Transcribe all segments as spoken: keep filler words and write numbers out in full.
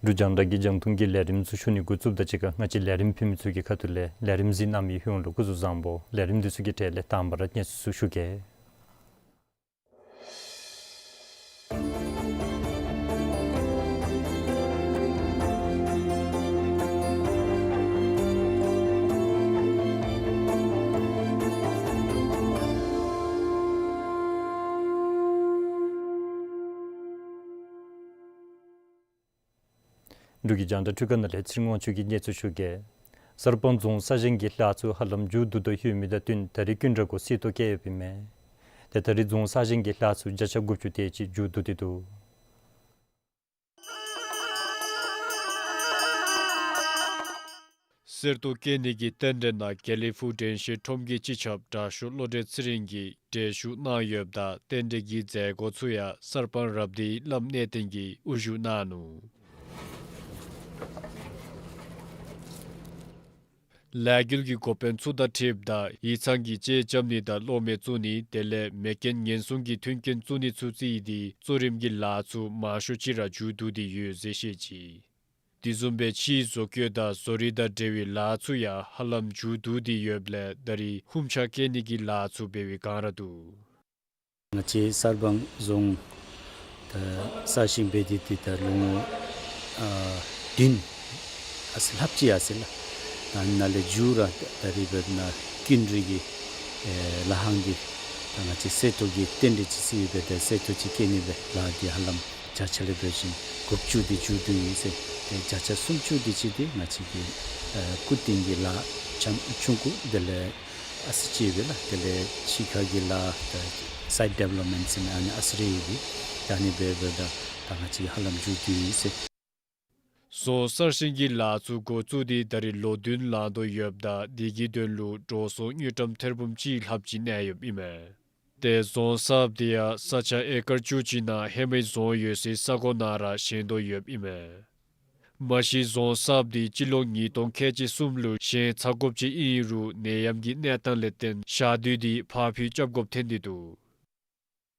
འབྲུག་རྒྱང་བསྒྲགས་ཀྱི་རྒྱང་མཐོང་གི་ལས་རིམ་ཚུ་ཞུ་ནི་འགོ་བཙུགསཔ་དང་གཅིག་ཁར་ང་བཅས་ལས་རིམ་ཕུལ་མི་ཚུ་གི་ཁ་ཐུག་ལས་ལས་རིམ་གཟིགས་གནང་མི་ཡོངས་ལུ་སྐུ་གཟུགས་བཟང་པོ། ལས་རིམ་འདི་ཚུ་གི་གྲས་ལས་དང་པ་ར་གནས་ཚུལ་ཚུ་ཞུ་གེ། འབྲུག་གི་རྒྱང་བསྒྲགས་འཕྲུལ་ཁང་ནང་ལས་ཚེ་རིང་དབང་ཕྱུག་གིས་གནས་ཚུལ་ཞུ་གེ། གསར་སྤང་རྫོང་ས་ཞིང་གི་ལཱ་ཚུ་ཧ་ལམ་མཇུག་བསྡུ་དོ་ཡོད་མི་དང་བསྟུན་ད་རིས་ཀུན་དགའ་གུང་གསེར་ཏོག་བཀལ་ཡོདཔ་ཨིན་མས། ཏེ་ད་རིས་རྫོང་ས་ཞིང་གི་ལཱ་ཚུ་བརྒྱ་ཆ་དགུ་བཅུ་དེ་ཅིག་མཇུག་བསྡུ་སྟེ་འདུག། གསེར་ཏོག་བཀལ་ནི་གི་རྟེན་འབྲེལ་ནང་དགེ་ལེགས་ཕུག་དྲན་ཤེས་ཁྲོམ་གྱི་སྤྱི་ཁྱབ་དྲག་ཤོས་བློ་གྲོས་ཚེ་རིང་གིས་གྲལ་བཞུགས་གནང་ཡོདཔ་ད་རྟེན་འབྲེལ་གྱི་མཛད་སྒོ་ཚུ་ཡང་གསར་སྤང་རབ་སྡེའི་བླམ་གནས་བརྟན་གྱིས་དབུ་བཞུགས་གནང་ནུག། ལས་འགུལ་གྱི་འགོ་དཔོན་ཚུ་དང་འཁྲིལཝ་ད་ཡིག་ཚང་གི་ལྕེ་རྐྱབ་ནི་དང་གློག་མེ་བཙུགས་ནི་དེ་ལས་མེ་རྐྱེན་ཉེན་སྲུང་གི་མཐུན་རྐྱེན་བཙུགས་ནི་ཚུ་བརྩིས་ཏེ་གཙོ་རིམ་གྱི་ལཱ་ཚུ་མང་ཤོས་ཅིག་ར་མཇུག་བསྡུ་སྟེ་ཡོད་ཟེར་བཤད་ཅི། དེ་བཟུམ་སྦེ་ཕྱིའི་བཟོ་བཀོད་དང་བཟོ་རིག་དང་འབྲེལ་བའི་ལཱ་ཚུ་ཡང་ཧ་ལམ་མཇུག་བསྡུ་སྟེ་ཡོདཔ་ལས་ད་རིས་ཧུམ་ཆ་བཀལ་ནི་གི་ལཱ་ཚུ་འབད་བའི་བསྒང་ར་འདུག། ང་བཅས་གསར་སྤང་རྫོང་ད་ས་ཞིང་འབད་དེ་འདི་ད་ལོ་ངོ་ཨ་བདུན་ཨ་ཙི་ལྷགཔ་ཅིག་ཡར་སོ་ཡི་ལགས། ད་ནཱ་ལས་མཇུག་ར་ད་རིས་འབདན་ཀུན་རིག་གི་ཨེ་ལ་ཧང་གི་ད་ང་བཅས་གསེར་ཏོག་གི་རྟེན་འབྲེལ་ཅིག་བརྩིས་ཡོདཔ་ད་གསེར་ཏོག་ཅིག་བཀལ་ནི་སྦེ་ལཱ་འདི་ཧ་ལམ་བརྒྱ་ཆ་ལས་འབད་བ་ཅིན་དགུ་བཅུ་འདི་མཇུག་བསྡུ་ཡི་ཟེར། ཏེ་བརྒྱ་ཆ་སུམ་ཅུ་འདི་ཅིག་འདི་ང་བཅས་ཀྱི་ཨེ་སྐུ་རྟེན་གྱི་ལཱ་ཆུང་ཀུ་དེ་ལས་ཨ་ཙི་ཅིག་སྦེ་ལགས། དེ་ལས་ཕྱི་ཁ་གི་ལཱ་ད་སའིཊ་ཌི་ཝེ་ལོབ་མེནཊ་ཟེར་མི་ཨ་ནི་ཨ་ཙི་རེ་ཡོད་པས། ད་ཨ་ནི་སྦེ་འབདཝ་ད་ད་ང་བཅས་ཧ་ལམ་མཇུག་བསྡུ་ཡི་ཟེར། རྫོང་གསར་བཞེངས་ཀྱི་ལཱ་ཚུ་འགོ་བཙུགས་ཏེ་ད་རིས་ལོ་བདུན་ལང་དོ་ཡོདཔ་ད་དེ་གི་དོན་ལུ་འགྲོ་སོང་དངུལ་ཀྲམ་ཐེར་འབུམ་གཅིག་ལྷགཔ་ཅིག་གནས་ཡོདཔ་ཨིན་མས། ཏེ་རྫོང་གསརཔ་འདི་ཡང་ས་ཆ་ཨེ་ཀར་བཅུ་གཅིག་ནང་ཧེ་མའི་རྫོང་ཡོད་སའི་ས་གོ་ནང་ར་བཞེངས་དོ་ཡོདཔ་ཨིན་མས། མ་གཞི་རྫོང་གསརཔ་འདི་སྤྱི་ལོ་ཉིས་སྟོང་ཁལ་གཅིག་གསུམ་ལུ་བཞེངས་ཚར་དགོཔ་ཅིག་ཨིན་རུང་ནད་ཡམས་ཀྱི་གནས་སྟངས་ལས་བརྟེན་ཞག་དུས་འདི་ཕར་འཕུལ་རྐྱབ་དགོཔ་ཐོན་ཏེ་འདུག།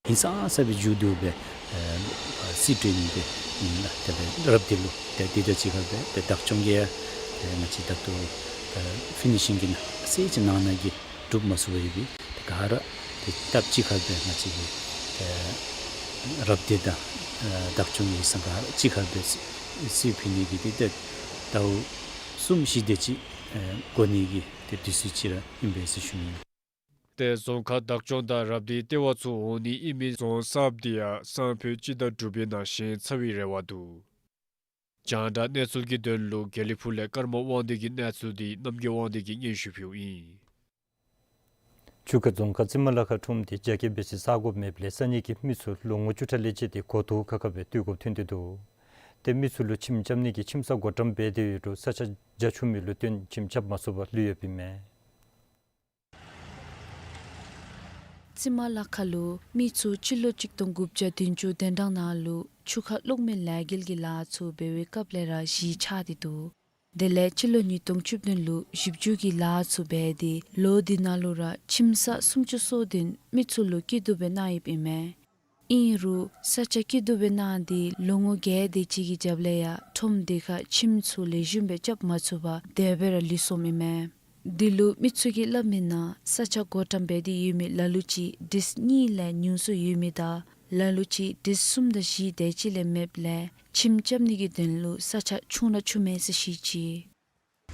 ཧིང་སངས་ས་སྦེ་མཇུག་བསྡུ་སྦེ་ཨེ་སི་ཊི་ནི་སྦེ་ཨིན་ལགས། དེ་ལས་རབ་སྡེ་ལུ་ཏེ་འདི་དང་གཅིག་ཁར་སྦེ་ཏེ་བདག་སྐྱོང་གིས་ཡང་ཏེ་ང་བཅས་ད་ལྟོ་ཨེ་ཕི་ནི་ཤིང་གི་ནང་ཨ་ཙི་ཅིག་ནང་ན་གི་གྲུབ་མ་ཚུགས་པར་ཡོད་པས། ཏེ་ག་ར་ཏེ་སྟབས་གཅིག་ཁར་སྦེ་ང་བཅས་ཀྱི་ཨེ་རབ་སྡེ་དང་ཨེ་བདག་སྐྱོང་གི་ཡིག་ཚང་ག་ར་གཅིག་ཁར་སྦེ་རྩིས་ཕུལ་ནི་གི་ཏེ་ཏེ་ཟླཝ་གསུམ་བཞི་དེ་ཅིག་ཨེ་འགོར་ནི་གི་ཏེ་དུས་ཚོད་ཅིག་ར་ཨིན་པས་ཟེར་ཞུ་ནི། ཏེ་རྫོང་ཁག་བདག་སྐྱོང་དང་རབ་སྡེའི་ལྟེ་བ་ཚུ་འོང་ནི་ཨིན་མི་རྫོང་གསརཔ་འདི་ཡང་སང་ཕོད་སྤྱི་ཟླ་དྲུག་པའི་ནང་བཞེངས་ཚར་བའི་རེ་བ་འདུག། རྒྱང་བསྒྲགས་གནས་ཚུལ་གྱི་དོན་ལུ་དགེ་ལེགས་ཕུག་ལས་ཀརྨ་དབང་འདུས་ཀྱི་གནས་ཚུལ་འདི་རྣམ་རྒྱལ་དབང་འདུས་ཀྱིས་སྙན་ཞུ་ཕུལཝ་ཨིན། ཆུ་ཁ་རྫོང་ཁག་རྩི་མ་ལ་ཁ་ཁྲོམ་འདི་རྒྱ་སྐྱེད་འབད་སའི་ས་གོ་མེདཔ་ལས་ས་གནས་ཀྱི་མི་ཚུ་ལོ་ངོ་བཅུ་ཕྲག་ལས་བཅད་དེ་གོ་ཐོག་ཁ་ཁ་སྦེ་སྡོད་དགོཔ་ཐོན་ཏེ་འདུག། ཏེ་མི་ཚུ་ལུ་ཁྱིམ་རྐྱབ་ནི་གི་ཁྱིམ་ས་བགོ་བཀྲམ་འབད་དེ་ཡོད་རུང་ས་ཆ་རྒྱ་ཆུང་མི་ལུ་བརྟེན་ཁྱིམ་རྐྱབ་མ་ཚུགས་པར་ལུས་ཡོདཔ་ཨིན་མས། རྩི་མ་ལ་ཁ་ལུ་མི་ཚུ་སྤྱི་ལོ་གཅིག་སྟོང་དགུ་བརྒྱ་བདུན་ཅུ་དོན་གྲངས་ནང་ལུ་ཆུ་ཁ་གློག་མེ་ལས་འགུལ་གྱི་ལཱ་ཚུ་འབད་བའི་སྐབས་ལས་ར་གཞིས་ཆགས་ཏེ་འདུག། དེ་ལས་སྤྱི་ལོ་ཉིས་སྟོང་བཅུ་བདུན་ལུ་ཞིབ་འཇུག་གི་ལཱ་ཚུ་འབད་དེ་ལོ་འདི་ནང་ལུ་ར་ཁྱིམ་ས་སུམ་ཅུ་སོ་བདུན་མི་ཚུ་ལུ་སྐྱིད་སྡུག་སྦེ་གནང་ཡོདཔ་ཨིན་མས། ཨིན་རུང་ས་ཆ་སྐྱིད་སྡུག་སྦེ་གནང་སྟེ་ལོ་ངོ་བརྒྱད་དེ་ཅིག་གི་རྒྱབ་ལས་ཡང་ཁྲོམ་འདི་ཁར་ཁྱིམ་ཚུ་ལེགས་ཤོམ་སྦེ་རྐྱབ་མ་ཚུགས་པར་དེ་སྦེ་ར་ལུས་སོངམ་ཨིན་མས། འདི་ལུ་མི་ཚུ་གིས་སླབ་མིའི་ནང་ས་ཆ་བགོ་བཀྲམ་འབད་དེ་ཡོད་མི་ལ་ལུ་ཅིག་ཌིསཀ་གཉིས་ལས་ཉུང་སུ་ཡོད་མི་དང་ལ་ལུ་ཅིག་ཌིསཀ་གསུམ་དང་བཞི་དེ་ཅིག་ལས་མེདཔ་ལས་ཁྱིམ་རྐྱབ་ནི་གི་དོན་ལུ་ས་ཆ་ཆུང་ར་ཆུང་མས་ཟེར་བཤད་ཅི།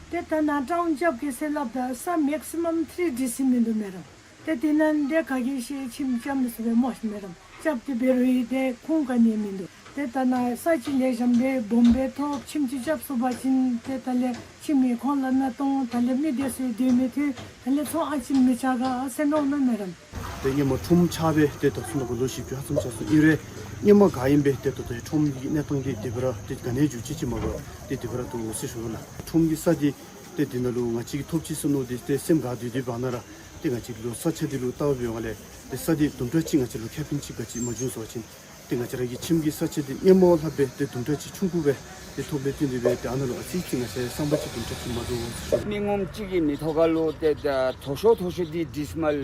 ཏེ་ད་ནཱ་ཊའུན་རྐྱབ་གེ་ཟེར་སླབ་ད་ས་མེག་སི་མམ་ཐི་རི་ཌིསཀ་མིན་འདུག་མེ་རམ། ཏེ་དེ་ནང་འདི་ག་གིས་ཤེས་ཁྱིམ་རྐྱབ་ནི་ཚུ་སྦེ་མོ་ཤིག་མེ་རམ། རྐྱབ་སྟེ་འབད་རུང་ཡང་ཏེ་ཁུངས་ག་ནི་ཡང་མིན་འདུག། ཏེ་ད་ནཱ་ས་ཅིག་ལེགས་ཤོམ་སྦེ་སྦོམ་སྦེ་ཐོབ་ཁྱིམ་ཅིག་རྐྱབ་ཚུགས་པ་ཅིན་ཏེ་ད་ལས་ཁྱིམ་གྱི་ཁོང་ལས་ནཱ་གཏོང་ད་ལས་མི་སྡེ་ཚུ་སྡོད་མི་ཐོན་ད་ལས་ཚོང་ཨ་ཙི་མི་རྐྱབ་ག་ཟེར་མནོ་ནུག་མེ་རམ། ཏེ་སྔོན་མ་ཁྲོམ་ཆགས་སྦེ་ཏེ་ད་ཚུན་ལུ་ལོ་བཞི་བཅུ་ཧ་ཙམ་ཆགས་སོ་ཡི་རུང་སྔོན་མ་ག་ཨིནམ་སྦེ་ཏེ་ད་ལྟོ་ཁྲོམ་གྱི་གནས་སྟངས་འདི་དེ་སྦེ་ར་ཏེ་ག་ནི་འགྱུར་ཅི་ཅིག་མ་འབད་ཏེ་དེ་སྦེ་ར་འདུག་ཟེར་ཞུ་ལགས། ཁྲོམ་གྱི་ས་འདི་ཏེ་འདི་ནང་ལུ་ང་བཅས་ཀྱིས་ཐོབ་ཅི་ཟེར་མནོ་སྟེ་ཏེ་སེམས་དགའ་སྟེ་སྡོད་པའི་བར་ན་ར་ཏེ་ང་བཅས་ལུ་ས་ཆ་འདི་ལུ་བལྟ་བའི་སྒང་ལས་ཏེ་ས་འདི་དུམ་གྲ་ཅིག་ང་བཅས་ལུ་ཁེ་ཕན་ཅིག་ག་ཅི་མ་བྱུང་ཟེར་བ་ཅིན་ ཏེ་ང་བཅས་ར་གི་ཁྱིམ་གྱི་ས་ཆ་འདི་སྔོན་མ་ལྷག་སྦེ་ཏེ་དུམ་གྲ་ཅིག་ཆུང་ཀུ་སྦེ་ཏེ་ཐོབ་པའི་བསྟུན་ཏེ་སྦེ་ཏེ་ཨ་ནཱ་ལུ་ཨ་ཙི་ཅིག་ང་བཅས་བསམ་པ་ཅིག་དུམ་གྲ་ཅིག་མ་འདྲཝ་ཅིག་ཤོར། མི་ངོམ་གཅིག་གི་མི་ཐོབ་ག་ལུ་ཏེ་ད་མཐོ་ཤོས་མཐོ་ཤོས་འདི་ཌི་སི་མཱལ་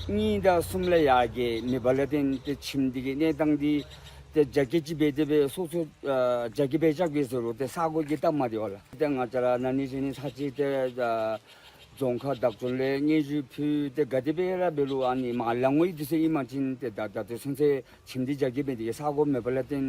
གཉིས་དང་གསུམ་ལས་ཡར་གྱི་མེད་པ་ལས་བརྟེན་ཏེ་ཁྱིམ་འདི་གི་གནས་སྟངས་འདི་ཏེ་རྒྱ་སྐྱེད་ཅིག་འབད་དེ་སྦེ་སོ་སོ་ཨ་རྒྱ་སྐྱེད་འབད་རྐྱབ་དགོ་ཟེར་རུང་ཏེ་ས་གོ་གིས་སྟབས་མ་བདེ་བས་ལགས། ཏེ་ང་བཅས་ར་ན་ནིང་གཞེས་ནིང་ཚར་གཅིག་ཏེ་ཨ་རྫོང་ཁག་བདག་སྐྱོང་ལས་སྙན་ཞུ་ཕུལ་ཏེ་ག་དེ་སྦེ་ར་འབད་རུང་ཨ་ནི་མ་ལང་ངོ་ཡི་དུས་ཚོད་ཨིན་པ་ཅིན་ཏེ་ད་ད་ལྟོ་ཚུན་ཚོད་ཁྱིམ་འདི་རྒྱ་སྐྱེད་འབད་དེ་གི་ས་གོ་མེད་པ་ལས་བརྟེན་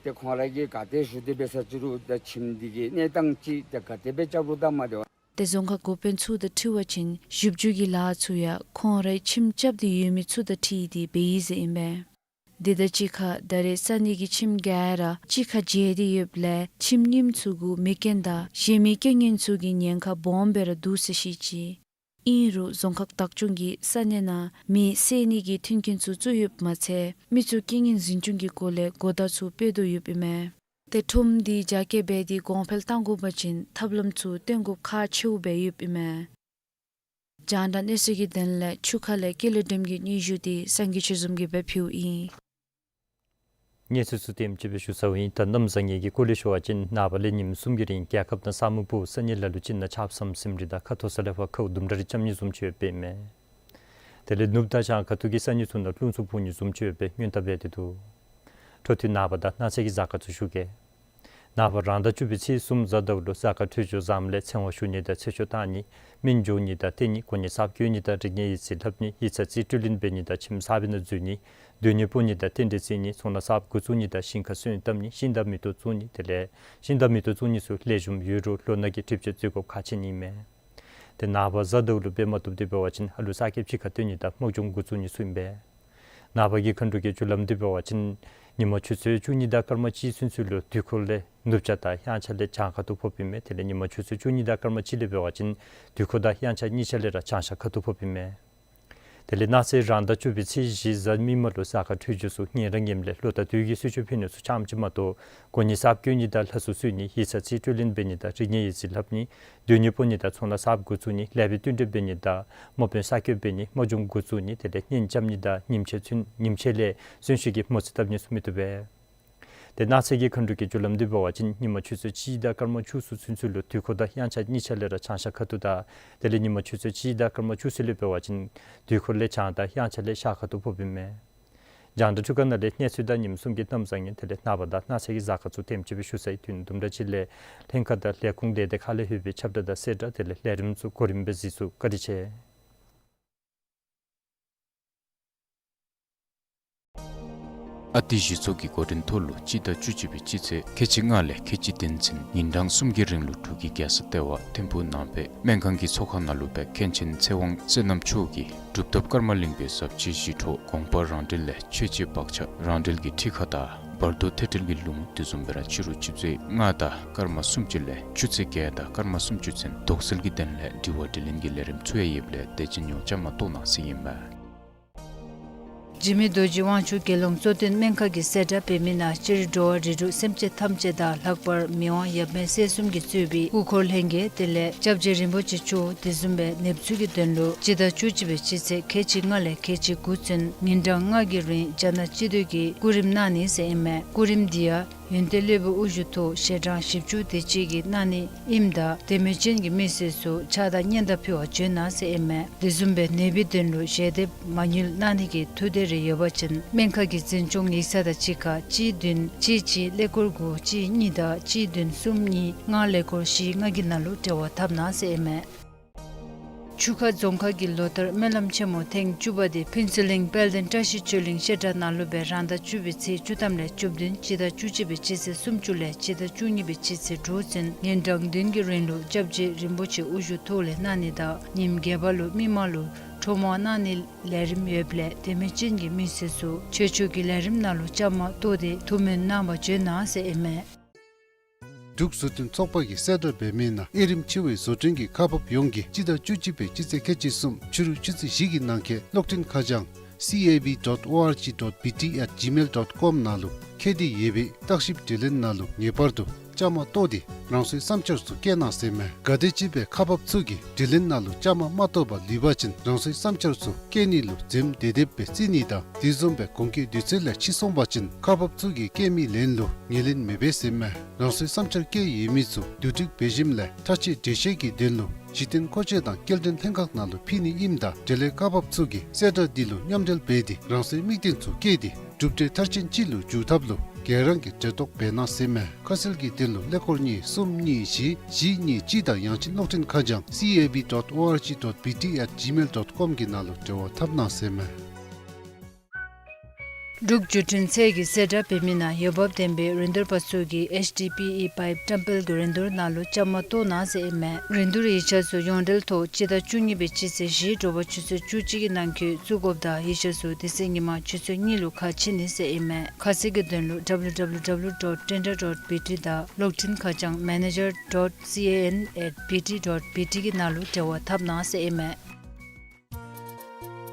ཏེ་ཁོང་ར་གིས་ག་ཏེ་ཞུ་སྟེ་འབད་ས་ཅི་རུང་ཏེ་ཁྱིམ་འདི་གི་གནས་སྟངས་ཅིག་ཏེ་ག་དེ་སྦེ་རྐྱབ་རུང་སྟབས་མ་བདེ་བས། ཏེ་རྫོང་ཁག་འགོ་དཔོན་ཚུ་དང་འཁྲིལ་བ་ཅིན་ཞིབ་འཇུག་གི་ལཱ་ཚུ་ཡང་ཁོང་རའི་ཁྱིམ་རྐྱབ་སྟེ་ཡོད་མི་ཚུ་དང་འཁྲིལ་ཏེ་འབད་ཡི་ཟེར་ཨིན་པས། དེ་དང་གཅིག་ཁར་ད་རེས་ས་གནས་ཀྱི་ཁྱིམ་ག་ར་གཅིག་ཁར་མཇལ་ཏེ་ཡོདཔ་ལས་ཁྱིམ་རྙིངམ་ཚུ་གུ་མེ་རྐྱེན་དང་གཞན་མི་རྐྱེན་ངན་ཚུ་གི་ཉེན་ཁ་སྦོམ་སྦེ་ར་འདུག་ཟེར་བཤད་ཅི། ཨིན་རུང་རྫོང་ཁག་བདག་སྐྱོང་གིས་ས་གནས་ནང་མེ་བསད་ནི་གི་མཐུན་རྐྱེན་ཚུ་བཙུགས་ཡོདཔ་མ་ཚད་མི་ཚུ་རྐྱེན་ངན་འཛིན་སྐྱོང་གི་སྐོར་ལས་གོ་བརྡ་ཚུ་སྤེལ་དོ་ཡོདཔ་ཨིན་མས། ཏེ་ཁྲོམ་འདི་རྒྱ་སྐྱེད་འབད་དེ་གོང་འཕེལ་གཏང་དགོ་པ་ཅིན་ཐབས་ལམ་ཚུ་བཏོན་དགོཔ་ཁག་ཆེཝ་སྦེ་ཡོདཔ་ཨིན་མས། རྒྱང་བསྒྲགས་གནས་ཚུལ་གྱི་དོན་ལས་ཆུ་ཁ་ལས་ཀུན་ལེགས་སྒྲོལམ་གྱི་སྙན་ཞུ་འདི་སངས་རྒྱས་ཆོས་འཛོམས་ཀྱིས་སྦེ་ཕུལཝ་ཨིན། གནས་ཚུལ་ཚུ་དེམ་ཅིག་སྦེ་ཞུ་ཚརཝ་ཨིན། ད་གནམ་བཟང་ངན་གྱི་སྐོར་ལས་ཞུ་བ་ཅིན་ནངས་པ་ལས་ཉིནམ་གསུམ་གྱི་རིང་རྒྱལ་ཁབ་ནང་ས་སྨུག་སྦུབ་ས་གཉིས་ལ་ལུ་གཅིག་ནང་ཆརཔ་ཟམ་ཟིམ་རི་དང་ཁ་ཐོར་ས་ལས་ཕར་ཁཝ་དུམ་གྲ་རེ་རྐྱབ་ནི་བཟུམ་ཅིག་ཡོདཔ་ཨིན་མས། དེ་ལས་ནུབ་དང་བྱང་ཁ་ཐུག་གི་ས་གནས་ཚུ་ནང་རླུང་འཚུབ་འཕུ་ནི་བཟུམ་ཅིག་ཡོདཔ་སྦེ་སྔོན་བརྡ་འབད་དེ་འདུག། འཕྲོ་མཐུད་ནངས་པ་དང་གནངས་ཚེ་གི་གཟའ་སྐར་ཚུ་ཞུ་གེ། ནངས་པ་རང་ཟླ་བཅུ་པའི་ཚེས་གསུམ་གཟའ་ཟླཝ་ལུ་གཟའ་སྐར་འཕྲོད་སྦྱོར་བཟངམ་ལས་ཚེ་དབང་ཞུ་ནི་དང་ཚེ་ཆོག་གཏང་ནི་སྨན་སྦྱོར་ནི་དང་བསྟེན་ནི་གོ་གནས་གསརཔ་བསྐོ་ནི་དང་རིག་གནས་ཡིག་རྩིས་ལྷབ་ནི་ཡིག་ཚང་རྩིས་སྤྲོད་ལེན་འབད་ནི་དང་ཁྱིམ་གསར་པའི་ནང་འཛུལ་ནི་སྡོད་གནས་སྤོ་ནི་དང་རྟེན་འབྲེལ་བརྩི་ནི་ཚོང་ལཱ་གསརཔ་འགོ་བཙུགས་ནི་དང་ཞིང་ཁ་སོན་བཏབ་ནི་ཤིང་རྟ་མེ་ཏོག་བཙུགས་ནི་དེ་ལས་ཤིང་རྟ་མེ་ཏོག་བཙུགས་ནི་ཚུ་ལེགས་ཤོམ་ཡོད་རུང་ལོ་ནག་གི་གྲིབ་བཅོས་མཛད་དགོཔ་ཁག་ཆེ་ནི་ཨིན་མས། ཏེ་ནངས་པ་གཟའ་ཟླཝ་ལུ་འབད་མ་བཏུབ་དེ་འབད་བ་ཅིན་ཨ་ལུ་གསར་སྐྱེསཔ་གཅིག་ཁར་སྟོན་ནི་དང་དམག་སྦྱོང་འགོ་བཙུགས་ནི་ཚུ་ཨིན་པས། ནངས་པ་གི་མཁའ་འགྲོ་གི་རྒྱུ་ལམ་དེ་འབད་བ་ཅིན་ཉིན་མ་ཆུ་ཚོད་བཅུ་གཉིས་དང་སྐར་མ་གཅིག་ཚུན་ཚོད་ལུ་དུས་འཁོར་ལས་ནུབ་བྱང་དང་དབྱངས་འཆར་ལས་བྱང་ཁ་ཐུག་ཕོགཔ་ཨིན་མས། དེ་ལས་ཉིན་མ་ཆུ་ཚོད་བཅུ་གཉིས་དང་སྐར་མ་གཅིག་ལས་འབད་བ་ཅིན་དུས་འཁོར་དང་དབྱངས་འཆར་གཉིས་ཆ་ལས་ར་བྱང་ཤར་ཁ་ཐུག་ཕོགཔ་ཨིན་མས། དེ་ལས་གནངས་ཚེ་རང་ཟླ་བཅུ་པའི་ཚེས་བཞི་གཟའ་མིག་དམར་ལུ་གཟའ་སྐར་འཕྲོད་སྦྱོར་ཚུ་ངན་རང་ངནམ་ལས་ལོ་དང་དུས་ཀྱི་གསོལ་མཆོད་ཕུལ་ནི་ཚུ་ཙམ་ཅིག་མ་གཏོགས་གོ་གནས་གསརཔ་བསྐོ་ནི་དང་ལྷ་གསོལ་གསོལ་ནི་ཡིག་ཚང་རྩིས་སྤྲོད་ལེན་འབད་ནི་དང་རིག་གནས་ཡིག་རྩིས་ལྷབ་ནི་སྡོད་གནས་སྤོ་ནི་དང་ཚོང་ལཱ་གསརཔ་འགོ་བཙུགས་ནི་ལེགས་པའི་བསྟུན་གྲོས་འབད་ནི་དང་དམག་དཔོན་གསར་སྐྱེསཔ་འབད་ནི་དམག་སྦྱོང་འགོ་བཙུགས་ནི་དེ་ལས་གཉེན་རྐྱབ་ནི་དང་ཉིནམ་ཕྱེད་ཚུན་ཉིནམ་ཕྱེད་ལས་གསོན་གཤིན་གྱི་མོ་རྩིས་བཏབ་ནི་ཚུ་མི་བཏུབ་པས། ཏེ་གནངས་ཚེ་གི་མཁའ་འགྲོ་གི་རྒྱུ་ལམ་དེ་འབད་བ་ཅིན་ཉིན་མ་ཆུ་ཚོད་གཅིག་དང་སྐར་མ་བཅུ་གསུམ་ཚུན་ཚོད་ལུ་དུས་འཁོར་དང་དབྱངས་འཆར་གཉིས་ཆ་ལས་ར་བྱང་ཤར་ཁ་ཐུག་དང་དེ་ལས་ཉིན་མ་ཆུ་ཚོད་གཅིག་དང་སྐར་མ་བཅུ་གསུམ་ལས་འབད་བ་ཅིན་དུས་འཁོར་ལས་བྱང་དང་དབྱངས་འཆར་ལས་ཤར་ཁ་ཐུག་ཕོགཔ་ཨིན་མས། རྒྱང་བསྒྲགས་འཕྲུལ་ཁང་ནང་ལས་གནས་ཚུལ་དང་ཉིནམ་གསུམ་གྱི་གནམ་བཟང་ངན་དེ་ལས་ནངས་པ་དང་གནངས་ཚེ་གི་གཟའ་སྐར་ཚུ་དེམ་ཅིག་སྦེ་ཞུ་ཚར་ཡི། དུས་ཡུན་དུམ་གྲ་ཅིག་ལས་ལྷན་ཁག་དང་ལས་ཁུངས་དེ་དེ་ཁག་ལས་ལྷོད་པའི་ཁྱབ་བསྒྲགས་དང་གསལ་བསྒྲགས་དེ་ལས་ལས་རིམ་ཚུ་གོ་རིམ་སྦེ་གཟིགས་ཚུགས། བཀའ་དྲིན་ཆེ། ཨ་ཏི་གཞི་ཚོགས་ཀྱི་འགོ་འདྲེན་ཐོག་ལུ་སྤྱི་ཟླ་བཅུ་གཅིག་པའི་སྤྱི་ཚེས་ཁལ་གཅིག་ལྔ་ལས་ཁལ་གཅིག་བདུན་ཚུན་ཉིན་གྲངས་གསུམ་གྱི་རིང་ལུ་འབྲུག་གི་རྒྱལ་ས་ལྟེ་བ་ཐིམ་ཕུག་ནང་པའི་སྨན་ཁང་གི་ཚོགས་ཁང་ནང་ལུ་སྦེ་མཁན་ཆེན་ཚེ་དབང་བསོད་ནམས་མཆོག་གིས་གྲུབ་ཐོབ་ཀརྨ་གླིང་པའི་ཟབ་ཆོས་ཞི་ཁྲོ་དགོངས་པ་རང་འགྲེལ་ལས་མཆོད་བྱེད་བག་ཆགས་རང་འགྲེལ་གྱི་ཁྲིད་ཁག་དང་བར་དོ་ཐད་འགྲེལ་གྱི་ལུང་དེ་བཟུམ་སྦེ་ར་ཕྱི་རུ་ཆུ་ཚོད་ལྔ་དང་སྐར་མ་སུམ་ཅུ་ལས་ཆུ་ཚོད་བརྒྱད་དང་སྐར་མ་སུམ་ཅུ་ཚུན་དོགས་སེལ་གྱི་དོན་ལས་དྲི་བ་དྲིས་ལན་གྱི་ལས་རིམ་ཚུ་ཡང་ཡོདཔ་ལས་དེ་ཅིག་ཉོག་བཅའ་མ་གཏོགས་གནང་ཟེར་ཨིན་མས། འཇིགས་མེད་རྡོ་རྗེ་དབང་ཕྱུག་དགེ་སློང་གཙོ་བསྟེན་སྨན་ཁང་གི་གསལ་བསྒྲགས་འབད་མི་ནང་སྤྱིར་འགྲོ་བ་རིགས་དྲུག་སེམས་ཅན་ཐམས་ཅད་དང་ལྷག་པར་མི་དབང་ཡབ་མེས་སྲས་གསུམ་གྱིས་གཙོས་པའི་སྐུ་འཁོར་ལྷན་རྒྱས་དེ་ལས་སྐྱབས་རྗེ་རིན་པོ་ཆེ་མཆོག་དེ་བཟུམ་སྦེ་ནདཔ་ཚུ་གི་དོན་ལུ་སྤྱི་ཟླ་བཅུ་གཅིག་པའི་སྤྱི་ཚེས་ཁལ་གཅིག་ལྔ་ལས་ཁལ་གཅིག་དགུ་ཚུན་ཉིན་གྲངས་ལྔ་གི་རིང་རྒྱ་ནག་སྤྱི་མདོས་ཀྱིས་སྐུ་རིམ་གནང་ནི་ཟེར་ཨིན་མས། སྐུ་རིམ་འདི་ཡང་ཡོན་ཏན་སློབ་དཔོན་དབུ་བཞུགས་ཐོག་ཞལ་གྲངས་བཞི་བཅུ་དེ་ཅིག་གིས་གནང་ནི་ཨིནམ་ད་དད་མོས་ཅན་གྱི་མི་སེར་ཚུ་ཕྱག་དང་སྙན་དར་ཕུལ་བར་བྱོན་གནང་ཟེར་ཨིན་མས། དེ་བཟུམ་སྦེ་ནདཔ་གི་དོན་ལུ་ཞལ་འདེབས་མ་དངུལ་གནང་ནི་གི་ཐུགས་འདོད་རེ་ཡོད་པ་ཅིན་སྨན་ཁང་གི་འཛིན་སྐྱོང་ཡིག་ཚང་དང་གཅིག་ཁར་གཅིག་བདུན་གཅིག་གཅིག་ཀླད་ཀོར་དགུ་གཅིག་གཉིས་དང་གཅིག་བདུན་གསུམ་གཉིས་ལྔ་ཀླད་ཀོར་བཞི་ལྔ་གི་ནང་ལུ་འབྲེལ་བ་འཐབ་གནང་ཟེར་ཨིན་མས། ཆུ་ཁ་རྫོང་ཁག་གི་ལོ་ལྟར་སྨོན་ལམ་ཆེན་མོ་ཐེངས་བཅུ་པ་དེ་ཕུན་ཚོགས་གླིང་དཔལ་ལྡན་བཀྲ་ཤིས་ཆོས་གླིང་བཤད་གྲྭ་ནང་ལུ་སྦེ་རང་ཟླ་བཅུ་པའི་ཚེས་བཅུ་ཐམ་ལས་བཅུ་བདུན་སྤྱི་ཟླ་བཅུ་གཅིག་པའི་སྤྱི་ཚེས་སུམ་ཅུ་ལས་སྤྱི་ཟླ་བཅུ་གཉིས་པའི་སྤྱི་ཚེས་དྲུག་ཚུན་ཉིན་གྲངས་བདུན་གྱི་རིང་ལུ་སྐྱབས་རྗེ་རིན་པོ་ཆེ་དབུ་བཞུགས་ཐོག་ལས་གནང་ནི་དང་ཉིནམ་བརྒྱད་པ་ལུ་མི་མང་ལུ་ཁྲོམ་དབང་གནང་ནི་ལས་རིམ་ཡོདཔ་ལས་དད་མོས་ཅན་གྱི་མི་སེར་ཚུ་ཆོས་ཕྱོགས་ཀྱི་ལས་རིམ་ནང་ལུ་བཅའ་མར་གཏོགས་ཏེ་ཐུགས་སྨོན་གནང་བར་བྱོན་གནང་ཟེར་ཨིན་མས། འབྲུག་བཟོ་སྐྲུན་ཚོགས་པ་གིས་གསལ་བསྒྲགས་འབད་མི་ནང་དབྱེ་རིམ་ཆེ་བའི་བཟོ་སྐྲུན་གྱི་ཁག་འབགཔ་ཡོངས་ཀྱིས་སྤྱི་ཟླ་བཅུ་གཅིག་པའི་སྤྱི་ཚེས་ཁལ་གཅིག་གསུམ་ཕྱི་རུ་ཆུ་ཚོད་བཞི་གི་ནང་འཁོད་གློག་འཕྲིན་ཁ་བྱང་C A B dot O R G dot B T at gmail dot com ནང་ལུ་འཁོད་དེ་ཡོད་པའི་བརྟག་ཞིབ་དྲིས་ལན་ནང་ལུ་ངེས་པར་དུ་ བཅའ་མར་གཏོགས་ཏེ་རང་སོའི་བསམ་འཆར་ཚུ་བཀོད་གནང་ཟེར་མས། ག་དེམ་ཅིག་སྦེ་ཁག་འབགཔ་ཚུ་གིས་དྲི་ལན་ནང་ལུ་བཅའ་མར་མ་གཏོགས་པར་ལུས་པ་ཅིན་རང་སོའི་བསམ་འཆར་ཚུ་བཀོད་ནི་ལུ་འཛེམ་དེ་དེ་སྦེ་བརྩི་ནི་དང་དེ་བཟུམ་སྦེ་གོང་གི་དུས་ཚོད་ལས་ཕྱི་སོང་པ་ཅིན་ཁག་འབགཔ་ཚུ་གིས་བཀོད་མི་ལན་ལུ་ངོས་ལེན་མི་འབད་ཟེར་མས། རང་སོའི་བསམ་འཆར་བཀོད་ཡོད་མི་ཚུ་བསྡུ་སྒྲིག་འབད་ཞིནམ་ལས་ཐག་གཅོད་གྲོས་བཤེར་གྱི་དོན་ལུ་གཞི་རྟེན་མཁོ་ཆས་དང་སྐྱེལ་འདྲེན་ལྷན་ཁག་ནང་ལུ་ཕུལ་ནི་ཨིནམ་ད་འབྲེལ་ཡོད་ཁག་འབགཔ་ཚུ་གིས་གསལ་བསྒྲགས་འདི་ལུ་མཉམ་འབྲེལ་འབད་དེ་རང་སོའི་དམིགས་རྟེན་ཚུ་བཀོད་དེ་གྲུབ་འབྲས་མཐར་ཕྱིན་ཅིག་ལུ་འགྱུར་ཐབས་ལུ་ག་ར་གིས་གྲལ་གཏོགས་འབད་གནང་ཟེར་མས། ཁ་གསལ་གྱི་དོན་ལུ་ཀླད་ཀོར་གཉིས་གསུམ་གཉིས་བཞི་བཞི་གཉིས་གཅིག་དང་ཡང་ཅིན་གློག་འཕྲིན་ཁ་བྱང་C A B dot O R G dot B T at gmail dot com གྱི་ནང་ལུ་འབྲེལ་བ་འཐབ་གནང་ཟེར་མས། འབྲུག་བརྒྱུད་འཕྲིན་ཚད་ཀྱིས་གསལ་བསྒྲགས་འབད་མི་ནང་འོས་འབབ་ལྡན་པའི་རིན་བསྡུར་པ་ཚུ་གིས་H D P E pipe བཀྲམ་སྤེལ་གྱི་རིན་བསྡུར་ནང་ལུ་བཅའ་མར་གཏོགས་གནང་ཟེར་ཨིན་མས། རིན་བསྡུར་ཡིག་ཆ་ཚུ་ཡོངས་འབྲེལ་ཐོག་སྤྱི་ཟླ་བཅུ་གཉིས་པའི་སྤྱི་ཚེས་བཞི་དྲོ་པ་ཆུ་ཚོད་བཅུ་གཅིག་གི་ནང་འཁོད་བཙུགས་དགོཔ་དང་ཡིག་ཆ་ཚུ་དེ་ཚེ་ཉིན་མ་ཆུ་ཚོད་གཉིས་ལུ་ཁ་ཕྱེ་ནི་ཟེར་ཨིན་མས། ཁ་གསལ་གྱི་དོན་ལུ W W W dot tender dot B T དང་གློག་འཕྲིན་ཁ་བྱང་manager dot C A N at B T dot B T གྱི་ནང་ལུ་འབྲེལ་བ་འཐབ་གནང་ཟེར་ཨིན་མས།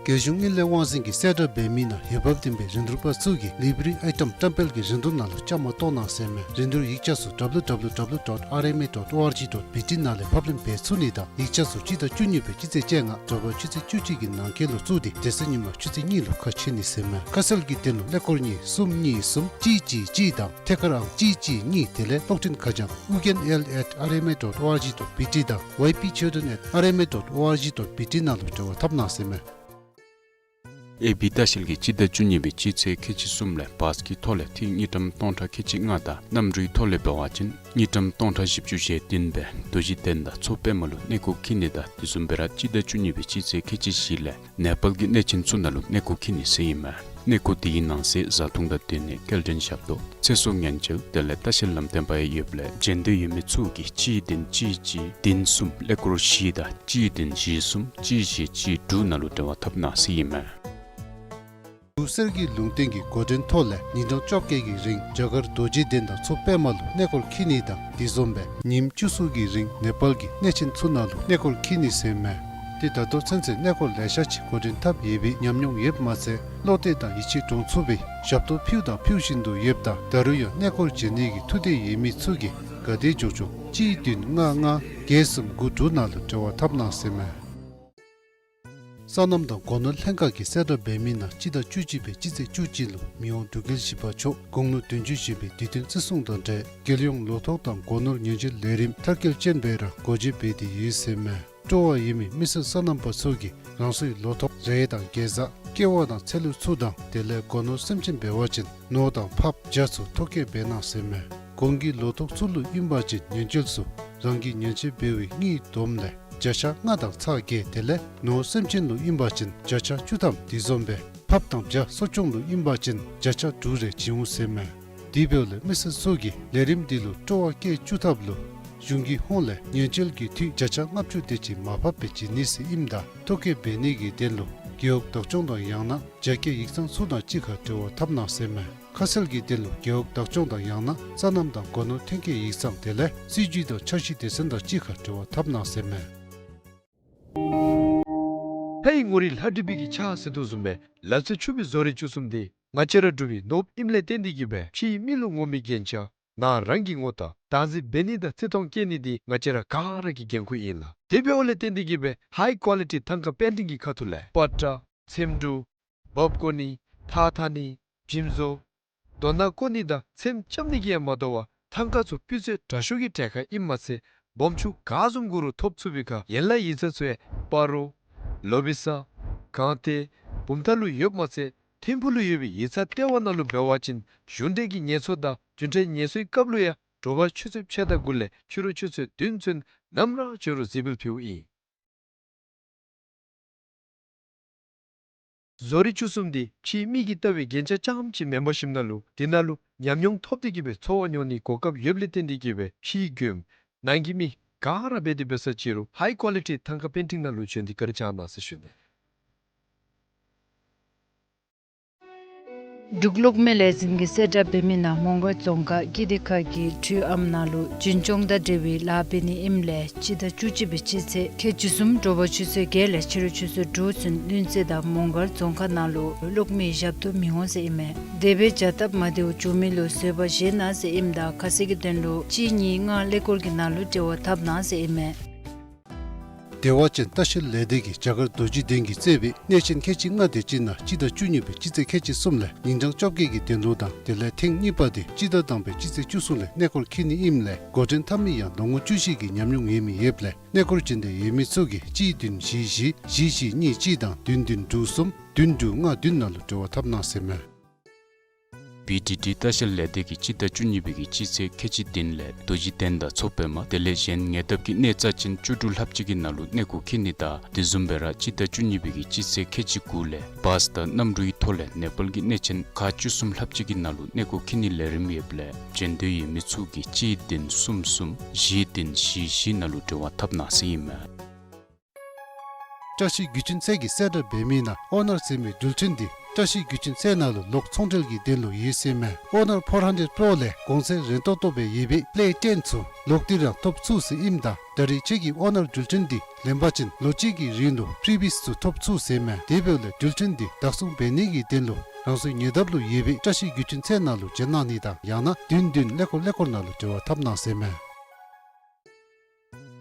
རྒྱལ་གཞུང་དངུལ་ལས་དབང་འཛིན་གྱིས་གསལ་བསྒྲགས་འབད་མི་ནང་འོས་འབབ་ལྡན་པའི་རིན་བསྡུར་པ་ཚུ་གིས་ལེ་བྷི་རི་ཨའི་ཊམ་བཀྲམ་སྤེལ་གྱི་རིན་བསྡུར་ནང་ལུ་བཅའ་མར་གཏོགས་གནང་ཟེར་མས། རིན་བསྡུར་ཡིག་ཆ་ཚུ་W W W dot R M A dot O R G dot B T ནང་ལས་ཕབ་ལེན་འབད་ཚུགས་ནི་དང་ཡིག་ཆ་ཚུ་སྤྱི་ཟླ་བཅུ་གཉིས་པའི་སྤྱི་ཚེས་བཅོ་ལྔ་དྲོ་པ་ཆུ་ཚོད་བཅུ་གཅིག་གི་ནང་འཁོད་ལུ་བཙུགས་ཏེ་དེ་ཚེ་ཉིན་མ་ཆུ་ཚོད་གཉིས་ལུ་ཁ་ཕྱེ་ནི་ཟེར་མས། ཁ་གསལ་གྱི་དོན་ལུ་ཀླད་ཀོར་གཉིས་གསུམ་གཉིས་གསུམ་གཅིག་གཅིག་གཅིག་དང་ཐད་ཀར་ཨང་གཅིག་གཅིག་གཉིས་དེ་ལས་གློག་འཕྲིན་ཁ་བྱང་ཨུ་རྒྱན་ཨེལ་ཨེཊ་ཨར་ཨེམ་ཨེ་ཌོཊ་ཨོ་ཨར་ཇི་ཌོཊ་བི་ཊི་དང་ཝའི་པི་ཆོས་སྒྲོན་ཨེཊ་ཨར་ཨེམ་ཨེ་ཌོཊ་ཨོ་ཨར་ཇི་ཌོཊ་བི་ཊི་ནང་ལུ་འབྲེལ་བ་འཐབ་གནང་ཟེར་མས། ཨེ་བི་ལྟ་བཤལ་གྱིས་སྤྱི་ཟླ་བཅུ་གཉིས་པའི་སྤྱི་ཚེས་ཁལ་གཅིག་གསུམ་ལས་བཱས་ཀྱི་ཐོག་ལས་ཐིག་དངུལ་ཀྲམ་སྟོང་ཕྲག་ཁལ་གཅིག་ལྔ་དང་གནམ་གྲུའི་ཐོག་ལས་འབད་བ་ཅིན་དངུལ་ཀྲམ་སྟོང་ཕྲག་བཞི་བཅུ་ཞེ་བདུན་སྦེ་རྡོ་རྗེ་གདན་དང་མཚོ་པདྨ་ལུ་གནས་སྐོར་འཁྱིད་ནི་དང་དེ་བཟུམ་སྦེ་ར་སྤྱི་ཟླ་བཅུ་གཉིས་པའི་སྤྱི་ཚེས་ཁལ་གཅིག་བཞི་ལས་ནེ་པཱལ་གྱི་གནས་ཆེན་ཚུ་ནང་ལུ་གནས་སྐོར་འཁྱིད་ནི་ཟེར་ཨིན་མས། གནས་སྐོར་དེའི་ནང་གསེས་བཟའ་འཐུང་དང་སྡོད་གནས་སྐྱེལ་འདྲེན་ཞབས་ཏོག་ཚེ་སྲོག་ཉེན་བཅོལ་དེ་ལས་ལྟ་བཤལ་ལམ་སྟོན་པའི་ཡོདཔ་ལས་འབྱོན་འདོད་ཡོད་མི་ཚུ་གིས་གཅིག་བདུན་གཅིག་གཅིག་བདུན་གསུམ་ཀླད་ཀོར་བཞི་དང་གཅིག་བདུན་བཞི་གསུམ་གཅིག་བཞི་གཅིག་དྲུག་ནང་ལུ་འབྲེལ་བ་འཐབ་གནང་ཟེར་ཨིན་མས། འབྲུག་གསེར་གྱི་ལུང་བསྟན་གྱི་འགོ་འདྲེན་ཐོག་ལས་ཉིན་གྲངས་བཅོ་བརྒྱད་ཀྱི་རིང་རྒྱ་གར་རྡོ་རྗེ་གདན་དང་མཚོ་པདྨ་ལུ་གནས་སྐོར་འཁྱིད་ནི་དང་དེ་བཟུམ་སྦེ་ཉིནམ་བཅུ་གསུམ་གྱི་རིང་ནེ་པཱལ་གྱི་གནས་ཆེན་ཚུ་ནང་ལུ་གནས་སྐོར་འཁྱིད་ནི་ཟེར་མས། ཏེ་ད་ལྟོ་ཚུན་ཚོད་གནས་སྐོར་ལེ་ཤ་ཅིག་འགོ་འདྲེན་འཐབ་ཡོད་པའི་ཉམས་མྱོང་ཡོདཔ་མ་ཚད་བློ་གཏད་དང་ཡིད་ཆེས་འདྲོངས་ཚུགས་པའི་ཞབས་ཏོག་ཕུལཝ་དང་ཕུལ་བཞིན་དུ་ཡོདཔ་ད་ད་རུང་ཡང་གནས་སྐོར་འབྱོན་ནི་གི་ཐུགས་འདོད་ཡོད་མི་ཚུ་གིས་ག་དེ་མགྱོགས་མགྱོགས་གཅིག་བདུན་ལྔ་ལྔ་བརྒྱད་གསུམ་དགུ་དྲུག་ནང་ལུ་འབྲེལ་བ་འཐབ་གནང་ཟེར་མས། སོ་ནམ་དང་སྒོ་ནོར་ལྷན་ཁག་གིས་གསལ་བསྒྲགས་འབད་མི་ནང་སྤྱི་ཟླ་བཅུ་གཅིག་པའི་སྤྱི་ཚེས་བཅུ་གཅིག་ལུ་མི་དབང་འབྲུག་རྒྱལ་བཞི་པ་མཆོག་དགུང་ལོ་བདུན་ཅུ་བཞེས་པའི་དུས་སྟོན་བརྩི་སྲུང་དང་འབྲེལ་རྒྱལ་ཡོངས་ལོ་ཐོག་དང་སྒོ་ནོར་ཉེན་བཅོལ་ལས་རིམ་མཐར་སྐྱེལ་ཅན་སྦེ་ར་སྒོ་འབྱེད་འབད་དེ་ཡོད་ཟེར་མས། སྤྲོ་བ་ཡོད་མི་མི་སེར་སོ་ནམ་པ་ཚུ་གིས་རང་སོའི་ལོ་ཐོག་རེ་དང་གེ་ཛ་ཀེ་བ་དང་ཚལ་ལུ་ཚུ་དང་དེ་ལས་སྒོ་ནོར་སེམས་ཅན་འབད་བ་ཅིན་ནོར་དང་ཕགཔ་བྱ་ཚུ་ཐོ་བཀོད་འབད་གནང་ཟེར་མས། གོང་གི་ལོ་ཐོག་ཚུ་ལུ་ཨིན་པ་ཅིན་ཉེན་བཅོལ་ཚུ་རང་གིས་ཉེན་བཅོལ་འབད་བའི་དངུལ་བསྡོམས་ལས་བརྒྱ་ཆ་ལྔ་དང་ཚག་བརྒྱད་དེ་ལས་ནོར་སེམས་ཅན་ལུ་ཨིན་པ་ཅིན་བརྒྱ་ཆ་བཅུ་ཐམ་དེ་བཟུམ་སྦེ་ཕགཔ་དང་བྱ་གསོ་སྐྱོང་ལུ་ཨིན་པ་ཅིན་བརྒྱ་ཆ་དྲུག་རེ་བྱིན་འོང་ཟེར་མས། དེ་འབདཝ་ལས་མི་སེར་ཚུ་གིས་ལས་རིམ་འདི་ལུ་སྤྲོ་བ་བསྐྱེད་བཅུག་ཐབས་ལུ་གཞུང་གི་ཧོངས་ལས་ཉེན་བཅོལ་གྱི་འཐུས་བརྒྱ་ཆ་ལྔ་བཅུ་དེ་ཅིག་མར་ཕབ་སྦེ་བྱིན་ནི་ཟེར་ཨིནམ་ད་ཐོ་བཀོད་འབད་ནི་གི་དོན་ལུ་རྒེད་འོག་བདག་སྐྱོང་དང་ཡང་ན་རྒྱ་སྐྱེད་ཡིག་ཚང་ཚུ་དང་གཅིག་ཁར་འབྲེལ་བ་འཐབ་གནང་ཟེར་མས། ཁ་གསལ་གྱི་དོན་ལུ་རྒེད་འོག་བདག་སྐྱོང་དང་ཡང་ན་སོ་ནམ་དང་སྒོ་ནོར་ཐོན་སྐྱེད་ཡིག་ཚང་དེ་ལས་སྲིད་བྱུས་དང་འཆར་གཞི་སྡེ་ཚན་དང་གཅིག་ཁར་འབྲེལ་བ་འཐབ་གནང་ཟེར་མས། ལྷའི་ངོ་རིས་ལྷ་བྲིས་པའི་གི་ཕྱག་ཟེར་དོ་བཟུམ་སྦེ་ལ་རྩེ་ཆུ་བོའི་བཟོ་རིག་བཅུ་གསུམ་འདི་ང་བཅས་ར་འབྲུག་པའི་ནོར་བུ་ཨིནམ་ལས་བརྟེན་ཏེ་གིས་སྦེ་ཕྱིའི་མི་ལུ་ངོམ་པའི་རྒྱན་ཆ་ནང་རང་གི་ངོ་དང་བདག་འཛིན་འབད་ནི་དང་བརྩི་མཐོང་བསྐྱེད་ནི་འདི་ང་བཅས་ར་ག་ར་གི་འགན་ཁུར་ཨིན་ལགས། དེ་འབདཝ་ལས་བརྟེན་ཏེ་གིས་སྦེ་ཧའི་ཀོ་ལི་ཊི་ཐང་ཀ་པེན་ཊིང་གི་ཁ་ཐུག་ལས་པ་ཏྲ་ཚེམ་དྲུབ་འབག་བཀོ་ནི་ཐགས་འཐག་ནི་འཇིམ་བཟོ་རྡོ་ནག་བརྐོ་ནི་དང་ཚེམ་རྐྱབ་ནི་གིས་ཡང་མ་དོ་བར་ཐང་ཀ་ཚུ་སྤུས་ཚད་དྲག་ཤོས་ཀྱི་གྲལ་ཁར་ཨིནམ་མ་ཚད་སྦོམ་ཆུང་ག་བཟུམ་དགོ་རུང་ཐོབ་ཚུགས་པའི་ཁར་ཡན་ལག་ཡིག་ཚང་ཚུ་ཡང་སྤ་རོ་ལོ་བི་ས་སྒང་སྟེང་བུམ་ཐང་ལུ་ཡོདཔ་མ་ཚད་ཐིམ་ཕུག་ལུ་ཡོད་པའི་ཡིག་ཚང་ལྟེ་བ་ནང་ལུ་འབད་བ་ཅིན་གཞུང་འབྲེལ་གྱི་ངལ་གསོ་དང་རྒྱུན་གྲངས་ངལ་གསོའི་སྐབས་ལུ་ཡང་དྲོ་པ་ཆུ་ཚོད་ཕྱེད་དང་དགུ་ལས་ཕྱི་རུ་ཆུ་ཚོད་བདུན་ཚུན་ནམ་ར་འབྱོན་རུང་གཟིགས་འབུལ་ཕུལཝ་ཨིན། བཟོ་རིག་བཅུ་གསུམ་འདི་ཕྱིའི་མི་གིས་བལྟ་བའི་རྒྱན་ཆ་རྐྱངམ་ཅིག་མེན་པར་ཞིནམ་ན་ལུ་དེ་ནང་ལུ་ཉམས་མྱོང་ཐོབ་སྟེ་གིས་སྦེ་འཚོ་བ་མྱོང་ནིའི་གོ་སྐབས་ཡོདཔ་ལས་བརྟེན་ཏེ་གིས་སྦེ་ཕྱིའི་མགྱོནམ་ནང་གི་མི་ག་ར་འབད་དེ་འབད་ས་ཅིག་རུང་ཧའི་ཀོ་ལི་ཊི་ཐང་ཀ་པེན་ཊིང་ནང་ལུ་བྱོན་ཏེ་བཀའ་དྲིན་བསྐྱང་གནང་ཟེར་ཞུ་ནི། འབྲུག་གློག་མེ་ལས་འཛིན་གྱིས་གསལ་བསྒྲགས་འབད་མི་ནང་མོང་སྒར་རྫོང་ཁག་ཀིརྟི་ཁ་གི་འཕྲུལ་ཨམ་ནང་ལུ་རྒྱུན་སྐྱོང་དང་འབྲེལ་བའི་ལཱ་འབད་ནི་ཨིནམ་ལས་སྤྱི་ཟླ་བཅུ་གཅིག་པའི་སྤྱི་ཚེས་ཁལ་གཅིག་གསུམ་དྲོ་པ་ཆུ་ཚོད་བརྒྱད་ལས་ཕྱི་རུ་ཆུ་ཚོད་དྲུག་ཚུན་ལྷུན་རྩེ་དང་མོང་སྒར་རྫོང་ཁག་ནང་ལུ་གློག་མེའི་ཞབས་ཏོག་མི་འོང་ཟེར་ཨིན་མས། དེ་སྦེ་བྱ་སྟབས་མ་བདེཝ་བྱུང་མི་ལུ་བཟོད་པ་བཞེས་གནང་ཟེར་ཨིནམ་ད་ཁ་གསལ་གྱི་དོན་ལུ་གཅིག་གཉིས་ལྔ་ཀླད་ཀོར་གྱི་ནང་ལུ་འབྲེལ་བ་འཐབ་གནང་ཟེར་ཨིན་མས། བདེ་བ་ཅན་ལྟ་བཤལ་ལས་སྡེ་གིས་རྒྱ་གར་རྡོ་རྗེ་གདན་གྱིས་གཙོས་པའི་གནས་ཆེན་ཁལ་གཅིག་ལྔ་དེ་ཅིག་ནང་སྤྱི་ཟླ་བཅུ་གཉིས་པའི་སྤྱི་ཚེས་ཁལ་གཅིག་གསུམ་ལས་ཉིན་གྲངས་བཅོ་བརྒྱད་ཀྱི་གདན་ལོ་དང་དེ་ལས་ཐེངས་གཉིས་པ་དེ་སྤྱི་ཟླ་དང་པའི་སྤྱི་ཚེས་བཅུ་གསུམ་ལས་གནས་སྐོར་འཁྱིད་ནི་ཨིནམ་ལས་འགོ་འདྲེན་འཐབ་མི་ཡང་ལོ་ངོ་བཅུ་བཞི་གི་ཉམས་མྱོང་ཡོད་མི་ཡོདཔ་ལས་གནས་སྐོར་འབྱོན་འདོད་ཡོད་མི་ཚུ་གིས་གཅིག་བདུན་བཞི་བཞི་བཞི་བཞི་གཉིས་གཅིག་དང་བདུན་བདུན་དྲུག་གསུམ་བདུན་དྲུག་ལྔ་བདུན་ནང་ལུ་འབྲེལ་བ་འཐབ་གནང་ཟེར་མས། བི་ཌི་ཌི་ལྟ་བཤལ་ལས་སྡེ་གིས་སྤྱི་ཟླ་བཅུ་གཉིས་པའི་གི་སྤྱི་ཚེས་ཁལ་གཅིག་བདུན་ལས་རྡོ་རྗེ་གདན་དང་མཚོ་པདྨ་དེ་ལས་གཞན་ཉེ་འདབས་ཀྱི་གནས་རྩ་ཅན་བཅུ་དྲུག་ལྷགཔ་ཅིག་གི་ནང་ལུ་གནས་སྐོར་འཁྱིད་ནི་དང་དེ་བཟུམ་སྦེ་ར་སྤྱི་ཟླ་བཅུ་གཉིས་པའི་གི་སྤྱི་ཚེས་ཁལ་གཅིག་དགུ་ལས་བཱས་དང་གནམ་གྲུའི་ཐོག་ལས་ནེ་པཱལ་གྱི་གནས་ཆེན་ཁག་བཅུ་གསུམ་ལྷགཔ་ཅིག་གི་ནང་ལུ་གནས་སྐོར་འཁྱིད་ནིའི་ལས་རིམ་ཡོདཔ་ལས་འབྱོན་འདོད་ཡོད་མི་ཚུ་གིས་གཅིག་བདུན་གསུམ་གསུམ་བཞི་བདུན་བཞི་བཞི་ནང་ལུ་འབྲེལ་བ་འཐབ་གནང་ཟེར་ཨིན་མས། བཀྲ་ཤིས་རྒྱུ་ཆེན་ཚལ་གྱིས་གསལ་བསྒྲགས་འབད་མི་ནང་ཨོ་ནར་ཟེར་མི་འགྲུལ་འཕྲིན་འདི་བཀྲ་ཤིས་རྒྱུ་ཆེན་ཚལ་ནང་ལུ་ལོག་ཚོང་འབྲེལ་གྱི་དོན་ལུ་ཡོད་ཟེར་མས། ཨོ་ནར་ཕོར་ཧན་ཌེཌ་པོརོ་ལས་གོང་ཚད་རན་ཏོག་ཏོ་སྦེ་ཡོད་པའི་པེ་ལེ་ཊེན་ཚུ་ལོག་སྟེ་ར་ཐོབ་ཚུགས་ཟེར་ཨིནམ་ད་ད་རེས་ཁྱེད་ཀྱིས་ཨོ་ནར་འགྲུལ་འཕྲིན་འདི་ལེན་པ་ཅིན་ལོ་གཅིག་གི་རིང་ལུ་ཕི་རི་བཱསི་ཚུ་ཐོབ་ཚུགས་ཟེར་མས། དེ་འབདཝ་ལས་འགྲུལ་འཕྲིན་འདི་བདག་བཟུང་འབད་ནི་གི་དོན་ལུ་རང་སོའི་ཉེ་འདབས་ལུ་ཡོད་པའི་བཀྲ་ཤིས་རྒྱུ་ཆེན་ཚལ་ནང་ལུ་བྱོན་གནང་ནི་དང་ཡང་ན་བདུན་བདུན་ཀླད་ཀོར་ཀླད་ཀོར་ནང་ལུ་འབྲེལ་བ་འཐབ་གནང་ཟེར་མས།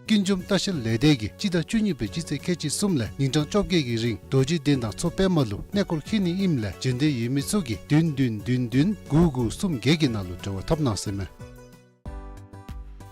ཀུན་འབྱུང་ལྟ་བཤལ་ལས་སྡེ་གིས་སྤྱི་ཟླ་བཅུ་གཉིས་པའི་སྤྱི་ཚེས་ཁལ་གཅིག་གསུམ་ལས་ཉིན་གྲངས་བཅོ་བརྒྱད་ཀྱི་རིང་རྡོ་རྗེ་གདན་དང་མཚོ་པདྨ་ལུ་གནས་སྐོར་འཁྱིད་ནི་ཨིནམ་ལས་འབྱོན་འདོད་ཡོད་མི་ཚུ་གིས་བདུན་བདུན་བདུན་བདུན་དགུ་དགུ་གསུམ་བརྒྱད་ཀྱི་ནང་ལུ་འབྲེལ་བ་འཐབ་གནང་ཟེར་མས།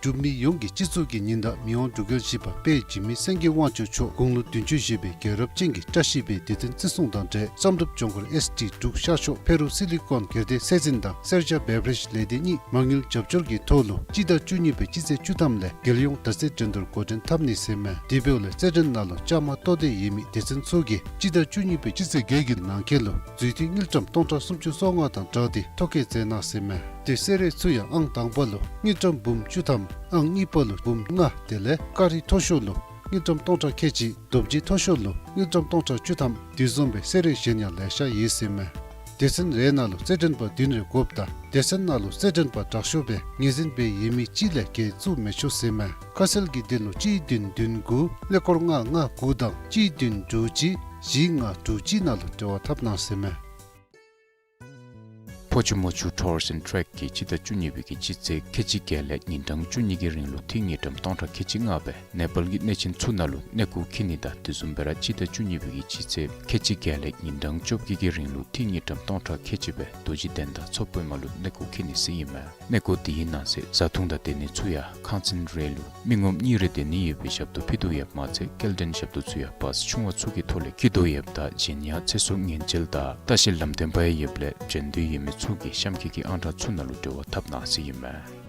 འབྲུག་མི་ཡོངས་ཀྱི་སྤྱི་གཙུག་གི་ཉི་ཟླ་མི་དབང་འབྲུག་རྒྱལ་བཞི་པ་དཔལ་འཇིགས་མེད་སེང་གེ་དབང་ཕྱུག་མཆོག་དགུང་ལོ་བདུན་ཅུ་བཞེས་པའི་རྒྱལ་རབས་ཅན་གྱི་བཀྲ་ཤིས་པའི་སྡེ་ཚན་བརྩི་སྲུང་དང་འབྲེལ་བསམ་གྲུབ་ལྗོངས་མཁར་ཨེསི་ཌི་འབྲུག་ཤར་ཕྱོགས་ཕེ་རུ་སི་ལི་ཀོན་སྒེར་སྡེ་ཚད་འཛིན་དང་སེར་སྐྱ་བེ་བ་རེཇ་ལས་སྡེ་གཉིས་མ་དངུལ་རྒྱབ་སྐྱོར་གྱི་ཐོག་ལུ་སྤྱི་ཟླ་བཅུ་གཉིས་པའི་སྤྱི་ཚེས་བཅུ་ཐམ་ལས་རྒྱལ་ཡོངས་དྲ་ཚིགས་འགྲན་བསྡུར་འགོ་འདྲེན་འཐབ་ནི་ཟེར་མས། དེ་འབདཝ་ལས་རྩེད་འགྲན་ནང་ལུ་བཅའ་མར་གཏོགས་འདོད་ཡོད་མི་སྡེ་ཚན་ཚུ་གིས་སྤྱི་ཟླ་བཅུ་གཉིས་པའི་སྤྱི་ཚེས་བརྒྱད་ཀྱི་ནང་འཁོད་ལུ་རྫུས་མཐུད་དངུལ་ཀྲམ་སྟོང་ཕྲག་སུམ་ཅུ་སོ་ལྔ་དང་སྦྲགས་ཏེ་ཐོ་བཀོད་མཛད་གནང་ཟེར་མས། དེ་སེ་ར་ཚུ་ཡང་ཨང་དང་པ་ལུ་དངུལ་ཀྲམ་འབུམ་བཅུ་ཐམ། ཨང་གཉིས་པ་ལུ་འབུམ་ལྔ། དེ་ལས་ཀ་རི་མཐོ་ཤོས་ལུ་དངུལ་ཀྲམ་སྟོང་ཕྲག་ཁལ་གཅིག། རྡོ་རྗེ་མཐོ་ཤོས་ལུ་དངུལ་ཀྲམ་སྟོང་ཕྲག་བཅུ་ཐམ། དེ་བཟུམ་སྦེ་སེ་ར་གཞན་ཡང་ལེ་ཤ་ཡོད་ཟེར་མས། སྡེ་ཚན་རེ་ནང་ལུ་རྩེད་འགྲན་པ་བདུན་རེ་དགོཔ་དང་སྡེ་ཚན་ནང་ལུ་རྩེད་འགྲན་པ་དྲག་ཤོས་སྦེ་ངོས་འཛིན་འབད་ཡོད་མི་གཅིག་ལས་བརྒལ་བཙུགས་མི་ཆོག་ཟེར་མས། ཁ་གསལ་གྱི་དོན་ལུ་གཅིག་བདུན་བདུན་དགུ་ཀླད་ཀོར་ལྔ་ལྔ་དགུ་དང་གཅིག་བདུན་དྲུག་གཅིག་བཞི་ལྔ་དྲུག་གཅིག་ནང་ལུ་འབྲེལ་བ་འཐབ་གནང་ཟེར་མས། ཕོ་ཆུ་མོ་ཆུ་ཊུར་སི་ཨེནཌ་ཊེག་གིས་སྤྱི་ཟླ་བཅུ་གཉིས་པའི་གི་སྤྱི་ཚེས་ཁལ་གཅིག་བརྒྱད་ལས་ཉིན་གྲངས་བཅུ་གཉིས་ཀྱི་རིང་ལུ་ཐེངས་གཉིས་ཀྲམ་སྟོང་ཕྲག་ཁལ་གཅིག་ལྔ་སྦེ་ནེ་པཱལ་གྱི་གནས་ཆེན་ཚུ་ནང་ལུ་གནས་སྐོར་འཁྱིད་ནི་དང་དེ་བཟུམ་སྦེ་ར་སྤྱི་ཟླ་བཅུ་གཉིས་པའི་གི་སྤྱི་ཚེས་ཁལ་གཅིག་བརྒྱད་ལས་ཉིན་གྲངས་བཅོ་བརྒྱད་ཀྱི་རིང་ལུ་ཐེངས་གཉིས་ཀྲམ་སྟོང་ཕྲག་ཁལ་གཅིག་སྦེ་རྡོ་རྗེ་གདན་དང་མཚོ་པདྨ་ལུ་གནས་སྐོར་འཁྱིད་ནི་ཟེར་ཨིན་མས། གནས་སྐོར་དེའི་ནང་གསེས་བཟའ་འཐུང་དང་སྡོད་གནས་ཚུ་ཡང་ཁང་ཚན་རེ་ལུ་མི་ངོམ་གཉིས་རེ་སྡོད་ནི་ཡོད་པའི་ཞབས་ཏོག་ཕུལ་དོ་ཡོདཔ་མ་ཚད་སྐྱེལ་འདྲེན་ཞབས་ཏོག་ཚུ་ཡང་བཱས་ཆུང་བ་ཚུ་གི་ཐོག་ལས་འཁྱིད་དོ་ཡོདཔ་ད་གཞན་ཡང་ཚེ་སྲོག་ཉེན་བཅོལ་དང་ལྟ་བཤལ་ལམ་སྟོན་པ་ཡང་ཡོདཔ་ལས་འབྱོན་འདོད་ཡོད་མི་ཚུ་གིས་གཤམ་འཁོད་ཀྱི་ཨང་གྲངས་ཚུ་ནང་ལུ་འབྲེལ་བ་འཐབ་གནང་ཟེར་ཨིན་མས།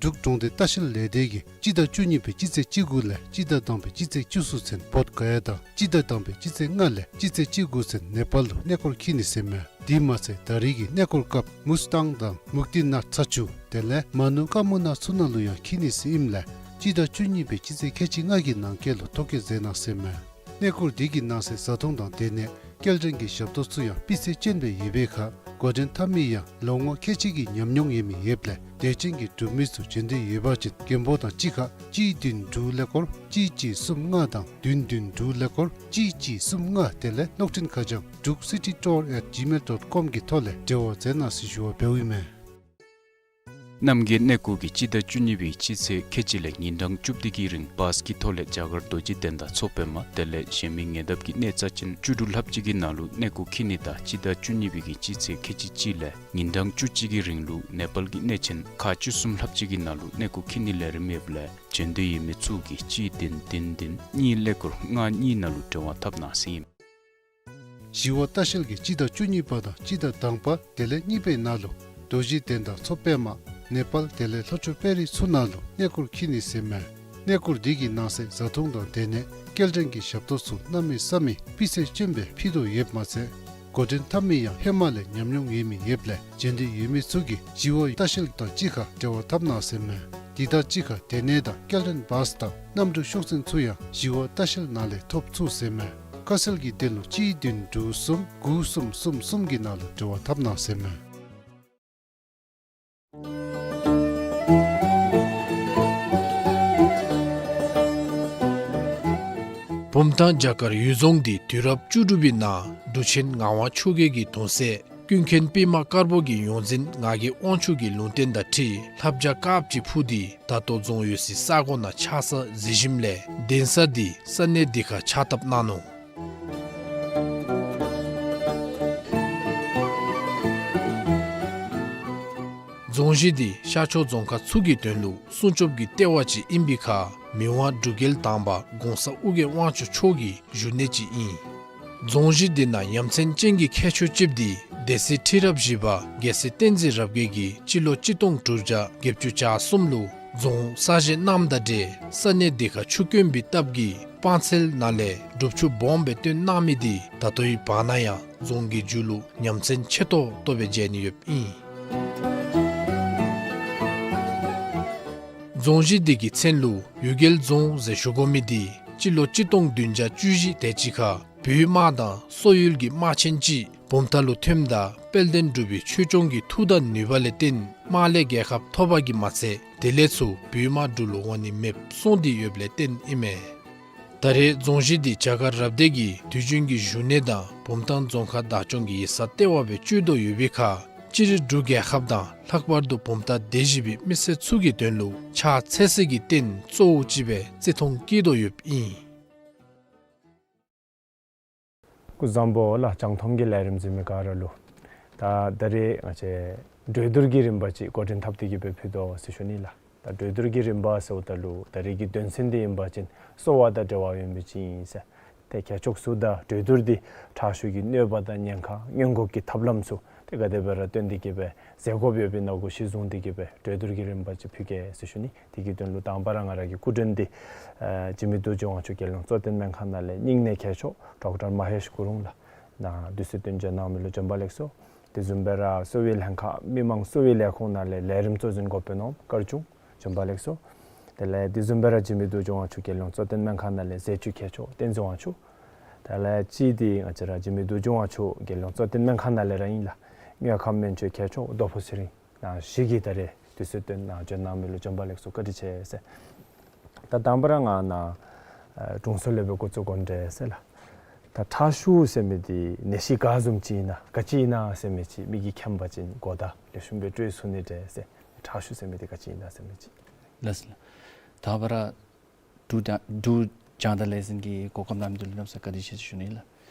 འབྲུག་གྲོང་སྡེ་ལྟ་བཤལ་ལས་སྡེ་གིས་སྤྱི་ཟླ་བཅུ་གཉིས་པའི་སྤྱི་ཚེས་བཅུ་དགུ་ལས་སྤྱི་ཟླ་དང་པའི་སྤྱི་ཚེས་བཅུ་གསུམ་ཚུན་བོདྷ་ག་ཡ་དང་སྤྱི་ཟླ་དང་པའི་སྤྱི་ཚེས་ལྔ་ལས་སྤྱི་ཚེས་བཅུ་དགུ་ཚུན་ནེ་པཱལ་ལུ་གནས་སྐོར་འཁྱིད་ནི་ཟེར་མས། དེ་མ་ཚད་ད་རེས་ཀྱི་གནས་སྐོར་སྐབས་མུས་ཏང་དང་མུཀྟི་ནཱཐ་ཚ་ཆུ་དེ་ལས་མ་ནུ་ཀ་མུ་ན་ཚུ་ནང་ལུ་ཡང་འཁྱིད་ནི་ཟེར་ཨིནམ་ལས་སྤྱི་ཟླ་བཅུ་གཉིས་པའི་སྤྱི་ཚེས་ཁལ་གཅིག་ལྔ་གི་ནང་འཁོད་ལུ་ཐོ་བཀོད་མཛད་གནང་ཟེར་མས། གནས་སྐོར་དེ་གི་ནང་གསེས་བཟའ་འཐུང་དང་སྡོད་གནས་སྐྱེལ་འདྲེན་གྱི་ཞབས་ཏོག་ཚུ་ཡང་སྤུས་ཚད་ཅན་སྦེ་ཡོད་པའི་ཁར་འགོ་འདྲེན་འཐབ་མི་ཡང་ལོ་ངོ་ཁལ་གཅིག་གི་ཉམས་མྱོང་ཡོད་མི་ཡོདཔ་ལས་དད་ཅན་གྱི་འབྲུག་མི་ཚུ་འབྱོན་འདོད་ཡོད་པ་ཅིན་མགོན་པོ་དང་གཅིག་ཁར་གཅིག་བདུན་དྲུག་ཀླད་ཀོར་གཅིག་གཅིག་གསུམ་ལྔ་དང་བདུན་བདུན་དྲུག་ཀླད་ཀོར་གཅིག་གཅིག་གསུམ་ལྔ་དེ་ལས་གློག་འཕྲིན་ཁ་བྱང་druk city tour at gmail dot com གི་ཐོག་ལས་འབྲེལ་བ་མཛད་གནང་ཟེར་ཞུ་བ་འབདཝ་ཨིན་མས། རྣམ་རྒྱལ་གནས་སྐོར་གྱིས་སྤྱི་ཟླ་བཅུ་གཉིས་པའི་སྤྱི་ཚེས་ཁལ་གཅིག་ལས་ཉིན་གྲངས་བཅུ་བདུན་གྱི་རིང་བཱས་ཀྱི་ཐོག་ལས་རྒྱ་གར་རྡོ་རྗེ་གདན་དང་མཚོ་པདྨ་དེ་ལས་གཞན་མི་ཉེ་འདབས་ཀྱི་གནས་རྩ་ཅན་བཅུ་དྲུག་ལྷགཔ་ཅིག་གི་ནང་ལུ་གནས་སྐོར་འཁྱིད་ནི་དང་སྤྱི་ཟླ་བཅུ་གཉིས་པའི་གི་སྤྱི་ཚེས་ཁལ་གཅིག་གཅིག་ལས་ཉིན་གྲངས་བཅུ་གཅིག་གི་རིང་ལུ་ནེ་པཱལ་གྱི་གནས་ཆེན་ཁག་བཅུ་གསུམ་ལྷགཔ་ཅིག་གི་ནང་ལུ་གནས་སྐོར་འཁྱིད་ནིའི་ལས་རིམ་ཡོདཔ་ལས་འབྱོན་འདོད་ཡོད་མི་ཚུ་གིས་གཅིག་བདུན་བདུན་བདུན་གཉིས་ཀླད་ཀོར་ལྔ་གཉིས་ནང་ལུ་འབྲེལ་བ་འཐབ་གནང་ཟེར་ཨིན། ཞི་བ་ལྟ་བཤལ་གྱིས་སྤྱི་ཟླ་བཅུ་གཉིས་པ་དང་སྤྱི་ཟླ་དང་པ་དེ་ལས་གཉིས་པའི་ནང་ལུ་རྡོ་རྗེ་གདན་དང་མཚོ་པདྨ་ནེ་པཱལ་དེ་ལས་ལྷོ་ཕྱོགས་དཔལ་རི་ཚུ་ནང་ལུ་གནས་སྐོར་འཁྱིད་ནི་ཟེར་མས། གནས་སྐོར་དེ་གི་ནང་གསེས་བཟའ་འཐུང་དང་སྡོད་གནས་སྐྱེལ་འདྲེན་གྱི་ཞབས་ཏོག་ཚུ་གནམ་མེད་ས་མེད་སྤུས་ཚད་ཅན་སྦེ་ཕུལ་དོ་ཡོདཔ་མ་ཚད་འགོ་འདྲེན་འཐབ་མི་ཡང་ཧེ་མ་ལས་ཉམས་མྱོང་ཡོད་མི་ཡོདཔ་ལས་འབྱོན་འདོད་ཡོད་མི་ཚུ་གིས་ཞི་བ་ལྟ་བཤལ་དང་གཅིག་ཁར་འབྲེལ་བ་འཐབ་གནང་ཟེར་མས། དེ་དང་གཅིག་ཁར་སྡོད་གནས་དང་སྐྱེལ་འདྲེན་བཱས་དང་གནམ་གྲུ་ཤོག་འཛིན་ཚུ་ཡང་ཞི་བ་ལྟ་བཤལ་ནང་ལས་ཐོབ་ཚུགས་ཟེར་མས། དཀའ་སེལ་གྱི་དོན་ལུ་གཅིག་བདུན་དྲུག་གསུམ་དགུ་གསུམ་གསུམ་གསུམ་གྱི་ནང་ལུ་འབྲེལ་བ་འཐབ་གནང་ཟེར་མས། བུམ་ཐང་བྱ་དཀར་གཡུལ་རྫོང་འདི་དུས་རབས་བཅུ་དྲུག་པའི་ནང་འབྲུག་ཆེན་ངག་དབང་ཆོས་རྒྱལ་གྱི་གདུང་སྲས་ཀུན་མཁྱེན་པདྨ་དཀར་པོ་གིས་ཡོངས་འཛིན་ངག་གི་དབང་ཕྱུག་གི་ལུང་བསྟན་དང་འཁྲིལ་ལྷ་བྱ་དཀརཔོ་ཅིག་འཕུར་ཏེ་ད་ལྟོ་རྫོང་ཡོད་སའི་ས་གོ་ནང་ཆགས་ས་གཟིགས་ཞིནམ་ལས་གདན་ས་འདི་ས་གནས་འདི་ཁར་ཕྱག་བཏབ་གནང་ནུག། རྫོང་གཞི་འདི་ཤར་ཕྱོགས་རྫོང་ཁག་ཚུ་གི་དོན་ལུ་སྲུང་སྐྱོབ་ཀྱི་ལྟེ་བ་ཅིག་ཨིན་པའི་ཁར་མི་དབང་འབྲུག་རྒྱལ་དང་པ་གོང་ས་ཨོ་རྒྱན་དབང་ཕྱུག་མཆོག་གི་བཞུགས་གནས་ཅིག་ཨིན། རྫོང་གཞི་འདི་ནང་ཡ་མཚན་ཅན་གྱི་ཁྱད་ཆོས་ཅིག་འདི་སྡེ་སྲིད་ཁྲི་རབས་བཞི་པ་རྒྱལ་སྲས་བསྟན་འཛིན་རབ་རྒྱས་ཀྱིས་སྤྱི་ལོ་གཅིག་སྟོང་དྲུག་བརྒྱ་བརྒྱད་ཅུ་གྱ་གསུམ་ལུ་རྫོང་གསར་བཞེངས་གནངམ་དང་འབྲེལ་ས་གནས་འདི་ཁར་ཆུ་དཀོན་པའི་སྟབས་ཀྱིས་སྤང་ཚལ་ནང་ལས་སྒྲུབ་ཆུ་སྦོམ་སྦེ་བཏོན་གནང་མི་འདི་ད་ལྟོའི་བར་ན་ཡང་རྫོང་གི་མཇུག་ལུ་ཉམས་མཚར་ཆེ་ཏོག་ཏོ་སྦེ་མཇལ་ནི་ཡོདཔ་ཨིན། རྫོང་གཞི་འདི་གི་མཚན་ལུ་གཡུལ་རྒྱལ་རྫོང་ཟེར་ཞུ་དགོ་མི་འདི་སྤྱི་ལོ་གཅིག་སྟོང་བདུན་བརྒྱ་བཅུ་བཞི་དེ་ཅིག་ཁར་བོད་དམག་དང་སོག་ཡུལ་གྱི་དམག་ཆེན་ཅིག་བུམ་ཐང་ལུ་ཐོནམ་ད་དཔལ་ལྡན་འབྲུག་པའི་ཆོས་སྐྱོང་གི་མཐུ་དང་ནུས་པ་ལས་བརྟེན་དམག་ལས་རྒྱལ་ཁ་ཐོབ་པ་གིས་མ་ཚད་དེ་ལས་ཚུར་བོད་དམག་འབྲུག་ལུ་འོང་ནི་མེདཔ་སོང་སྟེ་ཡོདཔ་ལས་བརྟེན་ཨིན་མས། ད་རེས་རྫོང་གཞི་འདི་བྱ་དཀར་རབ་སྡེ་གི་དུས་རྒྱུན་གྱི་བཞུགས་གནས་དང་བུམ་ཐང་རྫོང་ཁག་བདག་སྐྱོང་གི་ཡིག་ཚང་ལྟེ་བ་སྦེ་སྤྱོད་དོ་ཡོད་པའི་ཁར་སྤྱིར་འབྲུག་རྒྱལ་ཁབ་དང་ལྷག་པར་དུ་བུམ་ཐང་སྡེ་བཞི་པའི་མི་སེར་ཚུ་གི་དོན་ལུ་ཕྱག་འཚལ་སའི་རྟེན་གཙོ་བོ་ཅིག་སྦེ་བརྩི་མཐོང་བསྐྱེད་དོ་ཡོདཔ་ཨིན། སྐུ་གཟུགས་བཟང་པོ་ལགས། རྒྱང་མཐོང་གི་ལས་རིམ་གཟིགས་མི་ག་ར་ལུ། ད་ད་རེས་ང་བཅས་གྲོས་བསྡུར་གྱི་རིམ་པ་ཅིག་འགོ་འདྲེན་འཐབ་སྟེ་གི་སྦེ་ཕུལ་དོ་ཟེར་ཞུ་ནི་ལགས། ད་གྲོས་བསྡུར་གྱི་རིམ་པ་ཟེརཝ་ད་ལུ་ད་རེས་ཀྱི་དོན་ཚན་འདི་ཨིན་པ་ཅིན་གསོ་བ་དང་འབྲེལ་བ་ཡོད་མི་ཅིག་ཨིན་ཟེར། ཏེ་རྒྱལ་ཕྱོགས་ཚུ་དང་གྲོས་བསྡུར་འདི་ཁྲག་ཤུགས་ཀྱི་གནོད་པ་དང་ཉེན་ཁ་སྔོན་འགོག་གི་ཐབས་ལམ་ཚུ་ཏེ་ག་དེ་སྦེ་ར་བཏོན་ཏེ་གི་སྦེ་མཛད་དགོཔ་ཡོདཔ་ཨིན་ན་གུ་གཞི་བཟུང་སྟེ་གི་སྦེ་གྲོས་བསྡུར་གྱི་རིམ་པ་ཅིག་ཕུལ་གེ་ཟེར་ཞུ་ནི། དེ་གི་དོན་ལུ་དང་པ་ར་ང་ར་གི་སྐུ་མགྲོན་འདི་ཨ་འཇིགས་མེད་རྡོ་རྗེ་དབང་ཕྱུག་རྒྱལ་ཡོངས་གཙོ་བསྟེན་སྨན་ཁང་ནང་ལས་སྙིང་ནད་མཁས་མཆོག་ཌོག་ཊར་མ་ཧེཤ་ཀུ་རུང་ལགས་ནཱ་དུས་ཚོད་བཏོན་འབྱོན་གནང་མི་ལུ་བྱོན་པ་ལེགས་སོ། དེ་བཟུམ་སྦེ་ར་གསོ་བའི་ལྷན་ཁག་མི་མང་གསོ་བའི་ལས་ཁུངས་ནང་ལས་ལས་རིམ་གཙོ་འཛིན་འགོ་དཔོན་ནོར་བུ་དཀར་ཆུང་བྱོན་པ་ལེགས་སོ། དེ་ལས་དེ་བཟུམ་སྦེ་ར་འཇིགས་མེད་རྡོ་རྗེ་དབང་ཕྱུག་རྒྱལ་ཡོངས་གཙོ་བསྟེན་སྨན་ཁང་ནང་ལས་ཟས་བཅུད་མཁས་མཆོག་བསྟན་འཛིན་དབང་ཕྱུག། དེ་ལས་གཅིག་འདི་ང་བཅས་ར་འཇིགས་མེད་རྡོ་རྗེ་དབང་ཕྱུག་རྒྱལ་ཡོངས་གཙོ་བསྟེན་སྨན་ཁང་ནང་ལས་ར་ཨིན་ལགས། དངོས་ཁམས་སྨན་བཅོས་མཁས་མཆོག་རྡོ་ཕུ་ཚེ་རིང་ནཱ་བཞུགས་ཀྱི། ད་རེས་དུས་ཚོད་བཏོན་ནཱ་འབྱོན་གནང་མི་ལུ་བྱོན་པ་ལེགས་སོ། བཀའ་དྲིན་ཆེ་ཟེར། ད་དང་པ་ར་ང་ནཱ་ཨ་དྲུང་འཚོ་ལས་སྦེ་འགོ་བཙུགས་དགོ་འདྲས་ཟེར་ལགས། ད་ཁྲག་ཤུགས་ཟེར་མི་འདི་ནད་གཞི་ག་བཟུམ་ཅིག་ཨིན་ན་ག་ཅི་ཨིན་ན་ཟེར་མི་ཅིག་མི་གིས་མཁྱེན་པ་ཅིན་གོ་བརྡ་ལེགས་ཤོམ་སྦེ་སྤྲོད་ཚུགས་ནི་འདྲས་ཟེར། ཁྲག་ཤུགས་ཟེར་མི་འདི་ག་ཅི་ཨིན་ན་ཟེར་མི་ཅིག། ལགས་སོ་ལགས། དང་པ་ར་འབྲུག་རྒྱང་འབྲུག་རྒྱང་བསྒྲགས་ལས་འཛིན་གྱི་གོ་སྐབས་གནང་མི་འདི་ལུ་གནམ་མེད་ས་མེད་བཀའ་དྲིན་ཆེ་ཟེར་ཞུ་ནི་ལགས།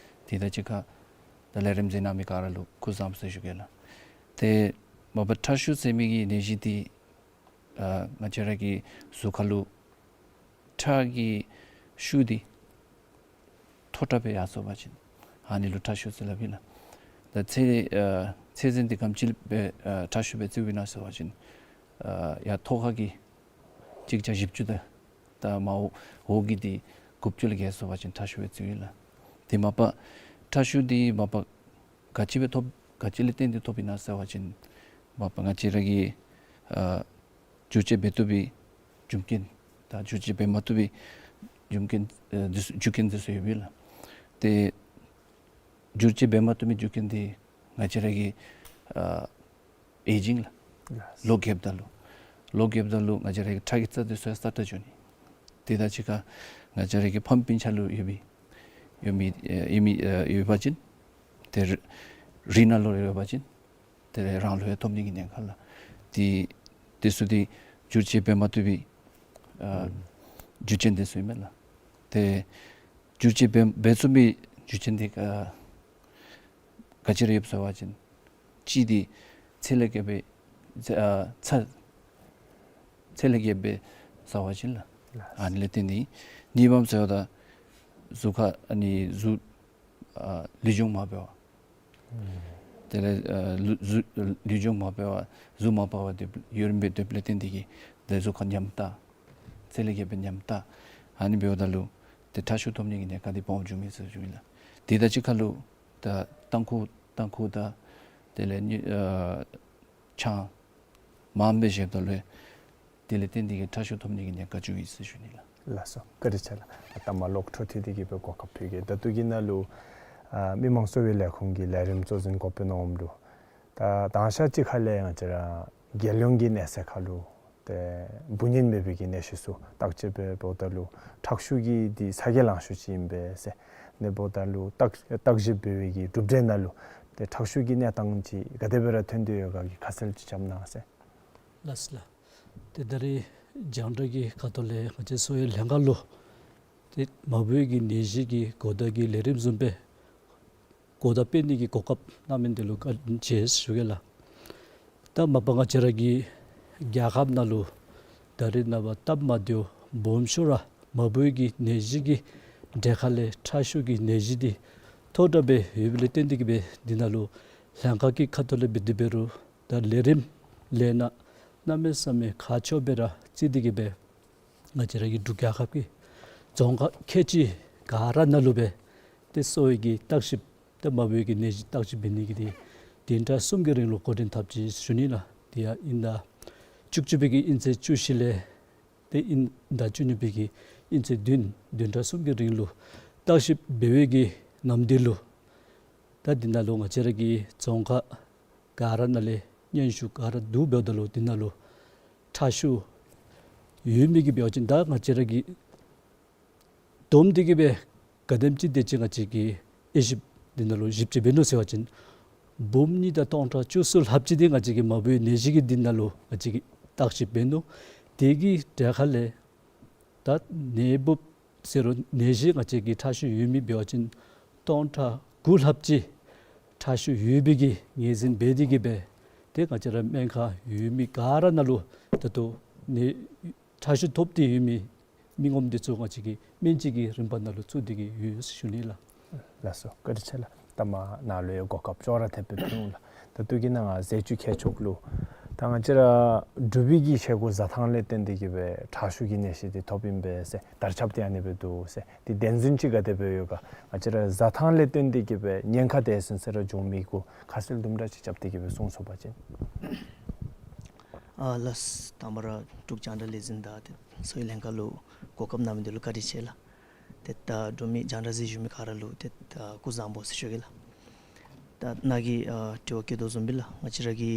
དེ་དང་གཅིག་ཁར་ད་ལས་རིམ་གཟིགས་གནང་མི་ག་ར་ལུ་སྐུ་གཟུགས་བཟང་པོ་ཟེར་ཞུ་གེ་ལགས། ཏེ་མ་པ་ཁྲག་ཤུགས་ཟེར་མི་གི་ནད་གཞི་འདི་ཨ་ང་བཅས་ར་གི་གཟུགས་ཁར་ལུ་ཁྲག་གི་ཤུགས་འདི་མཐོ་དྲགས་སྦེ་ཡར་སོང་པ་ཅིན་ཨ་ནི་ལུ་ཁྲག་ཤུགས་ཟེར་སླབ་ཨིན་ལགས། ད་ཚད་ཨ་ཚད་ཟིན་འདི་ག་དེམ་ཅིག་སྦེ་ཨ་ཁྲག་ཤུགས་སྦེ་བརྩིཝ་ཨིན་ན་ཟེར་བ་ཅིན་ཨ་ཡར་ཐོག་ཁ་གི་གཅིག་བརྒྱ་བཞི་བཅུ་དང་ད་མར་འོག་གི་འདི་དགུ་བཅུ་ལས་བརྒལ་སོང་པ་ཅིན་ཁྲག་ཤུགས་སྦེ་བརྩིཝ་ཨིན་ལགས། དེ་མ་པ་ཁྲག་ཤུགས་འདི་མ་པ་ག་ཅི་སྦེ་ཐོབ་ག་ཅི་ལས་བརྟེན་ཏེ་ཐོབ་ཨིན་ན་ཟེར་བ་ཅིན་མ་པ་ང་བཅས་ར་གི་ཨ་འགྱུར་བཅོས་འབད་བཏུབ་པའི་རྒྱུ་རྐྱེན་དང་འགྱུར་བཅོས་འབད་མ་བཏུབ་པའི་རྒྱུ་རྐྱེན་ཨ་འདི་ཚུ་རྒྱུ་རྐྱེན་འདི་ཚུ་ཡོདཔ་ཨིན་ལགས། ཏེ་འགྱུར་བཅོས་འབད་མ་བཏུབ་པའི་རྒྱུ་རྐྱེན་འདི་ང་བཅས་ར་གི་ཨ་ཨེ་ཇིང་ལགས། ལགས། ལོ་རྒསཔ་ད་ལུ་ལོ་རྒསཔ་ད་ལུ་ང་བཅས་ར་གི་ཁྲག་གི་རྩ་འདི་ཚུ་ཡང་སྲ་ཀྲག་འགྱོ་ནི། དེ་དང་གཅིག་ཁར་ང་བཅས་ར་གི་ཕམ་སྤུན་ཆ་ལུ་ཡོད་པའི་ཡོད་མི་ཨ་ཡོད་མི་ཨ་ཡོད་པ་ཅིན་ཏེ་རི་རི་ནང་ལུ་ཡོད་པ་ཅིན་ཏེ་རང་ལུ་ཡང་ཐོབ་ནི་གི་ཉེན་ཁ་ལགས། ཏེ་དེ་ཚུ་འདི་འགྱུར་བཅོས་འབད་མ་བཏུབ་པའི་ཨ་རྒྱུ་རྐྱེན་འདི་ཚུ་ཨིན་མས་ལགས། ཏེ་འགྱུར་བཅོས་འབད་འབད་ཚུགས་པའི་རྒྱུ་རྐྱེན་འདི་ཨ་ག་ཅི་ར་ཡོདཔ་ཟེར་བ་ཅིན་གཅིག་འདི་ཚད་ལས་བརྒལ་བའི་ཚད་ཨ་ཚད་ཚད་ལས་བརྒལ་བའི་ཟེར་བ་ཅིན་ལགས། ཨ་ནི་ལས་བརྟེན་ཏེ་ཨིན། གཉིས་པམ་ཟེརཝ་ད་གཟུགས་ཁར་ཨ་ནི་གཟུགས་ཨ་ལུས་སྦྱོང་མ་འབད་བར་དེ་ལས་ཨ་ལུ་གཟུགས་ལུས་སྦྱོང་མ་འབད་བར་གཟུགས་མ་པ་བར་ཏེ་ཡུན་རིངམོ་སྦེ་སྡོདཔ་ལས་བརྟེན་ཏེ་གིས་ཏེ་གཟུགས་ཁར་ཉམས་ཏ་ཚད་ལས་བརྒལ་བའི་ཉམས་ཏ་ཨ་ནི་འབདཝ་ད་ལུ་ཏེ་ཁྲག་ཤུགས་ཐོབ་ནི་གི་ཉེན་ཁ་འདི་སྦོམ་འགྱོ་མི་ཟེར་ཞུཝ་ཨིན་ལགས། དེ་དང་གཅིག་ཁར་ལུ་ད་ཏམ་ཁུ་ཏམ་ཁུ་དང་དེ་ལས་ནི་ཨ་ཆང་མངམ་སྦེ་བཞེསཔ་ད་ལུ་དེ་ལས་བརྟེན་ཏེ་གིས་ཁྲག་ཤུགས་ཐོབ་ནི་གི་ཉེན་ཁ་འགྱོཝ་ཨིན་ཟེར་ཞུ་ནི་ལགས། ལགས་སོ། བཀའ་དྲིན་ཆེ་ལགས། ཨ་ད་མ་ལོག་འཕྲོ་མཐུད་དེ་གི་སྦེ་གོ་སྐབས་ཕུལ་གེ། ད་ལྟོ་གི་ནང་ལུ་ཨ་མི་དམངས་གསོ་བའི་ལས་ཁུངས་ཀྱི་ལས་རིམ་གཙོ་འཛིན་འགོ་དཔོན་འོགམ་ལུ་ད་དང་ཤ་ཅིག་ཁ་ལས་ང་བཅས་ར་རྒྱལ་ཡོངས་ཀྱི་གནས་ཚད་ཁར་ལུ་ཏེ་འབུ་ནད་མེད་པའི་གི་ནད་གཞི་ཚུ་བརྟག་དཔྱད་འབད་འབདཝ་ད་ལུ་ཁྲག་ཤུགས་ཀྱི་འདི་ཚ་གྱང་ལང་ཤོས་ཅིག་ཨིན་པས་ཟེར། ཨ་ནི་འབདཝ་ད་ལུ་བརྟག་བརྟག་ཞིབ་འབད་བའི་གི་གྲུབ་འབྲས་ནང་ལུ་ཏེ་ཁྲག་ཤུགས་ཀྱི་གནས་སྟངས་ཅིག་ག་དེ་སྦེ་ར་ཐོན་ཏེ་ཡོད་ག་གི་ཁ་གསལ་ཅིག་རྐྱབ་གནང་ཟེར། ལགས་སོ་ལགས། ཏེ་ད་རེས་རྒྱང་བསྒྲགས་ཀྱི་ཁ་ཐུག་ལས་ང་བཅས་གསོ་བའི་ལྷན་ཁག་ལུ་ཏེ་མ་འབོ་བའི་གི་ནད་གཞི་གི་གོ་བརྡ་གི་ལས་རིམ་བཟུམ་སྦེ་གོ་བརྡ་སྤེལ་ནི་གི་གོ་སྐབས་གནང་མི་འདི་ལུ་བཀའ་དྲིན་ཆེ་ཞུ་གེ་ལགས། ད་མ་པ་ང་བཅས་ར་གི་རྒྱལ་ཁབ་ནང་ལུ་ད་རེས་ནངས་པ་སྟབས་མ་བདེཝ་སྦོམ་ཤོས་ར་མ་འབོ་བའི་གི་ནད་གཞི་གི་གྲས་ཁ་ལས་ཁྲག་ཤུགས་ཀྱི་ནད་གཞི་འདི་མཐོ་དྲགས་སྦེ་ཡོདཔ་ལས་བརྟེན་ཏེ་གི་སྦེ་འདི་ནང་ལུ་ལྷན་ཁག་གི་ཁ་ཐུག་ལས་འབད་དེ་འབད་རུང་ད་ལས་རིམ་ལས་སྣ་གནམ་མེད་ས་མེད་ཁག་ཆེཝ་སྦེ་ར་བརྩི་སྟེ་གི་སྦེ་ང་བཅས་ར་གི་འབྲུག་རྒྱལ་ཁབ་ཀྱི་རྫོང་ཁག་ཁལ་གཅིག་ག་ར་ནང་ལུ་སྦེ་ཏེ་གསོ་བའི་གི་བརྟག་ཞིབ་ཏེ་མ་འབོ་བའི་གི་ནད་གཞི་བརྟག་ཞིབ་འབད་ནི་གི་འདི་བདུན་ཕྲག་གསུམ་གྱི་རིང་ལུ་འགོ་འདྲེན་འཐབ་ཅི་ཞུ་ནི་ལགས། དེ་ཡང་དབྱིན་ཟླ་བཅུ་གཅིག་པའི་གི་དབྱིན་ཚེས་བཅུ་བཞི་ལས་ཏེ་དབྱིན་ཟླ་བཅུ་གཉིས་པའི་གི་དབྱིན་ཚེས་བདུན་བདུན་ཕྲག་གསུམ་གྱི་རིང་ལུ་བརྟག་ཞིབ་འབད་བའི་གི་ནམ་དུས་ལུ་ད་འདི་ནང་ལུ་ང་བཅས་ར་གི་རྫོང་ཁག་ག་ར་ནང་ལས་སྙན་ཞུ་ག་ར་བསྡུ་འབདཝ་ད་ལུ་འདི་ནང་ལུ་ཁྲག་ཤུགས་ཡོད་མི་གི་འབད་བ་ཅིན་ད་ང་བཅས་ར་གི་བསྡོམས་ཏེ་གི་སྦེ་ག་དེམ་ཅིག་དེ་ཅིག་ང་བཅས་ཀྱིས་དབྱེ་ཞིབ་འདི་ནང་ལུ་ཞིབ་དཔྱད་འབད་ནུག་ཟེར་བ་ཅིན་འབུམ་གཉིས་དང་སྟོང་ཕྲག་བཅུ་གསུམ་ལྷགཔ་ཅིག་འདི་ང་བཅས་ཀྱི་མ་འབོ་བའི་ནད་གཞི་གི་འདི་ནང་ལུ་ང་བཅས་ཀྱིས་བརྟག་ཞིབ་འབད་ནུག། དེ་གི་གྲས་ཁ་ལས་ད་ནད་འབུཔ་ཟེར་རུང་ནད་གཞི་ང་བཅས་ཀྱི་ཁྲག་ཤུགས་ཡོད་མི་འབད་བ་ཅིན་སྟོང་ཕྲག་དགུ་ལྷགཔ་ཅིག་ཁྲག་ཤུགས་ཡོད་པའི་གི་ངོས་འཛིན་འབད་དེ་གི་སྦེ་ཏེ་ང་བཅས་ར་སྨན་ཁང་ཡོད་མི་ག་ར་ནང་ལུ་ད་ལྟོ་ནད་ཁྲག་ཤུགས་ཐོབ་སྟེ་ཡོད་མི་མི་ངོམ་འདི་ཚུ་ང་བཅས་ཀྱིས་སྨན་བཅོས་ཀྱི་རིམ་པ་ནང་ལུ་བཙུགས་ཏེ་གི་ཡོད་ཟེར་ཞུ་ནི་ལགས། ལགས་སོ། བཀའ་དྲིན་ཆེ་ལགས། ད་མ་ནཱ་ལུ་ཡང་གོ་སྐབས་ཅོག་ར་འཐདཔ་སྦེ་ཕུལ་འོང་ལགས། ད་ལྟོ་གི་ནང་ང་ཟས་བཅུད་མཁས་མཆོག་ལུ་ད་ང་བཅས་ར་འབྲུག་པའི་གི་བཞེས་སྒོ་བཟའ་ཐངས་ལས་བརྟེན་ཏེ་གི་སྦེ་ཁྲག་ཤུགས་ཀྱི་ནད་གཞི་འདི་ཐོབ་ཨིན་པས་ཟེར་དར་ཁྱབ་འདི་ཨ་ནི་སྦེ་འདུག་ཟེར། འདི་བདེན་རྫུན་ཅིག་ག་དེ་སྦེ་ཡོད་ག། ང་བཅས་ར་བཟའ་ཐངས་ལས་བརྟེན་ཏེ་གི་སྦེ་ཉེན་ཁ་དེ་ཚུན་ཚོད་ར་འབྱུང་མི་གུ་ཁ་གསལ་དུམ་གྲ་ཅིག་རྐྱབ་སྟེ་གི་སྦེ་གསུང་ཚུགས་པ་ཅིན། ཨ་ལགས། དང་པ་ར་འབྲུག་རྒྱང་བསྒྲགས་ལས་འཛིན་དང་ཏེ་གསོ་བའི་ལྷན་ཁག་ལུ་གོ་སྐབས་གནང་མི་འདི་ལུ་བཀའ་དྲིན་ཆེ་ལགས། ཏེ་ད་འབྲུག་མི་རྒྱང་བསྒྲགས་གཟིགས་བཞུགས་མི་ག་ར་ལུ་ཏེ་ད་སྐུ་གཟུགས་བཟང་པོ་ཟེར་ཞུ་གེ་ལགས། ད་ནཱ་གིས་ཨ་དྲི་བ་བཀོད་དོ་བཟུམ་སྦེ་ལགས། ང་བཅས་ར་གི་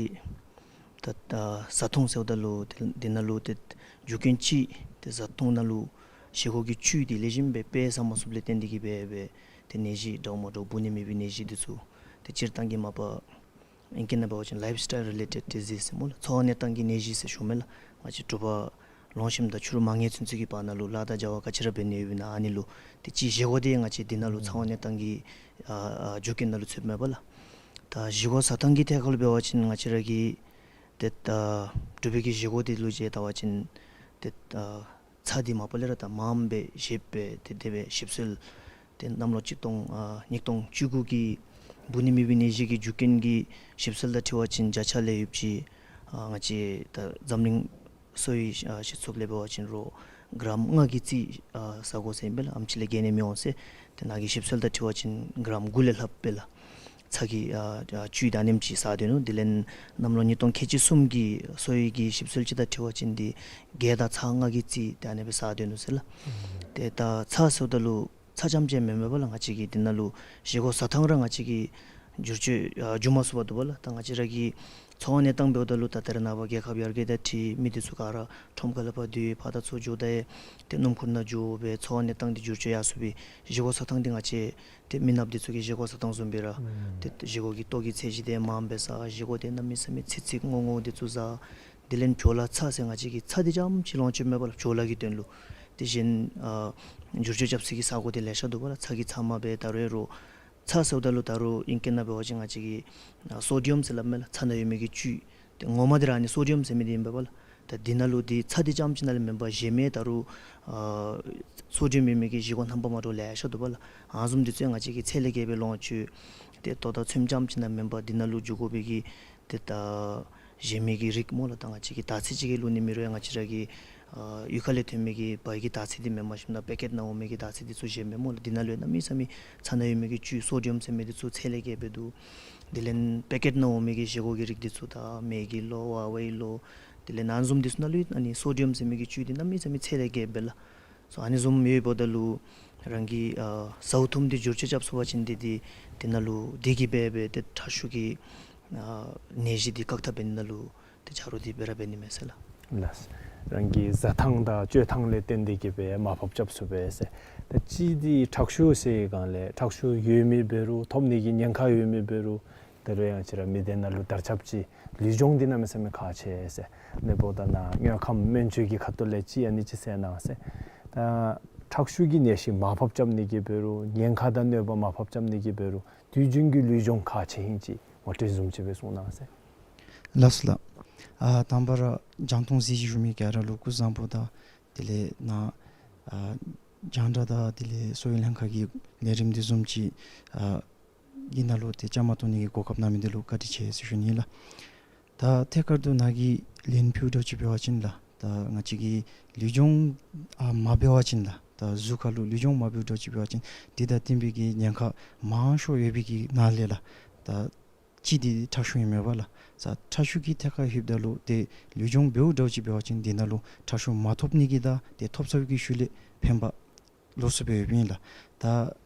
ད་ད་བཟའ་འཐུང་ཟེརཝ་ད་ལུ་ཏེ་འདི་ནང་ལུ་ཏེ་རྒྱུ་རྐྱེན་ཅིག་ཏེ་བཟའ་འཐུང་ནང་ལུ་བཞེས་སྒོ་གི་བཅུད་འདི་ལེགས་ཤོམ་སྦེ་དཔེ་བཟའ་མ་ཚུགསཔ་ལས་བརྟེན་ཏེ་གི་སྦེ་སྦེ་ཏེ་ནད་གཞི་འདྲཝ་མ་འདྲཝ་འབུ་ནད་མེད་པའི་ནད་གཞི་འདི་ཚུ་ཏེ་སྤྱིར་བཏང་གི་མ་པ་ཨིང་སྐད་ནང་འབད་བ་ཅིན་ལའིབ་སི་ཊའིལ་རི་ལེ་ཊེཌ་ཌི་ཟིསི་ཟེར་སྨོ་ལགས། འཚོ་བ་གནས་སྟངས་ཀྱི་ནད་གཞི་ཟེར་ཞུཝ་མས་ལགས། ང་བཅས་དྲོ་པ་ལོང་ཞིནམ་དང་ཕྱི་རུ་མ་ངལ་ཚུན་ཚོད་ཀྱི་བར་ན་ལུ་ལཱ་དང་བྱ་བ་ག་ཅི་ར་འབད་ནི་ཡོདཔ་ཨིན་ན་ཨ་ནི་ལུ་ཏེ་ཅིག་བཞེས་སྒོ་འདི་ང་བཅས་འདི་ནང་ལུ་འཚོ་བ་གནས་སྟངས་ཀྱི་ཨ་ཨ་རྒྱུ་རྐྱེན་ནང་ལུ་ཚུདཔ་མས་པ་ལགས། ད་བཞེས་སྒོ་བཟའ་ཐངས་ཀྱི་ཐད་ཁར་ལུ་འབད་བ་ཅིན་ང་བཅས་ར་གི་ཏེ་ད་འབྲུག་པའི་གི་བཞེས་སྒོ་འདི་ལུ་ཅིག་བལྟ་བ་ཅིན་ཏེ་ད་ཚྭ་འདི་མ་པ་ལས་ར་ད་མངམ་སྦེ་བཞེས་སྦེ་ཏེ་དེ་སྦེ་ཞིབ་གསོལ་ཏེ་གནམ་ལོ་གཅིག་སྟོང་ཨ་ཉིས་སྟོང་བཅུ་དགུ་གི་འབུ་ནད་མེད་པའི་ནད་གཞི་གི་རྒྱུ་རྐྱེན་གྱི་ཞིབ་གསོལ་དང་འཁྲིལ་བ་ཅིན་བརྒྱ་ཆ་ལས་ཡོདཔ་ཅིག་ཨ་ང་བཅས་ད་འཛམ་གླིང་གསོ་བའི་ཨ་སྤྱི་ཚོགས་ལས་འབད་བ་ཅིན་རོགས་གྲམ་ལྔ་གི་རྩིས་ཨ་བཟའ་དགོ་ཟེར་ཨིན་པས་ལགས། ཨེམ་ཆི་ལས་བརྒལ་ནི་མི་འོང་ཟེར། ཏེ་ནཱ་གི་ཞིབ་གསོལ་དང་འཁྲིལ་བ་ཅིན་གྲམ་དགུ་ལས་ལྷགཔ་སྦེ་ལགས། ཚྭ་གི་ཨ་ཨ་བཅུད་ད་ཨ་ནེམ་ཅིག་བཟའ་སྡོད་ནུག། དེ་ལས་གནམ་ལོ་ཉིས་སྟོང་ཁལ་གཅིག་གསུམ་གྱི་གསོ་བའི་གི་ཞིབ་གསོལ་ཅིག་དང་འཁྲིལ་བ་ཅིན་འདི་གད་དང་ཚྭ་ལྔ་གི་རྩིས་ཏེ་ཨ་ནི་སྦེ་བཟའ་སྡོད་ནུག་ཟེར་ལགས། ཨུམ། ཏེ་ད་ཚྭ་ཟེརཝ་ད་ལུ་ཚྭ་རྐྱངམ་ཅིག་མེན་མས་པ་ལགས། ང་བཅས་ཀྱི་འདི་ནང་ལུ་བཞེས་སྒོ་བཟའ་ཐངས་ར་ང་བཅས་ཀྱིས་བསྒྱུར་བཅོས་ཨ་འགྱོ་མ་ཚུགས་པར་འདུག་པ་ལགས། ད་ང་བཅས་ར་གི་འཚོ་བ་གནས་སྟངས་འབདཝ་ད་ལུ་ད་ད་རེས་ནངས་པ་རྒྱལ་ཁབ་ཡར་རྒྱས་དང་འཁྲིལ་མི་འདི་ཚུ་ག་ར་ཁྲོམ་ཁ་ལས་ཕར་སྡོད་ཕར་དང་ཚུར་འགྱོ་ད་ཡང་ཏེ་སྣུམ་འཁོར་ནང་འགྱོ་སྦེ་འཚོ་བ་གནས་སྟངས་འདི་བསྒྱུར་བཅོས་ཡར་སོང་སྦེ་བཞེས་སྒོ་བཟའ་ཐངས་འདི་ང་བཅས་ཏེ་མི་ནགཔ་འདི་ཚུ་གི་བཞེས་སྒོ་བཟའ་ཐངས་བཟུམ་སྦེ་ར། ཨུམ། ཏེ་བཞེས་སྒོ་གི་ལྟོ་གི་ཚད་གཞི་འདི་མངམ་སྦེ་བཟའ། བཞེས་སྒོ་འདི་གནམ་མེད་ས་མེད་ཚིག་ཚིག་རྔོ་རྔོ་འདི་ཚུ་བཟའ། དེ་ལས་བྲོ་ལ་ཚྭ་ཟེར་ང་བཅས་ཀྱིས་ཚྭ་འདི་རྐྱངམ་ཅིག་ལོངས་སྤྱོད་མེད་པ་ལགས། བྲོ་ལ་གི་དོན་ལུ། དེ་བཞིན་ཨ་བསྒྱུར་བཅོས་རྐྱབ་སའི་གི་ས་གོ་འདི་ལེ་ཤ་འདུག་པ་ལགས། ཚྭ་གི་ཚབ་མ་སྦེ་ད་རུང་རོགས་ཚྭ་ཟེརཝ་ད་ལུ་ད་རུང་ཨིང་སྐད་ནང་འབད་བ་ཅིན་ང་བཅས་ཀྱིས་ཨ་སོ་ཌི་ཡམ་ཟེར་སླབ་མས་ལགས། ཚྭ་ནང་ཡོད་མི་གི་བཅུད། ཏེ་ངོ་མ་འདི་ར་ཨ་ནི་སོ་ཌི་ཡམ་ཟེར་མི་འདི་ཨིན་པས་པ་ལགས། ད་འདི་ནང་ལུ་འདི་ཚྭ་འདི་རྐྱངམ་ཅིག་ནང་ལས་མེན་པར་གཞན་མི་ད་རུང་ཨ་སོ་ཌི་ཡམ་ཡོད་མི་གི་བཞེས་སྒོ་རྣམ་པ་མ་འདྲཝ་ལེ་ཤ་འདུག་པ་ལགས། ཨ་ནི་བཟུམ་འདི་ཚུ་ཡང་ང་བཅས་ཀྱིས་ཚད་ལས་བརྒལ་སྦེ་ལོངས་སྤྱོད། ཏེ་ལྟོ་དང་ཚོདམ་རྐྱངམ་ཅིག་ནང་མེན་པར་འདི་ནང་ལུ་འགྱོ་དགོ་པའི་གི་ཏེ་ད་གཞན་མི་གི་རིགས་སྨོ་ལགས། ད་ང་བཅས་ཀྱིས་དར་ཚི་ཅིག་གི་བླུག་ནི་མེད་རུང་ཡང་ང་བཅས་ར་གི་ཨ་གཡུས་ཁ་ལས་ཐོན་མི་གི་བལ་གྱི་དར་ཚི་འདི་མེན་པར་ཞིནམ་ད་པེ་ཀེཊ་ནང་འོང་མི་གི་དར་ཚི་འདི་ཚུ་གཞན་མེན་སྨོ་ལགས། འདི་ནང་ལུ་ཡང་གནམ་མེད་ས་མེད་ཚྭ་ནང་ཡོད་མི་གི་བཅུད་སོ་ཌི་ཡམ་ཟེར་མི་འདི་ཚུ་ཚད་ལས་བརྒལ་སྦེ་འདུག། དེ་ལས་པེ་ཀེཊ་ནང་འོང་མི་གི་བཞེས་སྒོ་གི་རིགས་འདི་ཚུ་ད་མེ་གི་ལོ་ཝ་ཝའི་ལོ། དེ་ལས་ཨ་ནི་བཟུམ་འདི་ཚུ་ནང་ལུ་ཡང་ཨ་ནི་སོ་ཌི་ཡམ་ཟེར་མི་གི་བཅུད་འདི་གནམ་མེད་ས་མེད་ཚད་ལས་བརྒལ་སྦེ་ལགས། སོ་ཨ་ནི་བཟུམ་ཡོདཔ་ད་ལུ་རང་གིས་ཨ་ཟཝ་ཐུམ་འདི་བསྒྱུར་བཅོས་རྐྱབ་ཚུགས་པ་ཅིན་འདི་འདི་འདི་ནང་ལུ་འདི་གིས་འབད་འབད་ཏེ་ཁྲག་ཤུགས་ཀྱི་ཨ་ནད་གཞི་འདི་བཀག་ཐབས་འབད་ནི་ནང་ལུ་ཏེ་ཆ་རོགས་འདི་སྦེ་ར་འབད་ནི་མས་ཟེར་ལགས། ལགས། རང་གི་བཟའ་ཐངས་དང་སྤྱོད་ཐངས་ལས་བརྟེན་ཏེ་གིས་སྦེ་མར་ཕབ་རྐྱབ་ཚུགས་པས་ཟེར། ད་ཅི་འདི་ཁྲག་ཤུགས་ཟེར་སྒང་ལས་ཁྲག་ཤུགས་ཡོད་མི་འབད་རུང་ཐོབ་ནི་གི་ཉེན་ཁ་ཡོད་མི་འབད་རུང་ད་རུང་ཡང་ང་བཅས་ར་མི་སྡེ་ནང་ལུ་དར་ཁྱབ་ཅིག་ལུས་སྦྱོང་འདི་གནམ་མེད་ས་མེད་ཁག་ཆེ་ཟེར། ཨ་ནི་འབདཝ་ད་ནཱ་དངོས་ཁམས་སྨན་བཅོས་ཀྱི་ཁ་ཐུག་ལས་ཅིག་ཨ་ནི་ཅིག་གསལ་གནང་ཟེར། ད་ཁྲག་ཤུགས་ཀྱི་ནད་གཞི་མར་ཕབ་རྐྱབ་ནི་གི་འབད་རུང་ཉེན་ཁ་དང་གནོད་པ་མར་ཕབ་རྐྱབ་ནི་གི་འབད་རུང་དུས་རྒྱུན་གྱི་ལུས་སྦྱོང་ཁག་ཆེ་ཨིན་ཅིག་ངོ་སྤྲོད་བཟུམ་ཅིག་སྦེ་གསུང་གནང་ཟེར། ལགས་སོ་ལགས། ཨ་དང་པ་ར་རྒྱང་མཐོང་གཟིགས་ཞིན་བཞུགས་མི་ག་ར་ལུ་སྐུ་གཟུགས་བཟང་པོ་དང་དེ་ལས་ནཱ་ཨ་རྒྱང་བསྒྲགས་དང་དེ་ལས་གསོ་བའི་ལྷན་ཁག་གི་ལས་རིམ་འདི་བཟུམ་ཅིག་ཨ་གི་ནང་ལུ་ཏེ་བཅའ་མར་གཏོགས་ནི་གི་གོ་སྐབས་གནང་མི་འདི་ལུ་བཀའ་དྲིན་ཆེ་ཟེར་ཞུ་ནི་ལགས། ད་ཐད་ཀར་དུ་ནཱ་གིས་ལན་ཕུལཝ་འདྲཝ་ཅིག་འབད་བ་ཅིན་ལགས། ད་ང་བཅས་ཀྱིས་ལུས་སྦྱོང་ཨ་མ་འབད་བ་ཅིན་ལགས། ད་གཟུགས་ཁར་ལུ་ལུས་སྦྱོང་མ་འབདཝ་འདྲཝ་ཅིག་འབད་བ་ཅིན་འདི་དང་བསྟུན་པའི་གི་ཉེན་ཁ་མང་ཤོས་ཡོད་པའི་གི་ནང་ལས་ལགས། ད་ཅི་འདི་ཁྲག་ཤུགས་ཨིན་མས་པ་ལགས། ས་ཁྲག་ཤུགས་ཀྱི་ཐད་ཁར་ལྷོདཔ་ད་ལུ་ཏེ་ལུས་སྦྱོང་འབདཝ་འདྲཝ་ཅིག་འབད་བ་ཅིན་འདི་ནང་ལུ་ཁྲག་ཤུགས་མ་ཐོབ་ནི་གི་དང་ཏེ་ཐོབ་ཚར་བའི་གི་ཤུལ་ལས་ཕན་པ་ལོགས་སུ་སྦེ་ཡོདཔ་ཨིན་ལགས། ད་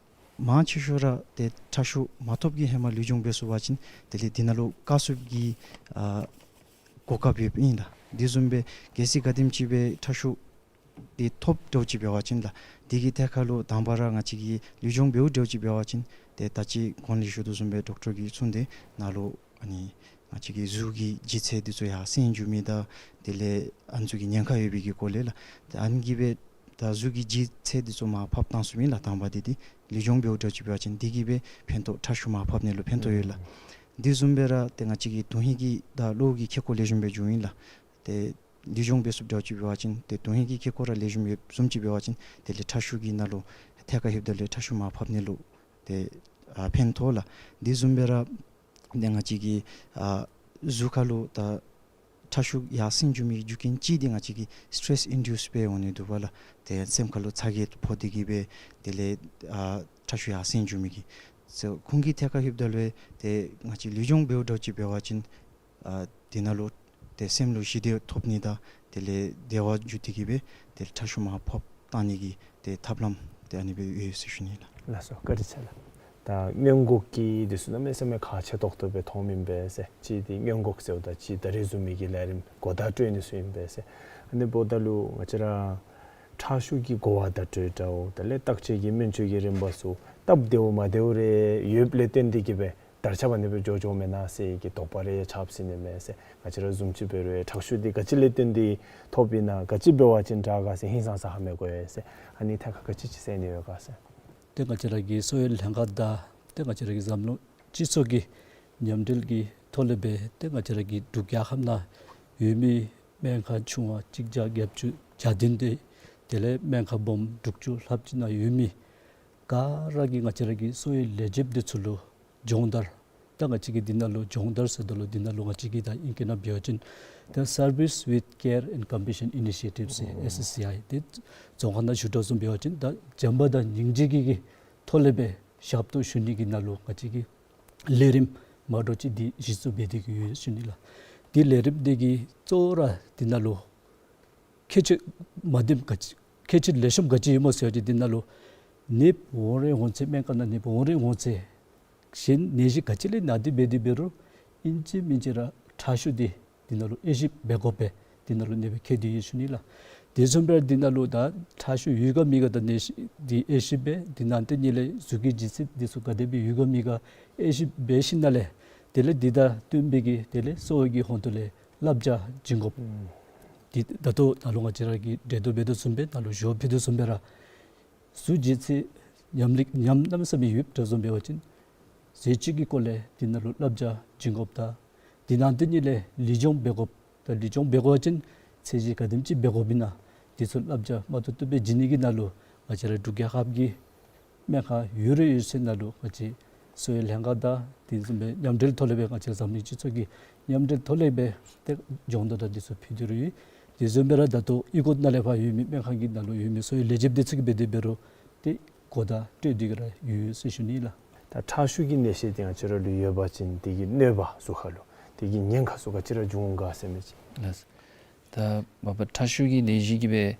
མང་ཆེ་ཤོས་ར་ཏེ་ཁྲག་ཤུགས་མ་ཐོབ་ཀྱི་ཧེ་མ་ལུས་སྦྱོང་འབད་ཚུགས་པ་ཅིན་དེ་ལས་འདི་ནང་ལུ་བཀག་ཚུགས་ཀྱི་ཨ་གོ་སྐབས་ཡོདཔ་ཨིན་ལགས། འདི་བཟུམ་སྦེ་གལ་སྲིད་ག་དེམ་ཅིག་སྦེ་ཁྲག་ཤུགས་འདི་ཐོབ་འདྲཝ་ཅིག་འབད་བ་ཅིན་ལགས། འདི་གི་ཐད་ཁར་ལུ་དང་པ་ར་ང་བཅས་ཀྱིས་ལུས་སྦྱོང་འབདཝ་འདྲཝ་ཅིག་འབད་བ་ཅིན་ཏེ་ད་ཅི་གོང་ལས་ཞུ་དོ་བཟུམ་སྦེ་ཌོག་ཊར་གྱིས་གསུངས་ཏེ་ནཱ་ལུ་ཨ་ནི་ང་བཅས་ཀྱི་གཟུགས་ཀྱི་ལྗིད་ཚད་འདི་ཚུ་ཡར་སེང་འགྱོ་མི་དང་དེ་ལས་ཨ་ནི་ཚུ་གི་ཉེན་ཁ་ཡོད་པའི་གི་སྐོར་ལས་ལགས། ཏེ་ཨ་ནི་གིས་སྦེ་ད་གཟུགས་ཀྱི་ལྗིད་ཚད་འདི་ཚུ་མར་ཕབ་བཏང་ཚུགས་མི་ལགས། དང་པ་འདི་འདི་ལུས་སྦྱོང་འབདཝ་འདྲཝ་ཅིག་འབད་བ་ཅིན་འདི་གིས་སྦེ་ཕན་ཐོགས་ཁྲག་ཤུགས་མར་ཕབ་ནི་ལུ་ཕན་ཐོགས་ཡོད་ལགས། འདི་བཟུམ་སྦེ་ར་ཏེ་ང་བཅས་ཀྱི་དོན་ཧིང་གི་དང་གློ་བོ་གི་ཁེ་ཀོ་ལེགས་ཤོམ་སྦེ་འགྱོཝ་ཨིན་ལགས། ཏེ་ལུས་སྦྱོང་འབད་ཚུགསཔ་འདྲཝ་ཅིག་འབད་བ་ཅིན་ཏེ་དོན་ཧིང་གི་ཁེ་ཀོ་ར་ལེགས་ཤོམ་ཡོདཔ་བཟུམ་ཅིག་འབད་བ་ཅིན་དེ་ལས་ཁྲག་ཤུགས་ཀྱི་ནང་ལུ་ཐད་ཁར་ལྷོདཔ་ད་ལུ་ཁྲག་ཤུགས་མར་ཕབ་ནི་ལུ་ཏེ་ཨ་ཕན་ཐོགས་ལགས། འདི་བཟུམ་སྦེ་ར་ཏེ་ང་བཅས་ཀྱི་ཨ་གཟུགས་ཁར་ལུ་ད་ཁྲག་ཤུགས་ཡར་སེང་འགྱོ་མི་རྒྱུ་རྐྱེན་ཅིག་འདི་ང་བཅས་ཀྱི་སི་ཊེ་རེསི་ཨིན་ཌིའུསི་སྦེ་འོང་ནི་འདུག་པ་ལགས། ཏེ་སེམས་ཁར་ལུ་ཚ་གྱང་ཕོག་སྟེ་གིས་སྦེ་དེ་ལས་ཨ་ཁྲག་ཤུགས་ཡར་སེང་འགྱོ་མི་གི། སོ་ཁོང་གི་ཐད་ཁར་ལྷོདཔ་ད་ལུ་ཏེ་ང་བཅས་ལུས་སྦྱོང་འབདཝ་འདྲཝ་ཅིག་འབད་བ་ཅིན་ཨ་དེ་ནང་ལུ་ཏེ་སེམས་ལུ་ཞི་བདེ་ཐོབ་ནི་དང་དེ་ལས་བདེ་བ་འཇུ་སྟེ་གིས་སྦེ་ཏེ་ཁྲག་ཤུགས་མར་ཕབ་བཏང་ནི་གི་ཏེ་ཐབས་ལམ་ཏེ་ཨ་ནི་སྦེ་ཡོད་ཟེར་ཞུ་ནི་ལགས། ལགས་སོ་བཀའ་དྲིན་ཆེ་ལགས། ད་སྔོན་འགོག་གི་འདི་ཚུ་གནམ་མེད་ས་མེད་ཁག་ཆེ་ཏོག་ཏོ་སྦེ་མཐོངམ་ཨིན་པས་ཟེར། ཅིག་འདི་སྔོན་འགོག་ཟེརཝ་ད་ཅིག་ད་རེས་བཟུམ་མའི་གི་ལས་རིམ་གོ་བརྡ་སྤྲོད་ནི་ཚུ་ཨིན་པས་ཟེར། ཨ་ནི་འབདཝ་ད་ལུ་ང་བཅས་ར་ཁྲག་ཤུགས་ཀྱི་གོ་བརྡ་སྤྲོད་འདྲཝ་དེ་ལས་བརྟག་དཔྱད་ཀྱི་སྨན་བཅོས་ཀྱི་རིམ་པ་ཚུ་སྟབས་བདེཝ་མ་བདེཝ་རེ་ཡོདཔ་ལས་བརྟེན་ཏེ་གིས་སྦེ་དར་ཁྱབ་ཨ་ནི་སྦེ་འགྱོ་འགྱོཝ་མེན་ན་ཟེར་གྱི་དོགས་པ་རེ་ཡང་ཆགས་སྲིད་ནི་མས་ཟེར། ང་བཅས་ར་བཟུམ་ཅིག་འབད་རུང་ཁྲག་ཤུགས་འདི་ག་ཅི་ལས་བརྟེན་ཏེ་ཐོབ་ཨིན་ན་ག་ཅི་འབད་བ་ཅིན་དྲག་ག་ཟེར་ཧིང་སངས་ས་ཧ་མི་གོ་ཟེར། ཨ་ནི་ཐད་ཁར་ག་ཅི་ཅིག་ཟེར་ནི་ཡོད་ག་ཟེར། ཏེ་ང་བཅས་ར་གི་གསོ་བའི་ལྷན་ཁག་དང་ཏེ་ང་བཅས་ར་གི་འཛམ་གླིང་སྤྱི་ཚོགས་ཀྱི་མཉམ་འབྲེལ་གྱི་ཐོག་ལས་སྦེ་ཏེ་ང་བཅས་ར་གི་འབྲུག་རྒྱལ་ཁབ་ནང་ཡོད་མི་སྨན་ཁང་ཆུང་བ་གཅིག་བརྒྱ་བརྒྱད་ཅུ་གྱ་བདུན་ཏེ་དེ་ལས་སྨན་ཁང་སྦོམ་དྲུག་ཅུ་ལྷགཔ་ཅིག་ནང་ཡོད་མི་ག་ར་གིས་ང་བཅས་ར་གི་གསོ་བའི་ལས་བྱེདཔ་འདི་ཚུ་ལུ་སྦྱོང་བརྡར། ད་ང་བཅས་ཀྱིས་འདི་ནང་ལུ་སྦྱོང་བརྡར་ཟེརཝ་ད་ལུ་འདི་ནང་ལུ་ང་བཅས་ཀྱིས་ད་ཨིང་སྐད་ནང་འབད་བ་ཅིན་ད་Service with Care and Compassion Initiative ཟེར་ཨེསི་ཨེསི་སི་ཨའི་ཏེ་རྫོང་ཁ་ནང་ཞུ་དོ་བཟུམ་འབད་བ་ཅིན་ད་བྱམས་པ་དང་སྙིང་རྗེ་གི་གི་ཐོག་ལས་སྦེ་ཞབས་ཏོག་ཞུ་ནི་གི་ནང་ལུ་ང་བཅས་ཀྱིས་ལས་རིམ་མ་འདྲཝ་ཅིག་འདི་གཞི་བཙུགས་འབད་དེ་གིས་ཡོད་ཟེར་ཞུ་ནི་ལགས། འདི་ལས་རིམ་འདི་གི་གཙོ་བོ་ར་འདི་ནང་ལུ་ཁྱད་ཆོས་མ་བདེཝ་ག་ཅི་ཁྱད་ཆོས་ལེགས་ཤོམ་ག་ཅི་ཡོདཔ་སྨོ་ཟེར་བ་ཅིན་འདི་ནང་ལུ་ནདཔ་འོང་རན་འོང་ཚེ་སྨན་ཁང་ནང་ནདཔ་འོང་རན་འོང་ཚེ་གཞན་ནད་གཞི་ག་ཅི་ལས་ན་སྟེ་འབད་དེ་འབད་རུང་ཨིན་ཅི་མིན་ཅི་ར་ཁྲག་ཤུགས་འདི་འདི་ནང་ལུ་དབྱེ་ཞིབ་འབད་དགོཔ་སྦེ་འདི་ནང་ལུ་ཨ་ནི་སྦེ་བཀོད་དེ་ཡོད་ཟེར་ཞུ་ནི་ལགས། དེ་བཟུམ་སྦེ་འདི་ནང་ལུ་ད་ཁྲག་ཤུགས་ཡོད་ག་མེད་ག་དང་ནད་གཞི་འདི་དབྱེ་ཞིབ་འབད། འདི་ནང་དེ་ཉིད་ལས་གཟུགས་ཀྱི་ལྗིད་ཚད་འདི་ཚུ་ག་དེ་སྦེ་ཡོད་ག་མེད་ག་དབྱེ་ཞིབ་འབད་ཞིནམ་ལས་དེ་ལས་འདི་དང་བསྟུན་པའི་གི་དེ་ལས་གསོ་བའི་གི་ཧོངས་ལས་བསླབ་བྱ་བྱིན་དགོཔ། ཨུམ། འདི་ད་ལྟོ་ནཱ་ལུ་ང་བཅས་ར་གིས་འགྲེལ་བརྡ་འབད་དོ་བཟུམ་སྦེ་ནཱ་ལུ་ཞུ་བ་ཕུལ་དོ་བཟུམ་སྦེ་ར་གཟུགས་ལྗིད་ཚད་ཉམས་ལེགས་ཉམས་གནམ་མེད་ས་མེད་ཡོདཔ་འདྲཝ་བཟུམ་འབད་བ་ཅིན་ཟས་བཅུད་ཀྱི་སྐོར་ལས་འདི་ནང་ལུ་བསླབ་བྱ་བྱིན་དགོཔ་དང་འདི་ནང་དེ་ཉིད་ལས་ལུས་སྦྱོང་འབད་དགོཔ་དང་ལུས་སྦྱོང་འབད་དགོ་པ་ཅིན་ཚད་གཞི་ག་དེམ་ཅིག་འབད་དགོཔ་ཨིན་ན་འདི་ཚུ་བསླབ་བྱ་མ་ཏོག་ཏོ་སྦེ་བྱིན་ནི་གི་ནང་ལུ་ང་བཅས་ར་འབྲུག་རྒྱལ་ཁབ་ཀྱི་སྨན་ཁང་ཡོད་རེ་ཡོད་ཚད་ནང་ལུ་ང་བཅས་གསོ་བའི་ལྷན་ཁག་དང་དེ་བཟུམ་སྦེ་མཉམ་འབྲེལ་ཐོག་ལས་སྦེ་ང་བཅས་འཛམ་གླིང་སྤྱི་ཚོགས་ཀྱི་མཉམ་འབྲེལ་ཐོག་ལས་སྦེ་ཏེ་སྦྱོང་བརྡར་དང་འདི་ཚུ་ཕུལ་ཏེ་ར་ཡོད། དེ་བཟུམ་སྦེ་ར་ད་ལྟོ་གཡུས་སྒོ་ནང་ལས་ཕར་ཡོད་མི་སྨན་ཁང་གི་ནང་ལུ་ཡོད་མི་གསོ་བའི་ལས་བྱེདཔ་འདི་ཚུ་གིས་འབད་དེ་འབད་རུང་ཏེ་གོ་བརྡ་སྤྲོད་དེ་གིས་ར་ཡོད་ཟེར་ཞུ་ནི་ལགས། ད་ཁྲག་ཤུགས་ཀྱི་ནད་གཞི་འདི་ང་བཅས་ར་ལུ་ཡོད་པ་ཅིན་དེ་གི་གནོད་པ་གཟུགས་ཁར་ལུ་དེ་གི་ཉེན་ཁ་ཚུ་ག་ཅི་ར་འབྱུང་ག་ཟེར་མི་ཅིག། ལགས། ད་མ་པ་ཁྲག་ཤུགས་ཀྱི་ནད་གཞི་གིས་སྦེ་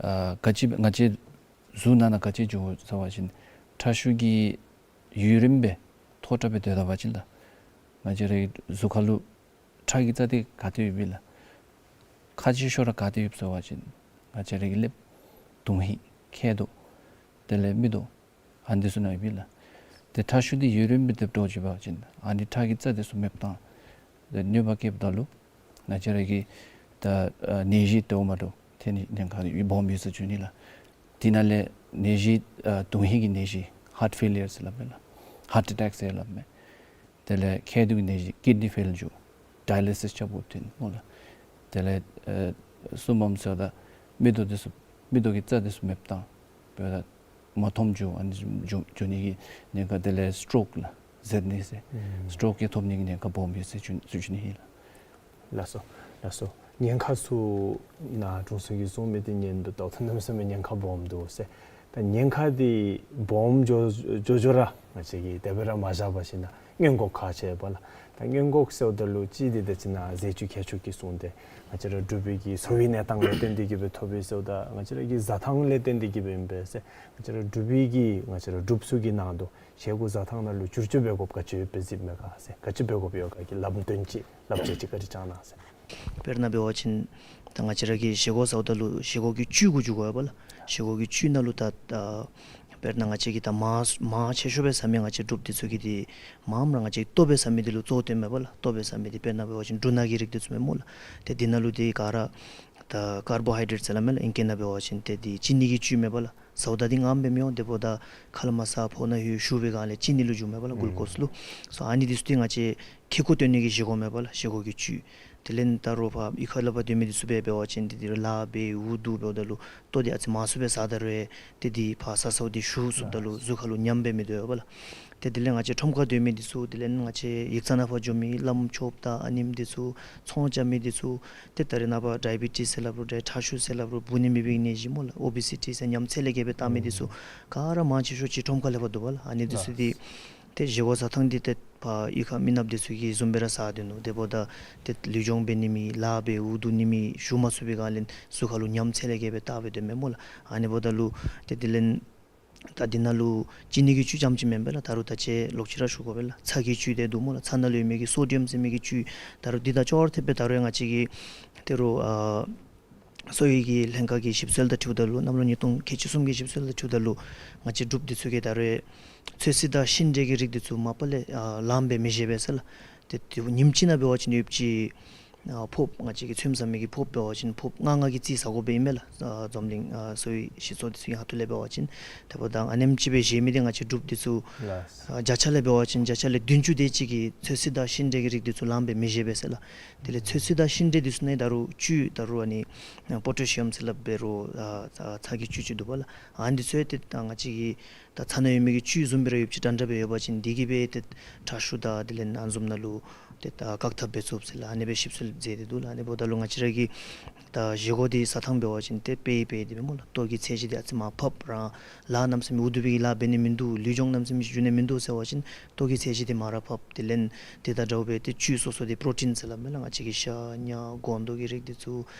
ཨ་ག་ཅི་ང་བཅས་གཟུགས་ནང་ན་ག་ཅི་འགྱོ་ཟེར་བ་ཅིན་ཁྲག་ཤུགས་ཀྱི་ཡུན་རིངམོ་སྦེ་མཐོ་དྲགས་སྦེ་སྡོད་ད་པ་ཅིན་ལགས། ང་བཅས་རའི་གཟུགས་ཁ་ལུ་ཁྲག་གི་རྩ་འདི་ག་ཏེ་ཡོདཔ་ཨིན་ལགས། ཁག་ཆེ་ཤོས་ར་ག་ཏེ་ཡོདཔ་ཟེར་བ་ཅིན་ང་བཅས་རའི་གི་ཀླདཔ་དོན་ཧིང་མཁལ་རྡོག་དེ་ལས་མིག་ཏོ་ཨ་ནི་ཚུ་ནང་ཡོདཔ་ཨིན་ལགས། ཏེ་ཁྲག་ཤུགས་འདི་ཡུན་རིངམོ་སྦེ་སྡོད་འགྱོ་བ་ཅིན་ཨ་ནི་ཁྲག་གི་རྩ་འདི་ཚུ་མེདཔ་བཏང་། ཏེ་གནོད་པ་བཀལཝ་ད་ལུ་ང་བཅས་རའི་གི་ད་ཨ་ནད་གཞི་དེ་འོང་མ་འདྲཝ་ཐོན་ནི་ཉེན་ཁ་ཡོད་སྦོམ་ཡོད་ཟེར་ཞུ་ནི་ལགས། དེ་ནང་ལས་ནད་གཞི་ཨ་དོན་ཧིང་གི་ནད་གཞི་ཧཱརཊ་ཕེ་ལི་ཡར་ཟེར་སླབ་མས་ལགས། ཧཱརཊ་ཨེ་ཊེཀ་ཟེར་སླབ་མས། དེ་ལས་མཁལ་རྡོག་གི་ནད་གཞི་ཀིཌ་ནི་ཕེལ་འགྱོ། ཌའི་ལི་སིས་རྐྱབ་དགོཔ་ཐོན་སྨོ་ལགས། དེ་ལས་ཨ་གསུམ་པམ་ཟེརཝ་ད་མིག་ཏོ་འདི་ཚུ་མིག་ཏོ་གི་རྩ་འདི་ཚུ་མེདཔ་བཏང་། འབདཝ་ད་མ་མཐོངམ་འགྱོ་ཨ་ནི་འགྱོ་འགྱོ་ནི་གི་ཉེན་ཁ། དེ་ལས་སི་ཊོག་ལགས་ཟེར་ནི་ཟེར། ཨུམ་སི་ཊོག་གི་ཐོབ་ནི་གི་ཉེན་ཁ་སྦོམ་ཡོད་ཟེར་ཞུ་ཞུ་ནི་ཨིན་ལགས། ལགས་སོ། ལགས་སོ། ཉེན་ཁ་ཚུ་ནཱ་དྲུང་འཚོ་གིས་གསུངས་མི་འདི་ཉན་དོ་ད་ལྟོ་གནམ་མེད་ས་མེད་ཉེན་ཁ་སྦོམ་འདུག་ཟེར། ད་ཉེན་ཁ་འདི་སྦོམ་འགྱོ་འགྱོ་འགྱོ་ར་ང་བཅས་ཀྱིས་དེ་སྦེ་ར་མ་བཞག་པར་ཞིནམ་ན་སྔོན་འགོག་ཁག་ཆེ་བས་ལགས། ད་སྔོན་འགོག་ཟེརཝ་ད་ལུ་གཅིག་འདི་ད་ཅི་ནཱ་ཟས་བཅུད་ཁྱད་ཆོས་ཀྱི་གསུངས་ཏེ་ང་བཅས་ར་འབྲུག་པའི་གི་འཚོ་བའི་གནས་སྟངས་ལས་བརྟེན་ཏེ་གི་སྦེ་ཐོབ་པས་ཟེརཝ་ད་ང་བཅས་ར་གི་བཟའ་ཐངས་ལས་བརྟེན་ཏེ་གི་སྦེ་ཨིན་པས་ཟེར། ང་བཅས་ར་འབྲུག་པའི་གི་ང་བཅས་ར་འབྲུགཔ་ཚུ་གི་ནང་དུ་བཞེས་སྒོ་བཟའ་ཐངས་ནང་ལུ་བསྒྱུར་བཅོས་འབད་དགོཔ་ག་ཅི་ཡོདཔ་སྦེ་གཟིགསཔ་མས་ག་ཟེར། ག་ཅི་འབད་དགོཔ་ཡོད་ག་གི་ལམ་སྟོན་ཅིག་བསླབ་བྱ་ཅིག་བཀའ་དྲིན་བསྐྱང་གནང་ཟེར། དཔེར་ན་འབད་བ་ཅིན་ད་ང་བཅས་ར་གི་བཞེས་སྒོ་ཟེརཝ་ད་ལུ་བཞེས་སྒོ་གི་བཅུད་གུ་འགྱོ་དགོ་པས་ལགས། བཞེས་སྒོ་གི་བཅུད་ནང་ལུ་ད་ད་དཔེར་ན་ང་བཅས་ཀྱིས་ད་མང་མང་ཆེ་ཤོས་སྦེ་ཟ་མི་ང་བཅས་འབྲུགཔ་འདི་ཚུ་གིས་འདི་མངམ་ར་ང་བཅས་ལྟོ་སྦེ་ཟ་མི་འདི་ལུ་གཙོ་བོ་བཏོནམ་མས་པ་ལགས། ལྟོ་སྦེ་ཟ་མི་འདི་དཔེར་ན་འབད་བ་ཅིན་འབྲུ་སྣ་གི་རིགས་འདི་ཚུ་མས་སྨོ་ལགས། ཏེ་འདི་ནང་ལུ་འདི་ག་ར་ད་ཀར་བོ་ཧའི་ཌེ་རེཊ་ཟེར་སླབ་མས་ལགས། ཨིང་སྐད་ནང་འབད་བ་ཅིན་ཏེ་འདི་ཅི་ནི་གི་བཅུད་མས་པ་ལགས། ཟཝ་ད་འདི་མངམ་སྦེ་མི་འོང་། དེ་འབདཝ་ད་ཁ་ལས་མར་ཟ་ཕོཝ་ནང་ལྷོད་བཞུ་བའི་སྒང་ལས་ཅི་ནི་ལུ་འགྱུརཝ་མས་པ་ལགས། ཨུམ་གུ་ལུ་ཀོསི་ལུ། སོ་ཨ་ནི་འདི་ཚུ་འདི་ང་བཅས་ཁེ་ཀོ་བཏོན་ནི་གི་བཞེས་སྒོ་མས་པ་ལགས། བཞེས་སྒོ་གི་བཅུད། དེ་ལས་ད་རུང་ཕར་གཡུས་ཁ་ལས་ཕར་སྡོད་མི་འདི་ཚུ་འབད་འབད་བ་ཅིན་འདི་འདི་ར་ལཱ་འབད་འུ་སྡུག་འབདཝ་ད་ལུ་ལྟོ་འདི་ཨ་ཙི་མང་སུ་སྦེ་ཟ་ད་རུང་ཏེ་འདི་ཕར་ཟ་ཟཝ་འདི་བཞུ་ཚུགསཔ་ད་ལུ་གཟུགས་ཁ་ལུ་ཉམས་སྦེ་མི་སྡོད་པ་ལགས། ཏེ་དེ་ལས་ང་བཅས་ཁྲོམ་ཁར་སྡོད་མི་འདི་ཚུ་དེ་ལས་ང་བཅས་ཡིག་ཚང་ནང་ཕར་འགྱོ་མི་བླམ་ཆོསཔ་དང་ཨ་ནེམོ་འདི་ཚུ་ཚོང་རྐྱབ་མི་འདི་ཚུ་ཏེ་ད་རེས་ནངས་པ་ཌའི་བི་ཊིས་ཟེར་སླབ་རུང་ཏེ་ཁྲག་ཤུགས་ཟེར་སླབ་རུང་འབུ་ནི་མེད་པའི་ནད་གཞི་སྨོ་ལགས། ཨོ་བི་སི་ཊི་ཟེར་ཉམས་ཚད་ལས་བརྒལ་སྦེ་བཏང་མི་འདི་ཚུ་ག་ར་མང་ཆེ་ཤོས་ཅིག་ཁྲོམ་ཁ་ལས་ཕར་འདུག་པ་ལགས། ཨ་ནི་འདི་ཚུ་འདི་ཏེ་བཞེས་སྒོ་བཟའ་ཐངས་འདི་ཏེ་ཕར་གཡུས་ཁ་མི་ནགཔ་འདི་ཚུ་གིས་བཟུམ་སྦེ་ར་ཟ་སྡོད་ནུག། དེ་འབདཝ་ད་ཏེ་ལུས་སྦྱོང་འབད་ནི་མེད་ལཱ་འབད་འུ་སྡུག་ནི་མེད་བཞུ་མ་ཚུགས་པའི་སྒང་ལས་གཟུགས་ཁ་ལུ་ཉམས་ཚད་ལས་བརྒལ་སྦེ་བཏང་སྦེ་སྡོདཔ་མས་སྨོ་ལགས། ཨ་ནི་འབདཝ་ད་ལུ་ཏེ་དེ་ལས་ད་འདི་ནང་ལུ་ཅི་ནི་གི་བཅུད་རྐྱངམ་ཅིག་མེན་པས་ལགས། ད་རུང་ད་ཅི་ལོག་ཅི་ར་ཞུ་དགོ་པས་ལགས། ཚྭ་གི་བཅུད་འདི་འདུག་སྨོ་ལགས། ཚྭ་ནང་ལུ་ཡོད་མི་གི་སོ་ཌི་ཡམ་ཟེར་མི་གི་བཅུད། ད་རུང་འདི་དང་ཅོག་ར་འཐདཔ་སྦེ་ད་རུང་ང་བཅས་ཀྱི་ཏེ་རུང་ཨ་གསོ་བའི་གི་ལྷན་ཁག་གི་ཞིབ་འཚོལ་དང་འཁྲིལཝ་ད་ལུ་གནམ་ལོ་ཉིས་སྟོང་ཁལ་གཅིག་གསུམ་གྱི་ཞིབ་འཚོལ་དང་འཁྲིལཝ་ད་ལུ་ང་བཅས་འབྲུགཔ་འདི་ཚུ་གིས་ད་རུང་ཚོད་བསྲེ་དང་ཤིང་འབྲས་ཀྱི་རིགས་འདི་ཚུ་མ་པ་ལས་ཨ་ལངམ་སྦེ་མི་བཞེས་པས་ཟེར་ལགས། ཏེ་ཏེ་ཉིནམ་གཅིག་ནང་འབད་བ་ཅིན་ཡོདཔ་ཅིག་ཨ་ཕོརཔ་ང་བཅས་ཀྱིས་ཚོདམ་ཟ་མི་གི་ཕོརཔ་འབད་བ་ཅིན་ཕོརཔ་ལྔ་ལྔ་གི་རྩིས་ཟ་དགོཔ་ཨིན་མས་ལགས། ཨ་འཛམ་གླིང་ཨ་གསོ་བའི་སྤྱི་ཚོགས་འདི་ཚུ་གི་ཁ་ཐུག་ལས་འབད་བ་ཅིན། དེ་འབདཝ་ད་ཨ་ནེམ་ཅིག་སྦེ་བཞེས་མི་འདི་ང་བཅས་འབྲུགཔ་འདི་ཚུ་ལགས། ཨ་བརྒྱ་ཆ་ལས་འབད་བ་ཅིན་བརྒྱ་ཆ་ལས་བདུན་ཅུ་དེ་ཅིག་གིས་ཚོད་བསྲེ་དང་ཤིང་འབྲས་ཀྱི་རིགས་འདི་ཚུ་ལངམ་སྦེ་མི་བཞེས་པས་ཟེར་ལགས། དེ་ལས་ཚོད་བསྲེ་དང་ཤིང་འབྲས་འདི་ཚུ་ནང་ད་རུང་བཅུད་ད་རུང་ཨ་ནི་པོ་ཊེ་ཤི་ཡམ་ཟེར་སླབ་འབད་རུང་ཨ་ཚྭ་གི་བཅུད་ཅིག་འདུག་པ་ལགས། ཨ་ནི་འདི་ཚུ་ཏེ་ད་ང་བཅས་ཀྱི་ད་ཚྭ་ནང་ཡོད་མི་གི་བཅུད་བཟུམ་སྦེ་ར་ཡོདཔ་ཅིག་འདྲན་འདྲ་སྦེ་ཡོད་པ་ཅིན་འདི་གིས་སྦེ་ཏེ་ཁྲག་ཤུགས་དང་དེ་ལས་ཨ་ནི་བཟུམ་ནང་ལུ་ཏེ་ད་བཀག་ཐབས་འབད་ཚུགས་ཟེར་ལགས། ཨ་ནི་སྦེ་ཞིབ་འཚོལ་མཛད་དེ་འདུག་ལགས། ཨ་ནི་འབདཝ་ད་ལུ་ང་བཅས་ར་གི་ད་བཞེས་སྒོ་འདི་བཟའ་ཐངས་འབད་བ་ཅིན་ཏེ་དཔེ་དཔེ་འདི་སྦེ་སྨོ་ལགས། ལྟོ་གི་ཚད་གཞི་འདི་ཨ་ཙི་མར་ཕབ་ར་ལཱ་གནམ་མེད་ས་མེད་འུ་སྡུག་པའི་གི་ལཱ་འབད་ནི་མིན་འདུག། ལུས་སྦྱོང་གནམ་མེད་ས་མེད་ཅིག་འགྱོ་ནི་མིན་འདུག་ཟེར་བ་ཅིན་ལྟོ་གི་ཚད་གཞི་འདི་མར་ར་ཕབ། དེ་ལས་དེ་དང་འདྲཝ་སྦེ་ཏེ་བཅུད་སོ་སོ་འདི་པྲོ་ཊིན་ཟེར་སླབ་མས་ལགས། ང་བཅས་ཀྱི་ཤ་ཉ་སྒོང་རྡོག་གི་རིགས་འདི་ཚུ་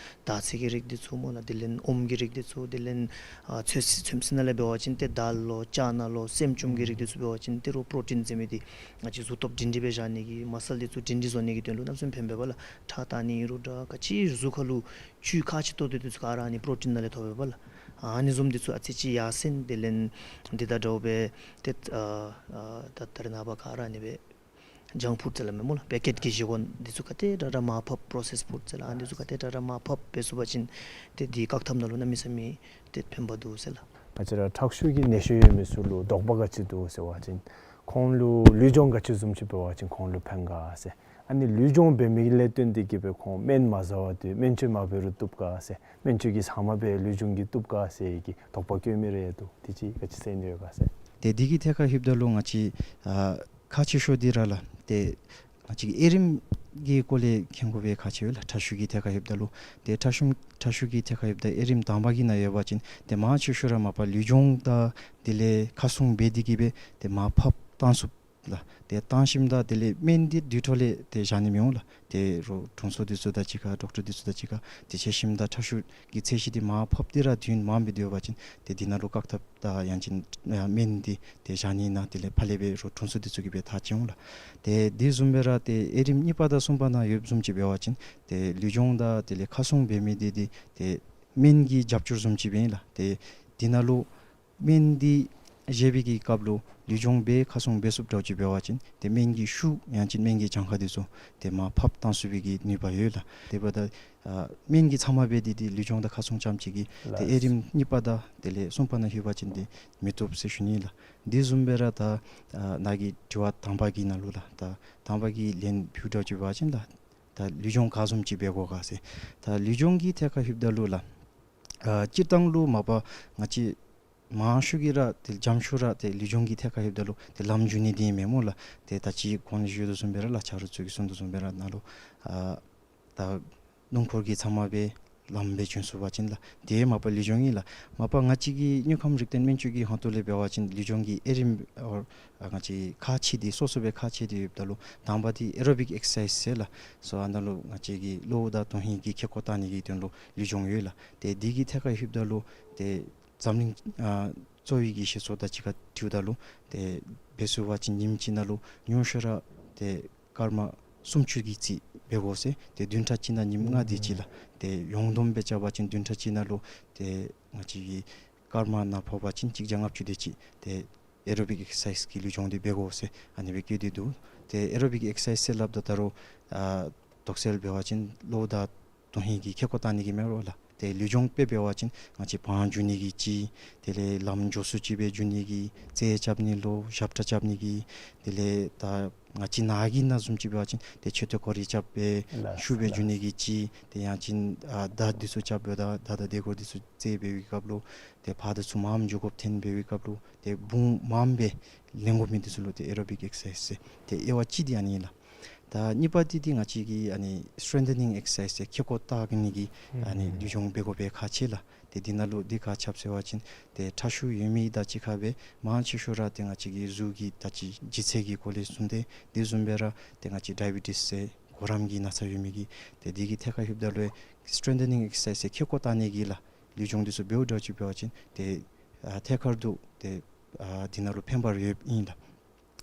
དར་ཚིལ་གྱི་རིགས་འདི་ཚུ་སྨོ་ལགས། དེ་ལས་ཨོམ་གྱི་རིགས་འདི་ཚུ། དེ་ལས་ཨ་ཚོད་བསྲེ་ཚོད་བསྲེ་ནང་ལས་འབད་བ་ཅིན་ཏེ་དཱལ་ལོ་ཅ་ན་ལོ་སྲནམ་ཅུམ་གྱི་རིགས་འདི་ཚུ་འབད་བ་ཅིན་ཏེ་རོགས་པྲོ་ཊིན་ཟེར་མི་འདི་ང་བཅས་གཟུགས་སྟོབས་སྒྲིང་སྒྲིང་སྦེ་བཞག་ནི་གི་མ་སཱལ་འདི་ཚུ་སྒྲིང་སྒྲིང་བཟོ་ནི་གི་དོན་ལུ་གནམ་མེད་ས་མེད་ཕན་པས་པ་ལགས། ཁྲག་བཏང་ནི་ཨིན་རུང་འདྲ་ག་ཅི་གཟུགས་ཁ་ལུ་བཅུད་ཁག་ཆེ་ཏོག་ཏོ་འདི་ཚུ་ག་ར་ཨ་ནི་པྲོ་ཊིན་ནང་ལས་ཐོབ་པས་པ་ལགས། ཨ་ནི་བཟུམ་འདི་ཚུ་ཨ་ཙི་ཅིག་ཡར་སེང་། དེ་ལས་འདི་དང་འདྲཝ་སྦེ་ཏེ་ཨ་ཨ་ད་ད་རེས་ནངས་པ་ག་ར་ཨ་ནི་སྦེ་ཇང་ཕུཌ་ཟེར་སླབ་མས་སྨོ་ལགས། པེ་ཀེཊ་གི་བཞེས་སྒོ་འདི་ཚུ་ག་དེ་དྲག་དྲག་མར་ཕབ། པྲོ་སེསཌ་ཕུཌ་ཟེར་ལགས། ཨ་ནི་ཚུ་ག་དེ་དྲག་དྲག་མར་ཕབ་འབད་ཚུགས་པ་ཅིན་ཏེ་འདི་བཀག་ཐབས་ནང་ལུ་གནམ་མེད་ས་མེད་ཏེ་ཕན་པ་འདུག་ཟེར་ལགས། ང་བཅས་ར་ཁྲག་ཤུགས་ཀྱི་ནད་གཞི་ཡོད་མི་ཚུ་ལུ་དོགས་པ་ག་ཅི་འདུག་ཟེར་བ་ཅིན་ཁོང་ལུ་ལུས་སྦྱོང་ག་ཅི་བཟུམ་ཅིག་འབད་བ་ཅིན་ཁོང་ལུ་ཕན་ག་ཟེར། ཨ་ནི་ལུས་སྦྱོང་འབད་མི་ལས་བརྟེན་ཏེ་གི་སྦེ་ཁོང་སྨན་མ་ཟ་བར་དུ་སྨན་བཅོས་མ་འབད་རུང་བཏུབ་ག་ཟེར། སྨན་བཅོས་ཀྱི་ཟ་མ་སྦེ་ལུས་སྦྱོང་གིས་བཏུབ་ག་ཟེར་གྱི་དོགས་པ་བཀོད་མི་རེ་འདུག། དེ་ཅིག་ག་ཅི་ཟེར་ནི་ཡོད་ག་ཟེར། ཏེ་འདི་གི་ཐད་ཁར་ལྷོདཔ་ད་ལུ་ང་བཅས་ཨ་ཁག་ཆེ་ཤོས་འདི་ར་ལགས་ཏེ་ང་བཅས་ཀྱིས་དབྱེ་རིམ་གྱི་སྐོར་ལས་མཁྱེན་དགོ་པའི་ཁག་ཆེ་བས་ལགས། ཁྲག་ཤུགས་ཀྱི་ཐད་ཁར་ལྷོདཔ་ད་ལུ་ཏེ་ཁྲག་ཤུགས་ཁྲག་ཤུགས་ཀྱི་ཐད་ཁར་ལྷོདཔ་ད་དབྱེ་རིམ་དང་པ་གི་ནང་ཡོད་པ་ཅིན་ཏེ་མང་ཆེ་ཤོས་ར་མ་པ་ལུས་སྦྱོང་དང་དེ་ལས་ཁ་སྲུང་འབད་དེ་གི་སྦེ་ཏེ་མར་ཕབ་བཏང་ཚུགསཔ་ ལགས། ཏེ་བཏང་ཞིནམ་ད་དེ་ལས་སྨན་འདི་དུས་ཐོག་ལས་ཏེ་བཞག་ནི་མི་འོང་ལགས། ཏེ་རོགས་དྲུང་འཚོ་འདི་ཚུ་དང་གཅིག་ཁར་ཌོག་ཊར་འདི་ཚུ་དང་གཅིག་ཁར་ཏེ་འཕྱད་ཞིནམ་ད་ཁྲག་ཤུགས་ཀྱི་ཚད་གཞི་འདི་མར་ཕབ་སྟེ་ར་དུས་མངམ་སྦེ་སྡོད་པ་ཅིན་ཏེ་འདི་ནང་ལུ་བཀག་ཐབས་དང་ཡང་ཅིན་ཨ་སྨན་འདི་ཏེ་བཞག་ནི་ཨིན་ན། དེ་ལས་ཕར་ལས་སྦེ་རོགས་དྲུང་འཚོ་འདི་ཚུ་གིས་སྦེ་ཐག་བཅད་འོང་ལགས། ཏེ་དེ་བཟུམ་སྦེ་ར་ཏེ་དབྱེ་རིམ་གཉིས་པ་དང་གསུམ་པ་ནང་ཡོདཔ་བཟུམ་ཅིག་འབད་བ་ཅིན་ཏེ་ལུས་སྦྱོང་དང་དེ་ལས་ཁ་སྲུང་འབད་མི་འདི་འདི་ཏེ་སྨན་གྱི་རྒྱབ་སྐྱོར་བཟུམ་ཅིག་སྦེ་ཨིན་ལགས། ཏེ་འདི་ནང་ལུ་སྨན་འདི་བཞེས་པའི་གི་སྐབས་ལུ་ལུས་སྦྱོང་འབད་ཁ་སྲུང་འབད་ཚུགསཔ་འདྲཝ་ཅིག་འབད་བ་ཅིན་ཏེ་སྨན་གྱི་ཤུགས་ཡང་ཅིན་སྨན་གྱི་གྱངས་ཁ་འདི་ཚུ་ཏེ་མར་ཕབ་བཏང་ཚུགས་པའི་གི་ནུས་པ་ཡོད་ལགས། དེ་འབདཝ་ད་ཨ་སྨན་གྱི་ཚབ་མ་སྦེ་འདི་འདི་ལུས་སྦྱོང་དང་ཁ་སྲུང་རྐྱངམ་ཅིག་གིས་ཏེ་དབྱེ་རིམ་གཉིས་པ་དང་དེ་ལས་གསུམ་པ་ནང་ལྷོད་པ་ཅིན་ཏེ་མི་བཏུབ་ཟེར་ཞུ་ནི་ལགས། དེ་བཟུམ་སྦེ་ར་ད་ཨ་ནཱ་གི་དྲི་བ་དང་པ་གི་ནང་ལུ་ལགས། ད་དང་པ་གི་ལན་ཕུལཝ་འདྲཝ་ཅིག་འབད་བ་ཅིན་ད་ད་ལུས་སྦྱོང་ག་བཟུམ་ཅིག་འབད་དགོ་ག་ཟེར། ད་ལུས་སྦྱོང་གི་ཐད་ཁར་ལྷོདཔ་ད་ལུ་ལགས། ཨ་སྤྱིར་བཏང་ལུ་མ་པ་ང་བཅས་མང་ཤོས་ཀྱིས་ར་ཏེ་འཇམ་ཤོས་ར་ཏེ་ལུས་སྦྱོང་གི་ཐད་ཁར་ལྷོདཔ་ད་ལུ་ཏེ་ལམ་འཇུ་ནི་འདི་མེན་མོ་ལགས། ཏེ་ད་ཅི་གོང་ལུ་ཞུ་དོ་བཟུམ་སྦེ་ར་ལགས། ཆ་རོགས་ཚུ་གིས་གསུང་དོ་བཟུམ་སྦེ་ར་ནཱ་ལུ་ཨ་ད་སྣུམ་འཁོར་གྱི་ཚབ་མ་སྦེ་ལམ་སྦེ་འཇུ་ཚུགས་པ་ཅིན་ལགས། དེ་མ་པ་ལུས་སྦྱོང་ཨིན་ལགས། མ་པ་ང་བཅས་ཀྱི་དངོས་ཁམས་རིག་ལྡན་སྨན་བཅོས་ཀྱི་ཧོངས་ཏོ་ལས་འབད་བ་ཅིན་ལུས་སྦྱོང་གི་དབྱེ་རིམ་ཨོ་ཨ་ང་བཅས་ཁག་ཕྱེ་སྟེ་སོ་སོ་སྦེ་ཁག་ཕྱེ་སྟེ་ཡོདཔ་ད་ལུ་དང་པ་འདི་ཨེ་རོ་བིག་ཨེག་སར་སའིཛ་ཟེར་ལགས། སོ་ཨ་ནཱ་ལུ་ང་བཅས་ཀྱི་གློ་བོ་དང་དོན་ཧིང་གི་ཁེ་ཀོ་བཏང་ནི་གི་དོན་ལུ་ལུས་སྦྱོང་ཡོད་ལགས། ཏེ་འདི་གི་ཐད་ཁར་ལྷོདཔ་ད་ལུ་ཏེ་འཛམ་གླིང་ཨ་གཙོ་བོའི་གི་བཤད་སྲོལ་དང་གཅིག་ཁར་འཁྲིལཝ་ད་ལུ་ཏེ་འབད་ཚུགས་པ་ཅིན་ཉིནམ་གཅིག་ནང་ལུ་ཉུང་ཤོས་ར་ཏེ་སྐར་མ་སུམ་ཅུ་གི་རྩིས་འབད་དགོ་ཟེར། ཏེ་བདུན་ཕྲག་གཅིག་ནང་ཉིནམ་ལྔ་དེ་ཅིག་ལགས། ཏེ་ཡོངས་བསྡོམས་སྦེ་རྐྱབ་པ་ཅིན་བདུན་ཕྲག་གཅིག་ནང་ལུ་ཏེ་ང་བཅས་ཀྱི་སྐར་མ་ནང་ཕོག་པ་ཅིན་གཅིག་བརྒྱ་ལྔ་བཅུ་དེ་ཅིག་ཏེ་ཨེ་རོ་བིག་ཨེག་སར་སའིཛ་གི་ལུས་སྦྱོང་འདི་འབད་དགོ་ཟེར་ཨ་ནི་སྦེ་བཀོད་དེ་འདུག། ཏེ་ཨེ་རོ་བིག་ཨེག་སར་སའིཛ་ཟེར་སླབ་ད་ད་རུང་ཨ་དོགས་སེལ་འབད་བ་ཅིན་གློ་བོ་དང་དོན་ཧིང་གི་ཁེ་ཀོ་བཏང་ནི་གི་མེན་རོ་ལགས། ཏེ་ལུས་སྦྱོང་དཔེ་འབད་བ་ཅིན་ང་བཅས་བང་འཇུ་ནི་གི་ཅིག། དེ་ལས་ལམ་མགྱོགས་སུ་ཅིག་སྦེ་འཇུ་ནི་གི། རྩེད་རྐྱབ་ནི་ལུ་ཞབས་ཁྲ་རྐྱབ་ནི་གི། དེ་ལས་ད་ང་བཅས་ནཱ་གི་ནང་བཟུམ་ཅིག་འབད་བ་ཅིན་ཏེ་མཆོད་རྟེན་སྐོར་ར་རྐྱབ་སྦེ་ལགས་ཤུགས་སྦེ་འཇུ་ལགས། ནི་གི་ཅིག། ཏེ་ཡང་ཅིན་ཨ་མདའ་འདི་ཚུ་རྐྱབ་སྦེ་ད་མདའ་དང་དེ་གུ་འདི་ཚུ་རྩེད་འབད་བའི་སྐབས་ལུ་ཏེ་ཕར་དང་ཚུར་མངམ་འགྱོ་དགོཔ་ཐོན་འབད་བའི་སྐབས་ལུ་ཏེ་དཔུང་མངམ་སྦེ་ལེན་དགོ་མི་འདི་ཚུ་ལུ་ཏེ་ཨེ་རོ་བིག་ཨེག་སར་སའིཛ་ཟེར། ཏེ་དབྱེ་བ་གཅིག་འདི་ཨ་ནི་ཨིན་ལགས། ད་གཉིས་པ་འདི་འདི་ང་བཅས་ཀྱི་ཨ་ནི་སི་ཊེང་ཐ་ནིང་ཨེག་སར་སའིཛ་ཟེར་ཁེ་ཀོ་བཏགས་ནི་གི་ཨ་ནི་ཨུམ་ལུས་སྦྱོང་འབད་དགོ་པའི་ཁག་ཆེ་ལགས། ཏེ་འདི་ནང་ལུ་འདི་ག་ཅི་སླབ་ཟེར་བ་ཅིན་ཏེ་ཁྲག་ཤུགས་ཡོད་མི་དང་གཅིག་ཁར་སྦེ་མང་ཆེ་ཤོས་ར་ཏེ་ང་བཅས་ཀྱི་གཟུགས་ཀྱི་ད་ཅི་ལྗིད་ཚད་ཀྱི་སྐོར་ལས་གསུངས་ཏེ། དེ་བཟུམ་སྦེ་ར་ཏེ་ང་བཅས་ཌའི་བི་ཊིས་ཟེར་གོ་རམས་ཀྱི་ན་ཚ་ཡོད་མི་གིས་ཏེ་འདི་གི་ཐད་ཁར་ལྷོདཔ་ད་ལུ་སི་ཊེང་ཐ་ནིང་ཨེག་སར་སའིཛ་ཟེར་ཁེ་ཀོ་བཏགས་ནི་གི་ལགས་ལུས་སྦྱོང་འདི་ཚུ་འབདཝ་འདྲཝ་ཅིག་འབད་བ་ཅིན་ཏེ་ཨ་ཐད་ཀར་དུ་ཏེ་ཨ་འདི་ནང་ལུ་ཕན་པ་ཡོདཔ་ཨིན་ལགས།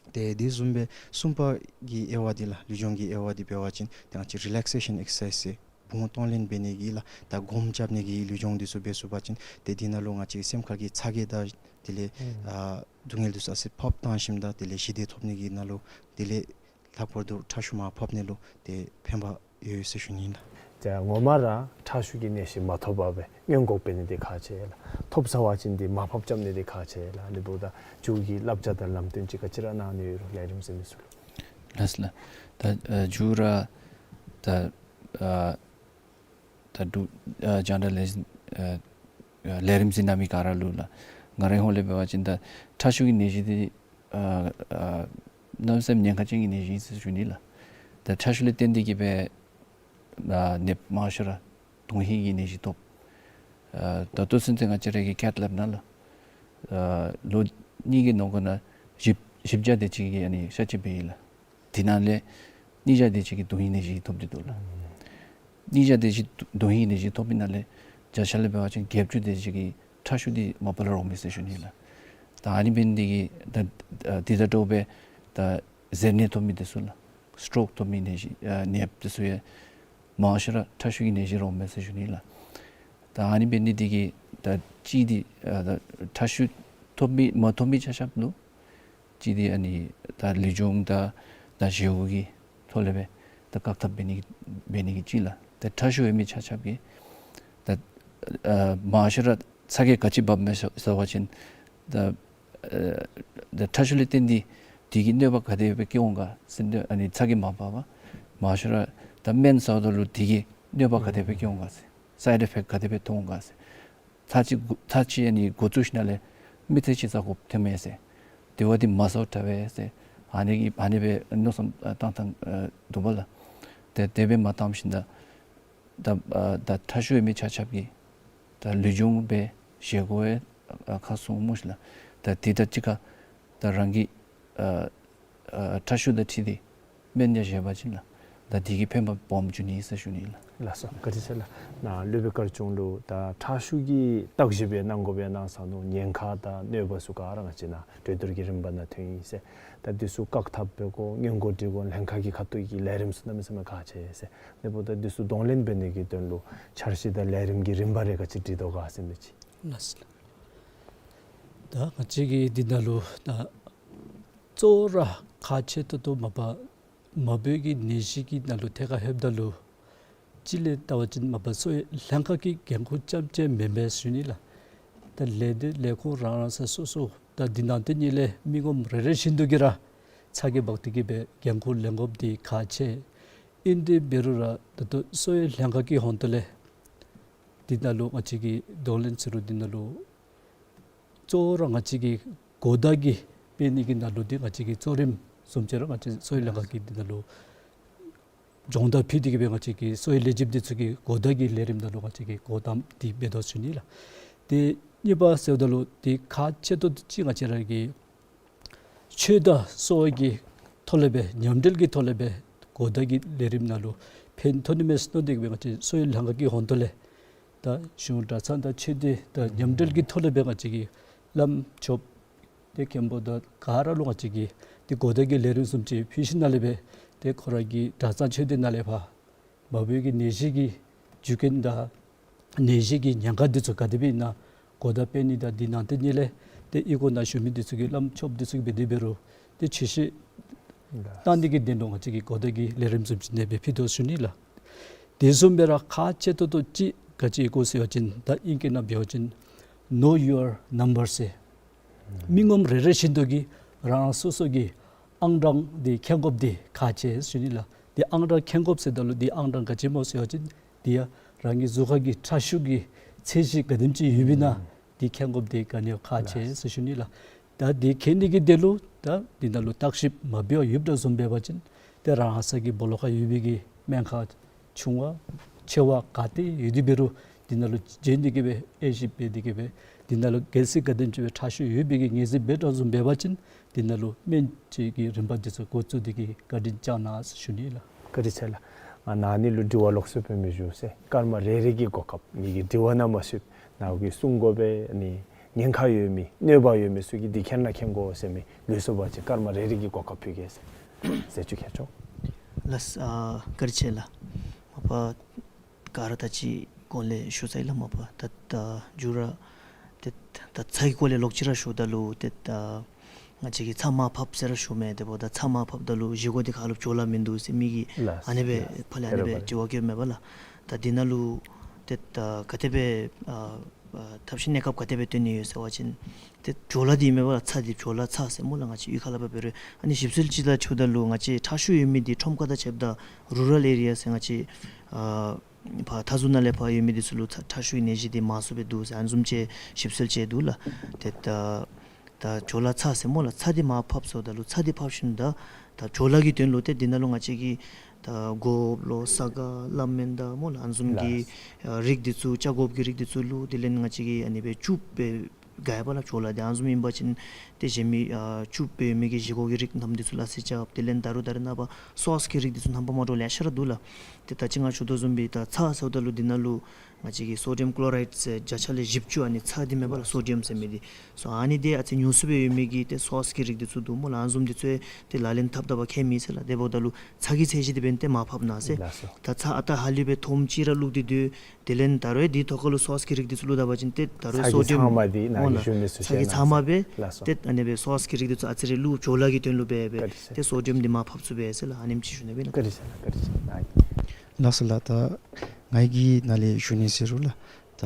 ཏེ་དེ་བཟུམ་སྦེ་གསུམ་པ་གི་དབྱེ་བ་འདི་ལགས་ལུས་སྦྱོང་གི་དབྱེ་བ་འདི་འབད་བ་ཅིན་ཏེ་ང་བཅས་རི་ལེག་སེ་ཤཱན་ཨེག་སར་སའིཛ་ཟེར་དཔུང་གཏོང་ལེན་འབད་ནི་གི་ལགས་ད་སྒོམ་རྐྱབ་ནི་གི་ལུས་སྦྱོང་འདི་ཚུ་འབད་ཚུགས་པ་ཅིན་ཏེ་འདི་ནང་ལུ་ང་བཅས་སེམས་ཁ་གི་ཚ་གྱང་དང་དེ་ལས་ཨུམ་ཨ་སྡུག་བསྔལ་འདི་ཚུ་ཨ་ཙི་ཕབ་བཏང་ཞིནམ་ད་དེ་ལས་ཞི་བདེ་ཐོབ་ནི་གི་ནང་ལུ་དེ་ལས་ལྷག་པར་དུ་ཁྲག་ཤུགས་མར་ཕབ་ནི་ལུ་ཏེ་ཕན་པ་ཡོད་ཟེར་ཞུ་ནི་ཨིན་ལགས། ཏེ་ངོ་མ་ར་ཁྲག་ཤུགས་ཀྱི་ནད་གཞི་མ་ཐོབ་པར་སྦེ་སྔོན་འགོག་འབད་ནི་འདི་ཁག་ཆེ་ལགས། ཐོབ་ཚར་བ་ཅིན་འདི་མར་ཕབ་རྐྱབ་ནི་འདི་ཁག་ཆེ་ལགས། ཨ་ནི་འབདཝ་ད་མཇུག་གི་བསླབ་བྱ་དང་ལམ་སྟོན་ཅིག་ག་ཅི་ར་གནང་ནི་ཡོད་རུང་ལས་རིམ་གཟིགས་མི་ཚུ་ལུ། ལགས་ལགས། ད་ཨ་མཇུག་ར་ད་ཨ་ད་འབྲུག་ཨ་རྒྱང་བསྒྲགས་ལས་ཨ་ཨ་ལས་རིམ་གཟིགས་གནང་མི་ག་ར་ལུ་ལགས་ང་རའི་ཧོངས་ལས་འབད་བ་ཅིན་ད་ཁྲག་ཤུགས་ཀྱི་ནད་གཞི་འདི་ཨ་ཨ་གནམ་མེད་ས་མེད་ཉེན་ཁ་ཅན་གྱི་ནད་གཞི་ཨིན་ཟེར་ཞུ་ནི་ལགས། ད་ཁྲག་ཤུགས་ལས་བརྟེན་ཏེ་གིས་སྦེ་ཨ་ནདཔ་མང་ཤོས་ར་དོན་ཧིང་གི་ནད་གཞི་ཐོབ། ཨ་ད་ལྟོ་ཚུན་ཚོད་ང་བཅས་ར་གིས་ཁྱད་ལབ་ན་ལགས་ཨ་ལོ་གཉིས་ཀྱི་ནང་འཁོད་ནང་བཞི་བཞི་བརྒྱ་དེ་ཅིག་གིས་ཨ་ནི་གཤག་བཅོས་འབད་ཡི་ལགས། དེ་ནང་ལས་གཉིས་བརྒྱ་དེ་ཅིག་གིས་དོན་ཧིང་ནད་གཞི་ཐོབ་སྟེ་འདུག་ལགས། གཉིས་བརྒྱ་དེ་ཅིག་དོན་ཧིང་ནད་གཞི་ཐོབ་པའི་ནང་ལས་བརྒྱ་ཆ་ལས་འབད་བ་ཅིན་བརྒྱད་ཅུ་དེ་ཅིག་གིས་ཁྲག་ཤུགས་འདི་མ་པ་ལས་རོགས་མས་ཟེར་ཞུ་ནི་ལགས། ད་ཨ་ནི་འབད་ནི་འདི་གིས་ད་ཨ་འདི་དང་འདྲཝ་སྦེ་ད་གཟེར་ནད་ཐོབ་མི་དེ་ཚུ་ལགས་སི་ཊོག་ཐོབ་མི་ནད་གཞི་ཨ་ནདཔ་དེ་ཚུ་ཡང་མང་ཤོས་ར་ཁྲག་ཤུགས་ཀྱི་ནད་གཞི་རོགས་མས་ཟེར་ཞུ་ནི་ལགས། ད་ཨ་ནི་འབད་ནི་འདི་གིས་ད་གཅིག་འདི་ཨ་ད་ཁྲག་ཤུགས་ཐོབ་མི་མ་ཐོབ་མི་ཆ་ཁྱབ་ལུ་གཅིག་འདི་ཨ་ནི་ད་ལུས་སྦྱོང་དང་ད་བཞེས་སྒོ་གི་ཐོག་ལས་སྦེ་ད་བཀག་ཐབས་འབད་ནི་འབད་ནི་གི་གཅིག་ལགས། ད་ཁྲག་ཤུགས་ཡོད་མི་ཆ་ཁྱབ་ཀྱིས་ད་ཨ་མང་ཤོས་ར་ཚ་གྱང་ག་ཅི་འབབ་མས་ཟེར་བ་ཅིན་ད་ཨ་ད་ཁྲག་ཤུགས་ལས་བརྟེན་ཏེ་དེ་གིས་གནོད་པ་ག་དེ་སྦེ་བཀལ་འོང་ག་ཟེར་ཨ་ནི་ཚ་གྱང་མ་འབབ་པར་མང་ཤོས་ར་ད་སྨན་ཟཝ་ད་ལུ་དེ་གིས་གནོད་པ་ག་དེ་སྦེ་བཀལ་འོང་ག་ཟེར་སའིཌ་ཨི་ཕེཀཊ་ག་དེ་སྦེ་ཐོན་འོང་ག་ཟེར། ཚར་གཅིག་གུ་ཚར་གཅིག་ཨ་ནི་འགོ་བཙུགས་ཞིནམ་ལས་མི་ཚེ་གཅིག་ཚར་དགོཔ་ཐོན་མས་ཟེར། དེ་བ་འདི་མ་ཟཝ་དྲག་པས་ཟེར། ཨ་ནི་གི་ཨ་ནི་སྦེ་མནོ་བསམ་བཏང་བཏང་འདུག་པ་ལགས། ཏེ་དེ་སྦེ་མ་བཏངམ་ཞིནམ་ད་ད་ཨ་ད་ཁྲག་ཤུགས་ཡོད་མི་ཆ་ཁྱབ་ཀྱིས་ད་ལུས་སྦྱོང་འབད་བཞེས་སྒོ་ཡང་ཨ་ཁ་སྲུང་སྨོ་ཤིག་ལགས། ད་དེ་དང་གཅིག་ཁར་ད་རང་གི་ཨ་ ཨ་ཁྲག་ཤུགས་དང་འཁྲིལ་ཏེ་སྨན་ཡང་བཞེས་པ་ཅིན་ལགས། ད་དེ་གིས་ཕན་པ་སྦོམ་འབྱུང་ནི་ཨིན་ཟེར་ཞུ་ནི་ལགས། ལགས་སོ། བཀའ་དྲིན་ཆེ་ལགས། ནཱ་སློབ་དཔོན་དཀར་ཆུང་ལུ་ད་ཁྲག་ཤུགས་ཀྱི་བརྟག་ཞིབ་སྦེ་གནང་དགོ་པས་གནང་ས་ནུག། ཉེན་ཁ་དང་གནོད་པ་ཚུ་ག་ར་ང་བཅས་ནཱ་གྲོས་བསྡུར་གྱི་རིམ་པ་ནང་ཐོན་ཡི་ཟེར། ད་འདི་ཚུ་བཀག་ཐབས་འབད་དགོ། སྔོན་འགོག་འདྲི་དགོ། ལྷན་ཁག་གི་ཁ་ཐུག་གི་ལས་རིམ་ཚུ་གནམ་མེད་ས་མེད་ཁག་ཆེ་ཟེར། དེ་འབདཝ་ད་འདི་ཚུ་གདོང་ལེན་འབད་ནི་གི་དོན་ལུ་འཆར་གཞི་དང་ལས་རིམ་གྱི་རིམ་པ་རེ་ག་ཅི་སྒྲིག་དོ་ག་ཟེར་མི་ཅིག། ལགས་སོ། ད་ང་བཅས་ཀྱིས་འདི་ནང་ལུ་ད་གཙོ་བོ་ར་ཁག་ཆེ་ཏོག་ཏོ་མ་པ་མ་བུ་གི་ནད་གཞི་གི་ནང་ལུ་ཐད་ཁར་ལྷོདཔ་ད་ལུ་སྤྱིར་ལས་བལྟ་བ་ཅིན་མ་པ་གསོ་བའི་ལྷན་ཁག་གི་འགན་ཁུར་རྐྱངམ་གཅིག་མེན་པས་ཞུ་ནི་ལགས། ད་ལས་སྡེ་ལས་ཁུངས་རང་རང་ས་སོ་སོ་ད་འདི་ནང་དེ་ཉིད་ལས་མི་ངོམ་རེ་རེ་བཞིན་དུ་གིས་ར་ཚ་གྱང་འབག་སྟེ་གིས་སྦེ་འགན་ཁུར་ལེན་དགོཔ་འདི་ཁག་ཆེ། ཨིན་ཏེ་འབད་རུང་ར་ད་ལྟོ་གསོ་བའི་ལྷན་ཁག་གི་ཧོང་ཏོ་ལས་འདི་ནང་ལུ་ང་བཅས་ཀྱིས་གདོང་ལེན་ཟེར་རུང་འདི་ནང་ལུ་གཙོ་བོ་ར་ང་བཅས་ཀྱིས་གོ་བརྡ་གི་སྤེལ་ནི་གི་ནང་ལུ་འདི་ང་བཅས་ཀྱིས་གཙོ་རིམ་བཟུམ་ཅིག་ར་ང་བཅས་གསོ་བའི་ལྷན་ཁག་གིས་འདི་ནང་ལུ་སྦྱོང་བརྡར་ཕུལ་ཏེ་གིས་སྦེ་ང་བཅས་ཀྱིས་གསོ་བའི་ལས་བྱེདཔ་འདི་ཚུ་གིས་གོ་བརྡ་གི་ལས་རིམ་ནང་ལུ་ང་བཅས་ཀྱིས་གོ་ཏམ་འདི་འབད་དོ་ཞུ་ནི་ལགས། དེ་གཉིས་པ་ཟེརཝ་ད་ལུ་འདི་ཁག་ཆེ་ཏོག་ཏོ་ཅིག་ང་བཅས་ར་གི་ཆོས་དང་གསོ་བ་གི་ཐོག་ལས་སྦེ་མཉམ་འབྲེལ་གྱི་ཐོག་ལས་སྦེ་གོ་བརྡ་གི་ལས་རིམ་ནང་ལུ་ཕན་ཐོགས་ནི་མས་ཟེར་མནོ་སྟེ་གིས་སྦེ་ང་བཅས་གསོ་བའི་ལྷན་ཁག་གི་ཧོང་ཏོ་ལས་ད་གཞུང་གྲྭ་ཚང་དང་ཆོས་སྡེ་དང་མཉམ་འབྲེལ་གྱི་ཐོག་ལས་སྦེ་ང་བཅས་ཀྱིས་བླམ་ཆོསཔ་དེ་མཁན་པོ་དང་ག་ར་ལུ་ང་བཅས་ཀྱིས་དེ་གོ་བརྡ་གི་ལས་རིམ་བཟུམ་ཅིག་ཕུལ་ཞིནམ་ལས་སྦེ་དེ་ཁོ་ར་གི་གྲྭ་ཚང་ཆོས་སྡེ་ནང་ལས་ཕར་མ་བུ་གི་ནད་གཞི་གི་རྒྱུ་རྐྱེན་དང་ནད་གཞི་གི་ཉེན་ཁ་འདི་ཚུ་ག་དེ་སྦེ་ཨིན་ན་གོ་བརྡ་སྤེལ་ནི་དང་འདི་ནང་དེ་ཉིད་ལས་དེ་གཡུས་སྒོ་ནང་བཞུགས་མི་འདི་ཚུ་གིས་བླམ་ཆོསཔ་འདི་ཚུ་གིས་འབད་དེ་འབད་རུང་དེ་ཆོས་བཤད་གནང་ནི་གི་དོན་ལུ་ང་བཅས་ཀྱིས་གོ་བརྡ་གི་ལས་རིམ་བཟུམ་ཅིག་ཨ་ནེ་སྦེ་ཕུལ་དོ་ཞུ་ནི་ལགས། དེ་བཟུམ་སྦེ་ར་ཁག་ཆེ་ཏོག་ཏོ་ཅིག་ག་ཅི་ཨིན་གོ་ཟེར་བ་ཅིན་ད་ཨིང་སྐད་ནང་འབད་བ་ཅིན་know your number ཟེར། མི་ངོམ་རེ་རེ་བཞིན་དུ་གིས་རང་རང་སོ་སོ་གི་ཨང་གྲངས་འདི་མཁྱེན་དགོཔ་འདི་ཁག་ཆེ་ཞུ་ནི་ལགས། འདི་ཨང་གྲངས་མཁྱེན་དགོཔ་ཟེརཝ་ད་ལུ་འདི་ཨང་གྲངས་ག་ཅི་སྨོ་ཟེར་བ་ཅིན་འདི་ཡང་རང་གི་གཟུགས་ཁར་གྱི་ཁྲག་ཤུགས་ཀྱི་ཚད་གཞི་ག་དེམ་ཅིག་ཡོདཔ་ཨིན་ན་འདི་མཁྱེན་དགོཔ་འདི་ག་ནི་ཡང་ཁག་ཆེ་ཟེར་ཞུ་ནི་ལགས། ད་འདི་མཁྱེན་ནི་གི་དོན་ལུ་ད་འདི་ནང་ལུ་བརྟག་ཞིབ་མ་འབད་བར་ཡོདཔ་འདྲཝ་བཟུམ་འབད་བ་ཅིན་ཏེ་རང་ས་གི་སྦོ་ལོགས་ཁར་ཡོད་པའི་གི་སྨན་ཁང་ཆུང་བ་ཆེ་བ་ག་ཏེ་ཡོད་དེ་འབད་རུང་འདི་ནང་ལུ་བྱོན་ཏེ་གིས་སྦེ་དབྱེ་ཞིབ་འབད་དེ་གིས་སྦེ་འདི་ནང་ལུ་གལ་སྲིད་ག་དེམ་ཅིག་སྦེ་ཁྲག་ཤུགས་ཡོད་པའི་གི་ངེས་འཛིན་འབད་དོ་བཟུམ་འབད་བ་ཅིན་འདི་ནང་ལུ་སྨན་བཅོས་ཀྱི་རིམ་པ་འདི་ཚུ་འགོ་བཙུགས་ཏེ་གིས་བཀའ་དྲིན་བསྐྱང་གནང་ཟེར་ཞུ་ནི་ལགས། བཀའ་དྲིན་ཆེ་ལགས། ང་ནཱ་ནི་ལུ་དྲི་བ་ལོགས་སུ་སྤེལ་མི་ཞུ་ཟེར། སྐར་མ་རེ་རེ་གི་གོ་སྐབས་ངེ་གི་དྲི་བ་ནང་མ་ཚུད་ནཱ་གིས་གསུང་དགོ་པས། ཨ་ནི་ཉེན་ཁ་ཡོད་མི་གནོད་པ་ཡོད་མི་ཚུ་གིས་འདི་མཁྱེན་ན་མཁྱེན་དགོ་ཟེར་མི་ལུས་སོ་བ་ཅིན་སྐར་མ་རེ་རེ་གི་གོ་སྐབས་ཕུལ་གེ་ཟེར། ཟེར་ཅིག་ཁྱེད་ཚུ། ལགས། ཨ་བཀའ་དྲིན་ཆེ་ལགས། མ་པ་ག་ར་ད་ཅི་གོང་ལས་ཞུ་ཚར་ཡི་ལགས། མ་པ་ད་ད་མཇུག་ར་ཏེ་ད་ཚ་གི་སྐོར་ལས་ལོག་ཅི་ར་ཞུཝ་ད་ལུ་ཏེ་ད་ང་བཅས་ཀྱིས་ཚྭ་མར་ཕབ་ཟེར་ར་ཞུཝ་མས། དེ་འབདཝ་ད་ཚྭ་མར་ཕབ་ད་ལུ་བཞེས་སྒོ་འདི་ཁར་ལུ་བྲོ་བརླག་མིན་འདུག་ཟེར་མི་གིས་ལགས། ཨ་ནེ་སྦེ་ལགས། ཕར་ལས་ཨ་ནེ་སྦེ་དྲི་བ་བཀོདཔ་མས་པ་ལགས། ད་འདི་ནང་ལུ་ཏེ་ད་ག་དེ་སྦེ་ཨ་ཨ་ཐབས་ཤེས་གནས་སྐབས་ག་དེ་སྦེ་སྟོན་ནི་ཡོད་ཟེར་བ་ཅིན་ཏེ་བྲོ་བརླག་འདི་མས་པ་ལགས། ཚྭ་འདི་བྲོ་བརླག་ཚར་ཟེར་སྨོ་ལགས། ང་བཅས་གཡུས་ཁ་ལས་ཕར་འབད་རུང་ཨ་ནི་ཞིབ་འཚོལ་ཅིག་ལགས་ཞུཝ་ད་ལུ་ང་བཅས་ཁྲག་ཤུགས་ཡོད་མི་འདི་ཁྲོམ་ཁ་དང་ཕྱདཔ་ད་རུ་རཱལ་ཨེ་རི་ཡ་ཟེར་ང་བཅས་ཨ་ཕར་མཐའ་ཟུར་ནང་ལས་ཕར་ཡོད་མི་འདི་ཚུ་ལུ་ཁྲག་ཁྲག་ཤུགས་ནད་གཞི་འདི་མང་སུ་སྦེ་འདུག་ཟེར་ཨ་ནི་བཟུམ་ཅིག་ཞིབ་འཚོལ་ཅིག་འདུག་ལགས། ཏེ་ད་ད་བྲོ་བརླག་ཚར་ཟེར་སྨོ་ལགས། ཚྭ་འདི་མར་ཕབ་ཟེརཝ་ད་ལུ་ཚྭ་འདི་ཕབ་ཞིནམ་ད་ད་བྲོ་བརླག་གི་དོན་ལུ་ཏེ་འདི་ནང་ལུ་ང་བཅས་ཀྱིས་ད་སྒོགཔ་ལོ་ས་ག་སླབ་མེན་ད་སྨོ་ལགས། ཨ་ནི་བཟུམ་གྱི་ལགས། ཨ་རིགས་འདི་ཚུ་ཆ་སྒོགཔ་གི་རིགས་འདི་ཚུ་བླུགས། དེ་ལས་ང་བཅས་ཀྱིས་ཨ་ནི་སྦེ་བཅུད་སྦེ་དགའ་ཡི་པ་ལགས། བྲོ་བརླག་འདི་ཨ་ནི་བཟུམ་ཨིན་པ་ཅིན་ཏེ་གཞན་མི་ཨ་བཅུད་སྦེ་ཡོད་མི་གི་བཞེས་སྒོ་གི་རིགས་རྣམས་འདི་ཚུ་སླ་བསྲེ་རྐྱབ། དེ་ལས་ད་རུང་ད་རེས་ནངས་པ་སོསི་གི་རིགས་འདི་ཚུ་རྣམ་པ་མ་འདྲཝ་ལེ་ཤ་ར་འདུག་ལགས། ཏེ་ད་ཅི་ང་ཞུ་དོ་བཟུམ་སྦེ་ད་ཚྭ་ཟེརཝ་ད་ལུ་འདི་ནང་ལུ་ང་བཅས་ཀྱིས་སོ་ཌི་ཡམ་ཀློ་རའིཌ་ཟེར་བརྒྱ་ཆ་ལས་བཞི་བཅུ་ཨ་ནི་ཚྭ་འདི་མས་པ་ལགས། སོ་ཌི་ཡམ་ཟེར་མི་འདི་སོ་ཨ་ནི་འདི་ཨ་ཙི་ཉུང་སུ་སྦེ་ཡོད་མི་གི་ཏེ་སོསི་གི་རིགས་འདི་ཚུ་འདུག་སྨོ་ལགས། ཨ་ནི་བཟུམ་འདི་ཚུ་ཏེ་ལག་ལེན་འཐབ་ད་པ་ཁྱད་མེད་ཟེར་ལགས། དེ་འབདཝ་ད་ལུ་ཚྭ་གི་ཚད་གཞི་འདི་འབདན་ཏེ་མར་ཕབ་གནང་ཟེར། ལགས་སོ། ད་ཚྭ་ཨ་རྟག་ཧ་ལུགས་སྦེ་ཐོམ་ཅིག་ར་བླུགས་ཏེ་སྡོད། དེ་ལས་ད་རུང་འདི་ཐོག་ཁར་ལུ་སོསི་གི་རིགས་འདི་ཚུ་བླུགས་ད་པ་ཅིན་ཏེ་ད་རུང་ཚྭ་གི་སོ་ཌི་ཡམ་ཚང་མ་འདི་ནཱ་སྨོ་གིས་ལགས། ཞུ་མི་ཚུ་ཚྭ་གི་ཚང་མ་སྦེ་ལགས་སོ། ཏེ་ཨ་ནི་སྦེ་སོསི་གི་རིགས་འདི་ཚུ་ཨ་ཙི་རེ་བླུགས། བྲོ་བརླག་གི་དོན་ལུ་འབད་སྦེ་བཀའ་དྲིན་ཆེ། ཏེ་སོ་ཌི་ཡམ་འདི་མར་ཕབ་ཚུགས་པས་ཟེར་ལགས། ཨ་ནེམ་ཅིག་ཞུ་ནི་སྦེ་ཨིན་ལགས། བཀའ་དྲིན་ཆེ་ལགས། བཀའ་དྲིན་ཆེ་ལགས། ལགས་སོ་ལགས། ད་ང་གིས་ནཱ་ལས་ཞུ་ནི་ཟེར་རུང་ལགས། ད་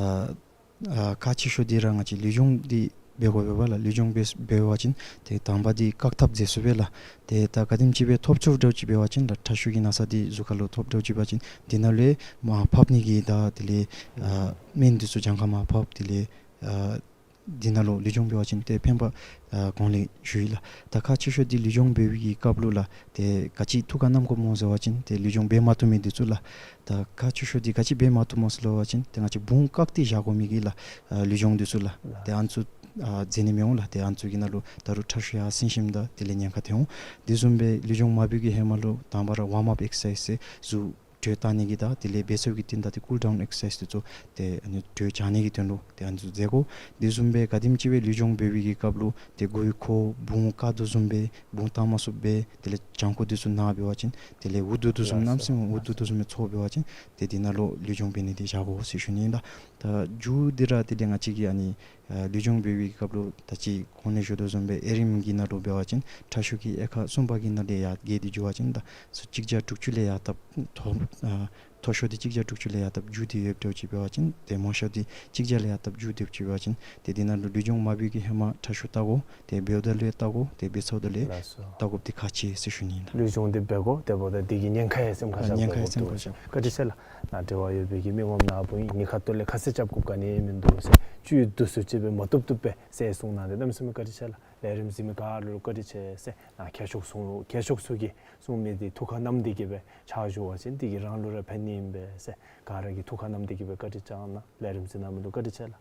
ཨ་ཁག་ཆེ་ཤོས་འདི་ར་ང་བཅས་ལུས་སྦྱོང་འདི་འབད་དགོ་པས་པ་ལགས། ལུས་སྦྱོང་འབད་འབད་བ་ཅིན་ཏེ་དང་པ་འདི་བཀག་ཐབས་མཛད་ཚུགས་པས་ལགས། ཏེ་ད་ག་དེམ་ཅིག་སྦེ་ཐོབ་ཚུགསཔ་འདྲཝ་ཅིག་འབད་བ་ཅིན་ལགས། ཁྲག་ཤུགས་ཀྱི་ན་ཚ་འདི་གཟུགས་ཁར་ལུ་ཐོབ་འདྲཝ་ཅིག་འབད་བ་ཅིན་འདི་ནང་ལུ་མར་ཕབ་ནི་གི་ད་དེ་ལས་ཨ་སྨན་འདི་ཚུ་གྱངས་ཁ་མར་ཕབ། དེ་ལས་ཨ་འདི་ནང་ལུ་ལུས་སྦྱོང་འབད་བ་ཅིན་ཏེ་ཕན་པ་ཨ་གོང་ལས་ཞུ་ཡི་ལགས། ད་ཁག་ཆེ་ཤོས་འདི་ལུས་སྦྱོང་འབད་བའི་གི་སྐབས་ལུ་ལགས། ཏེ་ག་ཅི་ཐུགས་ཁར་བསྣམ་དགོཔ་སྨོ་ཟེར་བ་ཅིན་ཏེ་ལུས་སྦྱོང་འབད་མ་བཏུབ་མི་འདི་ཚུ་ལགས། ད་ཁག་ཆེ་ཤོས་འདི་ག་ཅི་འབད་མ་བཏུབ་སྨོ་ཟེར་བ་ཅིན་ཏེ་ང་བཅས་བུང་བཀག་སྟེ་བཞག་དགོ་མི་གི་ལགས་ཨ་ལུས་སྦྱོང་འདི་ཚུ་ལགས། ལགས། ཏེ་ཨ་ནི་ཚུ་ ཨ་མཛད་ནི་མི་འོང་ལགས། ཏེ་ཨ་ནི་ཚུ་གི་ནང་ལུ་ད་རུང་ཁྲག་ཤུགས་ཡར་སེང་ཞིནམ་ད་དེ་ལས་ཉེན་ཁ་ཐོན་འོང་། དེ་བཟུམ་སྦེ་ལུས་སྦྱོང་མ་འབད་བའི་གི་ཧེ་མ་ལུ་དང་པ་ར་ཝརམ་ཨཔ་ཨེག་སར་སའིཛ་ཟེར་ཟུར་དྲོད་བཏང་ནི་གི་དང་དེ་ལས་འབད་ཚུགས་ཀྱི་རྟིང་བདའ་སྟེ་ཀུལ་ཌའོན་ཨེག་སར་སའིཛ་དེ་ཚུ་ཏེ་ཨ་ནི་དྲོད་བྱང་ནི་གི་དོན་ལུ་ཏེ་ཨ་ནི་ཚུ་མཛད་དགོ། དེ་བཟུམ་སྦེ་ག་དེམ་ཅིག་སྦེ་ལུས་སྦྱོང་འབད་བའི་གི་སྐབས་ལུ་ཏེ་མགུ་ཡུ་འཁོར་བུང་བཀག་དོ་བཟུམ་སྦེ་བུང་བཏང་མ་ཚུགསཔ་སྦེ་དེ་ལས་བྱང་ཁོག་དེ་ཚུ་ན་འབད་བ་ཅིན་དེ་ལས་འུ་སྡུག་དོ་བཟུམ་ལགས་སོ། གནམ་མེད་ས་མེད་འུ་སྡུག་དོ་བཟུམ་སྦེ་ཚོར་འབད་བ་ཅིན་ཏེ་དེ་ནང་ལུ་ལུས་སྦྱོང་འབད་ནི་འདི་བཞག་དགོ་ཟེར་ཞུ་ནི་ཨིན་ལགས། ད་མཇུག་འདི་ར་དེ་ལས་ང་བཅས་ཀྱིས་ཨ་ནི་ཨ་ལུས་སྦྱོང་འབད་བའི་གི་སྐབས་ལུ་ད་ཅི་གོང་ལས་ཞུ་དོ་བཟུམ་སྦེ་ཨེ་རིམ་གྱི་ནང་ལུ་འབད་བ་ཅིན་ཁྲག་ཤུགས་ཀྱིས་དབྱེ་ཁག་གསུམ་པ་གི་ནང་ལས་ཡར་རྒྱས་ཏེ་འགྱོ་བ་ཅིན་ད་ས་གཅིག་བརྒྱ་དྲུག་ཅུ་ལས་ཡར་བཏབ་མཐོ་ཨ་མཐོ་ཤོས་འདི་གཅིག་བརྒྱ་དྲུག་ཅུ་ལས་ཡར་བཏབ་མཇུག་སྡེབ་ཡོདཔ་འདྲཝ་ཅིག་འབད་བ་ཅིན་ཏེ་མང་ཤོས་འདི་གཅིག་བརྒྱ་ལས་ཡར་བཏབ་མཇུག་སྡེབ་ཅིག་འབད་བ་ཅིན་ཏེ་དེ་ནང་ལུ་ལུས་སྦྱོང་མ་འབད་བའི་གི་ཧེ་མ་ཁྲག་ཤུགས་བལྟ་དགོ། ཏེ་འབདཝ་ད་ལུ་ཡང་བལྟ་དགོ། ཏེ་འབད་ཚརཝ་ད་ལུ་ཡང་ལགས་སོ། བལྟ་དགོཔ་འདི་ཁག་ཆེ་ཟེར་ཞུ་ནི་ཨིན་ལགས། ལུས་སྦྱོང་འདི་འབད་དགོ། དེ་འབདཝ་ད་འདི་གི་ཉེན་ཁ་ཡང་སེམས་ཁར་བཞག་དགོཔ་འདུག་ཟེར། ཉེན་ཁ་ཡང་སེམས་ཁར་བཞག། བཀའ་དྲིན་ཆེ་ལགས། ནཱ་འབྲེལ་བ་ཡོད་པའི་གི་མི་ངོམ་ནཱ་བུ་ཨིན། ཉེན་ཁ་ཐོག་ལས་ཁ་གསལ་རྐྱབ་དགོཔ་ག་ནི་ཡང་མིན་འདུག་ཟེར། བཅུད་བསྡུ་སུ་ཅིག་སྦེ་མ་བཏུབ་བཏུབ་སྦེ་ཟེར་གསུངས་གནང་སྟེ་གནམ་མེད་ས་མེད་བཀའ་དྲིན་ཆེ་ལགས། ལས་རིམ་གཟིགས་མི་ག་ར་ལུ་བཀའ་དྲིན་ཆེ་ཟེར། ནཱ་མཁས་མཆོག་གསུང་ལུ་མཁས་མཆོག་ཚུ་གིས་གསུང་མི་འདི་ཐུགས་ཁར་བསྣམས་ཏེ་གི་སྦེ་ཕྱག་ཞུ་བ་ཅིན་འདི་གིས་རང་ལུ་ར་ཕན་ནི་ཨིན་པས་ཟེར། ག་ར་གིས་ཐུགས་ཁར་བསྣམས་ཏེ་གི་སྦེ་བཀའ་དྲིན་བསྐྱང་གནང་། ལས་རིམ་གཟིགས་གནང་མི་ལུ་བཀའ་དྲིན་ཆེ་ལགས།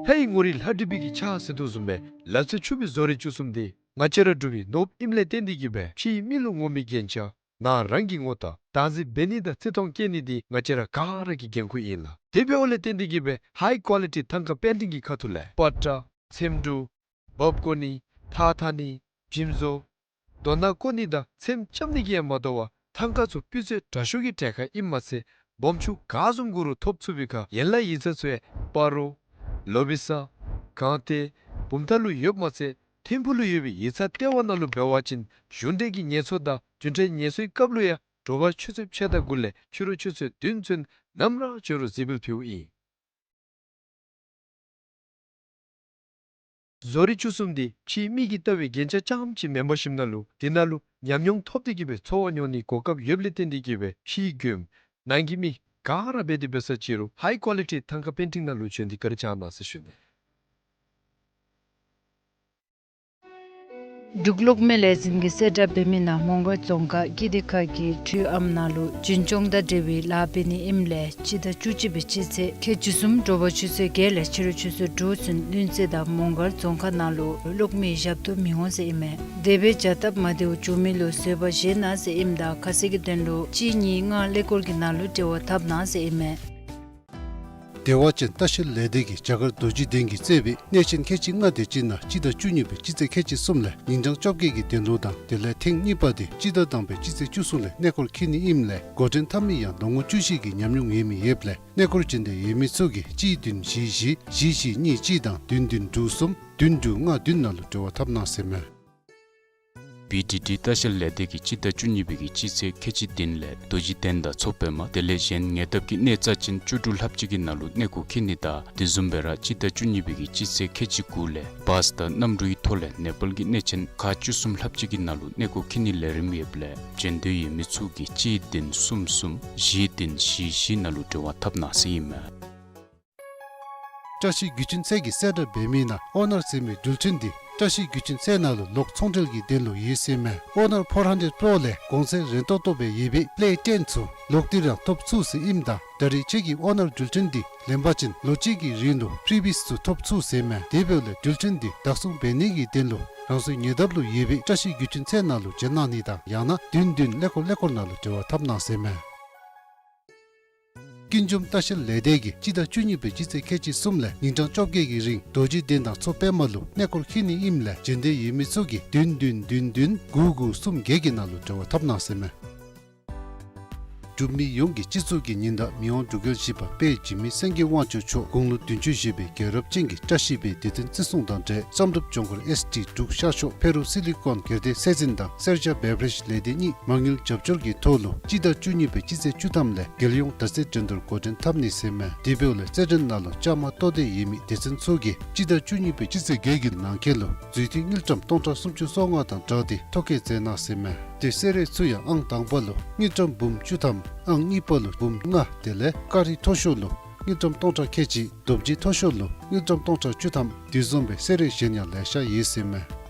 ལྷའི་ངོ་རིས་ལྷ་བྲིས་པའི་གི་ཕྱག་ཟེར་དོ་བཟུམ་སྦེ་ལ་རྩེ་ཆུ་སྦིས་བཟོ་རིག་བཅུ་གསུམ་འདི་ང་བཅས་ར་འབྲུག་པའི་ནོར་བུ་ཨིནམ་ལས་བརྟེན་ཏེ་གི་སྦེ་ཕྱིའི་མི་ལུ་ངོམ་པའི་རྒྱན་ཆ་ནཱ་རང་གིས་ངོ་བལྟ་བདག་འཛིན་འབད་ནི་དང་བརྩི་མཐོང་བསྐྱེད་ནི་འདི་ང་བཅས་ར་ག་ར་གི་འགན་ཁུར་ཨིན་ལགས། དེ་འབདཝ་ལས་བརྟེན་ཏེ་གི་སྦེ་ཧའི་ཀོ་ལི་ཊི་ཐང་ཀ་པེན་ཊིང་གི་ཁ་ཐུག་ལས་པ་ཏྲ་ཚེམ་དྲུབ་འབག་བཀོ་ནི་ཐགས་འཐག་ནི་བྱིམ་བཟོ་རྡོ་ནག་བརྐོ་ནི་དང་ཚེམ་རྐྱབ་ནི་གིས་ཡང་མ་དོ་བར་ཐང་ཀ་ཚུ་སྤུས་ཚད་དྲག་ཤོས་ཀྱི་གྲལ་ཁར་ཨིནམ་མ་ཚད་སྦོམ་ཆུང་ག་བཟུམ་དགོ་རུང་ཐོབ་ཚུགས་པའི་ཁར་ཡན་ལག་ཡིག་ཚང་ཚུ་ཡང་སྤ་རོ་ལོ་བི་ས་སྒང་སྟེང་བུམ་ཐང་ལུ་ཡོདཔ་མ་ཚད་ཐིམ་ཕུག་ལུ་ཡོད་པའི་ཡིག་ཚང་ལྟེ་བ་ནང་ལུ་འབད་བ་ཅིན་གཞུང་འབྲེལ་གྱི་ངལ་གསོ་དང་རྒྱུན་འཕྲོད་ངལ་གསོའི་སྐབས་ལུ་ཡང་དྲོ་པ་ཆུ་ཚོད་ཕྱེད་དང་དགུ་ལས་ཕྱི་རུ་ཆུ་ཚོད་བདུན་ཚུན་ནམ་ར་འབྱོན་རུང་གཟིགས་འབུལ་ཕུལཝ་ཨིན། བཟོ་རིག་བཅུ་གསུམ་འདི་ཕྱིའི་མིག་གིས་བལྟ་བའི་རྒྱན་ཆ་རྐྱངམ་ཅིག་མེན་པར་ཞིནམ་ན་ལུ་དེ་ནང་ལུ་ཉམས་མྱོང་ཐོབ་སྟེ་གི་སྦེ་འཚོ་བ་མྱོང་ནིའི་གོ་སྐབས་ཡོདཔ་ལས་བརྟེན་ཏེ་གི་སྦེ་ཕྱིའི་མགྱོནམ་ནང་གི་མི་ག་ར་འབད་དེ་འབད་ས་ཅིག་རུང་ཧའི་ཀོ་ལི་ཊི་ཐང་ཀ་པེན་ཊིང་ནང་ལུ་བྱོན་ཏེ་བཀའ་དྲིན་བསྐྱང་གནང་ཟེར་ཞུ་ནི། འབྲུག་གློག་མེ་ལས་འཛིན་གྱིས་གསལ་བསྒྲགས་འབད་མི་ནང་མོང་སྒར་རྫོང་ཁག་ཀིརྟི་ཁ་གི་འཕྲུལ་ཨམ་ནང་ལུ་འཛིན་སྐྱོང་དང་འབྲེལ་བའི་ལཱ་འབད་ནི་ཨིནམ་ལས་སྤྱི་ཟླ་བཅུ་གཅིག་པའི་སྤྱི་ཚེས་ཁལ་གཅིག་གསུམ་དྲོ་པ་ཆུ་ཚོད་བརྒྱད་ལས་ཕྱི་རུ་ཆུ་ཚོད་དྲུག་ཚུན་ལྷུན་རྩེ་དང་མོང་སྒར་རྫོང་ཁག་ནང་ལུ་གློག་མེ་ཞབས་ཏོག་མི་འོང་ཟེར་ཨིན་མས། དེ་སྦེ་བྱ་སྟབས་མ་བདེཝ་བྱུང་མི་ལུ་བཟོད་པ་བཞེས་གནང་ཟེར་ཨིནམ་ད་ཁ་གསལ་གྱི་དོན་ལུ་གཅིག་གཉིས་ལྔ་ཀླད་ཀོར་གྱི་ནང་ལུ་འབྲེལ་བ་འཐབ་གནང་ཟེར་ཨིན་མས། བདེ་བ་ཅན་ལྟ་བཤལ་ལས་སྡེ་གིས་རྒྱ་གར་རྡོ་རྗེ་གདན་གྱིས་གཙོས་པའི་གནས་ཆེན་ཁལ་གཅིག་ལྔ་དེ་ཅིག་ནང་སྤྱི་ཟླ་བཅུ་གཉིས་པའི་སྤྱི་ཚེས་ཁལ་གཅིག་གསུམ་ལས་ཉིན་གྲངས་བཅོ་བརྒྱད་ཀྱི་གདན་ལོ་དང་དེ་ལས་ཐེངས་གཉིས་པ་དེ་སྤྱི་ཟླ་དང་པའི་སྤྱི་ཚེས་བཅུ་གསུམ་ལས་གནས་སྐོར་འཁྱིད་ནི་ཨིནམ་ལས་འགོ་འདྲེན་འཐབ་མི་ཡང་ལོ་ངོ་བཅུ་བཞི་གི་ཉམས་མྱོང་ཡོད་མི་ཡོདཔ་ལས་གནས་སྐོར་འབྱོན་འདོད་ཡོད་མི་ཚུ་གིས་གཅིག་བདུན་བཞི་བཞི་བཞི་བཞི་གཉིས་གཅིག་དང་བདུན་བདུན་དྲུག་གསུམ་བདུན་དྲུག་ལྔ་བདུན་ནང་ལུ་འབྲེལ་བ་འཐབ་གནང་ཟེར་མས། བི་ཌི་ཌི་ལྟ་བཤལ་ལས་སྡེ་གིས་སྤྱི་ཟླ་བཅུ་གཉིས་པའི་གི་སྤྱི་ཚེས་ཁལ་གཅིག་བདུན་ལས་རྡོ་རྗེ་གདན་དང་མཚོ་པདྨ་དེ་ལས་གཞན་ཉེ་འདབས་ཀྱི་གནས་རྩ་ཆེན་བཅུ་དྲུག་ལྷགཔ་ཅིག་གི་ནང་ལུ་གནས་སྐོར་འཁྱིད་ནི་དང་དེ་བཟུམ་སྦེ་ར་སྤྱི་ཟླ་བཅུ་གཉིས་པའི་གི་སྤྱི་ཚེས་ཁལ་གཅིག་དགུ་ལས་བཱས་དང་གནམ་གྲུའི་ཐོག་ལས་ནེ་པཱལ་གྱི་གནས་ཆེན་ཁག་བཅུ་གསུམ་ལྷགཔ་ཅིག་གི་ནང་ལུ་གནས་སྐོར་འཁྱིད་ནིའི་ལས་རིམ་ཡོདཔ་ལས་འབྱོན་འདོད་ཡོད་མི་ཚུ་གིས་གཅིག་བདུན་གསུམ་གསུམ་བཞི་བདུན་བཞི་བཞི་ནང་ལུ་འབྲེལ་བ་འཐབ་གནང་ཟེར་ཨིན་མས། བཀྲ་ཤིས་རྒྱུ་ཆེན་ཚལ་གྱིས་གསལ་བསྒྲགས་འབད་མི་ནང་ཨོ་ནར་ཟེར་མི་འགྲུལ་འཕྲིན་འདི་བཀྲ་ཤིས་རྒྱུ་ཆེན་ཚལ་ནང་ལུ་ལོག་ཚོང་འབྲེལ་གྱི་དོན་ལུ་ཡོད་ཟེར་མས། ཨོ་ནར་ཕོར་ཧན་ཌེཌ་པོར་ལས་གོང་ཚད་རན་ཏོག་ཏོ་སྦེ་ཡོད་པའི་པི་ལེ་ཊེན་ཚུ་ལོག་སྟེ་ར་ཐོབ་ཚུགས་ཟེར་ཨིནམ་ད་ད་རེས་ཁྱེད་ཀྱིས་ཨོ་ནར་འགྲུལ་འཕྲིན་འདི་ལེན་པ་ཅིན་ལོ་གཅིག་གི་རིང་ལུ་ཕི་རི་བི་ཡས་ཚུ་ཐོབ་ཚུགས་ཟེར་མས། དེ་འབདཝ་ལས་འགྲུལ་འཕྲིན་འདི་བདག་བཟུང་འབད་ནི་གི་དོན་ལུ་རང་སོའི་ཉེ་འདབས་ལུ་ཡོད་པའི་བཀྲ་ཤིས་རྒྱུ་ཆེན་ཚལ་ནང་ལུ་འབྱོན་གནང་ནི་དང་ཡང་ན་བདུན་བདུན་ཀླད་ཀོར་ཀླད་ཀོར་ནང་ལུ་འབྲེལ་བ་འཐབ་གནང་ཟེར་མས། ཀུན་འབྱུང་ལྟ་བཤལ་ལས་སྡེ་གིས་སྤྱི་ཟླ་བཅུ་གཉིས་པའི་སྤྱི་ཚེས་ཁལ་གཅིག་གསུམ་ལས་ཉིན་གྲངས་བཅོ་བརྒྱད་ཀྱི་རིང་རྡོ་རྗེ་གདན་དང་མཚོ་པདྨ་ལུ་གནས་སྐོར་འཁྱིད་ནི་ཨིནམ་ལས་འབྱོན་འདོད་ཡོད་མི་ཚུ་གིས་བདུན་བདུན་བདུན་བདུན་དགུ་དགུ་གསུམ་བརྒྱད་ཀྱི་ནང་ལུ་འབྲེལ་བ་འཐབ་གནང་ཟེར་མས། འབྲུག་མི་ཡོངས་ཀྱི་སྤྱི་གཙུག་གི་ཉི་ཟླ་མི་དབང་འབྲུག་རྒྱལ་བཞི་པ་དཔལ་འཇིགས་མེད་སེང་གེ་དབང་ཕྱུག་མཆོག་དགུང་ལོ་བདུན་ཅུ་བཞེས་པའི་རྒྱལ་རབས་ཅན་གྱི་བཀྲ་ཤིས་པའི་སྡེ་ཚན་བརྩི་སྲུང་དང་འབྲེལ་བསམ་གྲུབ་ལྗོངས་མཁར་ཨེས་ཌི་འབྲུག་ཤར་ཕྱོགས་ཕེ་རུ་སི་ལི་ཀོན་སྒེར་སྡེ་སྲིད་འཛིན་དང་སེར་སྐྱ་བེ་བ་རེཇ་ལས་སྡེ་གཉིས་མ་དངུལ་རྒྱབ་སྐྱོར་གྱི་ཐོག་ལུ་སྤྱི་ཟླ་བཅུ་གཉིས་པའི་སྤྱི་ཚེས་བཅུ་ཐམ་ལས་རྒྱལ་ཡོངས་དར་རྩེད་འགྲན་བསྡུར་འགོ་འདྲེན་འཐབ་ནི་ཟེར་མས། དེ་འབདཝ་ལས་རྩེད་འགྲན་ནང་ལུ་བཅའ་མར་གཏོགས་འདོད་ཡོད་མི་སྡེ་ཚན་ཚུ་གིས་སྤྱི་ཟླ་བཅུ་གཉིས་པའི་སྤྱི་ཚེས་བརྒྱད་ཀྱི་ནང་འཁོད་ལུ་མཛུབ་ཐེལ་དངུལ་ཀྲམ་སྟོང་ཕྲག་སུམ་ཅུ་སོ་ལྔ་དང་སྦྲགས་ཏེ་ཐོ་བཀོད་མཛད་གནང་ཟེར་མས། ཏེ་སེར་སྐྱ་ཚུ་ཡང་ཨང་དང་པ་ལུ་དངུལ་ཀྲམ་འབུམ་བཅུ་ཐམ་ཨང་གཉིས་པ་ལུ་འབུམ་ལྔ་དེ་ལས་ཀ་རི་མཐོ་ཤོས་ལུ་དངུལ་ཀྲམ་སྟོང་ཕྲག་ཁལ་གཅིག་རྡོ་རྗེ་མཐོ་ཤོས་ལུ་དངུལ་ཀྲམ་སྟོང་ཕྲག་བཅུ་ཐམ་དེ་བཟུམ་སྦེ་སེར་སྐྱ་གཞན་ཡང་ལེ་ཤ་ཡོད་ཟེར་མས།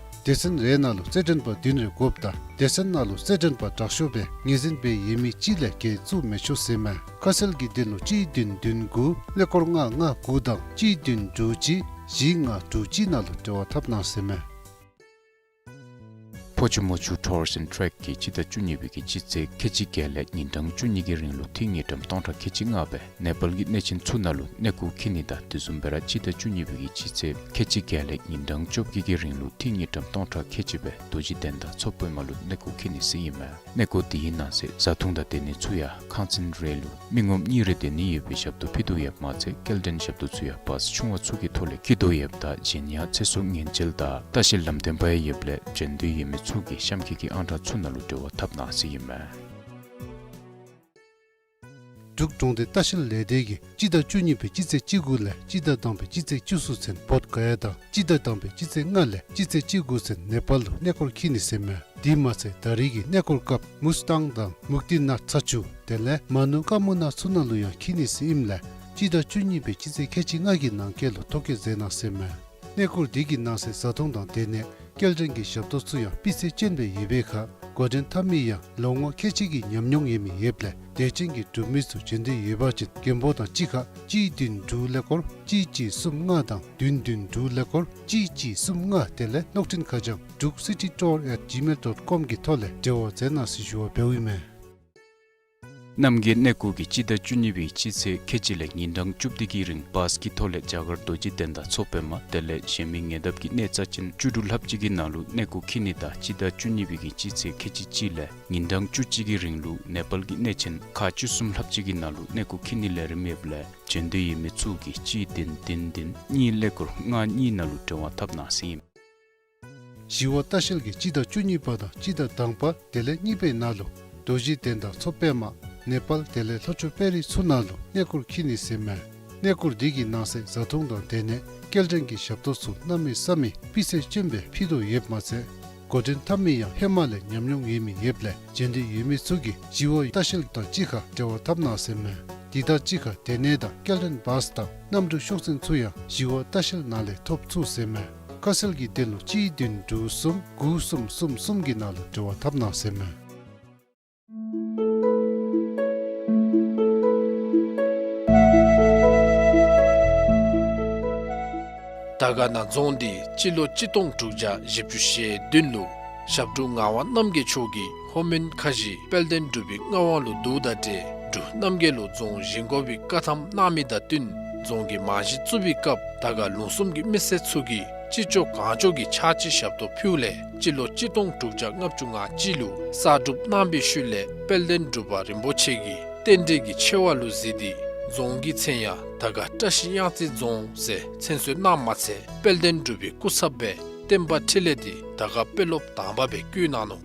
སྡེ་ཚན་རེ་ནང་ལུ་རྩེད་འགྲན་པ་བདུན་རེ་དགོཔ་དང་སྡེ་ཚན་ནང་ལུ་རྩེད་འགྲན་པ་དྲག་ཤོས་སྦེ་ངོས་འཛིན་འབད་ཡོད་མི་གཅིག་ལས་བརྒལ་བཙུགས་མི་ཆོག་ཟེར་མས། ཁ་གསལ་གྱི་དོན་ལུ་གཅིག་བདུན་བདུན་དགུ་ཀླད་ཀོར་ལྔ་ལྔ་དགུ་དང་གཅིག་བདུན་དྲུག་གཅིག་བཞི་ལྔ་དྲུག་གཅིག་ནང་ལུ་འབྲེལ་བ་འཐབ་གནང་ཟེར་མས། ཕོ་ཆུ་མོ་ཆུ་ཊུར་སི་ཨེནཌ་ཊེཀ་གིས་སྤྱི་ཟླ་བཅུ་གཉིས་པའི་གི་སྤྱི་ཚེས་ཁལ་གཅིག་བརྒྱད་ལས་ཉིན་གྲངས་བཅུ་གཉིས་ཀྱི་རིང་ལུ་ཏི་རུ་དངུལ་ཀྲམ་སྟོང་ཕྲག་ཁལ་གཅིག་ལྔ་སྦེ་ནེ་པཱལ་གྱི་གནས་ཆེན་ཚུ་ནང་ལུ་གནས་སྐོར་འཁྱིད་ནི་དང་དེ་བཟུམ་སྦེ་ར་སྤྱི་ཟླ་བཅུ་གཉིས་པའི་གི་སྤྱི་ཚེས་ཁལ་གཅིག་བརྒྱད་ལས་ཉིན་གྲངས་བཅོ་བརྒྱད་ཀྱི་རིང་ལུ་ཏི་རུ་དངུལ་ཀྲམ་སྟོང་ཕྲག་ཁལ་གཅིག་སྦེ་རྡོ་རྗེ་གདན་དང་མཚོ་པདྨ་ལུ་གནས་སྐོར་འཁྱིད་ནི་ཟེར་ཨིན་མས། གནས་སྐོར་དེའི་ནང་གསེས་བཟའ་འཐུང་དང་སྡོད་ནི་ཚུ་ཡང་ཁང་ཚན་རེ་ལུ་མི་ངོམ་གཉིས་རེ་སྡོད་ནི་ཡོད་པའི་ཞབས་ཏོག་ཕུལ་དོ་ཡོདཔ་མ་ཚད་སྐྱེལ་འདྲེན་ཞབས་ཏོག་ཚུ་ཡང་བཱས་ཆུང་བ་ཚུ་གི་ཐོག་ལས་འཁྱིད་དོ་ཡོདཔ་ད་གཞན་ཡང་ཚེ་སྲོག་ཉེན་བཅོལ་དང་ལྟ་བཤལ་ལམ་སྟོན་པ་ཡང་ཡོདཔ་ལས་བྱོན་འདོད་ཡོད་མི་ཚུ་གིས་གཤམ་འཁོད་ཀྱི་ཨང་གྲངས་ཚུ་ནང་ལུ་འབྲེལ་བ་འཐབ་གནང་ཟེར་ཨིན་མས། འབྲུག་གྲོང་སྡེ་ལྟ་བཤལ་ལས་སྡེ་གིས་སྤྱི་ཟླ་བཅུ་གཉིས་པའི་སྤྱི་ཚེས་བཅུ་དགུ་ལས་སྤྱི་ཟླ་དང་པའི་སྤྱི་ཚེས་བཅུ་གསུམ་ཚུན་བོདྷ་ག་ཡ་དང་སྤྱི་ཟླ་དང་པའི་སྤྱི་ཚེས་ལྔ་ལས་སྤྱི་ཚེས་བཅུ་དགུ་ཚུན་ནེ་པཱལ་ལུ་གནས་སྐོར་འཁྱིད་ནི་ཟེར་མས། དེ་མ་ཚད་ད་རེས་ཀྱི་གནས་སྐོར་སྐབས་མུས་ཏང་དང་མུག་ཏི་ནཱཐ་ཚ་ཆུ་དེ་ལས་མ་ནུ་ཀ་མུ་ན་ཚུ་ནང་ལུ་ཡང་འཁྱིད་ནི་ཟེར་ཨིནམ་ལས་སྤྱི་ཟླ་བཅུ་གཉིས་པའི་སྤྱི་ཚེས་ཁལ་གཅིག་ལྔ་གི་ནང་འཁོད་ལུ་ཐོ་བཀོད་མཛད་གནང་ཟེར་མས། གནས་སྐོར་དེ་གི་ནང་གསེས་བཟའ་འཐུང་དང་སྡོད་གནས་སྐྱེལ་འདྲེན་གྱི་ཞབས་ཏོག་ཚུ་ཡང་སྤུས་ཚད་ཅན་སྦེ་ཡོད་པའི་ཁར་འགོ་འདྲེན་འཐབ་མི་ཡང་ལོ་ངོ་ཁལ་གཅིག་གི་ཉམས་མྱོང་ཡོད་མི་ཡོདཔ་ལས་དད་ཅན་གྱི་འབྲུག་མི་ཚུ་བྱོན་འདོད་ཡོད་པ་ཅིན་མགོན་པོ་དང་གཅིག་ཁར་གཅིག་བདུན་དྲུག་ཀླད་ཀོར་གཅིག་གཅིག་གསུམ་ལྔ་དང་བདུན་བདུན་དྲུག་ཀླད་ཀོར་གཅིག་གཅིག་གསུམ་ལྔ་དེ་ལས་གློག་འཕྲིན་ཁ་བྱང་འབྲུག་སི་ཊི་ཊུར་ཨེཊ་ཇི་མེལ་ཌོཊ་ཀོམ་གི་ཐོག་ལས་འབྲེལ་བ་མཛད་གནང་ཟེར་ཞུ་བ་འབདཝ་ཨིན་མས། རྣམ་རྒྱལ་གནས་སྐོར་གྱིས་སྤྱི་ཟླ་བཅུ་གཉིས་པའི་སྤྱི་ཚེས་ཁལ་གཅིག་ལས་ཉིན་གྲངས་བཅུ་བདུན་གྱི་རིང་བཱས་ཀྱི་ཐོག་ལས་རྒྱ་གར་རྡོ་རྗེ་གདན་དང་མཚོ་པདྨ་དེ་ལས་གཞན་མི་ཉེ་འདབས་ཀྱི་གནས་རྩ་ཅན་བཅུ་དྲུག་ལྷགཔ་ཅིག་གི་ནང་ལུ་གནས་སྐོར་འཁྱིད་ནི་དང་སྤྱི་ཟླ་བཅུ་གཉིས་པའི་གི་སྤྱི་ཚེས་ཁལ་གཅིག་གཅིག་ལས་ཉིན་གྲངས་བཅུ་གཅིག་གི་རིང་ལུ་ནེ་པཱལ་གྱི་གནས་ཆེན་ཁག་བཅུ་གསུམ་ལྷགཔ་ཅིག་གི་ནང་ལུ་གནས་སྐོར་འཁྱིད་ནི་ལས་རིམ་ཡོདཔ་ལས་བྱོན་འདོད་ཡོད་མི་ཚུ་གིས་གཅིག་བདུན་བདུན་བདུན་གཉིས་ཀླད་ཀོར་ལྔ་གཉིས་ནང་ལུ་འབྲེལ་བ་འཐབ་གནང་ཟེར་ཨིན། ཞི་བ་ལྟ་བཤལ་གྱིས་སྤྱི་ཟླ་བཅུ་གཉིས་པ་དང་སྤྱི་ཟླ་དང་པ་དེ་ལས་གཉིས་པའི་ནང་ལུ་རྡོ་རྗེ་གདན་དང་མཚོ་པདྨ་ནེ་པཱལ་དེ་ལས་ལྷོ་ཕྱོགས་དཔལ་རི་ཚུ་ནང་ལུ་གནས་སྐོར་འཁྱིད་ནི་ཟེར་མས། གནས་སྐོར་འདི་གི་ནང་གསེས་བཟའ་འཐུང་དང་སྡོད་གནས་སྐྱེལ་འདྲེན་གྱི་ཞབས་ཏོག་ཚུ་གནམ་མེད་ས་མེད་སྤུས་ཚད་ཅན་སྦེ་ཕུལ་དོ་ཡོདཔ་མ་ཚད་འགོ་འདྲེན་འཐབ་མི་ཡང་ཧེ་མ་ལས་ཉམས་མྱོང་ཡོད་མི་ཡོདཔ་ལས་བྱོན་འདོད་ཡོད་མི་ཚུ་གིས་ཞི་བ་ལྟ་བཤལ་དང་གཅིག་ཁར་འབྲེལ་བ་འཐབ་གནང་ཟེར་མས། དེ་དང་གཅིག་ཁར་སྡོད་གནས་དང་སྐྱེལ་འདྲེན་བཱས་དང་གནམ་གྲུ་ཤོག་འཛིན་ཚུ་ཡང་ཞི་བ་ལྟ་བཤལ་ནང་ལས་ཐོབ་ཚུགས་ཟེར་མས། ཁ་གསལ་གྱི་དོན་ལུ་གཅིག་བདུན་དྲུག་གསུམ་དགུ་གསུམ་གསུམ་གསུམ་གྱི་ནང་ལུ་འབྲེལ་བ་འཐབ་གནང་ཟེར་མས། དར་དཀར་ན་རྫོང་འདི་སྤྱི་ལོ་གཅིག་སྟོང་དྲུག་བརྒྱ་བཞི་བཅུ་ཞེ་བདུན་ལུ་ཞབས་དྲུང་ངག་དབང་རྣམ་རྒྱལ་མཆོག་གིས་ལྷོ་མོན་ཁ་བཞི་དཔལ་ལྡན་འབྲུག་པའི་མངའ་དབང་ལུ་བསྡུཝ་དང་འབྲེལ་འབྲུག་རྣམ་རྒྱལ་ལུ་རྫོང་བཞེངས་དགོ་པའི་བཀའ་ཐམ་གནང་མི་དང་བསྟུན་རྫོང་གི་རྨང་གཞི་བཙུགས་པའི་སྐབས་དར་དཀར་ལུང་གསུམ་གྱི་མི་སེར་ཚུ་གིས་ཅི་ལྕོགས་གང་ལྕོགས་ཀྱི་ཕྱག་ཕྱི་ཞབས་ཏོག་ཕུལཝ་ལས་སྤྱི་ལོ་གཅིག་སྟོང་དྲུག་བརྒྱ་ལྔ་བཅུ་ང་གཅིག་ལུ་གསར་སྒྲུབ་གནང་བའི་ཤུལ་ལས་དཔལ་ལྡན་འབྲུག་པ་རིན་པོ་ཆེ་གིས་རྟེན་འབྲེལ་གྱི་ཆེ་བ་ལུ་གཟིགས་ཏེ་རྫོང་གི་མཚན་ཡང་དར་དཀར་བཀྲ་ཤིས་གཡང་རྩེ་རྫོང་ཟེར་མཚན་གསོལ་གནངམ་མ་ཚད་དཔལ་ལྡན་འབྲུག་པའི་སྐུ་ཚབ་སྦེ་བསྟན་པ་འཕྲིན་ལས་འདི་དར་དཀར་དཔོན་སློབ་དང་པ་སྦེ་བསྐོ་གནང་ནུག།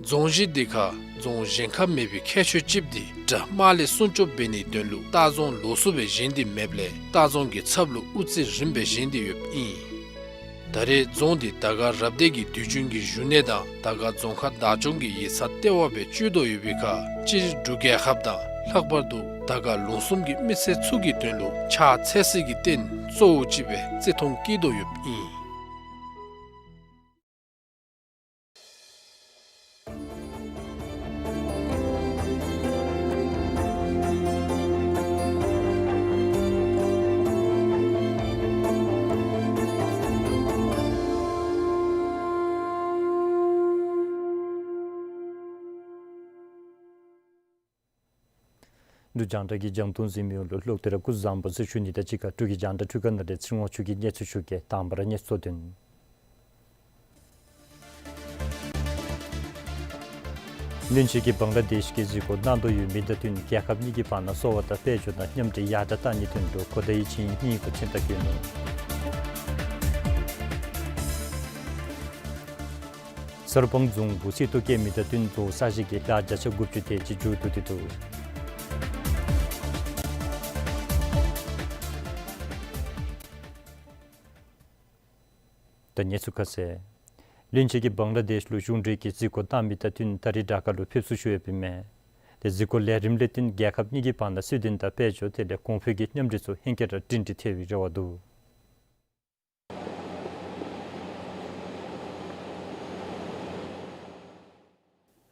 རྫོང་གཞི་འདི་ཁར་རྫོང་གཞན་ཁར་མེད་པའི་ཁྱད་ཆོས་ཅིག་འདི་དགྲ་དམག་ལས་སྲུང་སྐྱོབ་འབད་ནིའི་དོན་ལུ་ལྟ་རྫོང་ལོགས་སུ་སྦེ་བཞེངས་ཏེ་མེདཔ་ལས་ལྟ་རྫོང་གི་ཚབ་ལུ་དབུ་རྩེ་རིམ་པ་སྦེ་བཞེངས་ཏེ་ཡོདཔ་ཨིན། ད་རེས་རྫོང་འདི་དར་དཀར་རབ་སྡེ་གི་དུས་རྒྱུན་གྱི་བཞུགས་གནས་དང་དར་དཀར་རྫོང་ཁག་བདག་སྐྱོང་གི་ཡིག་ཚང་ལྟེ་བ་སྦེ་སྤྱོད་དོ་ཡོད་པའི་ཁར་སྤྱིར་འབྲུག་རྒྱལ་ཁབ་དང་ལྷག་པར་དུ་དར་དཀར་ལུང་གསུམ་གྱི་མི་སེར་ཚུ་གི་དོན་ལུ་ཕྱག་འཚལ་སའི་རྟེན་གཙོ་བོ་ཅིག་སྦེ་བརྩི་མཐོང་བསྐྱེད་དོ་ཡོདཔ་ཨིན། འབྲུག་རྒྱང་བསྒྲགས་ཀྱི་རྒྱང་མཐོང་གཟིགས་མི་ཡོངས་ལུ་ལོག་སྟེ་ར་སྐུ་གཟུགས་བཟང་པོ་ཟེར་ཞུ་ནི་དང་གཅིག་ཁར་འབྲུག་གི་རྒྱང་བསྒྲགས་འཕྲུལ་ཁང་ནང་ལས་ཚེ་རིང་དབང་ཕྱུག་གིས་གནས་ཚུལ་ཞུ་གེ། དང་པ་ར་གནས་ཚུལ་གཙོ་དོན། བློན་ཆེན་གྱིས་བང་ལ་དེཤ་གི་གཟིགས་སྐོར་གནང་དོ་ཡོད་མི་དང་བསྟུན་རྒྱལ་ཁབ་གཉིས་ཀྱི་བར་ན་གསོ་བ་དང་དཔལ་འབྱོར་དང་མཉམ་འདྲེས་ཡར་དྲག་གཏང་ནིའི་དོན་ལུ་གོ་བརྡའི་ཆིངས་ཡིག་གཉིས་པ་མཚན་རྟགས་བཀོད་ནུག། གསར་སྤང་རྫོང་འབུ་སིལ་ཏོག་སྐྱེས་མི་དང་བསྟུན་བོའུ་ས་གཞི་གི་ལཱ་བརྒྱ་ཆ་དགུ་བཅུ་དེ་ཅིག་མཇུག་བསྡུ་སྟེ་འདུག། ད་གནས་ཚུལ་ཁ་གསལ། བློན་ཆེན་གྱིས་བང་ལ་དེཤ་ལུ་གཞུང་འབྲེལ་གྱི་གཟིགས་སྐོར་གནང་མི་དང་བསྟུན་ད་རིས་དྲག་དཀར་ལུ་ཕེབས་བསུ་ཞུ་ཡོདཔ་ཨིན་མས། དེ་གཟིགས་སྐོར་ལས་རིམ་ལས་བསྟུན་རྒྱལ་ཁབ་གཉིས་ཀྱི་བར་ན་སྲོལ་ལྡན་དང་དཔལ་འབྱོར་དེ་ལས་གོང་འཕེལ་གྱི་མཉམ་འདྲེས་ཚུ་ཧེང་སྐལ་ར་སྒྲིང་སྒྲི་ཐལ་བའི་རེ་བ་འདུག།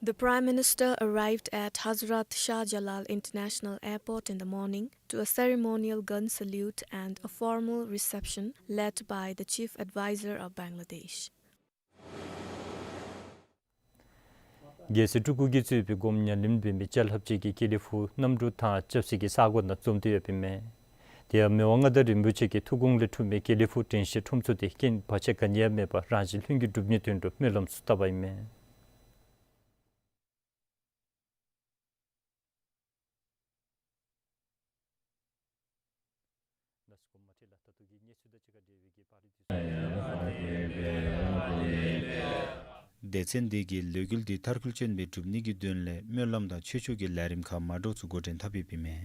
The Prime Minister arrived at Hazrat Shah Jalal International Airport in the morning to a ceremonial gun salute and a formal reception led by the Chief Advisor of Bangladesh. རྒྱལ་སྲས་སྤྲུལ་སྐུ་གིས་གཙོས་པའི་སྒོམ་ཉམས་ལེན་འབད་མི་ཅ་ལག་ཅིག་གིས་དགེ་ལེགས་ཕུག་གནམ་གྲུ་ཐང་རྐྱབ་སའི་ས་གོ་ནང་འཛོམས་ཏེ་ཡོདཔ་ཨིན་མས། དེ་ཡང་མི་དབང་མངའ་བདག་རིན་པོ་ཆེ་གི་ཐུགས་དགོངས་ལས་འཁྲུངས་མི་དགེ་ལེགས་ཕུག་དྲན་ཤེས་ཁྲོམ་ཚོགས་དེ་རྐྱེན་བར་ཆད་ག་ནི་ཡང་མེད་པར་རང་བཞིན་ལྷུན་གྱིས་གྲུབ་ནིའི་དོན་ལུ་སྨོན་ལམ་ཚུ་བཏབ་པ་ཨིན་མས། སྡེ་ཚན་འདི་གིས་ལས་འགུལ་འདི་མཐར་འཁྱོལ་ཅན་སྦེ་འགྲུབ་ནི་གི་དོན་ལས་སྨོན་ལམ་དང་ཆོས་ཕྱོགས་ཀྱི་ལས་རིམ་ཁག་མ་འདྲཝ་ཚུ་འགོ་འདྲེན་འཐབ་ཡོདཔ་ཨིན་མས།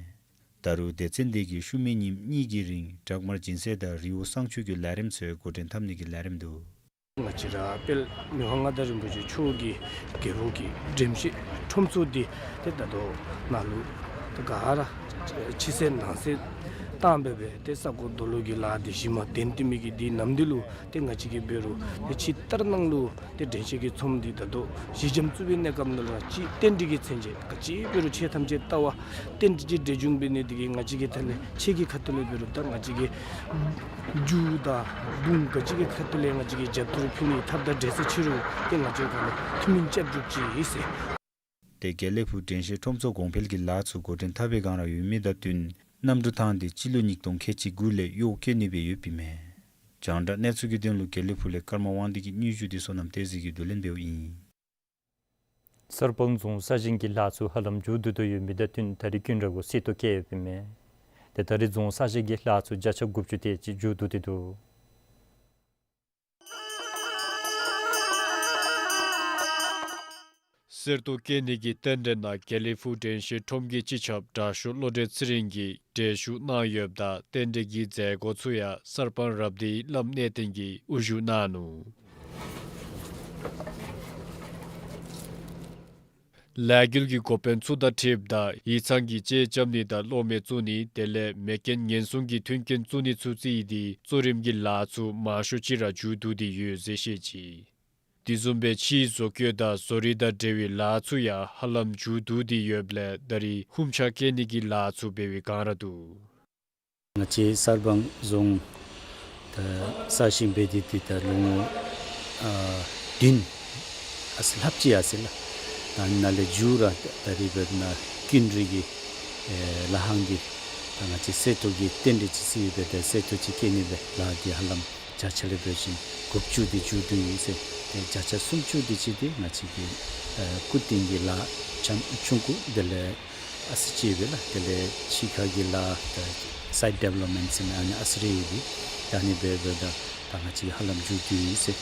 ད་རུང་སྡེ་ཚན་འདི་གིས་ཤུལ་མའི་ཉིནམ་གཉིས་ཀྱི་རིང་བྲག་དམར་སྦྱིན་སྲེག་དང་རི་བོ་བསང་མཆོད་ཀྱི་ལས་རིམ་ཚུ་འགོ་འདྲེན་འཐབ་ནི་གི་ལས་རིམ་འདུག། ང་བཅས་ར་དཔལ་མི་དབང་མངའ་བདག་རིན་པོ་ཆེ་མཆོག་གི་རྒྱལ་པོ་གི་དྲན་ཤེས་ཁྲོམ་ཚོགས་འདི་ཏེ་ད་ལྟོ་ནཱ་ལུ་ཏེ་ག་ར་ཕྱི་གསལ་ནང་གསལ་བཏང་སྦེ་སྦེ་ཏེ་ས་གོ་རྡོ་ལུ་གི་ལཱ་འདི་གཞི་མ་བརྟན་ཏེ་མི་གི་འདི་ནམ་འདི་ལུ་ཏེ་ང་བཅས་ཀྱིས་འབད་རུང་ཏེ་ཕྱི་ལྟར་སྣང་ལུ་ཏེ་དྲན་ཤེས་ཀྱི་ཚོམས་འདི་ད་ལྟོ་གཞི་འགྱམ་བཙུགས་པའི་གནས་སྐབས་ནང་ལུ་ར་ཅིག་རྟེན་འབྲེལ་གྱི་མཚོན་བྱེད་ག་ཅི་འབད་རུང་ཆོས་ཐམས་ཅད་ལྟ་བ་རྟེན་འབྲེལ་གྱི་འབྲེལ་འབྱུང་འབད་ནི་འདི་གིས་ང་བཅས་ཀྱི་ཐད་ལས་ཆོས་ཀྱི་ཁ་ཐུག་ལས་འབད་རུང་ད་ང་བཅས་ཀྱི་རྒྱུ་དང་འབུམ་ག་ཅི་གི་ཁ་ཐུག་ལས་ང་བཅས་ཀྱིས་རྒྱབ་སྐྱོར་ཕུལ་ནི་ཐབས་དང་འབྲེལ་ས་ཅིག་རུང་ཏེ་ང་བཅས་ཁ་ལས་ཐུན་མིན་སྐྱབས་འཇུག་ཅིག་ཨིན་ཟེར། ཏེ་དགེ་ལེགས་ཕུག་དྲན་ཤེས་ཁྲོམ་ཚོགས་གོང་འཕེལ་གྱི་ལཱ་ཚུ་འགོ་འདྲེན་འཐབ་པའི་བསྒང་ར་ཡོད་མི་དང་བསྟུན་གནམ་གྲུ་ཐང་འདི་སྤྱི་ལོ་ཉིས་སྟོང་ཁལ་གཅིག་དགུ་ལས་གཡོག་བཀོལ་ནི་སྦེ་ཡོདཔ་ཨིན་མས། རྒྱང་བསྒྲགས་གནས་ཚུལ་གྱི་དོན་ལུ་དགེ་ལེགས་ཕུག་ལས་ཀརྨ་དབང་འདུས་ཀྱི་སྙན་ཞུ་འདི་བསོད་ནམས་བསྟན་འཛིན་གྱིས་བསྡུ་ལེན་འབདཝ་ཨིན། གསར་སྤང་རྫོང་གསར་བཞེངས་ཀྱི་ལཱ་ཚུ་ཧ་ལམ་མཇུག་བསྡུ་དོ་ཡོད་མི་དང་བསྟུན་ད་རིས་ཀུན་ར་གུ་གསེར་ཏོག་བཀལ་ཡོདཔ་ཨིན་མས། ཏེ་ད་རིས་རྫོང་གསར་བཞེངས་ཀྱི་ལཱ་ཚུ་བརྒྱ་ཆ་དགུ་བཅུ་དེ་ཅིག་མཇུག་བསྡུ་སྟེ་འདུག། གསེར་ཏོག་བཀལ་ནི་གི་རྟེན་འབྲེལ་ནང་དགེ་ལེགས་ཕུག་དྲན་ཤེས་ཁྲོམ་གྱི་སྤྱི་ཁྱབ་དྲག་ཤོས་བློ་གྲོས་ཚེ་རིང་གིས་གྲལ་ཞུགས་གནང་ཡོདཔ་ད་རྟེན་འབྲེལ་གྱི་མཛད་སྒོ་ཚུ་ཡང་གསར་སྤང་རབ་སྡེའི་བླམ་གནས་བརྟན་གྱིས་དབུ་བཞུགས་གནང་ནུག། ལས་འགུལ་གྱི་འགོ་དཔོན་ཚུ་དང་འཁྲིལཝ་ད་ཡིག་ཚང་གི་ལྕེ་བཅམ་ནི་དང་གློག་མེ་བཙུགས་ནི་དེ་ལས་མེ་རྐྱེན་ཉེན་སྲུང་གི་མཐུན་རྐྱེན་བཙུགས་ནི་ཚུ་རྩིས་ཏེ་གཙོ་རིམ་གྱི་ལཱ་ཚུ་མང་ཤོས་ཅིག་ར་མཇུག་བསྡུ་སྟེ་ཡོད་ཟེར་བཤད་ཅི། དེ་བཟུམ་སྦེ་ཕྱིའི་བཟོ་བཀོད་དང་བཟོ་རིག་དང་འབྲེལ་བའི་ལཱ་ཚུ་ཡང་ཧ་ལམ་མཇུག་བསྡུ་སྟེ་ཡོདཔ་ལས་ད་རིས་ཧུམ་ཆ་བཀལ་ནི་གི་ལཱ་ཚུ་འབད་བའི་བསྒང་ར་འདུག། ང་བཅས་གསར་སྤང་རྫོང་ད་གསར་བཞེངས་འབད་དེ་འདི་ད་ལོ་ངོ་ཨ་བདུན་ཨ་ཙི་ལྷགཔ་ཅིག་ཡར་སོ་ཡི་ལགས། ད་ནཱ་ལས་མཇུག་ར་ད་རིས་འབདན་ཀུན་རིག་གི་ཨེ་ལཱ་ཁང་འདི་ད་ང་བཅས་གསེར་ཏོག་གི་རྟེན་འབྲེལ་ཅིག་རྩིས་ཡོདཔ་ད་གསེར་ཏོག་ཅིག་བཀལ་ནི་སྦེ་ལཱ་འདི་ཧ་ལམ་བརྒྱ་ཆ་ལས་འབད་བ་ཅིན་དགུ་བཅུ་འདི་མཇུག་བསྡུ་ཡི་ཟེར། ཏེ་བརྒྱ་ཆ་སུམ་ཅུ་འདི་ཅིག་འདི་ང་བཅས་ཀྱི་ཨེ་སྐུ་རྟེན་གྱི་ལཱ་ཆུང་ཆུང་ཀུ་དེ་ལས་ཨ་ཙི་ཅིག་སྦེ་ལགས། དེ་ལས་ཕྱི་ཁ་གི་ལཱ་ད་སའིཊ་ཌི་ཝེ་ལོབ་མེནཊ་ཟེར་མི་ཨ་ནི་ཨ་ཙི་རེ་ཡོད་པས། ད་ཨ་ནི་འབད་འབདཝ་ད་ད་ང་བཅས་ཧ་ལམ་མཇུག་བསྡུ་ཡི་ཟེར།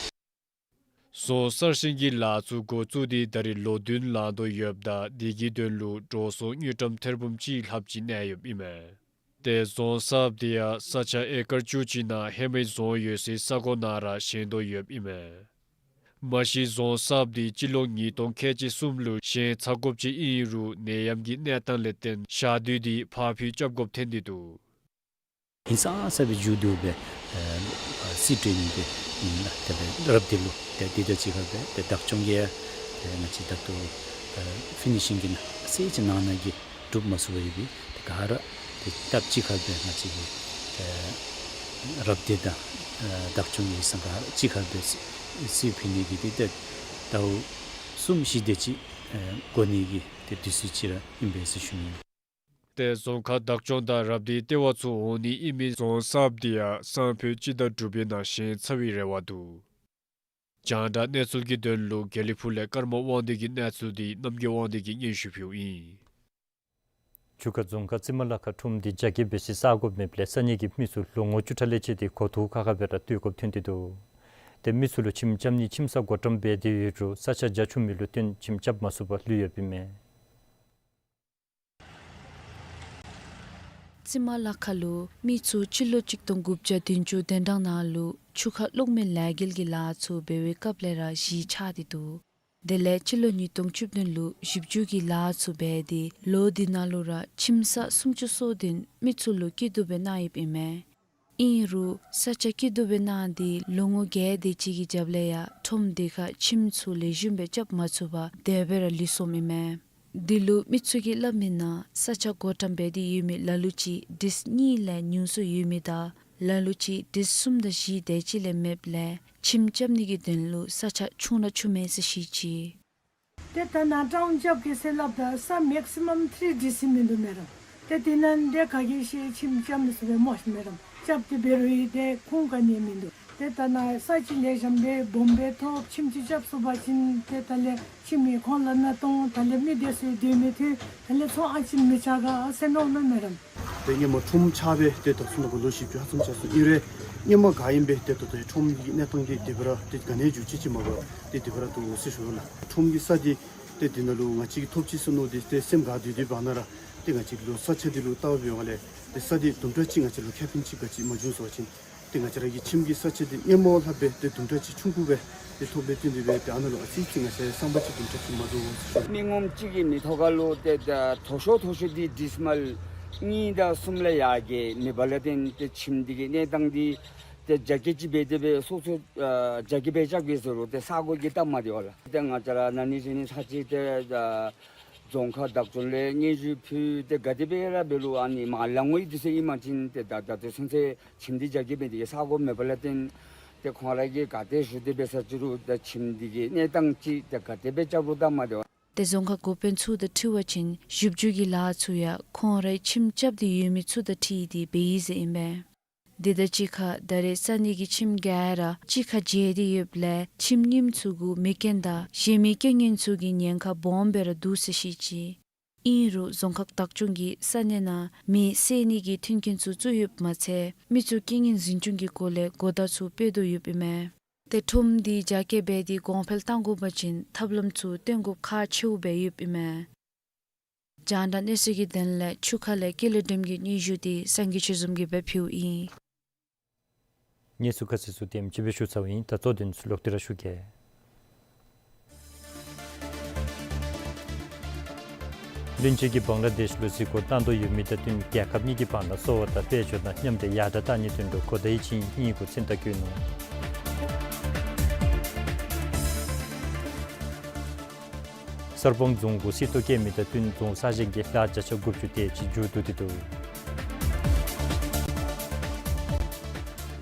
རྫོང་གསར་བཞེངས་ཀྱི་ལཱ་ཚུ་འགོ་བཙུགས་ཏེ་ད་རིས་ལོ་བདུན་ལང་དོ་ཡོདཔ་ད་དེ་གི་དོན་ལུ་འགྲོ་སོང་དངུལ་ཀྲམ་ཐེར་འབུམ་གཅིག་ལྷགཔ་ཅིག་གནས་ཡོདཔ་ཨིན་མས། ཏེ་རྫོང་གསརཔ་དེ་ཡང་ས་ཆ་ཨེ་ཀར་བཅུ་གཅིག་ནང་ཧེ་མའི་རྫོང་ཡོད་སའི་ས་གོ་ནང་ར་བཞེངས་དོ་ཡོདཔ་ཨིན་མས། མ་གཞི་རྫོང་གསརཔ་དེ་སྤྱི་ལོ་ཉིས་སྟོང་ཁལ་གཅིག་གསུམ་ལུ་བཞེངས་ཚར་དགོཔ་ཅིག་ཨིན་རུང་ནད་ཡམས་ཀྱི་གནས་སྟངས་ལས་བརྟེན་ཞག་དུས་དེ་ཕར་འཕུལ་རྐྱབ་དགོཔ་ཐོན་ཏེ་འདུག། ཧིང་སངས་ས་སྦེ་མཇུག་བསྡུ་སྦེ་ཨེ་རྩིས་སྤྲོད་ནི་སྦེ་ཨིན་ལགས། དེ་ལས་རབ་སྡེ་ལུ་ཏེ་དེ་དང་གཅིག་ཁར་སྦེ་ཏེ་བདག་སྐྱོང་གིས་ཡང་ཏེ་ང་བཅས་ད་ལྟོ་ཨེ་ཕི་ནི་ཤིང་གི་ནང་ཨ་ཙི་ཅིག་ནང་ན་གི་གྲུབ་མ་ཚུགས་པར་ཡོད་པས། ཏེ་ག་ར་ཏེ་སྟབས་གཅིག་ཁར་སྦེ་ང་བཅས་ཀྱི་ཨེ་རབ་སྡེ་དང་ཨེ་བདག་སྐྱོང་གི་ཡིག་ཚང་ག་ར་གཅིག་ཁར་སྦེ་རྩིས་ཕུལ་ནི་གི་ཏེ་ཏེ་ཟླཝ་གསུམ་བཞི་དེ་ཅིག་ཨེ་འགོར་ནི་གི་ཏེ་དུས་ཚོད་ཅིག་ར་ཨིན་པས་ཟེར་ཞུ་ནི། ཏེ་རྫོང་ཁག་བདག་སྐྱོང་དང་རབ་སྡེའི་ལྟེ་བ་ཚུ་འོང་ནི་ཨིན་མི་རྫོང་གསརཔ་དེ་ཡང་སང་ཕོད་སྤྱི་ཟླ་དྲུག་པའི་ནང་བཞེངས་ཚར་བའི་རེ་བ་འདུག། རྒྱང་བསྒྲགས་གནས་ཚུལ་གྱི་དོན་ལུ་དགེ་ལེགས་ཕུག་ལས་ཀརྨ་དབང་འདུས་ཀྱི་གནས་ཚུལ་འདི་རྣམ་རྒྱལ་དབང་འདུས་ཀྱིས་སྙན་ཞུ་ཕུལཝ་ཨིན། ཆུ་ཁ་རྫོང་ཁག་རྩི་མ་ལ་ཁ་ཁྲོམ་འདི་རྒྱ་སྐྱེད་འབད་སའི་ས་གོ་མེདཔ་ལས་ས་གནས་ཀྱི་མི་ཚུ་ལོ་ངོ་བཅུ་ཕྲག་ལས་བཅད་དེ་གོ་ཐོག་ཁ་ཁ་སྦེ་ར་སྡོད་དགོཔ་ཐོན་ཏེ་འདུག། ཏེ་མི་ཚུ་ལུ་ཁྱིམ་རྐྱབ་ནི་ཁྱིམ་ས་བགོ་བཀྲམ་འབད་དེ་ཡོད་རུང་ས་ཆ་རྒྱ་ཆུང་མི་ལུ་བརྟེན་ཁྱིམ་རྐྱབ་མ་ཚུགས་པར་ལུས་ཡོདཔ་ཨིན་མས། རྩི་མ་ལ་ཁ་ལུ་མི་ཚུ་སྤྱི་ལོ་གཅིག་སྟོང་དགུ་བརྒྱ་བདུན་ཅུ་དོན་གྲངས་ནང་ལུ་ཆུ་ཁ་གློག་མེ་ལས་འགུལ་གྱི་ལཱ་ཚུ་འབད་བའི་སྐབས་ལས་ར་གཞི་ཆགས་ཏེ་འདུག། དེ་ལས་སྤྱི་ལོ་ཉིས་སྟོང་བཅུ་བདུན་ལུ་ཞིབ་འཇུག་གི་ལཱ་ཚུ་འབད་དེ་ལོ་དེ་ནང་ལུ་ར་ཁྱིམ་ས་སུམ་ཅུ་སོ་བདུན་མི་ཚུ་ལུ་སྐྱིད་སྡུག་སྦེ་གནང་ཡོདཔ་ཨིན་མས། ཨིན་རུང་ས་ཆ་སྐྱིད་སྡུག་སྦེ་གནང་སྟེ་ལོ་ངོ་བརྒྱད་དེ་ཅིག་གི་རྒྱབ་ལས་ཡང་ཁྲོམ་དེ་ཁར་ཁྱིམ་ཚུ་ལེགས་ཤོམ་སྦེ་རྐྱབ་མ་ཚུགས་པར་དེ་སྦེ་ར་ལུས་སོངམ་ཨིན་མས། དེ་ལུ་མི་ཚུ་གིས་སླབ་མིའི་ནང་ས་ཆ་བགོ་བཀྲམ་འབད་དེ་ཡོད་མི་ལ་ལུ་ཅིག་ཌིསི་གཉིས་ལས་ཉུང་སུ་ཡོད་མི་དང་ལ་ལུ་ཅིག་ཌིསི་གསུམ་དང་བཞི་དེ་ཅིག་ལས་མེདཔ་ལས་ཁྱིམ་རྐྱབ་ནི་གི་དོན་ལུ་ས་ཆ་ཆུང་ར་ཆུང་མས་ཟེར་བཤད་ཅི། ཏེ་ད་ནཱ་ཊའུན་རྐྱབ་གེ་ཟེར་སླབ་ད་ས་མེག་སི་མམ་ཐི་རི་ཌིསི་མིན་འདུག་མེ་རམ། ཏེ་དེ་ནང་འདི་ག་གིས་ཤེས་ཁྱིམ་རྐྱབ་ནི་ཚུ་སྦེ་སྨོ་ཤིག་མེ་རམ། རྐྱབ་སྟེ་འབད་རུང་ཡང་ཏེ་ཁུངས་ག་ནི་ཡང་མིན་འདུག། ཏེ་ད་ནཱ་ས་ཅིག་ལེགས་ཤོམ་སྦེ་སྦོམ་སྦེ་ཐོབ་ཁྱིམ་ཅིག་རྐྱབ་ཚུགས་པ་ཅིན་ཏེ་ད་ལས་ཁྱིམ་གྱི་ཁོང་ལས་གནས་སྟངས་ད་ལས་མི་སྡེ་ཚུ་སྡོད་མི་ཐོན་ད་ལས་ཚོང་ཨ་ཙི་མི་རྐྱབ་ག་ཟེར་མནོ་ནུག་མེ་རམ། ཏེ་སྔོན་མ་ཁྲོམ་ཆགས་སྦེ་ཏེ་ད་ཚུན་ཚོད་ལོ་བཞི་བཅུ་ཧ་ཙམ་ཆགས་སོང་། ཨིན་རུང་སྔོན་མ་ག་ཨིནམ་སྦེ་ཏེ་ད་ལྟོ་ཁྲོམ་གྱི་གནས་སྟངས་འདི་དེ་སྦེ་ར་ཏེ་ག་ནི་ཡང་འགྱུར་བཅོས་ཅིག་མ་འབད་བར་ཏེ་དེ་སྦེ་ར་འདུག་ཟེར་ཞུ་ལགས། ཁྲོམ་གྱི་ས་འདི་ཏེ་འདི་ནང་ལུ་ང་བཅས་ཀྱིས་ཐོབ་ཅི་ཟེར་མནོ་སྟེ་ཏེ་སེམས་དགའ་སྟེ་སྡོད་པའི་བར་ན་ར་ཏེ་ང་བཅས་ལུ་ས་ཆ་འདི་ལུ་བལྟ་བའི་སྒང་ལས་ཏེ་ས་འདི་དུམ་གྲ་ཅིག་ང་བཅས་ལུ་ཁེ་ཕན་ཅིག་ག་ཅི་མ་བྱུང་ཟེར་བ་ཅིན་ཏེ་ང་བཅས་ར་གི་ཁྱིམ་གྱི་ས་ཆ་འདི་སྔོན་མ་ལྷག་སྦེ་ཏེ་དུམ་གྲ་ཅིག་ཆུང་ཀུ་སྦེ་ཏེ་ཐོབ་པའི་བརྟེན་ཏེ་སྦེ་ཏེ་ཨ་ནཱ་ལུ་ཨ་ཙི་ཅིག་ང་བཅས་བསམ་པ་ཅིག་དུམ་གྲ་ཅིག་མ་རྫོགས་ཟེར་ཞུ། མི་ངོམ་གཅིག་གི་མི་ཐོག་ཁར་ལུ་ཏེ་ད་མཐོ་ཤོས་མཐོ་ཤོས་འདི་ཌིསི་མལ་གཉིས་དང་གསུམ་ལས་ཡར་གྱི་མེད་པ་ལས་བརྟེན་ཏེ་ཁྱིམ་འདི་གི་གནས་སྟངས་འདི་ཏེ་རྒྱ་སྐྱེད་ཅིག་འབད་དེ་སྦེ་སོ་སོ་ཨ་རྒྱ་སྐྱེད་འབད་རྐྱབ་གེ་ཟེར་རུང་ཏེ་ས་གོ་གིས་སྟབས་མ་བདེ་བ་ལགས། ཏེ་ང་བཅས་ར་ན་ནིང་གཞེས་ནིང་ཚར་གཅིག་ཏེ་ཨ་རྫོང་ཁག་བདག་སྐྱོང་ལས་སྙན་ཞུ་ཕུལ་ཏེ་ག་དེ་སྦེ་ར་འབད་རུང་ཨ་ནི་མ་ལང་ངོ་ཡི་དུས་ཚོད་ཨིན་པ་ཅིན་ཏེ་ད་ད་ལྟོ་ཚུན་ཚོད་ཁྱིམ་འདི་རྒྱ་སྐྱེད་འབད་དེ་གི་ས་གོ་མེད་པ་ལས་བརྟེན་ཏེ་ཁོང་ར་གིས་ག་དེ་ཞུ་སྟེ་འབད་ས་ཅི་རུང་ཏེ་ཁྱིམ་འདི་གི་གནས་སྟངས་ཅིག་ཏེ་ག་དེ་སྦེ་རྐྱབ་རུང་སྟབས་མ་བདེ་བ། ཏེ་རྫོང་ཁག་འགོ་དཔོན་ཚུ་དང་འཁྲིལ་བ་ཅིན་ཞིབ་འཇུག་གི་ལཱ་ཚུ་ཡང་ཁོང་རའི་ཁྱིམ་རྐྱབ་སྟེ་ཡོད་མི་ཚུ་དང་འཁྲིལ་ཏེ་འབད་ཡི་ཟེར་ཨིན་པས། དེ་དང་གཅིག་ཁར་ད་རེས་ས་གནས་ཀྱི་ཁྱིམ་ག་ར་གཅིག་ཁར་མཇལ་ཏེ་ཡོདཔ་ལས་ཁྱིམ་རྙིངམ་ཚུ་གུ་མེ་རྐྱེན་དང་གཞན་མི་རྐྱེན་ངན་ཚུ་གི་ཉེན་ཁ་སྦོམ་སྦེ་ར་འདུག་ཟེར་བཤད་ཅི། ཨིན་རུང་རྫོང་ཁག་བདག་སྐྱོང་གིས་ས་གནས་ནང་མེ་བསད་ནི་གི་མཐུན་རྐྱེན་ཚུ་བཙུགས་ཡོདཔ་མ་ཚད་མི་ཚུ་རྐྱེན་ངན་འཛིན་སྐྱོང་གི་སྐོར་ལས་གོ་བརྡ་ཚུ་སྤེལ་དོ་ཡོདཔ་ཨིན་མས། ཏེ་ཁྲོམ་འདི་རྒྱ་སྐྱེད་འབད་དེ་གོང་འཕེལ་གཏང་དགོ་པ་ཅིན་ཐབས་ལམ་ཚུ་སྟོན་དགོཔ་ཁག་ཆེཝ་སྦེ་ཡོདཔ་ཨིན་མས། རྒྱང་བསྒྲགས་གནས་ཚུལ་གྱི་དོན་ལས་ཆུ་ཁ་ལས་ཀུན་ལེགས་སྒྲོལམ་གྱི་སྙན་ཞུ་འདི་སངས་རྒྱས་ཆོས་འཛོམས་ཀྱིས་སྦེ་ཕུལཝ་ཨིན། གནས་ཚུལ་ཁ་གསལ་ཚུ་དེམ་ཅིག་སྦེ་ཞུ་ཚརཝ་ཨིན། ད་གཙོ་དོན་ཚུ་ལོག་སྟེ་ར་ཞུ་གེ། བློན་ཆེན་གྱིས་བང་ལ་དེཤ་ལུ་གཟིགས་སྐོར་གནང་དོ་ཡོད་མི་དང་བསྟུན་རྒྱལ་ཁབ་གཉིས་ཀྱི་བར་ན་སོ་བ་དང་དཔལ་འབྱོར་ནང་མཉམ་འབྲེལ་ཡར་དྲག་གཏང་ནིའི་དོན་ལུ་གོ་བརྡ་ཡིག་ཆ་གཉིས་གུ་མཚན་རྟགས་བཀོད་ནུག། གསར་སྤང་རྫོང་གུ་སྲིད་ཐོག་བཀལ་མི་དང་བསྟུན་རྫོང་གསར་བཞེངས་ཀྱི་ལཱ་བརྒྱ་ཆ་དགུ་བཅུ་དེ་ཅིག་མཇུག་བསྡུ་སྟེ་འདུག།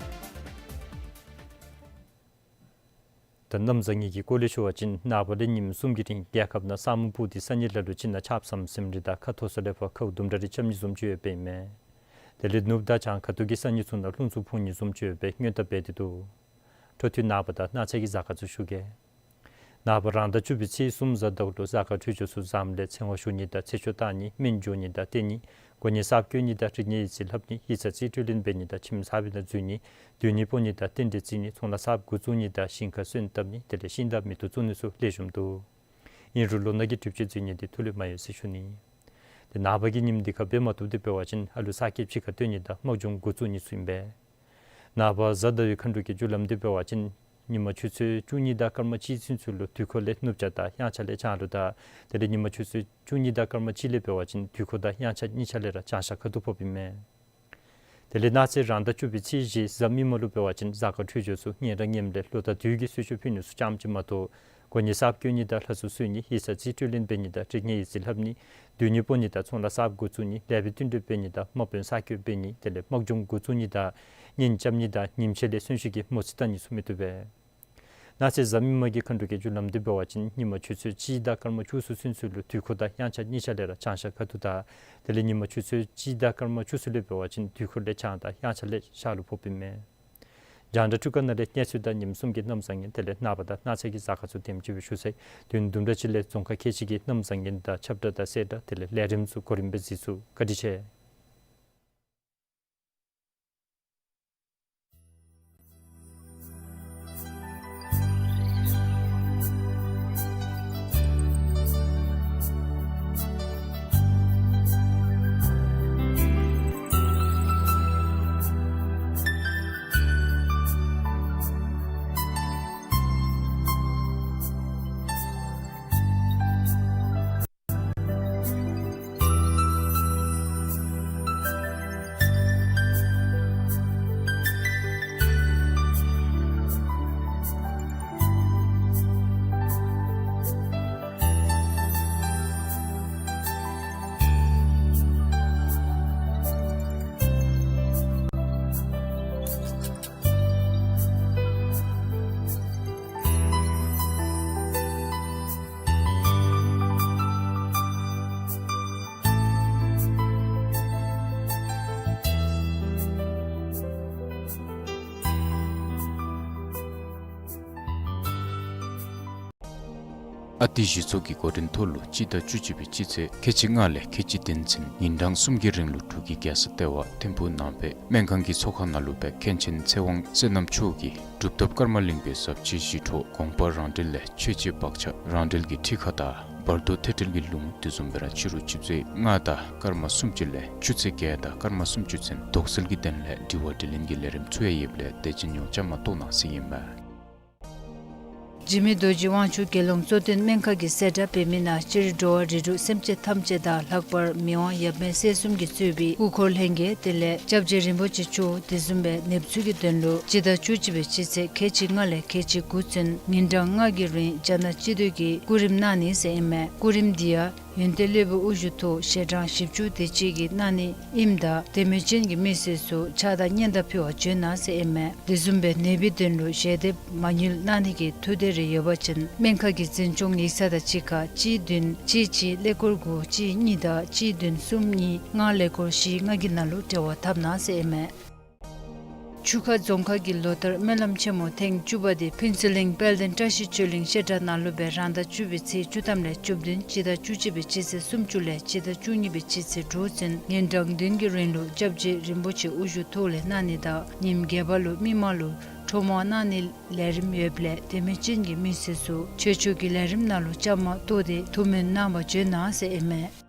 ད་གནམ་བཟང་ངན་གྱི་སྐོར་ལས་ཞུ་བ་ཅིན་ནངས་པ་ལས་ཉིནམ་གསུམ་གྱི་རིང་རྒྱལ་ཁབ་ནང་ས་སྨུག་སྤུབས་ཏེ་ས་གནས་ལ་ལུ་ཅིག་ནང་ཆརཔ་ཟམ་ཟིམ་རེ་དང་ཁ་མཐོ་ས་ལས་ཕར་ཁཝ་དུམ་གྲ་རེ་རྐྱབ་ནི་བཟུམ་ཅིག་ཡོདཔ་ཨིན་མས། དེ་ལས་ནུབ་དང་བྱང་ཁ་ཐུག་གི་ས་གནས་ཚུ་ནང་རླུང་འཚུབ་འཕུ་ནི་བཟུམ་ཅིག་ཡོད་པའི་སྔོན་བརྡ་འབད་དེ་འདུག། འཕྲོ་མཐུད་ནངས་པ་དང་གནངས་ཚེ་གི་གཟའ་སྐར་ཚུ་ཞུ་གེ། ནངས་པ་རང་ཟླ་བཅུ་པའི་ཚེས་གསུམ་གཟའ་ཟླཝ་ལུ་གཟའ་སྐར་འཕྲོད་སྦྱོར་ཚུ་ཟམ་ལས་ཚེ་དབང་ཞུ་ནི་དང་ཚེ་ཆོག་གཏང་ནི་སྨན་འཇུ་ནི་དང་བསྟེན་ནི་གོ་གནས་གསརཔ་བསྐོ་ནི་དང་རིག་གནས་ཡིག་རྩིས་ལྷབ་ནི་ཡིག་ཚང་རྩིས་སྤྲོད་ལེན་འབད་ནི་དང་ཁྱིམ་གསར་པའི་ནང་འཛུལ་ནི་སྡོད་གནས་སྤོ་ནི་དང་རྟེན་འབྲེལ་བརྩི་ནི་ཚོང་ལཱ་གསརཔ་འགོ་བཙུགས་ནི་དང་ཞིང་ཁ་སོན་བཏབ་ནི་དེ་ལས་ཤིང་རྟ་མེ་ཏོག་བཙུགས་ནི་ཚུ་ལེགས་ཤོམ་འདུག། ཨིན་རུང་ལོ་ནག་གི་གྲིབ་བྱེད་འཛིན་ནི་འདི་ཐུགས་ལས་མ་ཡལ་ཟེར་ཞུ་ནི། ཏེ་ནངས་པ་གི་ཉིནམ་འདི་ཁར་འབད་མ་བཏུབ་སྟེ་འབད་བ་ཅིན་ཨ་ལུ་གསར་སྐྱེས་ཕྱི་ཁར་བཏོན་ནི་དང་དམག་སྦྱོང་འགོ་བཙུགས་ནི་ཚུ་ཨིན་པས། ནངས་པ་གཟའ་ཟླ་བའི་མཁའ་འགྲོ་གི་རྒྱུ་ལམ་འདི་འབད་བ་ཅིན་ཉིན་མ་ཆུ་ཚོད་བཅུ་གཉིས་དང་སྐར་མ་གཅིག་ཚུན་ཚོད་ལུ་དུས་འཁོར་ལས་ནུབ་བྱང་དང་དབྱངས་འཆར་ལས་བྱང་ལུ་དང་དེ་ལས་ཉིན་མ་ཆུ་ཚོད་བཅུ་གཉིས་དང་སྐར་མ་གཅིག་ལས་འབད་བ་ཅིན་དུས་འཁོར་དང་དབྱངས་འཆར་གཉིས་ཆ་ལས་ར་བྱང་ཤར་ཁ་ཐུག་ཕོགཔ་ཨིན་མས། དེ་ལས་གནངས་ཚེ་རང་ཟླ་བཅུ་པའི་ཚེས་བཞི་གཟའ་མིག་དམར་ལུ་འབད་བ་ཅིན་གཟའ་སྐར་འཕྲོད་སྦྱོར་ཚུ་ངན་ར་ངནམ་ལས་ལོ་ཟླ་དུས་ཀྱི་གསོལ་མཆོད་ཕུལ་ནི་ཚུ་རྐྱངམ་ཅིག་མ་གཏོགས་གོ་གནས་གསརཔ་བསྐོ་ནི་དང་ལྷ་གསོལ་གསོལ་ནི་ཡིག་ཚང་རྩིས་སྤྲོད་ལེན་འབད་ནི་དང་རིག་གནས་ཡིག་རྩིས་ལྷབ་ནི་སྡོད་གནས་སྤོ་ནི་དང་ཚོང་ལཱ་གསརཔ་འགོ་བཙུགས་ནི་ལེགས་པའི་བསྟུན་གྲོས་འབད་ནི་དང་དམག་དཔོན་གསར་བསྐོ་འབད་ནི་དེ་ལས་དམག་སྦྱོང་འགོ་བཙུགས་ནི་དང་གཉེན་རྐྱབ་ནི་དང་ཉིནམ་ཕྱེད་ལས་གསོན་གཤིན་གྱི་མོ་རྩིས་བཏང་ནི་ཚུ་མི་བཏུབ་པས། གནངས་ཚེ་གཟའ་མིག་དམར་གྱི་མཁའ་འགྲོ་གི་རྒྱུ་ལམ་འདི་འབད་བ་ཅིན་ཉིན་མ་ཆུ་ཚོད་གཅིག་དང་སྐར་མ་བཅུ་གསུམ་ཚུན་ཚོད་ལུ་དུས་འཁོར་དང་དབྱངས་འཆར་གཉིས་ཆ་ལས་ར་བྱང་ཤར་ཁ་ཐུག་དང་དེ་ལས་ཉིན་མ་ཆུ་ཚོད་གཅིག་དང་སྐར་མ་བཅུ་གསུམ་ལས་འབད་བ་ཅིན་དུས་འཁོར་ལས་བྱང་དང་དབྱངས་འཆར་ལས་ཤར་ལུ་ཕོགཔ་ཨིན་མས། རྒྱང་བསྒྲགས་འཕྲུལ་ཁང་ནང་ལས་གནས་ཚུལ་དང་ཉིནམ་གསུམ་གྱི་གནམ་བཟང་ངན་དེ་ལས་ནངས་པ་དང་གནངས་ཚེ་གི་གཟའ་སྐར་ཚུ་དེམ་ཅིག་སྦེ་ཞུ་ཚར་ཡི། དུས་ཡུན་དུམ་གྲ་ཅིག་ལས་རྫོང་ཁག་ཁལ་གཅིག་གི་གནམ་བཟང་ངན་དང་ཁྱབ་བསྒྲགས་དང་གསལ་བསྒྲགས་དེ་ལས་ལས་རིམ་ཚུ་གོ་རིམ་སྦེ་གཟིགས་ཚུགས། བཀའ་དྲིན་ཆེ། ཨ་ཏི་གཞི་ཚོགས་ཀྱི་འགོ་འདྲེན་ཐོག་ལུ་སྤྱི་ཟླ་བཅུ་གཅིག་པའི་སྤྱི་ཚེས་ཁལ་གཅིག་ལྔ་ལས་ཁལ་གཅིག་བདུན་ཚུན་ཉིན་གྲངས་གསུམ་གྱི་རིང་ལུ་འབྲུག་གི་རྒྱལ་ས་ལྟེ་བ་ཐིམ་ཕུག་ནང་པའི་སྨན་ཁང་གི་ཚོགས་ཁང་ནང་ལུ་སྦེ་མཁན་ཆེན་ཚེ་དབང་བསོད་ནམས་མཆོག་གིས་གྲུབ་ཐོབ་ཀརྨ་གླིང་པའི་ཟབ་ཆོས་ཞི་ཁྲོ་དགོངས་པ་རང་འགྲེལ་ལས་མཆོད་བྱེད་བག་ཆགས་རང་འགྲེལ་གྱི་ཁྲིད་ཁག་དང་བར་དོ་ཐོས་གྲོལ་གྱི་ལུང་དེ་བཟུམ་སྦེ་ར་ཕྱི་རུ་ཆུ་ཚོད་ལྔ་དང་སྐར་མ་སུམ་ཅུ་ལས་ཆུ་ཚོད་བརྒྱད་དང་སྐར་མ་སུམ་ཅུ་ཚུན་དོགས་སེལ་གྱི་དོན་ལས་དྲི་བ་དྲིས་ལན་གྱི་ལས་རིམ་ཚུ་ཡང་ཡོདཔ་ལས་དེ་ཅིག་ཡང་བཅའ་མར་གཏོགས་གནང་ཟེར་ཨིན་མས། འཇིགས་མེད་རྡོ་རྗེ་དབང་ཕྱུག་དགེ་སློང་གཙོ་བསྟེན་སྨན་ཁང་གི་གསལ་བསྒྲགས་འབད་མི་ནང་སྤྱིར་འགྲོ་བ་རིགས་དྲུག་སེམས་ཅན་ཐམས་ཅད་དང་ལྷག་པར་མི་དབང་ཡབ་མེས་སྲས་གསུམ་གྱིས་གཙོས་པའི་སྐུ་འཁོར་ལྷན་རྒྱས་དེ་ལས་སྐྱབས་རྗེ་རིན་པོ་ཆེ་མཆོག་དེ་བཟུམ་སྦེ་ནདཔ་ཚུ་གི་དོན་ལུ་སྤྱི་ཟླ་བཅུ་གཅིག་པའི་སྤྱི་ཚེས་ཁལ་གཅིག་ལྔ་ལས་ཁལ་གཅིག་དགུ་ཚུན་ཉིན་གྲངས་ལྔ་གི་རིང་རྒྱ་ནག་སྤྱི་འཐུས་ཀྱིས་སྐུ་རིམ་གནང་ནི་ཟེར་ཨིན་མས། སྐུ་རིམ་འདི་ཡང་ཡོན་ཏན་སློབ་དཔོན་དབུ་བཞུགས་ཐོག་ཞལ་གྲངས་བཞི་བཅུ་དེ་ཅིག་གིས་གནང་ནི་ཨིནམ་ད་དད་མོས་ཅན་གྱི་མི་སེར་ཚུ་ཕྱག་དང་སྙན་དར་ཕུལ་བར་འབྱོན་གནང་ཟེར་ཨིན་མས། དེ་བཟུམ་སྦེ་ནདཔ་གི་དོན་ལུ་ཞལ་འདེབས་མ་དངུལ་གནང་ནི་གི་ཐུགས་འདོད་རེ་ཡོད་པ་ཅིན་སྨན་ཁང་གི་འཛིན་སྐྱོང་ཡིག་ཚང་དང་གཅིག་ཁར་གཅིག་བདུན་གཅིག་གཅིག་ཀླད་ཀོར་དགུ་གཅིག་གཉིས་དང་གཅིག་བདུན་གསུམ་གཉིས་ལྔ་ཀླད་ཀོར་བཞི་ལྔ་གི་ནང་ལུ་འབྲེལ་བ་འཐབ་གནང་ཟེར་ཨིན་མས། ཆུ་ཁ་རྫོང་ཁག་གི་ལོ་ལྟར་སྨོན་ལམ་ཆེན་མོ་ཐེངས་བཅུ་པ་དེ་ཕུན་ཚོགས་གླིང་དཔལ་ལྡན་བཀྲ་ཤིས་ཆོས་གླིང་བཤད་གྲྭ་ནང་ལུ་སྦེ་རང་ཟླ་བཅུ་པའི་ཚེས་བཅུ་ཐམ་ལས་བཅུ་བདུན་སྤྱི་ཟླ་བཅུ་གཅིག་པའི་སྤྱི་ཚེས་སུམ་ཅུ་ལས་སྤྱི་ཟླ་བཅུ་གཉིས་པའི་སྤྱི་ཚེས་དྲུག་ཚུན་ཉིན་གྲངས་བདུན་གྱི་རིང་ལུ་སྐྱབས་རྗེ་རིན་པོ་ཆེ་དབུ་བཞུགས་ཐོག་ལས་གནང་ནི་དང་ཉིནམ་བརྒྱད་པ་ལུ་མི་མང་ལུ་ཁྲོམ་དབང་གནང་ནི་ལས་རིམ་ཡོདཔ་ལས་དད་མོས་ཅན་གྱི་མི་སེར་ཚུ་ཆོས་ཕྱོགས་ཀྱི་ལས་རིམ་ནང་ལུ་བཅའ་མར་གཏོགས་ཏེ་ཐུགས་སྨོན་གནང་བར་འབྱོན་གནང་ཟེར་ཨིན་མས།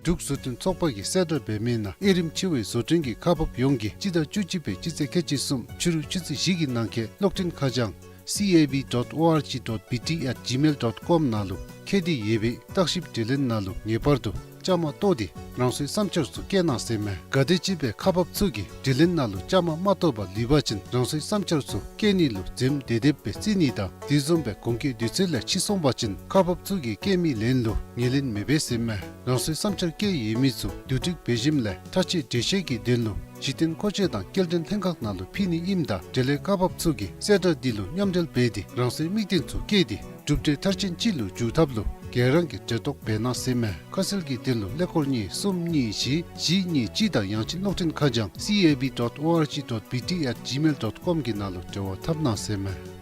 འབྲུག་བཟོ་སྐྲུན་ཚོགས་པ་གི་གསལ་བསྒྲགས་འབད་མི་ནང་དབྱེ་རིམ་ཆེ་བའི་བཟོ་སྐྲུན་གྱི་ཁག་འབགཔ་ཡོངས་ཀྱིས་སྤྱི་ཟླ་བཅུ་གཅིག་པའི་སྤྱི་ཚེས་ཁལ་གཅིག་གསུམ་ཕྱི་རུ་ཆུ་ཚོད་བཞི་གི་ནང་འཁོད་གློག་འཕྲིན་ཁ་བྱང་C A B dot O R G dot B T at gmail dot com ནང་ལུ་ཁྱད་དེ་ཡོད་པའི་བརྟག་ཞིབ་དྲི་ལན་ནང་ལུ་ངེས་པར་དུ་བཅའ་མར་གཏོགས་ཏེ་རང་སོའི་བསམ་འཆར་ཚུ་བཀོད་གནང་ཟེར་མས། གལ་ཏེ་སྤྱི་པའི་ཁག་འབགཔ་ཚུ་གིས་དྲི་ལན་ནང་ལུ་བཅའ་མར་མ་གཏོགས་པར་ལུས་པ་ཅིན་རང་སོའི་བསམ་འཆར་ཚུ་བཀོད་ནི་ལུ་འཛེམ་བདེ་བདེཝ་སྦེ་བརྩི་ནི་དང་དེ་བཟུམ་སྦེ་གོང་འཁོད་དུས་ཚོད་ལས་ཕྱི་སོང་པ་ཅིན་ཁག་འབགཔ་ཚུ་གིས་བཀོད་མི་ལན་ལུ་ངོས་ལེན་མི་འབད་ཟེར་མས། རང་སོའི་བསམ་འཆར་བཀོད་ཡོད་མི་ཚུ་བསྡུ་སྒྲིག་འབད་ཞིནམ་ལས་ཁྲ་ཆས་འགྲེལ་བཤད་ཀྱི་དོན་ལུ་གཞི་རྟེན་མཁོ་ཆས་དང་སྐྱེལ་འདྲེན་ལྷན་ཁག་ནང་ལུ་ཕུལ་ནི་ཨིནམ་ད་འབྲེལ་ཡོད་ཁག་འབགཔ་ཚུ་གིས་གསལ་བསྒྲགས་འདི་ལུ་མཉམ་འབྲེལ་འབད་དེ་རང་སོའི་དམིགས་རྟེན་ཚུ་བཀོད་དེ་གྲུབ་འབྲས་མཐར་ཕྱིན་ཅིག་ལུ་འཇུག་ཐབས་ལུ་ག་ར་གིས་འབྲེལ་གཏོགས་འབད་གནང་ཟེར་མས། ཁ་གསལ་གྱི་དོན་ལུ་ཀླད་ཀོར་གཉིས་གསུམ་གཉིས་བཞི་བཞི་གཉིས་གཅིག་དང་ཡང་ཅིན་གློག་འཕྲིན་ཁ་བྱང་C A B dot O R G dot B T at gmail dot com གྱི་ནང་ལུ་འབྲེལ་བ་འཐབ་གནང་ཟེར་མས།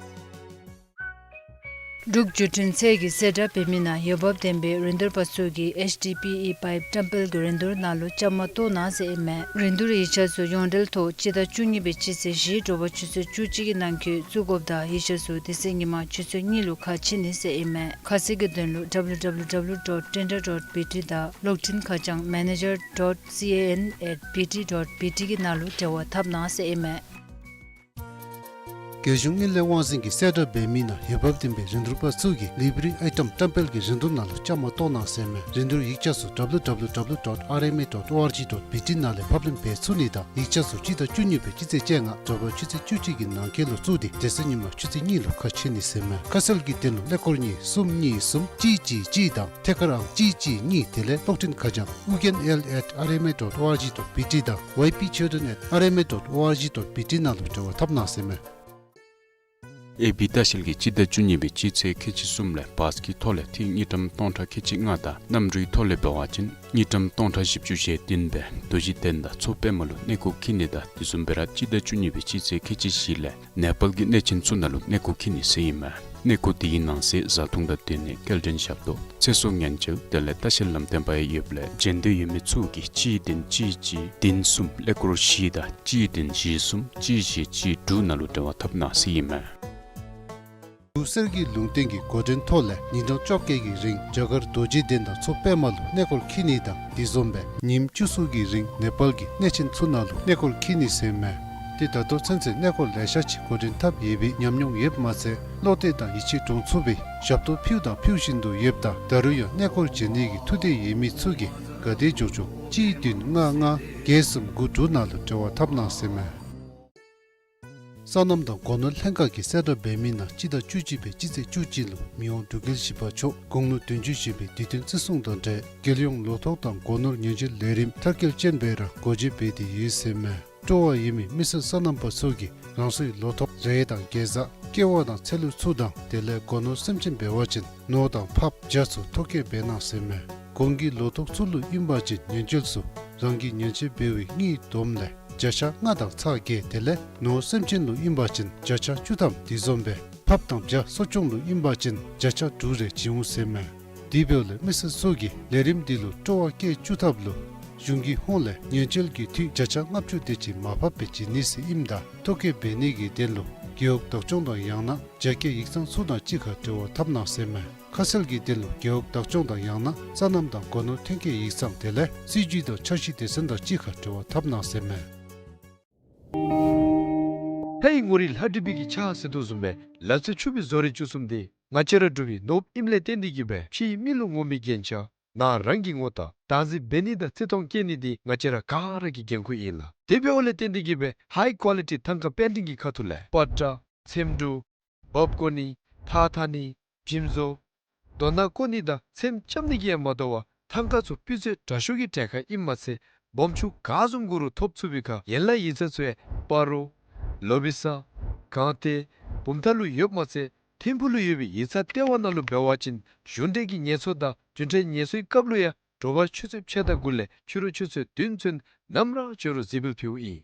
འབྲུག་བརྒྱུད་འཕྲིན་ཚད་ཀྱི་གསལ་བསྒྲགས་འབད་མི་ནང་འོས་འབབ་ལྡན་པའི་རིན་བསྡུར་པ་ཚུ་གིས་H D P E pipe བཀྲམ་སྤེལ་གྱི་རིན་བསྡུར་ནང་ལུ་བཅའ་མར་གཏོགས་གནང་ཟེར་ཨིན་མས། རིན་བསྡུར་ཡིག་ཆ་ཚུ་ཡོངས་འབྲེལ་ཐོག་སྤྱི་ཟླ་བཅུ་གཉིས་པའི་སྤྱི་ཚེས་བཞི་དྲོ་པ་ཆུ་ཚོད་བཅུ་གཅིག་གི་ནང་འཁོད་བཙུགས་དགོཔ་དང་ཡིག་ཆ་ཚུ་དེ་ཚེ་ཉིན་མ་ཆུ་ཚོད་གཉིས་ལུ་ཁ་ཕྱེ་ནི་ཟེར་ཨིན་མས། ཁ་གསལ་གྱི་དོན་ལུ་W W W dot tender dot B T དང་གློག་འཕྲིན་ཁ་བྱང་manager dot C A N at B T dot B T གི་ནང་ལུ་འབྲེལ་བ་འཐབ་གནང་ཟེར་ཨིན་མས། རྒྱལ་གཞུང་དངུལ་ལས་དབང་འཛིན་གྱི་གསལ་བསྒྲགས་འབད་མི་ནང་འོས་འབབ་ལྡན་པའི་རིན་བསྡུར་པ་ཚུ་གིས་ལེགས་པའི་ཨའི་ཊམ་བཀྲམ་སྤེལ་གྱི་རིན་བསྡུར་ནང་ལུ་བཅའ་མར་གཏོགས་གནང་ཟེར་མས། རིན་བསྡུར་ཡིག་ཆ་ཚུ་W W W dot R M A dot O R G dot B T ནང་ལས་ཕབ་ལེན་འབད་ཚུགས་ནི་དང་ཡིག་ཆ་ཚུ་སྤྱི་ཟླ་བཅུ་གཉིས་པའི་སྤྱི་ཚེས་བཅོ་ལྔ་དྲོ་པ་ཆུ་ཚོད་བཅུ་གཅིག་གི་ནང་འཁོད་ལུ་བཙུགས་ཏེ་དེ་ཚེ་ཉིན་མ་ཆུ་ཚོད་གཉིས་ལུ་ཁ་ཕྱེ་ནི་ཟེར་མས། ཁ་གསལ་གྱི་དོན་ལུ་ཀླད་ཀོར་གཉིས་གསུམ་གཉིས་གསུམ་གཅིག་གཅིག་གཅིག་དང་ཐད་ཀར་ཨང་གཅིག་གཅིག་གཉིས་དེ་ལས་གློག་འཕྲིན་ཁ་བྱང་U K N L at R M A dot O R G dot B T དང་Y P children at R M A dot O R G dot B T ནང་ལུ་འབྲེལ་བ་འཐབ་གནང་ཟེར་མས། ཨེ་བི་ལྟ་བཤལ་གྱིས་སྤྱི་ཟླ་བཅུ་གཉིས་པའི་སྤྱི་ཚེས་ཁལ་གཅིག་གསུམ་ལས་བཱས་ཀྱི་ཐོག་ལས་ཐིག་དངུལ་ཀྲམ་སྟོང་ཕྲག་ཁལ་གཅིག་ལྔ་དང་གནམ་གྲུའི་ཐོག་ལས་འབད་བ་ཅིན་དངུལ་ཀྲམ་སྟོང་ཕྲག་བཞི་བཅུ་ཞེ་བདུན་སྦེ་རྡོ་རྗེ་གདན་དང་མཚོ་པདྨ་ལུ་གནས་སྐོར་འཁྱིད་ནི་དང་དེ་བཟུམ་སྦེ་ར་སྤྱི་ཟླ་བཅུ་གཉིས་པའི་སྤྱི་ཚེས་ཁལ་གཅིག་བཞི་ལས་ནེ་པཱལ་གྱི་གནས་ཆེན་ཚུ་ནང་ལུ་གནས་སྐོར་འཁྱིད་ནི་ཟེར་ཨིན་མས། གནས་སྐོར་དེའི་ནང་གསེས་བཟའ་འཐུང་དང་སྡོད་གནས་སྐྱེལ་འདྲེན་ཞབས་ཏོག་ཚེ་སྲོག་ཉེན་བཅོལ་དེ་ལས་ལྟ་བཤལ་ལམ་སྟོན་པ་ཡང་ཡོདཔ་ལས་འབྱོན་འདོད་ཡོད་མི་ཚུ་གིས་གཅིག་བདུན་གཅིག་གཅིག་བདུན་གསུམ་ཀླད་ཀོར་བཞི་དང་གཅིག་བདུན་བཞི་གསུམ་གཅིག་བཞི་གཅིག་དྲུག་ནང་ལུ་འབྲེལ་བ་འཐབ་གནང་ཟེར་ཨིན་མས། འབྲུག་གསེར་གྱི་ལུང་བསྟན་གྱི་འགོ་འདྲེན་ཐོག་ལས་ཉིན་གྲངས་བཅོ་བརྒྱད་ཀྱི་རིང་རྒྱ་གར་རྡོ་རྗེ་གདན་དང་མཚོ་པདྨ་ལུ་གནས་སྐོར་འཁྱིད་ནི་དང་དེ་བཟུམ་སྦེ་ཉིནམ་བཅུ་གསུམ་གྱི་རིང་ནེ་པཱལ་གྱི་གནས་ཆེན་ཚུ་ནང་ལུ་གནས་སྐོར་འཁྱིད་ནི་ཟེར་མས། ཏེ་ད་ལྟོ་ཚུན་ཚོད་གནས་སྐོར་ལེ་ཤ་ཅིག་འགོ་འདྲེན་འཐབ་ཡོད་པའི་ཉམས་མྱོང་ཡོདཔ་མ་ཚད་བློ་གཏད་དང་ཡིད་ཆེས་འདྲོངས་ཚུགས་པའི་ཞབས་ཏོག་ཕུལ་དང་ཕུལ་བཞིན་དུ་ཡོདཔ་ད་ད་རུང་ཡང་གནས་སྐོར་འབྱོན་ནི་གི་ཐུགས་འདོད་ཡོད་མི་ཚུ་གིས་ག་དེ་མགྱོགས་མགྱོགས་གཅིག་བདུན་ལྔ་ལྔ་བརྒྱད་གསུམ་དགུ་དྲུག་ནང་ལུ་འབྲེལ་བ་འཐབ་གནང་ཟེར་མས། སོ་ནམ་དང་སྒོ་ནོར་ལྷན་ཁག་གི་གསལ་བསྒྲགས་འབད་མི་ནང་སྤྱི་ཟླ་བཅུ་གཅིག་པའི་སྤྱི་ཚེས་བཅུ་གཅིག་ལུ་མི་དབང་འབྲུག་རྒྱལ་བཞི་པ་མཆོག་དགུང་ལོ་བདུན་ཅུ་བཞེས་པའི་དུས་སྟོན་བརྩི་སྲུང་དང་འབྲེལ་རྒྱལ་ཡོངས་ལོ་ཐོག་དང་སྒོ་ནོར་ཉེན་བཅོལ་ལས་རིམ་མཐར་འཁྱོལ་ཅན་སྦེ་ར་སྒོ་འབྱེད་འབད་དེ་ཡོད་ཟེར་མས། སྤྲོ་བ་ཡོད་མི་མི་སེར་སོ་ནམ་པ་ཚུ་གིས་རང་སོའི་ལོ་ཐོག་རེ་དང་གེ་ཛ་ཀེ་བ་དང་ཚལ་ལུ་ཚུ་དང་དེ་ལས་སྒོ་ནོར་སེམས་ཅན་འབད་བ་ཅིན་ནོར་དང་ཕགཔ་བྱ་ཚུ་ཐོ་བཀོད་འབད་གནང་ཟེར་མས། གོང་གི་ལོ་ཐོག་ཚུ་ལུ་ཨིན་པ་ཅིན་ཉེན་བཅོལ་ཚུ་རང་གི་ཉེན་བཅོལ་འབད་བའི་དངུལ་བསྡོམས་ལས་བྱ་ཤ་ལྔ་དང་ཚག་བརྒྱད་དེ་ལས་ནོར་སེམས་ཅན་ལུ་ཨིན་པ་ཅིན་བྱ་ཤ་བཅུ་ཐམ་དེ་བཟུམ་སྦེ་ ཕགཔ་དང་བྱ་གསོ་སྐྱོང་ལུ་ཨིན་པ་ཅིན་བརྒྱ་ཆ་དྲུག་རེ་བྱིན་འོང་ཟེར་མས། དེ་འབདཝ་ལས་མི་སེར་ཚུ་གིས་ལས་རིམ་འདི་ལུ་སྤྲོ་བ་བསྐྱེད་བཅུག་ཐབས་ལུ་གཞུང་གི་ཧོངས་ལས་ཉེན་བཅོལ་གྱི་འཐུས་བརྒྱ་ཆ་ལྔ་བཅུ་དེ་ཅིག་མར་ཕབ་སྦེ་བྱིན་ནི་ཟེར་ཨིནམ་ད་ཐོ་བཀོད་འབད་ནི་གི་དོན་ལུ་རྒེད་འོག་བདག་སྐྱོང་དང་ཡང་ན་རྒྱ་སྐྱེད་ཡིག་ཚང་ཚུ་དང་གཅིག་ཁར་འབྲེལ་བ་འཐབ་གནང་ཟེར་མས། ཁ་གསལ་གྱི་དོན་ལུ་རྒེད་འོག་བདག་སྐྱོང་དང་ཡང་ན་སོ་ནམ་དང་སྒོ་ནོར་ཐོན་སྐྱེད་ཡིག་ཚང་དེ་ལས་སྲིད་ཇུས་དང་འཆར་གཞི་སྡེ་ཚན་དང་གཅིག་ཁར་འབྲེལ་བ་འཐབ་གནང་ཟེར་མས། ལྷའི་ངོ་རིས་ལྷ་བྲིས་པའི་གི་ཕྱག་ཟེར་དོ་བཟུམ་སྦེ་ལ་རྩེ་ཆུ་སྦིས་བཟོ་རིག་བཅུ་གསུམ་འདི་ང་བཅས་ར་འབྲུག་པའི་ནོར་བུ་ཨིནམ་ལས་བརྟེན་ཏེ་གིས་སྦེ་ཕྱིའི་མི་ལུ་ངོམ་པའི་རྒྱན་ཆ་ནང་རང་གིས་ངོ་བལྟ་བདག་འཛིན་འབད་ནི་དང་བརྩི་མཐོང་བསྐྱེད་ནི་འདི་ང་བཅས་ར་ག་ར་གི་འགན་ཁུར་ཨིན་ལགས། དེ་འབདཝ་ལས་བརྟེན་ཏེ་གིས་སྦེ་ཧའི་ཀོ་ལི་ཊི་ཐང་ཀ་པེན་ཊིང་གི་ཁ་ཐུག་ལས་པ་ཏྲ་ཚེམ་དྲུབ་འབག་བཀོ་ནི་ཐགས་འཐག་ནི་འཇིམ་བཟོ་རྡོ་ནག་བརྐོ་ནི་དང་ཚེམ་རྐྱབ་ནི་གིས་ཡང་མ་དོ་བར་ཐང་ཀ་ཚུ་སྤུས་ཚད་དྲག་ཤོས་ཀྱི་གྲལ་ཁར་ཨིནམ་མ་ཚད་སྦོམ་ཆུང་ག་བཟུམ་དགོ་རུང་ཐོབ་ཚུགས་པའི་ཁར་ཡན་ལག་ཡིག་ཚང་ཚུ་ཡང་སྤ་རོ་ལོ་བི་ས་སྒང་སྟེང་བུམ་ཐང་ལུ་ཡོདཔ་མ་ཚད་ཐིམ་ཕུག་ལུ་ཡོད་པའི་ཡིག་ཚང་ལྟེ་བ་ནང་ལུ་འབད་བ་ཅིན་གཞུང་འབྲེལ་གྱི་ངལ་གསོ་དང་བདུན་ཕྲག་ངལ་གསོའི་སྐབས་ལུ་ཡང་དྲོ་པ་ཆུ་ཚོད་ཕྱེད་དང་དགུ་ལས་ཕྱི་རུ་ཆུ་ཚོད་བདུན་ཚུན་ནམ་ར་འབྱོན་རུང་གཟིགས་འབུལ་ཕུལཝ་ཨིན།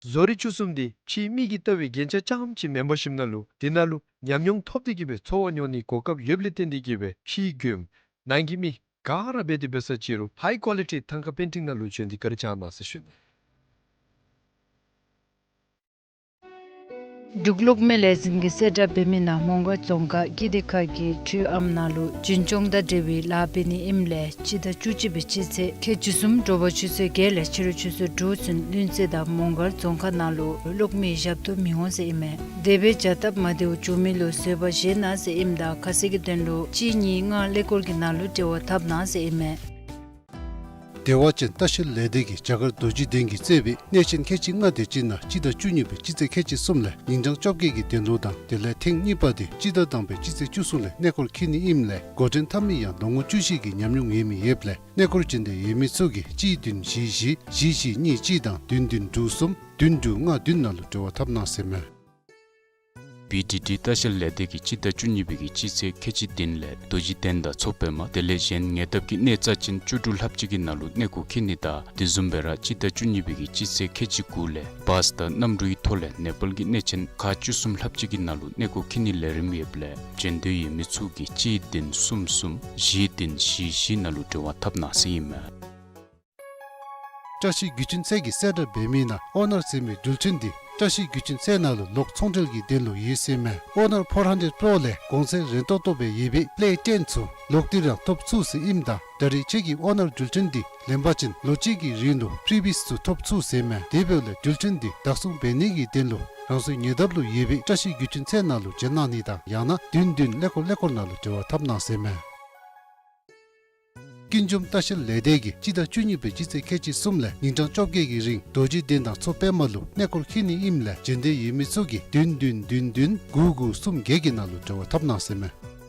བཟོ་རིག་བཅུ་གསུམ་འདི་ཕྱིའི་མིག་གིས་བལྟ་བའི་རྒྱན་ཆ་རྐྱངམ་ཅིག་མེན་པར་ཞིནམ་ན་ལུ་འདི་ནང་ལུ་ཉམས་མྱོང་ཐོབ་སྟེ་གིས་སྦེ་འཚོ་བ་མྱོང་ནིའི་གོ་སྐབས་ཡོདཔ་ལས་བརྟེན་ཏེ་གིས་སྦེ་ཕྱིའི་མགྱོནམ་ནང་གི་མི་ག་ར་འབད་དེ་འབད་ས་ཅིག་རུང་ཧའི་ཀོ་ལི་ཊི་ཐང་ཀ་པེན་ཊིང་ནང་ལུ་བྱོན་ཏེ་བཀའ་དྲིན་བསྐྱང་གནང་ཟེར་ཞུ་ནི། འབྲུག་གློག་མེ་ལས་འཛིན་གྱིས་གསལ་བསྒྲགས་འབད་མི་ནང་མོང་སྒར་རྫོང་ཁག་ཀིརྟི་ཁ་གི་ཁྲོད་ཨམ་ནང་ལུ་འཛིན་སྐྱོང་དང་འབྲེལ་བའི་ལཱ་འབད་ནི་ཨིནམ་ལས་སྤྱི་ཟླ་བཅུ་གཅིག་པའི་སྤྱི་ཚེས་ཁལ་གཅིག་གསུམ་དྲོ་པ་ཆུ་ཚོད་བརྒྱད་ལས་ཕྱི་རུ་ཆུ་ཚོད་དྲུག་ཚུན་ལྷུན་རྩེ་དང་མོང་སྒར་རྫོང་ཁག་ནང་ལུ་གློག་མེའི་ཞབས་ཏོག་མི་འོང་ཟེར་ཨིན་མས། དེ་སྦེ་བྱ་སྟབས་མ་བདེཝ་བྱུང་མི་ལུ་བཟོད་པ་བཞེས་གནང་ཟེར་ཨིནམ་ད་ཁ་གསལ་གྱི་དོན་ལུ་གཅིག་གཉིས་ལྔ་ཀླད་ཀོར་གྱི་ནང་ལུ་འབྲེལ་བ་འཐབ་གནང་ཟེར་ཨིན་མས། དེ་བ་ཅིན་ལྟ་བཤལ་ལས་སྡེ་གིས་རྒྱ་གར་རྡོ་རྗེ་གདན་གྱིས་གཙོས་པའི་གནས་ཆེན་ཁལ་གཅིག་ལྔ་དེ་ཅིག་ནང་སྤྱི་ཟླ་བཅུ་གཉིས་པའི་སྤྱི་ཚེས་ཁལ་གཅིག་གསུམ་ལས་ཉིན་གྲངས་བཅོ་བརྒྱད་ཀྱི་དོན་ལུ་དང་དེ་ལས་ཐེངས་གཉིས་པ་དེ་སྤྱི་ཟླ་དང་པའི་སྤྱི་ཚེས་བཅུ་གསུམ་ལས་གནས་སྐོར་འཁྱིད་ནི་ཨིནམ་ལས་འགོ་འདྲེན་འཐབ་མི་ཡང་ལོ་ངོ་བཅུ་བཞི་གི་ཉམས་མྱོང་ཡོད་མི་ཡོདཔ་ལས་གནས་སྐོར་བྱིན་འདོད་ཡོད་མི་ཚུ་གིས་གཅིག་བདུན་བཞི་བཞི་བཞི་བཞི་གཉིས་གཅིག་དང་བདུན་བདུན་དྲུག་གསུམ་བདུན་དྲུག་ལྔ་བདུན་ནང་ལུ་འབྲེལ་བ་འཐབ་གནང་ཟེར་མས། བི་ཌི་ཌི་ལྟ་བཤལ་ལས་སྡེ་གིས་སྤྱི་ཟླ་བཅུ་གཉིས་པའི་གི་སྤྱི་ཚེས་ཁལ་གཅིག་བདུན་ལས་རྡོ་རྗེ་གདན་དང་མཚོ་པདྨ་དེ་ལས་གཞན་ཉེ་འདབས་ཀྱི་གནས་རྩ་ཅན་བཅུ་དྲུག་ལྷགཔ་ཅིག་གི་ནང་ལུ་གནས་སྐོར་འཁྱིད་ནི་དང་དེ་བཟུམ་སྦེ་ར་སྤྱི་ཟླ་བཅུ་གཉིས་པའི་གི་སྤྱི་ཚེས་ཁལ་གཅིག་དགུ་ལས་བཱས་དང་གནམ་གྲུའི་ཐོག་ལས་ནེ་པཱལ་གྱི་གནས་ཆེན་ཁག་བཅུ་གསུམ་ལྷགཔ་ཅིག་གི་ནང་ལུ་གནས་སྐོར་འཁྱིད་ནིའི་ལས་རིམ་ཡོདཔ་ལས་བྱོན་འདོད་ཡོད་མི་ཚུ་གིས་གཅིག་བདུན་གསུམ་གསུམ་བཞི་བདུན་བཞི་བཞི་ནང་ལུ་འབྲེལ་བ་འཐབ་གནང་ཟེར་ཨིན་མས། བཀྲ་ཤིས་རྒྱུ་ཆེན་ཚལ་གྱིས་གསལ་བསྒྲགས་འབད་མི་ནང་ཨོ་ནར་ཟེར་མི་འགྲུལ་འཕྲིན་འདི་བཀྲ་ཤིས་རྒྱུ་ཆེན་ཚལ་ནང་ལུ་ལོག་ཚོང་འབྲེལ་གྱི་དོན་ལུ་ཡོད་ཟེར་མས། ཨོ་ནར་ཕོར་ཧན་ཌེཌ་པྲོ་ལས་གོང་ཚད་རན་ཏོག་ཏོ་སྦེ་ཡོད་པའི་པེ་ལེ་ཊེན་ཚུ་ལོག་སྟེ་རང་ཐོབ་ཚུགས་ཟེར་ཨིནམ་ད་ད་རེས་ཁྱེད་ཀྱིས་ཨོ་ནར་འགྲུལ་འཕྲིན་འདི་ལེན་པ་ཅིན་ལོ་གཅིག་གི་རིང་ལུ་ཕི་རི་བིསི་ཚུ་ཐོབ་ཚུགས་ཟེར་མས། དེ་འབདཝ་ལས་འགྲུལ་འཕྲིན་འདི་བདག་བཟུང་འབད་ནི་གི་དོན་ལུ་རང་སོའི་ཉེ་འདབས་ལུ་ཡོད་པའི་བཀྲ་ཤིས་རྒྱུ་ཆེན་ཚལ་ནང་ལུ་བྱོན་གནང་ནི་དང་ཡང་ན་བདུན་བདུན་ཀླད་ཀོར་ཀླད་ཀོར་ནང་ལུ་འབྲེལ་བ་འཐབ་གནང་ཟེར་མས། ཀུན་འབྱུང་ལྟ་བཤལ་ལས་སྡེ་གིས་སྤྱི་ཟླ་བཅུ་གཉིས་པའི་སྤྱི་ཚེས་ཁལ་གཅིག་གསུམ་ལས་ཉིན་གྲངས་བཅོ་བརྒྱད་ཀྱི་རིང་རྡོ་རྗེ་གདན་དང་མཚོ་པདྨ་ལུ་གནས་སྐོར་འཁྱིད་ནི་ཨིནམ་ལས་བྱོན་འདོད་ཡོད་མི་ཚུ་གིས་བདུན་བདུན་བདུན་བདུན་དགུ་དགུ་གསུམ་བརྒྱད་ཀྱི་ནང་ལུ་འབྲེལ་བ་འཐབ་གནང་ཟེར་མས།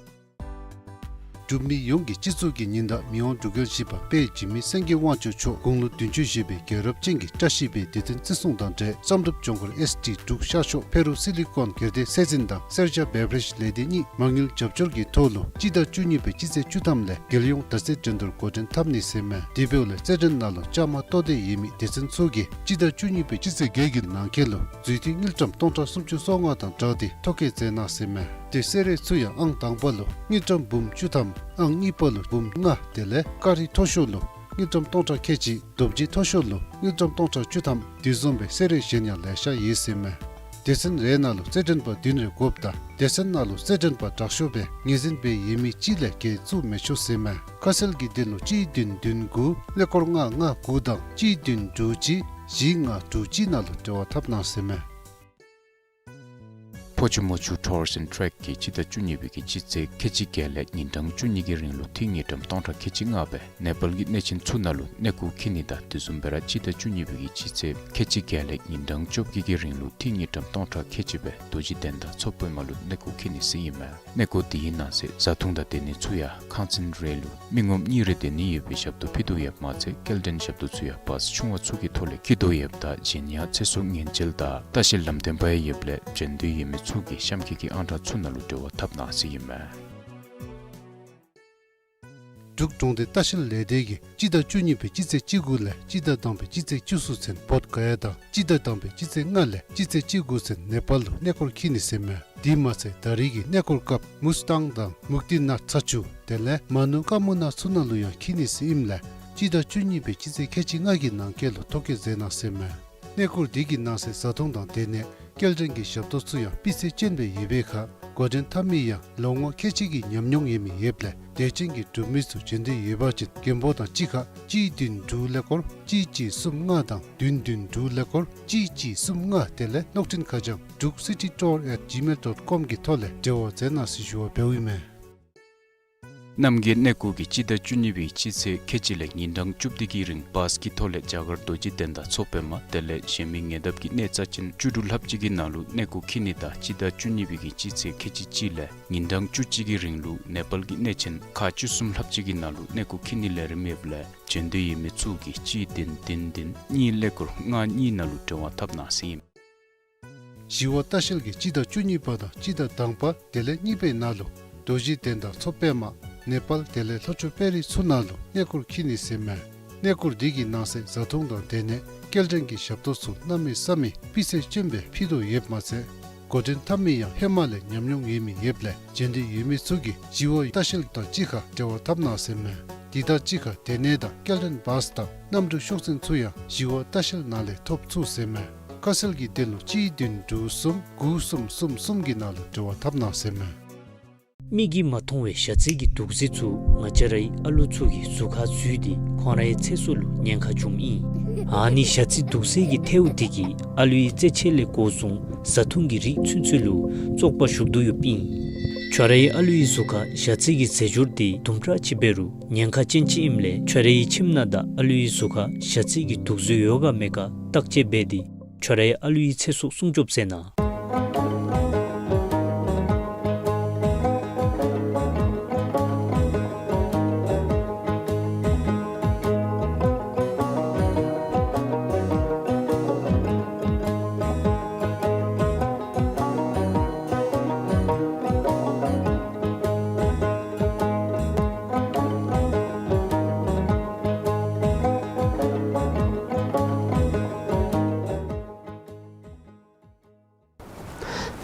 འབྲུག་མི་ཡོངས་ཀྱི་སྤྱི་གཙུག་གི་ཉི་ཟླ་མི་དབང་འབྲུག་རྒྱལ་བཞི་པ་དཔལ་འཇིགས་མེད་སེང་གེ་དབང་ཕྱུག་མཆོག་དགུང་ལོ་བདུན་ཅུ་བཞེས་པའི་རྒྱལ་རབས་ཅན་གྱི་བཀྲ་ཤིས་པའི་དུས་སྟོན་བརྩི་སྲུང་དང་འབྲེལ་བསམ་གྲུབ་ལྗོངས་མཁར་ཨེསི་ཌི་འབྲུག་ཤར་ཕྱོགས་ཕེ་རུ་སི་ལི་ཀོན་སྒེར་སྡེ་ཚད་འཛིན་དང་སེར་སྐྱ་བེ་བ་རེཇ་ལས་སྡེ་གཉིས་མ་དངུལ་རྒྱབ་སྐྱོར་གྱི་ཐོག་ལུ་སྤྱི་ཟླ་བཅུ་གཉིས་པའི་སྤྱི་ཚེས་བཅུ་ཐམ་ལས་རྒྱལ་ཡོངས་དར་རྩེ་འགྲན་བསྡུར་འགོ་འདྲེན་འཐབ་ནི་ཟེར་མས། དེ་འབདཝ་ལས་རྩེད་འགྲན་ནང་ལུ་བཅའ་མར་གཏོགས་འདོད་ཡོད་མི་སྡེ་ཚན་ཚུ་གིས་སྤྱི་ཟླ་བཅུ་གཉིས་པའི་སྤྱི་ཚེས་བརྒྱད་ཀྱི་ནང་འཁོད་ལུ་འཛུལ་ཐུན་དངུལ་ཀྲམ་སྟོང་ཕྲག་སུམ་ཅུ་སོ་ལྔ་དང་སྦྲགས་ཏེ་ཐོ་བཀོད་མཛད་གནང་ཟེར་མས། དེ་གསོལ་རས་ཚུ་ཡང་ཨང་དང་པ་ལུ་དངུལ་ཀྲམ་འབུམ་བཅུ་ཐམ། ཨང་གཉིས་པ་ལུ་འབུམ་ལྔ། དེ་ལས་ཀ་རི་མཐོ་ཤོས་ལུ་དངུལ་ཀྲམ་སྟོང་ཕྲག་ཁལ་གཅིག། རྡོ་རྗེ་མཐོ་ཤོས་ལུ་དངུལ་ཀྲམ་སྟོང་ཕྲག་བཅུ་ཐམ། དེ་བཟུམ་སྦེ་གསོལ་རས་གཞན་ཡང་ལེ་ཤ་ཡོད་ཟེར་མས། སྡེ་ཚན་རེ་ནང་ལུ་རྩེད་འགྲན་པ་བདུན་རེ་དགོཔ་དང་སྡེ་ཚན་ནང་ལུ་རྩེད་འགྲན་པ་དྲག་ཤོས་སྦེ་ངོས་འཛིན་འབད་ཡོད་མི་གཅིག་ལས་བརྒལ་བཙུགས་མི་ཆོག་ཟེར་མས། ཁ་གསལ་གྱི་དོན་ལུ་གཅིག་བདུན་བདུན་དགུ་ཀླད་ཀོར་ལྔ་ལྔ་དགུ་དང་གཅིག་བདུན་དྲུག་གཅིག་བཞི་ལྔ་དྲུག་གཅིག་ནང་ལུ་འབྲེལ་བ་འཐབ་གནང་ཟེར་མས། ཕོ་ཆུ་མོ་ཆུ་ཊུར་སི་ཨེནཌ་ཊེ་རེཀ་གིས་སྤྱི་ཟླ་བཅུ་གཉིས་པའི་གི་སྤྱི་ཚེས་ཁལ་གཅིག་བརྒྱད་ལས་ཉིན་གྲངས་བཅུ་གཉིས་ཀྱི་རིང་ལུ་ཐིག་དངུལ་ཀྲམ་སྟོང་ཕྲག་ཁལ་གཅིག་ལྔ་སྦེ་ནེ་པཱལ་གྱི་གནས་ཆེན་ཚུ་ནང་ལུ་གནས་སྐོར་འཁྱིད་ནི་དང་དེ་བཟུམ་སྦེ་ར་སྤྱི་ཟླ་བཅུ་གཉིས་པའི་གི་སྤྱི་ཚེས་ཁལ་གཅིག་བརྒྱད་ལས་ཉིན་གྲངས་བཅོ་བརྒྱད་ཀྱི་རིང་ལུ་ཐིག་དངུལ་ཀྲམ་སྟོང་ཕྲག་ཁལ་གཅིག་སྦེ་རྡོ་རྗེ་གདན་དང་མཚོ་པདྨ་ལུ་གནས་སྐོར་འཁྱིད་ནི་ཟེར་ཨིན་མས། གནས་སྐོར་དེའི་ནང་གསེས་བཟའ་འཐུང་དང་སྡོད་ནི་ཚུ་ཡང་ཁང་ཚན་རེ་ལུ་མི་ངོམ་གཉིས་རེ་སྡོད་ནི་ཡོད་པའི་ཞབས་ཏོག་ཕུལ་དོ་ཡོདཔ་མ་ཚད་སྐྱེལ་འདྲེན་ཞབས་ཏོག་ཚུ་ཡང་བཱས་ཆུང་བ་ཚུ་གི་ཐོག་ལས་འཁྱིད་དོ་ཡོདཔ་ད་གཞན་ཡང་ཚེ་སྲོག་ཉེན་བཅོལ་དང་ལྟ་བཤལ་ལམ་སྟོན་པ་ཡང་ཡོདཔ་ལས་བྱོན་འདོད་ཡོད་མི་ཚུ་གིས་གཤམ་འཁོད་ཀྱི་ཨང་གྲངས་ཚུ་ནང་ལུ་འབྲེལ་བ་འཐབ་གནང་ཟེར་ཨིན་མས། འབྲུག་གྲོང་སྡེ་ལྟ་བཤལ་ལས་སྡེ་གིས་སྤྱི་ཟླ་བཅུ་གཉིས་པའི་སྤྱི་ཚེས་བཅུ་དགུ་ལས་སྤྱི་ཟླ་དང་པའི་སྤྱི་ཚེས་བཅུ་གསུམ་ཚུན་བོདྷ་ག་ཡ་དང་སྤྱི་ཟླ་དང་པའི་སྤྱི་ཚེས་ལྔ་ལས་སྤྱི་ཚེས་བཅུ་དགུ་ཚུན་ནེ་པཱལ་ལུ་གནས་སྐོར་འཁྱིད་ནི་ཟེར་མས། དེ་མ་ཚད་ད་རེས་ཀྱི་གནས་སྐོར་སྐབས་མུས་ཏང་དང་མུག་ཏི་ནཱཐ་ཚ་ཆུ་དེ་ལས་མ་ནུ་ཀ་མུ་ན་ཚུ་ནང་ལུ་ཡང་འཁྱིད་ནི་ཟེར་ཨིནམ་ལས་སྤྱི་ཟླ་བཅུ་གཉིས་པའི་སྤྱི་ཚེས་ཁལ་གཅིག་ལྔ་གི་ནང་འཁོད་ལུ་ཐོ་བཀོད་མཛད་གནང་ཟེར་མས། གནས་སྐོར་འདི་གི་ནང་གསེས་བཟའ་འཐུང་དང་སྡོད་གནས་སྐྱེལ་འདྲེན་གྱི་ཞབས་ཏོག་ཚུ་ཡང་སྤུས་ཚད་ཅན་སྦེ་ཡོད་པའི་ཁར་འགོ་འདྲེན་འཐབ་མི་ཡང་ལོ་ངོ་ཁལ་གཅིག་གི་ཉམས་མྱོང་ཡོད་མི་ཡོདཔ་ལས་དད་ཅན་གྱི་འབྲུག་མི་ཚུ་བྱོན་འདོད་ཡོད་པ་ཅིན་མགོན་པོ་དང་གཅིག་ཁར་གཅིག་བདུན་དྲུག་ཀླད་ཀོར་གཅིག་གཅིག་གསུམ་ལྔ་དང་བདུན་བདུན་དྲུག་ཀླད་ཀོར་གཅིག་གཅིག་གསུམ་ལྔ་དེ་ལས་གློག་འཕྲིན་ཁ་བྱང་druk city tour at gmail dot com གི་ཐོག་ལས་འབྲེལ་བ་མཛད་གནང་ཟེར་ཞུ་བ་འབདཝ་ཨིན་མས། རྣམ་རྒྱལ་གནས་སྐོར་གྱིས་སྤྱི་ཟླ་བཅུ་གཉིས་པའི་སྤྱི་ཚེས་ཁལ་གཅིག་ལས་ཉིན་གྲངས་བཅུ་བདུན་གྱི་རིང་བཱས་ཀྱི་ཐོག་ལས་རྒྱ་གར་རྡོ་རྗེ་གདན་དང་མཚོ་པདྨ་དེ་ལས་གཞན་མི་ཉེ་འདབས་ཀྱི་གནས་རྩ་ཅན་བཅུ་དྲུག་ལྷགཔ་ཅིག་གི་ནང་ལུ་གནས་སྐོར་འཁྱིད་ནི་དང་སྤྱི་ཟླ་བཅུ་གཉིས་པའི་གི་སྤྱི་ཚེས་ཁལ་གཅིག་གཅིག་ལས་ཉིན་གྲངས་བཅུ་གཅིག་གི་རིང་ལུ་ནེ་པཱལ་གྱི་གནས་ཆེན་ཁག་བཅུ་གསུམ་ལྷགཔ་ཅིག་གི་ནང་ལུ་གནས་སྐོར་འཁྱིད་ནི་ལས་རིམ་ཡོདཔ་ལས་བྱོན་འདོད་ཡོད་མི་ཚུ་གིས་གཅིག་བདུན་བདུན་བདུན་གཉིས་ཀླད་ཀོར་ལྔ་གཉིས་ནང་ལུ་འབྲེལ་བ་འཐབ་གནང་ཟེར་ཨིན། ཞི་བ་ལྟ་བཤལ་གྱིས་སྤྱི་ཟླ་བཅུ་གཉིས་པ་དང་སྤྱི་ཟླ་དང་པ་དེ་ལས་གཉིས་པའི་ནང་ལུ་རྡོ་རྗེ་གདན་དང་མཚོ་པདྨ་ནེ་པཱལ་དེ་ལས་ལྷོ་ཕྱོགས་དཔལ་རི་ཚུ་ནང་ལུ་གནས་སྐོར་འཁྱིད་ནི་ཟེར་མས། གནས་སྐོར་འདི་གི་ནང་གསེས་བཟའ་འཐུང་དང་སྡོད་གནས་སྐྱེལ་འདྲེན་གྱི་ཞབས་ཏོག་ཚུ་གནམ་མེད་ས་མེད་སྤུས་ཚད་ཅན་སྦེ་ཕུལ་དོ་ཡོདཔ་མ་ཚད་འགོ་འདྲེན་འཐབ་མི་ཡང་ཧེ་མ་ལས་ཉམས་མྱོང་ཡོད་མི་ཡོདཔ་ལས་བྱོན་འདོད་ཡོད་མི་ཚུ་གིས་ཞི་བ་ལྟ་བཤལ་དང་གཅིག་ཁར་འབྲེལ་བ་འཐབ་གནང་ཟེར་མས། དེ་དང་གཅིག་ཁར་སྡོད་གནས་དང་སྐྱེལ་འདྲེན་བཱས་དང་གནམ་གྲུ་ཤོག་འཛིན་ཚུ་ཡང་ཞི་བ་ལྟ་བཤལ་ནང་ལས་ཐོབ་ཚུགས་ཟེར་མས། ཁ་གསལ་གྱི་དོན་ལུ་གཅིག་བདུན་དྲུག་གསུམ་དགུ་གསུམ་གསུམ་གསུམ་གྱི་ནང་ལུ་འབྲེལ་བ་འཐབ་གནང་ཟེར་མས། མིག་གིས་མ་མཐོང་བའི་ཞ་རྩི་གི་དུག་རྫས་ཚུ་ང་བཅས་རའི་ཨ་ལུ་ཚུ་གི་གཟུགས་ཁར་འཛུལ་ཏེ་ཁོང་རའི་ཚེ་སྲོག་ལུ་ཉེན་ཁ་བྱུངམ་ཨིན། ཨ་ནི་ཞ་རྩི་དུག་རྫས་ཀྱི་ཐལཝ་དེ་གིས་ཨ་ལུའི་རྩེད་ཆས་ལས་འགོ་བཟུང་བཟའ་འཐུང་གི་རིགས་ཚུན་ཚོད་ལུ་བཙོག་པ་ཞུགས་དོ་ཡོདཔ་ཨིན། ཁྱོད་རའི་ཨ་ལུའི་གཟུགས་ཁར་ཞ་རྩི་གི་རྫས་སྦྱོར་དེ་དུམ་གྲ་ཅིག་འབད་རུང་ཉེན་ཁ་ཅན་ཅིག་ཨིནམ་ལས་ཁྱོད་རའི་ཁྱིམ་ནང་དང་ཨ་ལུའི་གཟུགས་ཁར་ཞ་རྩི་གི་དུག་རྫས་ཡོད་ག་མེད་ག་བརྟག་དཔྱད་འབད་དེ་ཁྱོད་རའི་ཨ་ལུའི་ཚེ་སྲོག་སྲུང་སྐྱོབ་མཛད་གནང་།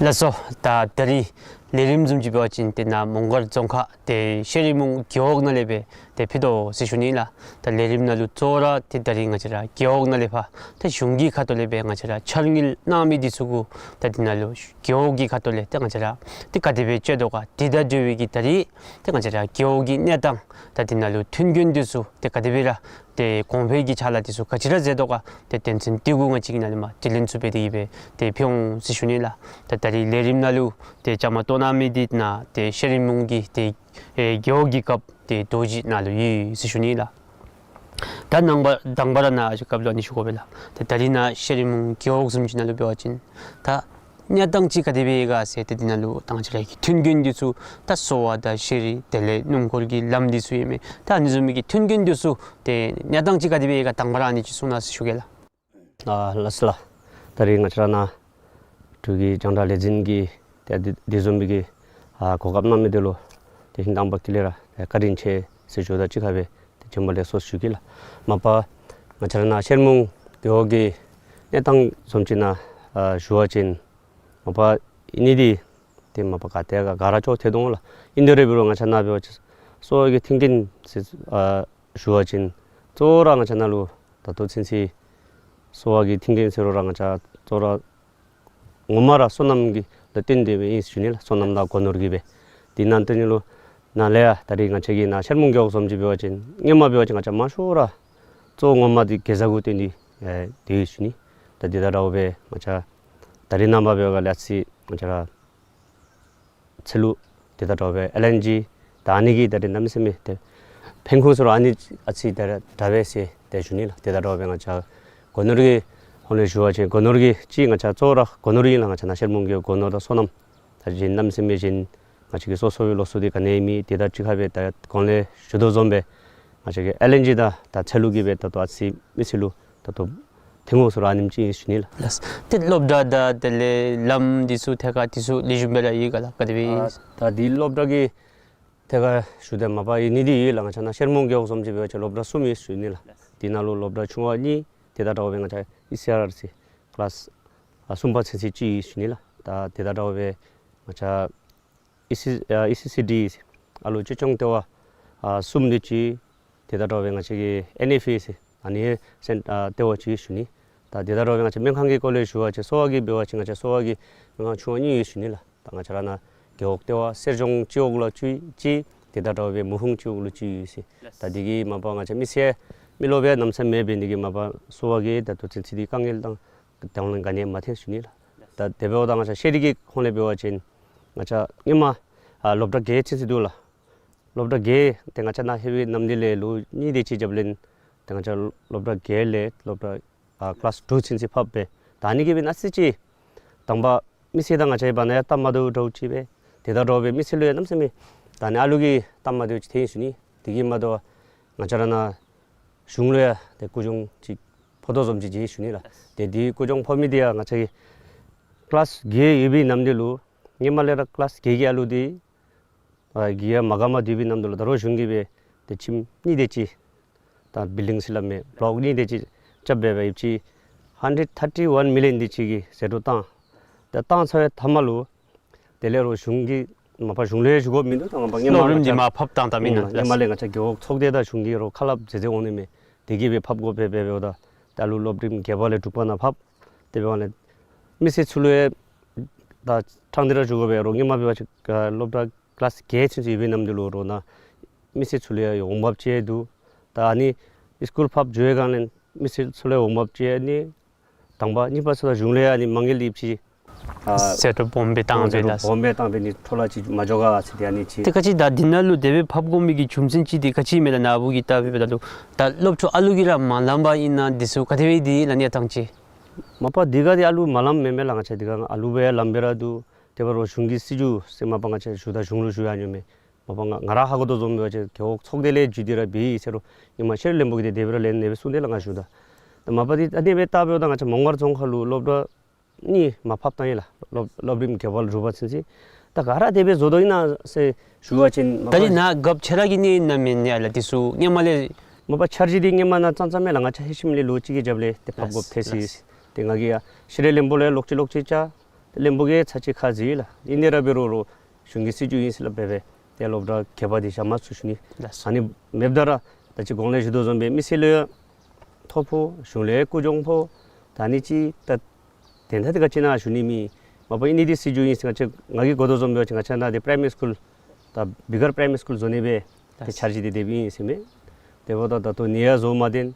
ལགས་སོ། ད་ད་རིས་ལས་རིམ་བཟུམ་ཅིག་འབད་བ་ཅིན་ཏེ་ནཱ་མོང་སྒར་རྫོང་ཁག་ཏེ་ཤེ་རི་མུང་རྒེད་འོག་ནང་ལས་སྦེ་ཏེ་ཕུལ་དོ་ཟེར་ཞུ་ནི་ལགས། ད་ལས་རིམ་ནང་ལུ་གཙོ་བོ་ར་ཏེ་ད་རིས་ང་བཅས་ར་རྒེད་འོག་ནང་ལས་ཕར་ད་གཞུང་གི་ཁ་ཐུག་ལས་སྦེ་ང་བཅས་ར་འཆར་དངུལ་གནང་མི་འདི་ཚུ་གུ་ད་འདི་ནང་ལུ་རྒེད་འོག་གི་ཁ་ཐུག་ལས་ཏེ་ང་བཅས་ར་ཏེ་ག་དེ་སྦེ་སྤྱོད་དོ་ག་དེ་དང་འབྲེལ་བའི་གི་ད་རིས་ཏེ་ང་བཅས་ར་རྒེད་འོག་གི་གནས་སྟངས་ད་འདི་ནང་ལུ་མཐུན་རྐྱེན་འདི་ཚུ་ཏེ་ག་དེ་སྦེ་ར་ཏེ་གོང་འཕེལ་གྱི་ཕྱག་ལཱ་འདི་ཚུ་ག་ཅི་ར་མཛད་དོ་ག་ཏེ་དོན་ཚན་འདི་གུ་ང་བཅས་ཀྱིས་ནཱ་ལས་མར་དྲི་ལན་ཚུ་འབད་དེ་གི་སྦེ་ཏེ་ཕུལ་འོང་ཟེར་ཞུ་ནི་ལགས། ད་ད་རིས་ལས་རིམ་ནང་ལུ་ཏེ་བཅའ་མར་གཏོགས་གནང་མི་འདི་ནཱ་ཏེ་ཤེ་རི་མུང་གི་ཏེ་ཨེ་རྒེད་འོག་གི་རྒཔོ་ཏེ་རྡོ་རྗེ་ནཱ་ལུ་ཡོད་ཟེར་ཞུ་ནི་ལགས། ད་ནངས་པ་དང་པ་ར་ནཱ་ཨ་ཅི་རྒཔོ་ལུ་ཨ་ནི་ཞུ་དགོ་པས་ལགས། ད་ད་རིས་ནཱ་ཤེ་རི་མུང་རྒེད་འོག་བཟུམ་ཅིག་ནང་ལུ་འབད་བ་ཅིན་ད་གནས་སྟངས་ཅིག་ག་དེ་སྦེ་ཡོད་ག་ཟེར་ཏེ་འདི་ནང་ལུ་ད་ང་བཅས་ར་གི་མཐུན་རྐྱེན་འདི་ཚུ་ད་གསོ་བ་དང་ཤེས་རིག་དེ་ལས་སྣུམ་འཁོར་གྱི་ལམ་འདི་ཚུ་ཡོད་མི་ད་ཨ་ནི་བཟུམ་མའི་གི་མཐུན་རྐྱེན་འདི་ཚུ་ཏེ་གནས་སྟངས་ཅིག་ག་དེ་སྦེ་ཡོད་ག་དང་པ་ར་ཨ་ནི་ཅིག་གསུང་གནང་ཟེར་ཞུ་གེ་ལགས། ཨ་ལགས་སོ་ལགས། ད་རིས་ང་བཅས་ར་ནཱ་འབྲུག་གི་རྒྱང་བསྒྲགས་ལས་འཛིན་གྱི་ཏེ་འདི་འདི་བཟུམ་མའི་གི་ཨ་གོ་སྐབས་གནང་མི་འདི་ལུ་ཏེ་ཧིང་དྭངས་པ་དཀྱིལ་ལས་ར་ཏེ་བཀའ་དྲིན་ཆེ་ཟེར་ཞུ་དང་གཅིག་ཁར་སྦེ་ཏེ་བྱོན་པ་ལེགས་སོ་ཞུ་གེ་ལགས། མ་པ་ང་བཅས་ར་ནཱ་ཤེ་རི་མུང་རྒེད་འོག་གི་གནས་སྟངས་བཟུམ་ཅིག་ནང་ཨ་ཞུ་བ་ཅིན་མ་པ་ཨིན་ནི་འདི་ཏེ་མ་པ་ག་ཏེ་ག་ག་ར་ཅོག་འཐད་དོ་ལགས། ཨིན་དེ་ར་འབད་རུང་ང་བཅས་ནཱ་འབད་བ་ཅིན་གསོ་བ་གི་མཐུན་རྐྱེན་ཟེར་ཨ་ཞུ་བ་ཅིན་གཙོ་བོ་ར་ང་བཅས་ནཱ་ལུ་ད་ལྟོ་ཚུན་ཚོད་གསོ་བ་གི་མཐུན་རྐྱེན་ཟེར་རུང་ར་ང་བཅས་གཙོ་བོ་ར་ངོ་མ་ར་སོ་ནམ་གྱི་ལུ་བརྟེན་ཏེ་སྦེ་ཨིན་ཟེར་ཞུ་ནི་ལགས། སོ་ནམ་དང་སྒོ་ནོར་གྱི་སྦེ། དེ་ནང་དོན་ལུ་ནཱ་ལས་ཡང་ད་རིས་ང་བཅས་ཀྱི་ནཱ་ཤེ་རི་མུང་རྒེད་འོག་བཟུམ་ཅིག་འབད་བ་ཅིན་སྔོན་མ་འབད་བ་ཅིན་ང་བཅས་མང་ཤོས་ར་གཙོ་བོ་ངོ་མ་འདི་གེ་ཛ་གུ་བརྟེན་ཏེ་ཨེ་སྡོད་ཡོད་ཟེར་ཞུ་ནི། ད་དེ་དང་འདྲཝ་སྦེ་ང་བཅས་ད་རིས་ནངས་པ་འབད་བ་ཅིན་ལ་ལུ་ཅིག་ང་བཅས་ར་ཚལ་ལུ་དེ་དང་འདྲཝ་སྦེ་ཨེལ་ཨེན་ཇི་ད་ཨ་ནི་གིས་ད་རིས་གནམ་མེད་ས་མེད་ཏེ་ཕན་ཁུངས་ཟེར་རུང་ཨ་ནི་ཨ་ཙི་ད་ར་དྲག་པས་ཟེར་ཏེ་ཞུ་ནི་ལགས། དེ་དང་འདྲཝ་སྦེ་ང་བཅས་སྒོ་ནོར་གྱི་ཧོང་ལས་ཞུ་བ་ཅིན་སྒོ་ནོར་གྱི་ཅིག་ང་བཅས་གཙོ་བོ་ར་སྒོ་ནོར་ཨིན་ལགས། ང་བཅས་ནཱ་ཤེ་རི་མུང་གི་སྒོ་ནོར་དང་སོ་ནམ་ད་གཞན་གནམ་མེད་ས་མེད་གཞན་ང་བཅས་ཀྱི་སོ་སོ་བའི་ལོ་སོ་འདི་ག་ནི་ཡང་མེད། དེ་དང་གཅིག་ཁར་སྦེ་ད་གོང་ལས་ཞུ་དོ་བཟུམ་སྦེ་ང་བཅས་ཀྱི་ཨེལ་ཨེན་ཇི་དང་ད་ཚལ་ལུ་གིས་སྦེ་ད་ལྟོ་ཨ་ཙི་མི་སེར་ལུ་ད་ལྟོ་ཐོན་དགོ་ཟེར་རུང་ཨ་ནེམ་ཅིག་ཨིན་ཟེར་ཞུ་ནི་ལགས། ལགས། ཏེ་སློབ་གྲྭ་དང་དེ་ལས་ལམ་འདི་ཚུ་ཐད་ཁར་འདི་ཚུ་ལེགས་ཤོམ་སྦེ་ར་ཡོད་ག་ལགས། ག་དེ་སྦེ་ཨིན། ཨ་ད་འདི་སློབ་གྲྭ་གི་ ཏེ་ག་ཞུ་དོ་མ་པ་ཨིན་ནི་འདི་ཡོད་ལགས། ང་བཅས་ནཱ་ཤར་མོང་རྒེད་འོག་བཟུམ་ཅིག་འབད་བ་ཅིན་སློབ་གྲྭ་གསུམ་ཡོད་ཞུ་ནི་ལགས། དེ་ནང་ལུ་སློབ་གྲྭ་ཆུང་བ་གཉིས་དེ་དང་འདྲཝ་སྦེ་ང་བཅས་ཨི་སི་ཨར་སི་ཀི་ལཱསི་ཨ་གསུམ་པ་ཚུན་ཚོད་ཅིག་ཡོད་ཞུ་ནི་ལགས། ད་དེ་དང་འདྲཝ་སྦེ་ང་བཅས་ཨི་སི་ཨ་ཨི་སི་སི་ཌི་ཨ་ལུ་ཅོ་ཅང་ལྟེ་བ་ཨ་གསུམ་འདི་ཅིག། དེ་དང་འདྲཝ་སྦེ་ང་བཅས་ཀྱི་ཨེན་ཨེཕ་ཨེསི་ཨ་ནི་སེན་ཨ་ལྟེ་བ་ཅིག་ཞུ་ནི། ད་དེ་དང་འདྲཝ་སྦེ་ང་བཅས་སྨན་ཁང་གི་སྐོར་ལས་ཞུ་བ་ཅིན་གསོ་བ་གི་འབད་བ་ཅིན་ང་བཅས་གསོ་བ་གི་སྨན་ཁང་ཆུང་བ་གཉིས་ཡོད་ཞུ་ནི་ལགས། ད་ང་བཅས་ར་ནཱ་རྒེད་འོག་ལྟེ་བ་གསེར་ལྗོངས་སྤྱི་འོག་ལུ་ཅིག་ཅིག། དེ་དང་འདྲཝ་སྦེ་མུ་ཧུང་སྤྱི་འོག་ལུ་ཅིག་ཡོད་ཟེར། ད་དེ་གིས་མ་པ་ང་བཅས་མི་སེར་མི་རློབས་སྦེ་གནམ་མེད་ས་མེད་འབད་ནི་དེ་གིས་མ་པ་གསོ་བ་གི་ད་ལྟོ་ཚུན་ཚོད་འདི་དཀའ་ངལ་དང་དང་ལེན་ག་ནི་ཡང་མ་ཐོན་ཞུ་ནི་ལགས། ད་དེ་འབདཝ་ད་ང་བཅས་ཤེས་རིག་གི་ཁོངས་ལས་འབད་བ་ཅིན་ང་བཅས་སྔོན་མ་ཨ་སློབ་གྲྭ་བརྒྱད་ཚུན་ཚོད་འདུག་ལགས། སློབ་གྲྭ་བརྒྱད་ཏེ་ང་བཅས་ནཱ་ལྷོད་པའི་ནམ་དུས་ལས་ལོ་གཉིས་དེ་ཅིག་རྒྱབ་ལས་ཏེ་ང་བཅས་སློབ་གྲྭ་བརྒྱད་ལས་སློབ་གྲྭ་ཨ་ཀི་ལཱསི་ཊུ་ཚུན་ཚོད་ཕབ་སྦེ། ད་ཨ་ནི་གིས་སྦེ་ཨ་ཙི་ཅིག་དང་པ་མི་སེར་དང་ང་བཅས་བར་ན་ཡང་སྟབས་མ་བདེཝ་འདྲཝ་ཅིག་སྦེ། དེ་དང་འདྲཝ་སྦེ་མི་སེར་ལུ་ཡང་གནམ་མེད་ས་མེད་ད་ཨ་ནི་ཨ་ལུ་གིས་སྟབས་མ་བདེཝ་ཅིག་ཐོན་ཡི་ཞུ་ནི། དེ་གིས་མ་དོ་བར་ང་བཅས་ར་ནཱ་གཞུང་ལུ་ཡང་ཏེ་སྐུ་གྱོང་ཅིག་ཕོག་དོ་བཟུམ་ཅིག་མཇལ་ཡི་ཞུ་ནི་ལགས། ཏེ་དེ་སྐུ་གྱོང་ཕོག་མི་དེ་ཡང་ང་བཅས་ཀྱི་ཀི་ལཱསི་བརྒྱད་ཡོད་པའི་ནམ་དུས་ལུ་སྔོན་མ་ལས་ར་ཀི་ལཱསི་བརྒྱད་ཀྱི་ཨ་ལུ་དེ་ཨ་གི་ཡང་མ་དགའ་མ་སྡོད་པའི་ནམ་དུས་ལུ་ད་རུང་གཞུང་གིས་སྦེ་ཏེ་ཁྱིམ་གཉིས་དེ་ཅིག་ད་བིལ་ཌིང་ཟེར་སླབ་མི་བློག་གཉིས་དེ་ཅིག་རྐྱབ་སྦེ་སྦེ་ཡོདཔ་ཅིག་ཧན་ཌེཌ་ཐར་ཊི་ཝན་མི་ལི་ཡཱན་དེ་ཅིག་གི་ཟད་འགྲོ་བཏང་། ད་བཏང་ཚར་བའི་མཐའ་མ་ལུ་དེ་ལས་རོགས་གཞུང་གིས་མ་པ་གཞུང་ལས་ཞུ་དགོཔ་མིན་འདུག། ད་མ་པ་སྔོན་མ་སློབ་རིམ་འདི་མར་ཕབ་བཏང་བཏངམ་ཨིན་ན། སྔོན་མ་ལས་ང་བཅས་རྒེད་འོག་ཚོགས་སྡེ་དང་གཞུང་གིས་རོགས་ཁ་སླབ་མཛད་མཛདཔ་འོང་ནི་མས། དེ་གིས་སྦེ་ཕབ་དགོཔ་སྦེ་འབདཝ་ད་ད་ལུ་སློབ་རིམ་བརྒྱད་པ་ལས་དྲུག་པ་ནང་ཕབ། དེ་འབདཝ་ལས་མི་སེར་ཚུ་ལུ་ཡང་ད་ཕྲང་སྟེ་ར་ཞུ་དགོ་པས། རོགས་སྔོན་མ་འབད་བ་ཅིན་སློབ་གྲྭ་ཀི་ལཱསི་བརྒྱད་ཚུན་ཚོད་ཡོད་པའི་ནམ་དུས་ལུ་རོགས་ནཱ་མི་སེར་ཚུ་ལུ་ཡང་འོང་འབབ་ཅིག་འདུག། ད་ཨ་ནི་སི་ཀུལ་ཕབ་འགྱོ་བའི་སྒང་ལས་མི་སེར་ཚུ་ལུ་ཡང་འོང་འབབ་ཅིག་ཨ་ནི་དང་པ། གཉིས་པ་ཚུ་ད་གཞུང་ལས་ཨ་ནི་མ་དངུལ་ཡོདཔ་ཅིག་ཨ་ཟད་འགྲོ་སྦོམ་སྦེ་བཏང་སྦེ་ཟད་འགྲོ་ལགས། སྦོམ་སྦེ་བཏང་སྦེ་ནི་འཕྲོ་བརླག་ཅིག་མ་འགྱོ་ག་ཟེར་ཏེ་ཨ་ནི་ཅིག། ཏེ་ག་ཅི་ད་འདི་ནང་ལུ་དེ་སྦེ་ཕབ་དགོ་མི་གི་རྒྱུ་མཚན་ཅིག་འདི་ག་ཅི་མས་ལགས། ནཱ་བུ་གིས་བལྟ་སྦེ་འབདཝ་ད་ལུ་ད་སློབ་ཕྲུག་ཨ་ལུ་གིས་ར་མ་ལངམ་པ་ཨིན་ན་འདི་ཚུ་ག་དེ་སྦེ་འདི་ལགས་ནི་ཡ་ཐང་ཅིག། མ་པ་འདི་ག་འདི་ཨ་ལུ་མ་ལངམ་མེན་མས་ལགས། ང་བཅས་འདི་ག་ཨ་ལུ་སྦེ་ལངམ་སྦེ་ར་འདུག། དེ་འབད་རུང་གཞུང་གི་སྲིད་བྱུས་ཟེར་མ་པ་ང་བཅས་ཞུ་ད་གཞུང་ལུ་ཞུ་ཡང་ཉོ་མས། མ་པ་ང་ང་ར་ཧ་གོ་དོ་བཟུམ་འབད་བ་ཅིན་རྒེད་འོག་ཚོགས་སྡེ་ལས་བརྒྱུད་དེ་ར་འབད་ཡི་ཟེར་རུང་ཨིན་མས། ཤེས་རིག་བློན་པོ་གིས་དེ་དེ་སྦེ་ར་ལན་ཨ་ནི་སྦེ་གསུངས་ཏེ་ལགས་ང་ཞུ་ད། ད་མ་པ་འདི་ཨ་ནི་སྦེ་བལྟ་འབདཝ་ད་ང་བཅས་མོང་སྒར་རྫོང་ཁག་ལུ་སློབ་གྲྭ་གཉིས་མར་ཕབ་བཏང་ཡི་ལགས། སློབ་སློབ་རིམ་བརྒྱད་པ་ལས་དྲུག་པ་ཚུན་ཚོད། ད་ག་ར་དེ་སྦེ་བཟོ་དོ་ཨིན་ན་ཟེར་ཞུ་བ་ཅིན་མ་ད་རེས་པ་ནཱ་རྒཔོ་ཁྱོད་ར་གིས་ཨིན་ན་མེན་ན་ལགས། འདི་ཚུ་སྔོན་མ་ལས་མ་པ་འཆར་གཞི་འདི་སྔོན་མ་ནཱ་ཙང་ཙང་མས་ལགས། ང་བཅས་ལྷོད་ཞིནམ་ལས་ལོ་གཅིག་གི་རྒྱབ་ལས་ཏེ་ཕབ་དགོཔ་ཐལ་སོ་ཡི། ཏེ་ང་གིས་ཡང་ཤེས་རིག་བློན་པོ་ལུ་ཡང་ལོག་ཅི་ལོག་ཅི་བཅར། ཏེ་བློན་པོ་གིས་ཚར་གཅིག་ཁ་བཟེད་ཡི་ལགས། ཨིན་ཏེ་ར་འབད་རུང་རོགས་གཞུང་གི་སྲིད་བྱུས་ཨིན་ཟེར་སླབ་སྦེ་སྦེ་ཏེ་སློབ་གྲྭ་བརྒྱད་པ་འདི་བཞག་མ་ཚུགས་ཞུ་ནི། ལགས་སོ། ཨ་ནི་མེདཔ་ད་ར་ད་ཅི་གོང་ལས་ཞུ་དོ་བཟུམ་སྦེ་མི་སེར་ལུ་ཡང་ཐོ་ཕོག། གཞུང་ལས་སྐུ་གྱོང་ཕོག། ད་ཨ་ནི་ཅིག་ད་དོན་དག་འདི་ག་ཅི་ཨིན་ན་ཞུ་ནི་མེད། མ་པ་ཨིན་ནི་འདི་སྲིད་བྱུས་ཨིན་ཟེར། ང་བཅས་ང་གིས་གོ་དོ་བཟུམ་འབད་བ་ཅིན་ང་བཅས་ནཱ་འདི་པ་རའི་མ་རི་སི་ཀུལ་ད་བི་གར་པ་རའི་མ་རི་སི་ཀུལ་བཟོ་ནི་སྦེ་ཏེ་འཆར་གཞི་འདི་དེ་སྦེ་ཨིན་ཟེར་མས། དེ་འབདཝ་ད་ད་ལྟོ་ནི་ཡང་བཟོ་མ་ཚར།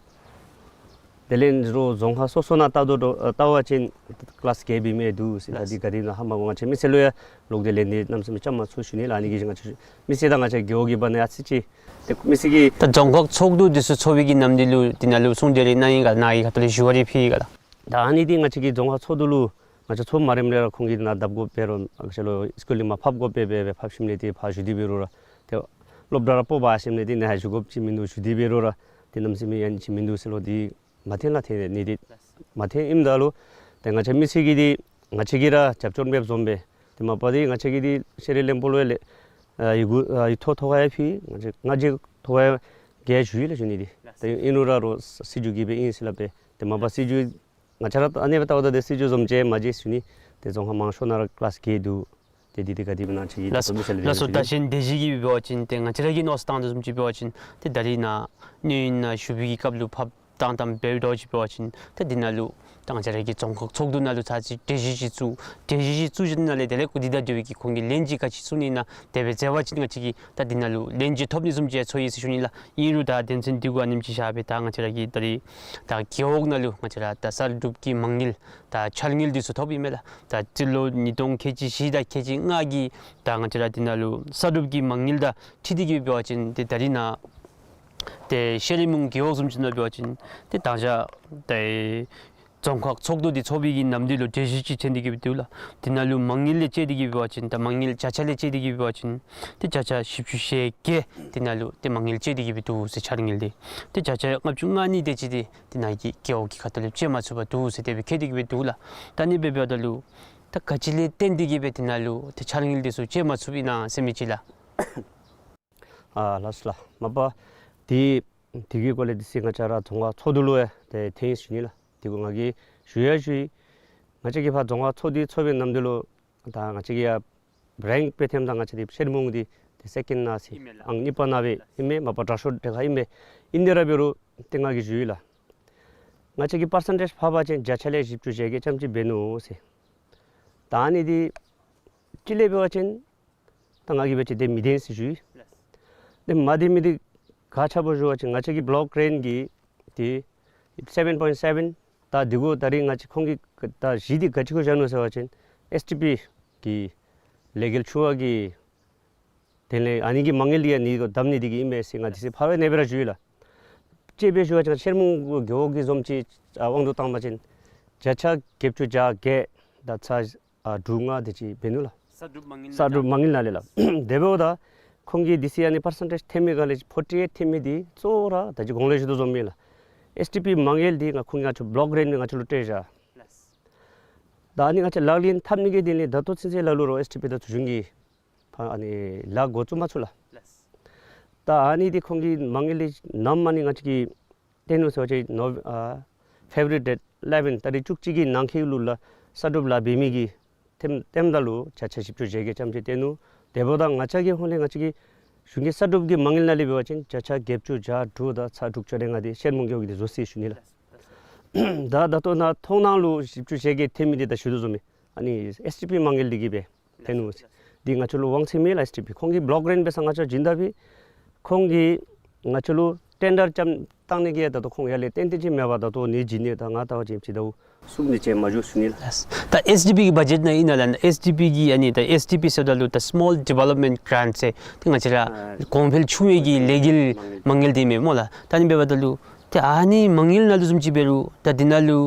དེ་ལས་རོགས་རྫོང་ཁག་སོ་སོ་ནང་བལྟ་དོ་བལྟ་བ་ཅིན་ཀི་ལཱསི་བརྒྱད་འབད་མི་འདུག་ཟེར། ད་འདི་ག་དེ་ཨིན་ན་ཧ་མ་གོ། ང་བཅས་མི་སེར་ལུ་ཡང་ལོག་སྟེ་ལན་འདི་གནམ་མེད་ས་མེད་རྐྱབ་མ་ཚུགས་ཞུ་ནི་ལགས། ཨ་ནི་གིས་ང་བཅས་མི་སེར་དང་ང་བཅས་རྒེད་འོག་གི་བར་ན་ཡང་ཨ་ཙི་ཅིག་ཏེ་མི་སེར་གྱིས་ད་རྫོང་ཁག་ཚོགས་འདུ་འདི་ཚུ་ཚོགས་པའི་གི་ནམ་དུས་ལུ་འདི་ནང་ལུ་གསུང་གྲོས་རེ་གནང་ཡི་ག་ནཱ་གི་ཁ་ཐུག་ལས་ཞུ་བ་རེ་ཕུལ་ཡི་ག་ལགས། ད་ཨ་ནི་འདི་ང་བཅས་ཀྱི་རྫོང་ཁག་ཚོགས་འདུ་ལུ་ང་བཅས་ཚོགས་མ་རནམ་ལས་ར་ཁོང་གིས་ནཱ་བརྡབ་དགོཔ་འབད་རུང་ང་བཅས་ལུ་སི་ཀུལ་ལས་མར་ཕབ་དགོཔ་འབད་འབད་འབད་ཕབ་ཞིནམ་ལས་ཏེ་ཕར་ཞུ་སྟེ་འབད་རུང་ར་ཏེ་སློབ་གྲྭ་ར་སྤོ་བ་ཞིནམ་ལས་ཏེ་ནཱ་ཞུ་དགོཔ་ཅིག་མིན་འདུག། ཞུ་སྟེ་འབད་རུང་ར་ཏེ་གནམ་མེད་ས་མེད་ཡང་ཅིག་མིན་འདུག་ཟེར་ལོ། འདི་མ་འཐོན་ལགས། འཐོན་ནི་འདི་མ་འཐོན་ཨིནམ་ད་ལུ་ཏེ་ང་བཅས་མི་སེར་གྱིས་འདི་ང་བཅས་ཀྱིས་ར་རྒྱབ་སྐྱོར་མེདཔ་བཟུམ་སྦེ་ཏེ་མ་པ་འདི་ང་བཅས་ཀྱིས་འདི་ཤེས་རིག་བློན་པོ་ལུ་ཡང་ལས་ཨ་ཡི་གུ་ཨ་ཡིག་ཐོག་ཐོག་ཁར་ཡང་ཕུལ། ང་བཅས་ང་བཅས་ཐོག་ཁར་ཡང་ཞུ་ཡི་ལགས་ཞུ་ནི་འདི། ཏེ་ཨིན་རུང་ར་རོགས་སྲིད་བྱུས་ཀྱིས་སྦེ་ཨིན་ཟེར་སླབ་སྦེ་ཏེ་མ་པ་སྲིད་བྱུས་ང་བཅས་ར་ཨ་ནི་སྦེ་བལྟཝ་ད་ཏེ་སྲིད་བྱུས་བཟུམ་ཅིག་མ་མཇལ་ཞུ་ནི། ཏེ་རྫོང་ཁག་མང་ཤོས་ནང་ར་ཀི་ལཱསི་བརྒྱད་འདུག། ཏེ་འདི་འདི་ག་དེ་སྦེ་ཨིན་ན་ཅིག་ལགས་སོ། ལགས་སོ། ད་གཞན་སྡེ་བཞི་གི་འབད་བ་ཅིན་ཏེ་ང་བཅས་ར་གིས་མནོ་བསམ་བཏང་དོ་བཟུམ་ཅིག་འབད་བ་ཅིན་ཏེ་ད་རིས་ནཱ་གནས་ཡུན་ནང་བཞུགས་པའི་གི་སྐབས་ལུ་ཕབ་བཏང་བཏངམ་འབདཝ་ད་ཅིག་འབད་བ་ཅིན་ཏེ་འདི་ནང་ལུ་ད་ང་བཅས་ར་གི་རྫོང་ཁག་ཚོགས་འདུ་ནང་ལུ་ཚར་ཅིག་གྲོས་གཞི་ཅིག་བཙུགས། གྲོས་གཞི་ཅིག་བཙུགས་ཞིནམ་ལས་དེ་ལས་སྐུ་དེ་དང་འབྲེལ་བའི་གི་ཁོང་གིས་ལན་ཅིག་ག་ཅི་གསུང་ནི་ཨིན་ན་དེ་སྦེ་མཛད་པ་ཅིན་ང་བཅས་ཀྱིས་ད་འདི་ནང་ལུ་ལན་ཅིག་ཐོབ་ནི་བཟུམ་ཅིག་ཚོར་ཡི་ཟེར་ཞུ་ནི་ལགས། ཨིན་རུང་ད་དོན་ཚན་འདི་གུ་ཨ་ནེམ་ཅིག་བཞག་སྦེ་ད་ང་བཅས་ར་གིས་ད་རིས་ད་རྒེད་འོག་ནང་ལུ་ང་བཅས་ར་ད་གསར་སྒྲུབ་ཀྱི་མ་དངུལ་ད་འཆར་དངུལ་འདི་ཚུ་ཐོབ་ཨིན་མས་ལགས། ད་སྤྱི་ལོ་ཉིས་སྟོང་ཁལ་གཅིག་བཞི་དང་ཁལ་གཅིག་ལྔ་གི་ད་ང་བཅས་ར་འདི་ནང་ལུ་གསར་སྒྲུབ་ཀྱི་མ་དངུལ་དང་འཁྲིལ་ཏེ་གི་འབད་བ་ཅིན་ཏེ་ད་རིས་ནཱ་ཏེ་ཤེས་རིག་མོང་རྒེད་འོག་བཟུམ་ཅིག་ནང་འབད་བ་ཅིན་ཏེ་ད་ཆ་ཏེ་རྫོང་ཁག་ཚོགས་འདུ་འདི་ཚོགས་པའི་གི་ནམ་དུས་ལུ་གྲོས་གཞི་ཅིག་ཐོན་ཏེ་གི་སྦེ་འདུག་ལགས། འདི་ནང་ལུ་མ་དངུལ་ལས་བཅད་དེ་གི་འབད་བ་ཅིན་ད་མ་དངུལ་བརྒྱ་ཆ་ལས་བཅད་དེ་གི་འབད་བ་ཅིན་ཏེ་བརྒྱ་ཆ་བཞི་བཅུ་ཞེ་བརྒྱད་འདི་ནང་ལུ་ཏེ་མ་དངུལ་བཅད་དེ་གི་སྦེ་འདུག་ཟེར། འཆར་དངུལ་འདི་ཏེ་བརྒྱ་ཆ་ལྔ་བཅུ་ང་གཉིས་དེ་ཅིག་འདི་འདི་ནང་གི་རྒེད་འོག་གི་ཁ་ཐུག་ལས་བཅད་མ་ཚུགས་པར་འདུག་ཟེར་དེ་སྦེ་བཀོད་དེ་གི་སྦེ་འདུག་ལགས། ད་ཨ་ནི་སྦེ་འབདཝ་ད་ལུ་ད་ག་ཅི་ལས་བརྟེན་ཏེ་གི་སྦེ་འདི་ནང་ལུ་ཏེ་འཆར་དངུལ་འདི་ཚུ་བཅད་མ་ཚུགསཔ་ཨིན་ན་ཟེར་མི་ཅིག་ལགས། ཨ་ལགས་སོ་ལགས། མ་པ་དེ་དེ་གི་སྐོར་ལས་དེ་ཚེ་ང་བཅས་ར་རྫོང་ཁག་ཚོགས་འདུ་ལུ་ཡང་ཏེ་ཐོན་ཡི་ཟེར་ཞུ་ནི་ལགས། དེ་གུ་ང་གིས་ཞུ་ཡང་ཞུ་ཡི། ང་བཅས་ཀྱིས་ཕར་རྫོང་ཁག་ཚོགས་འདུ་ཚོགས་པའི་ནམ་དུས་ལུ་ད་ང་བཅས་ཀྱི་ཡ་རེངཀ་འབད་ཐངས་ད་ང་བཅས་འདི་ཤེར་མོང་འདི་ཏེ་སེ་ཀེནཌ་ནང་ཟེར་ཨིན་མས་ལགས། ཨང་གཉིས་པ་ནང་སྦེ་ཨིན་མས། མ་པ་དྲག་ཤོས་དེ་ཁར་ཨིན་མས། ཨིན་དེ་ར་འབད་རུང་ཏེ་ང་གིས་ཞུ་ཡི་ལགས། ང་བཅས་ཀྱི་པར་སེན་ཊེཇ་ཕར་འབད་བ་ཅིན་བརྒྱ་ཆ་ལས་བཞི་བཅུ་ཞེ་བརྒྱད་ཙམ་ཅིག་འབད་ནུག་ཟེར། ད་ཨ་ནི་འདི་གཅིག་ལས་འབད་བ་ཅིན་ད་ང་གིས་འབད་བ་ཅིན་དེ་མི་བདེན་ཟེར་ཞུ་ཡི། དེ་མ་བདེན་མི་འདི་ག་ཅི་འབད་ཞུ་བ་ཅིན་ང་བཅས་ཀྱི་བློག་གི་རེནཊ་འདི་ཏེ་སེ་བེན་པོའིནཊ་སེ་བེན། ད་འདི་གུ་ད་རིས་ང་བཅས་ཁོང་གིས་ད་གཞི་འདི་ག་ཅི་གུ་བཞག་ནུག་ཟེར་བ་ཅིན་ཨེས་ཊི་པི་གི་ལས་འགུལ་ཆུང་བ་གི་དེ་ལས་ཨ་ནི་གི་མ་དངུལ་འདི་ཡང་ཨ་ནི་གུ་བསྡམ་ནི་འདི་གིས་ཨིན་མས་ཟེར་ང་དེ་ཚེ་ཕར་སྦེ་ཨ་ནེ་སྦེ་ར་ཞུ་ཡི་ལགས། གཅིག་འབད་ཞུ་བ་ཅིན་ཤེར་མོང་གི་རྒེད་འོག་གི་བཟུམ་ཅིག་ཨ་དབང་དུ་བཏང་བ་ཅིན་བརྒྱ་ཆ་བརྒྱད་ཅུ་གྱ་བརྒྱད་དང་ཚག་ཨ་དྲུག་ལྔ་དེ་ཅིག་འབད་ནུག་ལགས། གསར་སྒྲུབ་མ་དངུལ་ནང་ལས་ལགས། དེ་འབདཝ་ད་ཁོང་གིས་དེ་ཚེ་ཨ་ནི་པར་སེན་ཊེཇ་ཐོན་མི་ག་ལས་ཕོར་ཊི་ཨེཊ་ཐོན་མི་འདི་གཙོ་བོ་ར་ད་ཅི་གོང་ལས་ཞུ་དོ་བཟུམ་ཨིན་ལགས། ཨེས་ཊི་པི་མ་དངུལ་འདི་ང་ཁོང་གིས་ང་བཅས་བློག་གི་རེནཊ་ང་བཅས་ལུ་སྤྲོད་བཞག། ལགས། ད་ཨ་ནི་ང་བཅས་ལག་ལེན་འཐབ་ནི་གི་དོན་ལས་ད་ལྟོ་ཚུན་ཚོད་ལ་ལུ་ར་ཨེས་ཊི་པི་དང་ཚོགས་ཆུང་གིས་ཕར་ཨ་ནི་ལཱ་འགོ་བཙུགས་མ་ཚུགས་ལགས། ལགས། ད་ཨ་ནི་འདི་ཁོང་གིས་མ་དངུལ་འདི་ནམ་ཨ་ནི་ང་བཅས་ཀྱིས་བཏོན་ནུག་ཟེར་བ་ཅིན་ནོ་ཨ་ཕེབ་རུ་ཝ་རི་ཌེཊ་ཨི་ལེ་བེན་ཏ་རིག་བཅུ་གཅིག་གི་ནང་འཁོད་ལུ་ལགས་གསར་སྒྲུབ་ལཱ་འབད་མི་གི་ཐེམ་ཐེམ་ད་ལུ་བརྒྱ་ཆ་བཞི་བཅུ་ཞེ་བརྒྱད་ཙམ་ཅིག་བཏོན་ནུག། དེ་འབདཝ་ད་ང་བཅས་ཀྱི་ཧོངས་ལས་ང་བཅས་ཀྱི་གཞུང་གི་གསར་སྒྲུབ་ཀྱི་མ་དངུལ་ནང་ལས་འབད་བ་ཅིན་བརྒྱ་ཆ་བརྒྱད་ཅུ་གྱ་དྲུག་དང་ཚག་དྲུག་ཅུ་རེ་ལྔ་འདི་ཤེར་མོང་རྒེད་འོག་གིས་འདི་བཟོ་ཡི་ཟེར་ཞུ་ནི་ལགས། ད་ད་ལྟོ་ནཱ་མཐོང་སྣང་ལུ་བཞི་བཅུ་ཞེ་བརྒྱད་ཐོན་མི་འདི་ད་ཞུ་དོ་བཟུམ་ཨིན། ཨ་ནི་ཨེས་ཊི་པི་མ་དངུལ་འདི་གིས་སྦེ་ཐོན་ནུག་ཟེར། འདི་ང་བཅས་ལུ་དབང་ཚད་མེད་ལགས། ཨེས་ཊི་པི་ཁོང་གིས་བློག་གི་རེནཊ་འབད་ས་ང་བཅས་བྱིན་ད་པས། ཁོང་གིས་ང་བཅས་ལུ་ཊེན་ཌར་ཙམ་བཏང་ནི་གི་ད་ལྟོ་ཁོང་ཡར་ལས་ཏན་ཏན་ཅིག་མེད་པར་ད་ལྟོ་ནི་བྱིན་ནི་ད་ང་ལྟ་བ་ཅིན་ཅིག་ད་གསུམ་ནི་ཅིག་མ་འགྱོ་ཟེར་ཞུ་ནི་ལགས། ད་ཨེས་ཌི་པི་གི་བ་ཇེཊ་ནང་ཨིན་ན་ལགས། ཨེས་ཌི་པི་གི་ཨ་ནི་ད་ཨེས་ཌི་པི་ཟེརཝ་ད་ལུ་ད་སི་མོལ་ཌི་ཝེ་ལོབ་མེནཊ་གི་རེནཊ་ཟེར་ཏེ་ང་བཅས་ར་ཨ་གོང་འཕེལ་ཆུང་བའི་གི་ལས་འགུལ་མ་དངུལ་འདི་མས་སྨོ་ལགས། ད་ཨ་ནི་འབདཝ་ད་ལུ་ཏེ་ཨ་ནི་མ་དངུལ་ནང་ལུ་བཟུམ་ཅིག་འབད་རུང་ད་འདི་ནང་ལུ་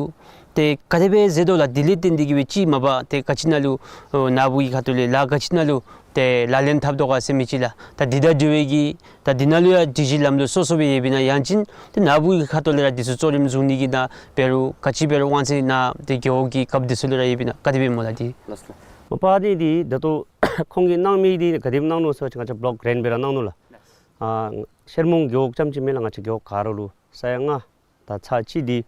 ཏེ་ག་དེ་སྦེ་ཟེར་དོ་ལགས། དེ་ལས་བརྟེན་ཏེ་གིས་སྦེ་ཅིག་མ་པ་ཏེ་ག་ཅི་ནང་ལུ་ཨོ་ནཱ་བུ་གི་ཁ་ཐུག་ལས་ལཱ་ག་ཅི་ནང་ལུ་ཏེ་ལག་ལེན་འཐབ་དོ་ག་ཟེར་མི་ཅིག་ལགས། ད་འདི་དང་འབྲེལ་བའི་གི་ད་འདི་ནང་ལུ་ཡང་སྒྲིག་གཞི་ལམ་ལུགས་སོ་སོ་སྦེ་ཡོདཔ་ཨིན་ན་ཡང་ཅིན་ཏེ་ནཱ་བུ་གི་ཁ་ཐུག་ལས་ར་འདི་ཚུ་གཙོ་རིམ་བཟུང་ནི་གི་ནང་འབད་རུང་ག་ཅི་འབད་རུང་དབང་ཚད་ནཱ་ཏེ་རྒེད་འོག་གི་རྒཔོ་འདི་ཚུ་ལུ་ར་ཡོདཔ་ཨིན་ན་ག་དེ་སྦེ་སྨོ་ལགས། འདི་ལགས་སོ། མ་པ་འདི་འདི་ད་ལྟོ་ཁོང་གིས་གནང་མི་འདི་ག་དེ་སྦེ་གནང་ནུག་ཟེར་བ་ཅིན་ང་བཅས་བློག་གི་རེནཊ་སྦེ་ར་གནང་ནུག་ལགས། ཨ་ཤེར་མོང་རྒེད་འོག་རྐྱངམ་ཅིག་མེན་ལགས། ང་བཅས་རྒེད་འོག་ག་ར་ལུ་ས་ཡ་ལྔ་དང་ཚག་གཅིག་འདི་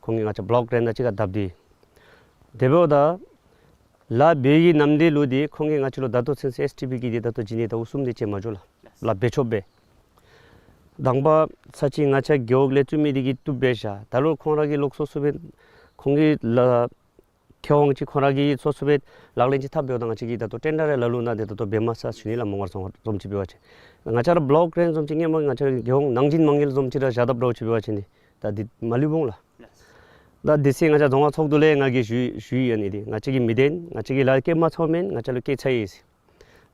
ཁོང་གིས་ང་བཅས་བློག་གི་རེནཊ་དང་གཅིག་ཁར་བསྡབས་ཏེ། དེ་འབདཝ་ད་ལཱ་འབད་བའི་གི་ནམ་དུས་ལུ་འདི་ཁོང་གིས་ང་བཅས་ལུ་ད་ལྟོ་ཚུན་ཚོད་ཨེས་ཊི་པི་གིས་འདི་ད་ལྟོ་བྱིན་ནི་ད་གསུམ་དེ་ཅིག་མ་འགྱོ་ལགས། ལཱ་འབད་ཆོགཔ་སྦེ། དང་པ་ཚར་གཅིག་ང་བཅས་རྒེད་འོག་ལས་བཙུགས་མི་འདི་གིས་བཏུབ་སྦེ་བཞག། ད་ལྟོ་ཁོང་ར་གིས་ལོག་སོ་སོ་སྦེ་ཁོང་གི་ལཱ་ཁེ་དབང་ཅིག་ཁོང་ར་གིས་སོ་སོ་སྦེ་ལག་ལེན་ཅིག་འཐབ་འབདཝ་ད་ང་བཅས་ཀྱིས་ད་ལྟོ་ཊེན་ཌར་རེ་ལ་ལུ་ནཱ་འདི་ད་ལྟོ་འབད་མ་ཚར་ཟེར་ཞུ་ནི་ལགས། མོང་སྒར་རྫོང་ཁག་བཟུམ་ཅིག་འབད་བ་ཅིན་ང་བཅས་ར་བློག་གི་རེནཊ་བཟུམ་ཅིག་ཧེ་མ་ང་བཅས་རྒེད་འོག་ནང་བཞིན་མ་དངུལ་བཟུམ་ཅིག་ར་བཞག་དཔ་འདྲཝ་ཅིག་འབད་བ་ཅིན་འདི་ད་འདི་མ་ལུས་འོང་ལགས། ད་དེ་ཚེ་ང་བཅས་རྫོང་ཁག་ཚོགས་འདུ་ལས་ང་གིས་ཞུ་ཞུ་ཡི། ཨ་ནི་འདི་ང་བཅས་ཀྱིས་མི་བདེན། ང་བཅས་ཀྱིས་ལཱ་བཀལ་མ་ཚུགས་མེན། ང་བཅས་ལུ་བཀལ་ཚར་ཡི་ཟེར།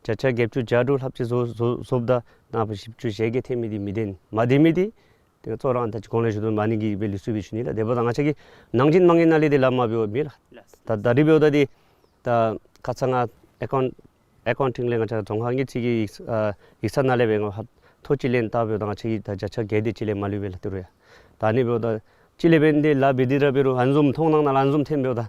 བརྒྱ་ཆ་བརྒྱད་ཅུ་གྱ་དྲུག་ལྷགཔ་ཅིག་བཟོ་བཟོ་བཟོཝ་ད་ནཱ་བུ་བཞི་བཅུ་ཞེ་བརྒྱད་ཐོན་མི་འདི་མི་བདེན། མ་བདེན་མི་འདི་ཏེ་གཙོ་ར་ད་ཅི་གོང་ལས་ཞུ་དོ་བཟུམ་ཨ་ནི་གིས་སྦེ་ལུས་སོ་སྦེ་ཞུ་ནི་ལགས། དེ་འབདཝ་ད་ང་བཅས་ཀྱིས་ནང་བཞིན་མ་དངུལ་ནང་ལས་འདི་ལཱ་མ་འབདཝ་མེན་ལགས། ད་ད་རིས་འབདཝ་ད་འདི་ད་ཁ་ཙ་ང་ཨེ་ཀའུནཊ་ཨེ་ཀའུན་ཊིང་ལས་ང་བཅས་རྫོང་ཁག་དངུལ་རྩིས་ཀྱི་ཡིག་ཨ་ཡིག་ཚང་ནང་ལས་སྦེ་ང་ཧ་ཐོ་ཅིག་ལེན་བལྟ་འབདཝ་ད་ང་བཅས་ཀྱིས་ད་བརྒྱ་ཆ་བརྒྱད་དེ་ཅིག་ལས་མ་ལུས་པས་ལགས། ཏེ་རུང་ཡང་ད་ཨ་ནི་འབདཝ་ད་ཅིག་ལས་འབདན་འདི་ལཱ་འབད་དེ་ར་འབད་རུང་ཨ་ནི་བཟུམ་མཐོང་སྣང་ནང་ལུ་ཨ་ནི་བཟུམ་ཐོན་འབདཝ་ད་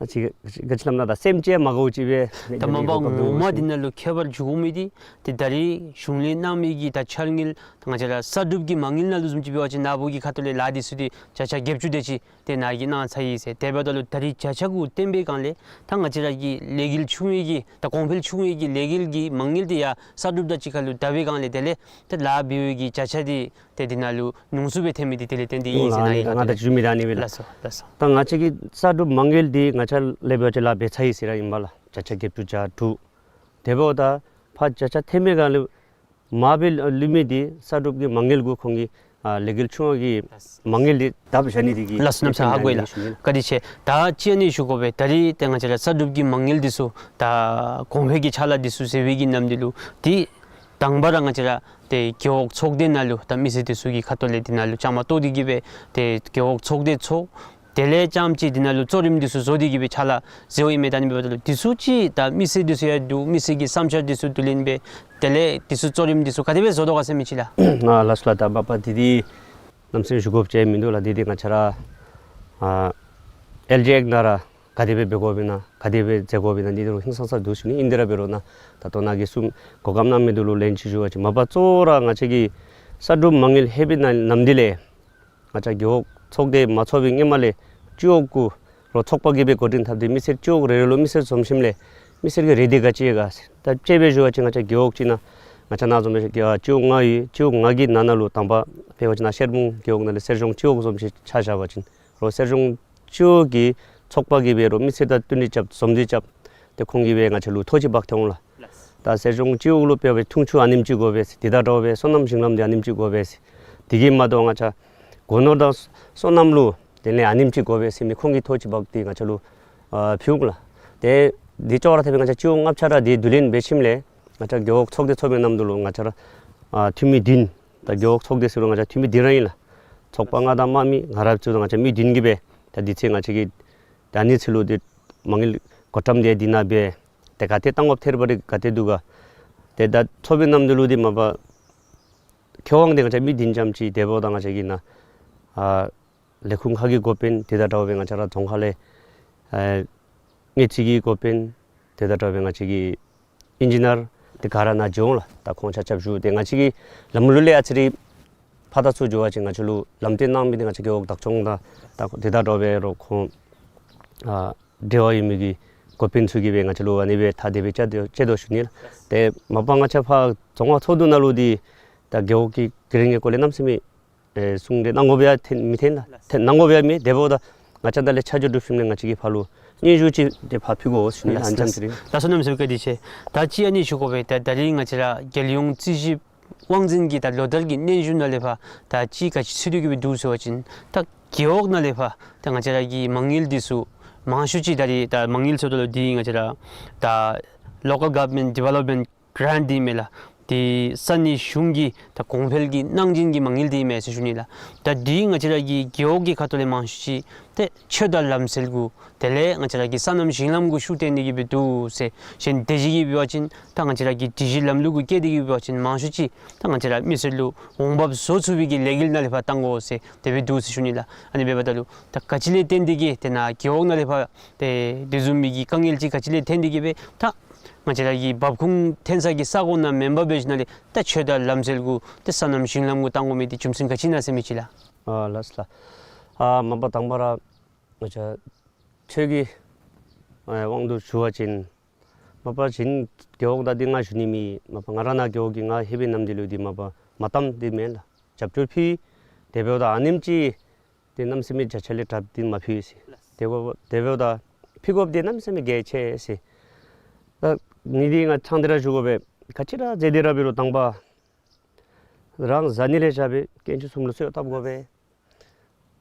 ཨ་ཅིག་ག་ཅི་སླབ་ན་ད་སེམས་ཅན་མ་དགའཝ་ཅིག་སྦེ། ད་མ་པ་ངོ་མ་འདི་ནང་ལུ་ཁྱད་པར་འགྱོ་དགོ་མི་འདི་ཏེ་ད་རིས་གཞུང་ལས་གནང་མི་གི་ད་འཆར་དངུལ་ད་ང་བཅས་ར་གསར་སྒྲུབ་ཀྱི་མ་དངུལ་ནང་ལུ་བཟུམ་ཅིག་འབད་བ་ཅིན་ནཱ་བུ་གི་ཁ་ཐུག་ལས་ལཱ་འདི་ཚུ་འདི་བརྒྱ་ཆ་བརྒྱད་ཅུ་དེ་ཅིག་ཏེ་ནཱ་གིས་གནང་ཚར་ཡི་ཟེར། དེ་འབདཝ་ད་ལུ་ད་རིས་བརྒྱ་ཆ་གུ་བཏོན་པའི་སྒང་ལས་ད་ང་བཅས་ར་གི་ལས་འགུལ་ཆུང་བའི་གི་ད་གོང་འཕེལ་ཆུང་བའི་གི་ལས་འགུལ་གྱི་མ་དངུལ་འདི་ཡང་གསར་སྒྲུབ་དང་གཅིག་ཁར་ལུ་བསྡབ་པའི་སྒང་ལས་དེ་ལས་ཏེ་ལཱ་འབད་བའི་གི་བརྒྱ་ཆ་འདི་ཏེ་འདི་ནང་ལུ་ཉུང་སུ་སྦེ་ཐོན་མི་འདི་དེ་ལས་བརྟེན་ཏེ་ཨིན་ཟེར་ཨ་ནཱ་ནི་ཡང་ད་ང་ད་ཞུ་མི་ད་ཨ་ནི་སྦེ་ལགས། ལགས་སོ་ལགས་སོ། ད་ང་བཅས་ཀྱི་གསར་སྒྲུབ་མ་དངུལ་འདི་ང་བཅས་ལས་འབད་བ་ཅིན་ལཱ་འབད་ཚར་ཡི་ཟེར་ར་ཨིན་པས་ལགས། བརྒྱ་ཆ་བརྒྱད་ཅུ་གྱ་དྲུག། དེ་འབདཝ་ད་ཕར་བརྒྱ་ཆ་ཐོན་པའི་སྒང་ལས་མར་སྦེ་ལུས་མི་འདི་གསར་སྒྲུབ་ཀྱི་མ་དངུལ་གུ་ཁོང་གིས་ཨ་ལས་འགུལ་ཆུང་བ་གི་མ་དངུལ་འདི་བསྡབ་བཞག་ནི་འདི་གིས། ལགས་སོ། གནམ་མེད་ས་མེད་ཧ་གོ་ཡི་ལགས། བཀའ་དྲིན་ཆེ། ད་ཅི་ཨ་ནི་ཞུ་དགོ་པས། ད་རིས་ཏེ་ང་བཅས་ར་གསར་སྒྲུབ་ཀྱི་མ་དངུལ་འདི་ཚུ་ད་གོང་འཕེལ་གྱི་ཕྱག་ལཱ་འདི་ཚུ་ཟེར་བའི་གི་ནམ་དུས་ལུ་ཏེ་དང་པ་ར་ང་བཅས་ར་ཏེ་རྒེད་འོག་ཚོགས་སྡེ་ནང་ལུ་ད་མི་སེར་འདི་ཚུ་གི་ཁ་ཐུག་ལས་འདི་ནང་ལུ་བཅའ་མར་གཏོགས་ཏེ་གིས་སྦེ་ཏེ་རྒེད་འོག་ཚོགས་སྡེ་ཚོགས། དེ་ལས་རྐྱངམ་ཅིག་འདི་ནང་ལུ་གཙོ་རིམ་འདི་ཚུ་བཟོ་སྟེ་གིས་སྦེ་ཕྱག་ལཱ་མཛད་དོ་ཨིན་མས། ད་ཨ་ནི་འབདཝ་ད་ལུ་འདི་ཚུ་ཅིག་ད་མི་སེར་འདི་ཚུ་ཡང་འདུག། མི་སེར་གྱི་བསམ་འཆར་འདི་ཚུ་བསྡུ་ལེན་འབད། དེ་ལས་འདི་ཚུ་གཙོ་རིམ་འདི་ཚུ་ག་དེ་སྦེ་བཟོ་དོ་ག་ཟེར་མི་ཅིག་ལགས། ཨ་ལགས་སོ་ལགས། ད་མ་པ་འདི་འདི་གནམ་མེད་ས་མེད་ཞུ་དགོཔ་ཅིག་མིན་འདུག་ལགས། འདི་འདི་ང་བཅས་ར་ཨ་ཨེལ་ཇི་ཨེཀཊ་ནང་ར་ ག་དེ་སྦེ་འབད་དགོཔ་ཨིན་ན་ག་དེ་སྦེ་མཛད་དགོཔ་ཨིན་ན་འདི་རུང་ཧིང་སངས་ས་འདུག་ཟེར་ཞུ་ནི། ཨིན་དེ་ར་འབད་རུང་ན་ད་ལྟོ་ནཱ་གིས་གསུངས་གོ་སྐབས་གནང་མི་འདི་ལུ་ལན་ཅིག་ཞུ་བ་ཅིན་མ་པ་གཙོ་བོ་ར་ང་བཅས་ཀྱི་ས་སྒྲུབ་མ་དངུལ་ལྷོད་པའི་ནང་ལམ་འདི་ལས་ང་བཅས་རྒེད་འོག་ཚོགས་སྡེ་མ་ཚོགས་པའི་སྔོན་མ་ལས་སྤྱི་འོག་གུ་རོགས་ཚོགས་པ་གིས་སྦེ་འགོ་འདྲེན་འཐབ་སྟེ་མི་སེར་སྤྱི་འོག་རེ་རེ་ལུ་མི་སེར་འཛོམས་ཞིནམ་ལས་མི་སེར་གྱི་རེ་འདུན་ག་ཅི་ཡོད་ག་ཟེར་ད་དཔྱེ་སྦེ་ཞུ་བ་ཅིན་ང་བཅས་རྒེད་འོག་ཅིག་ནང་ང་བཅས་ནཱ་འཛོམས་པའི་སྤྱི་འོག་ལྔ་ཡོད། སྤྱི་འོག་ལྔ་གི་ནང་ན་ལུ་དང་པ་འབད་བ་ཅིན་ནཱ་ཤེར་མོང་རྒེད་འོག་ནང་ལས་གསེར་གཞོང་སྤྱི་འོག་བཟུམ་ཅིག་ཆ་བཞག་པ་ཅིན་རོགས་གསེར་གཞོང་སྤྱི་འོག་གི་ཚོགས་པ་གིས་སྦེ་རོགས་མི་སེར་དང་བསྟུན་ཏེ་རྐྱབ་འཛོམས་ཏེ་རྐྱབ་སྟེ་ཁོང་གིས་སྦེ་ང་བཅས་ལུ་ཐོ་ཅིག་འབག་སྟེ་འོང་ལགས། ད་གསེར་གཞོང་སྤྱི་འོག་ལུ་འབད་བའི་འཐུང་ཆུ་ཨ་ནེམ་ཅིག་དགོ་པས་ཟེར། དེ་དང་འདྲཝ་སྦེ་སོ་ནམ་ཞིང་ལམ་འདི་ཨ་ནེམ་ཅིག་དགོ་པས་ཟེར། དེ་གིས་མ་དོ་ང་བཅས་སྒོ་ནོར་དང་སོ་ནམ་ལུ་དེ་ལས་ཨ་ནེམ་ཅིག་དགོ་པས་ཟེར་མི་ཁོང་གིས་ཐོ་ཅིག་འབག་སྟེ་ང་བཅས་ལུ་ཨ་ཕུལ་འོང་ལགས། ཏེ་འདི་ཅོག་ར་འཐདཔ་སྦེ་ང་བཅས་སྤྱི་འོག་ལྔ་ཆ་ར་འདི་བསྡུ་ལེན་འབད་ཞིནམ་ལས་ང་བཅས་རྒེད་འོག་ཚོགས་སྡེ་ཚོགས་པའི་ནམ་དུས་ལུ་ང་བཅས་ར་ཨ་འཐུས་མི་བདུན། ད་རྒེད་འོག་ཚོགས་སྡེ་ཟེར་རུང་ང་བཅས་འཐུས་མི་བདུན་ར་ཨིན་ལགས། ཚོགས་པ་ལྔ་དང་དམངས་མི་ལྔ་ར་ཚུ་དང་ང་བཅས་མི་བདུན་གྱིས་སྦེ་ད་འདི་ཚེ་ང་བཅས་ཀྱི་ད་ཨ་ནི་ཚུ་ལུ་འདི་མ་དངུལ་བགོ་བཀྲམ་འདི་འདི་ནང་འབད་དེ་ག་ཏེ་བཏང་དགོཔ་ཐེར་པ་རེ་ག་ཏེ་འདུག་ག། ཏེ་ད་ཚོགས་པའི་ནམ་དུས་ལུ་འདི་མ་པ་ཁེ་དབང་འདི་ང་བཅས་མི་བདུན་ཙམ་ཅིག་དེ་འབདཝ་ད་ང་བཅས་ཀྱི་ནཱ་ཨ་ལས་ཁུངས་ཁག་གི་འགོ་དཔོན་དེ་དང་འདྲཝ་སྦེ་ང་བཅས་ར་རྫོང་ཁག་ལས་ཨ་དངུལ་རྩིས་ཀྱི་འགོ་དཔོན་དེ་དང་འདྲཝ་སྦེ་ང་བཅས་ཀྱི་ཨིན་ཇི་ནིར་དེ་ག་ར་ནཱ་འགྱོ་འོང་ལགས། ད་ཁོང་ཆ་ཁྱབ་བཞུགས་ཏེ་ང་བཅས་ཀྱི་ལམ་ལུགས་ལས་ཨ་ཙི་རེ་ཕར་ད་ཚུར་འགྱོ་བ་ཅིན་ང་བཅས་ལུ་ལམ་སྟོན་གནང་མི་འདི་ང་བཅས་རྒེད་འོག་བདག་སྐྱོང་དང་ད་དེ་དང་འདྲཝ་སྦེ་རོགས་ཁོང་ཨ་འབྲེལ་བ་ཡོད་མི་གི་འགོ་དཔོན་ཚུ་གིས་སྦེ་ང་བཅས་ལུ་ཨ་ནི་སྦེ་ཐག་དེ་སྦེ་བཅད་དེ་བཅད་དོ་ཞུ་ནི་ལགས། ཏེ་མ་པ་ང་བཅས་ཕར་རྫོང་ཁག་ཚོགས་འདུ་ནང་ལུ་འདི་ད་རྒེད་འོག་གི་དགེ་རིག་གི་སྐོར་ལས་གནམ་མེད་ས་མེད་ཨེ་གསུང་འདི་གནང་དགོཔ་ཡང་ཐོན་མི་ཐོན་ལགས། ཐོན་གནང་དགོཔ་ཡང་མེད། དེ་འབདཝ་ད་ང་བཅས་ད་ལས་ཆ་འཇོག་གྲུབ་ཞིནམ་ལས་ང་བཅས་ཀྱིས་ཕར་ལུ་སྙན་ཞུ་ཅིག་འདི་ཕར་ཕུལ་དགོ་ཟེར་ཞུ་ནི་ལགས། ཨ་ནི་ཙམ་ཅིག་རེ། ད་བསོད་ནམས་ཟེར་བཀའ་དྲིན་ཆེ། ད་ཅི་ཨ་ནི་ཞུ་དགོ་པས། ད་ད་རིས་ང་བཅས་ར་རྒྱལ་ཡོངས་རྩིས་ཞིབ་དབང་འཛིན་གྱི་ད་ལོ་ལྟར་གྱི་སྙན་ཞུ་ནང་ལས་ཕར་ད་ཅི་ག་ཅི་ཚུད་དེ་གི་སྦེ་འདུག་ཟེར་བ་ཅིན་ད་རྒེད་འོག་ནང་ལས་ཕར་ད་ང་བཅས་ར་གི་མ་དངུལ་འདི་ཚུ་མང་ཤོས་ཅིག་ད་རིས་ད་མ་དངུལ་ཟེརཝ་ད་ལུ་འདི་ང་བཅས་ར་ད་Local Government Development Grant འདི་མས་ལགས། འདི་ས་གནས་གཞུང་གི་ད་གོང་འཕེལ་གྱི་གནང་སྦྱིན་གྱི་མ་དངུལ་འདི་མས་ཟེར་ཞུ་ནི་ལགས། ད་འདི་ང་བཅས་ར་གི་རྒེད་འོག་གི་ཁ་ཐུག་ལས་མང་ཤོས་ཅིག་ཏེ་ཆོས་དང་ལམ་སྲོལ་གུ་དེ་ལས་ང་བཅས་ར་གི་སོ་ནམ་ཞིང་ལམ་གུ་ཤུགས་བཏོན་ཏེ་གི་སྦེ་འདུག་ཟེར། གཞན་དེ་བཞིན་གྱི་འབད་བ་ཅིན་ད་ང་བཅས་ར་གི་སྒྲིག་གཞི་ལམ་ལུགས་གུ་བཀལ་ཏེ་གི་འབད་བ་ཅིན་མང་ཤོས་ཅིག་ད་ང་བཅས་ར་མི་སེར་ལུ་འོང་འབབ་བཟོ་ཚུགས་པའི་གི་ལས་འགུལ་ནང་ལས་ཕར་བཏང་དགོ་ཟེར་དེ་སྦེ་འདུག་ཟེར་ཞུ་ནི་ལགས། ཨ་ནི་འབདཝ་ད་ལུ་ད་ག་ཅི་ལས་བརྟེན་ཏེ་གི་ཏེ་ནཱ་རྒེད་འོག་ནང་ལས་ཕར་ཏེ་དེ་བཟུམ་མའི་གི་དཀའ་ངལ་ཅིག་ག་ཅི་ལས་བརྟེན་ཏེ་གི་སྦེ་ད་ང་བཅས་ར་གི་འབབ་ཁུངས་ཐོན་ས་གི་ས་གོ་ནང་མེན་པར་འབད་ཞིནམ་ལས་ད་ཆོས་དང་ལམ་སྲོལ་གུ་ཏེ་སོ་ནམ་ཞིང་ལམ་གུ་བཏང་དགོ་མི་འདི་རྒྱུ་མཚན་ག་ཅི་ཨིན་ན་ཟེར་མི་ཅིག་ལགས། ཨ་ལགས་སོ་ལགས། ཨ་མ་པ་དང་པ་ར་ང་བཅས་ཆོས་ཀྱི་ཨ་དབང་དུ་ཞུ་བ་ཅིན་མ་པ་གཞན་རྒེད་འོག་དང་འདི་ང་ཞུ་ནི་མེད། མ་པ་ང་ར་ནཱ་རྒེད་འོག་གི་ང་ལྷོད་པའི་ནམ་དུས་ལུ་འདི་མ་པ་མ་བཏངམ་འདི་མེན་ལགས། རྒྱབ་སྐྱོར་ཕུལ། དེ་འབདཝ་ད་ཨ་ནེམ་ཅིག་ཏེ་གནམ་མེད་ས་མེད་བརྒྱ་ཆ་ལས་དྲགཔ་འདི་མ་ཕུལ་ཟེར། དེ་འབདཝ་དེ་འབདཝ་ད་ཕུལ་དགོཔ་འདི་གནམ་མེད་ས་མེད་གལ་ཆེ་ཟེར། ད་ཨ་ནི་འདི་ང་ཕྲང་སྟེ་ར་ཞུ་དགོ་པས། ག་ཅི་ར་མཛད་དེ་ར་འབད་རུང་དང་པ་རང་བཟའ་ནི་ལས་བཞག་སྦེ་དཀོན་མཆོག་གསུམ་ལུ་གསོལཝ་བཏབ་དགོ་པས།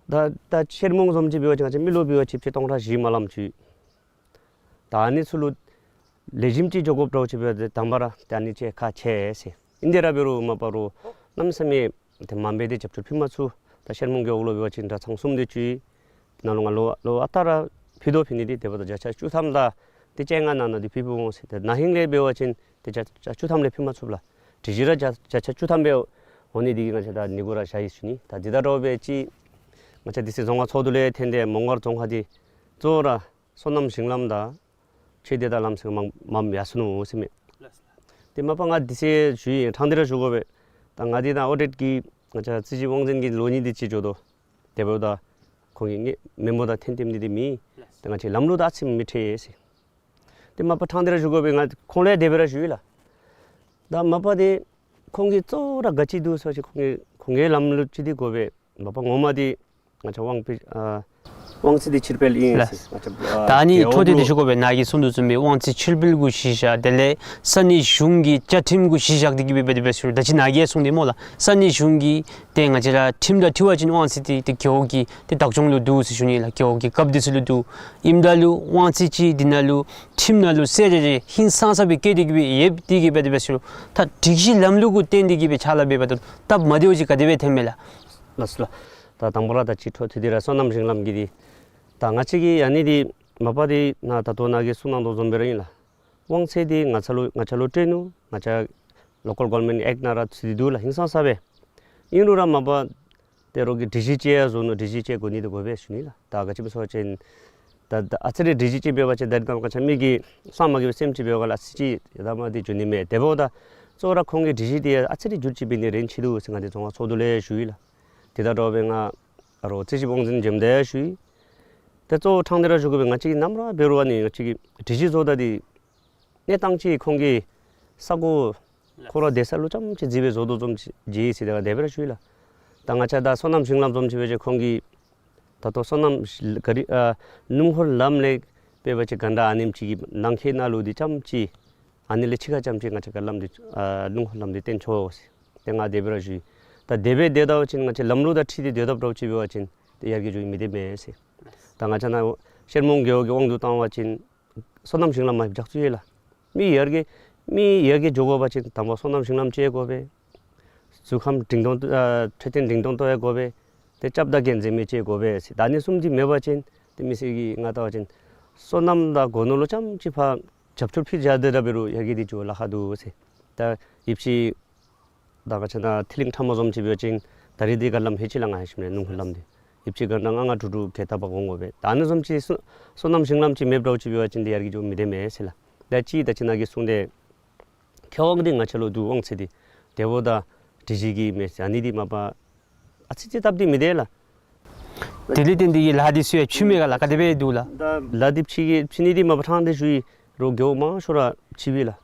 ད་ད་ཤེར་མོང་བཟུམ་ཅིག་འབད་བ་ཅིན་ང་བཅས་མི་ལུ་འབད་བ་ཅིན་ཕྱེད་སྟོང་ཕྲག་བཞི་མ་ལངམ་ཅིག། ད་ཨ་ནི་ཚུ་ལུ་ལེགས་ཤོམ་ཅིག་འགྱོ་དགོཔ་འདྲཝ་ཅིག་འབད་དེ་དང་པ་ར་ད་ཨ་ནི་ཅིག་ཁག་ཆེ་ཟེར། ཨིན་དེ་ར་འབད་རུང་མ་པ་རོགས་གནམ་མེད་ས་མེད་ཏེ་མ་འབད་དེ་རྒྱབ་སྐྱོར་ཕུལ་མ་ཚུགས། ད་ཤེར་མོང་རྒེད་འོག་ལུ་འབད་བ་ཅིན་གྲྭ་ཚང་གསུམ་དེ་ཅིག་ནང་ལུ་ང་ལོ་ལོ་ཨ་རྟག་ར་ཕུལ་དོ་ཕུལ་ནི་འདི་དེ་འབདཝ་ད་བརྒྱ་ཆ་བཅུ་ཐམ་དང་ཏེ་བཅོ་ལྔ་ནང་ན་འདི་ཕུལ་ཕུལ་འོང་ཟེར། ཏེ་ན་ཧིང་ལས་འབད་བ་ཅིན་ཏེ་བརྒྱ་ཆ་བཅུ་ཐམ་ལས་ཕུལ་མ་ཚུགས་ལགས། སྒྲིག་གཞི་ར་བརྒྱ་བརྒྱ་ཆ་བཅུ་ཐམ་སྦེ་འོང་ནི་འདི་གིས་ང་བཅས་ད་ཨ་ནི་གུ་ར་བཞག་ཡི་ཟེར་ཞུ་ནི། ད་འདི་དང་འདྲཝ་སྦེ་ཅིག་ང་བཅས་འདི་ཚེ་རྫོང་ཁག་ཚོགས་འདུ་ལས་ཐོན་ཏེ་མོང་སྒར་རྫོང་ཁག་འདི་གཙོ་བོ་ར་སོ་ནམ་ཞིང་ལམ་དང་ཆོས་སྡེ་དང་ལམ་སྲོལ་མངམ་མངམ་ཡར་སོ་ནུག་ཟེར་མས། ཏེ་མ་པ་ང་འདི་ཚེ་ཞུ་ཡི། ཕྲང་སྟེ་ར་ཞུ་དགོ་པས། ད་ང་འདི་ནང་ཨོ་ཌིཊ་གི་ང་བཅས་རྩིས་ཞིབ་དབང་འཛིན་གྱི་ལོ་གཉིས་དེ་ཅིག་འགྱོ་དོ། དེ་འབདཝ་ད་ཁོང་གིས་ངེའི་མེ་མོ་དང་འཐེན་འཐེནམ་འདི་དེ་མེད། ད་ང་བཅས་ལམ་ལུགས་དང་ཨ་ཙི་མི་འཁྲིལ་ཟེར། ཏེ་མ་པ་ཕྲང་སྟེ་ར་ཞུ་དགོ་པས། ང་ཁོང་ལུ་དེ་སྦེ་ར་ཞུ་ཡི་ལགས། ད་མ་པ་འདི་ཁོང་གི་གཙོ་བོ་ར་ག་ཅི་འདུག་ཟེར་བ་ཅིན་ཁོང་གི་ཁོང་གི་ལམ་ལུགས་ཅིག་འདི་དགོ་པས། མ་པ་ངོ་མ་འདི་ང་བཅས་དབང་འབད་ཨ་དབང་ཚད་འདི་ཕྱིར་སྤེལ་ཨིན་ལགས། ཟེར་ང་བཅས་ཨ་ད་ཨ་ནི་འཐུས་འདི་འདི་ཞུ་དགོ་པས། ནཱ་གིས་གསུངས་དོ་བཟུམ་སྦེ་དབང་ཚད་ཕྱིར་སྤེལ་གུ་གཞི་བཞག། དེ་ལས་ས་གནས་གཞུང་གི་བཅའ་ཁྲིམས་གུ་གཞི་བཞག་སྟེ་གི་སྦེ་འབད་དེ་སྦེ་ཟེར་ད་ཅི་ནཱ་གིས་གསུངས་ཏེ་སྨོ་ལགས། ས་གནས་གཞུང་གི་ཏེ་ང་བཅས་ར་ཁྲིམས་དང་འཁྲིལ་བ་ཅིན་དབང་ཚད་འདི་ཏེ་རྒེད་འོག་གི་ཏེ་བདག་སྐྱོང་ལུ་འདུག་ཟེར་ཞུ་ནི་ལགས། རྒེད་འོག་གི་རྒཔོ་འདི་ཚུ་ལུ་འདུག། ཨིནམ་ད་ལུ་དབང་ཚད་ཅིག་འདི་ནང་ལུ་ཁྲིམས་ནང་ལུ་གསལ་རི་རི་ཧིང་སངས་ས་སྦེ་བཀོད་དེ་གི་སྦེ་ཡོད། དེ་གིས་འབད་དེ་སྦེ་ཟེར་ད་སྒྲིག་གཞི་ལམ་ལུགས་གུ་བརྟེན་ཏེ་གི་སྦེ་ཕྱག་ལཱ་འབད་འབདཝ་ད་སྟབས་མ་བདེཝ་ཅིག་ག་དེ་སྦེ་ཐོནམ་མས་ལགས། ལགས་སོ་ལགས། ད་དང་པ་ར་ད་ཅི་འཐུས་འདི་ར་སོ་ནམ་ཞིང་ལམ་གྱི་འདི་ད་ང་བཅས་ཀྱི་ཨ་ནི་འདི་མ་པ་འདི་ནཱ་ད་ལྟོ་ནཱ་གིས་གསུངས་གནང་དོ་བཟུམ་སྦེ་ར་ཨིན་ལགས། དབང་ཚད་འདི་ང་བཅས་ལུ་ང་བཅས་ལུ་སྤྲོད་ནུག། ང་བཅས་Local Government Act ནང་ར་ཚུད་དེ་འདུག་ལགས། ཧིང་སངས་ས་སྦེ། ཨིན་རུང་ར་མ་པ་ཏེ་རོགས་ཀྱིས་སྒྲིག་གཞི་ཅིག་ཡང་བཟོ་ནུག། སྒྲིག་གཞི་ཅིག་དགོ་ནི་འདི་དགོ་པས་ཞུ་ནི་ལགས། ད་ག་ཅི་སྨོ་ཟེར་བ་ཅིན་ ད་ད་ཨ་ཙི་རེ་སྒྲིག་གཞི་ཅིག་འབད་བ་ཅིན་ད་རེས་ནངས་པ་ང་བཅས་མི་གིས་སངས་མ་རྒྱས་པའི་སེམས་ཅིག་འབད་བ་ལ་ཨ་ཙི་ཅིག་ཡ་ད་མ་འདི་འགྱོ་ནི་མས། དེ་འབདཝ་ད་གཙོ་བོ་ར་ཁོང་གི་སྒྲིག་གཞི་འདི་ཨ་ཙི་རེ་འགྱུར་ཅིག་འབད་ནི་རན་ཆི་འདུག་ཟེར་ང་འདི་རྫོང་ཁག་ཚོགས་འདུ་ལས་ཞུ་ཡི་ལགས། དེ་དང་འདྲཝ་སྦེ་ང་ཨ་རོགས་རྩིས་ཞིབ་དབང་འཛིན་འཇམ་དཔལ་ཞུ་ཡི། ཏེ་གཙོ་བོ་ཕྲང་སྟེ་ར་ཞུ་དགོ་པས། ང་བཅས་ཀྱིས་ནམ་ར་འབད་རུང་ཨ་ནི་ང་བཅས་ཀྱི་སྒྲིག་གཞི་བཟོ་ད་འདི་གནས་སྟངས་ཅིག་ཁོང་གི་ས་གོ་ཁོ་ར་སྡོད་ས་ལུ་ཙམ་ཅིག་བརྩིས་སྦེ་བཟོ་དོ་བཟུམ་ཅིག་ཅིག་ཟེར་ད་དེ་སྦེ་ར་ཞུ་ཡི་ལགས། ད་ང་བཅས་ད་སོ་ནམ་ཞིང་ལམ་བཟུམ་ཅིག་འབད་བ་ཅིན་ཁོང་གིས་ད་ལྟོ་སོ་ནམ་ག་རི་ཨ་སྣུམ་འཁོར་ལམ་ལས་འབད་བ་ཅིན་ག་འདྲ་ཨ་ནེམ་ཅིག་གི་ནང་འཁོད་ནང་ལུ་འདི་ཙམ་ཅིག་ཨ་ནི་ལས་ཕྱི་ཁར་ཙམ་ཅིག་ང་བཅས་ཀྱིས་ལམ་འདི་ཨ་སྣུམ་འཁོར་ལམ་འདི་བཏོན་ཆོག་ཟེར། ཏེ་ང་དེ་སྦེ་ར་ཞུ་ཡི། ད་དེ་སྦེ་སྡོད་ད་པ་ཅིན་ང་བཅས་ལམ་ལུགས་དང་འཁྲིལ་ཏེ་སྡོད་དཔ་འདྲཝ་ཅིག་འབད་བ་ཅིན་ཏེ་ཡར་རྒྱས་འགྱོ་མི་སྡོད་མས་ཟེར། ད་ང་བཅས་ནཱ་ཤེར་མོང་རྒེད་འོག་གི་དབང་དུ་བཏང་བ་ཅིན་སོ་ནམ་ཞིང་ལམ་མ་རྒྱགས་ཚུགས་ཡོད་ལགས། མི་ཡར་རྒྱས་མི་ཡར་རྒྱས་འགྱོ་དགོ་པ་ཅིན་དང་པ་སོ་ནམ་ཞིང་ལམ་ཅིག་དགོ་པས། གཟུགས་ཁམས་འབྲིང་ཐོན་ཨ་འཕྲོད་བསྟེན་འབྲིང་ཐོན་གཏོང་ཡང་དགོ་པས། ཏེ་སྐྱབས་དང་རྒྱལ་མཚན་མི་ཅིག་དགོ་པས་ཟེར། ད་ཨ་ནི་གསུམ་འདི་མེད་པ་ཅིན་ཏེ་མི་སེར་གྱིས་ང་བལྟ་བ་ཅིན་སོ་ནམ་དང་སྒོ་ནོར་ལུ་ཙམ་ཅིག་ཕར་རྒྱབ་སྐྱོར་ཕུལ་བཞག་སྟེ་ར་འབད་རུང་ཡར་རྒྱས་འདི་འགྱོ་ལཱ་ཁག་འདུག་ཟེར། ད་ཡིབ་ཅིག་ད་ང་བཅས་ནཱ་ཐིག་ལེ་ཕྲ་མོ་བཟུམ་ཅིག་འབད་བ་ཅིན་ད་རེས་འདི་ག་ལམ་ཧེ་ཅིག་ལ་ང་ཧེ་ཤེས་མེད་སྣུམ་འཁོར་ལམ་འདི་ཡིབ་ཅིག་ག་འདྲ་ལྔ་ལྔ་དྲུག་དྲུག་གི་ཐགཔ་གོང་དགོ་པས། ད་ཨ་ནི་བཟུམ་ཅིག་སོ་སོ་ནམ་ཞིང་ལམ་ཅིག་མེདཔ་འདྲཝ་ཅིག་འབད་བ་ཅིན་འདི་ཡར་རྒྱས་འགྱོ་མི་སྡོད་མས་ཟེར་ལགས། ད་ཅི་ད་ཅི་ནཱ་གིས་གསུངས་ཏེ་ཁེ་དབང་འདི་ང་བཅས་ལུ་འདུག་དབང་ཚད་འདི། དེ་འབདཝ་ད་སྒྲིག་གཞི་གིས་མེད་ཟེར་ཨ་ནི་འདི་མ་པ་ཨ་ཙི་ཅིག་སྟབས་བདེ་མི་སྡོད་ལགས། དེ་ལས་བརྟེན་ཏེ་གི་ལཱ་འདི་ཚུ་ཡང་ཚུད་མས་ག་ལགས། ག་དེ་སྦེ་འདུག་ལགས། ད་ལཱ་འདི་ཕྱི་གི་ཕྱི་ནི་འདི་མ་པ་ཕྲང་སྟེ་ཞུ་ཡི། རོགས་རྒེད་འོག་མང་ཤོས་ར་ཕྱི་པས་ལགས།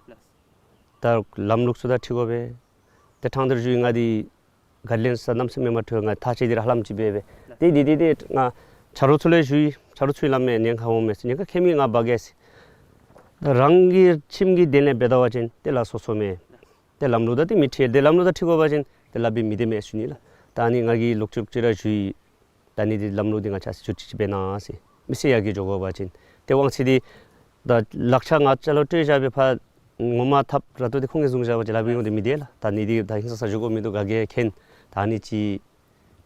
ད་ལམ་ལུགས་ཚུ་དང་འཁྲིལ་དགོ་པས། ཏེ་ཕྲང་སྟེ་ར་ཞུ་ཡི། ང་འདི་ག་ལེན་ས་གནམ་མེད་ས་མེད་མ་འཕྲོད། ང་ཐག་བཅད་དེ་ར་ཧ་ལམ་ཅིག་འབད་འབད། ཏེ་འདི་འདི་འདི་ང་ཆ་རོགས་ཚུ་ལུ་ཞུ་ཡི། ཆ་རོགས་ཚུ་སླབ་མས་ཉེན་ཁ་འོང་མས་ཟེར། ཉེན་ཁ་ཁྱད་མེད། ང་འབག་གེ་ཟེར། ད་རང་གི་ཁྱིམ་གྱི་དོན་ལས་འབད་ད་པ་ཅིན་ཏེ་ལཱ་སོ་སོ་མས། ཏེ་ལམ་ལུགས་དང་འདི་མི་འཁྲིལ། ཏེ་ལམ་ལུགས་དང་འཁྲིལ་དགོ་པ་ཅིན་ཏེ་ལཱ་འབད་མི་སྡོད་མས་ཟེར་ཞུ་ནི་ལགས། ད་ཨ་ནི་ང་གིས་ལོག་ཅིག་ཅིག་ར་ཞུ་ཡི། ད་ཨ་ནི་འདི་ལམ་ལུགས་འདི་ང་བཅས་ཅིག་ཅིག་འབད་གནང་ཟེར། མི་སེར་ཡར་རྒྱས་འགྱོ་དགོ་པ་ཅིན་ཏེ་དབང་ཚད་འདི་ད་ལག་ཆ་ང་བཅས་ལུ་སྤྲོད་བཞག་པའི་ཕར་ངོ་མ་ཐབས་ར་ཏོ་འདི་ཁོང་གིས་བཟུང་བཞག་པ་ཅིན་ལཱ་འབད་འོང་སྟེ་མི་སྡོད་ལགས། ད་ཨ་ནི་འདི་ད་ཧིང་སང་ས་ཞུ་དགོ་མི་འདུག། ག་གིས་མཁྱེན། ད་ཨ་ནི་ཅིག་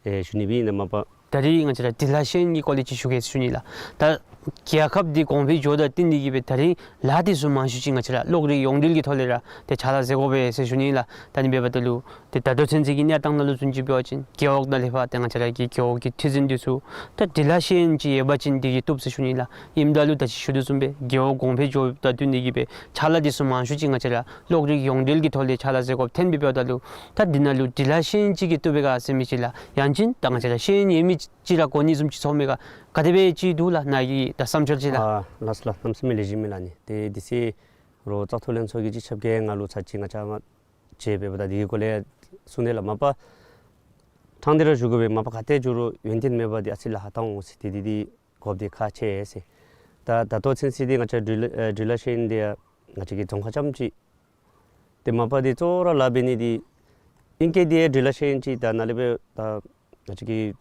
ཨེ་ཞུ་ནི་སྦེ་ཨིན་ན་མ་པ། ད་རེས་ང་བཅས་ར་འབྲི་ལྷག་ཤེས་ཡོན་གྱི་སྐོར་ལས་ཅིག་ཞུ་གེ་ཟེར་ཞུ་ནི་ལགས། ད་རྒྱལ་ཁབ་འདི་གོང་འཕེལ་འགྱོཝ་དང་བསྟུན་ཏེ་གི་སྦེ་ད་རེས་ལཱ་འདི་ཚུ་མང་ཤོས་ཅིག་ང་བཅས་ར་གློག་རིག་ཡོངས་འབྲེལ་གྱི་ཐོག་ལས་ར་ཏེ་ཕྱག་ལཱ་མཛད་དགོ་པས་ཟེར་ཞུ་ནི་ལགས། ད་ཨ་ནི་འབདཝ་ད་ལུ་ཏེ་ད་ལྟོ་ཚུན་ཚོད་ཀྱི་གནས་སྟངས་ནང་ལུ་བཟུམ་ཅིག་འབད་བ་ཅིན་རྒེད་འོག་ནང་ལས་ཕར་ཏེ་ང་བཅས་ར་གི་རྒེད་འོག་གི་འཐུས་འཛིན་འདི་ཚུ་ད་འབྲི་ལྷག་ཤེས་ཡོན་ཅིག་ཡོད་པ་ཅིན་འདི་གིས་བཏུབ་ཟེར་ཞུ་ནི་ལགས། ཨིནམ་ད་ལུ་ད་ཅི་ཞུ་དོ་བཟུམ་སྦེ་རྒེད་འོག་གོང་འཕེལ་འགྱོཝ་དང་བསྟུན་ཏེ་གི་སྦེ་ཕྱག་ལཱ་འདི་ཚུ་མང་ཤོས་ཅིག་ང་བཅས་ར་གློག་རིག་ཡོངས་འབྲེལ་གྱི་ཐོག་ལས་ཕྱག་ལཱ་མཛད་དགོཔ་ཐོན་སྦེ་འབདཝ་ད་ལུ་ད་འདི་ནང་ལུ་འབྲི་ལྷག་ཤེས་ཡོན་ཅིག་གིས་བཏུབ་པས་ག་ཟེར་མི་ཅིག་ལགས། ཡང་ཅིན་ད་ང་བཅས་ར་ཤེས་ཡོན་ཡོད་མི་ཅིག་ར་དགོ་ནི་བཟུམ་ཅིག་ཚོར་མས་ག། ག་དེ་སྦེ་ཅིག་འདུག་ལགས་ནཱ་གི་ད་བསམ་འཆར་ཅིག་ལགས། ཨ་ལགས་སོ་ལགས། གནམ་མེད་ས་མེད་ལེགས་ཤོམ་ཨིན་ལགས། ཨ་ནི་ཏེ་དེ་ཚེ་རོགས་བཙག་འཐུ་ལྷན་ཚོགས་ཀྱི་སྤྱི་ཁྱབ་ཀྱིས་ང་ལུ་ཚར་གཅིག་ང་བཅས་མ་མཇལ་འབདཝ་ད་འདི་གི་སྐོར་ལས་གསུངས་ཏེ་ལགས། མ་པ་ཕྲང་སྟེ་ར་ཞུ་དགོ་པས། མ་པ་ག་ཏེ་འགྱོ་རུང་ཡོན་ཏན་མེད་པར་འདི་ཨ་ཙི་ལཱ་ཁག་འོང་ཟེར། ཏེ་འདི་འདི་དགོཔ་འདི་ཁག་ཆེ་ཟེར། ད་ད་ལྟོ་ཚུན་ཚོད་འདི་ང་བཅས་འབྲི་ལྷག་ཨེ་འབྲི་ལྷག་ཤེས་ཡོན་འདི་ཡང་ང་བཅས་ཀྱི་རྫོང་ཁག་ཙམ་ཅིག། ཏེ་མ་པ་འདི་གཙོ་བོ་ར་ལཱ་འབད་ནི་འདི་ཨིང་སྐད་འདི་ཡང་འབྲི་ལྷག་ཤེས་ཡོན་ཅིག་ད་ནཱ་ལས་འབད་ད་ང་བཅས་ཀྱི་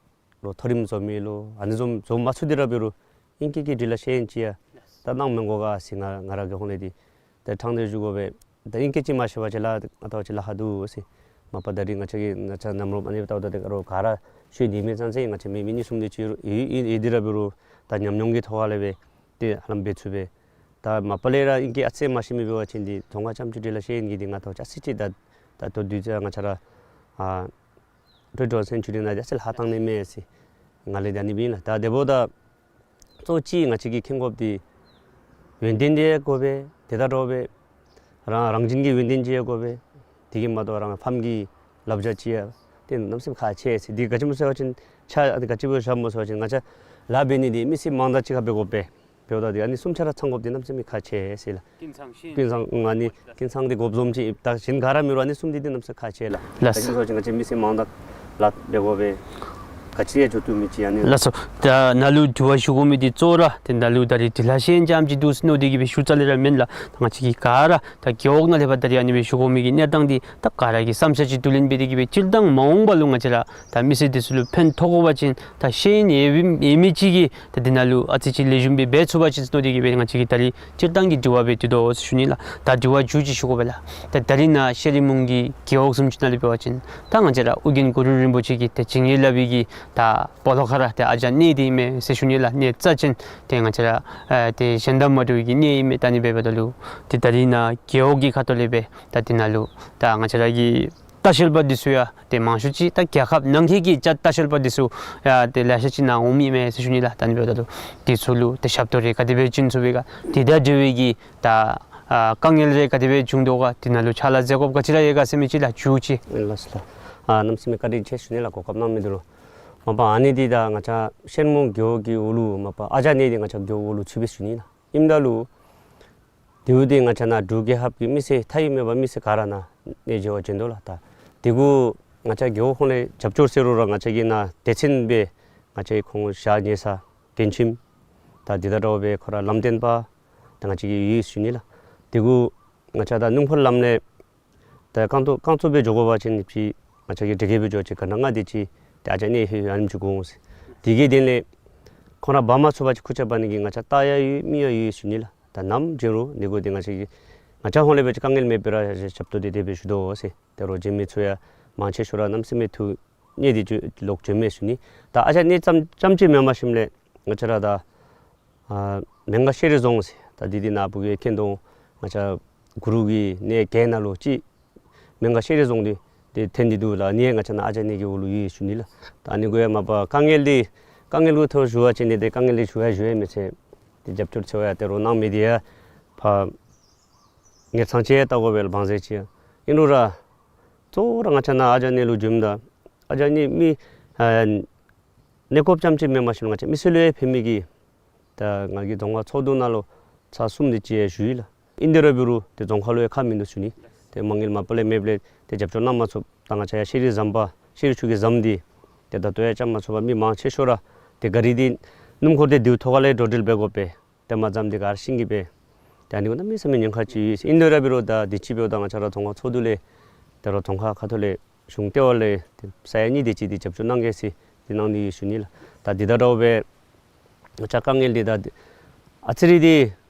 ལོ་མཐོ་རིམ་འཛོམས་མི་ལོ་ཨ་ནི་འཛོམས་འཛོམས་མ་ཚུགས་ཏེ་ར་འབད་རུང་ཨིང་སྐད་ཀྱི་འབྲི་ལྷག་ཤེས་ཡོན་ཅིག་ཡང་ད་གནང་མི་དགོ་ག་ཟེར་ང་ང་ར་གི་ཧོངས་ལས་འདི་ད་ཕྲང་སྟེ་ཞུ་དགོ་པས། ད་ཨིང་སྐད་ཅིག་མ་ཤེས་པ་ཅིན་ལཱ་ང་བལྟ་བ་ཅིན་ལཱ་ཁག་འདུག་ཟེར། མ་པ་ད་རེས་ང་བཅས་ཀྱི་ང་བཅས་གནམ་རོ་ཨ་ནི་བལྟཝ་ད་ཏེ་རོགས་ག་ར་ཤེས་ནི་མེད་ཙང་ཟེར། ང་བཅས་མི་མི་གཉིས་གསུམ་དེ་ཅིག་ཡོད་ཡོད་དེ་ར་འབད་རུང་ད་ཉམས་མྱོང་གི་ཐོག་ལས་འབད་ཏེ་ཧ་ལམ་འབད་ཚུགས་པས། ད་མ་པ་ལས་ར་ཨིང་སྐད་ཨ་ཙི་མ་ཤེས་མི་འབད་བ་ཅིན་འདི་རྫོང་ཁག་ཙམ་ཅིག་འབྲི་ལྷག་ཤེས་ཡོན་གྱི་འདི་ང་བལྟ་བ་ཅིན་ཨ་ཙི་ཅིག་ད་ད་ལྟོ་དུས་ཚོད་ང་བཅས་ར་ཨ་ཀྲོའུ་ཊོ་སེན་ཅུ་རི་ནང་འདི་ཨ་ཙི་ལཱ་ཁག་བཏང་ནི་མས་ཟེར། ང་ལས་ད་ཨ་ནི་སྦེ་ཨིན་ལགས། ད་དེ་འབདཝ་ད་གཙོ་ཅིག་ང་བཅས་ཀྱིས་མཁྱེན་དགོཔ་འདི་ཡོན་ཏན་འདི་དགོ་པས། དེ་དང་འདྲཝ་སྦེ་རང་རང་བཞིན་གྱི་ཡོན་ཏན་ཅིག་ཡང་དགོ་པས། དེ་གིས་མ་གཏོགས་རང་ཕམ་གྱི་བསླབ་བྱ་ཅིག་ཡང་ཏེ་གནམ་མེད་ས་མེད་ཁག་ཆེ་ཟེར། འདི་ག་ཅི་སྨོ་ཟེར་བ་ཅིན་ཆ་ཨ་ནི་ག་ཅི་སྦེ་བཞག་སྨོ་ཟེར་བ་ཅིན་ང་བཅས་ལཱ་འབད་ནི་འདི་མི་སེར་མང་དྲགས་ཅིག་ཁར་འབད་དགོ་པས། འབདཝ་ད་འདི་ཨ་ནི་གསུམ་ཆ་ར་ཚང་དགོཔ་འདི་གནམ་མེད་ས་མེད་ཁག་ཆེ་ཟེར་ལགས། ཀུན་ཚང་ཤེས་ཀུན་ཚང་ཨ་ནི་ཀུན་ཚང་འདི་དགོཔ་བཟུམ་ཅིག་ད་གཞན་ག་ར་མེད་རུང་ཨ་ནི་གསུམ་འདི་འདི་གནམ་མེད་ས་མེད་ཁག་ཆེ་ལགས། ལགས་སོ། ད་ཅི་སྨོ་ཟེར་བ་ཅིན་ང་བཅས་མི་སེར་མང་དྲགས་ལཱ་འབད་དགོ་པས། ག་ཅི་ཡང་འགྱོ་བཏུབ་མི་ཅིག་ཨ་ནི། ལགས་སོ། ད་ནཱ་ལུ་དྲི་བ་ཞུ་དགོ་མི་འདི་གཙོ་བོ་ར་ཏེ་ནཱ་ལུ་ད་རེས་འབྲི་ལྷག་ཤེས་ཡོན་ཙམ་ཅིག་འདུག་ཟེར་མནོ་སྟེ་གི་སྦེ་ཞུ་རྩ་ལས་ར་མེན་ལགས། ད་ང་བཅས་ཀྱིས་ག་ར་ད་རྒེད་འོག་ནང་ལས་ཕར་ད་རེས་ཨ་ནི་སྦེ་ཞུ་དགོ་མི་གི་གནས་སྟངས་འདི་ད་ག་ར་གི་བསམ་འཆར་ཅིག་བསྡུ་ལེན་འབད་དེ་གི་སྦེ་སྤྱིར་བཏང་མ་འོངས་པ་ལུ་ང་བཅས་ར་ད་མི་སེར་འདི་ཚུ་ལུ་ཕན་ཐོགས་དགོ་པ་ཅིན་ད་ཤེས་ཡོན་ཡོད་མི་ཡོད་མི་ཅིག་གིས་ད་འདི་ནང་ལུ་ཨ་ཙི་ཅིག་ལེགས་ཤོམ་སྦེ་འབད་ཚུགས་པ་ཅིན་ཟེར་མནོ་སྟེ་གི་སྦེ་ང་བཅས་ཀྱིས་ད་རེས་སྤྱིར་བཏང་གི་དྲི་བ་སྦེ་བསྡུ་དོ་ཟེར་ཞུ་ནི་ལགས། ད་དྲི་བ་མཇུག་ཅིག་ཞུ་དགོ་པས་ལགས། ད་ད་རེས་ནཱ་ཤེ་རི་མོང་གི་རྒེད་འོག་གསུམ་ཅིག་ནང་ལས་འབད་བ་ཅིན་ད་ང་བཅས་ར་ཨོ་རྒྱན་གུ་རུ་རིན་པོ་ཆེ་གི་ད་བྱིན་གྱིས་བརླབས་པའི་གི་ད་སྦོ་ལོགས་ཁར་ར་ད་ཨ་ཅང་གནས་འདི་ཨིན་མས་ཟེར་ཞུ་ནི་ལགས། གནས་རྩ་ཅན་ཏེ་ང་བཅས་ར་ཨ་ཏེ་གཞན་དང་མ་འདྲ་བའི་གི་གནས་ཨིན་མས། ད་ཨ་ནི་འབདཝ་ད་ལུ་ཏེ་ད་རེས་ནཱ་རྒེད་འོག་གི་ཁ་ཐུག་ལས་སྦེ་ད་འདི་ནང་ལུ་ད་ང་བཅས་ར་གི་ ལྟ་བཤལ་པ་འདི་ཚུ་ཡང་ཏེ་མང་ཤོས་ཅིག་ད་རྒྱལ་ཁབ་ནང་འཁོད་ཀྱི་ལྟ་བཤལ་པ་འདི་ཚུ་ཡང་ཏེ་ལེ་ཤ་ཅིག་ནཱ་འོང་མི་མས་ཟེར་ཞུ་ནི་ལགས། ད་ཨ་ནི་འབདཝ་ད་ལུ་འདི་ཚུ་ལུ་ཏེ་ཞབས་ཏོག་རེ་ག་དེ་སྦེ་བྱིན་ཚུགས་པས་ག། དེ་དང་འབྲེལ་བའི་གི་ད་ཨ་དཀའ་ངལ་རེ་ག་དེ་སྦེ་བྱུང་དོ་ག། དེ་ནང་ལུ་ཕྱག་ལཱ་མཛད་དགོཔ་ག་ཅི་ར་ཡོད་ག་ཟེར་མི་ཅིག་ལགས་མཇུག་ཅིག། ལགས་སོ་ལགས། ཨ་གནམ་མེད་ས་མེད་བཀའ་དྲིན་ཆེ་ཞུ་ནི་ལགས། གོ་སྐབས་གནང་མི་འདི་ལུ། མ་པ་ཨ་ནི་འདི་ད་ང་བཅས་ཤེར་མོང་རྒེད་འོག་གི་འོག་ལུ་མ་པ་ཨ་ཅག་གནས་འདི་ང་བཅས་རྒེད་འོག་ལུ་ཚུད་པས་ཞུ་ནི་ལགས། ཨིནམ་ད་ལུ་དེ་འོ་དེ་ང་བཅས་ནཱ་འབྲུག་རྒྱལ་ཁབ་ཀྱི་མི་སེར་མཐའ་དབུས་མེད་པར་མི་སེར་ག་ར་ནཱ་གནས་མཇལ་བར་བྱོན་དོ་ལགས། ད་དེ་གུ་ང་བཅས་རྒེད་འོག་ཁོངས་ལས་རྒྱབ་སྐྱོར་ཟེར་རུང་ར་ང་བཅས་ཀྱི་ནཱ་སྡེ་ཚན་སྦེ་ང་བཅས་ཁོང་བཞག་ཉེ་ས་མགྲོན་ཁྱིམ་ད་དེ་དང་འདྲཝ་སྦེ་ཁོ་ར་ལམ་སྟོན་པ་ད་ང་བཅས་ཀྱི་ཡོད་ཞུ་ནི་ལགས། དེ་གུ་ང་བཅས་ད་སྣུམ་འཁོར་ལམ་ལས་ད་རྐང་ཚུགས་རྐང་ཚུགས་སྦེ་འགྱོ་དགོ་པ་ཅིན་ཅིག་ང་བཅས་ཀྱིས་འགྲེལ་བཀོད་འབད་འགྱོ་ཅིག་ག་ན་ང་དེ་ཅིག་ཏེ་ཨ་ཅག་གནས་ཧེ་ཨ་ནེམ་ཅིག་དགོ་འོང་ཟེར། དེ་གི་དོན་ལས་ཁོང་ར་འབག་མ་ཚུགས་པ་ཅིན་ཁུར་ཆ་འབག་ནི་གི་ང་བཅས་རྟ་ཡང་ཡོད་མི་ཡང་ཡོད་ཞུ་ནི་ལགས། ད་ནམ་བྱོན་རུང་འདི་གུ་ཏེ་ང་བཅས་ཀྱིས་ང་བཅས་ཧོང་ལས་འབད་ཅིག་དཀའ་ངལ་མེད་པར་ར་ཞབས་ཏོག་འདི་དེ་སྦེ་ཞུ་དོ་ཟེར། ད་རོགས་བྱོན་མི་ཚུ་ཡང་མང་ཆེ་ཤོས་ར་གནམ་མེད་ས་མེད་ཐུགས་མཉེས་ཏེ་ལོག་བྱོནམ་མས་ཞུ་ནི། ད་ཨ་ཅག་གནས་ཙམ་ཙམ་ཅིག་མེན་པར་ཞིནམ་ལས་ང་བཅས་ར་ད་ཨ་མོན་སྒར་ཤེས་རིག་རྫོང་ཟེར་ད་འདི་འདི་ནཱ་བུ་གིས་མཁྱེན་དོ། ང་བཅས་གུ་རུ་གི་གནས་བརྒྱད་ནང་ལུ་གཅིག་མོན་སྒར་ཤེས་རིག་རྫོང་འདི་ཏེ་ཐོན་ཏེ་འདུག་ལགས། ཨ་ནི་ཡང་ང་བཅས་ནཱ་ཨ་ཅག་གནས་ཀྱི་འོག་ལུ་ཡོད་ཞུ་ནི་ལགས། ད་ཨ་ནི་གུ་ཡང་མ་པ་དཀའ་ངལ་འདི་དཀའ་ངལ་གྱི་ཐོག་ཞུ་བ་ཅིན་འདི་ཏེ་དཀའ་ངལ་འདི་ཞུ་ཡང་ཞུ་ཡང་མི་ཚར། ཏེ་རྒྱབ་སྐྱོར་ཚུ་ཡང་ཏེ་རོགས་གནང་མི་འདི་ཡང་ཕར་ངེད་ཚང་ཅིག་ལྟ་དགོ་པས་ལགས། བང་མཛོད་ཅིག་ཨིན་རུང་ར་གཙོ་བོ་ར་ང་བཅས་ནཱ་ཨ་ཅག་གནས་ལུ་བྱོནམ་ད་ཨ་ཅག་གནས་མི་ཨ་གནས་སྐོར་ཙམ་ཅིག་མེན་པར་ཞིནམ་ང་བཅས་མི་སེར་ལུ་ཡང་ཕན་མི་གི་ད་ང་གིས་རྫོང་ཁག་ཚོགས་འདུ་ནང་ལུ་ཚར་གསུམ་དེ་ཅིག་ཡང་ཞུ་ཡི་ལགས། ཨིན་དེ་ར་འབད་རུང་ཏེ་རྫོང་ཁག་ལུ་ཡང་ཁག་མིན་འདུག་ཞུ་ནི། ཏེ་མ་དངུལ་མ་པ་ལས་མེདཔ་ལས་ཏེ་རྒྱབ་སྐྱོར་གནང་མ་ཚུགས། ད་ང་བཅས་ཡར་ཤེས་རིག་ཟམ་པ་ཤེས་རིག་ཆུ་གི་ཟམ་འདི་ཏེ་ད་ལྟོ་ཡང་རྐྱབ་མ་ཚུགས་པར་མི་མང་ཆེ་ཤོས་ར་ཏེ་ག་རི་འདི་སྣུམ་འཁོར་འདི་དེའི་ཐོག་ཁ་ལས་འགྲོ་འགྲུལ་འབད་དགོ་པས། ཏེ་མ་ཟམ་འདི་ག་ར་ཤིང་གི་སྦེ། ཏེ་ཨ་ནི་གུ་གནམ་མེད་ས་མེད་ཉེན་ཁ་ཅིག་ཡོད། ཨིན་དེ་ར་འབད་རུང་ད་དུས་ཅི་འབདཝ་ད་ང་བཅས་ར་རྫོང་ཁག་ཚོགས་འདུ་ལས་ད་རུང་རྫོང་ཁག་ཁ་ཐུག་ལས་གཞུང་ལྟེ་བ་ལས་ཏེ་ས་ཡ་གཉིས་དེ་ཅིག་འདི་རྒྱབ་སྐྱོར་གནང་གེ་ཟེར་འདི་གནང་ནི་ཡོད་ཞུ་ནི་ལགས། ད་འདི་དང་འདྲཝ་སྦེ་ང་བཅས་དཀའ་ངལ་འདི་ད་ཨ་ཙི་རེ་འདི་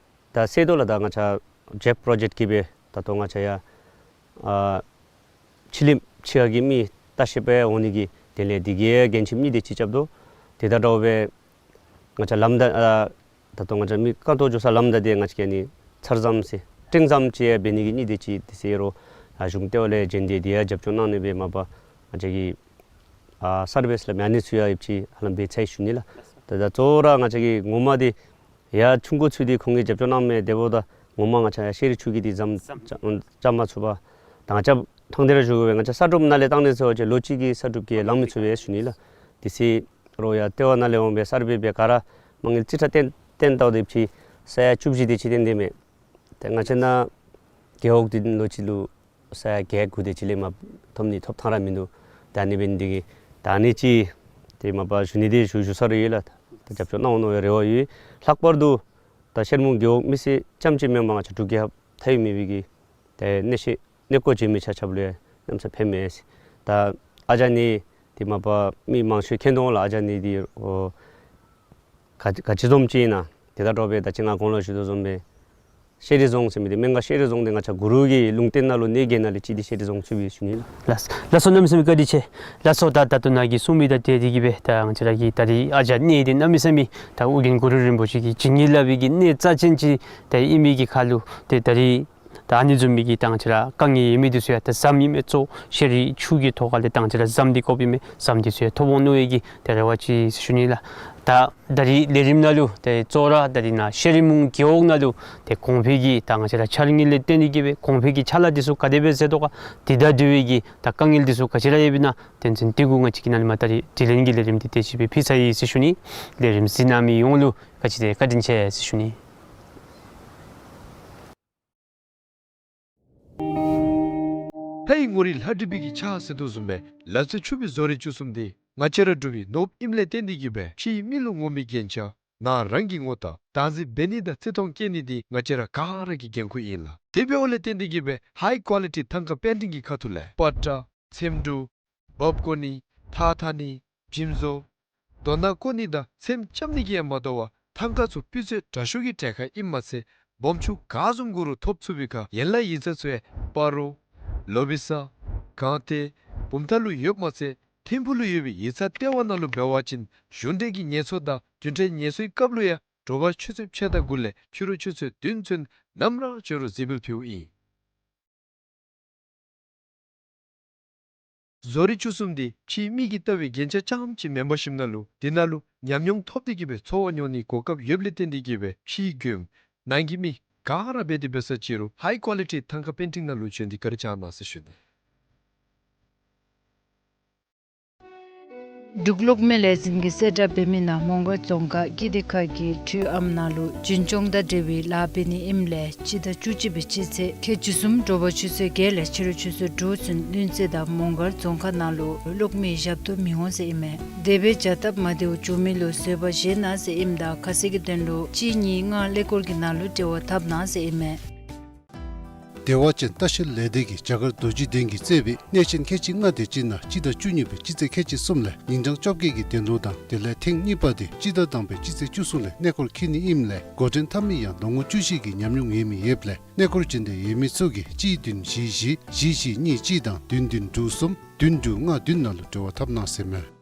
ད་སེལ་དོ་ལགས། ད་ང་བཅས་ཇེབ་པྲོ་ཇེཀཊ་གིས་སྦེ་ད་ལྟོ་ང་བཅས་ཡར་ཨ་ཕྱི་གླིང་ཕྱི་ཁ་གི་མི་ལྟ་བཤལ་པ་འོང་ནི་གི་དོན་ལས་འདི་གི་འགན་ཁྲི་གཉིས་དེ་ཅིག་རྐྱབ་དོ། དེ་དང་འདྲཝ་སྦེ་ང་བཅས་ལམ་ད་ཨ་ད་ལྟོ་ང་བཅས་མི་རྐང་ཐོག་འགྱོ་ས་ལམ་ད་འདི་ང་བཅས་ཀྱིས་ཨ་ནི་ཚར་ཟམ་ཟེར་སྤྲིང་ཟམ་ཅིག་ཡང་འབད་ནི་གི་གཉིས་དེ་ཅིག་འདི་ཟེར་རུང་ཨ་གཞུང་ལྟེ་བ་ལས་བྱོན་ཏེ་འདི་ཡང་རྒྱབ་སྐྱོར་གནང་ནི་སྦེ་མ་པ་ང་བཅས་ཀྱིས་ཨ་སར་བེ་ལས་མི་ཨ་ནི་ཚུ་ཡང་ཡོདཔ་ཅིག་ཧ་ལམ་འབད་ཚར་ཡི་ཞུ་ནི་ལགས། ད་ད་གཙོ་བོ་ར་ང་བཅས་ཀྱིས་ངོ་མ་འདི་ཡར་ཆུང་ཀུ་ཚུ་འདི་ཁོང་གིས་རྒྱབ་སྐྱོར་གནང་མས། དེ་འབདཝ་ད་ངོ་མ་ང་བཅས་ཡར་ཤེས་རིག་ཆུ་གི་འདི་ཟམ་རྐྱབ་མ་ཚུགས་པར་ད་ང་བཅས་ཐང་སྟེ་ར་ཞུ་དགོ་པས། ང་བཅས་ས་སྒྲུབ་ནང་ལས་བཏང་ནི་ཟེར་བ་ཅིན་ལོ་གཅིག་གི་ས་སྒྲུབ་ཀྱིས་ལང་མི་ཚུགས་པས་ཞུ་ནི་ལགས། དེ་ཟེར་རུང་ཡར་ལྟེ་བ་ནང་ལས་འོང་སྦེ་སར་བེ་འབད་ག་ར་མ་དངུལ་རྩིས་ཁྲ་བཏོན་བཏོན་བལྟཝ་ད་ཅིག་ས་ཡ་བཅུ་བཞི་དེ་ཅིག་བཏོན་ཏེ་མས། ཏེ་ང་བཅས་ནཱ་རྒེད་འོག་འདི་ལོ་གཅིག་ལུ་ས་ཡ་བརྒྱད་དགུ་དེ་ཅིག་ལས་མར་ཐོབ་ནི་ཐོབ་ཐངས་ར་མིན་འདུག། ད་ཨ་ནི་འབད་ནི་འདི་གིས་ད་ཨ་ནི་ཅིག་ཏེ་མ་པ་ཞུ་ནི་འདི་ཞུ་ཞུ་ས་ར་ཡོད་ལགས། ད་རྒྱབ་སྐྱོར་གནང་འོང་མནོ་བའི་རེ་བ་ཡོད། ལྷག་པར་དུ་ད་ཤེར་མོང་རྒེད་འོག་མི་སེར་ཙམ་ཅིག་མེན་པར་ང་བཅས་འབྲུག་རྒྱལ་ཁབ་མཐའ་དབུས་མེད་པའི་གི་ཏེ་གནས་ཤེས་གནས་སྐོར་བྱོན་མི་ཆ་ཁྱབ་ལུ་ཡང་གནམ་ས་ཕན་མས། ད་ཨ་ཅག་གནས་འདི་མ་པ་མི་མང་ཤོས་མཁྱེན་དོ་ལགས། ཨ་ཅག་གནས་འདི་ཨོ་ག་ག་ཅི་བཟུམ་ཅིག་ཨིན་ན་དེ་དང་འདྲཝ་སྦེ་ད་ཅི་ང་གོང་ལུ་ཞུ་དོ་བཟུམ་སྦེ་ཤེས་རིག་རྫོང་ཟེར་མི་འདི་མོན་སྒར་ཤེས་རིག་རྫོང་འདི་ང་བཅས་གུ་རུ་གི་ལུང་བསྟན་ནང་ལུ་གནས་བརྒྱད་ནང་ལས་གཅིག་འདི་ཤེས་རིག་རྫོང་ཚུད་པས་ཞུ་ནི་ལགས། ལགས་ལགས་སོ། གནམ་མེད་ས་མེད་བཀའ་དྲིན་ཆེ། ལགས་སོ། ད་ད་ལྟོ་ནཱ་གིས་གསུངས་མི་དང་འཁྲིལ་ཏེ་གིས་སྦེ་ད་ང་བཅས་ར་གི་ད་རིས་ཨ་ཅག་གནས་འདི་གནམ་མེད་ས་མེད་ད་ཨོ་རྒྱན་གུ་རུ་རིན་པོ་ཆེ་གི་བྱིན་གྱིས་བརླབས་པའི་གི་གནས་རྩ་ཅན་ཅིག་ད་ཨིན་མི་གི་ཁར་ལུ་ཏེ་ད་རིས་ད་ཨ་ནི་བཟུམ་མའི་གི་ད་ང་བཅས་ར་དཀའ་ངལ་ཡོད་མི་འདི་ཚུ་ཡང་ད་ཟམ་ཨིན་མས། གཙོ་ཤེས་རིག་ཆུ་གི་ཐོག་ཁ་ལས་ད་ང་བཅས་ར་ཟམ་འདི་དགོཔ་ཨིན་མས། ཟམ་འདི་ཚུ་ཡང་ཐོབ་འོང་མནོ་བའི་གི་ཏེ་རེ་བ་ཅིག་ཞུ་ནི་ལགས། ད་ད་རིས་ལས་རིམ་ནང་ལུ་ཏེ་གཙོ་བོ་ར་ད་རིས་ནཱ་ཤེར་མོང་རྒེད་འོག་ནང་ལུ་ཏེ་གོང་འཕེལ་གྱི་ད་ང་བཅས་ར་འཆར་དངོས་ལས་བརྟེན་ཏེ་གིས་སྦེ་གོང་འཕེལ་གྱི་ཕྱག་ལཱ་འདི་ཚུ་ག་དེ་སྦེ་མཛད་དོ་ག། དེ་དང་འབྲེལ་བའི་གི་ད་དཀའ་ངལ་འདི་ཚུ་ག་ཅི་ར་ཡོདཔ་ཨིན་ན་དོན་ཚན་འདི་གུ་ང་བཅས་ཀྱིས་ནཱ་ལས་མར་ད་རིས་དྲི་ལན་གྱི་ལས་རིམ་འདི་དེ་ཅིག་སྦེ་ཕུལ་ཚར་ཡི་ཟེར་ཞུ་ནི། ལས་རིམ་གཟིགས་གནང་མི་ཡོངས་ལུ་ག་ཅི་དེ་བཀའ་དྲིན་ཆེ་ཟེར་ཞུ་ནི། ལྷའི་ངོ་རིས་ལྷ་བྲིས་པའི་གི་ཕྱག་ཟེར་དོ་བཟུམ་སྦེ་ལ་རྩེ་ཆུ་སྦིས་བཟོ་རིག་བཅུ་གསུམ་འདི་ང་བཅས་ར་འབྲུག་པའི་ནོར་བུ་ཨིནམ་ལས་བརྟེན་ཏེ་གིས་སྦེ་ཕྱིའི་མི་ལུ་ངོམ་པའི་རྒྱན་ཆ་ནཱ་རང་གི་ངོ་རྟགས་བདག་འཛིན་འབད་ནི་དང་བརྩི་མཐོང་བསྐྱེད་ནི་འདི་ང་བཅས་ར་ག་ར་གི་འགན་ཁུར་ཨིན་ལགས། དེ་འབདཝ་ལས་བརྟེན་ཏེ་གིས་སྦེ་ཧའི་ཀོ་ལི་ཊི་ཐང་ཀ་པེན་ཊིང་གི་ཁ་ཐུག་ལས་པ་ཏྲ་ཚེམ་དྲུབ་འབག་བཀོ་ནི་ཐགས་འཐག་ནི་འཇིམ་བཟོ་རྡོ་ནག་བརྐོ་ནི་དང་ཚེམ་རྐྱབ་ནི་གིས་ཡང་མ་དོ་བར་ཐང་ཀ་ཚུ་སྤུས་ཚད་དྲག་ཤོས་ཀྱི་གྲལ་ཁར་ཨིནམ་མ་ཚད་སྦོམ་ཆུང་ག་བཟུམ་དགོ་རུང་ཐོབ་ཚུགས་པའི་ཁར་ཡན་ལག་ཡིག་ཚང་ཚུ་ཡང་སྤ་རོ་ལོ་བི་ས་གངས་སྟོད་བུམ་ཐང་ལུ་ཡོདཔ་མ་ཚད་ཐིམ་ཕུག་ལུ་ཡོད་པའི་ཡིག་ཚང་ལྟེ་བ་ནང་ལུ་འབད་བ་ཅིན་གཞུང་འབྲེལ་གྱི་ངལ་གསོ་དང་རྒྱུན་ཕྲན་ངལ་གསོའི་སྐབས་ལུ་ཡང་དྲོ་པ་ཆུ་ཚོད་ཕྱེད་དང་དགུ་ལས་ཕྱི་རུ་ཆུ་ཚོད་བདུན་ཚུན་ནམ་ར་འབྱོན་རུང་གཟིགས་འབུལ་ཕུལཝ་ཨིན། བཟོ་རིག་བཅུ་གསུམ་འདི་ཕྱིའི་མིག་གིས་བལྟ་བའི་རྒྱན་ཆ་རྐྱངམ་ཅིག་མེན་པར་ཞིནམ་ན་ལུ་དེ་ནང་ལུ་ཉམས་མྱོང་ཐོབ་སྟེ་གི་སྦེ་ཚོར་བ་མྱོང་ནིའི་གོ་སྐབས་ཡོདཔ་ལས་བརྟེན་ཏེ་གི་སྦེ་ཕྱིའི་མགྱོནམ་ནང་གི་མི་ག་ར་འབད་དེ་འབད་ས་ཅིག་རུང་ཧའི་ཀོ་ལི་ཊི་ཐང་ཀ་པེན་ཊིང་ནང་ལུ་བྱོན་ཏེ་བཀའ་དྲིན་བསྐྱང་གནང་ཟེར་ཞུ་ནི། འབྲུག་གློག་མེ་ལས་འཛིན་གྱིས་གསལ་བསྒྲགས་འབད་མི་ནང་མོང་སྒར་རྫོང་ཁག་ཀིརྟི་ཁ་གི་འཕྲུལ་ཨམ་ནང་ལུ་འཛིན་སྐྱོང་དང་འབྲེལ་བའི་ལཱ་འབད་ནི་ཨིནམ་ལས་སྤྱི་ཟླ་བཅུ་གཅིག་པའི་སྤྱི་ཚེས་ཁལ་གཅིག་གསུམ་དྲོ་པ་ཆུ་ཚོད་བརྒྱད་ལས་ཕྱི་རུ་ཆུ་ཚོད་དྲུག་ཚུན་ལྷུན་རྩེ་དང་མོང་སྒར་རྫོང་ཁག་ནང་ལུ་གློག་མེའི་ཞབས་ཏོག་མི་འོང་ཟེར་ཨིན་མས། དེ་སྦེ་བྱ་སྟབས་མ་བདེཝ་བྱུང་མི་ལུ་བཟོད་པ་བཞེས་གནང་ཟེར་ཨིནམ་ད་ཁ་གསལ་གྱི་དོན་ལུ་གཅིག་གཉིས་ལྔ་ཀླད་ཀོར་གྱི་ནང་ལུ་འབྲེལ་བ་འཐབ་གནང་ཟེར་ཨིན་མས། བདེ་བ་ཅན་ལྟ་བཤལ་ལས་སྡེ་གིས་རྒྱ་གར་རྡོ་རྗེ་གདན་གྱིས་གཙོས་པའི་གནས་ཆེན་ཁལ་གཅིག་ལྔ་དེ་ཅིག་ནང་སྤྱི་ཟླ་བཅུ་གཉིས་པའི་སྤྱི་ཚེས་ཁལ་གཅིག་གསུམ་ལས་ཉིན་གྲངས་བཅོ་བརྒྱད་ཀྱི་གདན་ལུ་དང་དེ་ལས་ཐེངས་གཉིས་པ་དེ་སྤྱི་ཟླ་དང་པའི་སྤྱི་ཚེས་བཅུ་གསུམ་ལས་གནས་སྐོར་འཁྱིད་ནི་ཨིནམ་ལས་འགོ་འདྲེན་འཐབ་མི་ཡང་ལོ་ངོ་བཅུ་བཞི་གི་ཉམས་མྱོང་ཡོད་མི་ཡོདཔ་ལས་གནས་སྐོར་བྱོན་འདོད་ཡོད་མི་ཚུ་གིས་གཅིག་བདུན་བཞི་བཞི་བཞི་བཞི་གཉིས་གཅིག་དང་བདུན་བདུན་དྲུག་གསུམ་བདུན་དྲུག་ལྔ་བདུན་ནང་ལུ་འབྲེལ་བ་འཐབ་གནང་ཟེར་མས།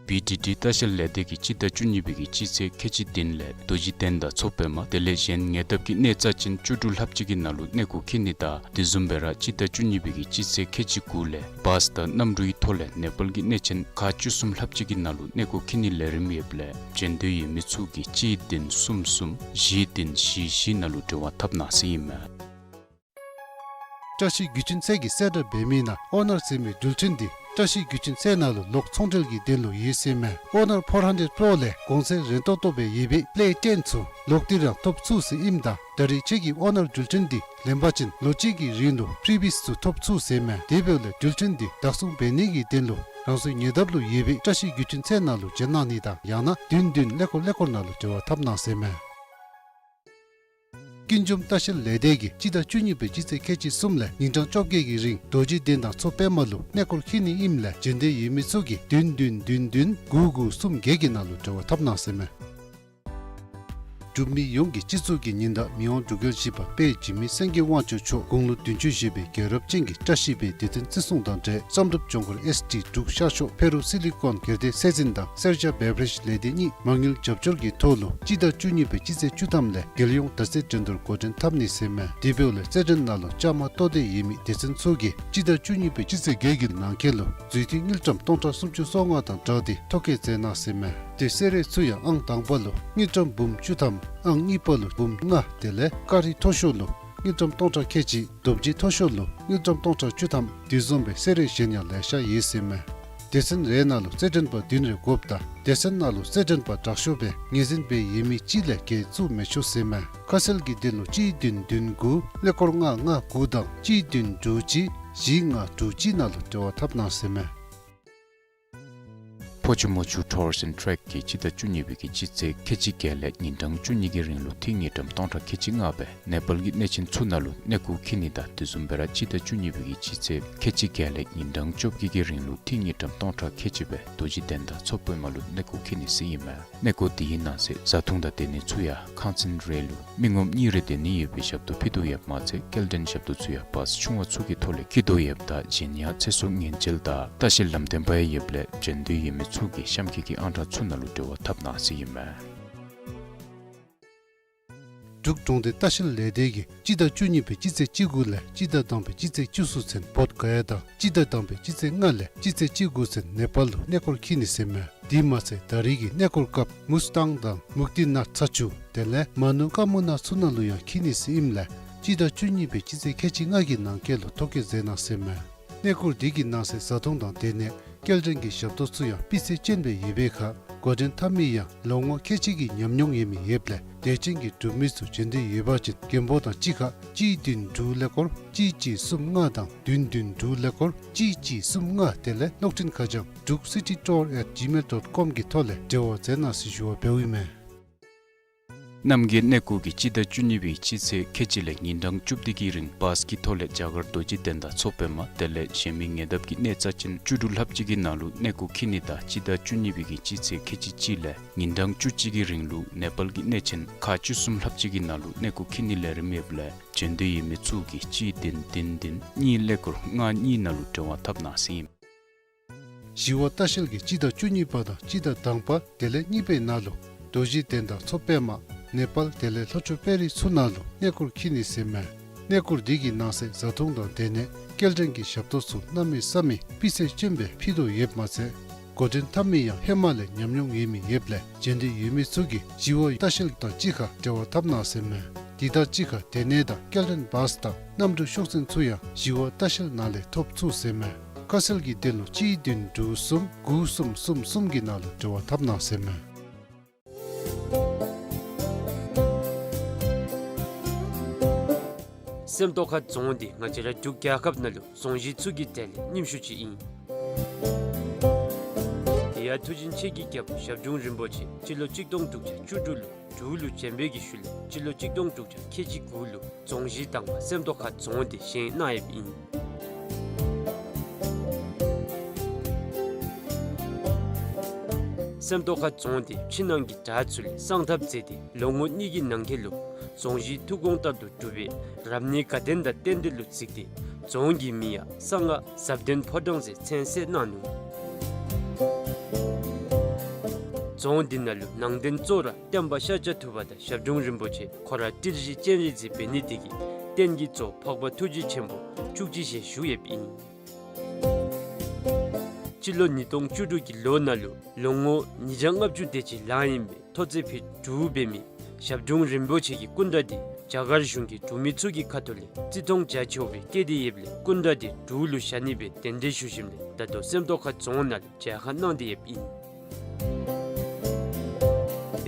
བི་ཌི་ཌི་ལྟ་བཤལ་ལས་སྡེ་གིས་སྤྱི་ཟླ་བཅུ་གཉིས་པའི་གི་སྤྱི་ཚེས་ཁལ་གཅིག་བདུན་ལས་རྡོ་རྗེ་གདན་དང་མཚོ་པདྨ་དེ་ལས་གཞན་ཉེ་འདབས་ཀྱི་གནས་རྩ་ཅན་བཅུ་དྲུག་ལྷགཔ་ཅིག་གི་ནང་ལུ་གནས་སྐོར་འཁྱིད་ནི་དང་དེ་བཟུམ་སྦེ་ར་སྤྱི་ཟླ་བཅུ་གཉིས་པའི་གི་སྤྱི་ཚེས་ཁལ་གཅིག་དགུ་ལས་བཱས་དང་གནམ་གྲུའི་ཐོག་ལས་ནེ་པཱལ་གྱི་གནས་ཆེན་ཁག་བཅུ་གསུམ་ལྷགཔ་ཅིག་གི་ནང་ལུ་གནས་སྐོར་འཁྱིད་ནིའི་ལས་རིམ་ཡོདཔ་ལས་བྱོན་འདོད་ཡོད་མི་ཚུ་གིས་གཅིག་བདུན་གསུམ་གསུམ་བཞི་བདུན་བཞི་བཞི་ནང་ལུ་འབྲེལ་བ་འཐབ་གནང་ཟེར་ཨིན་མས། བཀྲ་ཤིས་རྒྱུ་ཆེན་ཚེ་གིས་གསལ་བསྒྲགས་འབད་མི་ནང་ཨོ་ནར་ཟེར་མི་འགྲུལ་འཕྲིན་འདི་བཀྲ་ཤིས་རྒྱུ་ཆེན་ཚེ་ནང་ལུ་ལོག་ཚོང་འབྲེལ་གྱི་དོན་ལུ་ཡོད་ཟེར་མས། ཨོ་ནར་ཕོར་ཧན་ཌེཌ་པྲོ་ལས་གོང་ཚད་རན་ཏོག་ཏོ་སྦེ་ཡོད་པའི་པླེ་ཊེན་ཚུ་ལོག་སྟེ་ར་ཐོབ་ཚུགས་ཟེར་ཨིནམ་ད་ད་རེས་ཁྱོད་ཀྱིས་ཨོ་ནར་འགྲུལ་འཕྲིན་འདི་ལེན་པ་ཅིན་ལོ་གཅིག་གི་རིང་ལུ་ཕི་རི་བཱས་ཚུ་ཐོབ་ཚུགས་ཟེར་མས། དེ་འབདཝ་ལས་འགྲུལ་འཕྲིན་འདི་བདག་བཟུང་འབད་ནི་གི་དོན་ལུ་རང་སོའི་ཉེ་འདབས་ལུ་ཡོད་པའི་བཀྲ་ཤིས་རྒྱུ་ཆེན་ཚེ་ནང་ལུ་བྱོན་གནང་ནི་དང་ཡང་ན་བདུན་བདུན་ཀླད་ཀོར་ཀླད་ཀོར་ནང་ལུ་འབྲེལ་བ་འཐབ་གནང་ཟེར་མས། ཀུན་འབྱུང་ལྟ་བཤལ་ལས་སྡེ་གིས་སྤྱི་ཟླ་བཅུ་གཉིས་པའི་སྤྱི་ཚེས་ཁལ་གཅིག་གསུམ་ལས་ཉིན་གྲངས་བཅོ་བརྒྱད་ཀྱི་རིང་རྡོ་རྗེ་གདན་དང་མཚོ་པདྨ་ལུ་གནས་སྐོར་འཁྱིད་ནི་ཨིནམ་ལས་བྱོན་འདོད་ཡོད་མི་ཚུ་གིས་བདུན་བདུན་བདུན་བདུན་དགུ་དགུ་གསུམ་བརྒྱད་ཀྱི་ནང་ལུ་འབྲེལ་བ་འཐབ་གནང་ཟེར་མས། འབྲུག་མི་ཡོངས་ཀྱི་སྤྱི་གཙུག་གི་ཉི་ཟླ་མི་དབང་འབྲུག་རྒྱལ་བཞི་པ་དཔལ་འཇིགས་མེད་སེང་གེ་དབང་ཕྱུག་མཆོག་དགུང་ལོ་བདུན་ཅུ་བཞེས་པའི་རྒྱལ་རབས་ཅན་གྱི་བཀྲ་ཤིས་པའི་སྡེ་ཚན་བརྩི་སྲུང་དང་འབྲེལ་བསམ་གྲུབ་ལྗོངས་མཁར་ཨེསི་ཌི་འབྲུག་ཤར་ཕྱོགས་ཕེ་རུ་སི་ལི་ཀོན་སྒེར་སྡེ་སྲིད་འཛིན་དང་སེར་སྐྱ་བེ་བ་རེཇ་ལས་སྡེ་གཉིས་མ་དངུལ་རྒྱབ་སྐྱོར་གྱི་ཐོག་ལུ་སྤྱི་ཟླ་བཅུ་གཉིས་པའི་སྤྱི་ཚེས་བཅུ་ཐམ་ལས་རྒྱལ་ཡོངས་དར་རྩེད་འགྲན་བསྡུར་འགོ་འདྲེན་འཐབ་ནི་ཟེར་མས། དེ་འབདཝ་ལས་རྩེད་འགྲན་ནང་ལུ་བཅའ་མར་གཏོགས་འདོད་ཡོད་མི་སྡེ་ཚན་ཚུ་གིས་སྤྱི་ཟླ་བཅུ་གཉིས་པའི་སྤྱི་ཚེས་བརྒྱད་ཀྱི་ནང་འཁོད་ལུ་རྫུས་མཐུད་དངུལ་ཀྲམ་སྟོང་ཕྲག་སུམ་ཅུ་སོ་ལྔ་དང་སྦྲགས་ཏེ་ཐོ་བཀོད་མཛད་གནང་ཟེར་མས། དེ་སེ་ར་ཚུ་ཡང་ཨང་དང་པ་ལུ་དངུལ་ཀྲམ་འབུམ་བཅུ་ཐམ་ཨང་གཉིས་པ་ལུ་འབུམ་ལྔ་དེ་ལས་ཀ་རི་མཐོ་ཤོས་ལུ་དངུལ་ཀྲམ་སྟོང་ཕྲག་ཁལ་གཅིག་རྡོ་རྗེ་མཐོ་ཤོས་ལུ་དངུལ་ཀྲམ་སྟོང་ཕྲག་བཅུ་ཐམ་དེ་བཟུམ་སྦེ་སེ་ར་གཞན་ཡང་ལེ་ཤ་ཡོད་ཟེར་མས། སྡེ་ཚན་རེ་ནང་ལུ་རྩེད་འགྲན་པ་བདུན་རེ་དགོཔ་ད་སྡེ་ཚན་ནང་ལུ་རྩེད་འགྲན་པ་དྲག་ཤོས་སྦེ་ངོས་འཛིན་འབད་ཡོད་མི་གཅིག་ལས་བརྒལ་བཙུགས་མི་ཆོག་ཟེར་མས། ཁ་གསལ་གྱི་དོན་ལུ་གཅིག་བདུན་བདུན་དགུ་ཀླད་ཀོར་ལྔ་ལྔ་དགུ་དང་གཅིག་བདུན་དྲུག་གཅིག་བཞི་ལྔ་དྲུག་གཅིག་ནང་ལུ་འབྲེལ་བ་འཐབ་གནང་ཟེར་མས། ཕོ་ཆུ་མོ་ཆུ་ཊུར་ཨེནཌ་ཊེག་གིས་སྤྱི་ཟླ་བཅུ་གཉིས་པའི་གི་སྤྱི་ཚེས་ཁལ་གཅིག་བརྒྱད་ལས་ཉིན་གྲངས་བཅུ་གཉིས་ཀྱི་རིང་ལུ་འཐུས་དངུལ་ཀྲམ་སྟོང་ཕྲག་ཁལ་གཅིག་ལྔ་སྦེ་ནེ་པཱལ་གྱི་གནས་ཆེན་ཚུ་ནང་ལུ་གནས་སྐོར་འཁྱིད་ནི་དང་དེ་བཟུམ་སྦེ་ར་སྤྱི་ཟླ་བཅུ་གཉིས་པའི་གི་སྤྱི་ཚེས་ཁལ་གཅིག་བརྒྱད་ལས་ཉིན་གྲངས་བཅོ་བརྒྱད་ཀྱི་རིང་ལུ་འཐུས་དངུལ་ཀྲམ་སྟོང་ཕྲག་ཁལ་གཅིག་སྦེ་རྡོ་རྗེ་གདན་དང་མཚོ་པདྨ་ལུ་གནས་སྐོར་འཁྱིད་ནི་ཟེར་ཨིན་མས། གནས་སྐོར་དེའི་ནང་གསེས་བཟའ་འཐུང་དང་སྡོད་ནི་ཚུ་ཡང་ཁང་ཚན་རེ་ལུ་མི་ངོམ་གཉིས་རེ་སྡོད་ནི་ཡོད་པའི་ཞབས་ཏོག་ཕུལ་དོ་ཡོདཔ་མ་ཚད་སྐྱེལ་འདྲེན་ཞབས་ཏོག་ཚུ་ཡང་བཱས་ཆུང་བ་ཚུ་གི་ཐོག་ལས་འཁྱིད་དོ་ཡོདཔ་ད་གཞན་ཡང་ཚེ་སྲོག་ཉེན་བཅོལ་དང་ལྟ་བཤལ་ལམ་སྟོན་པ་ཡང་ཡོདཔ་ལས་བྱོན་འདོད་ཡོད་མི་ཚུ་གིས་གཤམ་འཁོད་ཀྱི་ཨང་གྲངས་ཚུ་ནང་ལུ་འབྲེལ་བ་འཐབ་གནང་ཟེར་ཨིན་མས། འབྲུག་གྲོང་སྡེ་ལྟ་བཤལ་ལས་སྡེ་གིས་སྤྱི་ཟླ་བཅུ་གཉིས་པའི་སྤྱི་ཚེས་བཅུ་དགུ་ལས་སྤྱི་ཟླ་དང་པའི་སྤྱི་ཚེས་བཅུ་གསུམ་ཚུན་བོདྷ་ག་ཡ་དང་སྤྱི་ཟླ་དང་པའི་སྤྱི་ཚེས་ལྔ་ལས་སྤྱི་ཚེས་བཅུ་དགུ་ཚུན་ནེ་པཱལ་ལུ་གནས་སྐོར་འཁྱིད་ནི་ཟེར་མས། དེ་མ་ཚད་ད་རེས་ཀྱི་གནས་སྐོར་སྐབས་མུས་ཏང་དང་མུག་ཏི་ནཱཐ་ཚ་ཆུ་དེ་ལས་མ་ནུ་ཀ་མུ་ན་ཚུ་ནང་ལུ་ཡང་འཁྱིད་ནི་ཟེར་ཨིནམ་ལས་སྤྱི་ཟླ་བཅུ་གཉིས་པའི་སྤྱི་ཚེས་ཁལ་གཅིག་ལྔ་གི་ནང་འཁོད་ལུ་ཐོ་བཀོད་མཛད་གནང་ཟེར་མས། གནས་སྐོར་འདི་གི་ནང་གསེས་བཟའ་འཐུང་དང་སྡོད་གནས་སྐྱེལ་འདྲེན་གྱི་ཞབས་ཏོག་ཚུ་ཡང་སྤུས་ཚད་ཅན་སྦེ་ཡོད་པའི་ཁར་འགོ་འདྲེན་འཐབ་མི་ཡང་ལོ་ངོ་ཁལ་གཅིག་གི་ཉམས་མྱོང་ཡོད་མི་ཡོདཔ་ལས་དད་ཅན་གྱི་འབྲུག་མི་ཚུ་བྱོན་འདོད་ཡོད་པ་ཅིན་མགོན་པོ་དང་གཅིག་ཁར་གཅིག་བདུན་དྲུག་ཀླད་ཀོར་གཅིག་གཅིག་གསུམ་ལྔ་དང་བདུན་བདུན་དྲུག་ཀླད་ཀོར་གཅིག་གཅིག་གསུམ་ལྔ་དེ་ལས་གློག་འཕྲིན་ཁ་བྱང་druk city tour at gmail dot com གི་ཐོག་ལས་འབྲེལ་བ་མཛད་གནང་ཟེར་ཞུ་བ་འབདཝ་ཨིན་མས། རྣམ་རྒྱལ་གནས་སྐོར་གྱིས་སྤྱི་ཟླ་བཅུ་གཉིས་པའི་སྤྱི་ཚེས་ཁལ་གཅིག་ལས་ཉིན་གྲངས་བཅུ་བདུན་གྱི་རིང་བཱས་ཀྱི་ཐོག་ལས་རྒྱ་གར་རྡོ་རྗེ་གདན་དང་མཚོ་པདྨ་དེ་ལས་གཞན་མི་ཉེ་འདབས་ཀྱི་གནས་རྩ་ཅན་བཅུ་དྲུག་ལྷགཔ་ཅིག་གི་ནང་ལུ་གནས་སྐོར་འཁྱིད་ནི་དང་སྤྱི་ཟླ་བཅུ་གཉིས་པའི་གི་སྤྱི་ཚེས་ཁལ་གཅིག་གཅིག་ལས་ཉིན་གྲངས་བཅུ་གཅིག་གི་རིང་ལུ་ནེ་པཱལ་གྱི་གནས་ཆེན་ཁག་བཅུ་གསུམ་ལྷགཔ་ཅིག་གི་ནང་ལུ་གནས་སྐོར་འཁྱིད་ནིའི་ལས་རིམ་ཡོདཔ་ལས་བྱོན་འདོད་ཡོད་མི་ཚུ་གིས་གཅིག་བདུན་བདུན་བདུན་གཉིས་ཀླད་ཀོར་ལྔ་གཉིས་ནང་ལུ་འབྲེལ་བ་འཐབ་གནང་ཟེར་ཨིན། ཞི་བ་ལྟ་བཤལ་གྱིས་སྤྱི་ཟླ་བཅུ་གཉིས་པ་དང་སྤྱི་ཟླ་དང་པ་དེ་ལས་གཉིས་པའི་ནང་ལུ་རྡོ་རྗེ་གདན་དང་མཚོ་པདྨ་ནེ་པཱལ་དེ་ལས་ལྷོ་ཕྱོགས་དཔལ་རི་ཚུ་ནང་ལུ་གནས་སྐོར་འཁྱིད་ནི་ཟེར་མས། གནས་སྐོར་འདི་གི་ནང་གསེས་བཟའ་འཐུང་དང་སྡོད་གནས་ སྐྱེལ་འདྲེན་གྱི་ཞབས་ཏོག་ཚུ་གནམ་མེད་ས་མེད་སྤུས་ཚད་ཅན་སྦེ་ཕུལ་དོ་ཡོདཔ་མ་ཚད་འགོ་འདྲེན་འཐབ་མི་ཡང་ཧེ་མ་ལས་ཉམས་མྱོང་ཡོད་མི་ཡོདཔ་ལས་རྗེས་འདེད་ཡོད་མི་ཚུ་གིས་ཞི་བའི་ལྟ་བཤལ་དང་གཅིག་ཁར་འབྲེལ་བ་འཐབ་གནང་ཟེར་མས། དེ་དང་གཅིག་ཁར་སྡོད་གནས་དང་སྐྱེལ་འདྲེན་བཱསི་དང་གནམ་གྲུ་ཤོག་མཚན་ཚུ་ཡང་ཞི་བའི་ལྟ་བཤལ་ནང་ལས་ཐོབ་ཚུགས་ཟེར་མས། ཁ་གསལ་གྱི་དོན་ལུ་གཅིག་བདུན་དྲུག་གསུམ་དགུ་གསུམ་གསུམ་གསུམ་གྱི་ནང་ལུ་འབྲེལ་བ་འཐབ་གནང་ཟེར་མས། སེམས་རྟོགས་ཁ་རྫོང་འདི་ང་བཅས་ར་འབྲུག་རྒྱལ་ཁབ་ནང་ལུ་རྫོང་གཞི་ཚུ་གི་གྲས་ལས་རྙིངམ་ཤོས་ཅིག་ཨིན། དེ་ཡང་མཐུ་ཆེན་ཆེ་གི་རྒྱལ་པོ་ཞབས་དྲུང་རིན་པོ་ཆེ་སྤྱི་ལོ་གཅིག་སྟོང་དྲུག་བརྒྱ་བཅུ་དྲུག་ལུ་འབྲུག་ལུ་བྱོན་པའི་གི་ཤུལ་ལས་སྤྱི་ལོ་གཅིག་སྟོང་དྲུག་བརྒྱ་ཁལ་གཅིག་དགུ་ལུ་རྫོང་གཞི་དང་པ་སེམས་རྟོགས་ཁ་རྫོང་འདི་བཞེངས་གནང་ཡོདཔ་ཨིན། སེམས་རྟོགས་ཁ་རྫོང་འདི་ཕྱི་ནང་གི་བྲག་ཚུ་ལས་གསང་ཐབས་མཛད་དེ་ལོ་ངོ་གཉིས་ཀྱི་ནང་འཁོད་ལུ་རྫོང་གཞི་ཐུགས་དགོངས་ལྟར་དུ་གྲུབ་པའི་རབ་གནས་དགའ་ལྡན་དང་རྟེན་འབྲེལ་ལུ་གཟིགས་ཏེ་རྫོང་གི་མིང་ཡང་གསང་སྔགས་ཟབ་ལྡན་ཕོ་བྲང་ཟེར་མཚན་གསོལ་གནང་ནུག། རྫོང་འདི་ནང་ལུ་ནང་རྟེན་གཙོ་བོ་ར་སྟོན་པ་ཤཱཀྱ་ཐུབ་པ་དང་ཞབས་དྲུང་རིན་པོ་ཆེ་ཁོ་ར་ཏིལ་བཞི་སྤྱན་རས་གཟིགས་འབད་ནི་དེ་གིས་རྟེན་གྱི་གཙོ་འཕགས་པ་ཐུགས་རྗེ་ཆེན་པོ་བཅུ་གཅིག་ཞལ་བཞུགས་ཡོདཔ་ཨིན། སྤྱི་ལོ་ཉིས་སྟོང་བཅུ་དྲུག་གི་ལོ་ནང་ལུ་ལོ་ངོ་ཉིས་བརྒྱ་ལྔ་བཅུ་དེ་ཅིག་ལང་ཡོད་པའི་ཐོག་བརྩེགས་ཕུད་དྲུག་འབད་མི་ཞབས་དྲུང་རིན་པོ་ཆེ་གི་སྐུ་འདྲ་འདི་རྒྱ་གར་གཞུང་གིས་འབྲུག་མི་ཚུ་གི་ཁ་ཐུག་ལས་བརྩི་མཐོང་རྒྱ་ཆེཝ་སྦེ་བསྐྱེད་དེ་ཡོདཔ་ལས་སྐུ་འདྲ་འདི་འབྲུག་ལུ་བཞག་ནི་སྦེ་གདན་འདྲེན་ཞུ་ཞིནམ་ལས་ད་ལྟོ་སེམས་རྟོགས་ཁ་རྫོང་ནང་ལུ་མཇལ་ཁ་གནང་སྟེ་ཡོདཔ་ཨིན།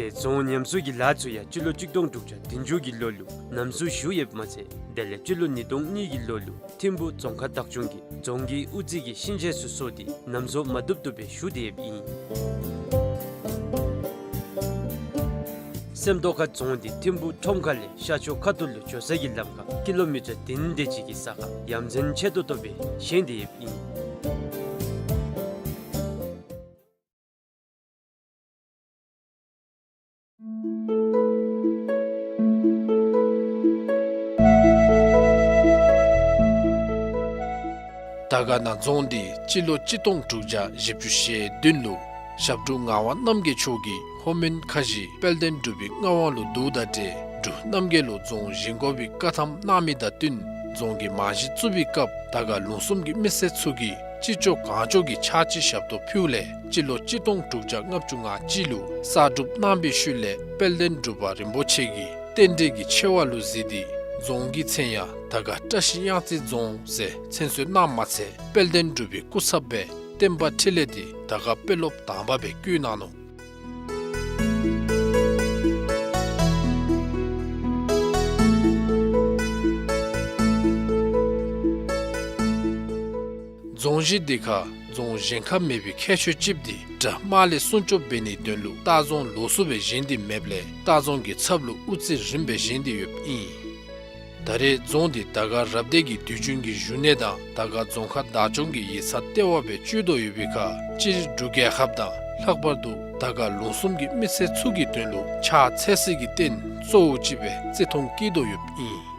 དེ་རྫོང་ཉམས་གསོ་གི་ལཱ་ཚུ་ཡང་སྤྱི་ལོ་གཅིག་སྟོང་དྲུག་བརྒྱ་བདུན་ཅུ་གི་ལོ་ལུ་ནམ་བཟོ་ཞུ་ཡོདཔ་མ་ཚད་དེ་ལས་སྤྱི་ལོ་ཉིས་སྟོང་གཉིས་ཀྱི་ལོ་ལུ་ཐིམ་ཕུ་རྫོང་ཁག་བདག་སྐྱོང་གིས་རྫོང་གི་དབུ་རྩེ་གི་ཤིང་ཆས་ཚུ་བཟོ་སྟེ་ནམ་བཟོ་མ་བཏུབ་བཏུབ་སྦེ་ཞུ་སྟེ་ཡོདཔ་ཨིན། སེམས་རྟོགས་ཁ་རྫོང་འདི་ཐིམ་ཕུ་ཁྲོམ་ཁ་ལས་ཤར་ཕྱོགས་ཁ་ཐུག་ལུ་འགྱོ་ས་གི་ལམ་ཁར་ཀི་ལོ་མི་ཊར་བདུན་དེ་ཅིག་གི་ས་ཁར་ཡ་མཚན་ཆེ་ཏོག་ཏོ་སྦེ་བཞེངས་ཏེ་ཡོདཔ་ཨིན། དར་དཀར་ན་རྫོང་འདི་སྤྱི་ལོ་གཅིག་སྟོང་དྲུག་བརྒྱ་བཞི་བཅུ་ཞེ་བདུན་ལུ་ཞབས་དྲུང་ངག་དབང་རྣམ་རྒྱལ་མཆོག་གིས་ལྷོ་མོན་ཁ་བཞི་དཔལ་ལྡན་འབྲུག་པའི་མངའ་དབང་ལུ་བསྡུཝ་དང་འབྲེལ་འབྲུག་རྣམ་རྒྱལ་ལུ་རྫོང་བཞེངས་དགོ་པའི་བཀའ་ཐམ་གནང་མི་དང་བསྟུན་རྫོང་གི་རྨང་གཞི་བཙུགས་པའི་སྐབས་དར་དཀར་ལུང་གསུམ་གྱི་མི་སེར་ཚུ་གིས་ཅི་ལྕོགས་གང་ལྕོགས་ཀྱི་ཕྱག་ཕྱི་ཞབས་ཏོག་ཕུལཝ་ལས་སྤྱི་ལོ་གཅིག་སྟོང་དྲུག་བརྒྱ་ལྔ་བཅུ་ང་གཅིག་ལུ་གསར་སྒྲུབ་གནང་བའི་ཤུལ་ལས་དཔལ་ལྡན་འབྲུག་པ་རིན་པོ་ཆེ་གིས་རྟེན་འབྲེལ་གྱི་ཆེ་བ་ལུ་གཟིགས་ཏེ་རྫོང་གི་མཚན་ཡང་དར་དཀར་བཀྲ་ཤིས་གཡང་རྩེ་རྫོང་ཟེར་མཚན་གསོལ་གནངམ་མ་ཚད་དཔལ་ལྡན་འབྲུག་པའི་སྐུ་ཚབ་སྦེ་བསྟན་པ་འཕྲིན་ལས་འདི་དར་དཀར་དཔོན་སློབ་དང་པ་སྦེ་བསྐོ་གནང་ནུག། རྫོང་གཞི་འདི་ཁར་རྫོང་བཞེངས་ཁ་མེད་པའི་ཁྱད་ཆོས་ཅིག་འདི་དགྲ་དམག་ལས་སྲུང་སྐྱོབ་འབད་ནིའི་དོན་ལུ་ལྟ་རྫོང་ལོགས་སུ་སྦེ་བཞེངས་ཏེ་མེདཔ་ལས་ལྟ་རྫོང་གི་ཚབ་ལུ་དབུ་རྩེ་རིམ་སྦེ་བཞེངས་ཏེ་ཡོདཔ་ཨིན། ད་རེས་རྫོང་འདི་དར་དཀར་རབ་སྡེ་གི་དུས་རྒྱུན་གྱི་བཞུགས་གནས་དང་དར་དཀར་རྫོང་ཁག་བདག་སྐྱོང་གི་ཡིག་ཚང་ལྟེ་བ་སྦེ་སྤྱོད་དོ་ཡོད་པའི་ཁར་སྤྱིར་འབྲུག་རྒྱལ་ཁབ་དང་ལྷག་པར་དུ་དར་དཀར་ལུང་གསུམ་གྱི་མི་སེར་ཚུ་གི་དོན་ལུ་ཕྱག་འཚལ་སའི་རྟེན་གཙོ་བོ་ཅིག་སྦེ་བརྩི་མཐོང་བསྐྱེད་དོ་ཡོདཔ་ཨིན།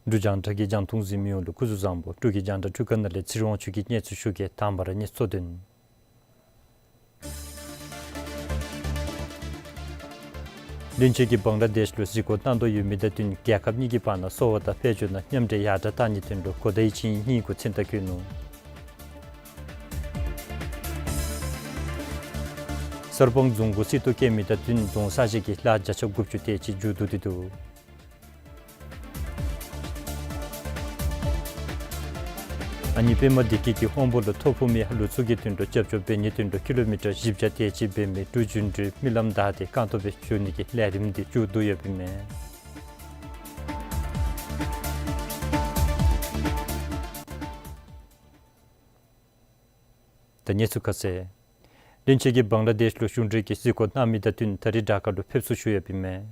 འབྲུག་རྒྱང་བསྒྲགས་ཀྱི་རྒྱང་མཐོང་གཟིགས་མི་ཡོངས་ལུ་སྐུ་གཟུགས་བཟང་པོ། འབྲུག་གི་རྒྱང་བསྒྲགས་འཕྲུལ་ཁང་ནང་ལས་ཚེ་རིང་དབང་ཕྱུག་གིས་སྙན་ཞུ་ཞུ་གེ། དང་པ་ར་གནས་ཚུལ་གཙོ་དོན། བློན་ཆེན་གྱིས་བང་ལ་དེཤ་ལུ་གཟིགས་སྐོར་གནང་དོ་ཡོད་མི་དང་བསྟུན་རྒྱལ་ཁབ་གཉིས་ཀྱི་བར་ན་གསོ་བ་དང་དཔལ་འབྱོར་ནང་མཉམ་འབྲེལ་ཡར་དྲག་གཏང་ནིའི་དོན་ལུ་གོ་བརྡའི་ཅིག་གཉིས་འགོ་འཛིན་བསྟར་བསྐྱོན་ནུག། གསར་སྤང་རྫོང་གུ་སྲིད་དུ་བསྐྱོན་མི་དང་བསྟུན་རྫོང་གསར་བཞེངས་ཀྱི་ལཱ་བརྒྱ་ཆ་དགུ་བཅུ་དེ་ཅིག་མཇུག་བསྡུ་སྟེ་འདུག། ཨ་ནི་པདྨ་བདེ་སྐྱིད་ཀྱིས་དབང་པོ་ལུ་ཐོ་ཕོག་མི་ལུ་ཚུ་གི་དོན་ལུ་སྐྱབས་བཅོལ་འབད་ནིའི་དོན་ལུ་ཀི་ལོ་མི་ཊར་བཞི་བརྒྱ་དེ་ཅིག་འབད་མི་འབྲུག་རྒྱུན་འགྲུལ་མི་ལམ་བདའ་སྟེ་རྐང་སྟོང་སྦེ་བཞུད་ནི་གི་ལས་རིམ་འདི་མཇུག་བསྡུ་ཡོདཔ་ཨིན་མས། ད་གནས་ཚུལ་ཁ་གསལ། བློན་ཆེན་གྱིས་བང་ལ་དེཤ་ལུ་གཞུང་འབྲེལ་གྱི་གཟིགས་སྐོར་གནང་མི་དང་བསྟུན་ད་རིས་ཌ་ཀ་ལུ་ཕེབས་བསུ་ཞུ་ཡོདཔ་ཨིན་མས།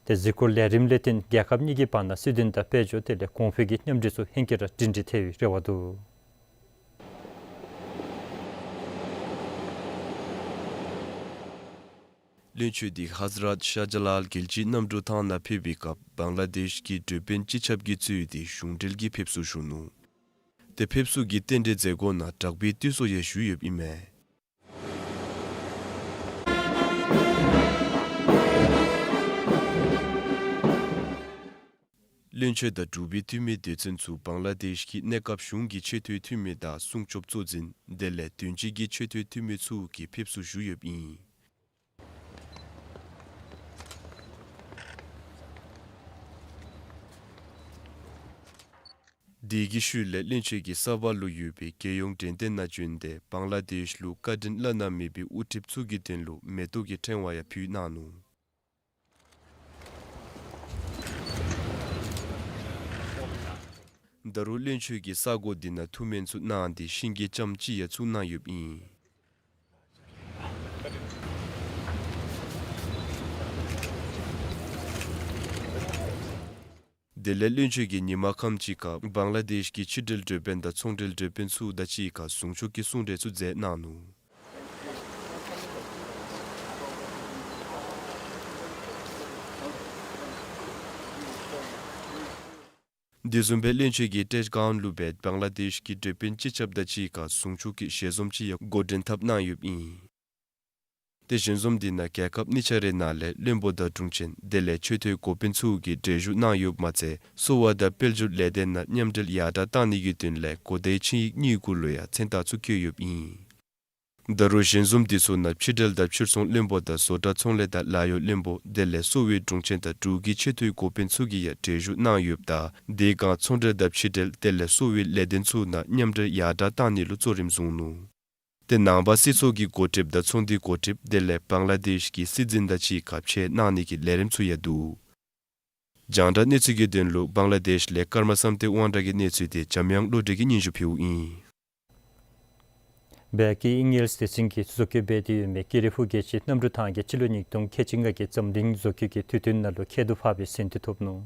དེ་གཟིགས་སྐོར་ལས་རིམ་ལས་བརྟེན་རྒྱལ་ཁབ་གཉིས་ཀྱི་བར་ན་སྲིད་དོན་དང་དཔལ་འབྱོར་དེ་ལས་གོང་འཕེལ་གྱི་མཉམ་འབྲེལ་ཚུ་ཧེང་སྐལ་ར་སྒྲིང་སྒྲིང་ཐལ་བའི་རེ་བ་འདུག། བློན་ཆེན་འདི་ཧ་ཛི་རཏ་ཤ་ཇ་ལཱལ་གྷིལ་ཇི་གནམ་གྲུ་ཐང་ནང་ཕེབས་པའི་སྐབས་བང་ལ་དེཤ་གི་འགྲོ་དཔོན་སྤྱི་ཁྱབ་ཀྱིས་གཙོས་ཏེ་གཞུང་འབྲེལ་གྱིས་ཕེབས་བསུ་ཞུ་ནུག། ཏེ་ཕེབས་བསུ་གི་རྟེན་འབྲེལ་མཛད་སྒོ་ནང་དྲག་པོའི་བསྟོད་གསོལ་ཡང་ཞུས་ཡོདཔ་ཨིན་མས། བློན་ཆེན་དང་འབྲུག་པའི་འཐུས་མི་སྡེ་ཚན་ཚུ་བང་ལ་དེཤ་གི་གནས་སྐབས་གཞུང་གི་ཆེ་མཐོའི་འཐུས་མི་དང་སྲུང་སྐྱོབ་གཙོ་འཛིན་དེ་ལས་དོན་གཅོད་ཀྱི་ཆེ་མཐོའི་འཐུས་མི་ཚུ་གིས་ཕེབས་བསུ་ཞུས་ཡོདཔ་ཨིན། དེ་གི་ཤུལ་ལས་བློན་ཆེན་གྱིས་ས་བར་ལུ་ཡོད་པའི་རྒྱལ་ཡོངས་དྲན་རྟེན་ནང་བྱོན་ཏེ་བང་ལ་དེཤ་ལུ་བཀའ་དྲིན་བླ་ན་མེད་པའི་དབུ་ཁྲིདཔ་ཚུ་གི་དོན་ལུ་མེ་ཏོག་གི་ཕྲེང་བ་ཡང་ཕུལ་གནང་ནུག། ད་རུང་བློན་ཆེན་གྱིས་ས་གོ་འདི་ནང་ཐུགས་སྨོན་ཚུ་གནང་སྟེ་ཤིང་གི་ལྕངམ་ཅིག་ཡང་བཙུགས་གནང་ཡོདཔ་ཨིན། དེ་ལས་བློན་ཆེན་གྱིས་ཉིན་མ་ཁམས་ཅིག་ཁར་བང་ལ་དེཤ་གི་ཕྱི་འབྲེལ་འགྲོ་དཔོན་དང་ཚོང་འབྲེལ་འགྲོ་དཔོན་ཚུ་དང་གཅིག་ཁར་ཟུང་ཕྱོགས་ཀྱི་གསུང་གྲོས་ཚུ་མཛད་གནང་ནུག། དེ་བཟུམ་སྦེ་བློན་ཆེན་གྱིས་ཏེ་ཇ་གཱའོན་ལུ་སྦེ་བང་ལ་དེཤ་གི་འགྲོ་དཔོན་སྤྱི་ཁྱབ་དང་གཅིག་ཁར་ཟུང་ཕྱོགས་ཀྱི་ཞལ་འཛོམས་ཅིག་ཡང་འགོ་འདྲེན་འཐབ་གནང་ཡོདཔ་ཨིན། ཏེ་ཞལ་འཛོམས་འདི་ནང་རྒྱལ་ཁབ་གཉིས་ཆ་རའི་ནང་ལས་བློན་པོ་དང་དྲུང་ཆེན་དེ་ལས་ཆེ་མཐོའི་འགོ་དཔོན་ཚུ་གིས་གྲལ་བཞུགས་གནང་ཡོདཔ་མ་ཚད་གསོ་བ་དང་དཔལ་འབྱོར་ལས་དོན་ནང་མཉམ་འབྲེལ་ཡར་དྲག་གཏང་ནི་གི་དོན་ལས་གོ་བརྡའི་ཆིངས་ཡིག་གཉིས་གུ་ལུ་ཡང་མཚན་རྟགས་ཚུ་བཀོད་ཡོདཔ་ཨིན། ད་རུང་ཞལ་འཛོམས་འདི་ཚུ་ནང་ཕྱི་འབྲེལ་དང་ཕྱིར་ཚོང་བློན་པོ་དང་བཟོ་གྲྭ་ཚོང་ལས་དང་ལཱ་གཡོག་བློན་པོ་དེ་ལས་གསོ་བའི་དྲུང་ཆེན་དང་འབྲུག་གི་ཆེ་མཐོའི་འགོ་དཔོན་ཚུ་གིས་ཡང་གྲལ་བཞུགས་གནང་ཡོདཔ་ད་དེ་སྒང་ཚོང་འབྲེལ་དང་ཕྱི་འབྲེལ་དེ་ལས་གསོ་བའི་ལས་དོན་ཚུ་ནང་མཉམ་འབྲེལ་ཡར་དྲག་གཏང་ནི་ལུ་གཙོ་རིམ་བཟུང་ནུག། ཏེ་ནང་པ་སྲིད་ཚོགས་ཀྱི་འགོ་ཁྲིདཔ་དང་ཚོང་འདུས་འགོ་ཁྲིདཔ་དེ་ལས་བང་ལ་དེཤ་གི་སྲིད་འཛིན་དང་གཅིག་ཁར་ཕྱད་གནང་ནི་གི་ལས་རིམ་ཚུ་ཡང་འདུག། རྒྱང་བསྒྲགས་གནས་ཚུལ་གྱི་དོན་ལུ་བང་ལ་དེཤ་ལས་ཀརྨ་བསམ་གཏན་དབང་གྲགས་ཀྱི་གནས་ཚུལ་དེ་འཇམ་དབྱངས་བློ་གྲོས་ཀྱིས་སྙན་ཞུ་ཕུལཝ་ཨིན། སྦེལ་ཀི་ཨིང་ཡེལ་སྡེ་ཚན་གྱིས་བཟོ་བཀོད་འབད་དེ་ཡོད་མི་དགེ་ལེགས་ཕུག་རྒྱལ་སྤྱིའི་གནམ་གྲུ་ཐང་གིས་སྤྱི་ལོ་ཉིས་སྟོང་ཁལ་གཅིག་ལྔ་གི་འཛམ་གླིང་བཟོ་བཀོད་ཀྱི་དུས་སྟོན་ནང་ལུ་མཁས་འདུན་འཕགས་པའི་གཟེངས་བསྟོད་ཐོབ་ནུག།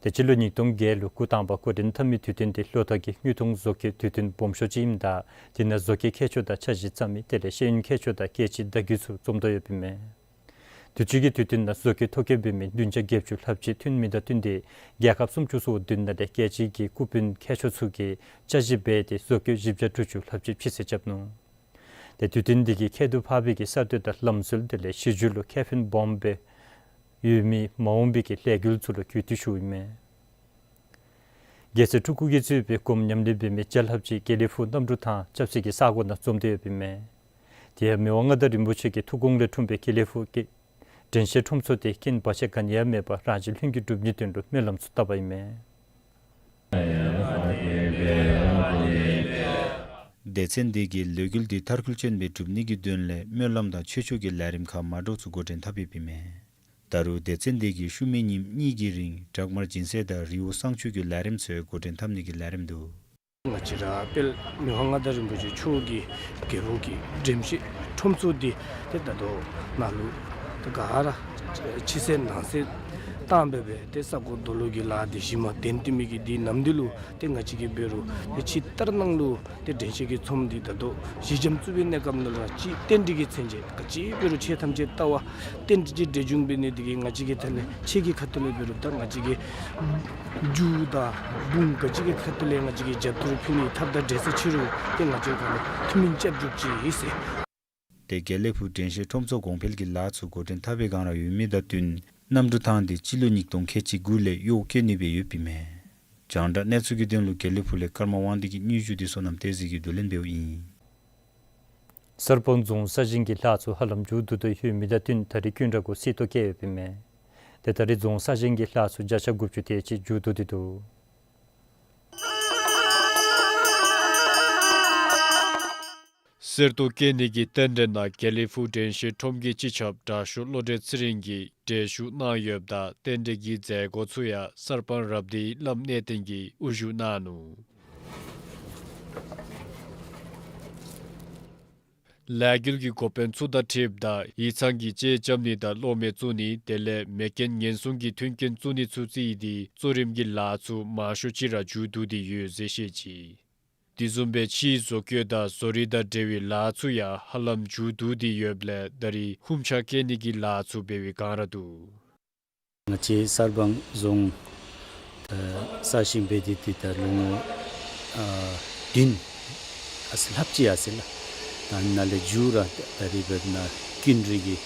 ཏེ་སྤྱི་ལོ་ཉིས་སྟོང་བརྒྱད་ལུ་འགོ་དང་པ་འགོ་འདྲེན་འཐབ་མི་དུས་སྟོན་འདི་ལོ་ལྟར་གྱི་དངོས་མཐོང་བཟོ་བཀོད་དུས་སྟོན་སྦོམ་ཤོས་ཅིག་ཨིནམ་ད་དེ་ནང་བཟོ་བཀོད་མཁས་མཆོག་དང་འཆར་གཞི་བརྩམ་མི་དེ་ལས་ཤེས་ཡོན་མཁས་མཆོག་དང་སྐད་ཅིག་བརྡ་བརྒྱུད་ཚུ་འཛོམས་དོ་ཡོདཔ་ཨིན་མས། དུས་ཅི་གི་དུས་སྟོན་ནང་བཟོ་བཀོད་ཐོ་བཀོད་འབད་མི་བདུན་བརྒྱ་བརྒྱད་ཅུ་ལྷགཔ་ཅིག་ཐོན་མི་དང་བསྟུན་ཏེ་རྒྱལ་ཁབ་སུམ་ཅུ་སོ་བདུན་ནང་ལས་རྒྱལ་སྤྱི་གི་སྐུ་དཔོན་མཁས་མཆོག་ཚུ་གིས་བཅའ་གཞི་འབད་དེ་བཟོ་བཀོད་བཞི་བརྒྱ་དྲུག་ཅུ་ལྷགཔ་ཅིག་ཕྱི་སེལ་རྐྱབ་ནུག། ཏེ་དུས་སྟོན་འདི་གིས་མཁས་འདུན་འཕགས་པའི་གི་གསར་གཏོད་དང་ལམ་སྲོལ་དེ་ལས་གཞི་རྒྱུ་ལུ་ཁེ་ཕན་སྦོམ་སྦེ་ཡོད་མི་མ་འོངས་པའི་གི་ལས་འགུལ་ཚུ་ལུ་གུས་བཏུད་ཞུཝ་ཨིན་མས། རྒྱལ་སྲས་སྤྲུལ་སྐུ་གིས་གཙོས་པའི་སྒོམ་ཉམས་ལེན་འབད་མི་བརྒྱ་ལྷགཔ་ཅིག་དགེ་ལེགས་ཕུག་གནམ་གྲུ་ཐང་ཆབ་སྲིད་ཀྱི་ས་གོ་ནང་འཛོམས་ཏེ་ཡོདཔ་ཨིན་མས། དེ་ཡང་མི་དབང་མངའ་བདག་རིན་པོ་ཆེ་གི་ཐུགས་དགོངས་ལས་འཁྲུངས་པའི་དགེ་ལེགས་ཕུག་གི་དྲན་ཤེས་ཁྲོམ་ཚོགས་དེ་རྐྱེན་བར་ཆད་ག་ནི་ཡང་མེད་པར་རང་བཞིན་ལྷུན་གྱིས་གྲུབ་ནིའི་དོན་ལུ་སྨོན་ལམ་ཚུ་བཏབ་པ་ཨིན་མས། སྡེ་ཚན་འདི་གིས་ལས་འགུལ་འདི་མཐར་འཁྱོལ་ཅན་སྦེ་གྲུབ་ནི་གི་དོན་ལས་སྨོན་ལམ་དང་ཆོས་ཕྱོགས་ཀྱི་ལས་རིམ་ཁག་མ་འདྲཝ་ཚུ་འགོ་འདྲེན་འཐབ་ཡོདཔ་ཨིན་མས། ད་རུང་སྡེ་ཚན་འདི་གིས་ཤུལ་མའི་ཉིནམ་གཉིས་ཀྱི་རིང་བྲག་དམར་སྦྱིན་སྲེག་དང་རི་བོ་བསང་མཆོད་ཀྱི་ལས་རིམ་ཚུ་འགོ་འདྲེན་འཐབ་ནི་གི་ལས་རིམ་འདུག། ང་བཅས་ར་དཔལ་མི་དབང་མངའ་བདག་རིན་པོ་ཆེ་མཆོག་གི་རྒྱལ་པོ་གི་དྲན་ཤེས་ཁྲོམ་ཚོགས་འདི་ཏེ་ད་ལྟོ་ནཱ་ལུ་ཏེ་ག་ར་ཕྱི་གསལ་ནང་གསལ་བཏང་སྦེ་སྦེ་ཏེ་ས་གོ་རྡོ་ལུ་གི་ལཱ་འདི་གཞི་མ་དོན་བསྡུ་མི་གི་འདི་ནམ་འདི་ལུ་ཏེ་ང་བཅས་ཀྱིས་འབད་རུང་ཏེ་ཕྱི་ལྟར་ནང་ལུ་ཏེ་དྲན་ཤེས་ཀྱི་ཚོམས་འདི་ད་ལྟོ་གཞི་འགྱམ་བཙུགས་པའི་གནས་སྐབས་ནང་ལུ་ར་ཅིག་རྟེན་འབྲེལ་གྱི་མཚོན་བྱེད་ག་ཅི་འབད་རུང་ཆོས་ཐམས་ཅད་ལྟ་བ་རྟེན་འབྲེལ་གྱི་འབྲེལ་འབྱུང་འབད་ནི་འདི་གིས་ང་བཅས་ཀྱི་ཐད་ལས་ཆོས་ཀྱི་ཁ་ཐུག་ལས་འབད་རུང་ད་ང་བཅས་ཀྱི་རྒྱུ་དང་འབུམ་ག་ཅི་གི་ཁ་ཐུག་ལས་ང་བཅས་ཀྱིས་རྒྱབ་སྐྱོར་ཕུལ་ནི་ཐབས་དང་འབྲེལ་ས་ཕྱི་རུ་ཏེ་ང་བཅས་ཁ་ལས་ཐུན་མིན་སྐྱབས་འཇུག་ཅིག་ཨིན་ཟེར། ཏེ་དགེ་ལེགས་ཕུག་དྲན་ཤེས་ཁྲོམ་ཚོགས་གོང་འཕེལ་གྱི་ལཱ་ཚུ་འགོ་འདྲེན་འཐབ་པའི་བསྒང་ར་ཡོད་མི་དང་བསྟུན་གནམ་གྲུ་ཐང་འདི་སྤྱི་ལོ་ཉིས་སྟོང་ཁལ་གཅིག་དགུ་ལས་གཡོག་བཀོལ་ནི་སྦེ་ཡོདཔ་ཨིན་མས། རྒྱང་བསྒྲགས་གནས་ཚུལ་གྱི་དོན་ལུ་དགེ་ལེགས་ཕུག་ལས་ཀརྨ་དབང་འདུས་ཀྱི་སྙན་ཞུ་འདི་བསོད་ནམས་བསྟན་འཛིན་གྱིས་བསྡུ་ལེན་འབདཝ་ཨིན། གསར་སྤང་རྫོང་གསར་བཞེངས་ཀྱི་ལཱ་ཚུ་ཧ་ལམ་མཇུག་བསྡུ་དོ་ཡོད་མི་དང་བསྟུན་ད་རེས་ཀུན་དགའ་གུ་སིལ་ཏོག་བཀལ་ཡོདཔ་ཨིན་མས། ཏེ་ད་རེས་རྫོང་གསར་བཞེངས་ཀྱི་ལཱ་ཚུ་བརྒྱ་ཆ་དགུ་བཅུ་དེ་ཅིག་མཇུག་བསྡུ་སྟེ་འདུག། སིལ་ཏོག་བཀལ་ནི་གི་རྟེན་འབྲེལ་ནང་དགེ་ལེགས་ཕུག་དྲན་ཤེས་ཁྲོམ་གྱི་སྤྱི་ཁྱབ་དྲག་ཤོས་བློ་གྲོས་ཚེ་རིང་གིས་གྲལ་བཞུགས་གནང་ཡོདཔ་ད་རྟེན་འབྲེལ་གྱི་མཛད་སྒོ་ཚུ་ཡང་གསར་སྤང་རབ་སྡེའི་བླམ་གནས་བརྟན་གྱིས་དབུ་བཞུགས་གནང་ནུག། ལས་འགུལ་གྱི་འགོ་དཔོན་ཚུ་དང་འཁྲིལཝ་ད་ཡིག་ཚང་གི་ཅེ་རྐྱབ་ནི་དང་གློག་མེ་བཙུགས་ནི་དེ་ལས་མེ་རྐྱེན་ཉེན་སྲུང་གི་མཐུན་རྐྱེན་བཙུགས་ནི་ཚུ་བརྩིས་ཏེ་གཙོ་རིམ་གྱི་ལཱ་ཚུ་མང་ཤོས་ཅིག་ར་མཇུག་བསྡུ་སྟེ་ཡོད་ཟེར་བཤད་ཅི། དེ་བཟུམ་སྦེ་ཕྱིའི་བཟོ་བཀོད་དང་བཟོ་རིག་དང་འབྲེལ་བའི་ལཱ་ཚུ་ཡང་ཧ་ལམ་མཇུག་བསྡུ་སྟེ་ཡོདཔ་ལས་ད་རིས་ཧུམ་ཆ་བཀལ་ནི་གི་ལཱ་ཚུ་འབད་བའི་བསྒང་ར་འདུག། ང་བཅས་གསར་སྤང་རྫོང་ད་གསར་བཞེངས་འབད་དེ་འདི་ད་ལོ་ངོ་ཨ་བདུན་ཨ་ཙི་ལྷགཔ་ཅིག་ཡར་སོ་ཡི་ལགས། ད་ནཱ་ལས་མཇུག་ར་ད་རིས་འབདཝ་ད་ཀུན་རིག་གི་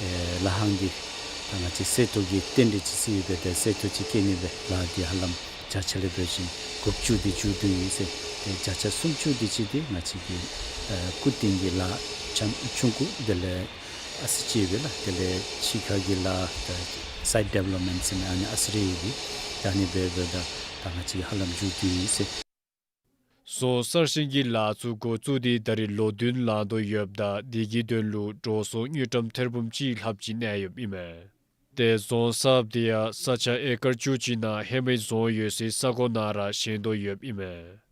ཨེ་ལྷ་ཁང་འདི་ད་ང་བཅས་གསེར་ཏོག་གི་རྟེན་འབྲེལ་ཅིག་བརྩི་བའི་སྦེ་ད་གསེར་ཏོག་ཅིག་བཀལ་ནི་སྦེ་ལཱ་འདི་ཧ་ལམ་བརྒྱ་ཆ་ལས་འབད་བ་ཅིན་དགུ་བཅུ་འདི་མཇུག་བསྡུ་ཡི་ཟེར། ཏེ་བརྒྱ་ཆ་སུམ་ཅུ་འདི་ཅིག་འདི་ང་བཅས་ཀྱི་ཨེ་སྐུ་རྟེན་གྱི་ལཱ་ཆུང་ཆུང་ཀུ་དེ་ལས་ཨ་ཙི་ཅིག་སྦེ་ལགས། དེ་ལས་ཕྱི་ཁ་གི་ལཱ་ད་སའིཊ་ཌི་ཝེ་ལོབ་མེནཊ་ཟེར་མི་ཨ་ནི་ཨ་ཙི་རེ་ཡོད་པས། ད་ཨ་ནི་སྦེ་འབདཝ་ད་ད་ང་བཅས་ཀྱིས་ཧ་ལམ་མཇུག་བསྡུ་ཡི་ཟེར། རྫོང་གསར་བཞེངས་ཀྱི་ལཱ་ཚུ་འགོ་བཙུགས་ཏེ་ད་རིས་ལོ་བདུན་ལང་དོ་ཡོདཔ་ད་དེ་གི་དོན་ལུ་འགྲོ་སོང་དངུལ་ཀྲམ་ཐེར་འབུམ་གཅིག་ལྷགཔ་ཅིག་གནས་ཡོདཔ་ཨིན་མས། ཏེ་རྫོང་གསརཔ་འདི་ཡང་ས་ཆ་ཨེ་ཀར་བཅུ་གཅིག་ནང་ཧེ་མའི་རྫོང་ཡོད་སའི་ས་གོ་ནང་ར་བཞེངས་དོ་ཡོདཔ་ཨིན་མས།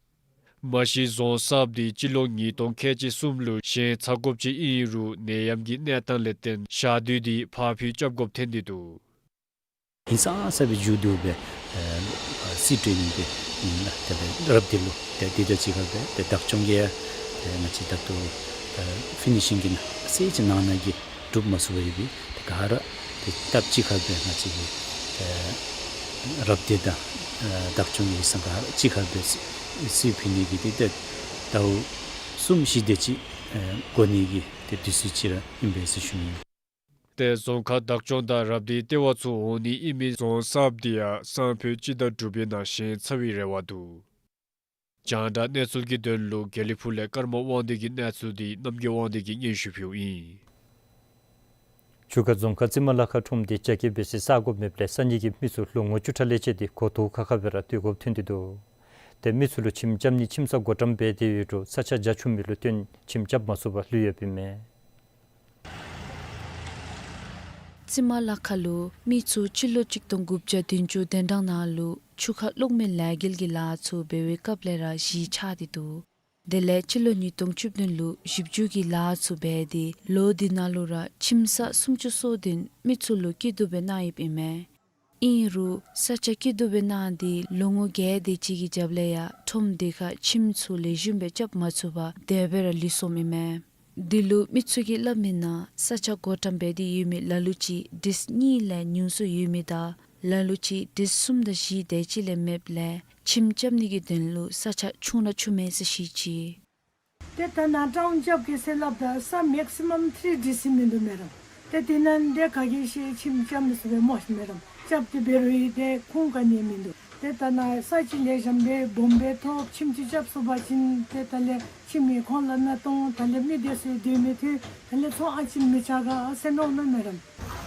མ་གཞི་རྫོང་གསརཔ་འདི་སྤྱི་ལོ་ཉིས་སྟོང་ཁལ་གཅིག་གསུམ་ལུ་བཞེངས་ཚར་དགོཔ་ཅིག་ཨིན་རུང་ནད་ཡམས་ཀྱི་གནས་སྟངས་ལས་བརྟེན་ཞག་དུས་འདི་ཕར་འཕུལ་རྐྱབ་དགོཔ་ཐོན་ཏེ་འདུག། ཧིང་སངས་ས་སྦེ་མཇུག་བསྡུ་སྦེ་ཨེ་སི་ཊི་ནི་སྦེ་ཨིན་ལགས། དེ་ལས་རབ་སྡེ་ལུ་ཏེ་དེ་དང་གཅིག་ཁར་སྦེ་ཏེ་བདག་སྐྱོང་གི་ཡང་ཏེ་ང་བཅས་ད་ལྟོ་ཨེ་ཕི་ནི་ཤིང་གི་ནང་ཨ་ཙི་ཅིག་ནང་ན་གི་གྲུབ་མ་ཚུགས་པར་ཡོད་པས། ཏེ་ག་ར་ཏེ་སྟབས་གཅིག་ཁར་སྦེ་ང་བཅས་ཀྱི་ཨེ་རབ་སྡེ་དང་ཨེ་བདག་སྐྱོང་གི་ཡིག་ཚང་ག་ར་གཅིག་ཁར་སྦེ་སི་ཕི་ནི་གི་ཏེ་ཏེ་ཟླཝ་གསུམ་བཞི་དེ་ཅིག་ཨེ་འགོར་ནི་གི་ཏེ་དུས་ཚོད་ཅིག་ར་ཨིན་པས་ཟེར་ཞུ་ནི། ཏེ་རྫོང་ཁག་བདག་སྐྱོང་དང་རབ་སྡེའི་ལྟེ་བ་ཚུ་འོང་ནི་ཨིན་མི་རྫོང་གསརཔ་འདི་ཡང་སང་ཕོད་སྤྱི་ཟླ་དྲུག་པའི་ནང་བཞེངས་ཚར་བའི་རེ་བ་འདུག། རྒྱང་བསྒྲགས་གནས་ཚུལ་གྱི་དོན་ལུ་དགེ་ལེགས་ཕུག་ལས་ཀརྨ་དབང་འདུས་ཀྱི་གནས་ཚུལ་འདི་རྣམ་རྒྱལ་དབང་འདུས་ཀྱིས་སྙན་ཞུ་ཕུལཝ་ཨིན། ཆུ་ཁ་རྫོང་ཁག་རྩི་མ་ལ་ཁ་ཁྲོམ་འདི་རྒྱ་སྐྱེད་འབད་སའི་ས་གོ་མེདཔ་ལས་ས་གནས་ཀྱི་མི་ཚུ་ལོ་ངོ་བཅུ་ཕྲག་ལས་བཅད་དེ་གོ་ཐོག་ཁ་ཁ་སྦེ་ར་སྡོད་དགོཔ་ཐོན་ཏེ་འདུག། ཏེ་མི་ཚུ་ལུ་ཁྱིམ་རྐྱབ་ནི་ཁྱིམ་ས་བགོ་བཀྲམ་འབད་དེ་ཡོད་རུང་ས་ཆ་རྒྱ་ཆུང་མི་ལུ་བརྟེན་ཁྱིམ་རྐྱབ་མ་ཚུགས་པར་ལུས་ཡོདཔ་ཨིན་མས། རྩི་མ་ལ་ཁ་ལུ་མི་ཚུ་སྤྱི་ལོ་གཅིག་སྟོང་དགུ་བརྒྱ་བདུན་ཅུ་དོན་གྲངས་ནང་ལུ་ཆུ་ཁ་གློག་མེ་ལས་འགུལ་གྱི་ལཱ་ཚུ་འབད་བའི་སྐབས་ལས་ར་གཞི་ཆགས་ཏེ་འདུག། དེ་ལས་སྤྱི་ལོ་ཉིས་སྟོང་བཅུ་བདུན་ལུ་ཞིབ་འཇུག་གི་ལཱ་ཚུ་འབད་དེ་ལོ་འདི་ནང་ལུ་ར་ཁྱིམ་ས་སུམ་ཅུ་སོ་བདུན་མི་ཚུ་ལུ་སྐྱིད་སྡུག་སྦེ་གནང་ཡོདཔ་ཨིན་མས། ཨིན་རུང་ས་ཆ་སྐྱིད་སྡུག་སྦེ་གནང་སྟེ་ལོ་ངོ་བརྒྱད་དེ་ཅིག་གི་རྒྱབ་ལས་ཡང་ཁྲོམ་འདི་ཁར་ཁྱིམ་ཚུ་ལེགས་ཤོམ་སྦེ་རྐྱབ་མ་ཚུགས་པར་དེ་སྦེ་ར་ལུས་སོངམ་ཨིན་མས། འདི་ལུ་མི་ཚུ་གིས་སླབ་མིའི་ནང་ས་ཆ་བགོ་བཀྲམ་འབད་དེ་ཡོད་མི་ལ་ལུ་ཅིག་ཌིསི་གཉིས་ལས་ཉུང་སུ་ཡོད་མི་དང་ལ་ལུ་ཅིག་ཌིསི་གསུམ་དང་བཞི་དེ་ཅིག་ལས་མེདཔ་ལས་ཁྱིམ་རྐྱབ་ནི་གི་དོན་ལུ་ས་ཆ་ཆུང་ར་ཆུང་མས་ཟེར་བཤད་ཅི། ཏེ་ད་ནཱ་ཊའུན་རྐྱབ་གེ་ཟེར་སླབ་ད་ས་མེག་སི་མམ་ཐི་རི་ཌིསི་མིན་འདུག་མེ་རམ། ཏེ་དེ་ནང་འདི་ག་གིས་ཤེས། ཁྱིམ་རྐྱབ་མི་ཚུགས་པས་སྨོ་མེ་རམ། རྐྱབ་སྟེ་འབད་རུང་ཡང་ཏེ་ཁུངས་ག་ནི་མིན་འདུག། ཏེ་ད་ནཱ་ས་ཅིག་ལེགས་ཤོམ་སྦེ་སྦོམ་སྦེ་ཐོབ་ཁྱིམ་ཅིག་རྐྱབ་ཚུགས་པ་ཅིན་ཏེ་ད་ལས་ཁྱིམ་གྱི་ཁོང་ལུ་གནས་སྟངས་ད་ལས་མི་སྡེ་ཚུ་སྡོད་མི་ཐུབ། ད་ལས་ཚོང་ཨ་ཙི་མི་རྐྱབ་ག་ཟེར་མནོ་མནོཝ་མེ་རམ།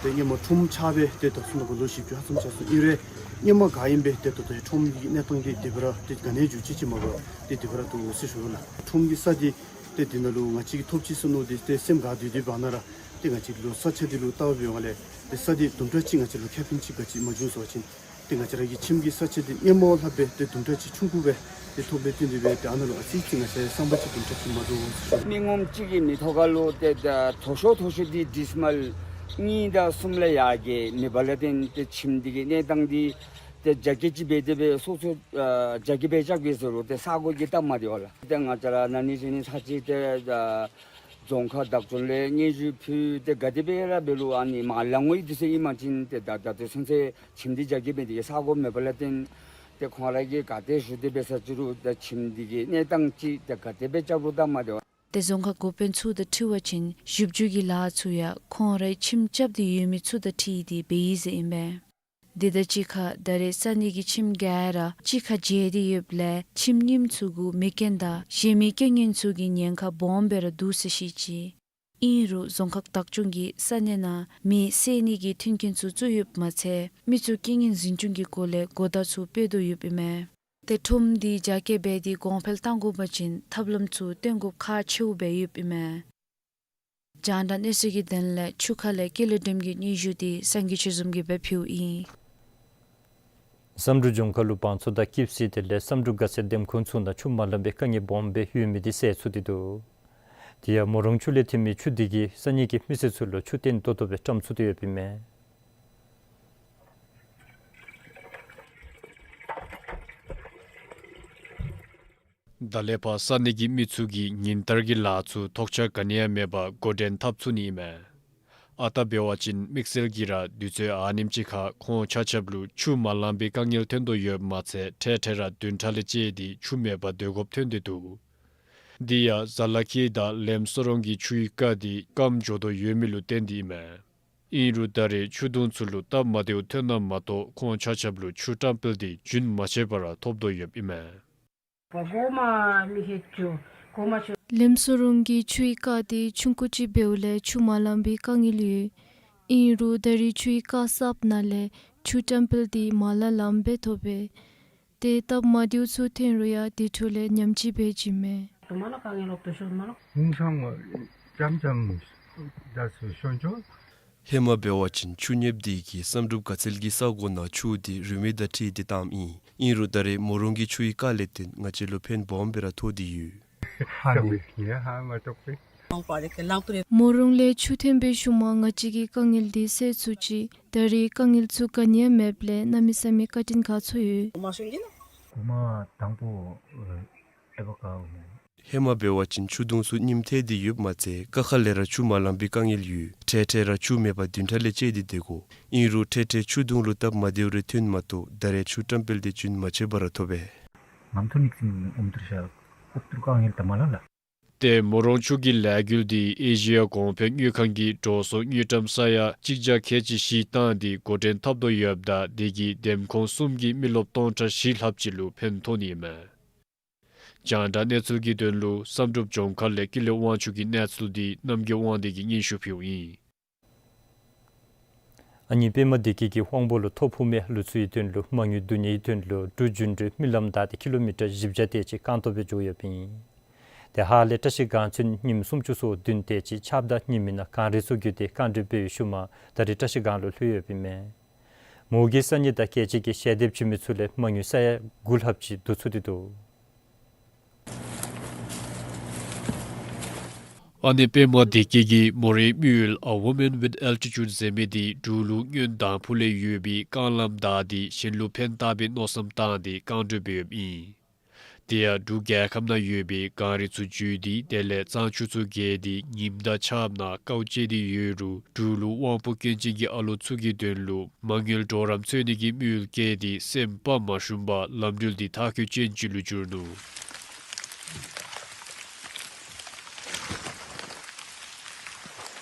ཏེ་སྔོན་མ་ཁྲོམ་ཆགས་སྦེ་ཏེ་དོགས་ཟོན་ནང་འགོ་ལུ་ཞིབ་འཇུག་ཧ་ཙམ་རྐྱབ་ཚུགས། ཨིན་རུང་སྔོན་མ་ག་ཨིནམ་སྦེ་ཏེ་ད་ལྟོ་ཁྲོམ་གྱི་གནས་སྟངས་འདི་དེ་སྦེ་ར་ཏེ་ག་ནི་འགྱུར་ཅི་ཅི་མ་འབད་ཏེ་དེ་སྦེ་ར་འདུག་ཟེར་ཞུ་ལགས། ཁྲོམ་གྱི་ས་འདི་ཏེ་འདི་ནང་ལུ་ང་བཅས་ཀྱིས་ཐོབ་ཅི་ཟེར་མནོ་སྟེ་ཏེ་སེམས་དགའ་སྟེ་སྡོད་པ་ན་ར་ཏེ་ང་བཅས་ལུ་ས་ཆ་འདི་ལུ་བལྟ་བའི་སྒང་ལས་ཏེ་ས་འདི་དུམ་གྲ་ཅིག་ང་བཅས་ལུ་ཁེ་ཕན་ཅིག་ག་ཅི་མ་བྱུང་ཟེར་བ་ཅིན་ཏེ་ང་བཅས་ར་གི་ཁྱིམ་གྱི་ས་ཆ་འདི་སྔོན་མ་ལྷག་སྦེ་ཏེ་དུམ་གྲ་ཅིག་ཆུང་ཀུ་སྦེ་ཏེ་ཐོབ་པའི་བརྟེན་ཏེ་སྦེ་ཏེ་ཨ་ནཱ་ལུ་ཨ་ཙི་ཅིག་ང་བཅས་བསམ་པ་ཅིན་དུམ་གྲ་ཅིག་མ་འདུག་ཟེར་ཞུ། མི་ངོམ་གཅིག་གི་མི་ཐོག་ཁར་ལུ་ཏེ་ད་མཐོ་ཤོས་མཐོ་ཤོས་འདི་ཌིསི་མཱལ་གཉིས་དང་གསུམ་ལས་ཡར་གྱི་མེད་པ་ལས་བརྟེན་ཏེ་ཁྱིམ་འདི་གི་གནས་སྟངས་འདི་ཏེ་རྒྱ་སྐྱེད་ཅིག་འབད་དེ་སྦེ་སོ་སོ་ཨ་རྒྱ་སྐྱེད་འབད་རྐྱབ་གེ་ཟེར་རུང་ཏེ་ས་གོ་གིས་སྟབས་མ་བདེ་བས་ལགས། ཏེ་ང་བཅས་ར་ན་ནིང་གཞེས་ནིང་ཚར་གཅིག་ཏེ་ཨ་རྫོང་ཁག་བདག་སྐྱོང་ལས་སྙན་ཞུ་ཕུལ་ཏེ་ག་དེ་སྦེ་ར་འབད་རུང་ཨ་ནི་མ་ལང་ངོ་ཡི་དུས་ཚོད་ཨིན་པ་ཅིན་ཏེ་ད་ད་ལྟོ་ཚུན་ཚོད་ཁྱིམ་འདི་རྒྱ་སྐྱེད་འབད་ནི་དེ་གིས་ས་གོ་མེད་པ་ལས་བརྟེན་ཏེ་ཁོང་ར་གིས་ག་ཏེ་བཞུགས་ཏེ་འབད་ས་ཅི་རུང་ཏེ་ཁྱིམ་འདི་གི་གནས་སྟངས་ཅིག་ཏེ་ག་དེ་སྦེ་རྐྱབ་རུང་སྟབས་མ་བདེ་བས། ཏེ་རྫོང་ཁག་འགོ་དཔོན་ཚུ་དང་འཁྲིལ་བ་ཅིན་ཞིབ་འཇུག་གི་ལཱ་ཚུ་ཡང་ཁོང་རའི་ཁྱིམ་རྐྱབ་སྟེ་ཡོད་མི་ཚུ་དང་འཁྲིལ་ཏེ་འབད་ཡི་ཟེར་ཨིན་པས། དེ་དང་གཅིག་ཁར་ད་རེས་ས་གནས་ཀྱི་ཁྱིམ་ག་ར་གཅིག་ཁར་མཇལ་ཏེ་ཡོདཔ་ལས་ཁྱིམ་རྙིངམ་ཚུ་གུ་མེ་རྐྱེན་དང་གཞན་མི་རྐྱེན་ངན་ཚུ་གི་ཉེན་ཁ་སྦོམ་སྦེ་ར་འདུག་ཟེར་བཤད་ཅི། ཨིན་རུང་རྫོང་ཁག་བདག་སྐྱོང་གིས་ས་གནས་ནང་མེ་བསད་ནི་གི་མཐུན་རྐྱེན་ཚུ་བཙུགས་ཡོདཔ་མ་ཚད་མི་ཚུ་རྐྱེན་ངན་འཛིན་སྐྱོང་གི་སྐོར་ལས་གོ་བརྡ་ཚུ་སྤེལ་དོ་ཡོདཔ་ཨིན་མས། ཏེ་ཁྲོམ་འདི་རྒྱ་སྐྱེད་འབད་དེ་གོང་འཕེལ་གཏང་དགོ་པ་ཅིན་ཐབས་ལམ་ཚུ་བཏོན་དགོཔ་ཁག་ཆེཝ་སྦེ་ཡོདཔ་ཨིན་མས། རྒྱང་བསྒྲགས་གནས་ཚུལ་གྱི་དོན་ལས་ཆུ་ཁ་ལས་ཀུན་ལེགས་སྒྲོལམ་གྱི་སྙན་ཞུ་འདི་སངས་རྒྱས་ཆོས་འཛོམས་ཀྱིས་སྦེ་ཕུལཝ་ཨིན། བསམ་འགྲུབ་ལྗོངས་མཁར་ལུ་བང་མཛོད་དང་ཀིབ་སི་དེ་ལས་བསམ་འགྲུབ་དགའ་ཚལ་འདེམས་ཁོངས་ཚུ་ནང་ཆུ་མ་ལང་པའི་དཀའ་ངལ་སྦོམ་སྦེ་ཡོད་མི་འདི་སེལ་ཚུགས་ཏེ་འདུག། དེ་ཡང་མོ་རང་ཆུ་ལས་ཐོན་མི་ཆུ་འདི་གིས་ས་གནས་ཀྱི་མི་སེར་ཚུ་ལུ་ཆུ་བརྟན་ཏོག་ཏོ་སྦེ་བཀྲམ་ཚུགས་ཏེ་ཡོདཔ་ཨིན་མས། ད་ལས་ཕར་ས་གནས་ཀྱི་མི་ཚུ་གིས་ཉིན་ལྟར་གྱི་ལཱ་ཚུ་ཐོགས་ཆགས་ག་ནི་ཡང་མེད་པར་འགོ་འདྲེན་འཐབ་ཚུགས་ནི་ཨིན་མས། ཨ་རྟག་འབད་བ་ཅིན་དམིགས་བསལ་གྱིས་ར་དུས་ཚོད་ཨ་ནེམ་ཅིག་ཁར་ཁོང་ཆ་ཁྱབ་ལུ་ཆུ་མ་ལང་པའི་དཀའ་ངལ་ཐོན་དོ་ཡོདཔ་མ་ཚད་འཕྲལ་འཕྲལ་ར་བདུན་ཕྲག་ལས་བཅད་དེ་ཆུ་མེད་པར་སྡོད་དགོཔ་ཐོན་ཏེ་འདུག། དེ་ཡང་ཟ་ལ་ཁེ་དང་ལེམ་སོ་རོང་གི་ཆུའི་རྐ་དེ་སྐམ་འགྱོ་དོ་ཡོད་མི་ལུ་བརྟེན་ཏེ་ཨིན་མས། ཨིན་རུང་ད་རེས་ཆུ་དུང་ཚུ་ལུ་སྟབས་མ་བདེཝ་ཐོན་ན་མ་གཏོགས་ཁོང་ཆ་ཁྱབ་ལུ་ཆུ་བཀྲམ་སྤེལ་དེ་རྒྱུན་མ་ཆད་པར་ཐོབ་དོ་ཡོདཔ་ཨིན་མས། ལེམ་སོ་རོང་གི་ཆུའི་རྐ་དེ་ཆུང་ཀུ་ཅིག་འབདཝ་ལས་ཆུ་མ་ལང་པའི་དཀའ་ངལ་ཡོད། ཨིན་རུང་ད་རེས་ཆུའི་རྐ་གསརཔ་ནང་ལས་ཆུ་བཀྲམ་སྤེལ་དེ་མ་ལང་ལངམ་སྦེ་ཐོབ་པས། ཏེ་སྟབས་མ་བདེཝ་ཚུ་ཐོན་རུང་ཡང་དེ་འཕྲོ་ལས་ཉམས་ཅིག་འབད་བྱིནམ་མས། ཧེ་མ་འབད་བ་ཅིན་ཆུ་གཉེརཔ་དེ་གིས་བསམ་གྲུབ་དགའ་ཚལ་གྱི་ས་གོ་ནང་ཆུ་དེ་རུལ་མི་དང་འཁྲིལ་ཏེ་བཏངམ་ཨིན། ཨིན་རུང་ད་རེས་མོ་རོང་གི་ཆུའི་རྐ་ལས་བརྟེན་ང་བཅས་ལུ་ཕན་སྦོམ་སྦེ་ར་ཐོགས་ཏེ་ཡོད། མོ་རོང་ལས་ཆུ་ཐོན་པའི་ཤུལ་མ་ང་བཅས་ཀྱི་དཀའ་ངལ་དེ་སེལ་ཚུགས་ཅི། ད་རེས་དཀའ་ངལ་ཚུ་ག་ནི་ཡང་མེདཔ་ལས་གནམ་མེད་ས་མེད་བཀའ་དྲིན་ག་ཚོད་ཡོད། ཧེ་མ་འབད་བ་ཅིན་ཆུ་དུང་ཚུ་རྙིངམ་ཐལ་ཏེ་ཡོདཔ་མ་ཚད་རྐ་ཁ་ལས་ར་ཆུ་མ་ལང་པའི་དཀའ་ངལ་ཡོད། འཕྲལ་འཕྲལ་ར་ཆུ་མེད་པར་བདུན་ཕྲག་ལས་བཅད་དེ་སྡོད་དགོ། ཨིན་རུང་འཕྲལ་འཕྲལ་ཆུ་དུང་ལུ་སྟབས་མ་བདེཝ་རེ་ཐོན་མ་གཏོགས་ད་རེས་ཆུ་བཀྲམ་སྤེལ་དེ་རྒྱུན་མ་ཆད་པར་ཐོབ་པས། ཏེ་མོ་རོང་ཆུ་གི་ལས་འགུལ་དེ་ཨེ་ཤི་ཡ་གོང་འཕེལ་དངུལ་ཁང་གིས་འགྲོ་སོང་དངུལ་ཀྲམ་ས་ཡ་གཅིག་བརྒྱ་ཁལ་གཅིག་བཞི་བཏང་སྟེ་འགོ་འདྲེན་འཐབ་དོ་ཡོདཔ་ད་དེ་གིས་འདེམས་ཁོངས་གསུམ་གྱི་མི་རློབས་སྟོང་ཕྲག་བཞི་ལྷགཔ་ཅིག་ལུ་ཕན་ཐོགས་ནི་ཨིན་མས། རྒྱང་བསྒྲགས་གནས་ཚུལ་གྱི་དོན་ལུ་བསམ་གྲུབ་ལྗོངས་མཁར་ལས་ཀུན་ལེགས་དབང་ཕྱུག་གི་གནས་ཚུལ་དེ་རྣམ་རྒྱལ་དབང་འདུས་ཀྱིས་སྙན་ཞུ་ཕུལཝ་ཨིན། ཨ་ནི་པདྨ་སྡེ་དགེ་གི་དབང་པོ་ལུ་ཐོ་ཕོག་མི་ལུ་ཚུ་གི་དོན་ལུ་མ་དངུལ་བསྡུ་ནིའི་དོན་ལུ་འབྲུག་རྒྱུན་འགྲུལ་མི་ལམ་བདའ་སྟེ་ཀི་ལོ་མི་ཊར་བཞི་བརྒྱ་དེ་ཅིག་རྐང་སྟོང་སྦེ་འགྱོ་ཡོདཔ་ཨིན། དེ་ཧཱ་ལས་བཀྲ་ཤིས་སྒང་ཚུན་ཉིནམ་སུམ་ཅུ་སོ་བདུན་དེ་ཅིག་ཆརཔ་དང་ཉི་མའི་ནང་གངས་རི་ཚུ་བརྒྱུད་དེ་རྐང་འགྲུལ་འབད་བའི་ཤུལ་མ་ད་རེས་བཀྲ་ཤིས་སྒང་ལུ་ལྷོད་ཡོདཔ་ཨིན་མས། མོ་གིས་ས་གནས་དང་རྒྱལ་སྤྱི་གི་ཞལ་འདེབས་བྱིན་མི་ཚུ་ལས་མ་དངུལ་ས་ཡ་དགུ་ལྷགཔ་ཅིག་བསྡུ་ཚུགས་ཏེ་འདུག། ཨ་ནེ་པདྨ་སྡེ་དགེ་གིས་མོ་རའི་དམིགས་ཡུལ་A Woman with Altitude ཟེར་མི་དེ་འབྲུག་ལུ་སྔོན་དང་ཕུ་ལས་ཡོད་པའི་རྐང་ལམ་བདའ་སྟེ་གཞན་ལུ་ཕན་བཏགས་པའི་མནོ་བསམ་བཏང་སྟེ་རྐང་འགྲུལ་འབད་ཡོདཔ་ཨིན། དེ་ཡང་འབྲུག་རྒྱལ་ཁབ་ནང་ཡོད་པའི་གངས་རི་ཚུ་བརྒྱུད་དེ་དེ་ལས་གཙང་ཆུ་ཚུ་བརྒལ་ཏེ་ཉིམ་དང་ཆརཔ་ནང་དཀའཝ་སྤྱད་དེ་ཡོད་རུང་འབྲུག་ལུ་དབང་པོ་སྐྱོན་ཅན་གྱི་ཨ་ལོ་ཚུ་གི་དོན་ལུ་མ་དངུལ་གྲོགས་རམ་འཚོལ་ནི་གི་དམིགས་ཡུལ་བསྐྱེད་དེ་སེམས་དཔའ་མ་ཞུམ་པར་ལམ་འགྲུལ་འདི་མཐའ་འཁྱོལ་ཅན་ཅིག་ལུ་གྱུར་ནུག།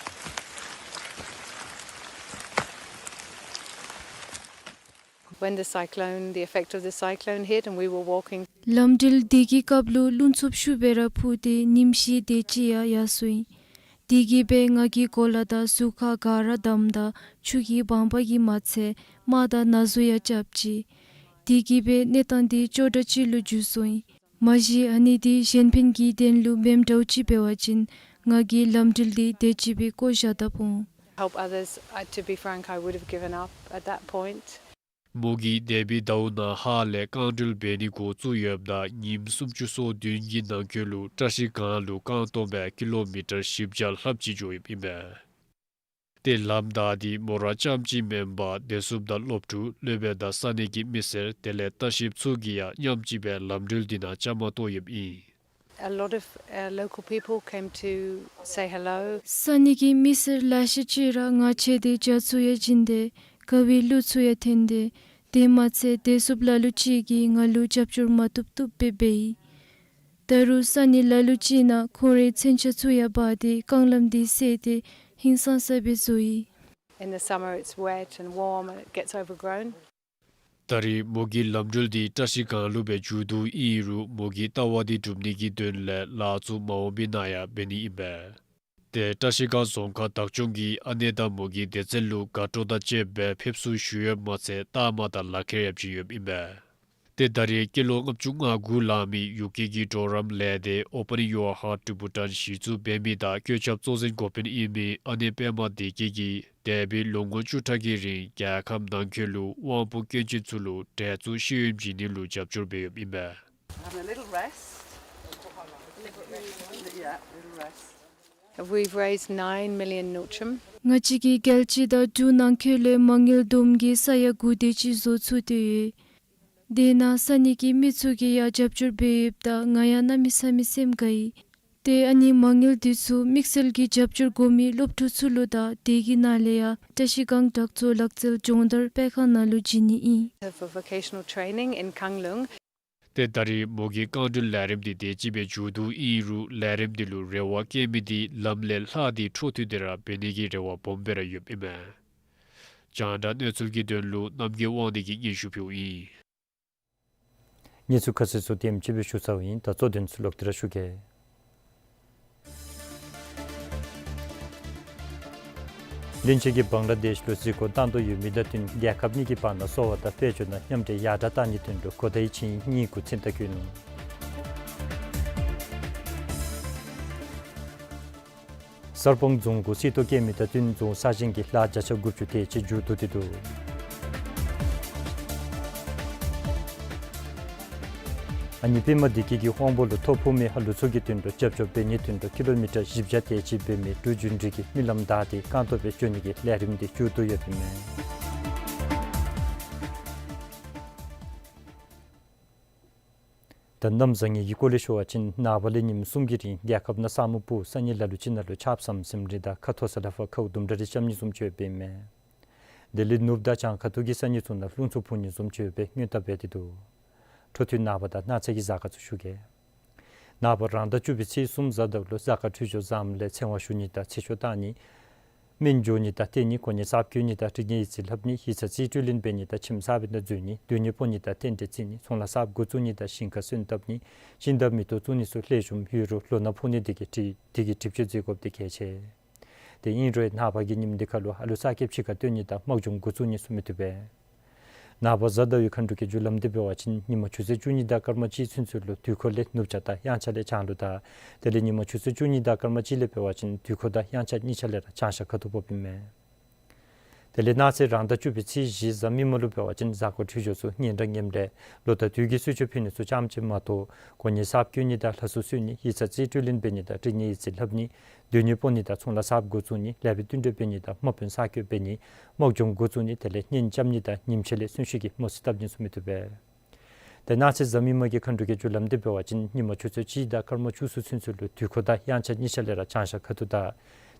When the cyclone, the effect of the cyclone hit and we were walking. ལམ་འགྲུལ་དེ་གི་སྐབས་ལུ་རླུང་འཚུབ་ཤུགས་སྦེ་ར་ཕུ་སྟེ་ཉིམ་ཤིང་དེ་ཅིག་ཡང་ཡར་སོ་ཡི། དེ་གིས་སྦེ་ང་གི་གོ་ལ་དང་གཟུགས་ཁར་ག་ར་བསྡམས་ད་ཆུ་གིས་སྦངས་པ་གིས་མ་ཚད་རྨ་དང་ན་ཟུག་ཡང་རྐྱབ་ཅི། དེ་གིས་སྦེ་གནས་སྟངས་དེ་སྐྱོ་དྲགས་ཅིག་ལུ་འགྱུར་སོ་ཡི། མ་གཞི་ཨ་ནི་དེ་གཞན་ཕན་གྱི་དོན་ལུ་འབདཝ་འདྲཝ་ཅིག་འབད་བ་ཅིན་ང་གིས་ལམ་འགྲུལ་དེ་དེ་ཅིག་སྦེ་བཀོ་བཞག་ད་འོང་། Help others, I, to be frank, I would have given up at that point. མོ་གིས་འདས་པའི་ཟླཝ་ནང་ཧཱ་ལས་རྐང་འགྲུལ་འབད་ནི་འགོ་བཙུགས་ཡོདཔ་ད་ཉིནམ་སུམ་ཅུ་སོ་བདུན་གྱི་ནང་འཁོད་ལུ་བཀྲ་ཤིས་སྒང་ལུ་རྐང་སྟོང་སྦེ་ཀི་ལོ་མི་ཊར་བཞི་བརྒྱ་ལྷགཔ་ཅིག་འགྱོ་ཡོདཔ་ཨིན་པས། ཏེ་ལམ་བདའ་སྟེ་མོ་ར་རྐྱངམ་གཅིག་མེན་པར་བདེ་སྲུངཔ་དང་སློབ་ཕྲུག་སློབ་དཔོན་དང་ས་གནས་ཀྱི་མི་སེར་དེ་ལས་ལྟ་བཤལཔ་ཚུ་གིས་ཡང་མཉམ་གཅིག་སྦེ་ལམ་འགྲུལ་འདི་ནང་བཅའ་མར་གཏོགས་ཡོདཔ་ཨིན། A lot of, uh, local people came to say hello. ས་གནས་ཀྱི་མི་སེར་ལེ་ཤ་ཅིག་ར་ང་བཅས་དེ་ཇ་ཚུ་ཡང་བྱིན་ཏེ་དཀའ་བའི་གླུ་ཚུ་ཡང་འཐེན་ཏེ་དེ་མ་ཚད་བདེ་སྲུངཔ་ལ་ལུ་ཅིག་གིས་ང་ལུ་རྒྱབ་སྐྱོར་མ་བཏུབ་བཏུབ་སྦེ་འབད་ཡི། ད་རུང་ས་གནས་ལ་ལུ་ཅིག་ནང་ཁོང་རའི་མཚོན་ཆ་ཚུ་ཡང་འབག་སྟེ་རྐང་ལམ་འདི་བསལ་ཏེ་ཧིང་སངས་ས་སྦེ་བཟོ་ཡི། In the summer it's wet and warm and it gets overgrown. ད་རེས་མོ་གི་ལམ་འགྲུལ་འདི་བཀྲ་ཤིས་སྒང་ལུ་སྦེ་མཇུག་བསྡུཝ་ཨིན་རུང་མོ་གི་ལྟ་བ་འདི་སྒྲུབ་ནི་གི་དོན་ལས་ལཱ་ཚུ་མ་འོངས་པའི་ནང་ཡང་འབད་ནི་ཨིན་པས། ཏེ་བཀྲ་ཤིས་སྒང་རྫོང་ཁག་བདག་སྐྱོང་གིས་ཨ་ནེ་དང་མོ་གི་སྡེ་ཚན་ལུ་དགའ་སྤྲོ་དང་བཅསཔ་སྦེ་ཕེབས་བསུ་ཞུ་ཡོདཔ་མ་ཚད་རྟགས་མ་དང་ལག་ཁྱེར་ཡང་བྱིན་ཡོདཔ་ཨིན་པས། ཏེ་ད་རེས་སྐྱེས་ལོ་ལྔ་བཅུ་ང་དགུ་ལང་མི་ཡུ་ཀེ་གི་གྲོགས་རམ་ལས་སྡེ་Open Your Heart to Bhutan གཞི་བཙུགས་འབད་མི་དང་བཀོད་ཁྱབ་གཙོ་འཛིན་འགོ་དཔོན་ཨིན་མི་ཨ་ནེ་པདྨ་བདེ་སྐྱིད་ཀྱིས་འདས་པའི་ལོ་ངོ་བཅུ་ཕྲག་གི་རིང་རྒྱལ་ཁབ་ནང་འཁོད་ལུ་དབང་པོ་སྐྱོན་ཅན་ཚུ་ལུ་འབྲས་བཙོང་ཤེས་ཡོན་བྱིན་ནི་ལུ་རྒྱབ་སྐྱོར་འབད་ཡོདཔ་ཨིན་པས། Having a little rest. Yeah, little rest. We've raised nine million ngultrum. ང་བཅས་ཀྱིས་རྒྱལ་སྤྱི་དང་འབྲུག་ནང་འཁོད་ལས་མ་དངུལ་བསྡོམས་ཀྱིས་ས་ཡ་དགུ་དེ་ཅིག་བཟོ་ཚུགས་ཏེ་ཡོད། དེ་ནང་ས་གནས་ཀྱི་མི་ཚུ་གིས་ཡང་རྒྱབ་སྐྱོར་འབད་ཡོདཔ་ད་ང་ཡང་གནམ་མེད་ས་མེད་སེམས་དགའ་ཡི། ཏེ་ཨ་ནི་མ་དངུལ་འདི་ཚུ་དམིགས་བསལ་གྱི་རྒྱབ་སྐྱོར་དགོ་མི་སློབ་ཕྲུག་ཚུ་ལུ་དང་དེ་གི་ནང་ལས་ཡང་བཀྲ་ཤིས་སྒང་དྲག་མཛོད་ལག་རྩལ་སྦྱོང་བརྡར་སྤེལ་ཁང་ནང་ལུ་བྱིན་ནི་ཨིན། For vocational training in Kangleung. ཏེ་ད་རེས་མོ་གི་རྐང་འགྲུལ་ལས་རིམ་འདི་དེ་ཅིག་སྦེ་མཇུག་བསྡུ་ཡི་རུང་ལས་རིམ་འདི་ལུ་རེ་བ་བསྐྱེད་མི་འདི་ལམ་ལས་ལྷག་སྟེ་འཕྲོ་མཐུད་དེ་ར་འབད་ནི་གི་རེ་བ་སྦོམ་སྦེ་ར་ཡོདཔ་ཨིན་མས། རྒྱང་བསྒྲགས་གནས་ཚུལ་གྱི་དོན་ལུ་རྣམ་རྒྱལ་དབང་འདུས་ཀྱིས་སྙན་ཞུ་ཕུལཝ་ཨིན། གནས་ཚུལ་ཁ་གསལ་ཚུ་དེམ་ཅིག་སྦེ་ཞུ་ཚརཝ་ཨིན། ད་གཙོ་དོན་ཚུ་ལོག་སྟེ་ར་ཞུ་གེ། བློན་ཆེན་གྱིས་བང་ལ་དེཤ་ལུ་གཟིགས་སྐོར་བཏང་དོ་ཡོད་མི་དང་བསྟུན་རྒྱལ་ཁབ་གཉིས་ཀྱི་བར་ན་གསོ་བ་དང་དཔལ་འབྱོར་ནང་མཉམ་འབྲེལ་ཡར་དྲག་གཏང་ནིའི་དོན་ལུ་གོ་བརྡའི་ཆིངས་ཡིག་གཉིས་གུ་མཚན་རྟགས་བཀོད་ནུག། གསར་སྤང་རྫོང་གུ་སིལ་ཏོག་སྐྱེལ་མི་དང་བསྟུན་རྫོང་གསར་བཞེངས་ཀྱི་ལཱ་བརྒྱ་ཆ་དགུ་བཅུ་དེ་ཅིག་མཇུག་བསྡུ་སྟེ་འདུག། ཨ་ནི་པདྨ་བདེ་སྐྱིད་ཀྱིས་དབང་པོ་ལུ་ཐོ་ཕོག་མི་ཧ་ལུགས་ཚུ་གི་དོན་ལུ་རྒྱབ་སྐྱོར་འབད་ནིའི་དོན་ལུ་ཀི་ལོ་མི་ཊར་བཞི་བརྒྱ་དེ་ཅིག་འབད་མི་འབྲུག་རྒྱུན་འགྲུལ་གྱི་མི་ལམ་བདའ་སྟེ་རྐང་སྟོང་སྦེ་འགྱོ་ནི་གི་ལས་རིམ་འདི་མཇུག་བསྡུ་ཡོདཔ་ཨིན་མས། ད་གནམ་བཟང་ངན་གྱི་སྐོར་ལས་ཞུ་བ་ཅིན་ནངས་པ་ལས་ཉིནམ་གསུམ་གྱི་རིང་རྒྱལ་ཁབ་ནང་ས་སྨུག་སྤུབས་ས་གནས་ལ་ལུ་ཅིག་ནང་ལུ་ཆརཔ་ཟམ་ཟིམ་རེ་དང་ཁ་མཐོ་ས་ལས་ཕར་ཁཝ་དུམ་གྲ་རེ་རྐྱབ་ནི་བཟུམ་ཅིག་ཡོདཔ་ཨིན་མས། དེ་ལས་ནུབ་དང་བྱང་ཁ་ཐུག་གི་ས་གནས་ཚུ་ནང་རླུང་འཚུབ་འཕུ་ནི་བཟུམ་ཅིག་ཡོདཔ་སྦེ་སྔོན་བརྡ་འབད་དེ་འདུག། འཕྲོ་མཐུད་ནངས་པ་དང་གནངས་ཚེ་གི་གཟའ་སྐར་ཚུ་ཞུ་གེ། ནངས་པ་རང་ཟླ་བཅུ་པའི་ཚེས་གསུམ་གཟའ་ཟླཝ་ལུ་གཟའ་སྐར་འཕྲོད་སྦྱོར་བཟངམ་ལས་ཚེ་དབང་ཞུ་ནི་དང་ཚེ་ཆོག་གཏང་ནི། སྨན་སྦྱོར་ནི་དང་བསྟེན་ནི། གོ་གནས་གསརཔ་བསྐོ་ནི་དང་རིག་གནས་ཡིག་རྩིས་ལྷབ་ནི། ཡིག་ཚང་རྩིས་སྤྲོད་ལེན་འབད་ནི་དང་ཁྱིམ་གསརཔ་ནང་འཛུལ་ནི། སྡོད་གནས་སྤོ་ནི་དང་རྟེན་འབྲེལ་བརྩི་ནི། ཚོང་ལཱ་གསརཔ་འགོ་བཙུགས་ནི་དང་ཞིང་ཁ་སོན་བཏབ་ནི། ཞིང་དང་མེ་ཏོག་བཙུགས་ནི་ཚུ་ལེགས་ཤོམ་ཡོད་རུང་ལོ་ན་ཕོག་ནི་དེ་གི་དེ་གི་དྲིབ་གཅོད་མཛད་དགོཔ་འདི་གལ་ཆེ། དེ་ཨིན་རུང་ནངས་པ་གི་ཉིནམ་འདི་ཁར་ལུ་ཨ་ལུ་གསར་སྐྱེས་ཕྱི་ཁར་བཏོན་ནི་དང་དམག་སྦྱོང་འགོ་བཙུགས་ནི་ཚུ་མི་བཏུབ་པས། ནངས་པ་གཟའ་ཟླཝ་ཡི་མཁའ་འགྲོ་གི་རྒྱུ་ལམ་འདི་འབད་བ་ཅིན་ཉིན་མ་ཆུ་ཚོད་བཅུ་གཉིས་དང་སྐར་མ་གཅིག་ཚུན་ཚོད་ལུ་དུས་འཁོར་ལས་ནུབ་བྱང་དང་དབྱངས་འཆར་ལས་བྱང་ལུ་དང་དེ་ལས་ཉིན་མ་ཆུ་ཚོད་བཅུ་གཉིས་དང་སྐར་མ་གཅིག་ལས་འབད་བ་ཅིན་དུས་འཁོར་དང་དབྱངས་འཆར་གཉིས་ཆ་ལས་ར་བྱང་ཤར་ཁ་ཐུག་འབོཝ་ཨིན་མས། དེ་ལས་གནངས་ཚེ་རང་ཟླ་བཅུ་པའི་ཚེས་བཞི་གཟའ་མིག་དམར་ལུ་འབད་བ་ཅིན་གཟའ་སྐར་འཕྲོད་སྦྱོར་ཚུ་ངན་དང་ངནམ་ལས་ལོ་དང་དུས་ཀྱི་གསོལ་མཆོད་ཕུལ་ནི་ཚུ་ཙམ་ཅིག་མ་གཏོགས་གོ་གནས་གསརཔ་བསྐོ་ནི་དང་ལྷ་སྲུང་གསོལ་ནི་ཡིག་ཚང་རྩིས་སྤྲོད་ལེན་འབད་ནི་དང་རིག་གནས་ཡིག་རྩིས་ལྷབ་ནི། སྡོད་གནས་སྤོ་ནི་དང་ཚོང་ལཱ་གསརཔ་འགོ་བཙུགས་ནི། ལེགས་པའི་བསྟུན་གྲོས་འབད་ནི་དང་དམག་དཔོན་གསར་བསྐོ་འབད་ནི། དམག་སྦྱོང་འགོ་བཙུགས་ནི། དེ་ལས་གཉེན་རྐྱབ་ནི་དང་ཉིམ་ཕྱེད་ལས་གསོན་གཤིན་གྱི་མོ་རྩིས་བཏབ་ནི་ཚུ་མི་བཏུབ་པས། དེ་གནངས་ཚེ་གཟའ་མིག་དམར་གྱི་མཁའ་འགྲོ་གི་རྒྱུ་ལམ་འདི་འབད་བ་ཅིན་ཉིན་མ་ཆུ་ཚོད་གཅིག་དང་སྐར་མ་བཅུ་གསུམ་ཚུན་ཚོད་ལུ་དུས་འཁོར་དང་དབྱངས་འཆར་གཉིས་ཆ་ལས་ར་བྱང་ཤར་ཁ་ཐུག་དང་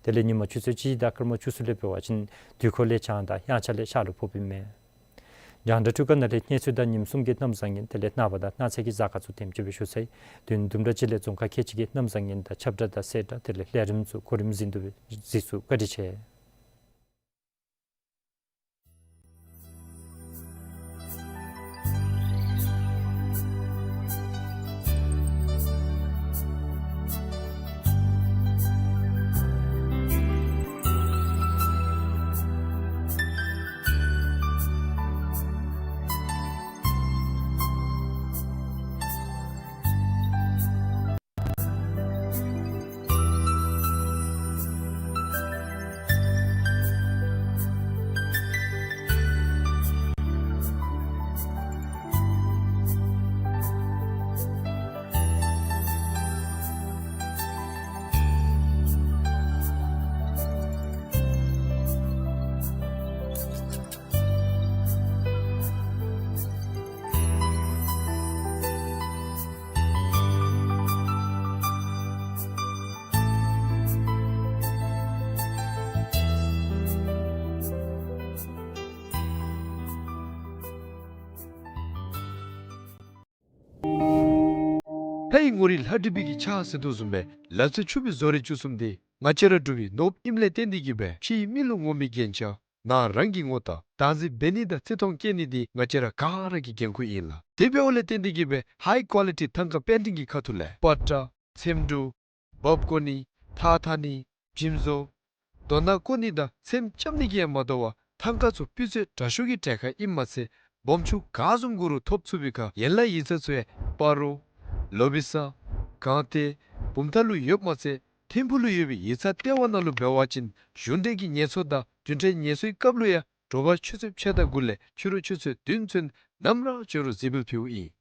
དེ་ལས་ཉིན་མ་ཆུ་ཚོད་གཅིག་དང་སྐར་མ་བཅུ་གསུམ་ལས་འབད་བ་ཅིན་དུས་འཁོར་ལས་བྱང་དང་དབྱངས་འཆར་ལས་ཤར་ལུ་ཕོགཔ་ཨིན་མས། རྒྱང་བསྒྲགས་འཕྲུལ་ཁང་ནང་ལས་གནས་ཚུལ་དང་ཉིནམ་གསུམ་གྱི་གནམ་བཟང་ངན་དེ་ལས་ནངས་པ་དང་གནངས་ཚེ་གི་གཟའ་སྐར་ཚུ་དེམ་ཅིག་སྦེ་ཞུ་ཚར་ཡི། དོན་དུམ་གྲ་ཅིག་ལས་རྫོང་ཁག་ཁལ་གཅིག་གི་གནམ་བཟང་ངན་དང་ཁྱབ་བསྒྲགས་དང་གསལ་བསྒྲགས་དེ་ལས་ལས་རིམ་ཚུ་གོ་རིམ་བཞིན་དུ་གཟིགས་ཚུགས། བཀའ་དྲིན་ཆེ། ལྷའི་ངོ་རིས་ལྷ་བྲིས་པའི་གི་ཕྱག་ཟེར་དོ་བཟུམ་སྦེ་ལ་རྩེ་ཆུ་སྦིས་བཟོ་རིག་བཅུ་གསུམ་འདི་ང་བཅས་ར་འབྲུག་པའི་ནོར་བུ་ཨིནམ་ལས་བརྟེན་ཏེ་གི་སྦེ་ཕྱིའི་མི་ལུ་ངོམ་མི་རྒྱན་ཆ་ནང་རང་གི་ངོ་རྟགས་བདག་འཛིན་འབད་ནི་དང་བརྩི་མཐོང་བསྐྱེད་ནི་འདི་ང་བཅས་ར་ག་ར་གི་འགན་ཁུར་ཨིན་ལགས། དེ་འབདཝ་ལས་བརྟེན་ཏེ་གི་སྦེ་ཧའི་ཀོ་ལི་ཊི་ཐང་ཀ་པེན་ཊིང་གི་ཁ་ཐུག་ལས་པ་ཏྲ་ཚེམ་དྲུབ་འབག་བཀོ་ནི་ཐགས་འཐག་ནི་འཇིམ་བཟོ་རྡོ་ནག་བརྐོ་ནི་དང་ཚེམ་རྐྱབ་ནི་གིས་ཡང་མ་དོ་བར་ཐང་ཀ་ཚུ་སྤུས་ཚད་དྲག་ཤོས་ཀྱི་གྲལ་ཁར་ཨིནམ་མ་ཚད་སྦོམ་ཆུང་ག་བཟུམ་དགོ་རུང་ཐོབ་ཚུགས་པའི་ཁར་ཡན་ལག་ཡིག་ཚང་ཚུ་ཡང་སྤ་རོ་ལོ་བི་སཱ་གངས་ཏེ་བུམ་ཐང་ལུ་ཡོདཔ་མ་ཚད་ཐིམ་ཕུག་ལུ་ཡོད་པའི་ཡིག་ཚང་ལྟེ་བ་ནང་ལུ་འབད་བ་ཅིན་གཞུང་འབྲེལ་གྱི་ངལ་གསོ་དང་རྒྱུན་འབྲེལ་ངལ་གསོའི་སྐབས་ལུ་ཡང་དྲོ་པ་ཆུ་ཚོད་ཕྱེད་དང་དགུ་ལས་ཕྱི་རུ་ཆུ་ཚོད་བདུན་ཚུན་ནམ་ར་བྱོན་རུང་གཟིགས་འབུལ་ཕུལཝ་ཨིན།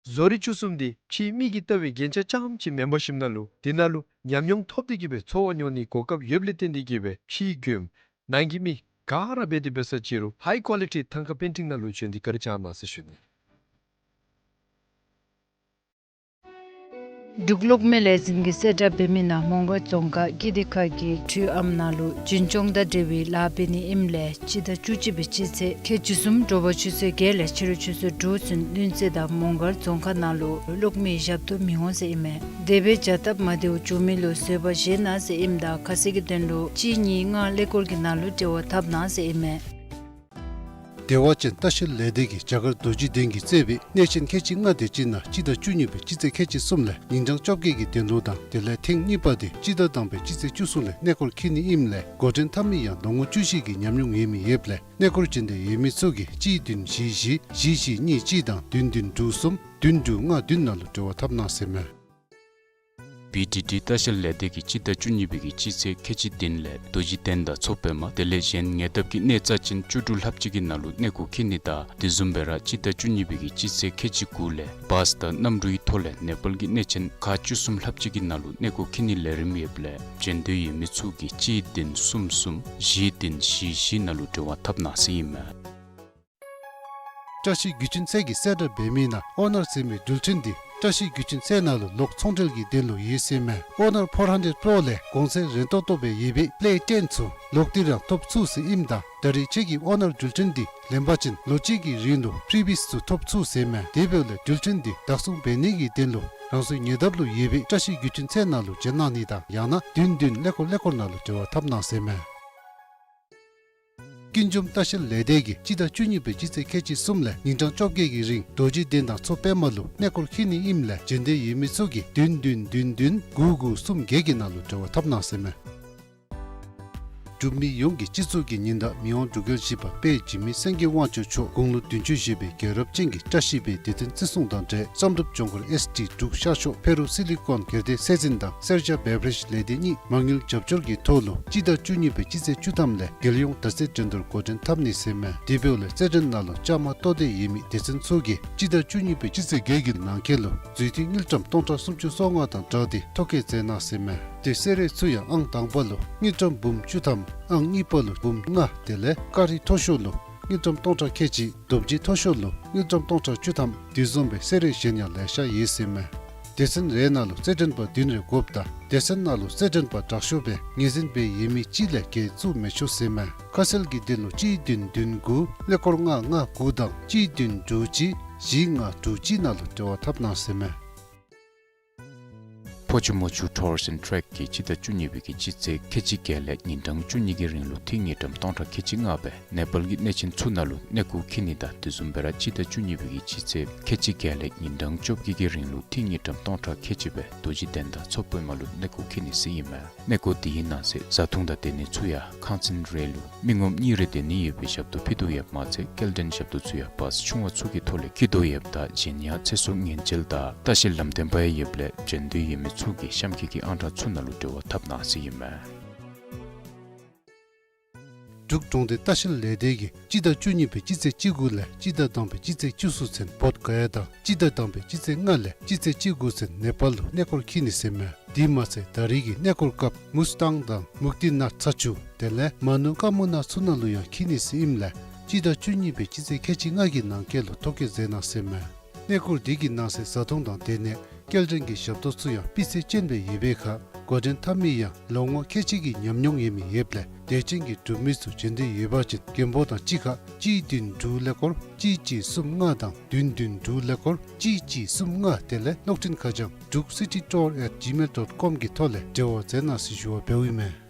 བཟོ་རིག་བཅུ་གསུམ་འདི་ཕྱིའི་མི་གིས་བལྟ་བའི་རྒྱན་ཆ་རྐྱངམ་ཅིག་མེན་པར་ཞིནམ་ན་ལུ་དེ་ནང་ལུ་ཉམས་མྱོང་ཐོབ་སྟེ་གི་སྦེ་འཚོ་བ་མྱོང་ནིའི་གོ་སྐབས་ཡོདཔ་ལས་བརྟེན་ཏེ་གི་སྦེ་ཕྱིའི་མགྱོནམ་ནང་གི་མི་ ག་ར་འབད་དེ་འབད་ས་ཅིག་རུང་ཧའི་ཀོ་ལི་ཊི་ཐང་ཀ་པེན་ཊིང་ནང་ལུ་བྱོན་ཏེ་བཀའ་དྲིན་བསྐྱངས་གནང་ཟེར་ཞུ་ནི། འབྲུག་གློག་མེ་ལས་འཛིན་གྱིས་གསལ་བསྒྲགས་འབད་མི་ནང་མོང་སྒར་རྫོང་ཁག་ཀིརྟི་ཁ་གི་འཕྲུལ་ཨམ་ནང་ལུ་འཛིན་སྐྱོང་དང་འབྲེལ་བའི་ལཱ་འབད་ནི་ཨིནམ་ལས་སྤྱི་ཟླ་བཅུ་གཅིག་པའི་སྤྱི་ཚེས་ཁལ་གཅིག་གསུམ་དྲོ་པ་ཆུ་ཚོད་བརྒྱད་ལས་ཕྱི་རུ་ཆུ་ཚོད་དྲུག་ཚུན་བློན་རྩེ་དང་མོང་སྒར་རྫོང་ཁག་ནང་ལུ་གློག་མེའི་ཞབས་ཏོག་མི་འོང་ཟེར་ཨིན་མས། དེ་སྦེ་བྱ་སྟབས་མ་བདེཝ་བྱུང་མི་ལུ་བཟོད་པ་བཞེས་གནང་ཟེར་ཨིནམ་ད་ཁ་གསལ་གྱི་དོན་ལུ་གཅིག་གཉིས་ལྔ་ཀླད་ཀོར་གྱི་ནང་ལུ་འབྲེལ་བ་འཐབ་གནང་ཟེར་ཨིན་མས། བདེ་བ་ཅན་ལྟ་བཤལ་ལས་སྡེ་གིས་རྒྱ་གར་རྡོ་རྗེ་གདན་གྱིས་གཙོས་པའི་གནས་ཆེན་ཁལ་གཅིག་ལྔ་དེ་ཅིག་ནང་སྤྱི་ཟླ་བཅུ་གཉིས་པའི་སྤྱི་ཚེས་ཁལ་གཅིག་གསུམ་ལས་ཉིན་གྲངས་བཅོ་བརྒྱད་ཀྱི་གདན་ལུ་དང་དེ་ལས་ཐེངས་གཉིས་པ་དེ་སྤྱི་ཟླ་དང་པའི་སྤྱི་ཚེས་བཅུ་གསུམ་ལས་གནས་སྐོར་འཁྱིད་ནི་ཨིནམ་ལས་འགོ་འདྲེན་འཐབ་མི་ཡང་ལོ་ངོ་བཅུ་བཞི་གི་ཉམས་མྱོང་ཡོད་མི་ཡོདཔ་ལས་གནས་སྐོར་འབྱོན་འདོད་ཡོད་མི་ཚུ་གིས་གཅིག་བདུན་བཞི་བཞི་བཞི་གཉིས་གཅིག་དང་བདུན་བདུན་དྲུག་གསུམ་བདུན་དྲུག་ལྔ་བདུན་ནང་ལུ་འབྲེལ་བ་འཐབ་གནང་ཟེར་མས། བི་ཌི་ཌི་ལྟ་བཤལ་ལས་སྡེ་གིས་སྤྱི་ཟླ་བཅུ་གཉིས་པའི་གི་སྤྱི་ཚེས་ཁལ་གཅིག་བདུན་ལས་རྡོ་རྗེ་གདན་དང་མཚོ་པདྨ་དེ་ལས་གཞན་ཉེ་འདབས་ཀྱི་གནས་རྩ་ཆེན་བཅུ་དྲུག་ལྷགཔ་ཅིག་གི་ནང་ལུ་གནས་སྐོར་འཁྱིད་ནི་དང་དེ་བཟུམ་སྦེ་ར་སྤྱི་ཟླ་བཅུ་གཉིས་པའི་གི་སྤྱི་ཚེས་ཁལ་གཅིག་དགུ་ལས་བཱས་དང་གནམ་གྲུའི་ཐོག་ལས་ནེ་པཱལ་གྱི་གནས་ཆེན་ཁག་བཅུ་གསུམ་ལྷགཔ་ཅིག་གི་ནང་ལུ་གནས་སྐོར་འཁྱིད་ནི་ལས་རིམ་ཡོདཔ་ལས་འབྱོན་འདོད་ཡོད་མི་ཚུ་གིས་གཅིག་བདུན་གསུམ་གསུམ་བཞི་བདུན་བཞི་བཞི་ནང་ལུ་འབྲེལ་བ་འཐབ་གནང་ཟེར་ཨིན་མས། བཀྲ་ཤིས་བརྒྱུད་འཕྲིན་ཚད་ཀྱིས་གསལ་བསྒྲགས་འབད་མི་ནང་ཨོ་ནར་ཟེར་མི་འགྲུལ་འཕྲིན་འདི་བཀྲ་ཤིས་བརྒྱུད་འཕྲིན་ཚད་ནང་ལུ་ལོག་ཚོང་འབྲེལ་གྱི་དོན་ལུ་ཡོད་ཟེར་མས། ཨོ་ནར་ཕོར་ཧན་ཌེཌ་པྲོ་ལས་གོང་ཚད་རན་ཏོག་ཏོ་སྦེ་ཡོད་པའི་པི་ལི་ཨེ་ཊེན་ཚུ་ལོག་སྟེ་ར་ཐོབ་ཚུགས་ཟེར་ཨིནམ་ད་ད་རེས་ཁྱེད་ཀྱིས་ཨོ་ནར་འགྲུལ་འཕྲིན་འདི་ལེན་པ་ཅིན་ལོ་གཅིག་གི་རིང་ལུ་ཕི་རི་བཱས་ཚུ་ཐོབ་ཚུགས་ཟེར་མས། དེ་འབདཝ་ལས་འགྲུལ་འཕྲིན་འདི་བདག་བཟུང་འབད་ནི་གི་དོན་ལུ་རང་སོའི་ཉེ་འདབས་ལུ་ཡོད་པའི་བཀྲ་ཤིས་བརྒྱུད་འཕྲིན་ཚད་ནང་ལུ་བྱོན་གནང་ནི་དང་ཡང་ན་བདུན་བདུན་ཀླད་ཀོར་ཀླད་ཀོར་ནང་ལུ་འབྲེལ་བ་འཐབ་གནང་ཟེར་མས། ཀུན་འབྱུང་ལྟ་བཤལ་ལས་སྡེ་གིས་སྤྱི་ཟླ་བཅུ་གཉིས་པའི་སྤྱི་ཚེས་ཁལ་གཅིག་གསུམ་ལས་ཉིན་གྲངས་བཅོ་བརྒྱད་ཀྱི་རིང་རྡོ་རྗེ་གདན་དང་མཚོ་པདྨ་ལུ་གནས་སྐོར་འཁྱིད་ནི་ཨིནམ་ལས་འབྱོན་འདོད་ཡོད་མི་ཚུ་གིས་བདུན་བདུན་བདུན་བདུན་དགུ་དགུ་གསུམ་བརྒྱད་ཀྱི་ནང་ལུ་འབྲེལ་བ་འཐབ་གནང་ཟེར་མས། འབྲུག་མི་ཡོངས་ཀྱི་སྤྱི་ཚོགས་ཀྱི་ཉིན་བདག་མི་དབང་འབྲུག་རྒྱལ་བཞི་པ་དཔལ་འཇིགས་མེད་སེང་གེ་དབང་ཕྱུག་མཆོག་དགུང་ལོ་བདུན་ཅུ་བཞེས་པའི་རྒྱལ་རབས་ཅན་གྱི་བཀྲ་ཤིས་པའི་ལྡེ་བཙན་བརྩི་སྲུང་དང་འབྲེལ་བསམ་གྲུབ་ལྗོངས་མཁར་ཨེས་ཌི་འབྲུག་ཤར་ཕྱོགས་ཕེ་རུ་སི་ལི་ཀོན་སྒེར་སྡེ་སྲས་འཛིན་དང་སེར་སྐྱ་བེ་བ་རེཇ་ལས་སྡེ་གཉིས་མ་དངུལ་རྒྱབ་སྐྱོར་གྱི་ཐོག་ལུ་སྤྱི་ཟླ་བཅུ་གཉིས་པའི་སྤྱི་ཚེས་བཅུ་ཐམ་ལས་རྒྱལ་ཡོངས་དར་རྩེ་འགྲན་བསྡུར་འགོ་འདྲེན་འཐབ་ནི་ཟེར་མས། དེ་འབདཝ་ལས་རྩེད་འགྲན་ནང་ལུ་བཅའ་མར་གཏོགས་འདོད་ཡོད་མི་སྡེ་ཚན་ཚུ་གིས་སྤྱི་ཟླ་བཅུ་གཉིས་པའི་སྤྱི་ཚེས་བརྒྱད་ཀྱི་ནང་འཁོད་ལུ་འཛུལ་ཐིག་དངུལ་ཀྲམ་སྟོང་ཕྲག་སུམ་ཅུ་སོ་ལྔ་དང་སྦྲགས་ཏེ་ཐོ་བཀོད་མཛད་གནང་ཟེར་མས། ཏེ་གསོལ་རས་ཚུ་ཡང་ཨང་དང་པ་ལུ་དངུལ་ཀྲམ་འབུམ་བཅུ་ཐམ་ཨང་གཉིས་པ་ལུ་འབུམ་ལྔ་དེ་ལས་ཀ་རི་མཐོ་ཤོས་ལུ་དངུལ་ཀྲམ་སྟོང་ཕྲག་ཁལ་གཅིག་རྡོ་རྗེ་མཐོ་ཤོས་ལུ་དངུལ་ཀྲམ་སྟོང་ཕྲག་བཅུ་ཐམ་དེ་བཟུམ་སྦེ་གསོལ་རས་གཞན་ཡང་ལེ་ཤ་ཡོད་ཟེར་མས། སྡེ་ཚན་རེ་ནང་ལུ་རྩེད་འགྲན་པ་བདུན་རེ་དགོཔ་ད་སྡེ་ཚན་ནང་ལུ་རྩེད་འགྲན་པ་དྲག་ཤོས་སྦེ་ངོས་འཛིན་འབད་ཡོད་མི་གཅིག་ལས་བརྒལ་བཙུགས་མི་ཆོག་ཟེར་མས། ཁ་གསལ་གྱི་དོན་ལུ་གཅིག་བདུན་བདུན་དགུ་ཀླད་ཀོར་ལྔ་ལྔ་དགུ་དང་གཅིག་བདུན་དྲུག་གཅིག་བཞི་ལྔ་དྲུག་གཅིག་ནང་ལུ་འབྲེལ་བ་འཐབ་གནང་ཟེར་མས། ཕོ་ཆུ་མོ་ཆུ་ཊུར་སི་ཨེནཌ་ཊེག་གིས་སྤྱི་ཟླ་བཅུ་གཉིས་པའི་གི་སྤྱི་ཚེས་ཁལ་གཅིག་བརྒྱད་ལས་ཉིན་གྲངས་བཅུ་གཉིས་ཀྱི་རིང་ལུ་ཐིག་དངུལ་ཀྲམ་སྟོང་ཕྲག་ཁལ་གཅིག་ལྔ་སྦེ་ནེ་པཱལ་གྱི་གནས་ཆེན་ཚུ་ནང་ལུ་གནས་སྐོར་འཁྱིད་ནི་དང་དེ་བཟུམ་སྦེ་ར་སྤྱི་ཟླ་བཅུ་གཉིས་པའི་གི་སྤྱི་ཚེས་ཁལ་གཅིག་བརྒྱད་ལས་ཉིན་གྲངས་བཅོ་བརྒྱད་ཀྱི་རིང་ལུ་ཐིག་དངུལ་ཀྲམ་སྟོང་ཕྲག་ཁལ་གཅིག་སྦེ་རྡོ་རྗེ་གདན་དང་མཚོ་པདྨ་ལུ་གནས་སྐོར་འཁྱིད་ནི་ཟེར་ཨིན་མས། གནས་སྐོར་དེའི་ནང་གསེས་བཟའ་འཐུང་དང་སྡོད་ནི་ཚུ་ཡང་ཁང་ཚན་རེ་ལུ་མི་ངོམ་གཉིས་རེ་སྡོད་ནི་ཡོད་པའི་ཞབས་ཏོག་ཕུལ་དོ་ཡོདཔ་མ་ཚད་སྐྱེལ་འདྲེན་ཞབས་ཏོག་ཚུ་ཡང་བཱས་ཆུང་བ་ཚུ་གི་ཐོག་ལས་འཁྱིད་དོ་ཡོདཔ་ད་གཞན་ཡང་ཚེ་སྲོག་ཉེན་བཅོལ་དང་ལྟ་བཤལ་ལམ་སྟོན་པ་ཡང་ཡོདཔ་ལས་འབྱོན་འདོད་ཡོད་མི་ཚུ་གིས་གཤམ་འཁོད་ཀྱི་ཨང་གྲངས་ཚུ་ནང་ལུ་འབྲེལ་བ་འཐབ་གནང་ཟེར་ཨིན་མས། འབྲུག་གྲོང་སྡེ་ལྟ་བཤལ་ལས་སྡེ་གིས་སྤྱི་ཟླ་བཅུ་གཉིས་པའི་སྤྱི་ཚེས་བཅུ་དགུ་ལས་སྤྱི་ཟླ་དང་པའི་སྤྱི་ཚེས་བཅུ་གསུམ་ཚུན་བོདྷ་ག་ཡ་དང་སྤྱི་ཟླ་དང་པའི་སྤྱི་ཚེས་ལྔ་ལས་སྤྱི་ཚེས་བཅུ་དགུ་ཚུན་ནེ་པཱལ་ལུ་གནས་སྐོར་འཁྱིད་ནི་ཟེར་མས། དེ་མ་ཚད་ད་རེས་ཀྱི་གནས་སྐོར་སྐབས་མུས་ཏང་དང་མུག་ཏི་ནཱཐ་ཚ་ཆུ་དེ་ལས་མ་ནུ་ཀ་མུ་ན་ཚུ་ནང་ལུ་ཡང་འཁྱིད་ནི་ཟེར་ཨིནམ་ལས་སྤྱི་ཟླ་བཅུ་གཉིས་པའི་སྤྱི་ཚེས་ཁལ་གཅིག་ལྔ་གི་ནང་འཁོད་ལུ་ཐོ་བཀོད་མཛད་གནང་ཟེར་མས། གནས་སྐོར་འདི་གི་ནང་གསེས་བཟའ་འཐུང་དང་སྡོད་གནས་སྐྱེལ་འདྲེན་གྱི་ཞབས་ཏོག་ཚུ་ཡང་སྤུས་ཚད་ཅན་སྦེ་ཡོད་པའི་ཁར་འགོ་འདྲེན་འཐབ་མི་ཡང་ལོ་ངོ་ཁལ་གཅིག་གི་ཉམས་མྱོང་ཡོད་མི་ཡོདཔ་ལས་དད་ཅན་གྱི་འབྲུག་མི་ཚུ་འབྱོན་འདོད་ཡོད་པ་ཅིན་མགོན་པོ་དང་གཅིག་ཁར་གཅིག་བདུན་དྲུག་ཀླད་ཀོར་གཅིག་གཅིག་གསུམ་ལྔ་དང་བདུན་བདུན་དྲུག་ཀླད་ཀོར་གཅིག་གཅིག་གསུམ་ལྔ་དེ་ལས་གློག་འཕྲིན་ཁ་བྱང་druk city tour at gmail dot com གི་ཐོག་ལས་འབྲེལ་བ་མཛད་གནང་ཟེར་ཞུ་བ་འབདཝ་ཨིན་མས།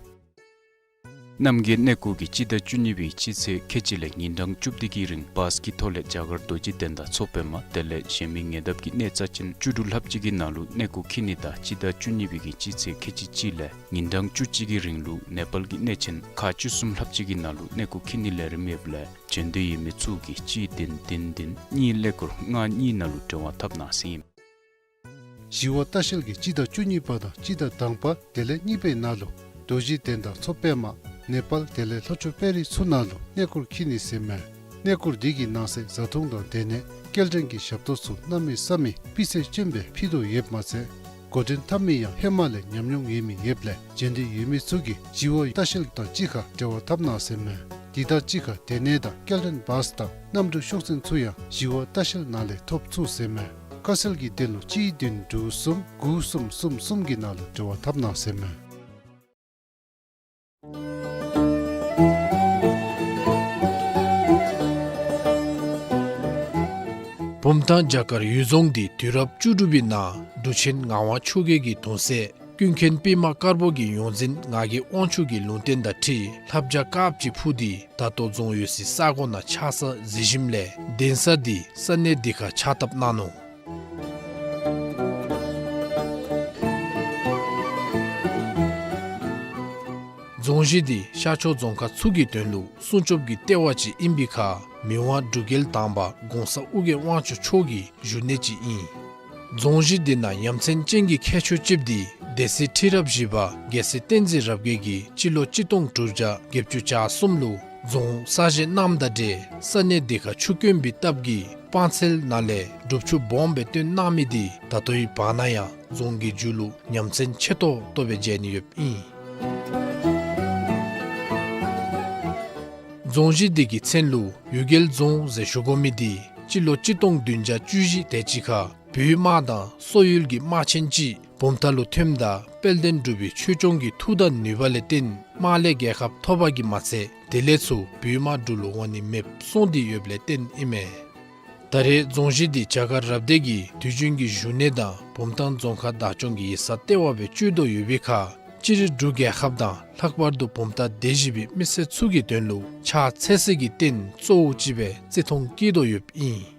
རྣམ་རྒྱལ་གནས་སྐོར་གྱིས་སྤྱི་ཟླ་བཅུ་གཉིས་པའི་སྤྱི་ཚེས་ཁལ་གཅིག་ལས་ཉིན་གྲངས་བཅུ་བདུན་གྱི་རིང་བཱས་ཀྱི་ཐོག་ལས་རྒྱ་གར་རྡོ་རྗེ་གདན་དང་མཚོ་པདྨ་དེ་ལས་གཞན་མི་ཉེ་འདབས་ཀྱི་གནས་རྩ་ཆེན་བཅུ་དྲུག་ལྷགཔ་ཅིག་གི་ནང་ལུ་གནས་སྐོར་འཁྱིད་ནི་དང་སྤྱི་ཟླ་བཅུ་གཉིས་པའི་གི་སྤྱི་ཚེས་ཁལ་གཅིག་གཅིག་ལས་ཉིན་གྲངས་བཅུ་གཅིག་གི་རིང་ལུ་ནེ་པཱལ་གྱི་གནས་ཆེན་ཁག་བཅུ་གསུམ་ལྷགཔ་ཅིག་གི་ནང་ལུ་གནས་སྐོར་འཁྱིད་ནི་ལས་རིམ་ཡོདཔ་ལས་འབྱོན་འདོད་ཡོད་མི་ཚུ་གིས་གཅིག་བདུན་བདུན་བདུན་གཉིས་ཀླད་ཀོར་ལྔ་གཉིས་ནང་ལུ་འབྲེལ་བ་འཐབ་གནང་ཟེར་ཨིན། ཞི་བ་ལྟ་བཤལ་གྱིས་སྤྱི་ཟླ་བཅུ་གཉིས་པ་དང་སྤྱི་ཟླ་དང་པ་དེ་ལས་གཉིས་པའི་ནང་ལུ་རྡོ་རྗེ་གདན་དང་མཚོ་པདྨ་ནེ་པཱལ་དེ་ལས་ལྷོ་ཕྱོགས་པེ་རིགས་ཚུ་ནང་ལུ་གནས་སྐོར་འཁྱིད་ནི་ཟེར་མས། གནས་སྐོར་འདི་གི་ནང་གསེས་བཟའ་འཐུང་དང་སྡོད་གནས་སྐྱེལ་འདྲེན་གྱི་ཞབས་ཏོག་ཚུ་གནམ་མེད་ས་མེད་སྤུས་ཚད་ཅན་སྦེ་ཕུལ་དོ་ཡོདཔ་མ་ཚད་འགོ་འདྲེན་འཐབ་མི་ཡང་ཧེ་མ་ལས་ཉམས་མྱོང་ཡོད་མི་ཡོདཔ་ལས་འབྱོན་འདོད་ཡོད་མི་ཚུ་གིས་ཞི་བ་ལྟ་བཤལ་དང་གཅིག་ཁར་འབྲེལ་བ་འཐབ་གནང་ཟེར་མས། འདི་དང་གཅིག་ཁར་དེ་ནས་ད་སྐྱེལ་འདྲེན་བཱསི་དང་གནམ་གྲུ་ཤོག་འཛིན་ཚུ་ཡང་བཞི་བ་ལྟ་བཤལ་ནང་ལས་ཐོབ་ཚུགས་ཟེར་མས། ཁ་གསལ་གྱི་དོན་ལུ་གཅིག་བདུན་དྲུག་གསུམ་དགུ་གསུམ་གསུམ་གསུམ་གྱི་ནང་ལུ་འབྲེལ་བ་འཐབ་གནང་ཟེར་མས། བུམ་ཐང་བྱ་དཀར་ཡུལ་རྫོང་འདི་དུས་རབས་བཅུ་དྲུག་པའི་ནང་འབྲུག་ཆེན་ངག་དབང་ཆོས་རྒྱལ་གྱི་གདུང་སྲས་ཀུན་མཁྱེན་པདྨ་དཀར་པོ་གི་ཡོངས་འཛིན་ངག་གི་དབང་ཕྱུག་གི་ལུང་བསྟན་དང་འཁྲིལ་ལྷ་བྱ་དཀརཔོ་ཅིག་འཕུར་ཏེ་ད་ལྟོ་རྫོང་ཡོད་སའི་ས་གོ་ནང་ཆགས་ས་གཟིགས་ཞིནམ་ལས་གདན་ས་འདི་ས་གནས་འདི་ཁར་ཕྱག་བཏབ་གནང་ནུག། རྫོང་གཞི་འདི་ཤར་ཕྱོགས་རྫོང་ཁག་ཚུ་གི་དོན་ལུ་སྲུང་སྐྱོབ་ཀྱི་ལྟེ་བ་ཅིག་ཨིན་པའི་ཁར་མི་དབང་འབྲུག་རྒྱལ་དང་པ་གོང་ས་ཨོ་རྒྱན་དབང་ཕྱུག་མཆོག་གི་བཞུགས་གནས་ཅིག་ཨིན། རྫོང་གཞི་འདི་ནང་ཡ་མཚན་ཅན་གྱི་ཁྱད་ཆོས་ཅིག་འདི་སྡེ་སྲིད་ཁྲི་རབས་བཞི་པ་རྒྱལ་སྲས་བསྟན་འཛིན་རབ་རྒྱས་ཀྱིས་སྤྱི་ལོ་གཅིག་སྟོང་དྲུག་བརྒྱ་བརྒྱད་ཅུ་གྱ་གསུམ་ལུ་རྫོང་གསར་བཞེངས་གནངམ་དང་འབྲེལ་ས་གནས་འདི་ཁར་ཆུ་དཀོན་པའི་སྟབས་ཀྱིས་སྤང་ཚལ་ནང་ལས་སྒྲུབ་ཆུ་སྦོམ་སྦེ་བཏོན་གནང་མི་འདི་ད་ལྟོའི་བར་ན་ཡང་རྫོང་གི་མཇུག་ལུ་ཉམས་ཚད་ཆེ་ཏོག་ཏོ་སྦེ་མཇལ་ནི་ཡོདཔ་ཨིན། རྫོང་གཞི་འདི་གི་མཚན་ལུ་གཡུལ་རྒྱལ་རྫོང་ཟེར་ཞུ་དགོ་མི་འདི་སྤྱི་ལོ་གཅིག་སྟོང་བདུན་བརྒྱ་བཅུ་བཞི་དེ་ཅིག་ཁར་བོད་དམག་དང་སོག་ཡུལ་གྱི་དམག་ཆེན་ཅིག་བུམ་ཐང་ལུ་ཐོནམ་ད་དཔལ་ལྡན་འབྲུག་པའི་ཆོས་སྐྱོང་གི་མཐུ་དང་ནུས་པ་ལས་བརྟེན་དམག་ལས་རྒྱལ་ཁ་ཐོབ་པ་གིས་མ་ཚད་དེ་ལས་ཚུར་བོད་དམག་འབྲུག་ལུ་འོང་ནི་མེདཔ་སོང་སྟེ་ཡོདཔ་ལས་བརྟེན་ཨིན་མས། ད་རེས་རྫོང་གཞི་འདི་བྱ་དཀར་རབ་སྡེ་གི་དུས་རྒྱུན་གྱི་བཞུགས་གནས་དང་བུམ་ཐང་རྫོང་ཁག་བདག་སྐྱོང་གི་ཡིག་ཚང་ལྟེ་བ་སྦེ་སྤྱོད་དོ་ཡོད་པའི་ཁར་སྤྱིར་འབྲུག་རྒྱལ་ཁབ་དང་ལྷག་པར་དུ་བུམ་ཐང་སྡེ་བཞི་པའི་མི་སེར་ཚུ་གི་དོན་ལུ་ཕྱག་འཚལ་སའི་རྟེན་གཙོ་བོ་ཅིག་སྦེ་བརྩི་མཐོང་བསྐྱེད་དོ་ཡོདཔ་ཨིན།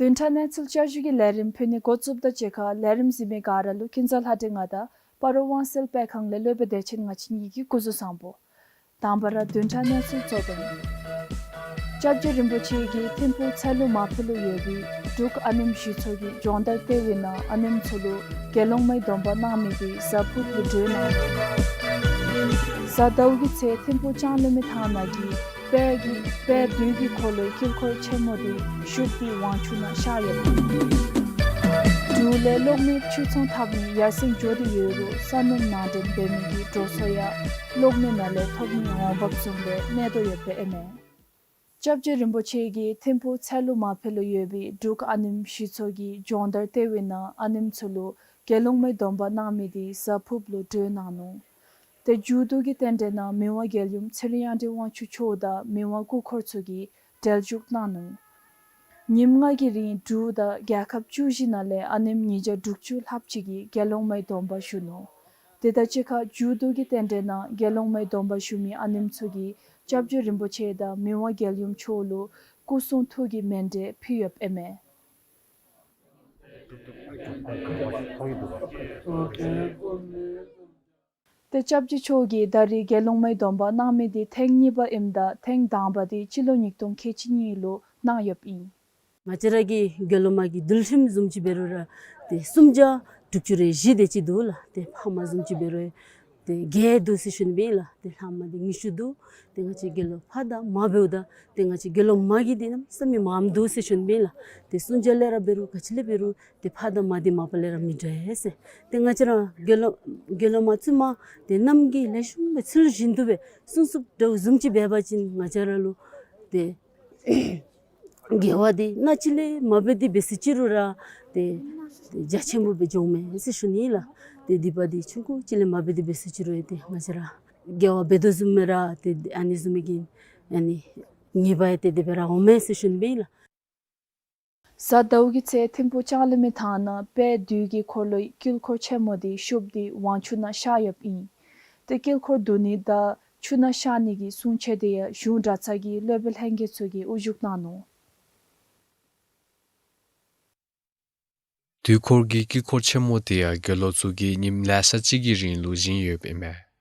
བདུན་ཕྲག་གནས་ཚུལ་བསྐྱར་ཞུ་གི་ལས་རིམ་ཕུལ་ནི་འགོ་བཙུགསཔ་དང་གཅིག་ཁར་ལས་རིམ་གཟིགས་མི་ག་ར་ལུ་ཀུན་བཟང་ལྷ་སྒྲོན་ང་དང་སྤ་རོ་དབང་གསལ་དཔེ་ཁང་ལས་སློབ་དཔོན་བདེ་ཆེན་ང་བཅས་གཉིས་ཀྱིས་སྐུ་གཟུགས་བཟང་པོ། དང་པ་ར་བདུན་ཕྲག་གནས་ཚུལ་གཙོ་དོན། སྐྱབས་རྗེ་རིན་པོ་ཆེ་གིས་ཐིམ་ཕུག་ཚལ་ལུ་མ་ཕུ་ལུ་ཡོད་པའི་འབྲུག་ཨ་ནེམ་ཞི་ཚོགས་ཀྱི་སྦྱོང་བརྡར་ལྟེ་བའི་ནང་ཨ་ནེམ་ཚུ་ལུ་དགེ་སློང་མའི་སྡོམ་པ་གནང་མི་འདི་གཟའ་ཕུརཔ་ལུ་གྲོལ་གནང་ནུག། གཟའ་ཟླཝ་གི་ཚེ་ཐིམ་ཕུག་ལྕང་གླིང་མའི་ཐང་ནང་གི་དཔལ་གྱི་དཔལ་དུས་ཀྱི་འཁོར་ལོའི་དཀྱིལ་འཁོར་ཆེན་མོ་འདི་ཤུབས་ཀྱི་དབང་ཕྱུག་ནང་ཤར་ཡོད། འབྲུག་ལས་གློག་མེའི་ཆོས་ཚོང་འཐབ་ནི་ཡར་སེང་འགྱོ་སྟེ་ཡོད་རུང་ས་སྣུམ་ནང་འདྲེན་འབད་མི་གི་འགྲོ་སོང་ཡང་གློག་མེ་ནང་ལས་ཐོབ་ནིའི་འོང་འབབ་བཟུམ་སྦེ་གནས་དོ་ཡོདཔ་ཨིན་མས། སྐྱབས་རྗེ་རིན་པོ་ཆེ་གིས་ཐིམ་ཕུག་ཚལ་ལུ་མ་ཕུ་ལུ་ཡོད་པའི་འབྲུག་ཨ་ནེམ་ཞི་ཚོགས་ཀྱི་སྦྱོང་བརྡར་ལྟེ་བའི་ནང་ཨ་ནེམ་ཚུ་ལུ་དགེ་སློང་མའི་སྡོམ་པ་གནང་མི་འདི་གཟའ་ཕུརཔ་ལུ་གྲོལ་གནང་ནུག། ཏེ་མཇུག་བསྡུ་གི་རྟེན་འབྲེལ་ནང་མི་དབང་རྒྱལ་ཡུམ་ཚེ་རིང་དབྱངས་ཅན་དབང་ཕྱུག་མཆོག་དང་མི་དབང་སྐུ་འཁོར་ཚུ་གིས་གྲལ་བཞུགས་གནང་ནུག། ཉིནམ་ལྔ་གི་རིང་འབྲུག་དང་རྒྱལ་ཁབ་བཅུ་བཞི་ནང་ལས་ཨ་ནེམ་ཉིས་བརྒྱ་དྲུག་ཅུ་ལྷགཔ་ཅིག་གིས་དགེ་སློང་མའི་སྡོམ་པ་ཞུ་ནུག། དེ་དང་གཅིག་ཁར་མཇུག་བསྡུ་གི་རྟེན་འབྲེལ་ནང་དགེ་སློང་མའི་སྡོམ་པ་ཞུ་མི་ཨ་ནེམ་ཚུ་གིས་སྐྱབས་རྗེ་རིན་པོ་ཆེ་དང་མི་དབང་རྒྱལ་ཡུམ་མཆོག་ལུ་སྐུ་གསུང་ཐུགས་ཀྱི་མཎྜལ་ཕུལ་ཡོདཔ་ཨིན་མས། ཏེ་སྐྱབས་རྗེ་མཆོག་གིས་ད་རེས་དགེ་སློང་མའི་སྡོམ་པ་གནང་མི་འདི་ཐེངས་གཉིས་པ་ཨིནམ་ད་ཐེངས་དང་པ་འདི་སྤྱི་ལོ་ཉིས་སྟོང་ཁལ་གཅིག་གཉིས་ལུ་གནང་ཡོདཔ་ཨིན། ང་བཅས་ར་གི་དགེ་སློང་མ་གི་འདུལ་ཁྲིམས་བཟུམ་ཅིག་འབད་རུང་ར་ཏེ་སུམ་བརྒྱ་དྲུག་ཅུ་རེ་བཞི་དེ་ཅིག་འདུག་ལགས། ཏེ་ཕ་མ་བཟུམ་ཅིག་འབད་རུང་ཏེ་བརྒྱད་འདུག་ཟེར་ཞུ་ནི་ཨིན་ལགས། ཏེ་ལྷག་མ་འདི་ཉི་ཤུ་འདུག། ཏེ་ང་བཅས་དགེ་སློང་ཕ་དང་མ་འབདཝ་ད་ཏེ་ང་བཅས་དགེ་སློང་མ་གི་འདི་གནམ་མེད་ས་མེད་མངམ་འདུག་ཟེར་ཞུ་ནི་ཨིན་ལགས། ཏེ་སུམ་བརྒྱ་ལས་ར་འབད་རུང་ག་ཅི་ལས་འབད་རུང་ཏེ་ཕ་དང་མ་འདི་མ་པ་ལས་ར་མི་འདྲ་ཟེར། ཏེ་ང་བཅས་ར་དགེ་སློང་དགེ་སློང་མ་བཙུན་མ་ཏེ་གནམ་གྱི་ལེགས་ཤོམ་སྦེ་ཚུལ་བཞིན་དུ་སྦེ་སྲུང་སྐྱོབ་འདྲཝ་བཟུམ་ཅིག་འབད་བ་ཅིན་ང་བཅས་ར་ལུ་ཏེ་དགེ་བ་འདི་གནས་ཅིག་ལས་མ་འབད་དེ་འབད་ཟེར་ཅི་རུང་ར་ཏེ་ཏེ་རྒྱ་ཆེན་པོ་སྦེ་འགྱོཝ་མས་ཟེར་ཞུ་ནི་ཨིན་ལགས། ཏེ་སྡིག་པ་འདི་ཆུང་ཀུ་ཅིག་ལས་མ་འབད་དེ་འབད་ཟེར་ཅི་རུང་ཡང་ཏེ་ང་བཅས་ར་དགེ་བ་འབད་དོ་བཟུམ་སྦེ་ར་ཏེ་ཨ་ནི་བཟུམ་མའི་གི་ཨ་ནི་ཉེས་པ་ཡང་ཏེ་དེ་སྦེ་ར་འོང་མས་ཟེར་ཞུ་ནི་ཨིན་ལགས། གཟའ་ཟླཝ་གི་ཚེ་ཐིམ་ཕུག་ལྕང་གླིང་མའི་ཐང་ནང་དཔལ་དུས་ཀྱི་འཁོར་ལོའི་དཀྱིལ་འཁོར་ཆེན་མོ་འདི་ཤུབས་ཀྱི་དབང་ཕྱུག་ནང་ཤར་ཡོདཔ་ཨིན། ཏེ་དཀྱིལ་འཁོར་བསྡུ་ནི་དང་ ཆུ་ནང་ཤར་ནི་གི་སྲུང་བྱེད་དེ་ཡང་གཞུང་གྲྭ་ཚང་གི་སློབ་དཔོན་ལྷན་རྒྱས་ཚུ་གིས་དབུ་བཞུགས་གནང་ནུག། དུས་འཁོར་གྱི་དཀྱིལ་འཁོར་ཆེན་མོ་དེ་ཡང་དགེ་སློང་ཚུ་གིས་ཉིནམ་ལེ་ཤ་ཅིག་གི་རིང་ལུ་བཞེངས་ཡོདཔ་ཨིན་མས།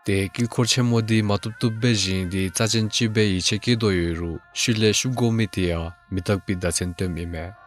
ཏེ་དཀྱིལ་འཁོར་ཆེན་མོ་འདི་མ་བཏུབ་བཏུབ་སྦེ་བཞེངས་ཏེ་རྩ་ཅན་ཅིག་སྦེ་ཡིད་ཆེས་བསྐྱེད་དོ་ཡོད་རུང་ཤུལ་ལས་བཤུབ་དགོ་མི་དེ་ཡང་མི་རྟག་པའི་བརྡ་མཚོན་སྟོནམ་ཨིན་མས།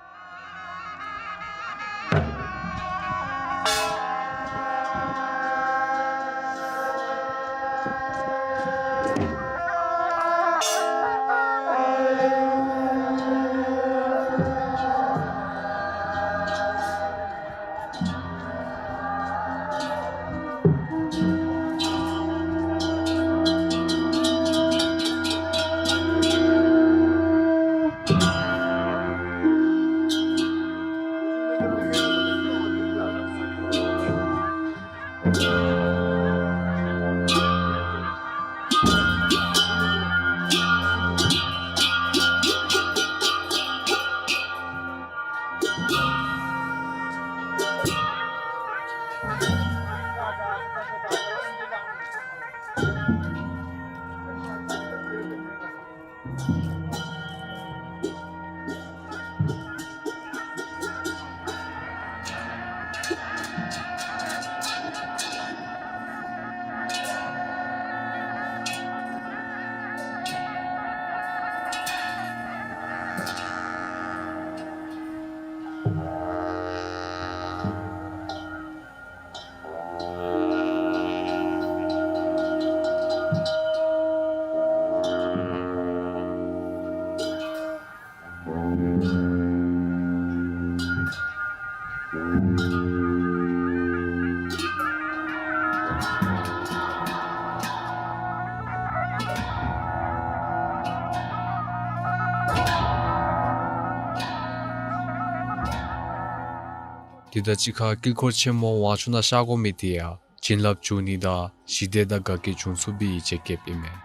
དེ་དང་གཅིག་ཁར་དཀྱིལ་འཁོར་ཆེན་མོ་ཝང་ཆུ་ནང་ཤར་དགོ་མི་དེ་ཡང་བྱིན་རླབས་འཇུག་ནི་དང་ཞི་བདེ་དང་དགའ་སྐྱིད་འབྱུང་ཚུགས་པའི་ཡིད་ཆེས་བསྐྱེདཔ་ཨིན་མས།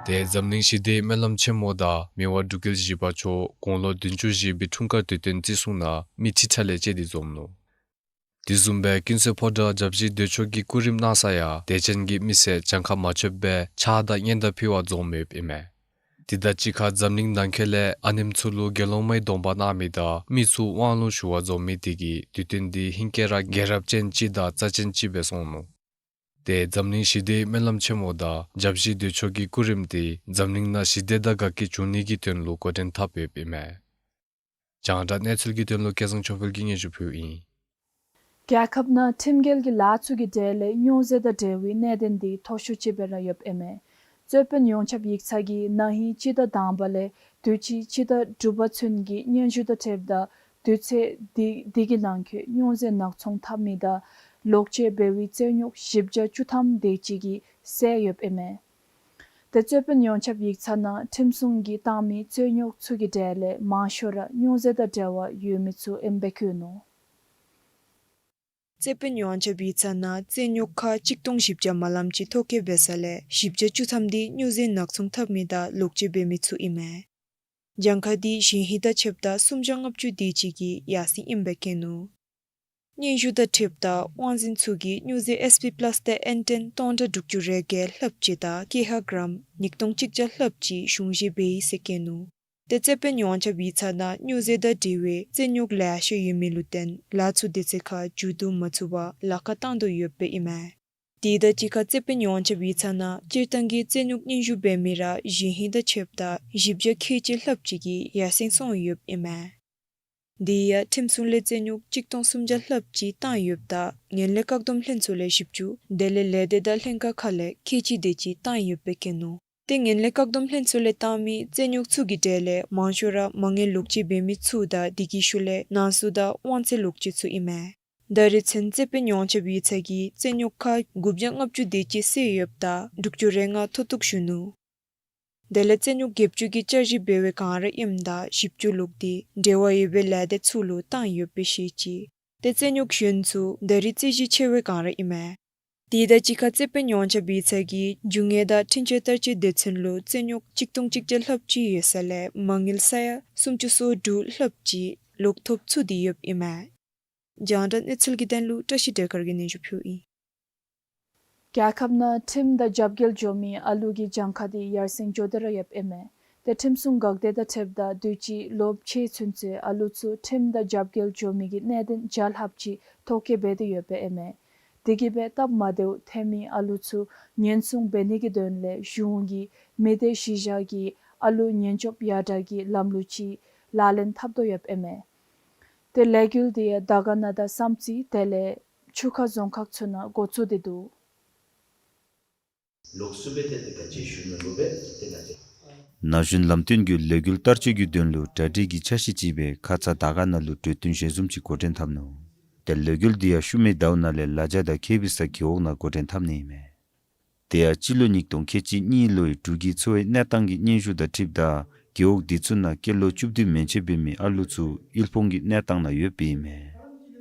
ཏེ་འཛམ་གླིང་ཞི་བདེའི་སྨོན་ལམ་ཆེན་མོ་དང་མི་དབང་འབྲུག་རྒྱལ་བཞི་པ་མཆོག་དགུང་ལོ་བདུན་ཅུ་བཞེས་པའི་འཁྲུངས་སྐར་དུས་སྟོན་བརྩི་སྲུང་ནང་མི་ཁྲི་ཕྲག་ལས་བཅད་དེ་འཛོམས་ནུག། དེ་བཟུམ་སྦེ་ཀུན་གསལ་ཕོ་བྲང་སྐྱབས་རྗེ་བདེ་མཆོག་གི་སྐུ་རིམ་གནང་ས་ཡང་དད་ཅན་གྱི་མི་སེར་གྱངས་ཁ་མ་ཆོདཔ་སྦེ་ཕྱག་དང་སྙན་དར་ཕུལ་བར་འཛོམས་ཡོདཔ་ཨིན་མས། དེ་དང་གཅིག་ཁར་འཛམ་གླིང་ནང་འཁོད་ལས་ཨ་ནེམ་ཚུ་ལུ་དགེ་སློང་མའི་སྡོམ་པ་གནང་མི་དང་མི་ཚུ་དབང་ལུང་ཞུ་བར་འཛོམས་མི་དེ་གིས་དུས་སྟོན་འདི་ཧིང་སྐལ་ར་དགའ་རབ་ཅན་ཅིག་དང་རྩ་ཅན་ཅིག་སྦེ་སོང་ནུག། ཏེ་འཛམ་གླིང་ཞི་བདེའི་སྨོན་ལམ་ཆེན་མོ་དང་སྐྱབས་རྗེ་བདེ་མཆོག་གི་སྐུ་རིམ་འདི་འཛམ་གླིང་ནང་ཞི་བདེ་དང་དགའ་སྐྱིད་འབྱུང་ནི་གི་དོན་ལུ་འགོ་འདྲེན་འཐབ་ཡོདཔ་ཨིན་མས། རྒྱང་བསྒྲགས་གནས་ཚུལ་གྱི་དོན་ལུ་སྐལ་བཟང་ཆོས་འཕེལ་གྱིས་སྙན་ཞུ་ཕུལཝ་ཨིན། རྒྱལ་ཁབ་ནང་ཁྲིམས་འགལ་གྱི་ལཱ་ཚུ་གི་གྲས་ལས་སྨྱོ་རྫས་དང་འབྲེལ་བའི་གནད་དོན་འདི་མཐོ་ཤོས་ཅིག་སྦེ་ར་ཡོདཔ་ཨིན་མས། རྩོད་དཔོན་ཡོངས་ཁྱབ་ཡིག་ཚང་གིས་ན་ཧིང་སྤྱི་ཟླ་དང་པ་ལས་དུས་ཅི་སྤྱི་ཟླ་དྲུག་པ་ཚུན་གྱི་སྙན་ཞུ་དང་འཁྲིལཝ་ད་དུས་ཚོད་འདི་འདི་གི་ནང་འཁོད་སྨྱོ་རྫས་ནག་ཚོང་འཐབ་མི་དང་ལོག་སྤྱོད་འབད་བའི་རྩོད་རྙོག་བཞི་བརྒྱ་བཅུ་ཐམ་དེ་ཅིག་གིས་བསལ་ཡོདཔ་ཨིན་མས། ཏེ་རྩོད་དཔོན་ཡོངས་ཁྱབ་ཡིག་ཚང་ནང་ཁྲིམས་སྲུང་གིས་བཏང་མི་རྩོད་རྙོག་ཚུ་གི་གྲས་ལས་མང་ཤོས་ར་སྨྱོ་རྫས་དང་འབྲེལ་བ་ཡོད་མི་ཚུ་ཨིནམ་སྦེ་བཀོད་ནུག། རྩོད་དཔོན་ཡོངས་ཁྱབ་ཡིག་ཚང་ནང་རྩོད་རྙོག་ཁག་གཅིག་སྟོང་བཞི་བརྒྱ་མ་ལམ་ཅིག་ཐོ་བཀོད་འབད་ས་ལས་བཞི་བརྒྱ་བཅུ་ཐམ་འདི་སྨྱོ་རྫས་ནག་ཚོང་འཐབ་མི་དང་ལོག་སྤྱོད་འབད་མི་ཚུ་ཨིན་མས། གྱངས་ཁ་འདི་གཞེས་ཧིང་དང་ཕྱདཔ་ད་སུམ་བརྒྱ་ལྔ་བཅུ་དེ་ཅིག་གིས་ཡར་སེང་ཨིནམ་སྦེ་བཀོད་ནུག། སྙན་ཞུ་དང་འཁྲིལཝ་ད་དབང་འཛིན་ཚུ་གིས་སྨྱོ་རྫས་ཨེས་པི་པ་ལཱསི་དང་ཨེན་ཊེན་སྟོང་ཕྲག་དྲུག་ཅུ་རེ་བརྒྱད་ལྷགཔ་ཅིག་དང་ཀེ་ཧ་གྲམ་ཉིས་སྟོང་གཅིག་བརྒྱ་ལྷགཔ་ཅིག་གཞུང་བཞེས་འབད་ཡི་ཟེར་བཀོད་ནུག། ཏེ་རྩོད་དཔོན་ཡོངས་ཁྱབ་ཡིག་ཚང་ནང་སྨྱོ་རྫས་དང་འབྲེལ་བའི་རྩོད་རྙོག་ལེ་ཤ་ཡོད་མི་ལུ་བརྟེན་ལཱ་ཚུ་དེ་ཚེ་ཁར་མཇུག་བསྡུ་མ་ཚུགས་པར་ལཱ་ཁག་བཏང་དོ་ཡོདཔ་ཨིན་མས། དེ་དང་གཅིག་ཁར་རྩོད་དཔོན་ཡོངས་ཁྱབ་ཡིག་ཚང་ནང་སྤྱིར་བཏང་གི་རྩོད་རྙོག་སྙན་ཞུ་འབད་མི་ར་གཞེས་ཧིང་དང་ཕྱདཔ་ད་བཞི་བརྒྱ་ཁལ་གཅིག་ལྷགཔ་ཅིག་གིས་ཡར་སེང་སོང་ཡོདཔ་ཨིན་མས། དེ་ཡང་ཁྲིམས་སྲུང་ལས་རྩོད་རྙོག་གཅིག་སྟོང་སུམ་བརྒྱ་ལྷགཔ་ཅིག་བཏང་ཡོདཔ་ད་ངན་ལྷད་བཀག་སྡོམ་ལྷན་ཚོགས་ལས་བཞི་བཅུ་དེ་ལས་ལས་སྡེ་དང་ལྷན་ཁག་ཁག་ལས་ཁལ་གཅིག་དེ་ཅིག་བཏང་ཡོདཔ་སྦེ་བཀོད་ནུག། ཏེ་ངན་ལྷད་བཀག་སྡོམ་ལྷན་ཚོགས་ལས་བཏང་མི་རྩོད་རྙོག་ཚུ་གི་གྲས་ལས་མང་ཤོས་ར་མ་དངུལ་ལོག་སྤྱོད་འབད་མི་ཚུ་དང་དེ་གི་ཤུལ་ལས་ནང་གསུག་དང་དབང་ཚད་ལོག་སྤྱོད་ཚུ་ཨིན་མས། ད་རེས་ཚུན་རྩོད་དཔོན་ཡོངས་ཁྱབ་ཡིག་ཚང་གིས་རྩོད་རྙོག་ཁག་དགུ་བརྒྱ་ལྔ་བཅུ་དེ་ཅིག་སེལ་ཡོདཔ་ད་དྲུག་ཅུ་རེ་ལྔ་མཐོ་གཏུགས་ཞུ་ནུག། དེ་ལས་རྩོད་རྙོག་བརྒྱད་ཅུ་གི་བསྐྱར་ཞིབ་འབད་བའི་བསྒང་ར་ཨིནམ་ད་བཞི་བཅུ་ལོག་སྟེ་འབྲེལ་བ་ཡོད་པའི་ལས་སྡེ་ཚུ་ལུ་བཏང་ཡོདཔ་སྦེ་བཤད་ཅི། ཏེ་རྩོད་རྙོག་གཞན་ཚུ་ད་རེས་རྩོད་གཞི་ཆེ་བའི་བསྒང་ར་ཨིན་མས། དེ་དང་གཅིག་ཁར་རྩོད་དཔོན་ཡོངས་ཁྱབ་ཡིག་ཚང་གིས་རྒྱུ་དངོས་དང་འཕྲིན་བཅོལ་བསྟར་སྤྱོད་སྡེ་ཚན་ལུ་རྩོད་རྙོག་གཅིག་སྟོང་གཅིག་བརྒྱ་ལྷགཔ་ཅིག་ཡོད་ས་ལས་མ་དངུལ་ས་ཡ་སུམ་ཅུ་སོ་དྲུག་ལྷགཔ་ཅིག་ལོག་ཐོབ་ཚུགས་ཏེ་ཡོདཔ་ཨིན་མས། རྒྱང་བསྒྲགས་གནས་ཚུལ་གྱི་དོན་ལུ་བཀྲ་ཤིས་བདེ་དཀར་གྱིས་སྙན་ཞུ་ཕུལཝ་ཨིན། རྒྱལ་ཁབ་ནང་ཁྲིམས་དང་རྒྱབ་འགལ་འགྱོ་མི་ཨ་ལུ་གི་གྱངས་ཁ་དེ་ཡར་སེང་འགྱོ་སྟེ་ར་ཡོདཔ་ཨིན་མས། ཏེ་ཁྲིམས་སྲུང་འགག་སྡེ་དང་འཁྲིལཝ་ད་དུས་ཅི་ལོ་ཕྱེད་ཚུན་ཚོད་ཨ་ལུ་ཚུ་ཁྲིམས་དང་རྒྱབ་འགལ་འགྱོ་མི་གི་གནད་དོན་བརྒྱ་ལྷགཔ་ཅིག་ཐོ་བཀོད་འབད་དེ་ཡོདཔ་ཨིན་མས། དེ་གིས་སྦེ་སྟབས་མ་བདེཝ་ཐོན་མི་ཨ་ལུ་ཚུ་ཉེན་སྲུང་འབད་ནི་གི་དོན་ལས་གཞུང་གིས་མི་སྡེ་གཞི་བཞག་གི་ཨ་ལུ་ཉེན་སྐྱོབ་ཡར་དྲག་གི་ལམ་ལུགས་ཅིག་ལག་ལེན་འཐབ་དོ་ཡོདཔ་ཨིན་མས། ཏེ་ལས་འགུལ་དེ་ཡང་དར་དཀར་ན་དང་བསམ་རྩེ་དེ་ལས་ཆུ་ཁ་རྫོང་ཁག་ཚུ་ནང་འགོ་བཙུགས་ཏེ་འདུག། ལོགས་སུ་སྦེ་ཏེ་ཏེ་ག་ཅི་ཞུ་ནི་ལུ་སྦེ་ཏེ་ང་བཅས། ན་གཞོན་ལམ་སྟོན་གྱི་ལས་འགུལ་བསྟར་སྤྱོད་ཀྱི་དོན་ལུ་གྲ་སྒྲིག་གི་འཆར་གཞི་ཅིག་སྦེ་ཁ་ཙ་དར་དཀར་ན་ལུ་གྲོས་བསྟུན་ཞལ་འཛོམས་ཅིག་འགོ་འདྲེན་འཐབ་ནུག། ཏེ་ལས་འགུལ་འདི་ཡང་ཤུལ་མའི་ཟླཝ་ནང་ལས་ལ་རྒྱ་དང་ཁེ་བི་ས་རྒེད་འོག་ནང་འགོ་འདྲེན་འཐབ་ནི་ཨིན་མས། དེ་ཡང་སྤྱི་ལོ་ཉིས་སྟོང་ཁལ་གཅིག་གཉིས་ལོའི་འབྲུག་གི་འཚོ་བའི་གནས་སྟངས་ཀྱི་སྙན་ཞུ་དང་འཁྲིལཝ་ད་རྒེད་འོག་འདི་ཚུ་ནང་སྐྱེས་ལོ་བཅུ་བདུན་མན་ཆད་འབད་མི་ཨ་ལུ་ཚུ་དབུལ་ཕོངས་ཀྱི་གནས་སྟངས་ནང་ཡོདཔ་ཨིན་མས།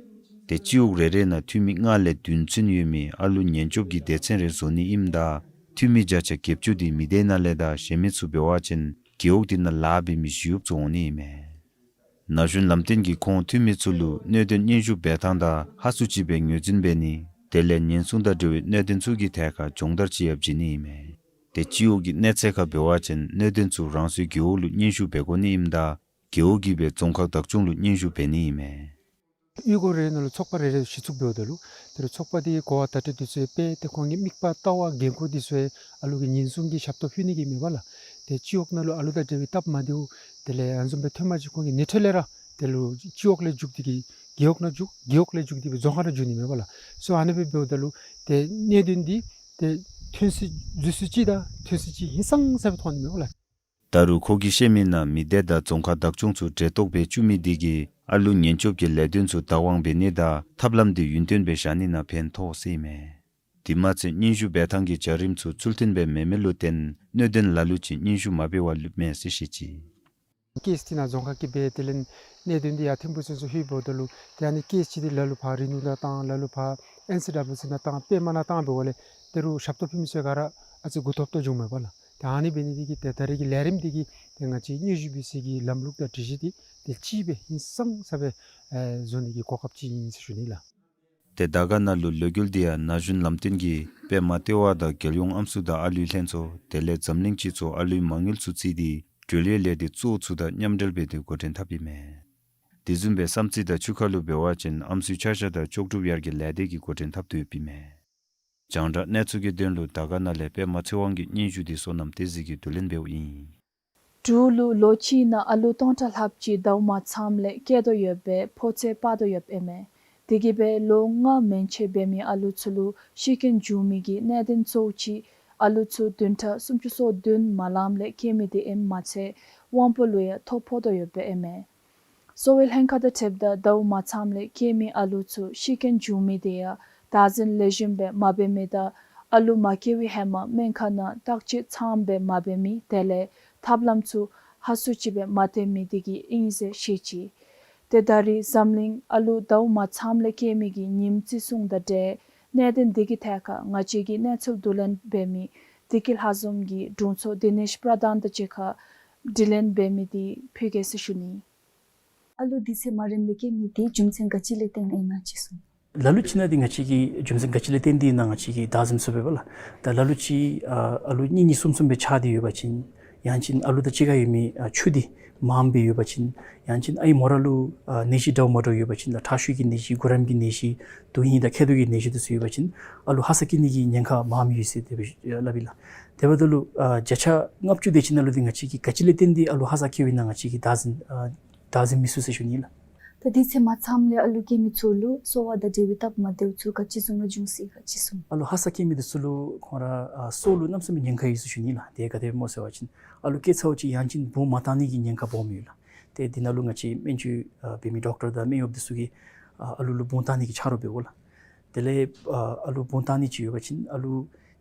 ཏེ་སྤྱི་འོག་རེ་རེ་ནང་འཐུས་མི་ལྔ་ལས་བདུན་ཚུན་ཡོད་མི་ཨ་ལུ་ཉེན་སྐྱོབ་ཀྱི་སྡེ་ཚན་རེ་བཟོ་ནི་ཨིནམ་ད་འཐུས་མི་བརྒྱ་ཆ་བརྒྱད་ཅུ་དེ་མི་སྡེ་ནང་ལས་དང་གཞན་མི་ཚུ་འབད་བ་ཅིན་རྒེད་འོག་འདི་ནང་ལཱ་འབད་མི་བཞི་གཡོགཔ་ཚུ་འོང་ནི་ཨིན་མས། ན་གཞོན་ལམ་སྟོན་གྱིས་ཁོང་འཐུས་མི་ཚུ་ལུ་གནད་དོན་སྙན་ཞུ་འབད་ཐངས་དང་ཧ་སུ་ཅིག་སྦེ་ངོས་འཛིན་འབད་ནི་དེ་ལས་ཉེན་སྲུང་དང་འབྲེལ་བའི་གནད་དོན་ཚུ་གི་ཐད་ཁར་སྦྱོང་བརྡར་ཅིག་ཡང་བྱིན་ནི་ཨིན་མས། ཏེ་སྤྱི་འོག་གི་གནས་ཚད་ཁར་འབད་བ་ཅིན་གནད་དོན་ཚུ་རང་སོའི་རྒེད་འོག་ལུ་སྙན་ཞུ་འབད་དགོ་ནི་ཨིནམ་ད་རྒེད་འོག་གིས་སྦེ་རྫོང་ཁག་བདག་སྐྱོང་ལུ་སྙན་ཞུ་འབད་ནི་ཨིན་མས། གཡུས་སྒོ་རེ་ནང་ལུ་ཚོགས་པ་རེ་རེ་གཞི་བཙུགས་འབདཝ་ད་ལུ་ཏེ་རུ་ཚོགས་པ་དེ་གོ་བ་བརྡ་སྤྲོད་དེ་ཚུ་ཡང་སྤེལ་ཏེ་ཁོང་གི་དམིགས་པ་ལྟ་བ་འགན་ཁུར་དེ་ཚུ་ཡང་ཨ་ལུ་གི་ཉེན་སྲུང་གི་ཞབས་ཏོག་ཕུལ་ནི་གི་མེན་པ་ལགས། ཏེ་སྤྱི་འོག་ནང་ལུ་ཨ་ལུ་དང་འབྲེལ་བའི་སྟབས་མ་བདེཝ་དེ་ལས་ཨ་ནི་བཟུམ་སྦེ་ཐོན་པ་ཅིན་ཁོང་གིས་ནེ་ཊོ་ལས་ར་དེ་ལུ་སྤྱི་འོག་ལས་འཇུག་སྟེ་གིས་རྒེད་འོག་ནང་འཇུག། རྒེད་འོག་ལས་འཇུག་སྟེ་སྦེ་རྫོང་ཁག་ནང་འཇུག་ནི་མེན་པ་ལགས། སོ་ཨ་ནི་སྦེ་འབདཝ་ད་ལུ་ཏེ་གནད་དོན་འདི་ཏེ་ཐོན་ས་འཛུལ་ས་ཅིག་དང་ཐོན་ས་ཅིག་ཧིང་སངས་ས་སྦེ་མཐོང་ནི་མེན་པ་ལགས། ད་རུང་ཁོ་གིས་བཤད་མི་ནང་མི་སྡེ་དང་རྫོང་ཁག་བདག་སྐྱོང་ཚུ་འབྲེལ་གཏོགས་འབད་བཅུག་མི་དེ་གིས་ཨ་ལུ་ཉེན་སྐྱོབ་ཀྱི་ལས་དོན་ཚུ་བདག་དབང་འབད་ནི་དང་ཐབས་ལམ་དེ་ཡུན་བརྟན་སྦེ་བཞག་ནི་ནང་ཕན་ཐོགས་ཟེར་ཨིན་མས། དེ་མ་ཚད་སྙན་ཞུ་འབད་ཐངས་ཀྱི་བྱ་རིམ་ཚུ་ཚུལ་མཐུན་སྦེ་མེན་མི་ལུ་བརྟེན་གནད་དོན་ལ་ལུ་ཅིག་སྙན་ཞུ་མ་འབད་བར་ལུསཔ་མས་ཟེར་བཤད་ཅི། ཀེསི་དེ་ནང་རྫོང་ཁག་གིས་འབད་དེ་ལས་གནད་དོན་དེ་ཡར་ཐིམ་ཕུག་ཚུན་ཚོད་ལྷོད་འབདཝ་ད་ལུ་ཏེ་ཨ་ནི་ཀེསི་ཅིག་དེ་ལ་ལུ་ཕར་རི་ནུ་ནང་བཏང་། ལ་ལུ་ཕར་ཨེན་སི་ཌབ་ལུ་སི་ནང་བཏང་། པདྨ་ནང་བཏང་འབདཝ་ལས་ཏེ་རུ་ཞབས་ཏོག་ཕུལ་མི་ཚུ་ག་ར་ཨ་ཙི་མགུ་ཐོམ་ཏོ་བྱུངམ་མས་པ་ལགས། ཏེ་ཨ་ནི་འབད་ནི་དེ་གིས་ཏེ་ད་རེས་ཀྱི་ལས་རིམ་དེ་གིས་ཏེ་ང་བཅས་སྙན་ཞུ་འབུལ་སའི་གི་ལམ་ལུགས་དང་སྒྲིག་གཞི་དེ་ཏེ་གཅིག་སྦེ་ཧིང་སངས་ས་སྦེ་ཨེ་བཟོ་ནི་གི་གོ་སྐབས་ཅིག་ཨིན་ཟེར་ཞུ་ནི་ལགས། ཏེ་དར་དཀར་ན་ལུ་ལས་འགུལ་འདི་ཡང་ན་གཞོན་ལམ་སྟོན་གྱིས་པདྨ་ལྟེ་བ་དང་རྒྱལ་ཡོངས་ཨམ་སྲུ་དང་ཨ་ལུའི་ལྷན་ཚོགས་དེ་ལས་འཛམ་གླིང་སྤྱི་ཚོགས་ཨ་ལུའི་མ་དངུལ་ཚུ་བརྩིས་ཏེ་འབྲེལ་ཡོད་ལས་སྡེ་གཙོ་བོ་ཚུ་དང་མཉམ་འབྲེལ་འབད་དེ་འགོ་འདྲེན་འཐབ་ཨིན་མས། དེ་བཟུམ་སྦེ་བསམ་རྩེ་དང་ཆུ་ཁ་ལུ་འབད་བ་ཅིན་ཨམ་སྲུའི་ཆ་བཞག་དང་ལྕོགས་གྲུབ་ཡར་རྒྱས་ལས་སྡེ་གིས་འགོ་འདྲེན་འཐབ་དོ་ཡོདཔ་ཨིན་མས། རྒྱང་བསྒྲགས་གནས་ཚུལ་གྱི་དོན་ལུ་དར་དཀར་ན་ལས་པདྨ་ཚེ་དབང་གི་སྙན་ཞུ་འདི་བསོད་ནམས་བསྟན་འཛིན་གྱིས་བསྡུ་ལེན་འབདཝ་ཨིན། འབྲུག་ལུ་ལོ་གཅིག་ནང་ཨ་ལུ་སྟོང་ཕྲག་ལྷགཔ་ཅིག་ཟླཝ་མ་ཚངམ་ལས་སྐྱེ་དོ་ཡོད་པའི་ཕོ་ཚོད་དཔག་དོ་ཡོདཔ་ཨིན་མས། དེ་གིས་སྦེ་ལོ་ལྔ་མན་ཆད་འབད་མི་ཨ་ལུ་ཚུ་ལུ་ཤི་རྐྱེན་བྱུང་མི་གི་གནད་དོན་གཙོ་བོ་ཅིག་ཨ་ལུ་ཚུ་བདུན་ཕྲག་སུམ་ཅུ་སོ་བདུན་མ་ལངམ་ལས་སྐྱེ་མི་དེ་ཨིནམ་མ་ཚད་དབང་པོ་ལུ་ཡང་ཐོ་ཕོག་དོ་ཡོདཔ་ཨིན་མས། གསོ་བའི་ལྷན་ཁག་དང་འཁྲིལཝ་ད་ཟླཝ་མ་ཚངམ་ལས་སྐྱེ་མི་ཨ་ལུ་ཚུ་ཤི་རྐྱེན་བྱུང་མི་དེ་ཡང་བདག་འཛིན་ལེགས་ཤོམ་སྦེ་མ་འབད་མི་དང་ཨ་ལུ་མ་སྐྱེ་བའི་ཧེ་མ་སྨན་ཁང་ནང་བརྟག་དཔྱད་ཚངམ་སྦེ་མ་འབད་མི་དེ་ལས་ཐབས་ལམ་ཚུ་ཧ་སུ་ཅིག་སྦེ་མ་སྟོན་མི་དེ་གིས་ཨིན་ཟེར་བཤད་ཅི། ཏེ་ད་རེས་འཛམ་གླིང་ཨ་ལུ་ཟླཝ་མ་ཚངམ་ལས་སྐྱེ་མི་གི་ཉིནམ་བརྩི་སྲུང་དང་འབྲེལ་གནད་དོན་དེ་གི་ཐད་ཁར་ང་བཅས་ཀྱིས་གནས་ཚུལ་བསྡུ་ལེན་འབད་མི་བདེ་སྐྱིད་ལྷ་འཛོམས་ཀྱིས་དྲུང་འཚོ་དི་ནེཤ་པྲ་དྷཱན་དང་གཅིག་ཁར་དྲི་ལན་འབད་མི་དེ་ཕུལ་གེ་ཟེར་ཞུ་ནི། ཨ་ལུ་དུས་ཚོད་མ་རནམ་ལས་སྐྱེ་མི་དེ་རྒྱུ་མཚན་ག་ཅི་ལས་བརྟེན་ཨིན་ན་ཅིག་གསུངས། ལ་ལུ་ཅིག་ནང་འདི་ང་བཅས་ཀྱིས་རྒྱུ་མཚན་ག་ཅི་ལས་བརྟེན་ཏེ་ཨིན་ན་ང་བཅས་ཀྱིས་བདའ་ཟུན་ཚུགས་པས་པ་ལགས། ད་ལ་ལུ་ཅིག་ཨ་ཨ་ལུ་གཉིས་གཉིས་གསུམ་གསུམ་སྦེ་ཆགས་ཏེ་ཡོད་པ་ཅིན་ཡང་ཅིན་ཨ་ལུ་དང་གཅིག་ཁར་ཡོད་མི་ཨ་ཆུ་དེ་མངམ་སྦེ་ཡོད་པ་ཅིན་ཡང་ཅིན་ཨའི་མོ་ར་ལུ་ཨ་ནད་གཞི་འདྲཝ་མ་འདྲཝ་ཡོད་པ་ཅིན་ད་ཁྲག་ཤུགས་ཀྱི་ནད་གཞི་གུ་རམ་གྱི་ནད་གཞི་དོན་ཧིང་དང་མཁལ་རྡོག་གི་ནད་གཞི་དེ་ཚུ་ཡོད་པ་ཅིན་ཨ་ལུ་ཧ་སག་སྐྱེ་ནི་གི་ཉེན་ཁ་མངམ་ཡོད་ཟེར་དེ་སྦེ་སླབ་ཨིན་ལགས། དེ་འབདཝ་ད་ལུ་ཨ་བརྒྱ་ཆ་ལྔ་བཅུ་དེ་ཅིག་ནང་ལུ་འདི་ང་བཅས་ཀྱིས་ག་ཅི་ལས་བརྟེན་ཏེ་ཨ་ལུ་ཧ་སག་སྐྱེཝ་ཨིན་ན་ང་བཅས་ཀྱིས་བདའ་ཟུན་ཨ་བདའ་ཟུན་མི་ཚུགས་ཟེར་ཞུ་ནི་ལགས། ད་དེ་ཚེ་མ་ཚངམ་ལས་ཨ་ལུ་སྐྱེས་མི་ཚུ་ལུ་གསོ་བ་དང་འབྲེལ་བའི་སྟབས་མ་བདེཝ་ཚུ་ག་ཅི་བཟུམ་ར་འབྱུང་སྲིད་ག་ཅི་གསུང་། ཨ་ལུ་ཧ་སག་སྐྱེས་མི་འདི་ཚུ་ལུ་ཁོང་ར་ཨ་སྲོག་ལུ་གནམ་མེད་ས་མེད་ཉེན་ཁ་ཡོད་ཟེར་ཞུ་ནི་ལགས། དེ་ག་དེ་སྦེ་སྨོ་ཟེར་བ་ཅིན་ཨ་ལུ་སྐྱེས་ཚརཝ་ཅིག་ཡང་ཅིན་བུང་མ་བཏང་ནི་གི་ཉེན་ཁ་སྦོམ་ཡོད་ལགས། ཏེ་འདི་ནང་ལུ་ང་བཅས་སྨན་བཅོས་ཨ་འབད་མི་ཌོག་ཊར་དང་སྨན་གཡོགཔ་འདི་ཚུ་གིས་ཨ་ཨ་ལུ་ལུ་བུང་བཏང་ནི་གི་ཆ་རོགས་འབད་དགོ་ལགས། དེ་ལས་ཨ་ཨ་ལུ་བུང་བཏང་ནི་ཅིག་ཡོད་པ་ཅིན་ཨ་ལུ་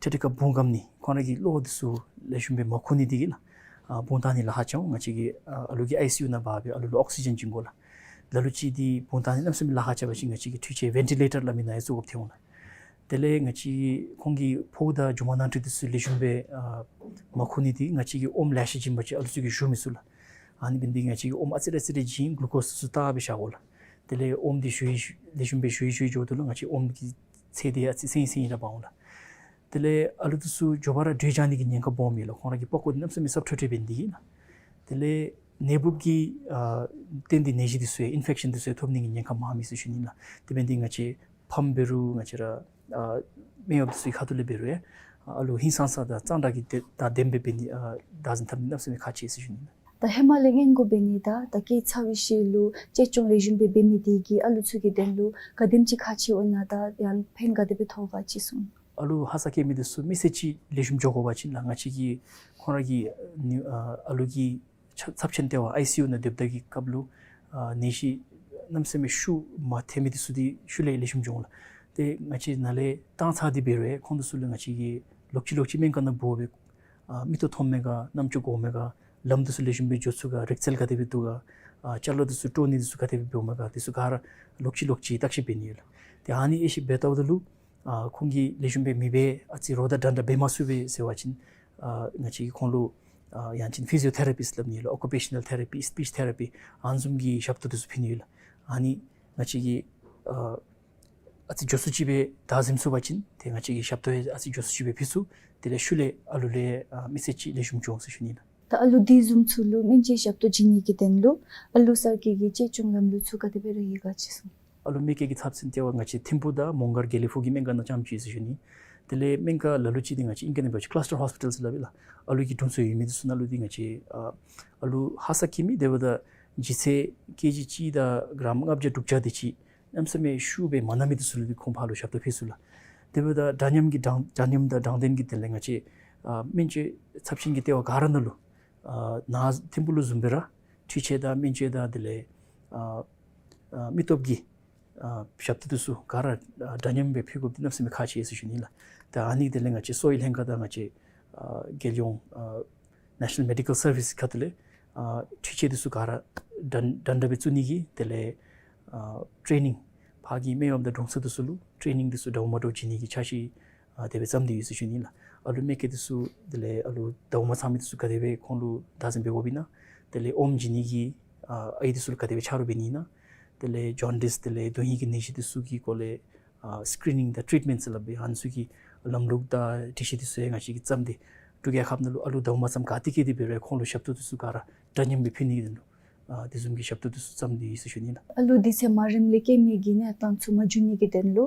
ཏེ་ཏེ་ཁར་བུང་སྐམ་ནི་ཁོང་ར་གི་གློ་འདི་ཚུ་ལེགས་ཤོམ་སྦེ་མ་ཁུག་ནི་འདི་གིས་ལགས། ཨ་བུང་བཏང་ནི་ལཱ་ཁག་ཆེ་འོང་། ང་བཅས་ཀྱིས་ཨ་ཨ་ལུ་གི་ཨའི་སི་ཡུ་ནང་འབག་སྦེ་ཨ་ལུ་ལུ་ཨོག་སི་ཇེན་བྱིན་དགོ་ལགས། ལ་ལུ་ཅིག་འདི་བུང་བཏང་ནི་གནམ་མེད་ས་མེད་ལཱ་ཁག་ཆེ་བ་ཅིན་ང་བཅས་ཀྱིས་འཕྲུལ་ཆས་ཝེན་ཊི་ལེ་ཊར་སླབ་མི་ནང་ཡང་བཙུགས་དགོཔ་ཐོན་འོང་ལགས། དེ་ལས་ང་བཅས་ཁོང་གི་ཕོཝ་དང་རྒྱུ་མ་ནང་ཁྲོལ་འདི་ཚུ་ལེགས་ཤོམ་སྦེ་ཨ་མ་ཁུག་ནི་འདི་ང་བཅས་ཀྱིས་ཨོམ་ལེ་ཤ་བྱིན་པ་ཅིན་ཨ་ལུ་ཚུ་གིས་བཞུ་མི་ཚུགས་ལགས། ཨ་ནི་འབད་ནི་འདི་གིས་ང་བཅས་ཀྱིས་ཨོམ་ཨ་ཙི་རེ་ཨ་ཙི་རེ་བྱིན་གླུ་ཀོསི་ཚུ་བཏགས་སྦེ་བཞག་དགོ་ལགས། དེ་ལས་ཨོམ་འདི་བཞུ་ཡི་བཞུ་ལེགས་ཤོམ་སྦེ་བཞུ་ཡི་བཞུ་ཡི་འགྱོཝ་ད་ལུ་ང་བཅས་ཨོམ་གི་ཚད་འདི་ཨ་ཙི་སེང་སེང་ར་འབག་འོང་ལགས། དེ་ལས་ཨ་ལུ་འདི་ཚུ་མགྱོགས་པ་ར་འདྲེ་བྱ་ནི་གི་ཉེན་ཁ་སྦོམ་ཡོད་ལགས། ཁོང་ར་གི་པགས་ཀོ་འདི་གནམ་མེད་ས་མེད་སྲབ་ཁྲོ་ཁྲོ་འབད་ནི་འདི་གིས་ལགས། དེ་ལས་ནད་འབུབ་ཀྱི་ཨ་བརྟེན་ཏེ་ནད་གཞི་འདི་ཚུ་ཡང་ཨིན་ཕེག་ཤཱན་འདི་ཚུ་ཡང་ཐོབ་ནི་གི་ཉེན་ཁ་མངམ་ཨིན་ཟེར་ཞུ་ནི་ལགས། དེ་འབད་ནི་འདི་ང་བཅས་ཕམ་འབད་རུང་ང་བཅས་ར་ཨ་སྨན་གཡོགཔ་འདི་ཚུ་གི་ཁ་ཐུག་ལས་འབད་རུང་ཡང་ཨ་ལུ་ཧིང་སངས་ས་དང་གཙང་སྦྲ་གི་དེ་དང་ལྡནམ་སྦེ་འབད་ནི་ཨ་བདག་འཛིན་འཐབ་ནི་གནམ་མེད་ས་མེད་ཁག་ཆེ་ཟེར་ཞུ་ནི་ལགས། ད་ཧེ་མ་ལས་སྔོན་འགོག་འབད་ནི་དང་ད་སྐྱེས་ཚར་བའི་ཤུལ་ལུ་གཅེས་སྐྱོང་ལེགས་ཤོམ་སྦེ་འབད་མི་འདི་གིས་ཨ་ལུ་ཚུ་གི་དོན་ལུ་ག་དེམ་ཅིག་ཁག་ཆེ་འོང་ན་དང་ཡང་ཕན་ག་དེ་སྦེ་ཐོགས་ག་ཅི་གསུང་། ཨ་ལུ་ཧ་སག་སྐྱེས་མི་འདི་ཚུ་མི་ཚེ་གཅིག་ལེགས་ཤོམ་འགྱོ་དགོ་པ་ཅིན་ལགས། ང་བཅས་ཀྱིས་ཁོང་ར་གི་ནི་ཨ་ཨ་ལུ་གི་ཚབ་ཚབས་ཆེན་ལྟེ་བ་ཨའི་སི་ཡུ་ནང་སྡོདཔ་ད་གི་སྐབས་ལུ་ཨ་ནད་གཞི་གནམ་མེད་ས་མེད་ཤུགས་མ་ཐེབས་མི་འདི་ཚུ་འདི་ཤུལ་ལས་ལེགས་ཤོམ་འགྱོ་འོང་ལགས། ཏེ་ང་བཅས་ནཱ་ལས་བཏང་ཚར་ཏེ་འབད་རུང་ཡང་ཁོང་འདི་ཚུ་ལུ་ང་བཅས་ཀྱིས་ལོག་ཅི་ལོག་ཅི་སྨན་ཁང་ནང་འབོ་སྦེ་ཨ་མིག་ཏོ་མཐོངམ་མས་ག་རྣམ་ཅོ་གོཝ་མས་ག་ལམ་འདི་ཚུ་ལེགས་ཤོམ་སྦེ་འགྱོ་ཚུགས་ག་རིག་རྩལ་ག་དེ་སྦེ་འདུག་ག་ཨ་ཅ་ལ་འདི་ཚུ་དཀྲོག་ནི་འདི་ཚུ་ག་དེ་སྦེ་འབདཝ་མས་ག་འདི་ཚུ་ག་ར་ལོག་ཅི་ལོག་ཅི་བརྟག་ཞིབ་འབད་ནི་ཡོད་ལགས། ཏེ་ཨ་ནི་དབྱེ་ཞིབ་འབད་ལྟཝ་ད་ལུ་ཨ་ཁོང་གིས་ལེགས་ཤོམ་སྦེ་མི་འབད་ཨ་ཙི་རོགས་དང་འདྲན་འདྲ་འབད་མ་ཚུགས་པས་ཟེར་བ་ཅིན་ཨ་ང་བཅས་ཀྱིས་ཁོང་ལུ་ཨ་ཡང་ཅིན་ཕི་ཟི་ཡོ་ཐེ་ར་པིསཊ་སླབ་ནི་ལགས། ཨོ་ཀུ་པེ་ཤ་ནཱལ་ཐེ་ར་པི་སི་པིཆ་ཐེ་ར་པི་ཨ་ནི་བཟུམ་གྱི་ཞབས་ཏོག་འདི་ཚུ་ཕུལ་ནི་ཡོད་ལགས། ཨ་ནི་ང་བཅས་ཀྱིས་ཨ་ཨ་ཙི་མགྱོགས་སུ་ཅིག་སྦེ་བདའ་ཟིན་ཚུགས་པ་ཅིན་ཏེ་ང་བཅས་ཀྱིས་ཞབས་ཏོག་ཡང་ཨ་ཙི་མགྱོགས་སུ་ཅིག་སྦེ་ཕུལ་ཚུགས། དེ་ལས་ཤུལ་ལས་ཨ་ལུ་ལུ་ཡང་ཨ་མི་ཚེ་གཅིག་ལེགས་ཤོམ་འགྱོ་འོང་ཟེར་ཞུ་ནི་ལགས། ད་ཨ་ལུ་འདི་བཟུམ་ཚུ་ལུ་སྨན་བཅོས་ཞབས་ཏོག་བྱིན་ནི་གི་དོན་ལུ་ཨ་ལུ་གསར་སྐྱེས་ཀྱི་གཅེས་སྐྱོང་ལམ་ལུགས་ཚུ་ག་དེ་སྦེ་ར་ཡོད་ག་ཅི་གསུང་། ཨ་ལུ་མེ་སྐྱེས་ཀྱི་ཚབས་ཆེན་ལྟེ་བ་ང་བཅས་ཐིམ་ཕུག་དང་མོང་སྒར་དགེ་ལེགས་ཕུག་གི་སྨན་ཁང་ནང་རྐྱངམ་ཅིག་ཟེར་ཞུ་ནི། དེ་ལས་སྨན་ཁང་ལ་ལུ་ཅིག་འདི་ང་བཅས་ཨིང་སྐད་ནང་འབད་བ་ཅིན་ཀ་ལཱས་ཊར་ཧོས་པི་ཊཱལ་ཟེར་སླབ་ཨིན་ལགས། ཨ་ལུ་གི་དྲུང་འཚོ་ཡོད་མི་འདི་ཚུ་ནང་ལུ་འདི་ང་བཅས་ཨ་ཨ་ལུ་ཧ་སག་སྐྱེས་མི་དེ་འབདཝ་ད་ལྗིད་ཚད་ཀེ་ཇི་གཅིག་དང་གྲམ་ལྔ་བརྒྱ་དྲུག་བརྒྱ་དེ་ཅིག་གནམ་མེད་ས་མེད་ཤུགས་སྦེ་མ་ན་མི་འདི་ཚུ་ལུ་འདི་ཁོང་ཕར་ལུ་ཞབས་ཏོག་ཕུལ་ཚུགས་ལགས། དེ་འབདཝ་ད་འདྲ་མཉམ་གྱི་དྲང་འདྲ་མཉམ་དང་དྲང་བདེན་གྱི་དོན་ལས་ང་བཅས་ཨ་སྨན་བཅོས་ཚབས་ཆེན་གྱི་ལྟེ་བ་ག་ར་ནང་ལུ་ཨ་ནཱ་ཐིམ་ཕུག་ལུ་བཟུམ་སྦེ་ར་འཕྲུལ་ཆས་དང་སྨན་བཅོས་དང་དེ་ལས་ཨ་ཨ་མི་སྟོབས་ཀྱི་ཨ་ཞབས་ཏོག་འདི་ཚུ་ག་ར་ཨ་འདྲ་མཉམ་སྦེ་ཕུལ་དགོཔ་འདི་གནམ་མེད་ས་མེད་ཁག་ཆེ་ཟེར་ཞུ་ནི་ལགས། ད་ཨ་ནི་དེ་ལས་ང་བཅས་གསོ་བའི་ལྷན་ཁག་དང་ང་བཅས་ཨ་རྒྱལ་ཡོངས་ཨ་ནེ་ཤ་ནཱལ་མེ་ཌི་ཀཱལ་སར་བིསི་ཁ་ཐུག་ལས་ཨ་འཕྲུལ་ཆས་འདི་ཚུ་ག་ར་འདྲ་འདྲ་འདྲ་སྦེ་བཙུགས་ནི་གི་དེ་ལས་ཨ་ཊེ་ནིང་ཕར་གྱི་སྨན་གཡོགཔ་དང་དྲུང་འཚོ་འདི་ཚུ་ལུ་ཊེ་ནིང་འདི་ཚུ་འདྲཝ་མ་འདྲཝ་བྱིན་ནི་གི་འཆར་གཞི་ཨ་དེ་སྦེ་བརྩམས་ཏེ་ཡོད་ཟེར་ཞུ་ནི་ལགས། ཨ་ལུ་མེ་སྐྱེས་འདི་ཚུ་དེ་ལས་ཨ་ལུ་ཟླཝ་མ་ཚང་མི་འདི་ཚུ་ག་དེ་སྦེ་ཁོང་ལུ་བདག་འཛིན་འབད་དགོཔ་ཨིན་ན། དེ་ལས་ཨོམ་བྱིན་ནི་གི་ཨ་ཨའི་འདི་ཚུ་ལུ་ག་དེ་སྦེ་ཆ་རོགས་འབད་ནི་ཨིན་ན། དེ་ལས་ཇོན་ཌིས་དེ་ལས་དོན་ཧིང་གི་ནད་གཞི་འདི་ཚུ་གི་སྐོར་ལས་ཨ་སི་ཀི་རི་ནིང་དང་ཊིཊ་མེནཊ་ཟེར་སླབ་པའི་ཨ་ནི་ཚུ་གི་ལམ་ལུགས་དང་སྒྲིག་གཞི་འདི་ཚུ་ཡང་ང་བཅས་ཀྱིས་བརྩམས་ཏེ་འབྲུག་རྒྱལ་ཁབ་ནང་ལུ་ཨ་ལུ་ཟླཝ་མ་ཚངམ་ག་ཏེ་སྐྱེས་ཏེ་འབད་རུང་ཁོང་ལུ་ཞབས་ཏོག་འདི་ཚུ་ག་ར་འདྲ་མཉམ་སྦེ་ཕུལ་ནི་གི་དོན་ལུ་ཨ་དེ་བཟུམ་གྱི་ཞབས་ཏོག་འདི་ཚུ་བརྩམས་ཏེ་ཡོད་ཟེར་ཞུ་ནི་ལགས། ཨ་ལུ་འདི་ཚེ་མ་རནམ་ལས་སྐྱེས་མི་གི་གནས་སྟངས་ཚུ་མ་འགྱུར་ནི་གི་དོན་ལུ་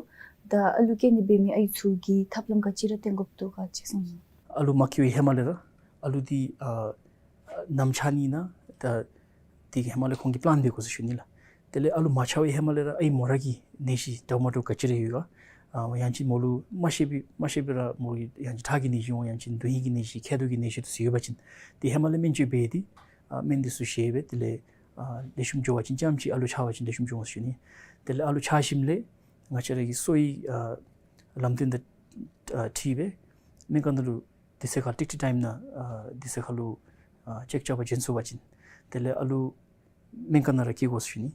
ད་ཨ་ལུ་སྐྱེ་ནི་འབད་མི་ཨའི་ཚུ་གིས་ཐབས་ལམ་ག་ཅི་ར་བཏོན་དགོཔ་འདུག་ག་ཅི་གསུང་། ཨ་ལུ་མ་སྐྱེས་པའི་ཧེ་མ་ལས་ར་ཨ་ལུ་འདི་ཨ་ནམ་ཆགས་ནི་ཨིན་ན་ད་དེ་གི་ཧེ་མ་ལས་ཁོང་གིས་པི་ལཱན་འབད་དགོ་ཟེར་ཞུ་ནི་ལགས། དེ་ལས་ཨ་ལུ་མ་ཆགས་པའི་ཧེ་མ་ལས་ར་ཨའི་མོ་ར་གི་ནད་གཞི་འདྲཝ་མ་འདྲཝ་ག་ཅི་ར་ཡོད་ག་ཨ་ཡང་ཅིན་མོ་ལུ་མ་ཤེས་པའི་མ་ཤེས་པའི་ར་མོ་གི་ཡང་ཅིན་ཁྲག་གི་ནད་གཞི་འོང་ཡང་ཅིན་དོན་ཧིང་གི་ནད་གཞི་མཁལ་རྡོག་གི་ནད་གཞི་འདི་ཚུ་ཡོད་པ་ཅིན་དེ་ཧེ་མ་ལས་སྨན་བཅོས་འབད་དེ་ཨ་སྨན་འདི་ཚུ་བཞེས་སྦེ་དེ་ལས་ཨ་ལེགས་ཤོམ་འགྱོ་བ་ཅིན་རྐྱངམ་ཅིག་ཨ་ལུ་ཆགས་པ་ཅིན་ལེགས་ཤོམ་འགྱོ་འོང་ཟེར་ཞུ་ནི། དེ་ལས་ཨ་ལུ་ཆགས་ཞིནམ་ལས་ང་བཅས་ར་གི་གསོ་བའི་ཨ་ལམ་སྟོན་དང་ཨ་འཁྲིལ་སྦེ་སྨན་ཁང་ནང་ལུ་དུས་ཚོད་ཁར་ཏིག་ཏིག་ཊའིམ་ནང་ཨ་དུས་ཚོད་ཁར་ལུ་ཨ་ཅེཀ་རྐྱབ་པར་བྱོན་ཚུགས་པ་ཅིན་དེ་ལས་ཨ་ལུ་སྨན་ཁང་ནང་ར་སྐྱེ་དགོ་ཟེར་ཞུ་ནི།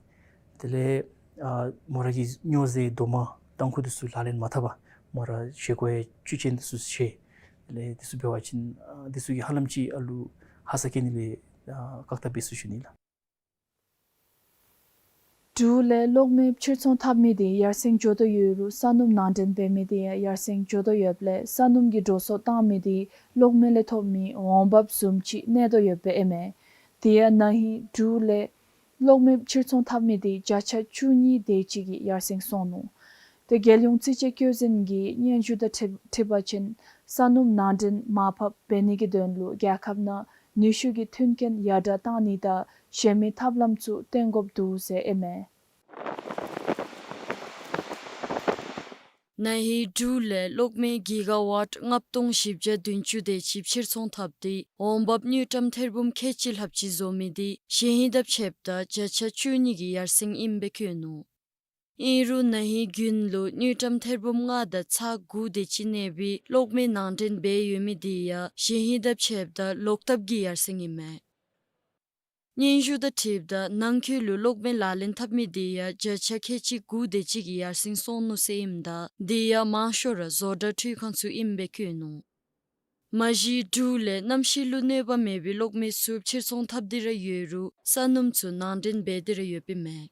དེ་ལས་ཨ་མོ་ར་གི་སྨྱོ་རྫས་རྡོག་མ་ཏམ་ཁུ་འདི་ཚུ་ལག་ལེན་མ་འཐབ་པར་མོ་ར་བཞེས་སྒོ་ཡང་བཅུད་ཅན་འདི་ཚུ་བཞེས། དེ་ལས་འདི་ཚུ་འབད་བ་ཅིན་ཨ་འདི་ཚུ་གིས་ཧ་ལམ་ཅིག་ཨ་ལུ་ཧ་སག་སྐྱེ་ནི་ལས་ཨ་བཀག་ཐབས་འབད་ཚུགས་ཟེར་ཞུ་ནི་ལགས། འབྲུག་ལས་གློག་མེ་ཕྱིར་ཚོང་འཐབ་མི་དེ་ཡར་སེང་འགྱོ་དོ་ཡོད་རུང་ས་སྣུམ་ནང་འདྲེན་འབད་མི་དེ་ཡང་ཡར་སེང་འགྱོ་དོ་ཡོདཔ་ལས་ས་སྣུམ་གྱི་འགྲོ་སོང་བཏང་མི་དེ་གློག་མེ་ལས་ཐོབ་མི་འོང་འབབ་བཟུམ་ཅིག་གནས་དོ་ཡོདཔ་ཨིན་མས། དེ་ཡང་ན་ཧིང་འབྲུག་ལས་གློག་མེ་ཕྱིར་ཚོང་འཐབ་མི་དེ་བརྒྱ་ཆ་བཅུ་གཉིས་དེ་ཅིག་གིས་ཡར་སེང་སོང་ནུག། དེ་རྒྱལ་ཡོངས་རྩིས་དཔྱད་བཀོད་འཛིན་གྱིས་སྙན་ཞུ་དང་འཁྲིལ་འཁྲིལ་བ་ཅིན་ས་སྣུམ་ནང་འདྲེན་མར་ཕབ་འབད་ནི་གི་དོན་ལུ་རྒྱལ་ཁབ་ནང་ནུས་ཤུགས་ཀྱི་མཐུན་རྐྱེན་ཡར་དྲག་བཏང་ནི་དང་གཞན་མི་ཐབས་ལམ་ཚུ་བཏོན་དགོཔ་འདུག་ཟེར་ཨིན་མས། ན་ཧིང་འབྲུག་ལས་གློག་མེ་གི་ག་ཝཊ་ལྔ་སྟོང་བཞི་བརྒྱ་བདུན་ཅུ་དེ་ཅིག་ཕྱིར་ཚོང་འཐབ་སྟེ་འོང་འབབ་དངུལ་ཀྲམ་ཐེར་འབུམ་ཁལ་གཅིག་ལྷགཔ་ཅིག་བཟོ་མི་དེ་གཞེས་ཧིང་དང་ཕྱདཔ་ད་བརྒྱ་ཆ་བཅུ་གཉིས་ཀྱི་ཡར་སེང་ཨིན་པའི་བཀོད་ནུག། ཨིན་རུང་ན་ཧིང་དགུན་ལུ་དངུལ་ཀྲམ་ཐེར་འབུམ་ལྔ་དང་ཚག་དགུ་དེ་ཅིག་གནས་པའི་གློག་མེ་ནང་འདྲེན་འབད་ཡོད་མི་དེ་ཡང་གཞེས་ཧིང་དང་ཕྱདཔ་ད་ལོག་ལྟབ་ཀྱི་ཡར་སེང་ཨིན་མས། སྙན་ཞུ་དང་འཁྲིལཝ་ད་ནང་འཁོད་ལུ་གློག་མེ་ལག་ལེན་འཐབ་མི་དེ་ཡང་བརྒྱ་ཆ་ཁལ་གཅིག་དགུ་དེ་ཅིག་གི་ཡར་སེང་སོང་ནུག་ཟེར་ཨིནམ་ད་དེ་ཡང་མང་ཤོས་ར་བཟོ་གྲྭ་འཕྲུལ་ཁང་ཚུ་ཨིན་པའི་བཀོད་ནུག། མ་གཞི་འབྲུག་ལས་གནམ་གཤིས་ལུ་གནོད་པ་མེད་པའི་གློག་མེ་ཚུ་ཕྱིར་ཚོང་འཐབ་སྟེ་ར་ཡོད་རུང་ས་སྣུམ་ཚུ་ནང་འདྲེན་འབད་དེ་ར་ཡོདཔ་ཨིན་མས།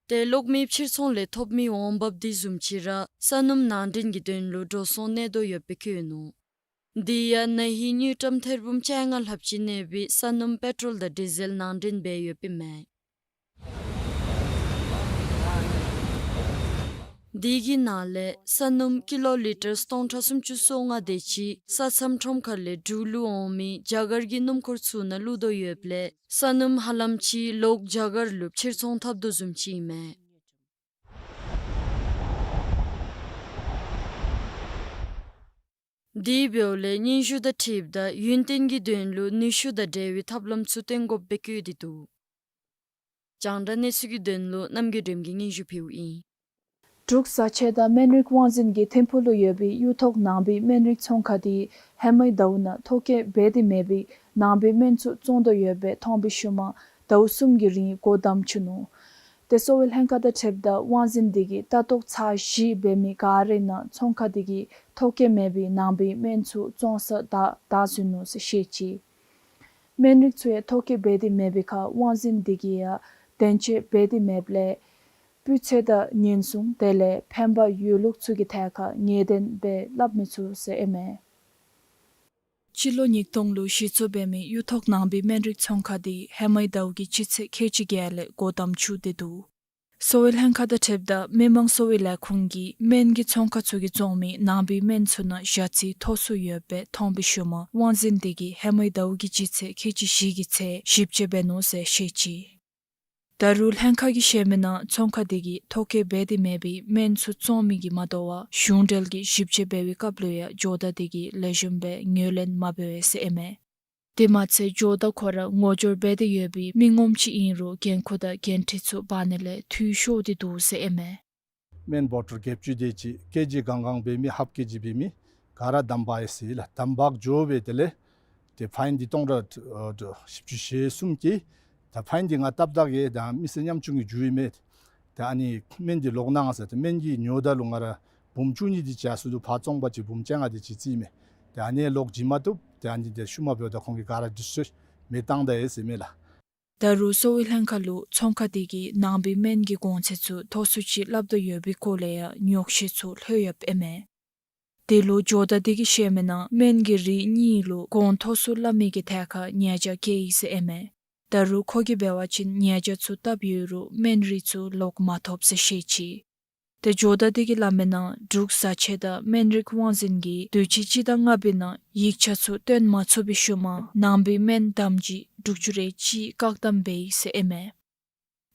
ཏེ་གློག་མེ་ཕྱིར་ཚོང་ལས་ཐོབ་མི་འོང་འབབ་དེ་བཟུམ་ཅིག་ར་ས་སྣུམ་ནང་འདྲེན་གྱི་དོན་ལུ་འགྲོ་སོང་གནས་དོ་ཡོདཔ་སྦེ་བཀོད་ནུག། དེ་ཡང་ན་ཧིང་དངུལ་ཀྲམ་ཐེར་འབུམ་བཅོ་ལྔ་ལྷགཔ་ཅིག་གནས་པའི་ས་སྣུམ་པེ་ཊོལ་དང་ཌི་ཟེལ་ནང་འདྲེན་འབད་ཡོདཔ་ཨིན་མས། དེ་གི་ནང་ལས་ས་སྣུམ་ཀི་ལོ་ལི་ཊར་སྟོང་ཕྲག་སུམ་ཅུ་སོ་ལྔ་དེ་ཅིག་ས་མཚམས་ཁྲོམ་ཁ་ལས་འབྲུག་ལུ་འོང་མི་རྒྱ་གར་གྱི་སྣུམ་འཁོར་ཚུ་ནང་བླུག་དོ་ཡོདཔ་ལས་ས་སྣུམ་ཧ་ལམ་ཅིག་ལོག་རྒྱ་གར་ལུ་ཕྱིར་ཚོང་འཐབ་དོ་བཟུམ་ཅིག་ཨིན་མས། དེ་འབདཝ་ལས་སྙན་ཞུ་དང་འཁྲིལཝ་ད་ཡུན་བརྟན་གྱི་དོན་ལུ་ནུས་ཤུགས་དང་འབྲེལ་བའི་ཐབས་ལམ་ཚུ་བཏོན་དགོཔ་སྦེ་བཀོད་དེ་འདུག། རྒྱང་བསྒྲགས་གནས་ཚུལ་གྱི་དོན་ལུ་རྣམ་རྒྱལ་སྒྲོལམ་གྱིས་སྙན་ཞུ་ཕུལཝ་ཨིན། འབྲུག་བཟའ་ཆས་དང་སྨན་རིགས་དབང་འཛིན་གྱི་ཐིམ་ཕུག་ལུ་ཡོད་པའི་གཡུ་ཐོག་ནང་པའི་སྨན་རིགས་ཚོང་ཁང་དེ་ཧེ་མའི་ཟླཝ་ནང་ཐོ་བཀོད་འབད་དེ་མེད་པའི་ནང་པའི་སྨན་ཚུ་བཙོང་དོ་ཡོདཔ་སྦེ་ཐོན་པའི་ཤུལ་མ་ཟླཝ་གསུམ་གྱི་རིང་སྒོ་བསྡམས་བཅུག་ནུག། ཏེ་གསོ་བའི་ལྷན་ཁག་དང་འཁྲིལཝ་ད་དབང་འཛིན་དེ་གིས་ལྟ་རྟོག་ཚར་བཞི་འབད་མི་ག་རའི་ནང་ཚོང་ཁང་དེ་གིས་ཐོ་བཀོད་མེད་པའི་ནང་པའི་སྨན་ཚུ་བཙོང་ས་བདའ་བདའ་ཟུན་ནུག་ཟེར་བཤད་ཅི། སྨན་རིགས་ཚུ་ཡང་ཐོ་བཀོད་འབད་དེ་མེད་པའི་ཁར་དབང་འཛིན་དེ་གིས་ཡང་དོན་གཅོད་འབད་དེ་མེདཔ་ལས་སྤུས་ཚད་དང་ཉེན་སྲུང་དེ་ལས་ཕན་པ་ཡོད་ལུགས་ཚུ་གི་ཐད་ཁར་ངེས་གཏན་སྦེ་སླབ་མི་ཚུགས་ཟེར་ཨིན་མས། སྤྱི་ལོ་ཉིས་སྟོང་ལུ་གཞི་བཙུགས་འབད་མི་གཡུ་ཐོག་ནང་པའི་སྨན་རིགས་ཚོང་ཁང་དེ་ཧེ་མའི་ཟླཝ་གི་སྤྱི་ཚེས་ཁལ་གཅིག་བརྒྱད་ལས་སྒོ་བསྡམས་བཅུག་སྟེ་འདུག། གསོ་བའི་ལྷན་ཁག་དང་འཁྲིལཝ་ད་མི་མང་གསོ་བའི་ལས་ཁུངས་ཀྱིས་སྨན་གྱི་ཚོང་ཁང་ཚུ་གིས་བཙོང་མི་ནང་པའི་སྨན་ཚུ་ནང་ཞ་རྩི་མཐོ་སུ་ཡོདཔ་སྦེ་ཐོན་པའི་ཤུལ་མ་དབང་འཛིན་དེ་གིས་ཧེ་མའི་ཟླཝ་གི་སྤྱི་ཚེས་ཁལ་གཅིག་བཞི་གི་ཚེ་ཞིབ་དཔྱད་འབད་ནུག་ཟེར་བཤད་ཅི། ད་རུང་ལྷན་ཁག་གིས་བཤད་མི་ནང་ཚོང་ཁང་དེ་གིས་ཐོ་བཀོད་འབད་དེ་མེད་པའི་སྨན་ཚུ་བཙོང་མི་གིས་མ་དོ་བར་གཞུང་འབྲེལ་གྱི་ཞིབ་དཔྱད་འབད་བའི་སྐབས་ལུ་ཡང་ཇོ་བདག་དེ་གིས་ལེགས་ཤོམ་སྦེ་ངོས་ལེན་མ་འབད་བས་ཟེར་ཨིན་མས། དེ་མ་ཚད་ཇོ་བདག་ཁོ་ར་ངོ་སྦྱོར་འབད་དེ་ཡོད་པའི་མི་ངོམ་ཅིག་ཨིན་རུང་འགན་ཁུར་དང་འགན་འཁྲི་ཚུ་འབག་ནི་ལས་འཐུས་ཤོར་ཏེ་འདུག་ཟེར་ཨིན་མས། སྨན་བོ་ཊལ་བརྒྱད་ཅུ་དེ་ཅིག་ཀེ་ཇི་གང་གང་འབད་མི་ཧབ་ཀེ་ཇི་འབད་མི་ག་ར་དམ་འབག་ཡི་ཟེར་ལགས། དམ་འབག་འགྱོ་བའི་དེ་ལས་ཏེ་ཕའིན་འདི་སྟོང་ཕྲག་ཨ་བཞི་བཅུ་ཞེ་གསུམ་བཀལ། ད་ཕའིན་འདི་ང་བཏབ་ད་གེ་ད་མི་སེར་ཉམ་ཆུང་གི་རྒྱུ་ཨིན་མས། ད་ཨ་ནི་སྨན་འདི་ལོག་གནང་ཟེར་ཏེ་སྨན་གྱི་ཉོ་ད་ལུ་ང་ར་འབུམ་བཅུ་གཉིས་དེ་ཅིག་ཡར་སོང་འདུག། ཕར་བཙོང་པ་ཅིན་འབུམ་བཅོ་ལྔ་དེ་ཅིག་རྩིས་མས། ཏེ་ཨ་ནི་ལོག་བྱིན་མ་བཏུབ། ཏེ་ཨ་ནི་དེ་ཤུལ་མ་འབདཝ་ད་ཁོང་གིས་ག་ར་ཌིས་ཊི་རིབ་ཡུཊ་མི་བཏང་ད་ཡི་ཟེར་མས་ལགས། ད་རུང་གསོ་བའི་ལྷན་ཁག་ལུ་ཚོང་ཁང་དེ་གིས་ནང་པའི་སྨན་གྱི་གོང་ཚད་ཚུ་མཐོ་སུ་ཅིག་སླབ་དོ་ཡོད་པའི་སྐོར་ལས་ཡང་ཉོགས་བཤད་ཚུ་ལྷོད་ཡོདཔ་ཨིན་མས། དེ་ལུ་ཇོ་བདག་དེ་གིས་བཤད་མི་ནང་སྨན་གྱི་རིགས་གཉིས་ལུ་གོང་མཐོ་སུ་སླབ་མི་གི་ཐད་ཁར་ཉེས་བྱ་བཀལ་ཡི་ཟེར་ཨིན་མས། ད་རུང་ཁོ་གིས་འབད་བ་ཅིན་ཉེས་བྱ་ཚུ་བཏབ་ཡོད་རུང་སྨན་རིགས་ཚུ་ལོག་མ་ཐོབ་ཟེར་བཤད་ཅི། ཏེ་ཇོ་བདག་དེ་གིས་སླབ་མི་ནང་འབྲུག་བཟའ་ཆས་དང་སྨན་རིགས་དབང་འཛིན་གྱིས་དུས་ཅི་སྤྱི་ཟླ་ལྔ་པའི་ནང་ཡིག་ཆ་ཚུ་བཏོན་མ་ཚུགས་པའི་ཤུལ་མ་ནང་པའི་སྨན་དམ་སྦྱིས་དྲུག་ཅུ་རེ་གཅིག་བཀག་དམ་འབད་ཡི་ཟེར་ཨིན་མས།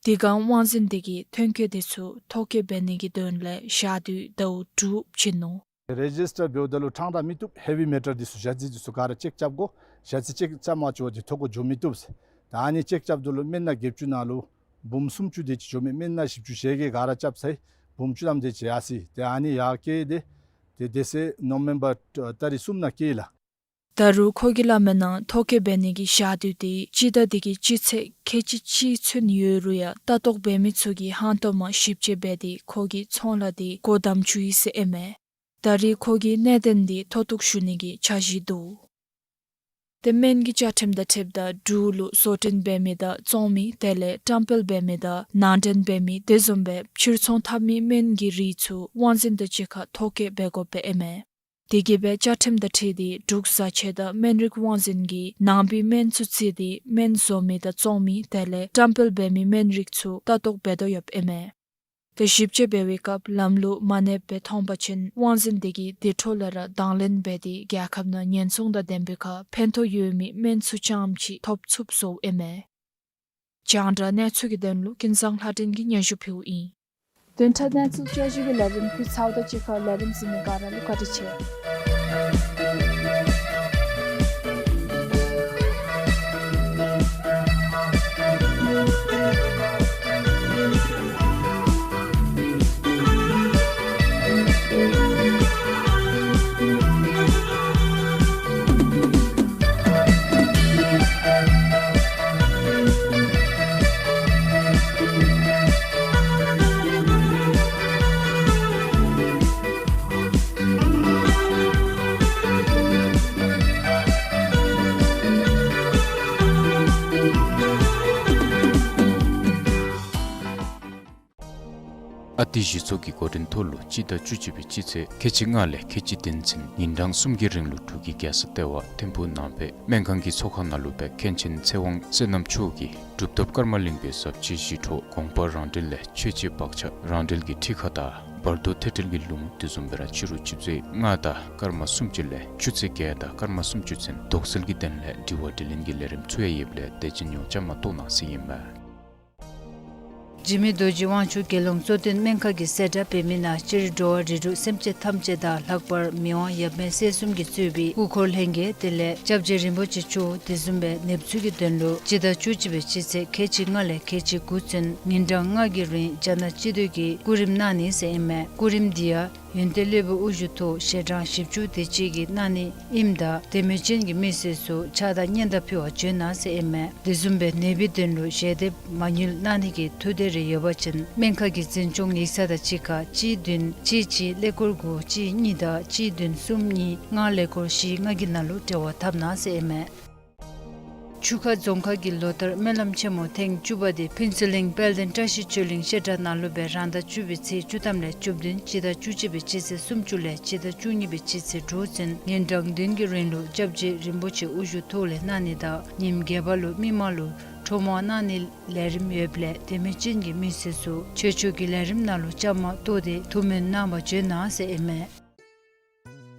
དེ་སྒང་དབང་འཛིན་དེ་གིས་ཐོན་སྐྱེད་དེ་ཚུ་ཐོ་བཀོད་འབད་ནི་གི་དོན་ལས་ཞག་དུས་ཟླཝ་དྲུག་བྱིན་ནུག། རེ་ཇིས་ཊར་འབདཝ་ད་ལུ་ཕྲང་ཕྲང་མི་བཏུབ། ཧེ་བི་མེ་ཊལ་འདི་ཚུ་ཞ་རྩི་འདི་ཚུ་ག་ར་ཅེཀ་རྐྱབ་དགོ། ཞ་རྩི་ཅེཀ་རྐྱབ་མ་བཅུག་པ་ཅིན་ཐོ་བཀོད་འགྱོ་མི་བཏུབ་ཟེར། ད་ཨ་ནི་ཅེཀ་རྐྱབ་ད་ལུ་སྨན་སྣ་བརྒྱད་ཅུ་ནང་ལུ་འབུམ་སུམ་ཅུ་དེ་ཅིག་འགྱོ་མི་སྨན་སྣ་བཞི་བཅུ་ཞེ་བརྒྱད་ག་ར་རྐྱབ་ཚར་ཡི། འབུམ་བཅུ་ཐམ་དེ་ཅིག་ཡར་སོ་ཡི། ཏེ་ཨ་ནི་ཡར་བསྐྱལ་ཏེ་ཏེ་དེ་ཚེ་ནོ་བེམ་བར་ཏ་རིག་གསུམ་ནང་བསྐྱལ་ཡི་ལགས། ད་རུང་ཁོ་གིས་སླབ་མི་ནང་ཐོ་བཀོད་འབད་ནི་གི་ཞག་དུས་དེ་སྤྱི་ཟླ་དེ་གི་སྤྱི་ཚེས་ཁལ་གཅིག་གཅིག་ཚུན་ཡོད་རུང་ཡང་ལྟ་རྟོག་འབད་མི་ཚུ་གིས་ཧང་སྟོང་མ་ཞིབ་དཔྱད་འབད་དེ་ཁོ་གི་ཚོང་ལཱ་དེ་སྒོ་བསྡམས་བཅུག་ཡི་ཟེར་ཨིན་མས། ད་རེས་ཁོ་གིས་གནད་དོན་དེ་མཐོ་གཏུགས་ཞུ་ནི་གི་འཆར་གཞི་འདུག། ཏེ་སྨན་གྱི་བཅའ་ཁྲིམས་དང་འཁྲིལཝ་ད་འབྲུག་ལུ་བཟོ་སྐྲུན་འབད་མི་དང་བཙོང་མི་དེ་ལས་བཀྲམ་སྤེལ་འབད་མི་དང་ནང་འདྲེན་འབད་མི་དེ་བཟུམ་སྦེ་ཕྱིར་ཚོང་འཐབ་མི་སྨན་གྱི་རིགས་ཚུ་དབང་འཛིན་དང་གཅིག་ཁར་ཐོ་བཀོད་འབད་དགོཔ་སྦེ་ཨིན་མས། དེ་གིས་སྦེ་བཅའ་ཁྲིམས་དང་འཁྲིལ་ཏེ་འབྲུག་བཟའ་ཆས་དང་སྨན་རིགས་དབང་འཛིན་གྱིས་ནང་པའི་སྨན་ཚུ་བརྩིས་ཏེ་སྨན་བཟོ་མི་དང་བཙོང་མི་དེ་ལས་བཀྲམ་སྤེལ་འབད་མི་སྨན་རིགས་ཚུ་ལྟ་རྟོག་འབད་དོ་ཡོདཔ་ཨིན་མས། ཏེ་ཞིབ་དཔྱད་འབད་བའི་སྐབས་ལམ་ལུགས་མ་གནསཔ་སྦེ་མཐོང་པ་ཅིན་དབང་འཛིན་དེ་གིས་དེ་འཕྲོ་ལས་ར་དང་ལེན་འབད་དེ་རྒྱལ་ཁབ་ནང་ཉེན་སྲུང་དང་ལྡན་པའི་ཁར་ཕན་ཐོགས་ཡོད་མི་སྨན་ཚུ་རྐྱངམ་ཅིག་ཐོབ་ཚུགསཔ་བཟོཝ་ཨིན་མས། རྒྱང་བསྒྲགས་གནས་ཚུལ་གྱི་དོན་ལུ་ཀུན་བཟང་ལྷ་སྒྲོན་གྱིས་སྙན་ཞུ་ཕུལཝ་ཨིན། བདུན་ཕྲག་གནས་ཚུལ་བཅུ་བཞི་གི་ལས་རིམ་ཕུལ་ཚརཝ་ད་གཅིག་ཁར་ལས་རིམ་གཟིགས་མི་ག་ར་ལུ་བཀའ་དྲིན་ཆེ། ཨ་ཏི་གཞི་ཚོགས་ཀྱི་འགོ་འདྲེན་ཐོག་ལུ་སྤྱི་ཟླ་བཅུ་གཅིག་པའི་སྤྱི་ཚེས་ཁལ་གཅིག་ལྔ་ལས་ཁལ་གཅིག་བདུན་ཚུན་ཉིན་གྲངས་གསུམ་གྱི་རིང་ལུ་འབྲུག་གི་རྒྱལ་ས་ལྟེ་བ་ཐིམ་ཕུག་ནང་པའི་སྨན་ཁང་གི་ཚོགས་ཁང་ནང་ལུ་སྦེ་མཁན་ཆེན་ཚེ་དབང་བསོད་ནམས་མཆོག་གིས་གྲུབ་ཐོབ་ཀརྨ་གླིང་པའི་ཟབ་ཆོས་ཞི་ཁྲོ་དགོངས་པ་རང་འགྲེལ་ལས་ཆོས་ཀྱི་བག་ཆགས་རང་འགྲེལ་གྱི་ཁྲིད་ཁ་དང་བར་དོ་ཐོས་གྲོལ་གྱི་ལུང་། དེ་བཟུམ་སྦེ་ར་ཕྱི་རུ་ཆུ་ཚོད་ལྔ་དང་སྐར་མ་སུམ་ཅུ་ལས་ཆུ་ཚོད་བརྒྱད་དང་སྐར་མ་སུམ་ཅུ་ཚུན་དོགས་སེལ་གྱི་དོན་ལས་དྲི་བ་དྲིས་ལན་གྱི་ལས་རིམ་ཚུ་ཡང་ཡོདཔ་ལས་དེ་ཅིག་ཡང་བཅའ་མར་གཏོགས་གནང་ཟེར་ཨིན་མས། འཇིགས་མེད་རྡོ་རྗེ་དབང་ཕྱུག་དགེ་སློང་གཙོ་བསྟེན་སྨན་ཁང་གིས་གསལ་བསྒྲགས་འབད་མི་ནང་སྤྱིར་འགྲོ་བ་རིགས་དྲུག་སེམས་ཅན་ཐམས་ཅད་དང་ལྷག་པར་མི་དབང་ཡབ་མེས་སྲས་གསུམ་གྱིས་གཙོས་པའི་སྐུ་འཁོར་ལྷན་རྒྱས་དེ་ལས་སྐྱབས་རྗེ་རིན་པོ་ཆེ་མཆོག་དེ་བཟུམ་སྦེ་ནདཔ་ཚུ་གི་དོན་ལུ་སྤྱི་ཟླ་བཅུ་གཅིག་པའི་སྤྱི་ཚེས་ཁལ་གཅིག་ལྔ་ལས་ཁལ་གཅིག་དགུ་ཚུན་ཉིན་གྲངས་ལྔ་གི་རིང་རྒྱ་ནག་སྤྱི་འཐུས་ཀྱིས་སྐུ་རིམ་གནང་ནི་ཟེར་ཨིན་མས། སྐུ་རིམ་འདི་ཡང་ཡོན་ཏན་སློབ་དཔོན་དབུ་བཞུགས་ཐོག་ཞལ་གྲངས་བཞི་བཅུ་དེ་ཅིག་གིས་གནང་ནི་ཨིནམ་ད་དད་མོས་ཅན་གྱི་མི་སེར་ཚུ་ཕྱག་དང་སྙན་དར་ཕུལ་བར་བྱོན་གནང་ཟེར་ཨིན་མས། དེ་བཟུམ་སྦེ་ནདཔ་གི་དོན་ལུ་ཞལ་འདེབས་མ་དངུལ་གནང་ནི་གི་ཐུགས་འདོད་རེ་ཡོད་པ་ཅིན་སྨན་ཁང་གི་འཛིན་སྐྱོང་ཡིག་ཚང་དང་གཅིག་ཁར་གཅིག་བདུན་གཅིག་གཅིག་ཀླད་ཀོར་དགུ་གཅིག་གཉིས་དང་གཅིག་བདུན་གསུམ་གཉིས་ལྔ་ཀླད་ཀོར་བཞི་ལྔ་གི་ནང་ལུ་འབྲེལ་བ་འཐབ་གནང་ཟེར་ཨིན་མས། ཆུ་ཁ་རྫོང་ཁག་གི་ལོ་ལྟར་སྨོན་ལམ་ཆེན་མོ་ཐེངས་བཅུ་པ་དེ་ཕུན་ཚོགས་གླིང་དཔལ་ལྡན་བཀྲ་ཤིས་ཆོས་གླིང་བཤད་གྲྭ་ནང་ལུ་སྦེ་རང་ཟླ་བཅུ་པའི་ཚེས་བཅུ་ཐམ་ལས་བཅུ་བདུན་སྤྱི་ཟླ་བཅུ་གཅིག་པའི་སྤྱི་ཚེས་སུམ་ཅུ་ལས་སྤྱི་ཟླ་བཅུ་གཉིས་པའི་སྤྱི་ཚེས་དྲུག་ཚུན་ཉིན་གྲངས་བདུན་གྱི་རིང་ལུ་སྐྱབས་རྗེ་རིན་པོ་ཆེ་དབུ་བཞུགས་ཐོག་ལས་གནང་ནི་དང་ཉིནམ་བརྒྱད་པ་ལུ་མི་མང་ལུ་ཁྲོམ་དབང་གནང་ནི་ལས་རིམ་ཡོདཔ་ལས་དད་མོས་ཅན་གྱི་མི་སེར་ཚུ་ཆོས་ཕྱོགས་ཀྱི་ལས་རིམ་ནང་ལུ་བཅའ་མར་གཏོགས་ཏེ་ཐུགས་སྨོན་གནང་བར་བྱོན་གནང་ཟེར་ཨིན་མས།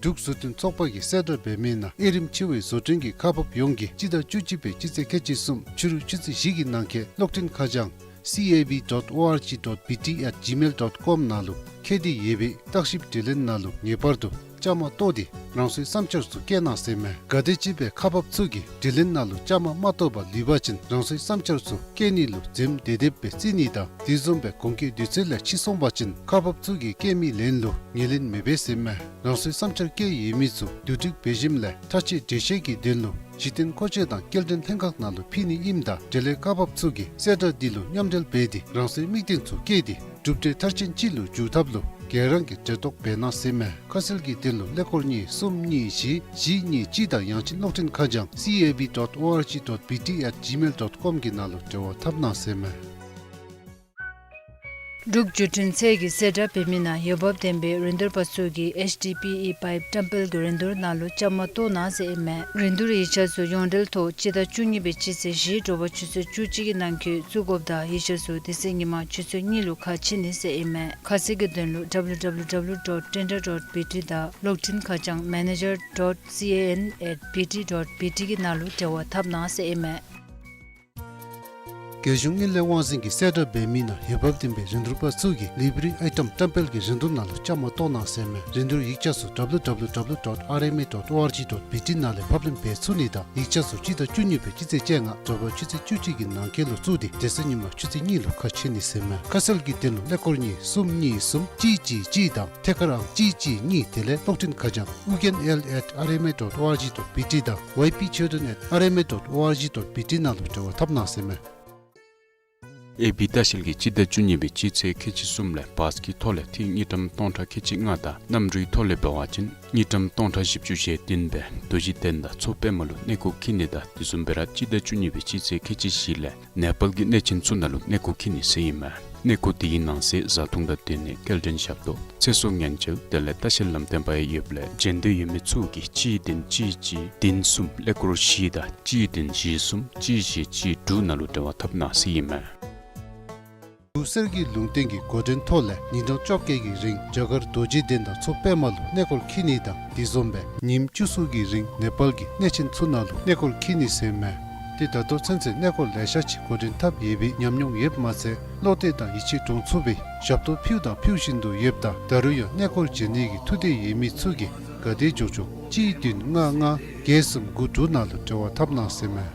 འབྲུག་བཟོ་སྐྲུན་ཚོགས་པ་གིས་གསལ་བསྒྲགས་འབད་མི་ནང་དབྱེ་རིམ་ཆེ་བའི་བཟོ་སྐྲུན་གྱི་ཁག་འབག་ཡོངས་ཀྱིས་སྤྱི་ཟླ་བཅུ་གཅིག་པའི་སྤྱི་ཚེས་ཁལ་གཅིག་གསུམ་ཕྱི་རུ་ཆུ་ཚོད་བཞི་གི་ནང་འཁོད་གློག་འཕྲིན་ཁ་བྱང་C A B dot O R G dot B T at gmail dot com ནང་ལུ་བཀོད་དེ་ཡོད་པའི་བརྟག་ཞིབ་དྲི་ལན་ནང་ལུ་ངེས་པར་དུ་བཅའ་མར་གཏོགས་ཏེ་རང་སོའི་བསམ་འཆར་ཚུ་བཀོད་གནང་ཟེར་མས། གལ་ཏེ་ཅིག་སྦེ་ཁག་འབག་ཚུ་གིས་དྲི་ལན་ནང་ལུ་བཅའ་མར་མ་གཏོགས་པར་ལུས་པ་ཅིན་རང་སོའི་བསམ་འཆར་ཚུ་བཀོད་ནི་ལུ་འཛེམ་བདེ་བདེཝ་སྦེ་བརྩི་ནི་དང་དེ་བཟུམ་སྦེ་གོང་འཁོད་དུས་ཚོད་ལས་ཕྱི་སོང་པ་ཅིན་ཁག་འབག་ཚུ་གིས་བཀོད་མི་ལན་ལུ་ངོས་ལེན་མི་འབད་ཟེར་མས། རང་སོའི་བསམ་འཆར་བཀོད་ཡོད་མི་ཚུ་བསྡུ་སྒྲིག་འབད་ཞིནམ་ལས་མཐའ་དཔྱད་འགྲེལ་བཤད་ཀྱི་དོན་ལུ་གཞི་རྟེན་མཁོ་ཆས་དང་སྐྱེལ་འདྲེན་ལྷན་ཁག་ནང་ལུ་ཕུལ་ནི་ཨིནམ་ད་འབྲེལ་ཡོད་ཁག་འབག་ཚུ་གིས་གསལ་བསྒྲགས་འདི་ལུ་མཉམ་འབྲེལ་འབད་དེ་རང་སོའི་དམིགས་རྟེན་ཚུ་བཀོད་དེ་གྲུབ་འབྲས་མཐར་ཕྱིན་ཅིག་ལུ་འགྱུར་ཐབས་ལུ་ག་ར་གིས་འབྲེལ་གཏོགས་འབད་གནང་ཟེར་མས། ཁ་གསལ་གྱི་དོན་ལུ་ཀླད་ཀོར་གཉིས་གསུམ་གཉིས་བཞི་བཞི་གཉིས་གཅིག་དང་ཡང་ཅིན་གློག་འཕྲིན་ཁ་བྱང་C A B dot O R G dot B T at gmail dot com གི་ནང་ལུ་འབྲེལ་བ་འཐབ་གནང་ཟེར་མས། འབྲུག་བརྒྱུད་འཕྲིན་ཚད་ཀྱིས་གསལ་བསྒྲགས་འབད་མི་ནང་འོས་འབབ་ལྡན་པའི་རིན་བསྡུར་པ་ཚུ་གིས་H D P E pipe བཀྲམ་སྤེལ་གྱི་རིན་བསྡུར་ནང་ལུ་བཅའ་མར་གཏོགས་གནང་ཟེར་ཨིན་མས། རིན་བསྡུར་ཡིག་ཆ་ཚུ་ཡོངས་འབྲེལ་ཐོག་སྤྱི་ཟླ་བཅུ་གཉིས་པའི་སྤྱི་ཚེས་བཞི་དྲོ་པ་ཆུ་ཚོད་བཅུ་གཅིག་གི་ནང་འཁོད་བཙུགས་དགོཔ་དང་ཡིག་ཆ་ཚུ་དེ་ཚེ་ཉིན་མ་ཆུ་ཚོད་གཉིས་ལུ་ཁ་ཕྱེ་ནི་ཟེར་ཨིན་མས། ཁ་གསལ་གྱི་དོན་ལུ W W W dot tender dot B T དང་གློག་འཕྲིན་ཁ་བྱང་manager dot C A N at B T dot B T གི་ནང་ལུ་འབྲེལ་བ་འཐབ་གནང་ཟེར་ཨིན་མས། རྒྱལ་གཞུང་དངུལ་ལས་དབང་འཛིན་གྱིས་གསལ་བསྒྲགས་འབད་མི་ནང་འོས་འབབ་ལྡན་པའི་རིན་བསྡུར་པ་ཚུ་གིས་ལེ་བྷི་རི་ཨའི་ཊམ་བཀྲམ་སྤེལ་གྱི་རིན་བསྡུར་ནང་ལུ་བཅའ་མར་གཏོགས་གནང་ཟེར་མས། རིན་བསྡུར་ཡིག་ཆ་ཚུ་W W W dot R M A dot O R G dot B T ནང་ལས་ཕབ་ལེན་འབད་ཚུགས་ནི་དང་ཡིག་ཆ་ཚུ་སྤྱི་ཟླ་བཅུ་གཉིས་པའི་སྤྱི་ཚེས་བཅོ་ལྔ་དྲོ་པ་ཆུ་ཚོད་བཅུ་གཅིག་གི་ནང་འཁོད་ལུ་བཙུགས་ཏེ་དེ་ཚེ་ཉིན་མ་ཆུ་ཚོད་གཉིས་ལུ་ཁ་ཕྱེ་ནི་ཟེར་མས། ཁ་གསལ་གྱི་དོན་ལུ་ཀླད་ཀོར་གཉིས་གསུམ་གཉིས་གསུམ་གཅིག་གཅིག་གཅིག་དང་ཐད་ཀར་ཨང་གཅིག་གཅིག་གཉིས་དེ་ལས་གློག་འཕྲིན་ཁ་བྱང་ཨུ་རྒྱན་ཨེལ་ཨེཊ་ཨར་ཨེམ་ཨེ་ཌོཊ་ཨོ་ཨར་ཇི་ཌོཊ་བི་ཊི་དང་ཝའི་པི་ཆོས་སྒྲོན་ཨེཊ་ཨར་ཨེམ་ཨེ་ཌོཊ་ཨོ་ཨར་ཇི་ཌོཊ་བི་ཊི་ནང་ལུ་འབྲེལ་བ་འཐབ་གནང་ཟེར་མས། ཨེ་བི་ལྟ་བཤལ་གྱིས་སྤྱི་ཟླ་བཅུ་གཉིས་པའི་སྤྱི་ཚེས་ཁལ་གཅིག་གསུམ་ལས་བཱས་ཀྱི་ཐོག་ལས་ཐིག་དངུལ་ཀྲམ་སྟོང་ཕྲག་ཁལ་གཅིག་ལྔ་དང་གནམ་གྲུའི་ཐོག་ལས་འབད་བ་ཅིན་དངུལ་ཀྲམ་སྟོང་ཕྲག་བཞི་བཅུ་ཞེ་བདུན་སྦེ་རྡོ་རྗེ་གདན་དང་མཚོ་པདྨ་ལུ་གནས་སྐོར་འཁྱིད་ནི་དང་དེ་བཟུམ་སྦེ་ར་སྤྱི་ཟླ་བཅུ་གཉིས་པའི་སྤྱི་ཚེས་ཁལ་གཅིག་བཞི་ལས་ནེ་པཱལ་གྱི་གནས་ཆེན་ཚུ་ནང་ལུ་གནས་སྐོར་འཁྱིད་ནི་ཟེར་ཨིན་མས། གནས་སྐོར་དེའི་ནང་གསེས་བཟའ་འཐུང་དང་སྡོད་གནས་སྐྱེལ་འདྲེན་ཞབས་ཏོག་ཚེ་སྲོག་ཉེན་བཅོལ་དེ་ལས་ལྟ་བཤལ་ལམ་སྟོན་པ་ཡང་ཡོདཔ་ལས་འབྱོན་འདོད་ཡོད་མི་ཚུ་གིས་གཅིག་བདུན་གཅིག་གཅིག་བདུན་གསུམ་ཀླད་ཀོར་བཞི་དང་གཅིག་བདུན་བཞི་གསུམ་གཅིག་བཞི་གཅིག་དྲུག་ནང་ལུ་འབྲེལ་བ་འཐབ་གནང་ཟེར་ཨིན་མས། འབྲུག་གསེར་གྱི་ལུང་བསྟན་གྱི་འགོ་འདྲེན་ཐོག་ལས་ཉིན་གྲངས་བཅོ་བརྒྱད་ཀྱི་རིང་རྒྱ་གར་རྡོ་རྗེ་གདན་དང་མཚོ་པདྨ་ལུ་གནས་སྐོར་འཁྱིད་ནི་དང་དེ་བཟུམ་སྦེ་ཉིནམ་བཅུ་གསུམ་གྱི་རིང་ནེ་པཱལ་གྱི་གནས་ཆེན་ཚུ་ནང་ལུ་གནས་སྐོར་འཁྱིད་ནི་ཟེར་མས། ཏེ་ད་ལྟོ་ཚུན་ཚོད་གནས་སྐོར་ལེ་ཤ་ཅིག་འགོ་འདྲེན་འཐབ་ཡོད་པའི་ཉམས་མྱོང་ཡོདཔ་མ་ཚད་བློ་གཏད་དང་ཡིད་ཆེས་འདྲོངས་ཚུགས་པའི་ཞབས་ཏོག་ཕུལ་དང་ཕུལ་བཞིན་དུ་ཡོདཔ་ད་ད་རུང་ཡང་གནས་སྐོར་བྱེད་ནི་གི་ཐུགས་འདོད་ཡོད་མི་ཚུ་གིས་ག་དེ་མགྱོགས་མགྱོགས་གཅིག་བདུན་ལྔ་ལྔ་བརྒྱད་གསུམ་དགུ་དྲུག་ནང་ལུ་འབྲེལ་བ་འཐབ་གནང་ཟེར་མས།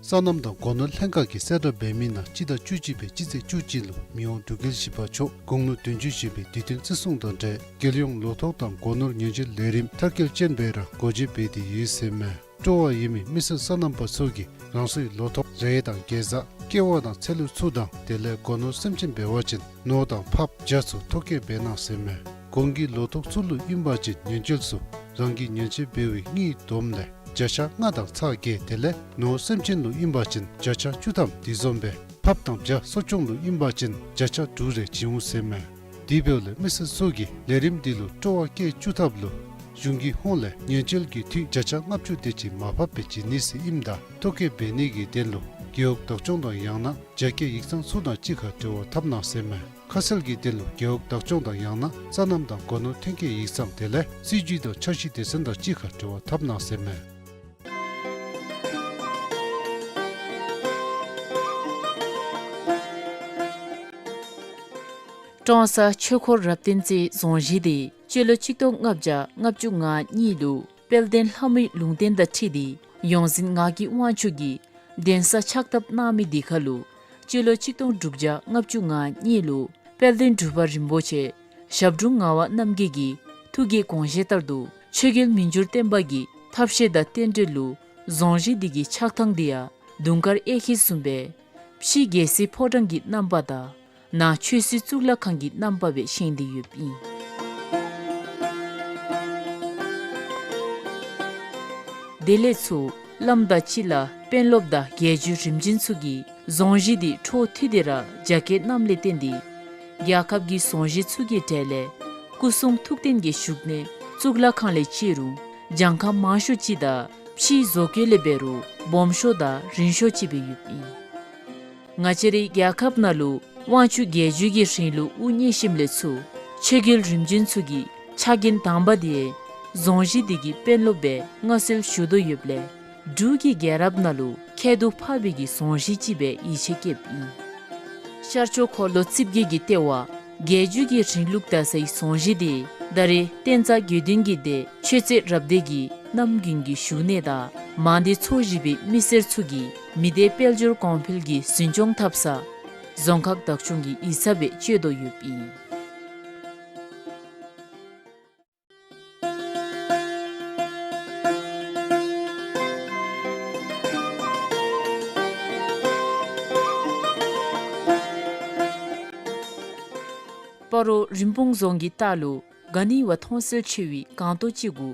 སོ་ནམ་དང་སྒོ་ནོར་ལྷན་ཁག་གིས་གསལ་བསྒྲགས་འབད་མི་ནང་སྤྱི་ཟླ་བཅུ་གཅིག་པའི་སྤྱི་ཚེས་བཅུ་གཅིག་ལུ་མི་དབང་འབྲུག་རྒྱལ་བཞི་པ་མཆོག་དགུང་ལོ་བདུན་ཅུ་བཞེས་པའི་དུས་སྟོན་བརྩི་སྲུང་དང་འབྲེལ་རྒྱལ་ཡོངས་ལོ་ཐོག་དང་སྒོ་ནོར་ཉེན་བཅོལ་ལས་རིམ་མཐར་སྐྱེལ་ཅན་སྦེ་ར་སྒོ་འབྱེད་འབད་དེ་ཡོད་ཟེར་མས། སྤྲོ་བ་ཡོད་མི་མི་སེར་སོ་ནམ་པ་ཚུ་གིས་རང་སོའི་ལོ་ཐོག་རེ་དང་གེ་ཛ་ཀེ་བ་དང་ཚལ་ལུ་ཚུ་དང་དེ་ལས་སྒོ་ནོར་སེམས་ཅན་འབད་བ་ཅིན་ནོར་དང་ཕགཔ་བྱ་ཚུ་ཐོ་བཀོད་འབད་གནང་ཟེར་མས། གོང་གི་ལོ་ཐོག་ཚུ་ལུ་ཨིན་པ་ཅིན་ཉེན་བཅོལ་ཚུ་རང་གི་ཉེན་བཅོལ་འབད་བའི་དངུལ་བསྡོམས་ལས་བརྒྱ་ཆ་ལྔ་དང་ཚག་བརྒྱད་དེ་ལས་ནོར་སེམས་ཅན་ལུ་ཨིན་པ་ཅིན་བརྒྱ་ཆ་བཅུ་ཐམ་དེ་བཟུམ་སྦེ་ཕགཔ་དང་བྱ་གསོ་སྐྱོང་ལུ་ཨིན་པ་ཅིན་བརྒྱ་ཆ་དྲུག་རེ་བྱིན་འོང་ཟེར་མས། དེ་འབདཝ་ལས་མི་སེར་ཚུ་གིས་ལས་རིམ་འདི་ལུ་སྤྲོ་བ་བསྐྱེད་བཅུག་ཐབས་ལུ་གཞུང་གི་ཧོངས་ལས་ཉེན་བཅོལ་གྱི་འཐུས་བརྒྱ་ཆ་ལྔ་བཅུ་དེ་ཅིག་མར་ཕབ་སྦེ་བྱིན་ནི་ཟེར་ཨིནམ་ད་ཐོ་བཀོད་འབད་ནི་གི་དོན་ལུ་རྒེད་འོག་བདག་སྐྱོང་དང་ཡང་ན་རྒྱ་སྐྱེད་ཡིག་ཚང་ཚུ་དང་གཅིག་ཁར་འབྲེལ་བ་འཐབ་གནང་ཟེར་མས། ཁ་གསལ་གྱི་དོན་ལུ་རྒེད་འོག་བདག་སྐྱོང་དང་ཡང་ན་སོ་ནམ་དང་སྒོ་ནོར་ཐོན་སྐྱེད་ཡིག་ཚང་དེ་ལས་སྲིད་བྱུས་དང་འཆར་གཞི་སྡེ་ཚན་དང་གཅིག་ཁར་འབྲེལ་བ་འཐབ་གནང་ཟེར་མས། ཀྲོང་གསར་ཆོས་འཁོར་རབ་བརྟན་རྩེའི་རྫོང་གཞིས་འདི་སྤྱི་ལོ་གཅིག་སྟོང་ལྔ་བརྒྱ་ལྔ་བཅུ་ང་གཉིས་ལུ་དཔལ་ལྡན་ལྷ་མོའི་ལུང་བསྟན་དང་འཁྲིལ་ཏེ་ཡོངས་འཛིན་ངག་གི་དབང་ཕྱུག་གིས་གདན་ས་ཕྱག་བཏབ་གནང་མི་འདི་ཁར་ལུ་སྤྱི་ལོ་གཅིག་སྟོང་དྲུག་བརྒྱ་ལྔ་བཅུ་ང་གཉིས་ལུ་དཔལ་ལྡན་འབྲུག་པ་རིན་པོ་ཆེ་ཞབས་དྲུང་ངག་དབང་རྣམ་རྒྱལ་གྱི་ཐུགས་ཀྱི་དགོངས་བཞེད་ལྟར་དུ་ཆོས་རྒྱལ་མི་འགྱུར་བརྟན་པ་གི་ཐབས་ཤེས་དང་རྟེན་འབྲེལ་ལུ་རྫོང་གཞིས་འདི་གི་ཆགས་ཐངས་འདི་ཡང་དུང་དཀར་གཡས་འཁྱིལ་བཟུམ་སྦེ་ཕྱི་རྒྱལ་སྲིད་ཕོ་བྲང་གི་རྣམ་པ་དང་ནང་ཆོས་སྲིད་གཙུག་ལག་ཁང་གི་རྣམ་པ་སྦེ་བཞེངས་ཏེ་ཡོདཔ་ཨིན། དེ་ལས་ཚུར་བླམ་དང་སྤྱི་བླ་དཔོན་སློབ་དང་རྒྱལ་བརྒྱུད་རིམ་བྱོན་ཚུ་གིས་རྫོང་གཞིས་འདི་འཕྲོ་མཐུད་དེ་ར་རྒྱ་སྐྱེད་གནངམ་ལས་བརྟེན་ཏེ་རྒྱལ་ཁབ་ཀྱི་རྫོང་གཞིས་ཚུ་གི་གྲས་ལས་སྐུ་གསུང་ཐུགས་རྟེན་གྱི་བཞུགས་གནས་གཙུག་ལག་ཁང་ལས་བཅད་རུང་གྱངས་ཁ་མང་ཤོས་ཅིག་དང་ཕྱིའི་བཟོ་བཀོད་ལས་འབད་རུང་སྦོམ་ཤོས་དང་རིང་ཤོས་ཅིག་སྦེ་ཡོདཔ་ཨིན། ང་བཅས་རའི་རྒྱལ་ཁབ་ནང་ལུ་དབང་ཕྱུག་རྒྱལ་བརྒྱུད་ཀྱི་རིང་ལུགས་དབུ་བརྙེས་ཞིནམ་ལས་ཚུར་ཆོས་རྒྱལ་རིམ་བྱོན་ཚུ་གི་ཕྱག་འགན་དང་པ་འདི་རྫོང་གཞིས་འདི་གི་དཔོན་སློབ་སྦེ་མངའ་གསོལ་ཞུ་དོ་ཡོདཔ་ལས་འབྲུག་གི་རྒྱལ་རབས་ནང་ལུ་ཁྱད་དུ་འཕགས་པའི་གི་རྫོང་གཞིས་ཅིག་སྦེ་ཡིད་ཆེས་བསྐྱེདཔ་ཨིན། ཤར་ཕྱོགས་འཁོར་ལོ་རྩིབས་བརྒྱད་ཀྱི་ལྟེ་བ་རྒྱལ་བརྒྱུད་ཀྱི་རིང་ལུགས་དར་སའི་རྫོང་གཞིས་འདི་ད་རེས་བསྟན་རྩ་དགེ་འདུན་གྱི་སྡེ་ཆོས་རྩེ་རབ་སྡེ་གི་རྣམ་རྒྱུན་གྱི་བཞུགས་གནས་དང་མང་སྡེ་ཚོ་བཞི་པའི་མི་སེར་ཚུ་གིས་མི་སྡེ་དཔལ་འབྱོར་གོང་འཕེལ་གྱི་འཛིན་སྐྱོང་འཐབ་ས་རྫོང་ཁག་བདག་སྐྱོང་གི་ཡིག་ཚང་སྦེ་སྤྱོད་དོ་ཡོདཔ་ཨིན། སྤ་རོ་རིན་སྤུངས་རྫོང་གི་ལྟག་ལུ་ག་ནི་བ་མཐོང་གསལ་ཆེ་བའི་སྒང་ཏོག་ཅིག་གུ་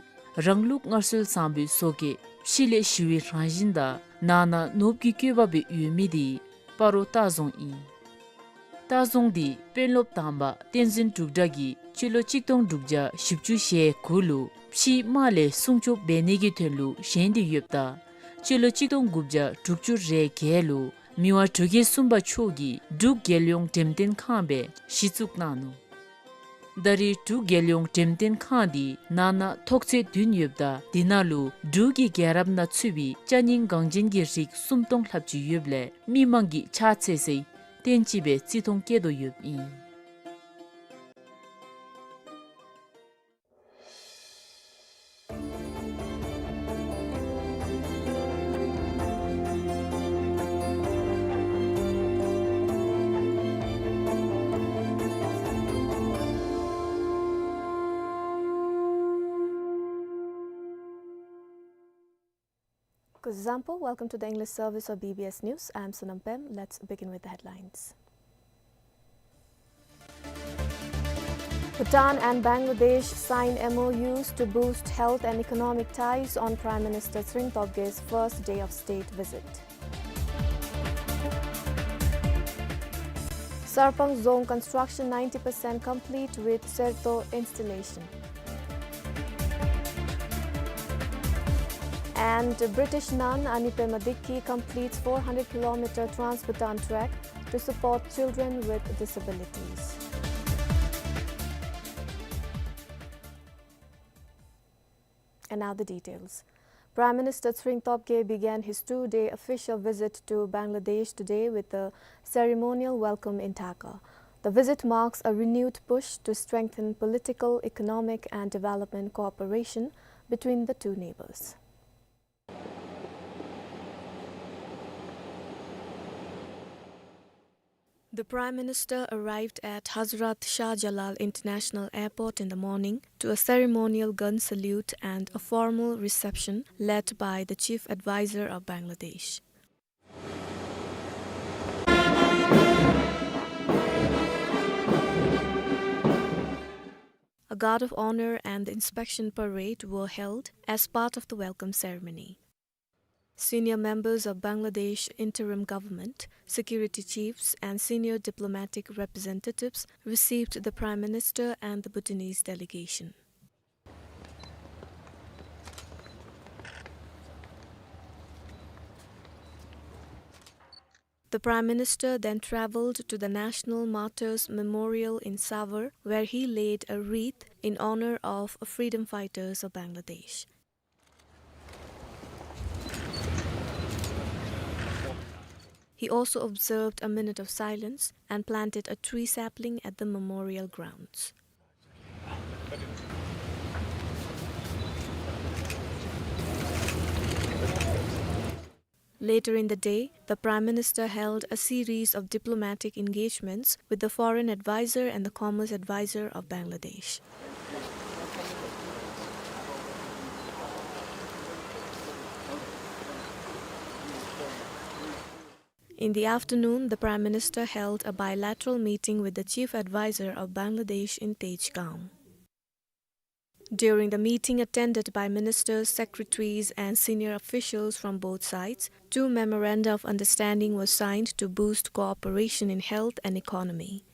རང་ལུགས་སྔར་སྲོལ་བཟང་པོའི་བཟོ་བཀོད་ཕྱི་ལས་ཞི་བའི་རང་བཞིན་དང་ནང་ན་ནོར་བུ་གི་བཀོད་པ་སྦེ་ཡོད་མི་འདི་སྤ་རོ་ལྟ་རྫོང་ཨིན། ལྟ་རྫོང་འདི་དཔོན་སློབ་དང་པ་བསྟན་འཛིན་འབྲུག་གྲགས་ཀྱིས་སྤྱི་ལོ་གཅིག་སྟོང་དྲུག་བརྒྱ་བཞི་བཅུ་ཞེ་དགུ་ལུ་ཕྱིའི་དམག་ལས་སྲུང་སྐྱོབ་འབད་ནི་གི་དོན་ལུ་བཞེངས་ཏེ་ཡོདཔ་ད་སྤྱི་ལོ་གཅིག་སྟོང་དགུ་བརྒྱ་དྲུག་ཅུ་རེ་བརྒྱད་ལུ་མི་དབང་འབྲུག་རྒྱལ་གསུམ་པ་མཆོག་གིས་འབྲུག་རྒྱལ་ཡོངས་འགྲེམས་སྟོན་ཁང་སྦེ་གཞི་བཙུགས་གནང་ནུག། ད་རེས་འབྲུག་རྒྱལ་ཡོངས་འགྲེམས་སྟོན་ཁང་འདི་ནང་ན་ཐོག་ཚད་བདུན་ཡོདཔ་ད་འདི་ནང་ལུ་འབྲུག་གི་རྒྱལ་རབས་ནང་ཚུད་པའི་ཅ་རྙིང་འགངས་ཅན་གྱི་རིགས་སུམ་སྟོང་ལྷགཔ་ཅིག་ཡོདཔ་ལས་མི་མང་གིས་ཕྱག་འཚལ་སའི་རྟེན་ཅིག་སྦེ་བརྩི་མཐོང་བསྐྱེད་དོ་ཡོདཔ་ཨིན། Kuzuzangpo, welcome to the English service of B B S News. I am Sonam Pem. Let's begin with the headlines. Bhutan and Bangladesh sign M O Us to boost health and economic ties on Prime Minister Tshering Tobge's first day of state visit. Sarpang Dzong construction ninety percent complete with Serto installation. And British nun Anipema Dikki completes four hundred kilometer Trans-Bhutan trek to support children with disabilities. And now the details. Prime Minister Tshering Tobgay began his two-day official visit to Bangladesh today with a ceremonial welcome in Dhaka. The visit marks a renewed push to strengthen political, economic, and development cooperation between the two neighbors. The Prime Minister arrived at Hazrat Shah Jalal International Airport in the morning to a ceremonial gun salute and a formal reception led by the Chief Advisor of Bangladesh. A guard of honor and the inspection parade were held as part of the welcome ceremony. Senior members of Bangladesh interim government, security chiefs, and senior diplomatic representatives received the Prime Minister and the Bhutanese delegation. The Prime Minister then traveled to the National Martyrs Memorial in Savar, where he laid a wreath in honor of freedom fighters of Bangladesh. He also observed a minute of silence and planted a tree sapling at the memorial grounds. Later in the day, the Prime Minister held a series of diplomatic engagements with the Foreign Advisor and the Commerce Advisor of Bangladesh. In the afternoon, the Prime Minister held a bilateral meeting with the Chief Advisor of Bangladesh in Tejgaon. During the meeting attended by ministers, secretaries, and senior officials from both sides, two memoranda of understanding were signed to boost cooperation in health and economy.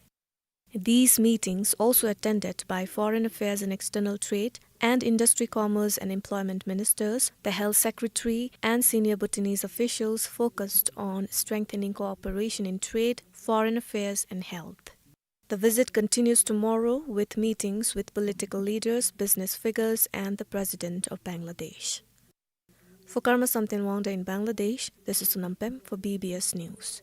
These meetings, also attended by Foreign Affairs and External Trade and Industry, Commerce and Employment ministers, the Health Secretary, and senior Bhutanese officials, focused on strengthening cooperation in trade, foreign affairs, and health. The visit continues tomorrow with meetings with political leaders, business figures, and the President of Bangladesh. For Karma Samten Wangda in Bangladesh, this is Sonam Pem for B B S News.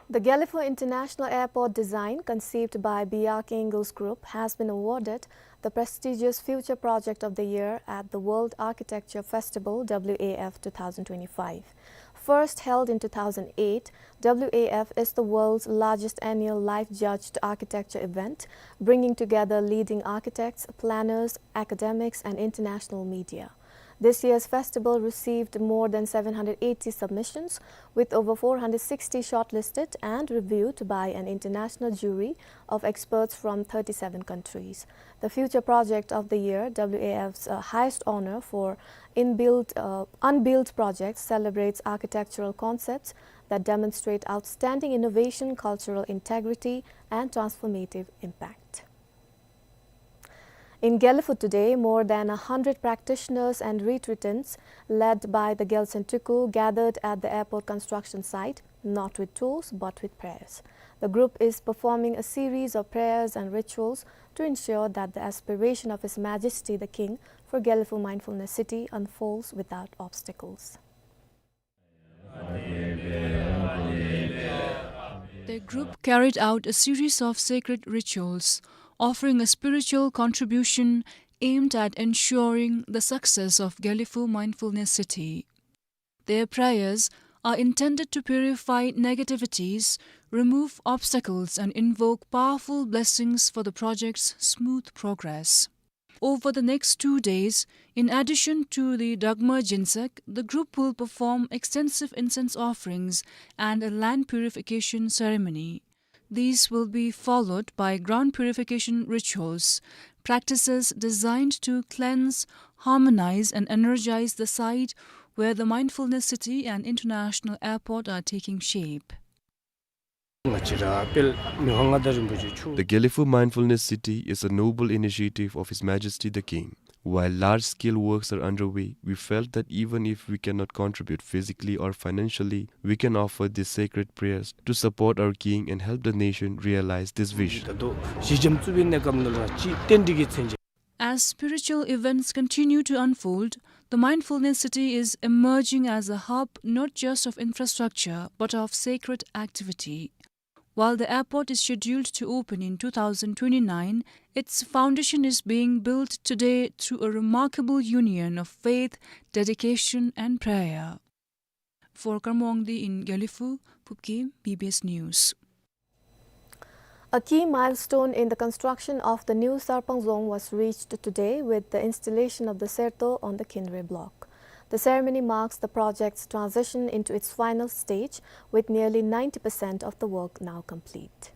The Gelephu International Airport design, conceived by Biak Ingels Group, has been awarded the prestigious Future Project of the Year at the World Architecture Festival, W A F two thousand twenty-five. First held in two thousand eight, W A F is the world's largest annual live-judged architecture event, bringing together leading architects, planners, academics, and international media. This year's festival received more than seven hundred eighty submissions, with over four hundred sixty shortlisted and reviewed by an international jury of experts from thirty-seven countries. The Future Project of the Year, W A F's, uh, highest honor for inbuilt, uh, unbuilt projects, celebrates architectural concepts that demonstrate outstanding innovation, cultural integrity, and transformative impact. In Gelephu today, more than a hundred practitioners and retreatants, led by the Gyaltsuen Tuku, gathered at the airport construction site, not with tools, but with prayers. The group is performing a series of prayers and rituals to ensure that the aspiration of His Majesty the King for Gelephu Mindfulness City unfolds without obstacles. The group carried out a series of sacred rituals, offering a spiritual contribution aimed at ensuring the success of Gelephu Mindfulness City. Their prayers are intended to purify negativities, remove obstacles, and invoke powerful blessings for the project's smooth progress. Over the next two days, in addition to the Dagmar Jinsek, the group will perform extensive incense offerings and a land purification ceremony. These will be followed by ground purification rituals, practices designed to cleanse, harmonize, and energize the site where the Mindfulness City and International Airport are taking shape. The Gelephu Mindfulness City is a noble initiative of His Majesty the King. While large-scale works are underway, we felt that even if we cannot contribute physically or financially, we can offer these sacred prayers to support our King and help the nation realize this vision. As spiritual events continue to unfold, the Mindfulness City is emerging as a hub not just of infrastructure but of sacred activity. While the airport is scheduled to open in two thousand twenty-nine, its foundation is being built today through a remarkable union of faith, dedication, and prayer. For Karma Wangdi in Gelephu, Phubkim, B B S News. A key milestone in the construction of the new Sarpang Dzong was reached today with the installation of the serto on the Khinre block. The ceremony marks the project's transition into its final stage, with nearly ninety percent of the work now complete.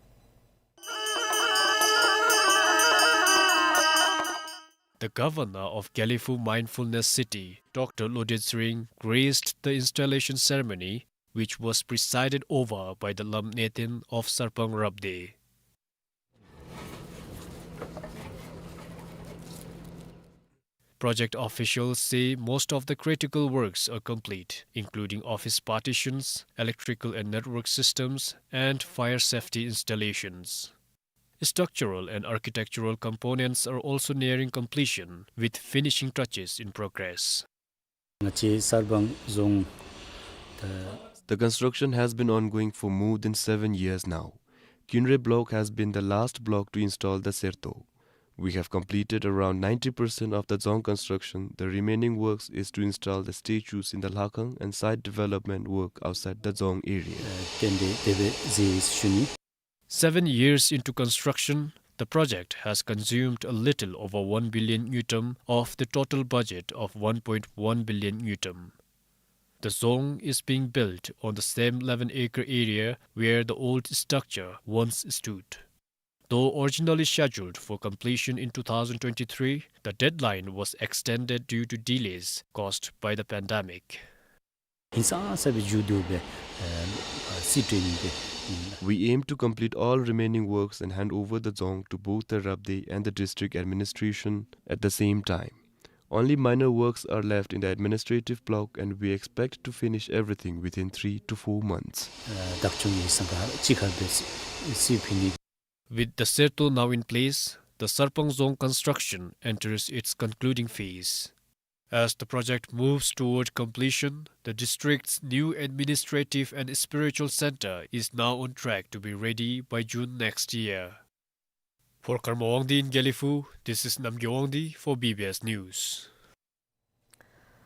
The governor of Gelephu Mindfulness City, Doctor Loded Tshering, graced the installation ceremony, which was presided over by the Lamp Neten of Sarpang Rabdey. Project officials say most of the critical works are complete, including office partitions, electrical and network systems, and fire safety installations. Structural and architectural components are also nearing completion, with finishing touches in progress. ང་བཅས་སར་བང་རྫོང་ད། The construction has been ongoing for more than seven years now. Khinre block has been the last block to install the serto. We have completed around ninety percent of the dzong construction. The remaining works is to install the statues in the Lhakhang and site development work outside the dzong area. ཏན་ཏན་དེ་སྦེ་མཛད་ཟེར་ཞུ་ནི། Seven years into construction, the project has consumed a little over one billion ngultrum of the total budget of one point one billion ngultrum. The dzong is being built on the same eleven acre area where the old structure once stood. Though originally scheduled for completion in two thousand twenty-three, the deadline was extended due to delays caused by the pandemic. ཧིང་སངས་ས་སྦེ་མཇུག་བསྡུ་སྦེ་ཨ་རྩིས་སྤྲོད་ནི་སྦེ། We aim to complete all remaining works and hand over the dzong to both the Rabdey and the district administration at the same time. Only minor works are left in the administrative block, and we expect to finish everything within three to four months. ཨ་བདག་སྐྱོང་གི་སྲུང་སྐར་ཅིག་ཁར་སྦེ་རྩིས་ཕུལ་ནི། With the serto now in place, the Sarpang Dzong construction enters its concluding phase. As the project moves toward completion, the district's new administrative and spiritual center is now on track to be ready by June next year. For Karma Wangdi in Gelephu, this is Namgay Wangdi for B B S News.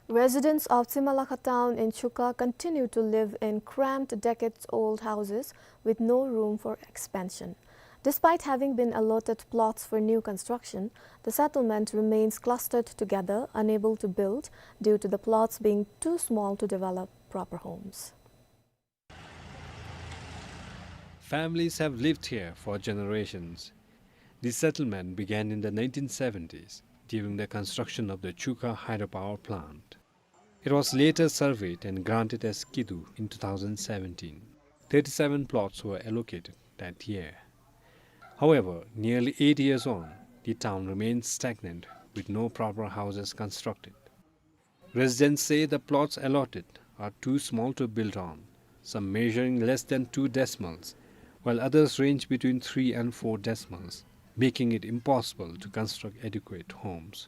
Residents of Tsemalakha town in Chukha continue to live in cramped, decades-old houses with no room for expansion. Despite having been allotted plots for new construction, the settlement remains clustered together, unable to build due to the plots being too small to develop proper homes. Families have lived here for generations. This settlement began in the nineteen seventies during the construction of the Chukha hydropower plant. It was later surveyed and granted as kidu in two thousand seventeen. Thirty-seven plots were allocated that year. However, nearly eight years on, the town remains stagnant with no proper houses constructed. Residents say the plots allotted are too small to build on, some measuring less than two decimals, while others range between three and four decimals, making it impossible to construct adequate homes.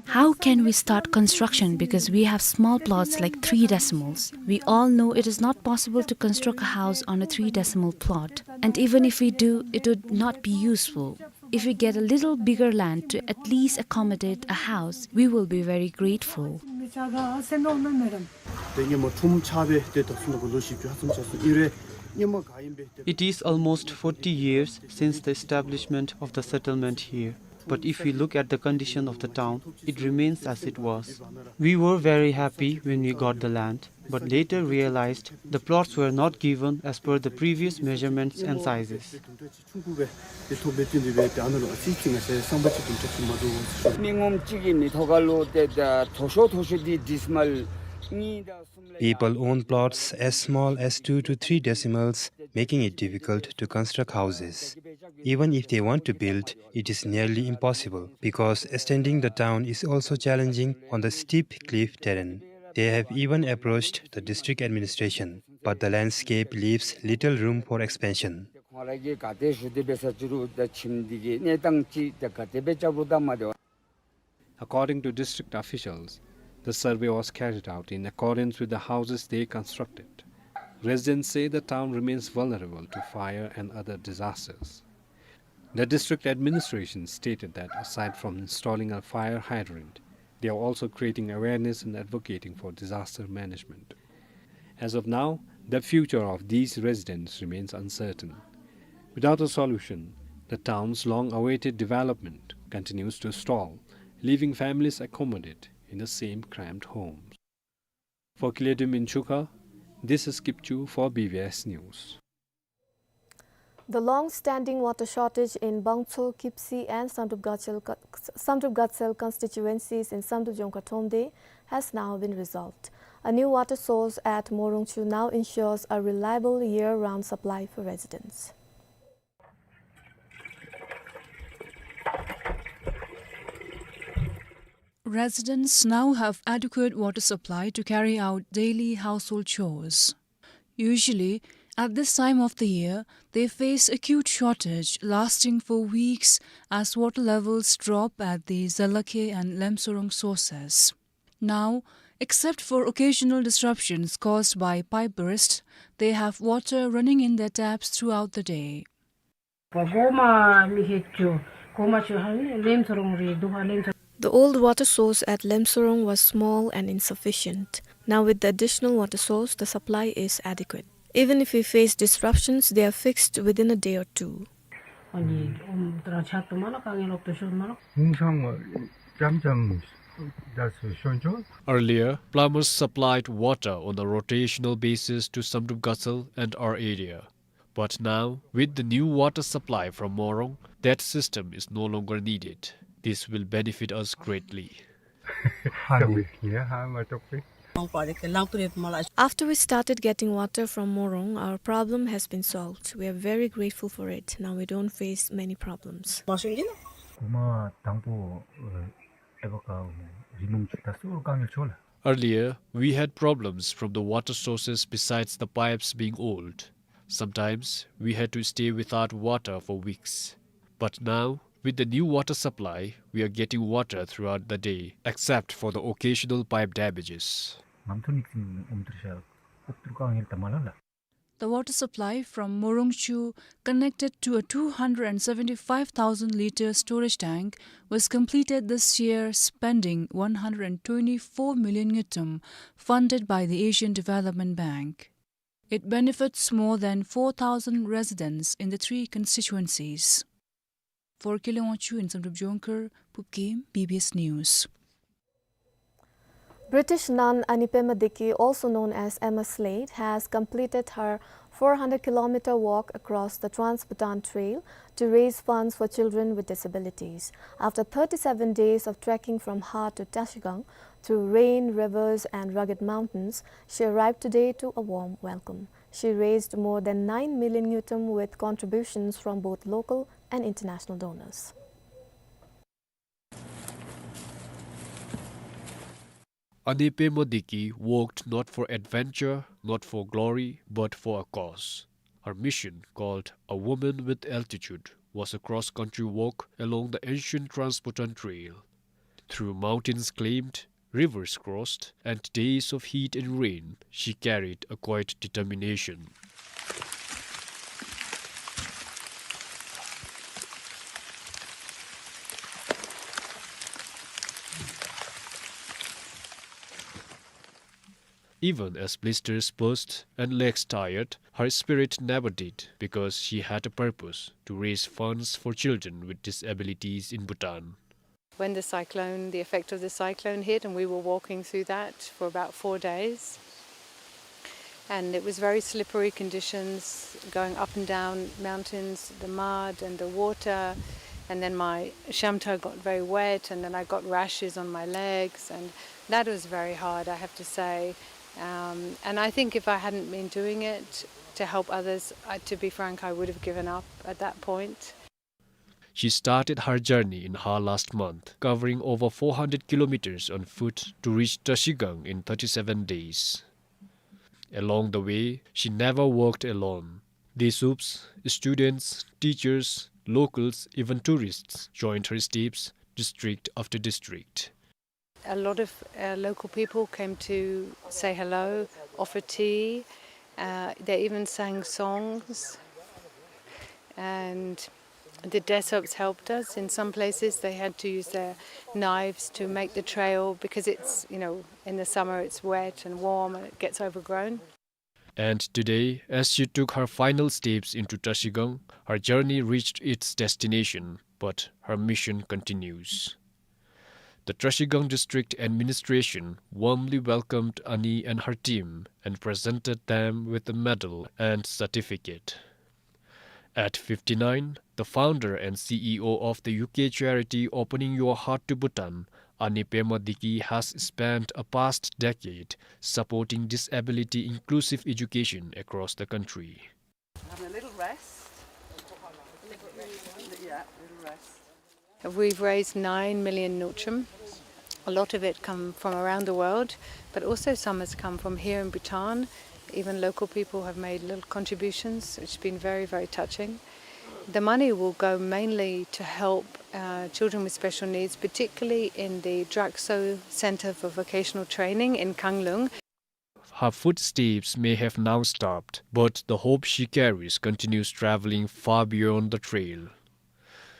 How can we start construction because we have small plots like three decimals? We all know it is not possible to construct a house on a three decimal plot, and even if we do, it would not be useful. If we get a little bigger land to at least accommodate a house, we will be very grateful. It is almost forty years since the establishment of the settlement here, but if we look at the condition of the town, it remains as it was. We were very happy when we got the land, but later realized the plots were not given as per the previous measurements and sizes. People own plots as small as two to three decimals, making it difficult to construct houses. Even if they want to build, it is nearly impossible because extending the town is also challenging on the steep cliff terrain. They have even approached the district administration, but the landscape leaves little room for expansion. ང་ར་གིས་ག་ཏེ་ཞུ་དེ་འབད་ས་ཅི་རུང་ད་ཁྱིམ་འདི་གི་གནས་སྟངས་ཅིག་ད་ག་དེ་སྦེ་རྐྱབ་རུང་ད་མ་བདེཝ། According to district officials, the survey was carried out in accordance with the houses they constructed. Residents say the town remains vulnerable to fire and other disasters. The district administration stated that aside from installing a fire hydrant, they are also creating awareness and advocating for disaster management. As of now, the future of these residents remains uncertain. Without a solution, the town's long-awaited development continues to stall, leaving families accommodated in the same cramped homes. For Kiledim in Chukha, this is Kipchu for B B S News. The long-standing water shortage in Bangchol, Kipsi and Samdrup Gachel, Samdrup Gachel constituencies in Samdrup Jongkha Thromde has now been resolved. A new water source at Morungchu now ensures a reliable year-round supply for residents. Residents now have adequate water supply to carry out daily household chores. Usually, at this time of the year, they face acute shortage lasting for weeks as water levels drop at the Zalakhe and Lemsorong sources. Now, except for occasional disruptions caused by pipe burst, they have water running in their taps throughout the day. Goma mi he chu, goma chu ha Lemsorong ri, du ha Lemsorong. The old water source at Lemsorong was small and insufficient. Now, with the additional water source, the supply is adequate. Even if we face disruptions, they are fixed within a day or two. Ani, um, tra chat to mala, kangi lok to shon mala. Mungsang, jam jam, das shon cho. Earlier, plumbers supplied water on a rotational basis to Samdrup Gachel and our area. But now, with the new water supply from Morung, that system is no longer needed. This will benefit us greatly. After we started getting water from Morung, our problem has been solved. We are very grateful for it. Now we don't face many problems. Earlier, we had problems from the water sources besides the pipes being old. Sometimes we had to stay without water for weeks. But now, with the new water supply, we are getting water throughout the day, except for the occasional pipe damages. The water supply from Morungchu, connected to a two hundred and seventy-five thousand litre storage tank, was completed this year, spending one hundred and twenty-four million ngultrum, funded by the Asian Development Bank. It benefits more than four thousand residents in the three constituencies. For Kilewangchu in Samdrup Jongkhar, Pupkim, B B S News. British nun Anipema Diki, also known as Emma Slade, has completed her four hundred kilometer walk across the Trans-Bhutan Trail to raise funds for children with disabilities. After thirty-seven days of trekking from Har to Trashigang, through rain, rivers, and rugged mountains, she arrived today to a warm welcome. She raised more than nine million ngultrum with contributions from both local and international donors. Anipema Diki walked not for adventure, not for glory, but for a cause. Her mission, called A Woman with Altitude, was a cross-country walk along the ancient Trans-Bhutan Trail. Through mountains climbed, rivers crossed, and days of heat and rain, she carried a quiet determination. Even as blisters burst and legs tired, her spirit never did, because she had a purpose to raise funds for children with disabilities in Bhutan. When the cyclone, the effect of the cyclone hit, and we were walking through that for about four days. And it was very slippery conditions, going up and down mountains, the mud and the water, and then my shamta got very wet, and then I got rashes on my legs, and that was very hard, I have to say. Um, and I think if I hadn't been doing it to help others, I, to be frank, I would have given up at that point. She started her journey in Har last month, covering over four hundred kilometers on foot to reach Trashigang in thirty-seven days. Along the way, she never walked alone. These hoops, students, teachers, locals, even tourists joined her steps, district after district. A lot of, uh, local people came to say hello, offer tea. Uh, they even sang songs. And the Dessauks helped us. In some places, they had to use their knives to make the trail because it's, you know, in the summer it's wet and warm and it gets overgrown. And today, as she took her final steps into Trashigang, her journey reached its destination, but her mission continues. The Trashigang District Administration warmly welcomed Ani and her team and presented them with a medal and certificate. At fifty-nine, the founder and C E O of the U K charity Opening Your Heart to Bhutan, Ani Pema Diki has spent a past decade supporting disability inclusive education across the country. Having a little rest. Yeah, little rest. We've raised nine million ngultrum. A lot of it come from around the world, but also some has come from here in Bhutan. Even local people have made little contributions, which has been very, very touching. The money will go mainly to help, uh, children with special needs, particularly in the Drakso Center for Vocational Training in Kanglung. Her footsteps may have now stopped, but the hope she carries continues traveling far beyond the trail.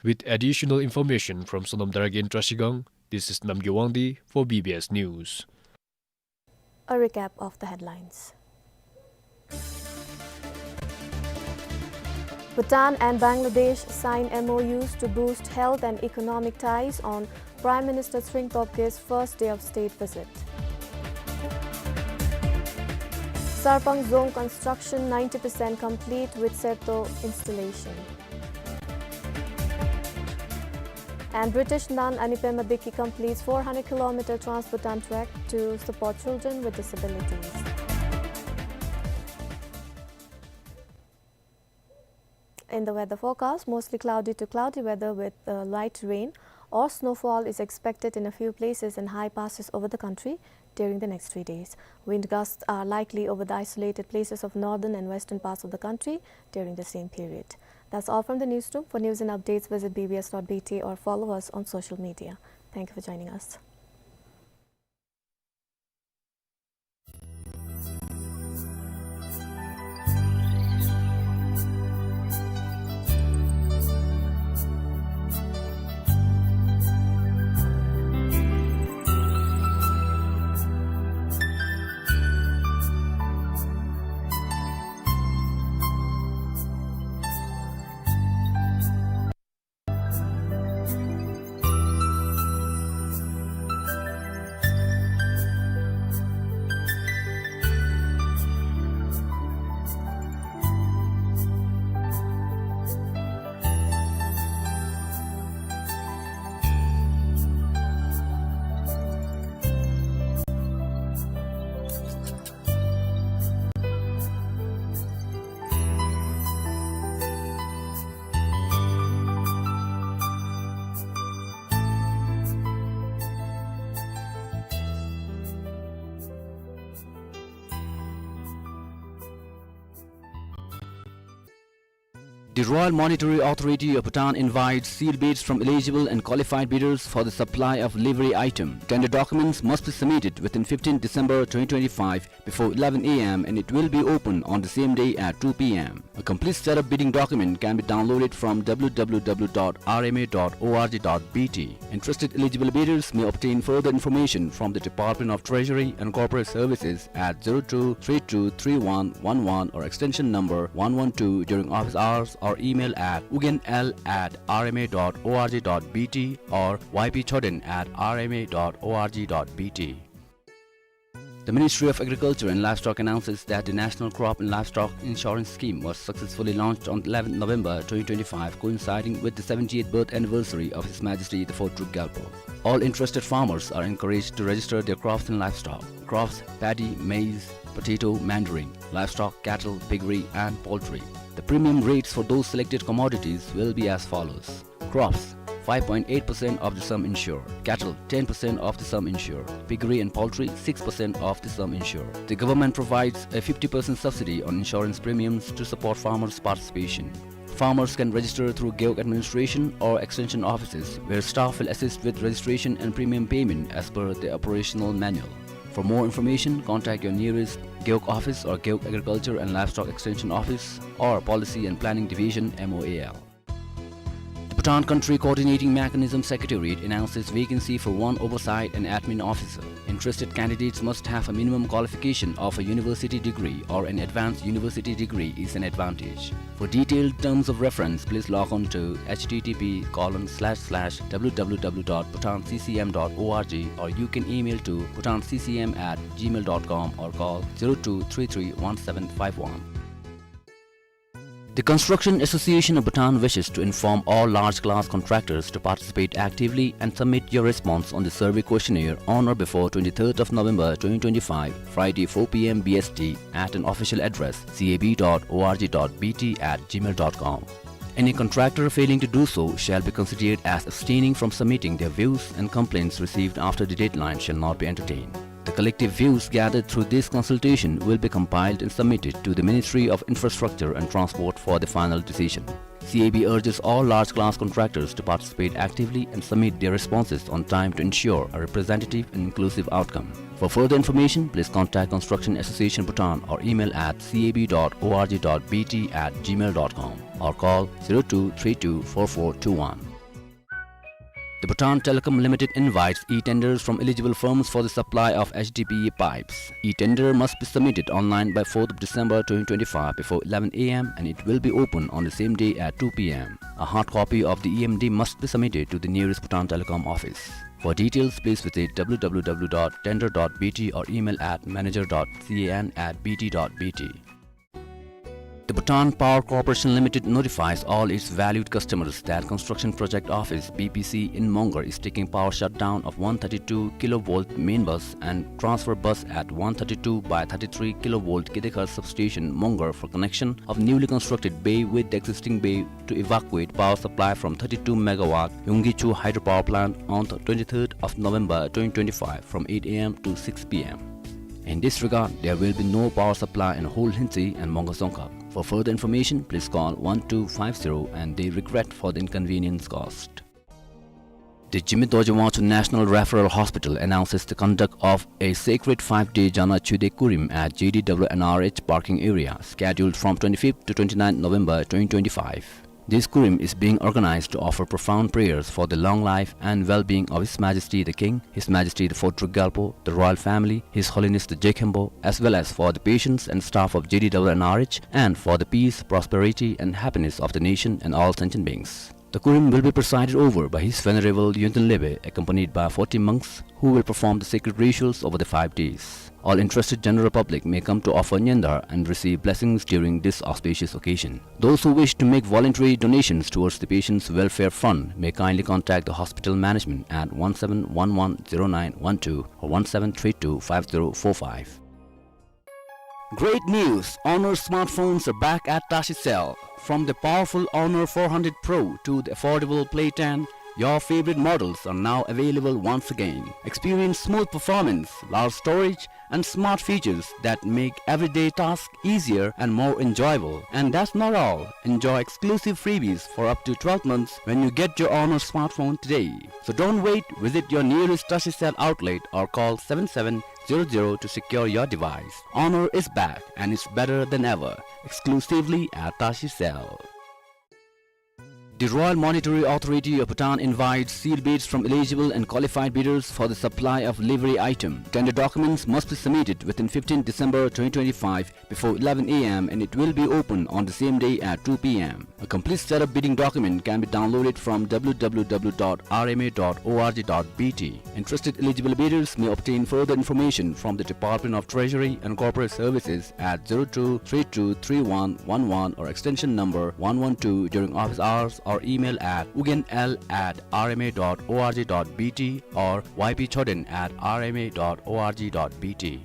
With additional information from Sonam Dargay in Trashigang, this is Namgay Wangdi for B B S News. A recap of the headlines. Bhutan and Bangladesh sign M O Us to boost health and economic ties on Prime Minister Tshering Tobge's first day of state visit. Sarpang Dzong construction ninety percent complete with serto installation. And British nun Ani Pema Diki completes four hundred kilometer Trans-Bhutan trek to support children with disabilities. In the weather forecast, mostly cloudy to cloudy weather with, uh, light rain or snowfall is expected in a few places in high passes over the country during the next three days. Wind gusts are likely over the isolated places of northern and western parts of the country during the same period. That's all from the newsroom. For news and updates, visit B B S dot B T or follow us on social media. Thank you for joining us. The Royal Monetary Authority of Bhutan invites sealed bids from eligible and qualified bidders for the supply of livery item. Tender documents must be submitted within fifteenth December twenty twenty-five before eleven A M and it will be open on the same day at two P M. A complete set of bidding document can be downloaded from W W W dot R M A dot O R G dot B T. Interested eligible bidders may obtain further information from the Department of Treasury and Corporate Services at zero two three two three one one one or extension number one one two during office hours or email at ugynl at R M A dot O R G dot B T or Y P Choden at R M A dot O R G dot B T. The Ministry of Agriculture and Livestock announces that the National Crop and Livestock Insurance Scheme was successfully launched on eleventh November twenty twenty-five, coinciding with the seventieth birth anniversary of His Majesty the Fourth Druk Gyalpo. All interested farmers are encouraged to register their crops and livestock. Crops: paddy, maize, potato, mandarin. Livestock: cattle, piggery, and poultry. The premium rates for those selected commodities will be as follows. Crops: five point eight percent of the sum insured. Cattle, ten percent of the sum insured. Piggery and poultry, six percent of the sum insured. The government provides a fifty percent subsidy on insurance premiums to support farmers' participation. Farmers can register through gewog administration or extension offices, where staff will assist with registration and premium payment as per the operational manual. For more information, contact your nearest gewog office or Gewog Agriculture and Livestock Extension Office or Policy and Planning Division, M O A L. The Bhutan Country Coordinating Mechanism Secretariat announces vacancy for one oversight and admin officer. Interested candidates must have a minimum qualification of a university degree or an advanced university degree is an advantage. For detailed terms of reference, please log on to H T T P colon slash slash W W W dot bhutan C C M dot org, or you can email to bhutan C C M at gmail dot com or call zero two three three one seven five one. The Construction Association of Bhutan wishes to inform all large class contractors to participate actively and submit your response on the survey questionnaire on or before twenty-third of November twenty twenty-five, Friday, four P M B S T, at an official address, C A B dot org dot B T at gmail dot com. Any contractor failing to do so shall be considered as abstaining from submitting. Their views and complaints received after the deadline shall not be entertained. The collective views gathered through this consultation will be compiled and submitted to the Ministry of Infrastructure and Transport for the final decision. C A B urges all large class contractors to participate actively and submit their responses on time to ensure a representative and inclusive outcome. For further information, please contact Construction Association Bhutan or email at C A B dot org dot B T at gmail dot com or call zero two three two four four two one. The Bhutan Telecom Limited invites e-tenders from eligible firms for the supply of H D P E pipes. E-tender must be submitted online by fourth of December twenty twenty-five before eleven A M and it will be open on the same day at two P M. A hard copy of the E M D must be submitted to the nearest Bhutan Telecom office. For details, please visit W W W dot tender dot B T or email at manager dot C A N at B T dot B T. The Bhutan Power Corporation Limited notifies all its valued customers that Construction Project Office, B P C, in Mongar is taking power shutdown of one thirty-two kilovolt main bus and transfer bus at one thirty-two by thirty-three kilovolt Kedekhar substation, Mongar, for connection of newly constructed bay with the existing bay to evacuate power supply from thirty-two megawatt Yonggichu hydropower plant on the twenty-third of November twenty twenty-five from eight A M to six P M. In this regard, there will be no power supply in Hol Hintse and Mongar Dzongkhag. For further information, please call one two five zero and they regret for the inconvenience caused. The Jigme Dorji Wangchuk National Referral Hospital announces the conduct of a sacred five-day Jana Chude Kurim at J D W N R H parking area, scheduled from twenty-fifth to twenty-ninth November twenty twenty-five. This Kurim is being organized to offer profound prayers for the long life and well-being of His Majesty the King, His Majesty the Fourth Druk Gyalpo, the royal family, His Holiness the Jekhenpo, as well as for the patients and staff of J D W N R H and for the peace, prosperity, and happiness of the nation and all sentient beings. The Kurim will be presided over by His Venerable Yongten Lopen, accompanied by forty monks, who will perform the sacred rituals over the five days. All interested general public may come to offer nyandar and receive blessings during this auspicious occasion. Those who wish to make voluntary donations towards the Patients' Welfare Fund may kindly contact the hospital management at one seven one one zero nine one two or one seven three two five zero four five. Great news! Honor smartphones are back at Tashi Cell. From the powerful Honor four hundred Pro to the affordable Play ten, your favorite models are now available once again. Experience smooth performance, large storage, and smart features that make everyday tasks easier and more enjoyable. And that's not all. Enjoy exclusive freebies for up to twelve months when you get your Honor smartphone today. So don't wait. Visit your nearest Tashi Cell outlet or call seven seven zero zero to secure your device. Honor is back and it's better than ever. Exclusively at Tashi Cell. The Royal Monetary Authority of Bhutan invites sealed bids from eligible and qualified bidders for the supply of livery item. Tender documents must be submitted within fifteenth December twenty twenty-five before eleven A M and it will be open on the same day at two P M. A complete set of bidding document can be downloaded from W W W dot R M A dot org dot B T. Interested eligible bidders may obtain further information from the Department of Treasury and Corporate Services at zero two three two three one one one or extension number one one two during office hours or email at ugyen l at R M A dot org dot B T or Y P Choden at R M A dot org dot B T.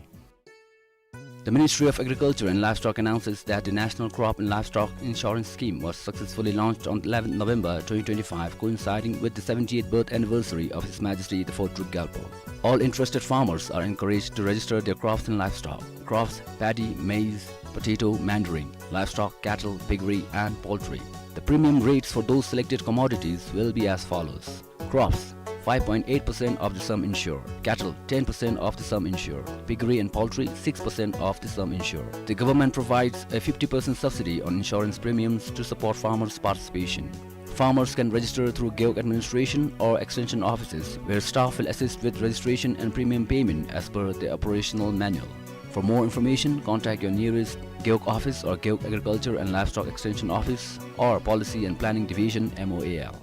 The Ministry of Agriculture and Livestock announces that the National Crop and Livestock Insurance Scheme was successfully launched on eleventh November twenty twenty-five, coinciding with the seventieth birth anniversary of His Majesty the Fourth Druk Gyalpo. All interested farmers are encouraged to register their crops and livestock. Crops: paddy, maize, potato, mandarin. Livestock: cattle, piggery, and poultry. The premium rates for those selected commodities will be as follows. Crops: five point eight percent of the sum insured. Cattle: ten percent of the sum insured. Piggery and poultry: six percent of the sum insured. The government provides a fifty percent subsidy on insurance premiums to support farmers' participation. Farmers can register through Gewog administration or extension offices, where staff will assist with registration and premium payment as per the operational manual. For more information, contact your nearest Gewog office or Gewog Agriculture and Livestock Extension Office or Policy and Planning Division, M O A L.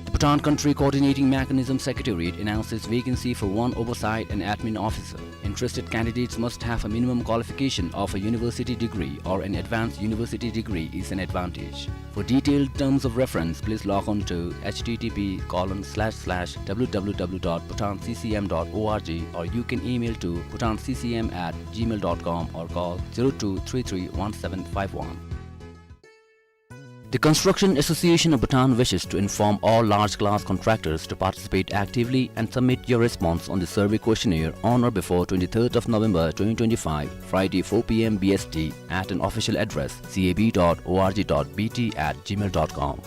The Bhutan Country Coordinating Mechanism Secretariat announces vacancy for one oversight and admin officer. Interested candidates must have a minimum qualification of a university degree or an advanced university degree is an advantage. For detailed terms of reference, please log on to H T T P colon slash slash W W W dot bhutan C C M dot org, or you can email to bhutan C C M at gmail dot com or call zero two three three one seven five one. The Construction Association of Bhutan wishes to inform all large class contractors to participate actively and submit your response on the survey questionnaire on or before twenty-third of November twenty twenty-five, Friday, four P M B S T, at an official address, C A B dot org dot B T at gmail dot com.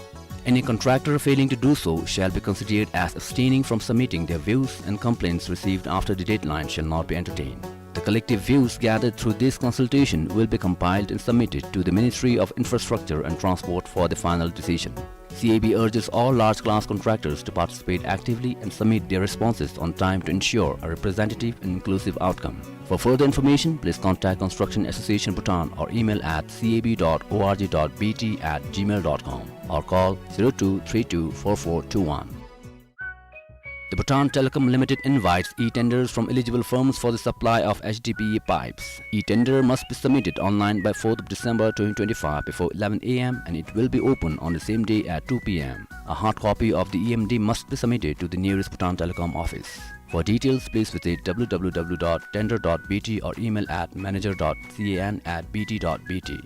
Any contractor failing to do so shall be considered as abstaining from submitting their views, and complaints received after the deadline shall not be entertained. The collective views gathered through this consultation will be compiled and submitted to the Ministry of Infrastructure and Transport for the final decision. C A B urges all large class contractors to participate actively and submit their responses on time to ensure a representative and inclusive outcome. For further information, please contact Construction Association Bhutan or email at C A B dot org dot B T at gmail dot com or call zero two three two four four two one. The Bhutan Telecom Limited invites e-tenders from eligible firms for the supply of H D P E pipes. E-tender must be submitted online by fourth of December twenty twenty-five before eleven A M, and it will be open on the same day at two P M. A hard copy of the E M D must be submitted to the nearest Bhutan Telecom office. For details, please visit W W W dot tender dot B T or email at manager dot C A N at B T dot B T.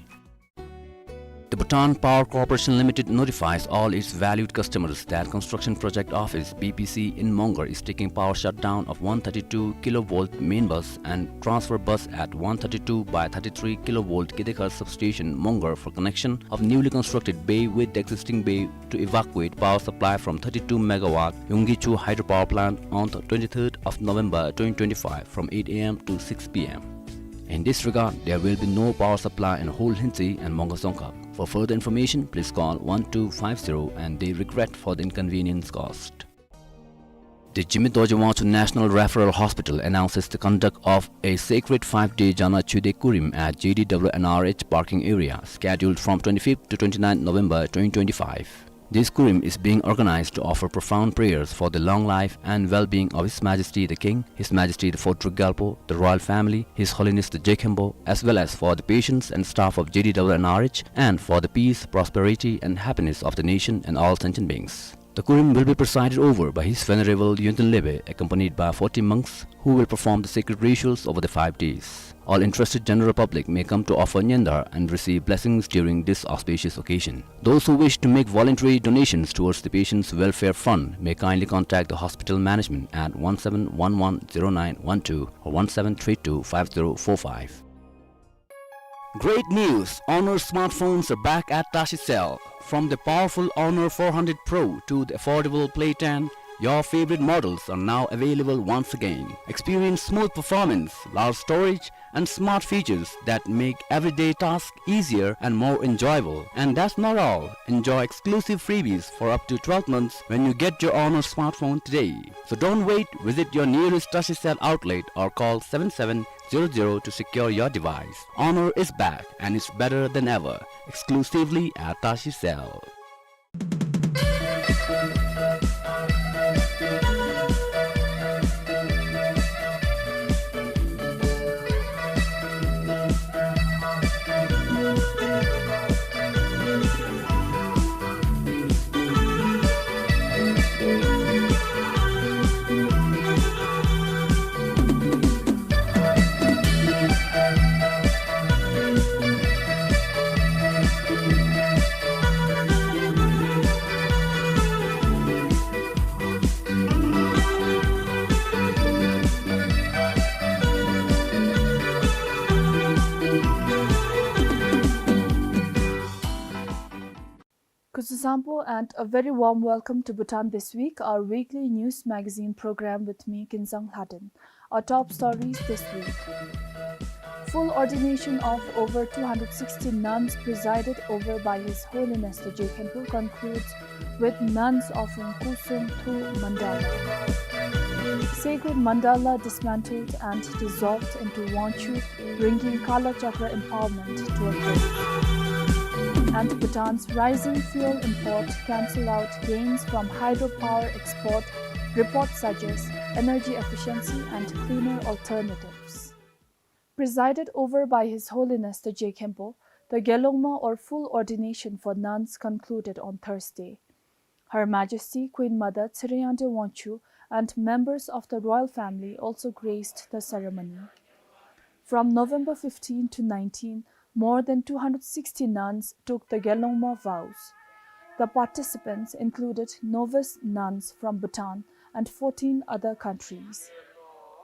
The Bhutan Power Corporation Limited notifies all its valued customers that Construction Project Office, B P C, in Mongar is taking power shutdown of one thirty-two kilovolt main bus and transfer bus at one thirty-two by thirty-three kilovolt Kidekhar substation, Mongar, for connection of newly constructed bay with the existing bay to evacuate power supply from thirty-two megawatt Yonggichu hydropower plant on the twenty-third of November twenty twenty-five from eight A M to six P M. In this regard, there will be no power supply in Hol Hentsi and Mongar Songkhag. For further information, please call one two five zero, and they regret for the inconvenience caused. The Jigme Dorji Wangchuk National Referral Hospital announces the conduct of a sacred five-day Jana Chude Kurim at J D W N R H parking area, scheduled from twenty-fifth to twenty-ninth November twenty twenty-five. This Kurim is being organized to offer profound prayers for the long life and well-being of His Majesty the King, His Majesty the Fourth Druk Gyalpo, the royal family, His Holiness the Je Khenpo, as well as for the patients and staff of J D W N R H, and for the peace, prosperity, and happiness of the nation and all sentient beings. The Kurim will be presided over by His Venerable Yongten Lebe, accompanied by forty monks, who will perform the sacred rituals over the five days. All interested general public may come to offer nyandar and receive blessings during this auspicious occasion. Those who wish to make voluntary donations towards the Patients' Welfare Fund may kindly contact the hospital management at one seven one one zero nine one two or one seven three two five zero four five. Great news! Honor smartphones are back at Tashi Cell. From the powerful Honor four hundred Pro to the affordable Play ten, your favorite models are now available once again. Experience smooth performance, large storage, and smart features that make everyday tasks easier and more enjoyable. And that's not all. Enjoy exclusive freebies for up to twelve months when you get your Honor smartphone today. So don't wait, visit your nearest Tashi Cell outlet or call seven seven zero zero to secure your device. Honor is back and it's better than ever. Exclusively at Tashi Cell. Kuzuzangpo and a very warm welcome to Bhutan This Week, our weekly news magazine program with me, Kinzang Lhaden. Our top stories this week. Full ordination of over two hundred sixty nuns presided over by His Holiness the Je Khenpo concludes with nuns offering Kusum Thu Mandala. Sacred mandala dismantled and dissolved into Wangchu, bringing Kala Chakra empowerment to a close. And Bhutan's rising fuel import cancel out gains from hydropower export, report suggests energy efficiency and cleaner alternatives. Presided over by His Holiness the Je Khenpo, the Gelongma or full ordination for nuns concluded on Thursday. Her Majesty Queen Mother Tshirayangde Wangchuck and members of the royal family also graced the ceremony. From November fifteen to nineteen, more than two hundred sixty nuns took the Gelongma vows. The participants included novice nuns from Bhutan and fourteen other countries.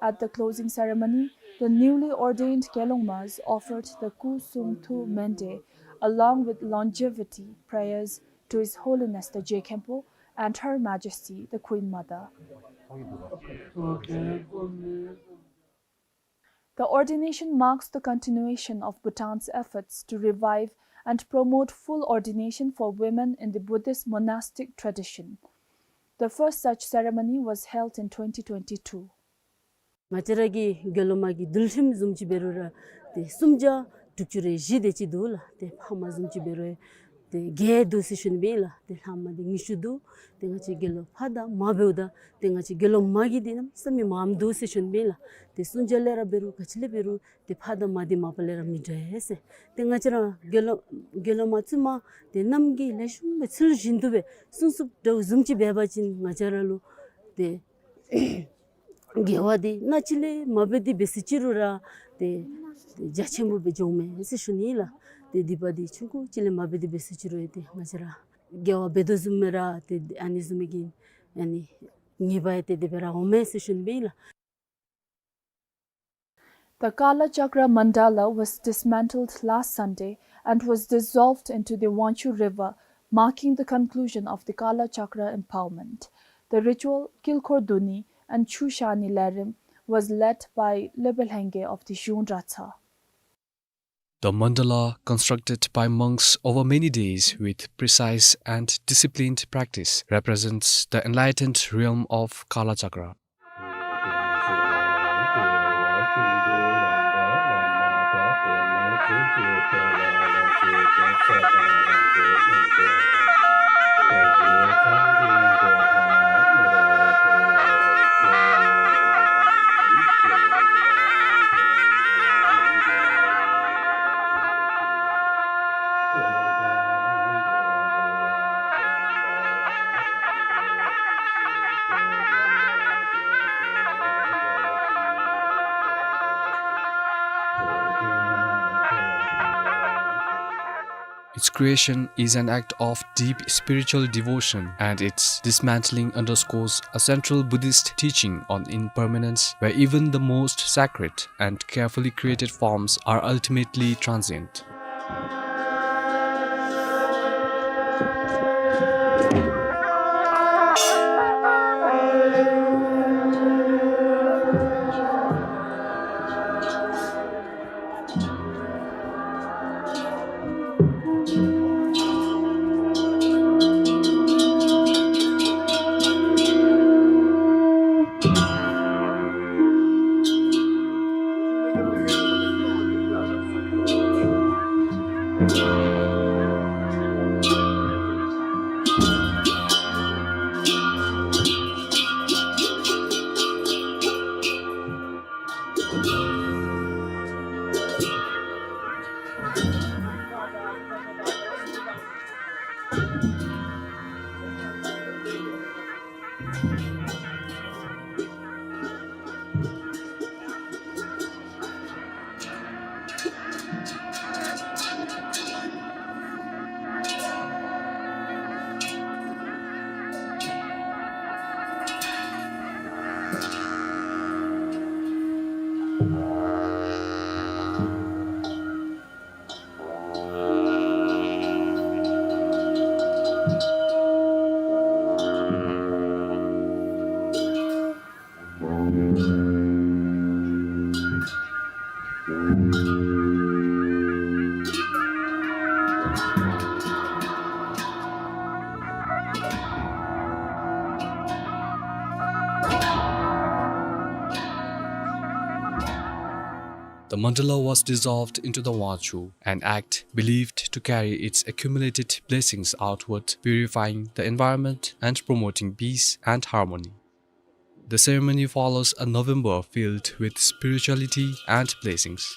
At the closing ceremony, the newly ordained Gelongmas offered the Kusum Thu Mende along with longevity prayers to His Holiness the Je Khenpo and Her Majesty the Queen Mother. The ordination marks the continuation of Bhutan's efforts to revive and promote full ordination for women in the Buddhist monastic tradition. The first such ceremony was held in twenty twenty-two. ང་བཅས་ར་གི་དགེ་སློང་མ་གི་འདུལ་ཁྲིམས་བཟུམ་ཅིག་འབད་རུང་ར་ཏེ་སུམ་བརྒྱ་དྲུག་ཅུ་རེ་བཞི་དེ་ཅིག་འདུག་ལགས། ཏེ་ཕ་མ་བཟུམ་ཅིག་འབད་རུང་ཏེ་བརྒྱད་འདུག་ཟེར་ཞུ་ནི་ཨིན་ལགས། ཏེ་ལྷག་མ་དེ་ཉི་ཤུ་འདུག། ཏེ་ང་བཅས་དགེ་སློང་ཕ་དང་མ་འབདཝ་ད་ཏེ་ང་བཅས་དགེ་སློང་མ་གི་དེ་གནམ་མེད་ས་མེད་མངམ་འདུག་ཟེར་ཞུ་ནི་ཨིན་ལགས། ཏེ་སུམ་བརྒྱ་ལས་ར་འབད་རུང་ག་ཅི་ལས་འབད་རུང་ཏེ་ཕ་དང་མ་དེ་མ་པ་ལས་ར་མི་འདྲ་ཟེར། ཏེ་ང་བཅས་ར་དགེ་སློང་དགེ་སློང་མ་བཙུན་མ་དེ་རྣམས་ཀྱིས་ལེགས་ཤོམ་སྦེ་ཚུལ་བཞིན་དུ་སྦེ་སྲུང་སྐྱོབ་འདྲཝ་བཟུམ་ཅིག་འབད་བ་ཅིན་ང་བཅས་ར་ལུ་ཏེ་དགེ་བ་འདི་སྣ་གཅིག་ལས་མ་འབད་དེ་འབད་ཟེར་ཅི་རུང་ར་ཏེ་རྒྱ་ཆེན་པོ་སྦེ་འགྱོཝ་མས་ཟེར་ཞུ་ནི་ཨིན་ལགས། ཏེ་སྡིག་པ་འདི་ཆུང་ཀུ་ཅིག་ལས་མ་འབད་དེ་འབད་ཟེར་ཅི་རུང་ཡང་ཏེ་ང་བཅས་ར་དགེ་བ་འབད་དོ་བཟུམ་སྦེ་ར་ཏེ་ཨ་ནི་བཟུམ་མའི་གི་ཨ་ནི་ཉེས་པ་ཡང་ཏེ་དེ་སྦེ་ར་འོང་མས་ཟེར་ཞུ་ནི་ཨིན་ལགས། The Kala Chakra Mandala was dismantled last Sunday and was dissolved into the Wangchu River, marking the conclusion of the Kala Chakra empowerment. The ritual, Kilkhor Duni and Chu Shani Lerim, was led by Lebe Lhenge of the Zhung Ratha. The mandala, constructed by monks over many days with precise and disciplined practice, represents the enlightened realm of Kala Chakra. Its creation is an act of deep spiritual devotion, and its dismantling underscores a central Buddhist teaching on impermanence, where even the most sacred and carefully created forms are ultimately transient. The mandala was dissolved into the Wangchuk, an act believed to carry its accumulated blessings outward, purifying the environment and promoting peace and harmony. The ceremony follows a November filled with spirituality and blessings.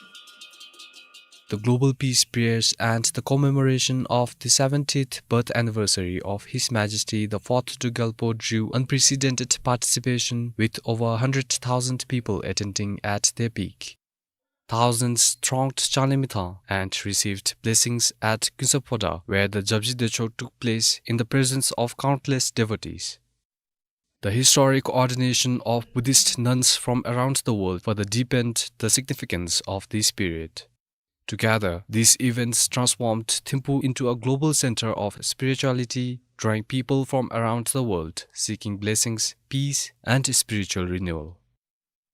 The global peace prayers and the commemoration of the seventieth birth anniversary of His Majesty the Fourth Druk Gyalpo drew unprecedented participation, with over a hundred thousand people attending at their peak. Thousands thronged Changlimithang and received blessings at Kuentsephoda, where the Japji Techo took place in the presence of countless devotees. The historic ordination of Buddhist nuns from around the world further deepened the significance of this period. Together, these events transformed Thimphu into a global center of spirituality, drawing people from around the world seeking blessings, peace, and spiritual renewal.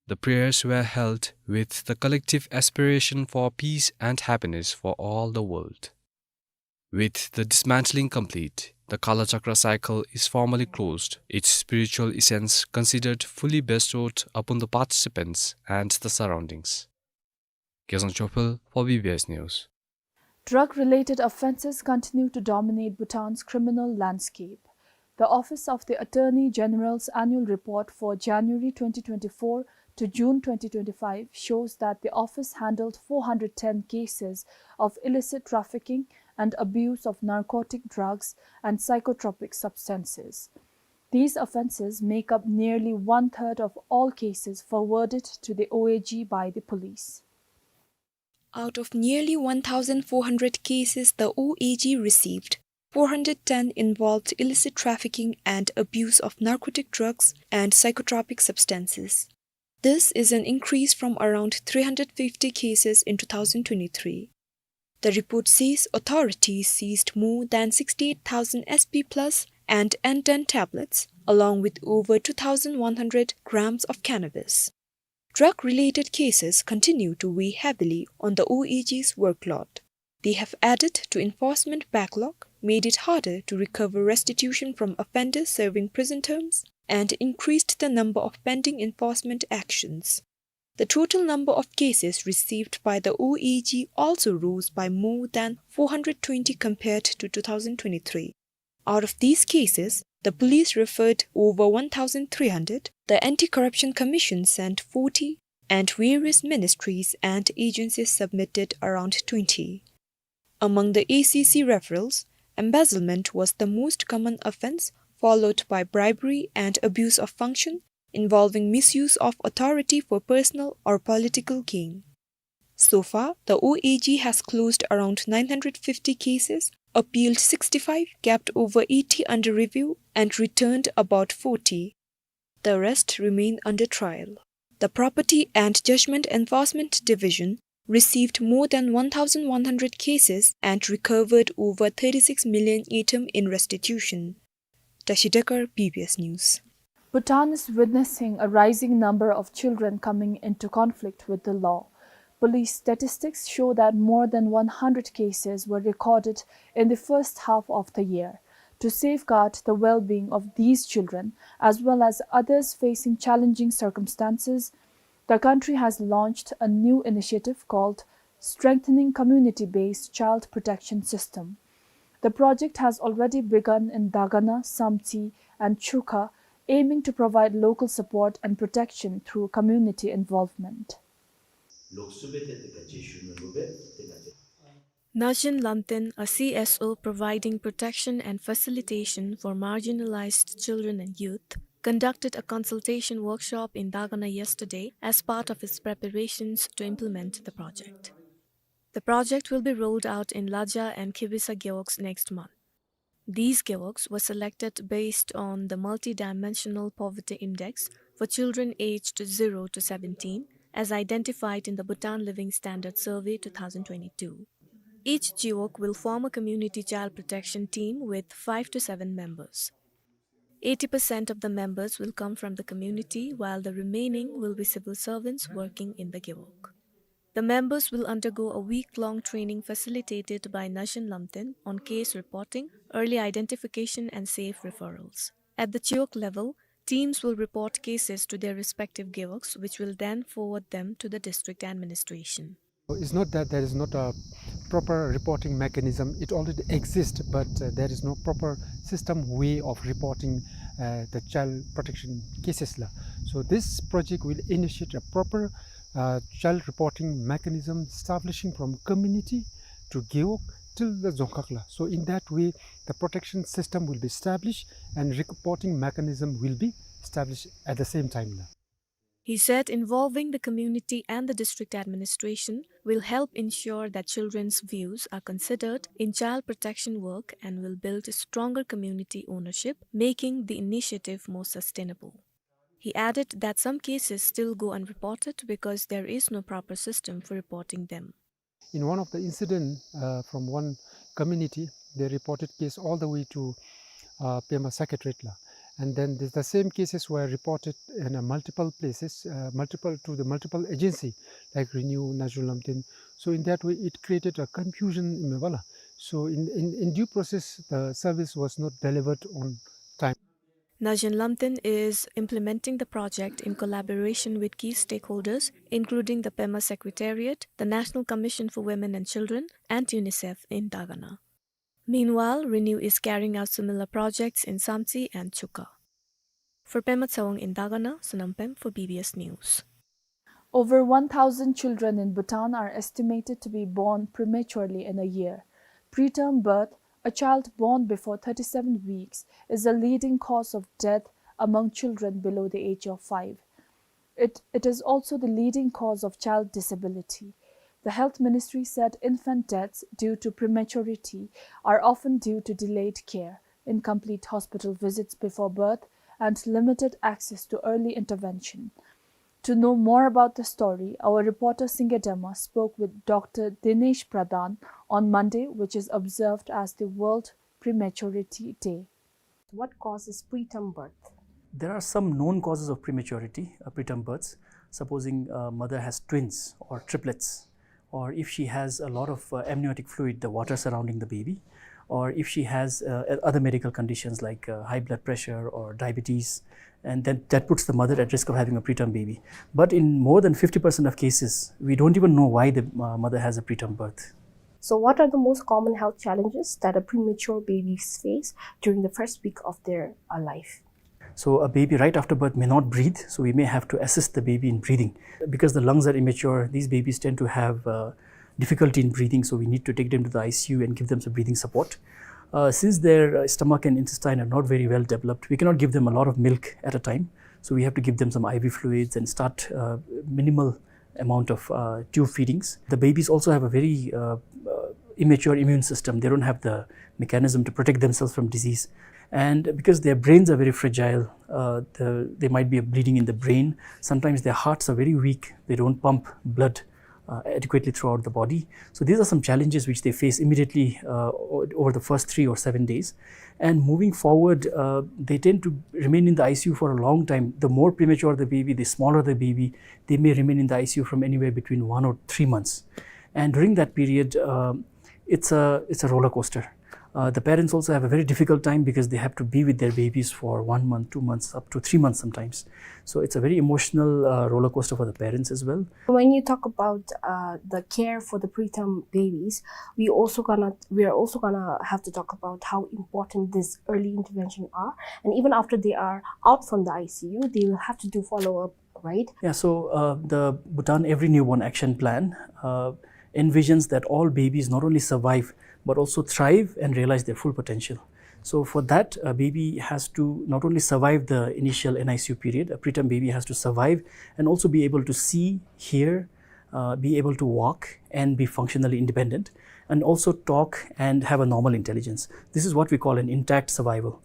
The prayers were held with the collective aspiration for peace and happiness for all the world. With the dismantling complete, the Kalachakra cycle is formally closed, its spiritual essence considered fully bestowed upon the participants and the surroundings. Gezang Chophel for B B S News. Drug-related offences continue to dominate Bhutan's criminal landscape. The Office of the Attorney General's annual report for January twenty twenty-four to June twenty twenty-five shows that the office handled four hundred ten cases of illicit trafficking and abuse of narcotic drugs and psychotropic substances. These offences make up nearly one-third of all cases forwarded to the O A G by the police. Out of nearly one thousand four hundred cases the O A G received, four hundred ten involved illicit trafficking and abuse of narcotic drugs and psychotropic substances. This is an increase from around three hundred fifty cases in two thousand twenty-three. The report says authorities seized more than sixty-eight thousand S P plus and N ten tablets, along with over two thousand one hundred grams of cannabis. Drug-related cases continue to weigh heavily on the O A G's workload. They have added to enforcement backlog, made it harder to recover restitution from offenders serving prison terms, and increased the number of pending enforcement actions. The total number of cases received by the O A G also rose by more than four hundred twenty compared to two thousand twenty-three. Out of these cases, the police referred over one thousand three hundred, the Anti-Corruption Commission sent forty, and various ministries and agencies submitted around twenty. Among the A C C referrals, embezzlement was the most common offence, followed by bribery and abuse of function involving misuse of authority for personal or political gain. So far, the O A G has closed around nine hundred fifty cases, appealed sixty-five, kept over eighty under review, and returned about forty. The rest remain under trial. The Property and Judgment Enforcement Division received more than one thousand one hundred cases and recovered over thirty-six million ngultrum in restitution. Tashi Dekar, B B S News. Bhutan is witnessing a rising number of children coming into conflict with the law. Police statistics show that more than one hundred cases were recorded in the first half of the year. To safeguard the well-being of these children, as well as others facing challenging circumstances, the country has launched a new initiative called Strengthening Community-Based Child Protection System. The project has already begun in Dagana, Samtse, and Chukha, aiming to provide local support and protection through community involvement. Najin Lamten, a C S O providing protection and facilitation for marginalized children and youth, conducted a consultation workshop in Dagana yesterday as part of its preparations to implement the project. The project will be rolled out in Laja and Khebisa gewogs next month. These gewogs were selected based on the Multidimensional Poverty Index for children aged zero to seventeen, as identified in the Bhutan Living Standard Survey two thousand twenty-two. Each gewog will form a community child protection team with five to seven members. Eighty percent of the members will come from the community, while the remaining will be civil servants working in the gewog. The members will undergo a week-long training facilitated by Najen Lamten on case reporting, early identification, and safe referrals. At the Chiwog level, teams will report cases to their respective gewogs, which will then forward them to the district administration. It's not that there is not a proper reporting mechanism. It already exists, but, uh, there is no proper system way of reporting, uh, the child protection cases la. So this project will initiate a proper, uh, child reporting mechanism establishing from community to gewog till the dzongkhag la. So in that way, the protection system will be established and reporting mechanism will be established at the same time la. He said involving the community and the district administration will help ensure that children's views are considered in child protection work and will build stronger community ownership, making the initiative more sustainable. He added that some cases still go unreported because there is no proper system for reporting them. In one of the incident, uh, from one community, they reported case all the way to, uh, Pema Secretariat la. And then the, the same cases were reported in a multiple places, uh, multiple, to the multiple agency like Renew, Najen Lamten. So in that way, it created a confusion in Meghalaya. So in, in, in due process, the service was not delivered on time. Najen Lamten is implementing the project in collaboration with key stakeholders, including the Pema Secretariat, the National Commission for Women and Children, and UNICEF in Dagana. Meanwhile, Renew is carrying out similar projects in Samtse and Chuka. For Pema Tshewang in Dagana, Sonam Pem for B B S News. Over one thousand children in Bhutan are estimated to be born prematurely in a year. Preterm birth, a child born before thirty-seven weeks, is a leading cause of death among children below the age of five. It, it is also the leading cause of child disability. The Health Ministry said infant deaths due to prematurity are often due to delayed care, incomplete hospital visits before birth, and limited access to early intervention. To know more about the story, our reporter Singye Dema spoke with Doctor Dinesh Pradhan on Monday, which is observed as the World Prematurity Day. What causes preterm birth? There are some known causes of prematurity, uh, preterm births. Supposing a mother has twins or triplets, or if she has a lot of, uh, amniotic fluid, the water surrounding the baby, or if she has, uh, other medical conditions like, uh, high blood pressure or diabetes, and then that puts the mother at risk of having a preterm baby. But in more than fifty percent of cases, we don't even know why the, uh, mother has a preterm birth. So, what are the most common health challenges that a premature babies face during the first week of their, uh, life? So a baby right after birth may not breathe, so we may have to assist the baby in breathing. Because the lungs are immature, these babies tend to have, uh, difficulty in breathing, so we need to take them to the I C U and give them some breathing support. Uh, since their, uh, stomach and intestine are not very well developed, we cannot give them a lot of milk at a time. So we have to give them some I V fluids and start, uh, minimal amount of, uh, tube feedings. The babies also have a very, uh, uh, immature immune system. They don't have the mechanism to protect themselves from disease. And because their brains are very fragile, uh, the, there might be a bleeding in the brain. Sometimes their hearts are very weak. They don't pump blood, uh, adequately throughout the body. So these are some challenges which they face immediately, uh, o-, over the first three or seven days. And moving forward, uh, they tend to remain in the I C U for a long time. The more premature the baby, the smaller the baby, they may remain in the I C U from anywhere between one or three months. And during that period, uh, it's a, it's a roller coaster. Uh, the parents also have a very difficult time because they have to be with their babies for one month, two months, up to three months sometimes. So it's a very emotional, uh, roller coaster for the parents as well. When you talk about, uh, the care for the preterm babies, we also gonna, we are also gonna have to talk about how important this early intervention are. And even after they are out from the I C U, they will have to do follow-up, right? Yeah, so, uh, the Bhutan Every Newborn Action Plan, uh, envisions that all babies not only survive, but also thrive and realize their full potential. So for that, a baby has to not only survive the initial N I C U period, a preterm baby has to survive and also be able to see, hear, uh, be able to walk, and be functionally independent, and also talk and have a normal intelligence. This is what we call an intact survival.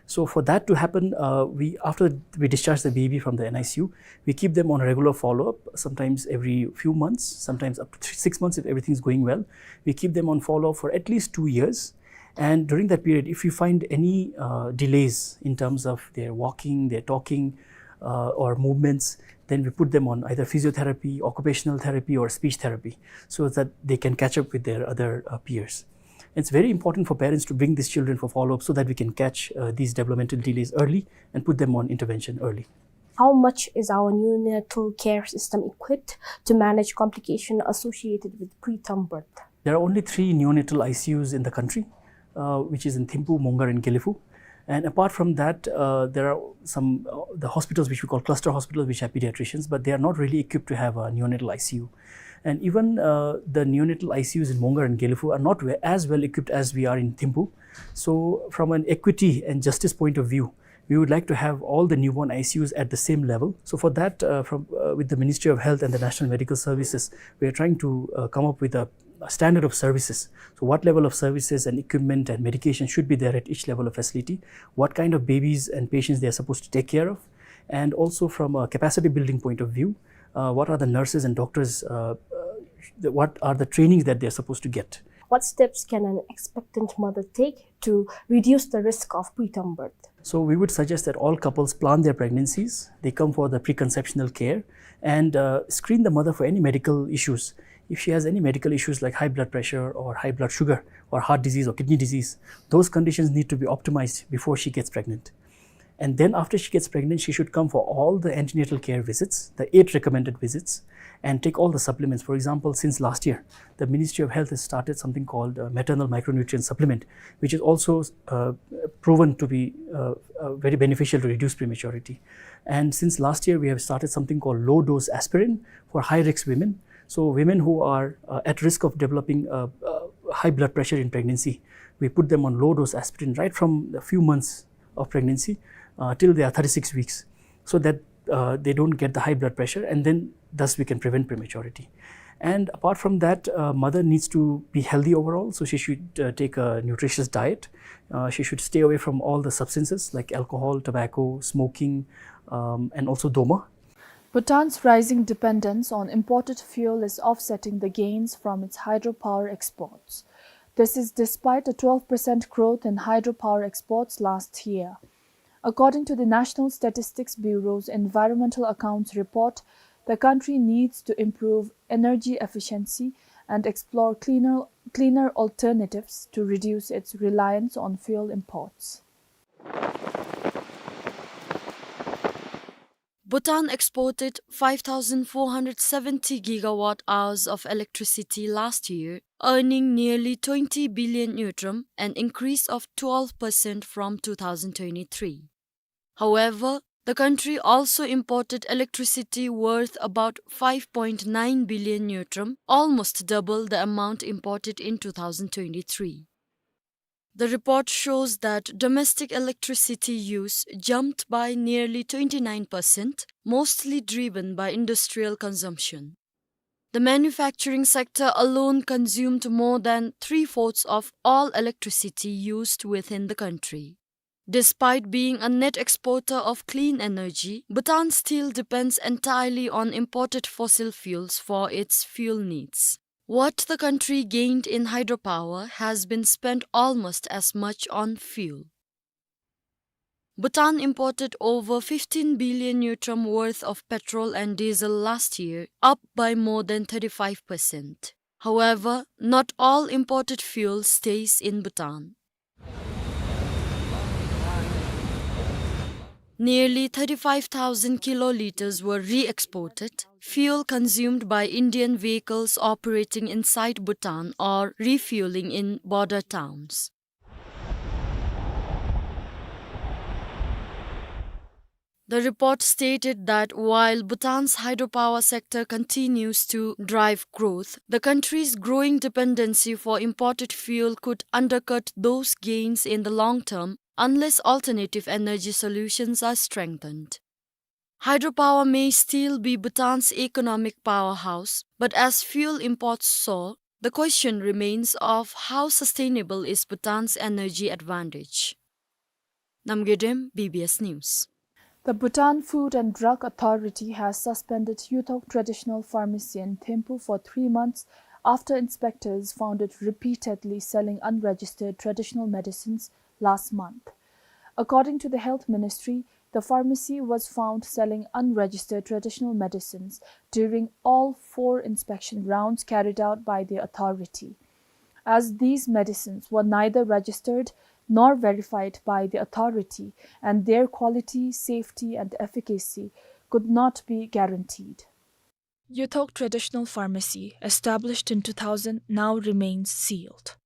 So for that to happen, uh, we, after we discharge the baby from the N I C U, we keep them on regular follow-up, sometimes every few months, sometimes up to three, six months if everything is going well. We keep them on follow-up for at least two years. And during that period, if we find any, uh, delays in terms of their walking, their talking, uh, or movements, then we put them on either physiotherapy, occupational therapy, or speech therapy so that they can catch up with their other, uh, peers. It's very important for parents to bring these children for follow-up so that we can catch, uh, these developmental delays early and put them on intervention early. How much is our neonatal care system equipped to manage complication associated with preterm birth? There are only three neonatal I C Us in the country, uh, which is in Thimphu, Mongar, and Gelephu. And apart from that, uh, there are some, uh, the hospitals which we call cluster hospitals, which have pediatricians, but they are not really equipped to have a neonatal I C U. And even, uh, the neonatal I C Us in Mongar and Gelephu are not we-, as well equipped as we are in Thimphu. So, from an equity and justice point of view, we would like to have all the newborn I C Us at the same level. So for that, uh, from, uh, with the Ministry of Health and the National Medical Services, we are trying to, uh, come up with a, a standard of services. So what level of services and equipment and medication should be there at each level of facility, what kind of babies and patients they are supposed to take care of, and also from a capacity building point of view, uh, what are the nurses and doctors, uh, uh, the, what are the trainings that they are supposed to get? What steps can an expectant mother take to reduce the risk of preterm birth? So we would suggest that all couples plan their pregnancies, they come for the preconceptional care, and, uh, screen the mother for any medical issues. If she has any medical issues like high blood pressure or high blood sugar or heart disease or kidney disease, those conditions need to be optimized before she gets pregnant. And then after she gets pregnant, she should come for all the antenatal care visits, the eight recommended visits, and take all the supplements. For example, since last year, the Ministry of Health has started something called, uh, maternal micronutrient supplement, which is also, uh, proven to be, uh, uh, very beneficial to reduce prematurity. And since last year, we have started something called low-dose aspirin for high-risk women. So women who are, uh, at risk of developing, uh, uh, high blood pressure in pregnancy, we put them on low-dose aspirin right from a few months of pregnancy, uh, till they are thirty-six weeks, so that, uh, they don't get the high blood pressure, and then thus we can prevent prematurity. And apart from that, uh, mother needs to be healthy overall, so she should, uh, take a nutritious diet. Uh, she should stay away from all the substances like alcohol, tobacco, smoking, um, and also doma. Bhutan's rising dependence on imported fuel is offsetting the gains from its hydropower exports. This is despite a twelve percent growth in hydropower exports last year. According to the National Statistics Bureau's Environmental Accounts Report, the country needs to improve energy efficiency and explore cleaner, cleaner alternatives to reduce its reliance on fuel imports. Bhutan exported five thousand four hundred seventy gigawatt hours of electricity last year, earning nearly twenty billion ngultrum, an increase of twelve percent from two thousand twenty-three. However, the country also imported electricity worth about five point nine billion ngultrum, almost double the amount imported in two thousand twenty-three. The report shows that domestic electricity use jumped by nearly twenty-nine percent, mostly driven by industrial consumption. The manufacturing sector alone consumed more than three-fourths of all electricity used within the country. Despite being a net exporter of clean energy, Bhutan still depends entirely on imported fossil fuels for its fuel needs. What the country gained in hydropower has been spent almost as much on fuel. Bhutan imported over fifteen billion ngultrum worth of petrol and diesel last year, up by more than thirty-five percent. However, not all imported fuel stays in Bhutan. Nearly thirty-five thousand kiloliters were re-exported, fuel consumed by Indian vehicles operating inside Bhutan or refueling in border towns. The report stated that while Bhutan's hydropower sector continues to drive growth, the country's growing dependency for imported fuel could undercut those gains in the long term unless alternative energy solutions are strengthened. Hydropower may still be Bhutan's economic powerhouse, but as fuel imports soar, the question remains of how sustainable is Bhutan's energy advantage. Namgay Dem, B B S News. The Bhutan Food and Drug Authority has suspended Yuthok Traditional Pharmacy in Thimphu for three months after inspectors found it repeatedly selling unregistered traditional medicines last month. According to the Health Ministry, the pharmacy was found selling unregistered traditional medicines during all four inspection rounds carried out by the authority. As these medicines were neither registered nor verified by the authority, and their quality, safety, and efficacy could not be guaranteed. Yuthok Traditional Pharmacy, established in two thousand, now remains sealed.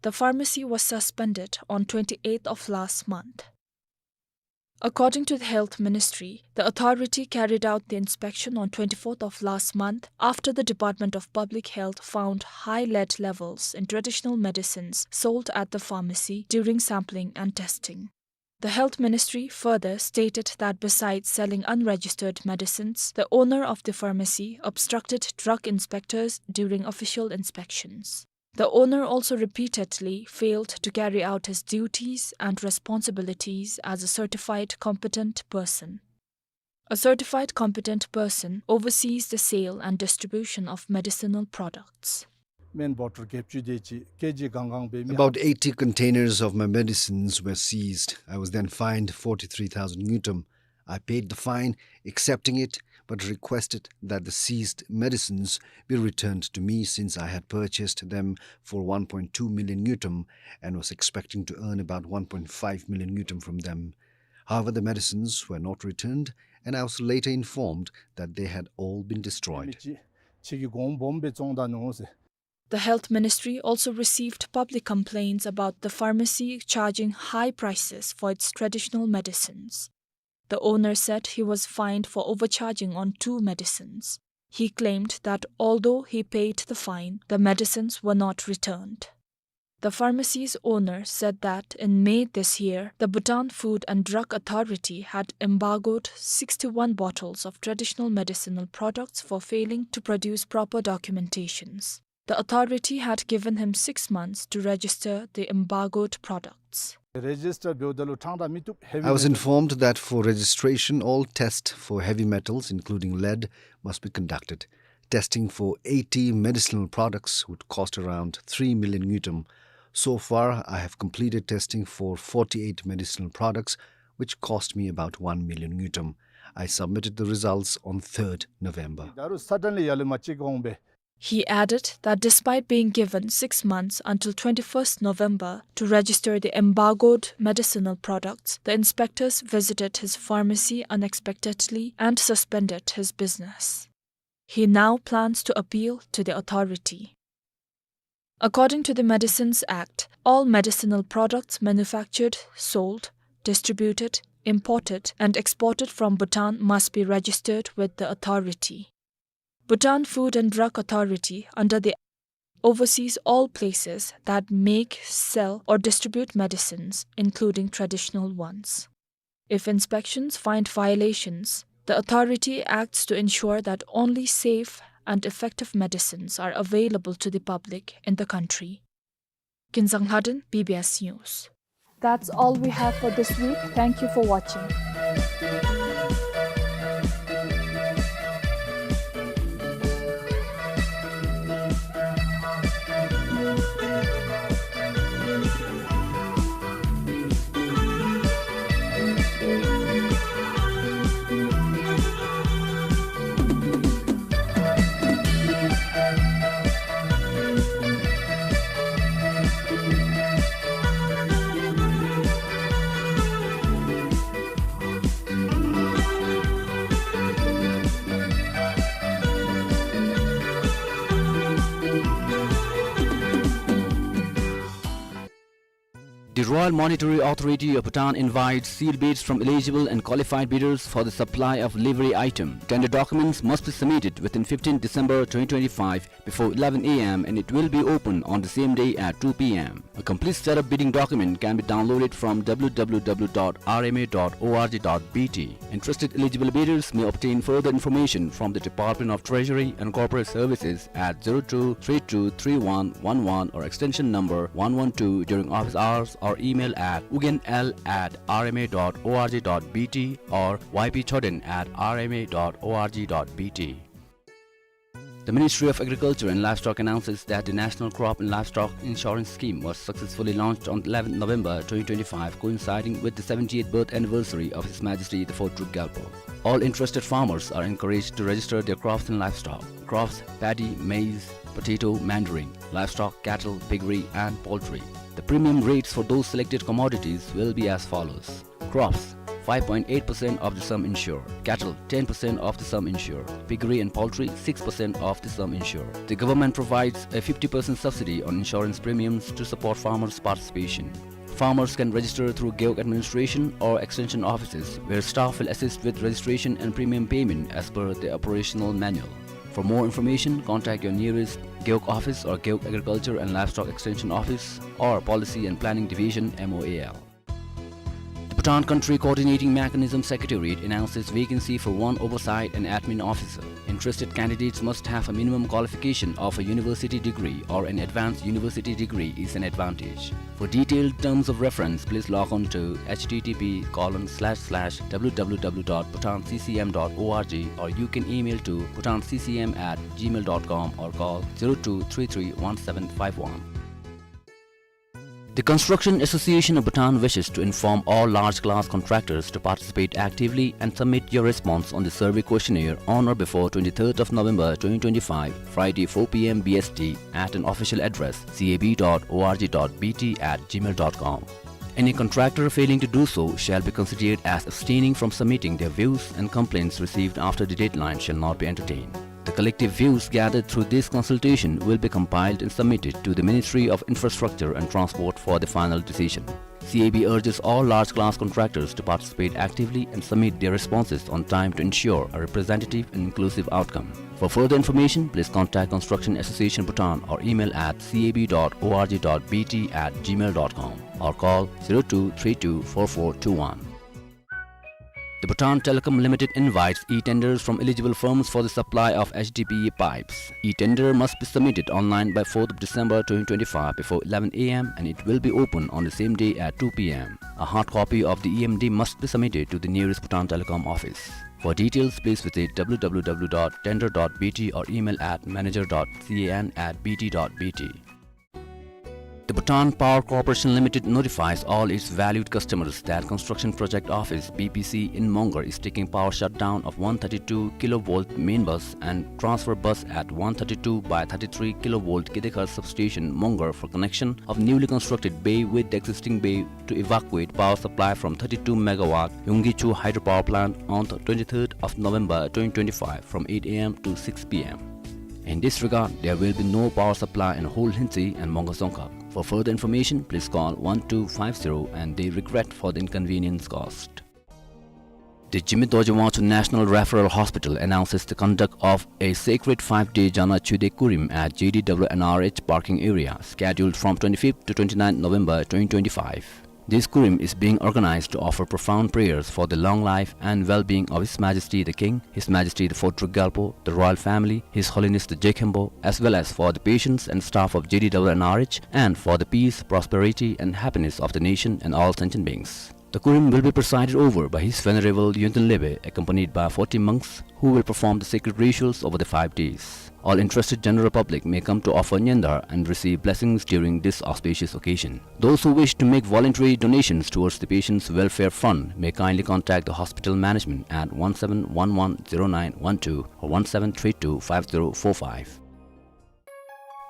The pharmacy was suspended on twenty-eighth of last month. According to the Health Ministry, the authority carried out the inspection on twenty-fourth of last month after the Department of Public Health found high lead levels in traditional medicines sold at the pharmacy during sampling and testing. The Health Ministry further stated that besides selling unregistered medicines, the owner of the pharmacy obstructed drug inspectors during official inspections. The owner also repeatedly failed to carry out his duties and responsibilities as a certified competent person. A certified competent person oversees the sale and distribution of medicinal products. སྨན་བོ་ཊལ་བརྒྱད་ཅུ་དེ་ཅིག་ཀེ་ཇི་གང་གང་སྦེ་མི་About eighty containers of my medicines were seized. I was then fined forty-three thousand ngultrum. I paid the fine, accepting it, but requested that the seized medicines be returned to me since I had purchased them for one point two million ngultrum and was expecting to earn about one point five million ngultrum from them. However, the medicines were not returned, and I was later informed that they had all been destroyed. ཕྱི་གི་གོང་སྦོམ་སྦེ་བཙོང་ད་ནུག་ཟེར། The Health Ministry also received public complaints about the pharmacy charging high prices for its traditional medicines. The owner said he was fined for overcharging on two medicines. He claimed that although he paid the fine, the medicines were not returned. The pharmacy's owner said that in May this year, the Bhutan Food and Drug Authority had embargoed sixty-one bottles of traditional medicinal products for failing to produce proper documentations. The authority had given him six months to register the embargoed products. རེ་ཇིས་ཊར་འབདཝ་ད་ལུ་ཕྲང་ད་མི་བཏུབ། ཧེ་ཝི་མེ་ཊལ། I was informed that for registration, all tests for heavy metals, including lead, must be conducted. Testing for eighty medicinal products would cost around three million ngultrum. So far, I have completed testing for forty-eight medicinal products, which cost me about one million ngultrum. I submitted the results on third November. ད་རུང་སཱ་ཌེན་ལི་ཡར་ལས་མར་ཅིག་འོང་སྦེ། He added that despite being given six months until twenty-first November to register the embargoed medicinal products, the inspectors visited his pharmacy unexpectedly and suspended his business. He now plans to appeal to the authority. According to the Medicines Act, all medicinal products manufactured, sold, distributed, imported, and exported from Bhutan must be registered with the authority. Bhutan Food and Drug Authority, under the, oversees all places that make, sell, or distribute medicines, including traditional ones. If inspections find violations, the authority acts to ensure that only safe and effective medicines are available to the public in the country. Kinzang Lhaden, B B S News. That's all we have for this week. Thank you for watching. The Royal Monetary Authority of Bhutan invites sealed bids from eligible and qualified bidders for the supply of livery item. Tender documents must be submitted within fifteenth December twenty twenty-five before eleven A M and it will be open on the same day at two P M. A complete set of bidding document can be downloaded from W W W dot R M A dot org dot B T. Interested eligible bidders may obtain further information from the Department of Treasury and Corporate Services at zero two three two three one one one or extension number one one two during office hours or email at ugyen L at R M A dot org dot B T or Y P Choden at R M A dot org dot B T. The Ministry of Agriculture and Livestock announces that the National Crop and Livestock Insurance Scheme was successfully launched on eleventh November twenty twenty-five, coinciding with the seventieth birth anniversary of His Majesty the Fourth Druk Gyalpo. All interested farmers are encouraged to register their crops and livestock. Crops: paddy, maize, potato, mandarin. Livestock: cattle, piggery, and poultry. The premium rates for those selected commodities will be as follows. Crops: five point eight percent of the sum insured. Cattle: ten percent of the sum insured. Piggery and poultry: six percent of the sum insured. The government provides a fifty percent subsidy on insurance premiums to support farmers' participation. Farmers can register through Gewog administration or extension offices, where staff will assist with registration and premium payment as per the operational manual. For more information, contact your nearest Gewog office or Gewog Agriculture and Livestock Extension Office or Policy and Planning Division, M O A L. The Bhutan Country Coordinating Mechanism Secretariat announces vacancy for one oversight and admin officer. Interested candidates must have a minimum qualification of a university degree or an advanced university degree is an advantage. For detailed terms of reference, please log on to H T T P colon slash slash W W W dot bhutan C C M dot org, or you can email to bhutan C C M at gmail dot com or call zero two three three one seven five one. The Construction Association of Bhutan wishes to inform all large class contractors to participate actively and submit your response on the survey questionnaire on or before twenty-third of November twenty twenty-five, Friday, four P M B S T, at an official address, C A B dot org dot B T at gmail dot com. Any contractor failing to do so shall be considered as abstaining from submitting. Their views and complaints received after the deadline shall not be entertained. The collective views gathered through this consultation will be compiled and submitted to the Ministry of Infrastructure and Transport for the final decision. C A B urges all large class contractors to participate actively and submit their responses on time to ensure a representative and inclusive outcome. For further information, please contact Construction Association Bhutan or email at C A B dot org dot B T at gmail dot com or call zero two three two four four two one. The Bhutan Telecom Limited invites e-tenders from eligible firms for the supply of H D P E pipes. E-tender must be submitted online by fourth of December twenty twenty-five before eleven A M and it will be open on the same day at two P M. A hard copy of the E M D must be submitted to the nearest Bhutan Telecom office. For details, please visit W W W dot tender dot B T or email at manager dot C A N at B T dot B T. The Bhutan Power Corporation Limited notifies all its valued customers that Construction Project Office, B P C, in Mongar is taking power shutdown of one thirty-two kilovolt main bus and transfer bus at one thirty-two by thirty-three kilovolt Kedekhar substation, Mongar, for connection of newly constructed bay with the existing bay to evacuate power supply from thirty-two megawatt Yonggichu hydropower plant on the twenty-third of November twenty twenty-five from eight A M to six P M. In this regard, there will be no power supply in Hol Hentsi and Mongar Dzongkhag. For further information, please call one two five zero and they regret for the inconvenience caused. The Jigme Dorji Wangchuk National Referral Hospital announces the conduct of a sacred five-day Jana Chude Kurim at J D W N R H parking area, scheduled from twenty-fifth to twenty-ninth November twenty twenty-five. This Kurim is being organized to offer profound prayers for the long life and well-being of His Majesty the King, His Majesty the Fourth Druk Gyalpo, the royal family, His Holiness the Je Khenpo, as well as for the patients and staff of J D W N R H, and for the peace, prosperity, and happiness of the nation and all sentient beings. The Kurim will be presided over by His Venerable Yongten Lebe, accompanied by forty monks, who will perform the sacred rituals over the five days. All interested general public may come to offer nyandar and receive blessings during this auspicious occasion. Those who wish to make voluntary donations towards the Patients' Welfare Fund may kindly contact the hospital management at one seven one one zero nine one two or one seven three two five zero four five.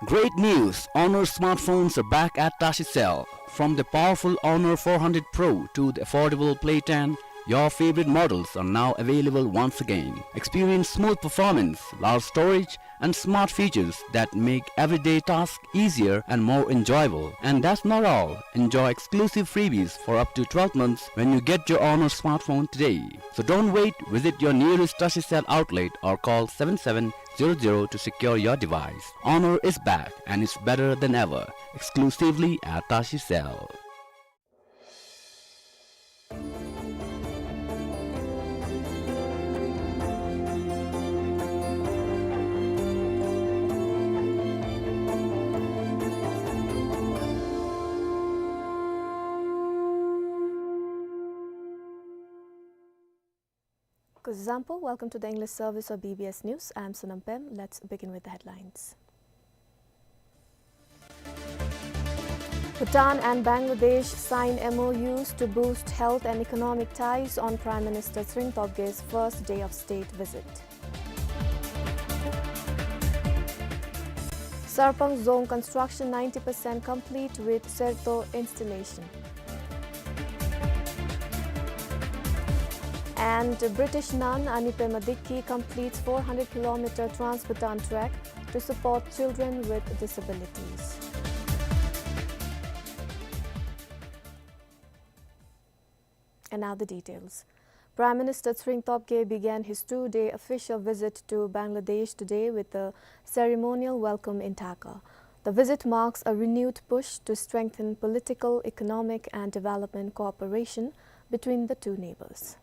Great news! Honor smartphones are back at Tashi Cell. From the powerful Honor four hundred Pro to the affordable Play ten, your favorite models are now available once again. Experience smooth performance, large storage, and smart features that make everyday tasks easier and more enjoyable. And that's not all. Enjoy exclusive freebies for up to twelve months when you get your Honor smartphone today. So don't wait. Visit your nearest Tashi Cell outlet or call seven seven zero zero to secure your device. Honor is back and it's better than ever. Exclusively at Tashi Cell. Kuzuzangpo, welcome to the English service of B B S News. I'm Sonam Pem. Let's begin with the headlines. Bhutan and Bangladesh sign M O Us to boost health and economic ties on Prime Minister Tshering Tobge's first day of state visit. Sarpang Dzong construction ninety percent complete with Serto installation. And British nun Aniepema Dikki completes four hundred kilometer Trans-Bhutan trek to support children with disabilities. And now the details. Prime Minister Tshering Tobge began his two-day official visit to Bangladesh today with a ceremonial welcome in Dhaka. The visit marks a renewed push to strengthen political, economic and development cooperation between the two neighbors.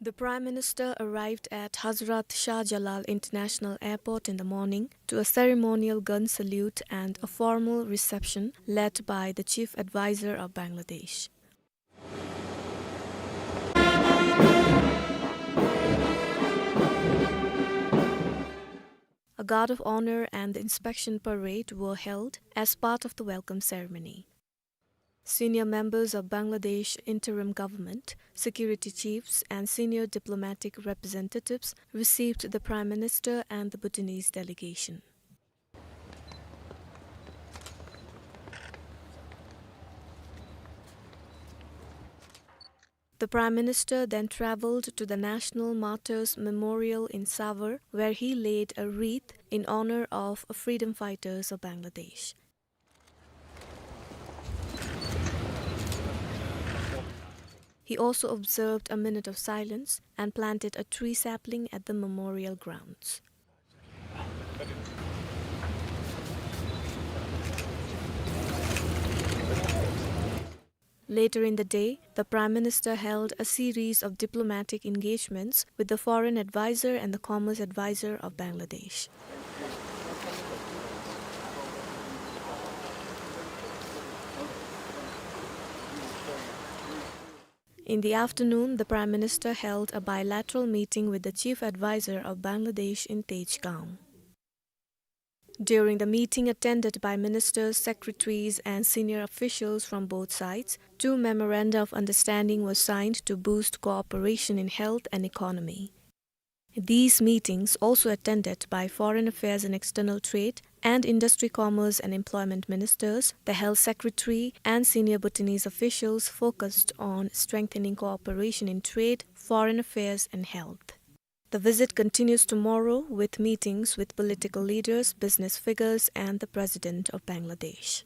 The Prime Minister arrived at Hazrat Shah Jalal International Airport in the morning to a ceremonial gun salute and a formal reception led by the Chief Advisor of Bangladesh. A guard of honor and the inspection parade were held as part of the welcome ceremony. Senior members of Bangladesh interim government, security chiefs, and senior diplomatic representatives received the Prime Minister and the Bhutanese delegation. The Prime Minister then traveled to the National Martyrs Memorial in Savar, where he laid a wreath in honor of freedom fighters of Bangladesh. He also observed a minute of silence and planted a tree sapling at the memorial grounds. Later in the day, the Prime Minister held a series of diplomatic engagements with the Foreign Advisor and the Commerce Advisor of Bangladesh. In the afternoon, the Prime Minister held a bilateral meeting with the Chief Advisor of Bangladesh in Tejgaon. During the meeting attended by ministers, secretaries, and senior officials from both sides, two memoranda of understanding were signed to boost cooperation in health and economy. These meetings, also attended by Foreign Affairs and External Trade and Industry, Commerce, and Employment ministers, the Health Secretary, and senior Bhutanese officials, focused on strengthening cooperation in trade, foreign affairs, and health. The visit continues tomorrow with meetings with political leaders, business figures, and the President of Bangladesh.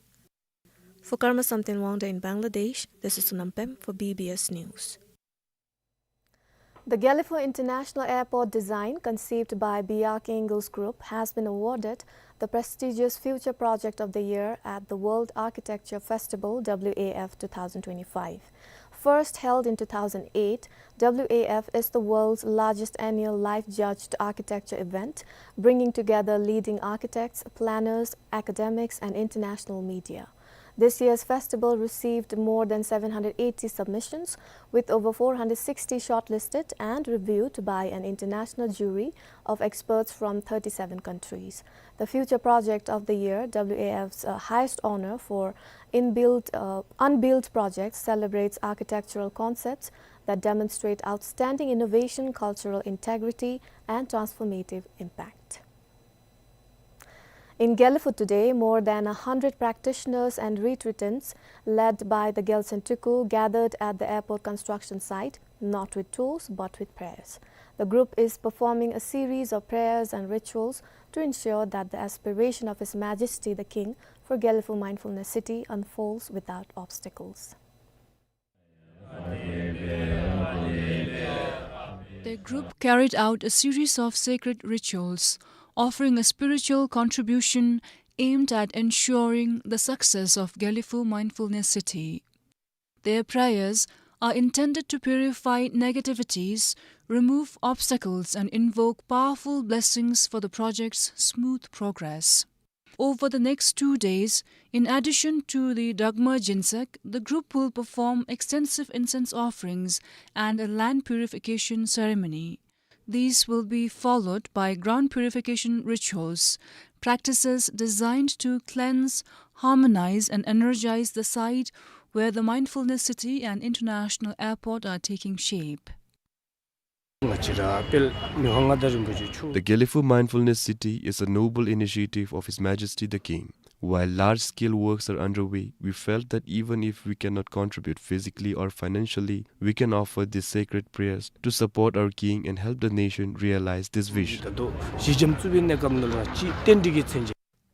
For Karma Samten Wangda in Bangladesh, this is Sonam Pem for B B S News. The Gelephu International Airport design, conceived by Biak Ingels Group, has been awarded the prestigious Future Project of the Year at the World Architecture Festival, W A F, two thousand twenty-five. First held in two thousand eight, W A F is the world's largest annual live-judged architecture event, bringing together leading architects, planners, academics, and international media. This year's festival received more than seven hundred eighty submissions, with over four hundred sixty shortlisted and reviewed by an international jury of experts from thirty-seven countries. The Future Project of the Year, W A F's, uh, highest honor for inbuilt, uh, unbuilt projects, celebrates architectural concepts that demonstrate outstanding innovation, cultural integrity, and transformative impact. In Gelephu today, more than a hundred practitioners and retreatants, led by the Gyaltsuen Tuku, gathered at the airport construction site, not with tools, but with prayers. The group is performing a series of prayers and rituals to ensure that the aspiration of His Majesty the King for Gelephu Mindfulness City unfolds without obstacles. The group carried out a series of sacred rituals, offering a spiritual contribution aimed at ensuring the success of Gelephu Mindfulness City. Their prayers are intended to purify negativities, remove obstacles, and invoke powerful blessings for the project's smooth progress. Over the next two days, in addition to the Dagmar Gyensek, the group will perform extensive incense offerings and a land purification ceremony. These will be followed by ground purification rituals, practices designed to cleanse, harmonize, and energize the site where the Mindfulness City and International Airport are taking shape. The Gelephu Mindfulness City is a noble initiative of His Majesty the King. While large-scale works are underway, we felt that even if we cannot contribute physically or financially, we can offer these sacred prayers to support our king and help the nation realize this vision.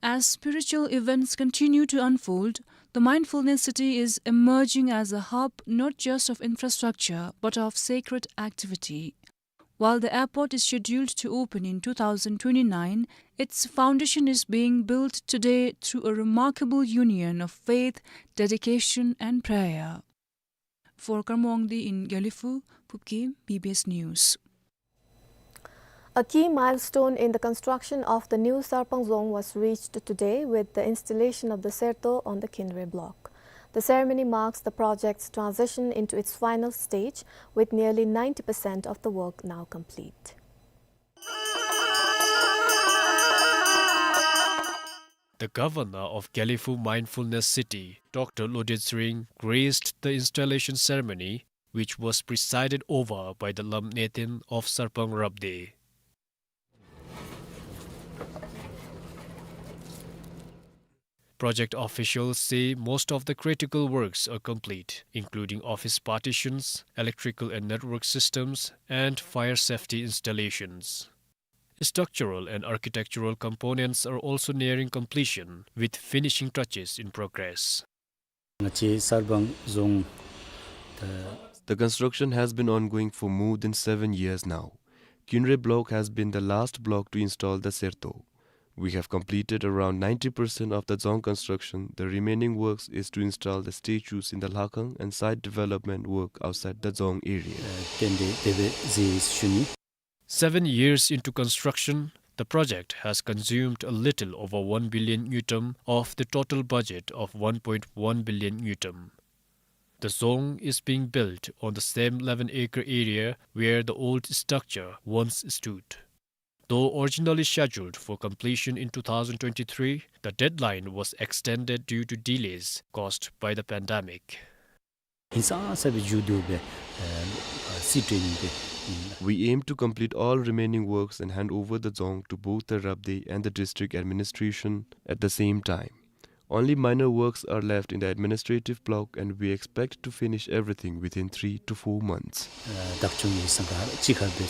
As spiritual events continue to unfold, the Mindfulness City is emerging as a hub not just of infrastructure, but of sacred activity. While the airport is scheduled to open in two thousand twenty-nine, its foundation is being built today through a remarkable union of faith, dedication, and prayer. For Karma Wangdi in Gelephu, Phub Kim, B B S News. A key milestone in the construction of the new Sarpang Dzong was reached today with the installation of the serto on the Khinre block. The ceremony marks the project's transition into its final stage, with nearly ninety percent of the work now complete. The governor of Gelephu Mindfulness City, Doctor Loded Tshering, graced the installation ceremony, which was presided over by the Lamp Neten of Sarpang Rabdey. Project officials say most of the critical works are complete, including office partitions, electrical and network systems, and fire safety installations. Structural and architectural components are also nearing completion, with finishing touches in progress. ང་བཅས་སར་བང་རྫོང་དང་། The construction has been ongoing for more than seven years now. Khinre block has been the last block to install the serto. We have completed around ninety percent of the dzong construction. The remaining works is to install the statues in the Lhakhang and site development work outside the dzong area. ཏན་ཏན་འབད་འབད་ཟེར་ཞུ་ནི། Seven years into construction, the project has consumed a little over one billion ngultrum of the total budget of one point one billion ngultrum. The dzong is being built on the same eleven acre area where the old structure once stood. Though originally scheduled for completion in two thousand twenty-three, the deadline was extended due to delays caused by the pandemic. ཧིན་སང་ས་སྦེ་མཇུག་བསྡུ་སྦེ་ཨེ་སི་ཊི་ཨེན་ཨི་སྦེ། We aim to complete all remaining works and hand over the dzong to both the Rabdey and the district administration at the same time. Only minor works are left in the administrative block, and we expect to finish everything within three to four months. ཨེ་བདག་སྐྱོང་གི་སང་ག་གཅིག་ཁར་སྦེ་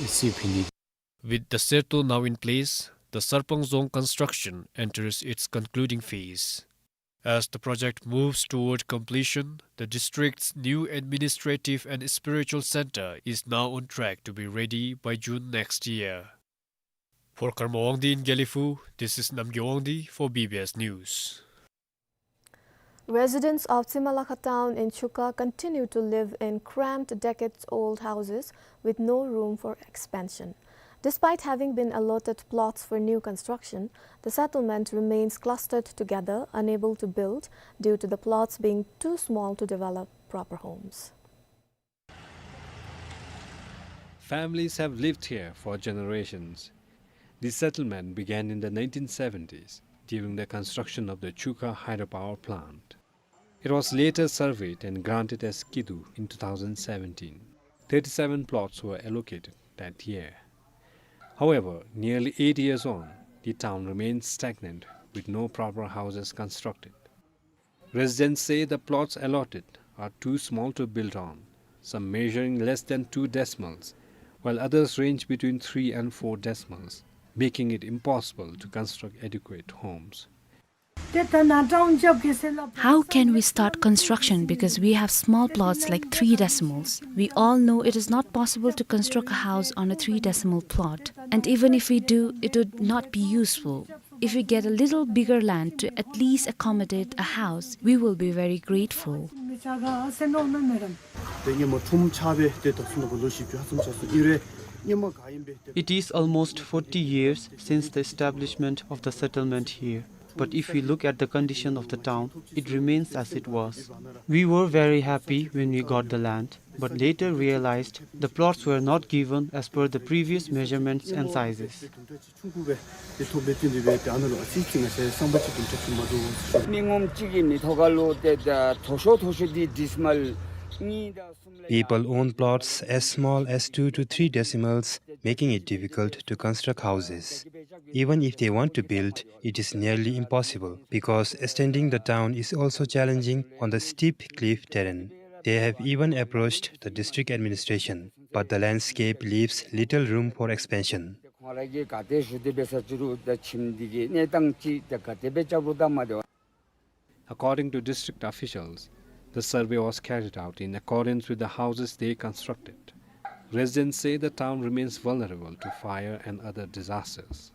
སི་ཕི་ནི། With the serto now in place, the Sarpang Dzong construction enters its concluding phase. As the project moves toward completion, the district's new administrative and spiritual center is now on track to be ready by June next year. For Karma Wangdi in Gelephu, this is Namgyo Wangdi for B B S News. Residents of Tsimalakha town in Chuka continue to live in cramped, decades-old houses with no room for expansion. Despite having been allotted plots for new construction, the settlement remains clustered together, unable to build due to the plots being too small to develop proper homes. Families have lived here for generations. This settlement began in the nineteen seventies during the construction of the Chuka hydropower plant. It was later surveyed and granted as kidu in two thousand seventeen. Thirty-seven plots were allocated that year. However, nearly eight years on, the town remains stagnant with no proper houses constructed. Residents say the plots allotted are too small to build on, some measuring less than two decimals, while others range between three and four decimals, making it impossible to construct adequate homes. How can we start construction because we have small plots like three decimals? We all know it is not possible to construct a house on a three decimal plot, and even if we do, it would not be useful. If we get a little bigger land to at least accommodate a house, we will be very grateful. ཏེ་ངོ་མ་ཁྲོམ་ཆགས་པའི་ཏེ་ད་ཚུན་ད་ལོ་བཞི་བཅུ་ཧ་ཙམ་ཆགས་སོང་ཨིན་རུང་ It is almost forty years since the establishment of the settlement here, but if we look at the condition of the town, it remains as it was. We were very happy when we got the land, but later realized the plots were not given as per the previous measurements and sizes. People own plots as small as two to three decimals, making it difficult to construct houses. Even if they want to build, it is nearly impossible because extending the town is also challenging on the steep cliff terrain. They have even approached the district administration, but the landscape leaves little room for expansion. According to district officials, the survey was carried out in accordance with the houses they constructed. Residents say the town remains vulnerable to fire and other disasters.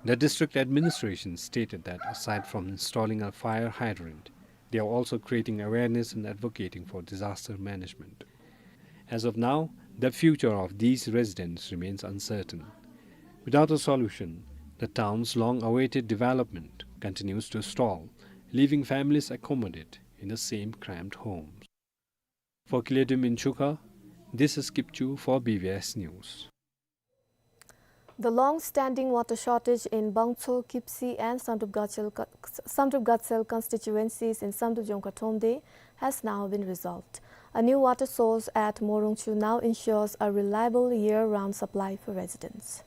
The district administration stated that aside from installing a fire hydrant, they are also creating awareness and advocating for disaster management. As of now, the future of these residents remains uncertain. Without a solution, the town's long-awaited development continues to stall, leaving families accommodated in the same cramped homes. For Kiledim in Chukha, this is Kipchu for B B S News. The long-standing water shortage in Bangcho, Kipsi and Samdrup Gatsel co-, Samdrup Gatsel constituencies in Samdrup Jongkha Thromde has now been resolved. A new water source at Morungchu now ensures a reliable year-round supply for residents.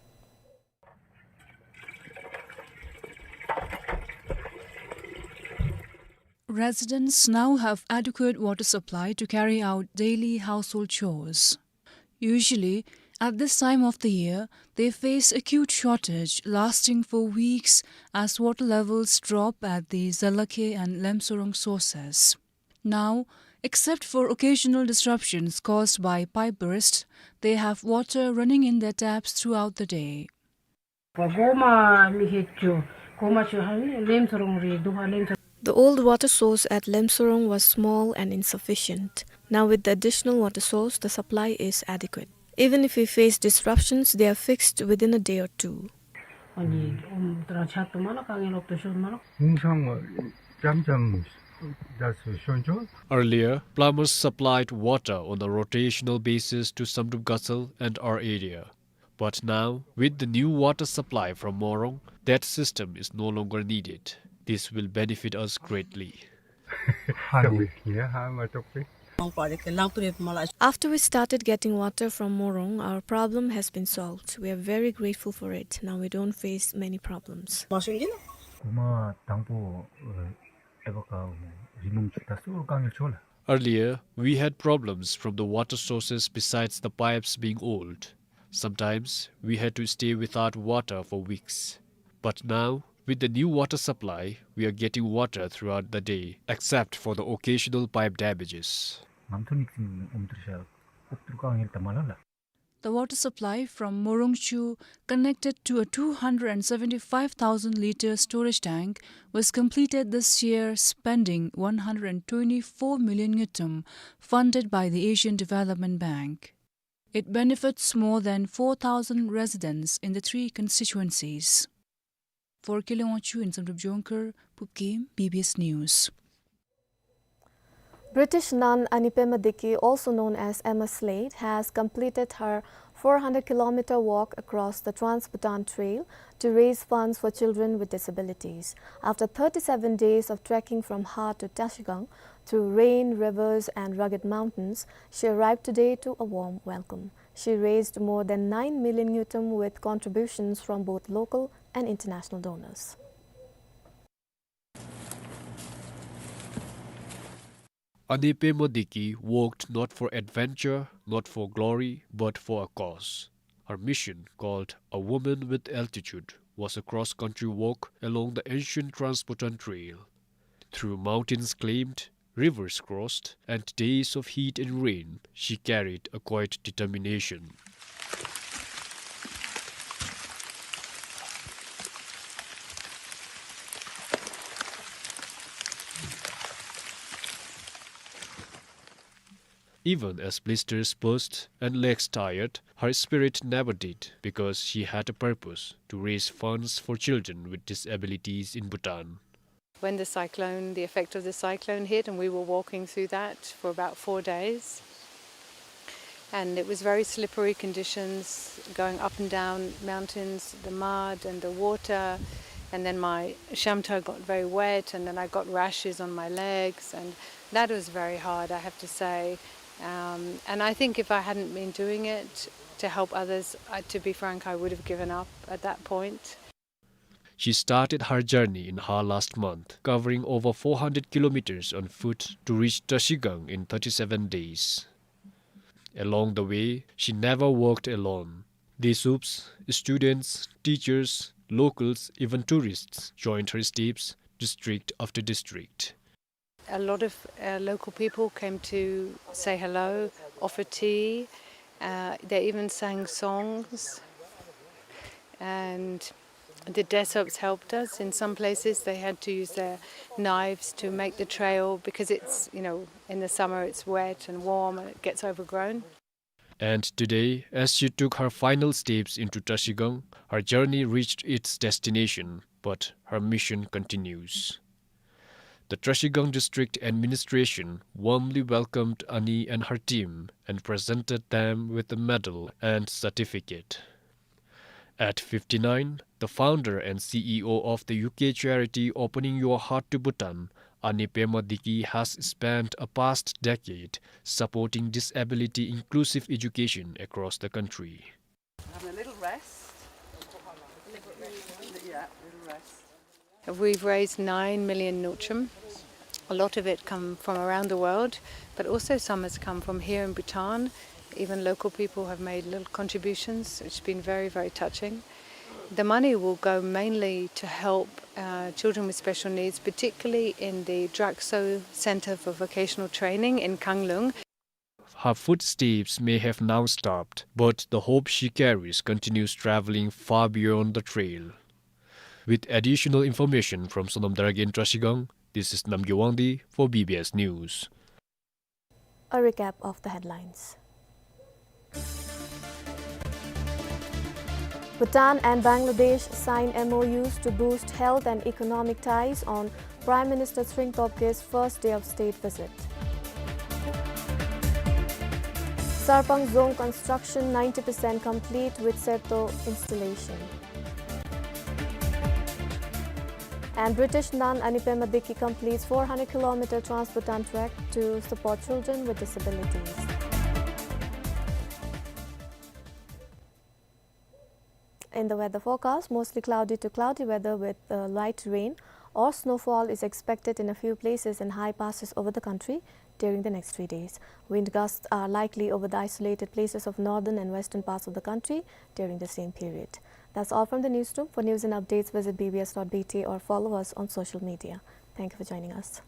Residents now have adequate water supply to carry out daily household chores. Usually, at this time of the year, they face acute shortage lasting for weeks as water levels drop at the Zalakhe and Lemsorong sources. Now, except for occasional disruptions caused by pipe burst, they have water running in their taps throughout the day. The old water source at Lemsorong was small and insufficient. Now with the additional water source, the supply is adequate. Even if we face disruptions, they are fixed within a day or two. Earlier, plumbers supplied water on a rotational basis to Samdrup Gatsel and our area. But now, with the new water supply from Morung, that system is no longer needed. This will benefit us greatly. After we started getting water from Morung, our problem has been solved. We are very grateful for it. Now we don't face many problems. Earlier, we had problems from the water sources besides the pipes being old. Sometimes, we had to stay without water for weeks. But now, with the new water supply, we are getting water throughout the day, except for the occasional pipe damages. The water supply from Morungchu, connected to a two hundred and seventy-five thousand litre storage tank, was completed this year, spending one hundred and twenty-four million ngultrum, funded by the Asian Development Bank. It benefits more than four thousand residents in the three constituencies. For Kele Wangchuk in Samdrup Jongkhar, Pupkim, B B S News. British nun Annie Pema Dickey, also known as Emma Slade, has completed her four hundred kilometer walk across the Trans-Bhutan Trail to raise funds for children with disabilities. After thirty-seven days of trekking from Har to Trashigang, through rain, rivers, and rugged mountains, she arrived today to a warm welcome. She raised more than nine million ngultrum with contributions from both local and international donors. Annie Pema Dickey walked not for adventure, not for glory, but for a cause. Her mission, called A Woman with Altitude, was a cross-country walk along the ancient Trans-Bhutan Trail. Through mountains climbed, rivers crossed, and days of heat and rain, she carried a quiet determination. Even as blisters burst and legs tired, Her spirit never did, because she had a purpose to raise funds for children with disabilities in Bhutan. When the cyclone, the effect of the cyclone hit, and we were walking through that for about four days, and it was very slippery conditions, going up and down mountains, the mud and the water, and then my shamta got very wet, and then I got rashes on my legs, and that was very hard, I have to say. Um, and I think if I hadn't been doing it to help others, I, to be frank, I would have given up at that point. She started her journey in Har last month, covering over four hundred kilometers on foot to reach Trashigang in thirty-seven days. Along the way, she never walked alone. Desuups, students, teachers, locals, even tourists joined her steps, district after district. A lot of, uh, local people came to say hello, offer tea. Uh, they even sang songs. And the Desuups helped us. In some places, they had to use their knives to make the trail because it's, you know, in the summer it's wet and warm and it gets overgrown. And today, as she took her final steps into Trashigang, her journey reached its destination, but her mission continues. The Trashigang District Administration warmly welcomed Ani and her team and presented them with a medal and certificate. At fifty-nine, the founder and C E O of the U K charity Opening Your Heart to Bhutan, Ani Pema Diki, has spent a past decade supporting disability inclusive education across the country. Having a little rest. Yeah, little rest. We've raised nine million ngultrum. A lot of it come from around the world, but also some has come from here in Bhutan. Even local people have made little contributions, which has been very, very touching. The money will go mainly to help, uh, children with special needs, particularly in the Drakso Center for Vocational Training in Kanglung. Her footsteps may have now stopped, but the hope she carries continues traveling far beyond the trail. With additional information from Sonam Dargay in Trashigang, this is Namgay Wangdi for B B S News. A recap of the headlines. Bhutan and Bangladesh sign M O Us to boost health and economic ties on Prime Minister Tshering Tobge's first day of state visit. Sarpang Dzong construction ninety percent complete with serto installation. And British nun Ani Pema Diki completes four hundred kilometer Trans-Bhutan trek to support children with disabilities. In the weather forecast, mostly cloudy to cloudy weather with, uh, light rain or snowfall is expected in a few places in high passes over the country during the next three days. Wind gusts are likely over the isolated places of northern and western parts of the country during the same period. That's all from the newsroom. For news and updates, visit B B S dot B T or follow us on social media. Thank you for joining us.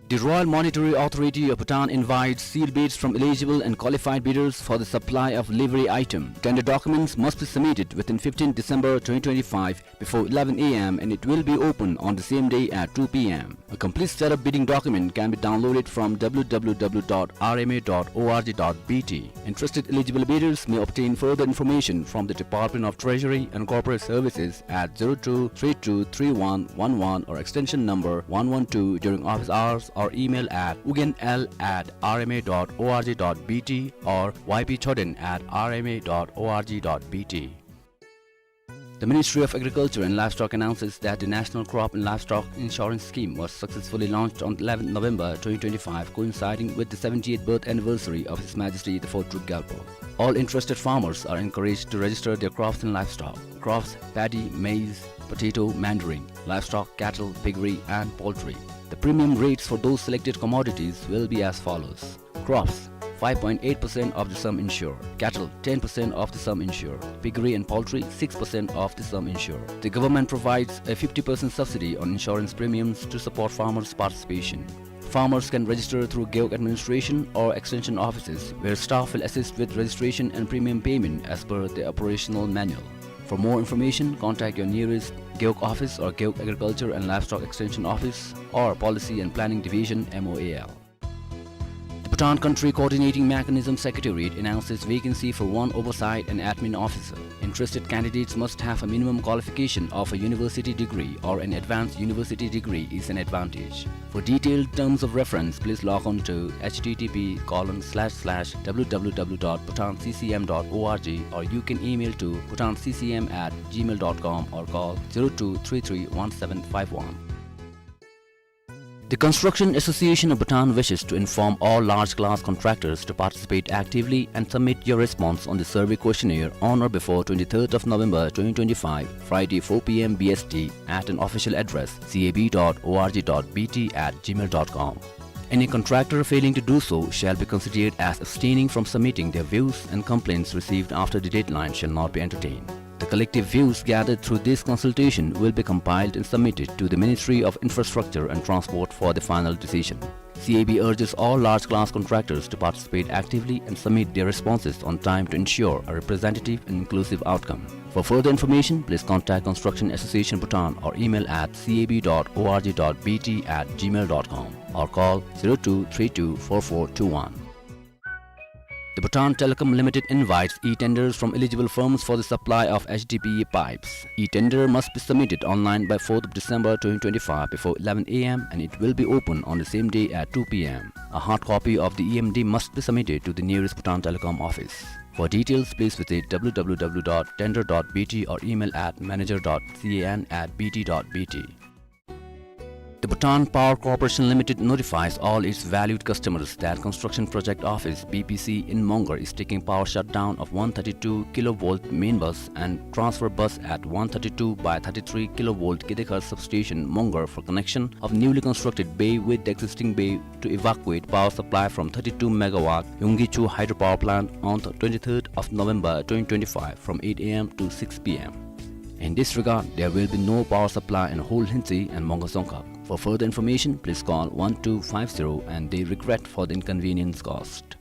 The Royal Monetary Authority of Bhutan invites sealed bids from eligible and qualified bidders for the supply of livery item. Tender documents must be submitted within fifteenth December twenty twenty-five before eleven A M and it will be open on the same day at two P M. A complete set of bidding document can be downloaded from W W W dot R M A dot org dot B T. Interested eligible bidders may obtain further information from the Department of Treasury and Corporate Services at zero two three two three one one one or extension number one one two during office hours or email at ugyen l at R M A dot org dot B T or Y P Choden at R M A dot org dot B T. The Ministry of Agriculture and Livestock announces that the National Crop and Livestock Insurance Scheme was successfully launched on eleventh November twenty twenty-five, coinciding with the seventieth birth anniversary of His Majesty the Fourth Druk Gyalpo. All interested farmers are encouraged to register their crops and livestock. Crops: paddy, maize, potato, mandarin. Livestock: cattle, piggery, and poultry. The premium rates for those selected commodities will be as follows. Crops: five point eight percent of the sum insured. Cattle: ten percent of the sum insured. Piggery and poultry: six percent of the sum insured. The government provides a fifty percent subsidy on insurance premiums to support farmers' participation. Farmers can register through Gewog administration or extension offices, where staff will assist with registration and premium payment as per the operational manual. For more information, contact your nearest Gewog office or Gewog Agriculture and Livestock Extension Office or Policy and Planning Division, M O A L. The Bhutan Country Coordinating Mechanism Secretariat announces vacancy for one oversight and admin officer. Interested candidates must have a minimum qualification of a university degree or an advanced university degree is an advantage. For detailed terms of reference, please log on to H T T P colon slash slash W W W dot bhutan C C M dot org, or you can email to bhutan C C M at gmail dot com or call zero two three three one seven five one. The Construction Association of Bhutan wishes to inform all large class contractors to participate actively and submit your response on the survey questionnaire on or before twenty-third of November twenty twenty-five, Friday, four P M B S T, at an official address, C A B dot org dot B T at gmail dot com. Any contractor failing to do so shall be considered as abstaining from submitting their views, and complaints received after the deadline shall not be entertained. The collective views gathered through this consultation will be compiled and submitted to the Ministry of Infrastructure and Transport for the final decision. C A B urges all large class contractors to participate actively and submit their responses on time to ensure a representative and inclusive outcome. For further information, please contact Construction Association Bhutan or email at C A B dot org dot B T at gmail dot com or call zero two three two four four two one. The Bhutan Telecom Limited invites e-tenders from eligible firms for the supply of H D P E pipes. E-tender must be submitted online by fourth of December twenty twenty-five before eleven A M and it will be open on the same day at two P M. A hard copy of the E M D must be submitted to the nearest Bhutan Telecom office. For details, please visit W W W dot tender dot B T or email at manager dot C A N at B T dot B T. The Bhutan Power Corporation Limited notifies all its valued customers that construction project office, B P C, in Mongar is taking power shutdown of one thirty-two kilovolt main bus and transfer bus at one thirty-two by thirty-three kilovolt Kedekhar substation, Mongar, for connection of newly constructed bay with the existing bay to evacuate power supply from thirty-two megawatt Yonggichu hydropower plant on the twenty-third of November twenty twenty-five from eight A M to six P M. In this regard, there will be no power supply in Hol Hentsi and Mongar Dzongkhag. For further information, please call one two five zero and they regret for the inconvenience caused.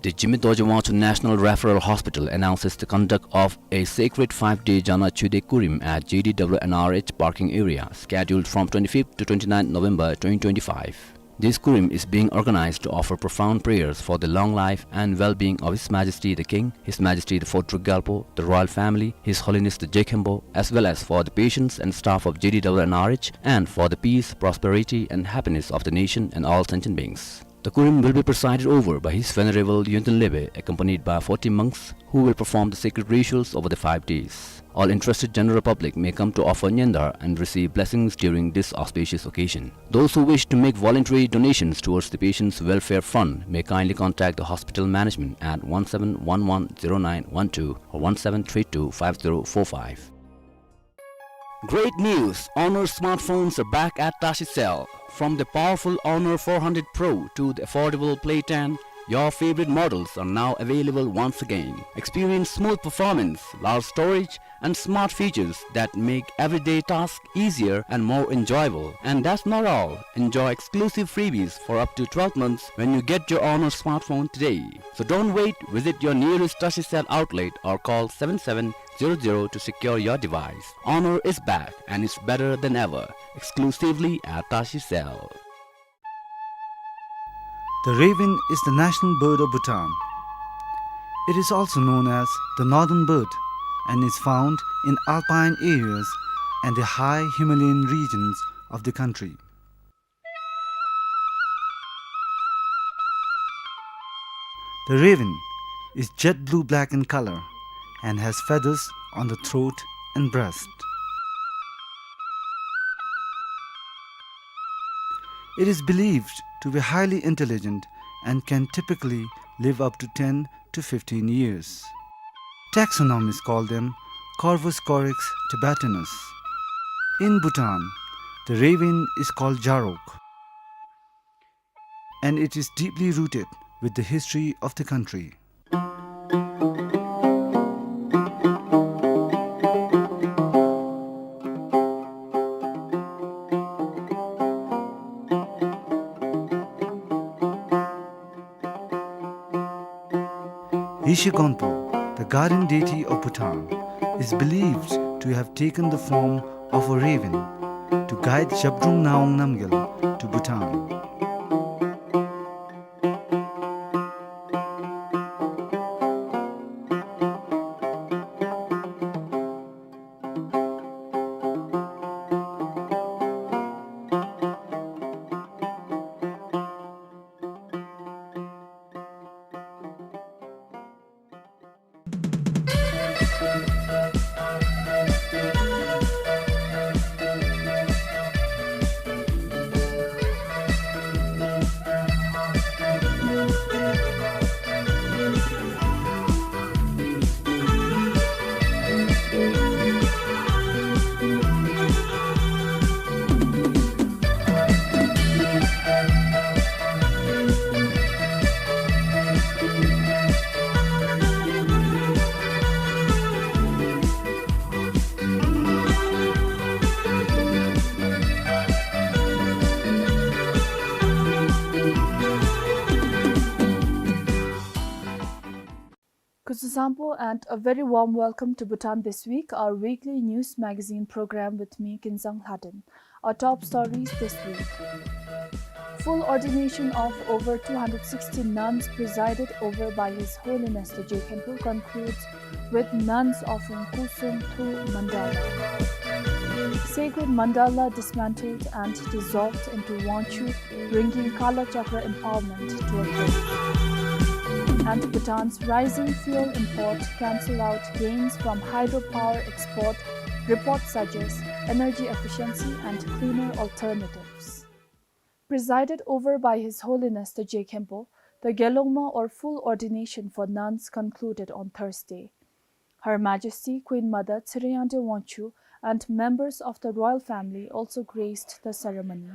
The Jigme Dorje Wangchur National Referral Hospital announces the conduct of a sacred five-day Jana Chude Kurim at J D W N R H parking area, scheduled from twenty-fifth to twenty-ninth November twenty twenty-five. This Kurim is being organized to offer profound prayers for the long life and well-being of His Majesty the King, His Majesty the Fourth Druk Gyalpo, the royal family, His Holiness the Je Khenpo, as well as for the patients and staff of J D W N R H, and for the peace, prosperity, and happiness of the nation and all sentient beings. The Kurim will be presided over by His Venerable Yönten Lebe, accompanied by forty monks, who will perform the sacred rituals over the five days. All interested general public may come to offer nyandar and receive blessings during this auspicious occasion. Those who wish to make voluntary donations towards the Patients' Welfare Fund may kindly contact the hospital management at one seven one one zero nine one two or one seven three two five zero four five. Great news! Honor smartphones are back at Tashi Cell. From the powerful Honor four hundred Pro to the affordable Play ten, Your favorite models are now available once again. Experience smooth performance, large storage, and smart features that make everyday tasks easier and more enjoyable. And that's not all. Enjoy exclusive freebies for up to twelve months when you get your Honor smartphone today. So don't wait. Visit your nearest TashiCell outlet or call seven seven zero zero to secure your device. Honor is back and it's better than ever. Exclusively at TashiCell. The raven is the national bird of Bhutan. It is also known as the northern bird and is found in alpine areas and the high Himalayan regions of the country. The raven is jet blue-black in color and has feathers on the throat and breast. It is believed to be highly intelligent and can typically live up to ten to fifteen years. Taxonomists call them Corvus corax tibetanus. In Bhutan, the raven is called Jarok, and it is deeply rooted with the history of the country. Yeshe Gonpo, the guardian deity of Bhutan, is believed to have taken the form of a raven to guide Zhabdrung Ngawang Namgyal to Bhutan. Kuzuzangpo and a very warm welcome to Bhutan This Week, our weekly news magazine program with me, Kinzang Lhaden. Our top stories this week. Full ordination of over two hundred sixty nuns presided over by His Holiness the Je Khenpo concludes with nuns offering Kusum Thu Mandala. Sacred mandala dismantled and dissolved into Wangchuk, bringing Kala Chakra empowerment to a close. And Bhutan's rising fuel import cancel out gains from hydropower export, report suggests energy efficiency and cleaner alternatives. Presided over by His Holiness the Je Khenpo, the Gelongma or full ordination for nuns concluded on Thursday. Her Majesty Queen Mother Tshireyangte Wangchuck and members of the royal family also graced the ceremony.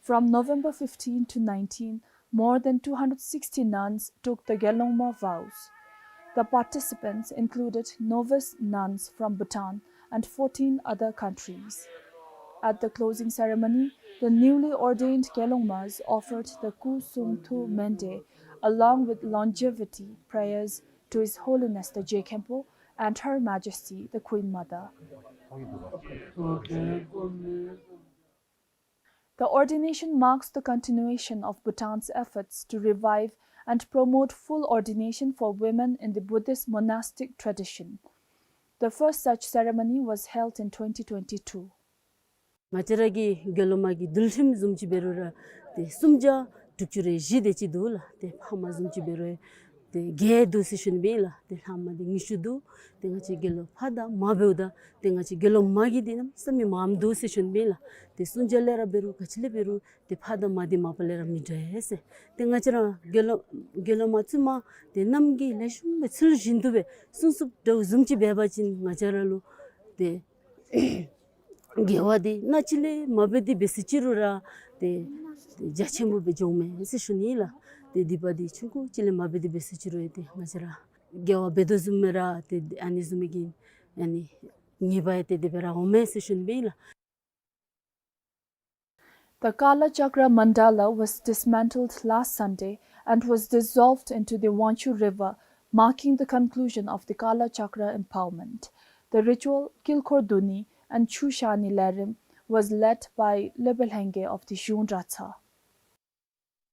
From November fifteen to nineteen, more than two hundred sixty nuns took the Gelongma vows. The participants included novice nuns from Bhutan and fourteen other countries. At the closing ceremony, the newly ordained Gelongmas offered the Kusum Thu Mende along with longevity prayers to His Holiness the Je Khenpo and Her Majesty the Queen Mother. The ordination marks the continuation of Bhutan's efforts to revive and promote full ordination for women in the Buddhist monastic tradition. The first such ceremony was held in twenty twenty-two. ང་བཅས་ར་གི་དགེ་སློང་མ་གི་འདུལ་ཁྲིམས་བཟུམ་ཅིག་འབད་རུང་ར་ཏེ་སུམ་བརྒྱ་དྲུག་ཅུ་རེ་བཞི་དེ་ཅིག་འདུག་ལགས། ཏེ་ཕ་མ་བཟུམ་ཅིག་འབད་རུང་ཏེ་བརྒྱད་འདུག་ཟེར་ཞུ་ནི་ཨིན་ལགས། ཏེ་ལྷག་མ་འདི་ཉི་ཤུ་འདུག། ཏེ་ང་བཅས་དགེ་སློང་ཕ་དང་མ་འབདཝ་ད་ཏེ་ང་བཅས་དགེ་སློང་མ་གི་འདི་གནམ་མེད་ས་མེད་མངམ་འདུག་ཟེར་ཞུ་ནི་ཨིན་ལགས། ཏེ་སུམ་བརྒྱ་ལས་ར་འབད་རུང་ག་ཅི་ལས་འབད་རུང་ཏེ་ཕ་དང་མ་འདི་མ་པ་ལས་ར་མི་འདྲ་ཟེར། ཏེ་ང་བཅས་ར་དགེ་སློང་དགེ་སློང་མ་བཙུན་མ་ཏེ་གནམ་གྱི་ལེགས་ཤོམ་སྦེ་ཚུལ་བཞིན་དུ་སྦེ་སྲུང་སྐྱོབ་འདྲཝ་བཟུམ་ཅིག་འབད་བ་ཅིན་ང་བཅས་ར་ལུ་ཏེ་དགེ་བ་འདི་ནང་ཅིག་ལས་མ་འབད་དེ་འབད་ཟེར་ཅི་རུང་ར་ཏེ་རྒྱ་ཆེན་པོ་སྦེ་འགྱོཝ་མས་ཟེར་ཞུ་ནི་ཨིན་ལགས། ཏེ་སྡིག་པ་འདི་ཆུང་ཀུ་ཅིག་ལས་མ་འབད་དེ་འབད་ས་ཅིག་རུང་ཡང་ཏེ་ང་བཅས་ར་དགེ་བ་འབད་དོ་བཟུམ་སྦེ་ར་ཏེ་ཨ་ནི་བཟུམ་མའི་གི་ཨ་ནི་ཉེས་པ་ཡང་ཏེ་དེ་སྦེ་ར་འོང་མས་ཟེར་ཞུ་ནི་སྦེ་ཨིན་ལགས། The Kala Chakra Mandala was dismantled last Sunday and was dissolved into the Wanchhu River, marking the conclusion of the Kala Chakra empowerment. The ritual, Kilkhor Duni and Chushani Lerim, was led by Lebe Lhenge of the Zhung Ratha.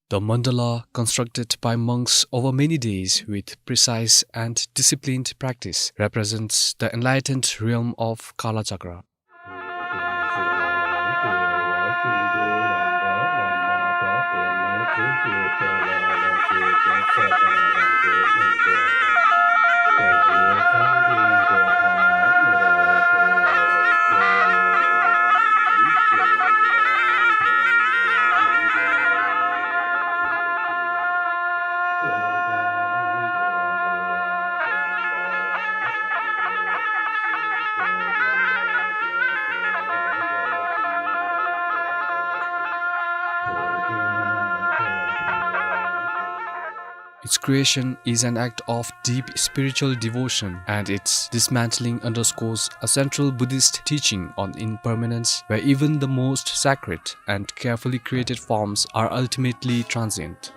The mandala, constructed by monks over many days with precise and disciplined practice, represents the enlightened realm of Kala Chakra. Its creation is an act of deep spiritual devotion, and its dismantling underscores a central Buddhist teaching on impermanence, where even the most sacred and carefully created forms are ultimately transient.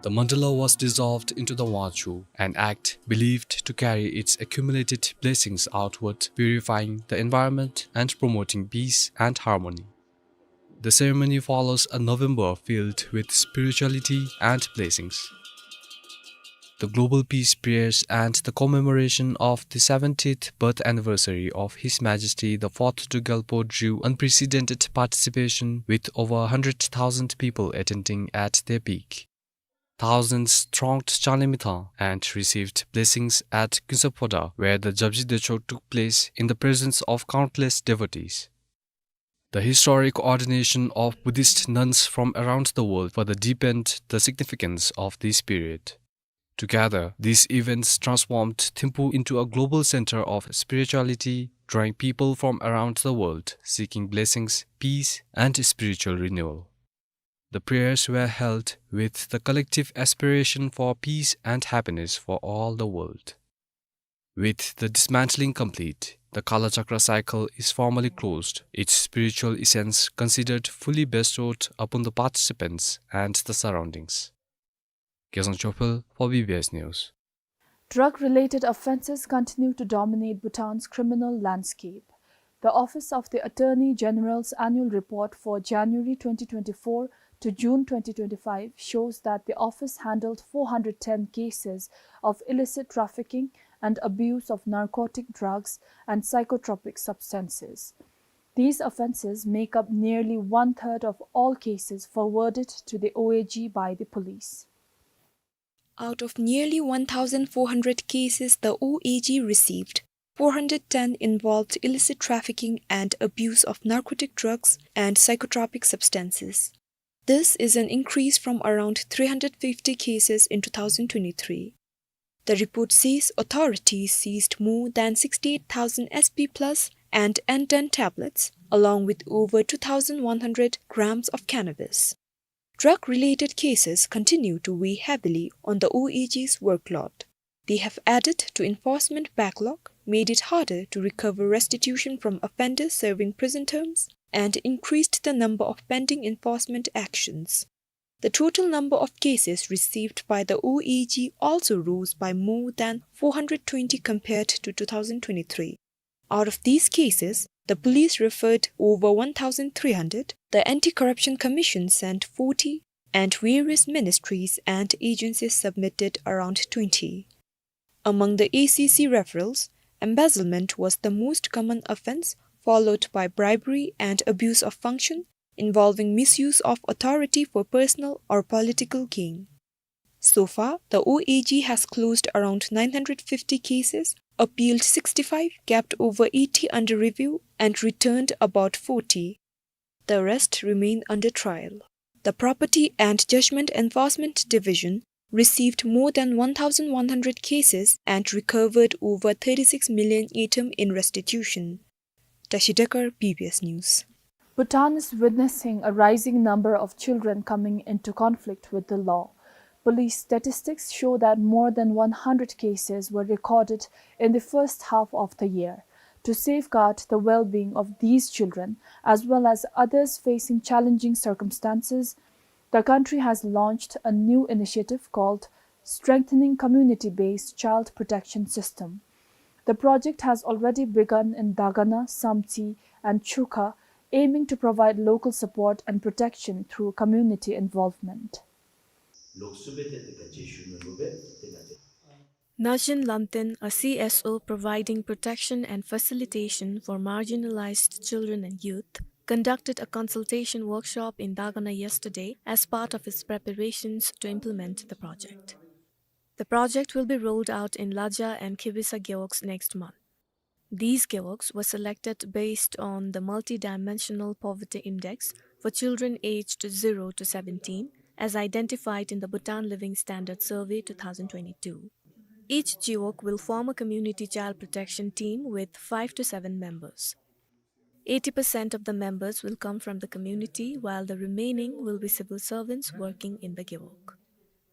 The mandala was dissolved into the Wanchhu, an act believed to carry its accumulated blessings outward, purifying the environment and promoting peace and harmony. The ceremony follows a November filled with spirituality and blessings. The global peace prayers and the commemoration of the seventieth birth anniversary of His Majesty the fourth Druk Gyalpo drew unprecedented participation, with over a hundred thousand people attending at their peak. Thousands thronged Changlimithang and received blessings at Kunsaphoda, where the Japji Dechok took place in the presence of countless devotees. The historic ordination of Buddhist nuns from around the world further deepened the significance of this period. Together, these events transformed Thimphu into a global center of spirituality, drawing people from around the world seeking blessings, peace, and spiritual renewal. The prayers were held with the collective aspiration for peace and happiness for all the world. With the dismantling complete, the Kala Chakra cycle is formally closed, its spiritual essence considered fully bestowed upon the participants and the surroundings. Gyaltsang Chokphel for B B S News. Drug-related offences continue to dominate Bhutan's criminal landscape. The Office of the Attorney General's annual report for January twenty twenty-four to June twenty twenty-five shows that the office handled four hundred ten cases of illicit trafficking and abuse of narcotic drugs and psychotropic substances. These offences make up nearly one-third of all cases forwarded to the O A G by the police. Out of nearly one thousand four hundred cases the O A G received, four hundred ten involved illicit trafficking and abuse of narcotic drugs and psychotropic substances. This is an increase from around three hundred fifty cases in two thousand twenty-three. The report says authorities seized more than sixty-eight thousand S P plus and N ten tablets, along with over two thousand one hundred grams of cannabis. Drug-related cases continue to weigh heavily on the O A G's workload. They have added to enforcement backlog, made it harder to recover restitution from offenders serving prison terms, and increased the number of pending enforcement actions. The total number of cases received by the O A G also rose by more than four hundred twenty compared to two thousand twenty-three. Out of these cases, the police referred over one thousand three hundred, the Anti-Corruption Commission sent forty, and various ministries and agencies submitted around twenty. Among the A C C referrals, embezzlement was the most common offense, followed by bribery and abuse of function involving misuse of authority for personal or political gain. So far, the O A G has closed around nine hundred fifty cases, appealed sixty-five, kept over eighty under review, and returned about forty. The rest remain under trial. The Property and Judgment Enforcement Division received more than one thousand one hundred cases and recovered over thirty-six million ngultrum in restitution. Tashi Dekar, B B S News. Bhutan is witnessing a rising number of children coming into conflict with the law. Police statistics show that more than one hundred cases were recorded in the first half of the year. To safeguard the well-being of these children, as well as others facing challenging circumstances, the country has launched a new initiative called Strengthening Community-Based Child Protection System. The project has already begun in Dagana, Samtse, and Chukha, aiming to provide local support and protection through community involvement. Najin Lamten, a C S O providing protection and facilitation for marginalized children and youth, conducted a consultation workshop in Dagana yesterday as part of its preparations to implement the project. The project will be rolled out in Laja and Khebesa gewogs next month. These gewogs were selected based on the multidimensional poverty index for children aged zero to seventeen, as identified in the Bhutan Living Standard Survey two thousand twenty-two. Each gewog will form a community child protection team with five to seven members. Eighty percent of the members will come from the community, while the remaining will be civil servants working in the gewog.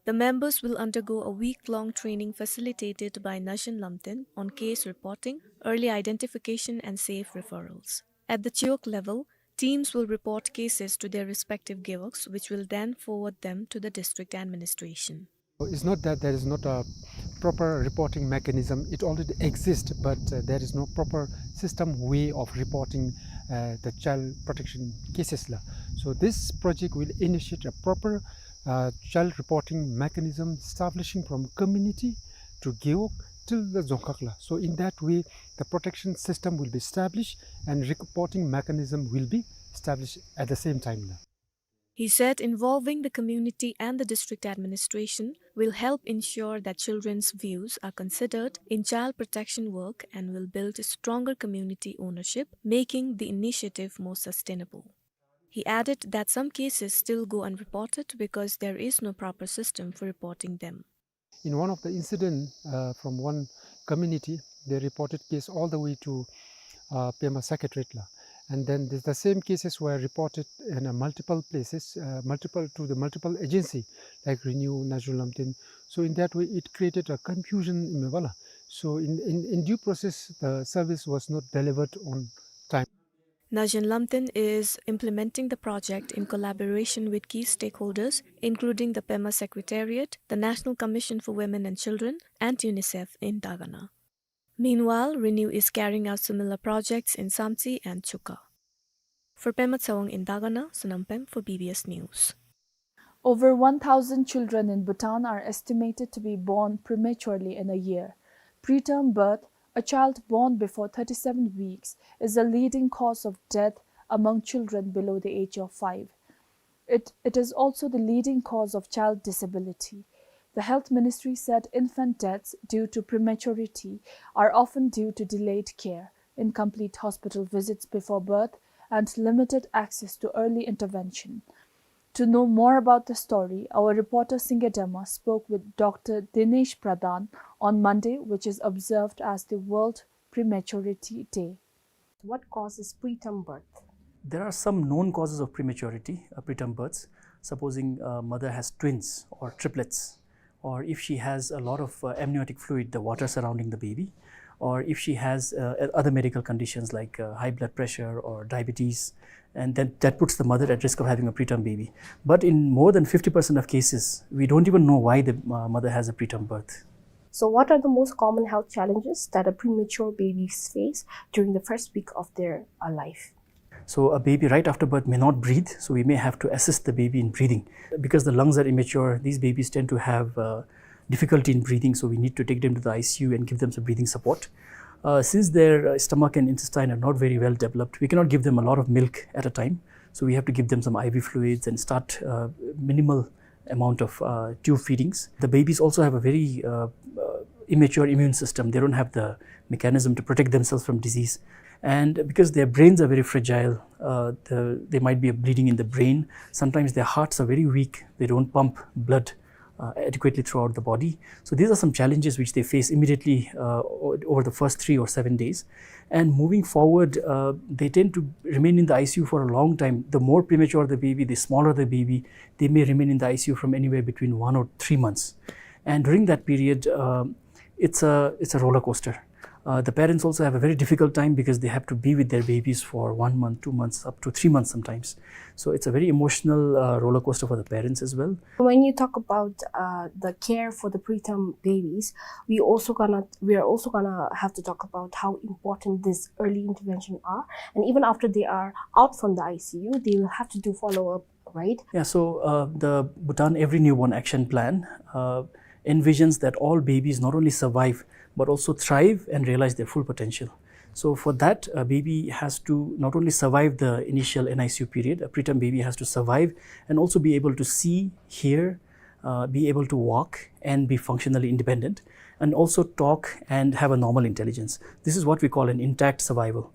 The members will undergo a week-long training facilitated by Najin Lamten on case reporting, early identification, and safe referrals. At the gewog level, teams will report cases to their respective gewogs, which will then forward them to the district administration. It's not that there is not a proper reporting mechanism. It already exists, but, uh, there is no proper system way of reporting, uh, the child protection cases la. So this project will initiate a proper, uh, child reporting mechanism establishing from community to gewog till the dzongkhag la. So in that way, the protection system will be established and reporting mechanism will be established at the same time la. He said involving the community and the district administration will help ensure that children's views are considered in child protection work and will build stronger community ownership, making the initiative more sustainable. He added that some cases still go unreported because there is no proper system for reporting them. In one of the incident, uh, from one community, they reported case all the way to, uh, Pema Secretariat la. And then the, the same cases were reported in, uh, multiple places, uh, multiple, to the multiple agency, like Renew, Najin Lamten. So in that way, it created a confusion in Meghalaya. So in, in, in due process, the service was not delivered on time. Najin Lamten is implementing the project in collaboration with key stakeholders, including the Pema Secretariat, the National Commission for Women and Children, and UNICEF in Dagana. Meanwhile, Renew is carrying out similar projects in Samtse and Chukha. For Pema Tshewang in Dagana, Sonam Pem for B B S News. Over one thousand children in Bhutan are estimated to be born prematurely in a year. Preterm birth, a child born before thirty-seven weeks, is a leading cause of death among children below the age of five. It, it is also the leading cause of child disability. The Health Ministry said infant deaths due to prematurity are often due to delayed care, incomplete hospital visits before birth, and limited access to early intervention. To know more about the story, our reporter Singye Dema spoke with Doctor Dinesh Pradhan on Monday, which is observed as the World Prematurity Day. What causes preterm birth? There are some known causes of prematurity, uh, preterm births. Supposing a mother has twins or triplets, or if she has a lot of, uh, amniotic fluid, the water surrounding the baby, or if she has, uh, other medical conditions like, uh, high blood pressure or diabetes, and then that puts the mother at risk of having a preterm baby. But in more than fifty percent of cases, we don't even know why the, uh, mother has a preterm birth. So, what are the most common health challenges that a premature babies face during the first week of their, uh, life? So, a baby right after birth may not breathe, so we may have to assist the baby in breathing. Because the lungs are immature, these babies tend to have, uh, difficulty in breathing, so we need to take them to the I C U and give them some breathing support. Uh, since their, uh, stomach and intestine are not very well developed, we cannot give them a lot of milk at a time. So we have to give them some I V fluids and start, uh, minimal amount of, uh, tube feedings. The babies also have a very, uh, uh, immature immune system. They don't have the mechanism to protect themselves from disease. And because their brains are very fragile, uh, the, there might be a bleeding in the brain. Sometimes their hearts are very weak. They don't pump blood, uh, adequately throughout the body. So these are some challenges which they face immediately, uh, o-, over the first three or seven days. And moving forward, uh, they tend to remain in the I C U for a long time. The more premature the baby, the smaller the baby, they may remain in the I C U from anywhere between one or three months. And during that period, uh, it's a, it's a roller coaster. Uh, the parents also have a very difficult time because they have to be with their babies for one month, two months, up to three months sometimes. So it's a very emotional, uh, roller coaster for the parents as well. When you talk about, uh, the care for the preterm babies, we also gonna, we are also gonna have to talk about how important this early intervention are. And even after they are out from the I C U, they will have to do follow-up, right? Yeah, so, uh, the Bhutan Every Newborn Action Plan, uh, envisions that all babies not only survive, but also thrive and realize their full potential. So for that, a baby has to not only survive the initial N I C U period, a preterm baby has to survive and also be able to see, hear, uh, be able to walk and be functionally independent, and also talk and have a normal intelligence. This is what we call an intact survival.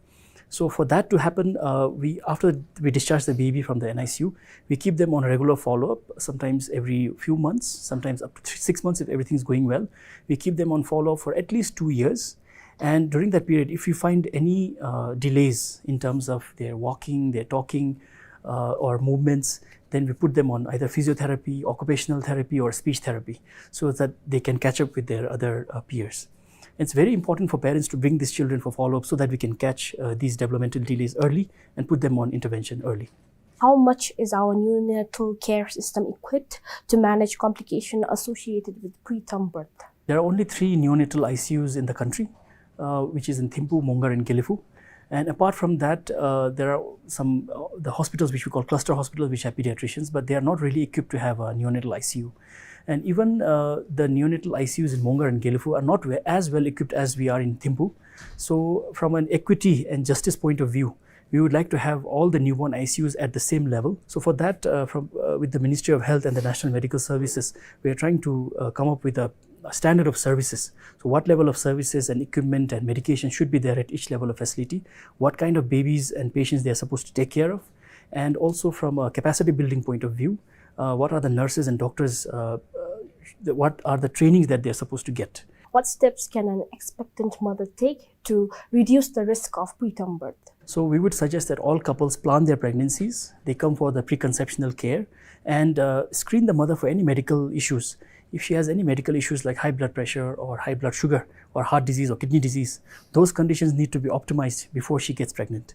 So for that to happen, uh, we, after we discharge the baby from the N I C U, we keep them on regular follow-up, sometimes every few months, sometimes up to three, six months if everything is going well. We keep them on follow-up for at least two years. And during that period, if we find any, uh, delays in terms of their walking, their talking, uh, or movements, then we put them on either physiotherapy, occupational therapy, or speech therapy, so that they can catch up with their other, uh, peers. It's very important for parents to bring these children for follow-up so that we can catch, uh, these developmental delays early and put them on intervention early. How much is our neonatal care system equipped to manage complication associated with preterm birth? There are only three neonatal I C Us in the country, uh, which is in Thimphu, Mongar, and Gelephu. And apart from that, uh, there are some, uh, the hospitals which we call cluster hospitals, which have pediatricians, but they are not really equipped to have a neonatal I C U. And even, uh, the neonatal I C Us in Mongar and Gelephu are not we-, as well equipped as we are in Thimphu. So, from an equity and justice point of view, we would like to have all the newborn I C Us at the same level. So, for that, uh, from, uh, with the Ministry of Health and the National Medical Services, we are trying to, uh, come up with a, a standard of services. So, what level of services and equipment and medication should be there at each level of facility? What kind of babies and patients they are supposed to take care of? And also, from a capacity building point of view, uh, what are the nurses and doctors, uh, uh, the, what are the trainings that they are supposed to get? What steps can an expectant mother take to reduce the risk of preterm birth? So we would suggest that all couples plan their pregnancies, they come for the preconceptional care, and, uh, screen the mother for any medical issues. If she has any medical issues like high blood pressure or high blood sugar or heart disease or kidney disease, those conditions need to be optimized before she gets pregnant.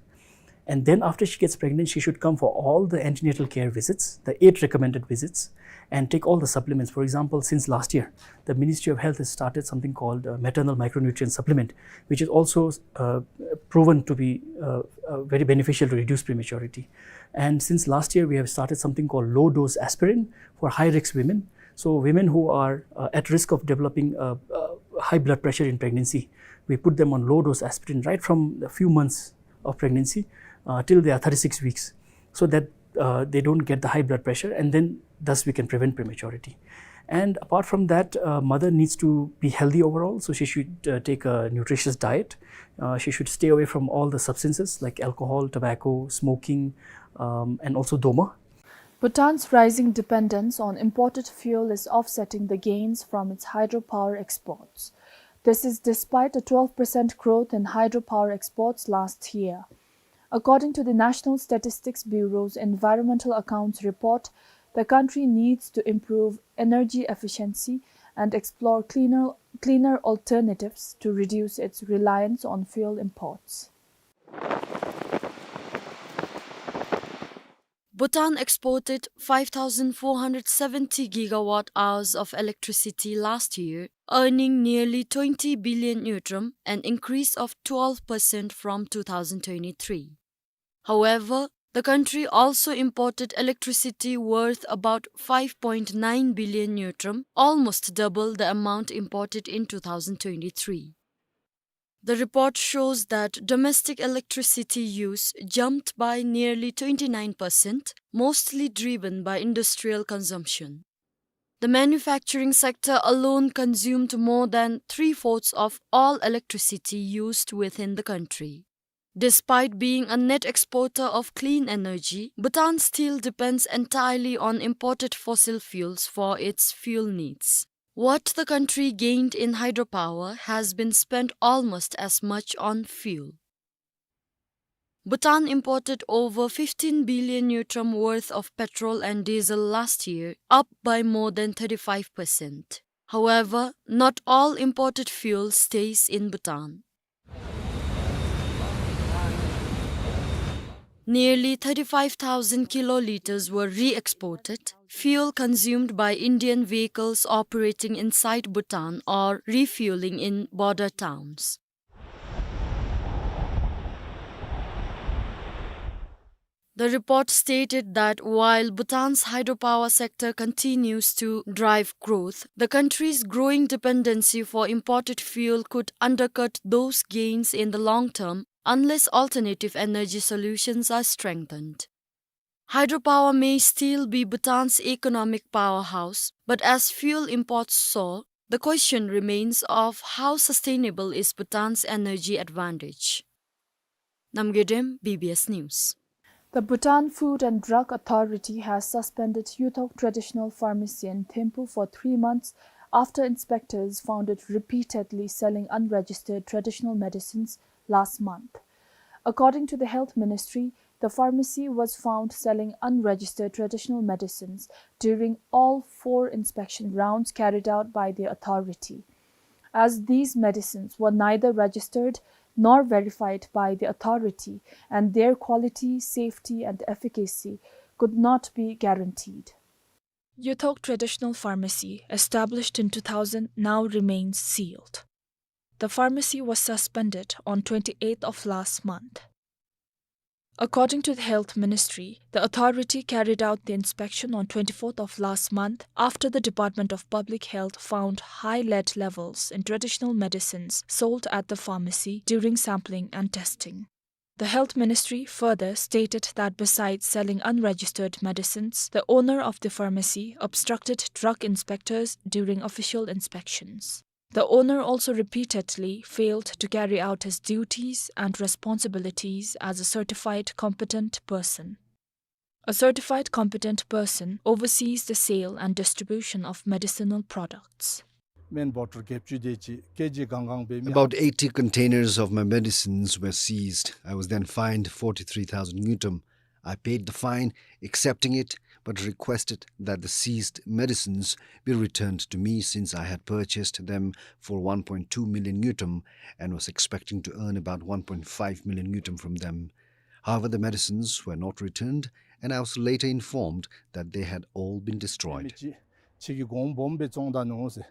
And then after she gets pregnant, she should come for all the antenatal care visits, the eight recommended visits, and take all the supplements. For example, since last year, the Ministry of Health has started something called, uh, maternal micronutrient supplement, which is also, uh, proven to be, uh, uh, very beneficial to reduce prematurity. And since last year, we have started something called low dose aspirin for high risk women. So women who are, uh, at risk of developing, uh, uh, high blood pressure in pregnancy, we put them on low dose aspirin right from a few months of pregnancy, uh, till they are thirty-six weeks, so that, uh, they don't get the high blood pressure, and then thus we can prevent prematurity. And apart from that, uh, mother needs to be healthy overall, so she should, uh, take a nutritious diet. Uh, she should stay away from all the substances like alcohol, tobacco, smoking, um, and also doma. Bhutan's rising dependence on imported fuel is offsetting the gains from its hydropower exports. This is despite a twelve percent growth in hydropower exports last year. According to the National Statistics Bureau's Environmental Accounts Report, the country needs to improve energy efficiency and explore cleaner, cleaner alternatives to reduce its reliance on fuel imports. Bhutan exported five thousand four hundred seventy gigawatt hours of electricity last year, earning nearly twenty billion ngultrum, an increase of twelve percent from two thousand twenty-three. However, the country also imported electricity worth about five point nine billion ngultrum, almost double the amount imported in two thousand twenty-three. The report shows that domestic electricity use jumped by nearly twenty-nine percent, mostly driven by industrial consumption. The manufacturing sector alone consumed more than three-fourths of all electricity used within the country. Despite being a net exporter of clean energy, Bhutan still depends entirely on imported fossil fuels for its fuel needs. What the country gained in hydropower has been spent almost as much on fuel. Bhutan imported over fifteen billion ngultrum worth of petrol and diesel last year, up by more than thirty-five percent. However, not all imported fuel stays in Bhutan. Nearly thirty-five thousand kiloliters were re-exported, fuel consumed by Indian vehicles operating inside Bhutan or refueling in border towns. The report stated that while Bhutan's hydropower sector continues to drive growth, the country's growing dependency for imported fuel could undercut those gains in the long term unless alternative energy solutions are strengthened. Hydropower may still be Bhutan's economic powerhouse, but as fuel imports soar, the question remains of how sustainable is Bhutan's energy advantage. Namgay Dem, B B S News. The Bhutan Food and Drug Authority has suspended Yuthok Traditional Pharmacy in Thimphu for three months after inspectors found it repeatedly selling unregistered traditional medicines last month. According to the Health Ministry, the pharmacy was found selling unregistered traditional medicines during all four inspection rounds carried out by the authority. As these medicines were neither registered nor verified by the authority, and their quality, safety, and efficacy could not be guaranteed. Yuthok Traditional Pharmacy, established in two thousand, now remains sealed. The pharmacy was suspended on twenty-eighth of last month. According to the Health Ministry, the authority carried out the inspection on twenty-fourth of last month after the Department of Public Health found high lead levels in traditional medicines sold at the pharmacy during sampling and testing. The Health Ministry further stated that besides selling unregistered medicines, the owner of the pharmacy obstructed drug inspectors during official inspections. The owner also repeatedly failed to carry out his duties and responsibilities as a certified competent person. A certified competent person oversees the sale and distribution of medicinal products. སྨན་བོ་ཊལ་བརྒྱད་ཅུ་དེ་ཅིག་ཀེ་ཇི་གང་གང་འབད་མི། About eighty containers of my medicines were seized. I was then fined forty-three thousand ngultrum. I paid the fine, accepting it, but requested that the seized medicines be returned to me since I had purchased them for one point two million ngultrum and was expecting to earn about one point five million ngultrum from them. However, the medicines were not returned, and I was later informed that they had all been destroyed. ཕྱི་གི་གོང་སྦོམ་སྦེ་བཙོང་ད་ནུག་ཟེར།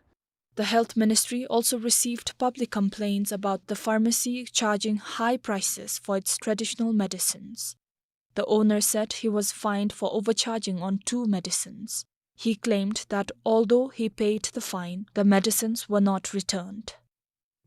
The Health Ministry also received public complaints about the pharmacy charging high prices for its traditional medicines. The owner said he was fined for overcharging on two medicines. He claimed that although he paid the fine, the medicines were not returned.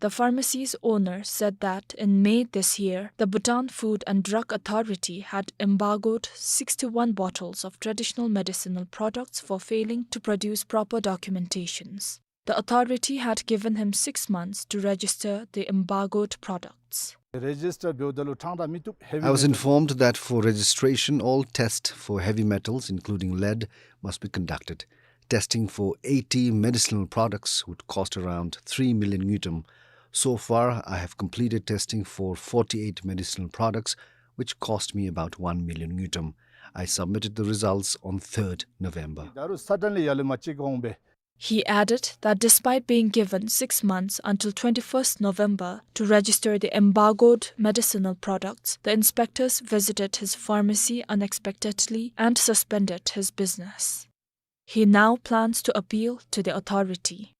The pharmacy's owner said that in May this year, the Bhutan Food and Drug Authority had embargoed sixty-one bottles of traditional medicinal products for failing to produce proper documentations. The authority had given him six months to register the embargoed products. རེ་ཇིས་ཊར་འབདཝ་ད་ལུ་ཕྲང་ད་མི་བཏུབ། ཧེ་བི་མེ་ཊལ། I was informed that for registration, all tests for heavy metals, including lead, must be conducted. Testing for eighty medicinal products would cost around three million ngultrum. So far, I have completed testing for forty-eight medicinal products, which cost me about one million ngultrum. I submitted the results on third November. ད་རུང་ས་ཊལ་ལས་ཡར་ལས་མར་ཅིག་འོང་པས། He added that despite being given six months until twenty-first November to register the embargoed medicinal products, the inspectors visited his pharmacy unexpectedly and suspended his business. He now plans to appeal to the authority.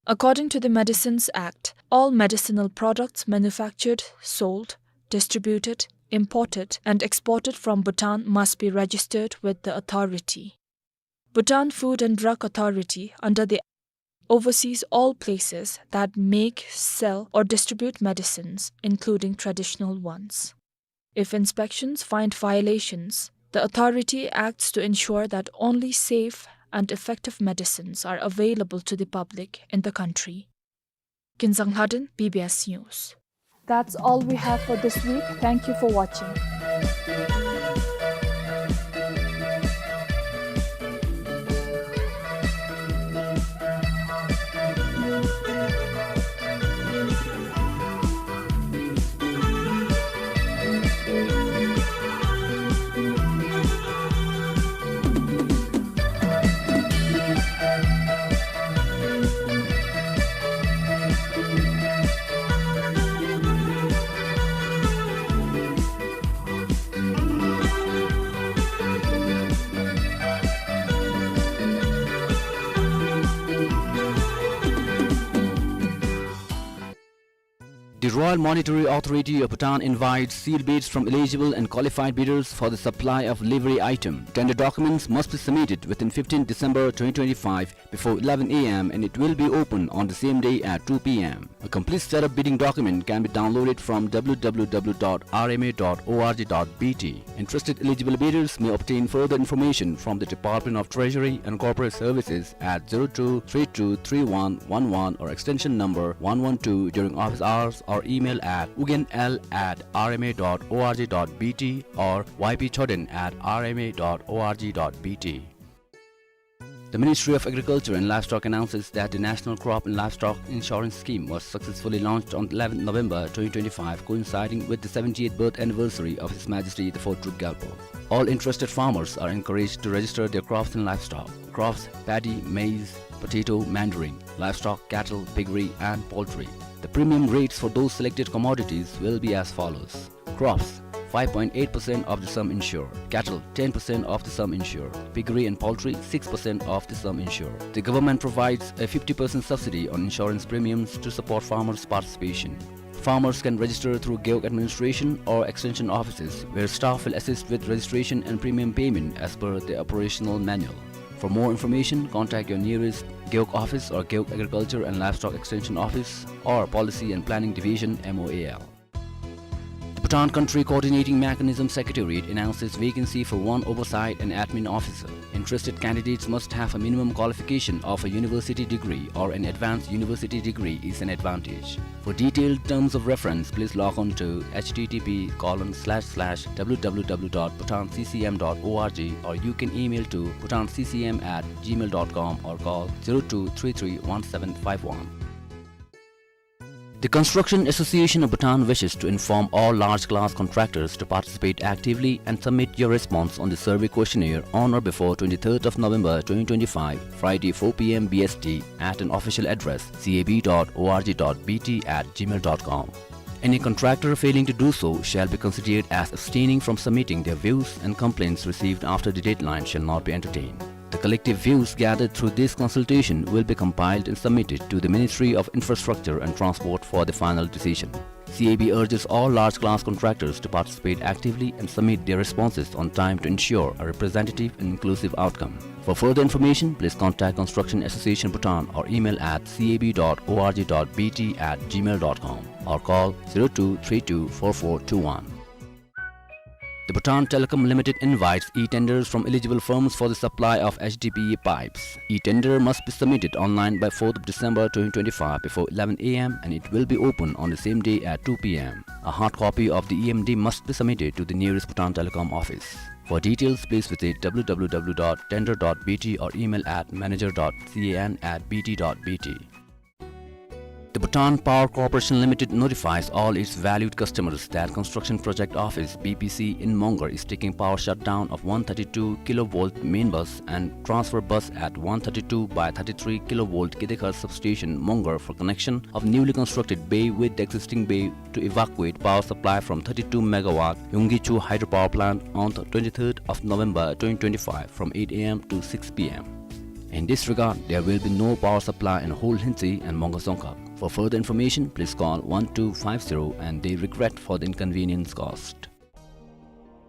According to the Medicines Act, all medicinal products manufactured, sold, distributed, imported, and exported from Bhutan must be registered with the authority. Bhutan Food and Drug Authority, under the, oversees all places that make, sell, or distribute medicines, including traditional ones. If inspections find violations, the authority acts to ensure that only safe and effective medicines are available to the public in the country. Kinzang Lhaden, B B S News. That's all we have for this week. Thank you for watching. The Royal Monetary Authority of Bhutan invites sealed bids from eligible and qualified bidders for the supply of livery item. Tender documents must be submitted within fifteenth December twenty twenty-five before eleven A M and it will be open on the same day at two P M. A complete set of bidding document can be downloaded from W W W dot R M A dot O R G dot B T. Interested eligible bidders may obtain further information from the Department of Treasury and Corporate Services at zero two three two three one one one or extension number one one two during office hours or email at ugyenl at R M A dot O R G dot B T or Y P Choden at R M A dot O R G dot B T. The Ministry of Agriculture and Livestock announces that the National Crop and Livestock Insurance Scheme was successfully launched on eleventh November twenty twenty-five, coinciding with the seventieth birth anniversary of His Majesty the Fourth Druk Gyalpo. All interested farmers are encouraged to register their crops and livestock. Crops: paddy, maize, potato, mandarin. Livestock: cattle, piggery, and poultry. The premium rates for those selected commodities will be as follows. Crops: five point eight percent of the sum insured. Cattle: ten percent of the sum insured. Piggery and poultry: six percent of the sum insured. The government provides a fifty percent subsidy on insurance premiums to support farmers' participation. Farmers can register through Gewog administration or extension offices, where staff will assist with registration and premium payment as per the operational manual. For more information, contact your nearest Gewog office or Gewog Agriculture and Livestock Extension Office or Policy and Planning Division, M O A L. The Bhutan Country Coordinating Mechanism Secretariat announces vacancy for one oversight and admin officer. Interested candidates must have a minimum qualification of a university degree or an advanced university degree is an advantage. For detailed terms of reference, please log on to H T T P colon slash slash W W W dot bhutan C C M dot O R G or you can email to bhutan C C M at gmail dot com or call zero two three three one seven five one. The Construction Association of Bhutan wishes to inform all large class contractors to participate actively and submit your response on the survey questionnaire on or before twenty-third of November twenty twenty-five, Friday, four P M B S T, at an official address, C A B dot O R G dot B T at gmail dot com. Any contractor failing to do so shall be considered as abstaining from submitting. Their views and complaints received after the deadline shall not be entertained. The collective views gathered through this consultation will be compiled and submitted to the Ministry of Infrastructure and Transport for the final decision. C A B urges all large class contractors to participate actively and submit their responses on time to ensure a representative and inclusive outcome. For further information, please contact Construction Association Bhutan or email at C A B dot org dot B T at gmail dot com or call zero two three two four four two one. The Bhutan Telecom Limited invites e-tenders from eligible firms for the supply of H D P E pipes. E-tender must be submitted online by fourth of December twenty twenty-five before eleven A M and it will be open on the same day at two P M. A hard copy of the E M D must be submitted to the nearest Bhutan Telecom office. For details, please visit W W W dot tender dot B T or email at manager dot C A N at B T dot B T. The Bhutan Power Corporation Limited notifies all its valued customers that Construction Project Office, B P C, in Mongar is taking power shutdown of one thirty-two kilovolt main bus and transfer bus at one thirty-two by thirty-three kilovolt Kedekhar substation, Mongar, for connection of newly constructed bay with the existing bay to evacuate power supply from thirty-two megawatt Yonggichu hydropower plant on the twenty-third of November twenty twenty-five from eight A M to six P M. In this regard, there will be no power supply in Hol Hentsi and Mongar Dzongkhag. For further information, please call one two five zero and they regret for the inconvenience caused.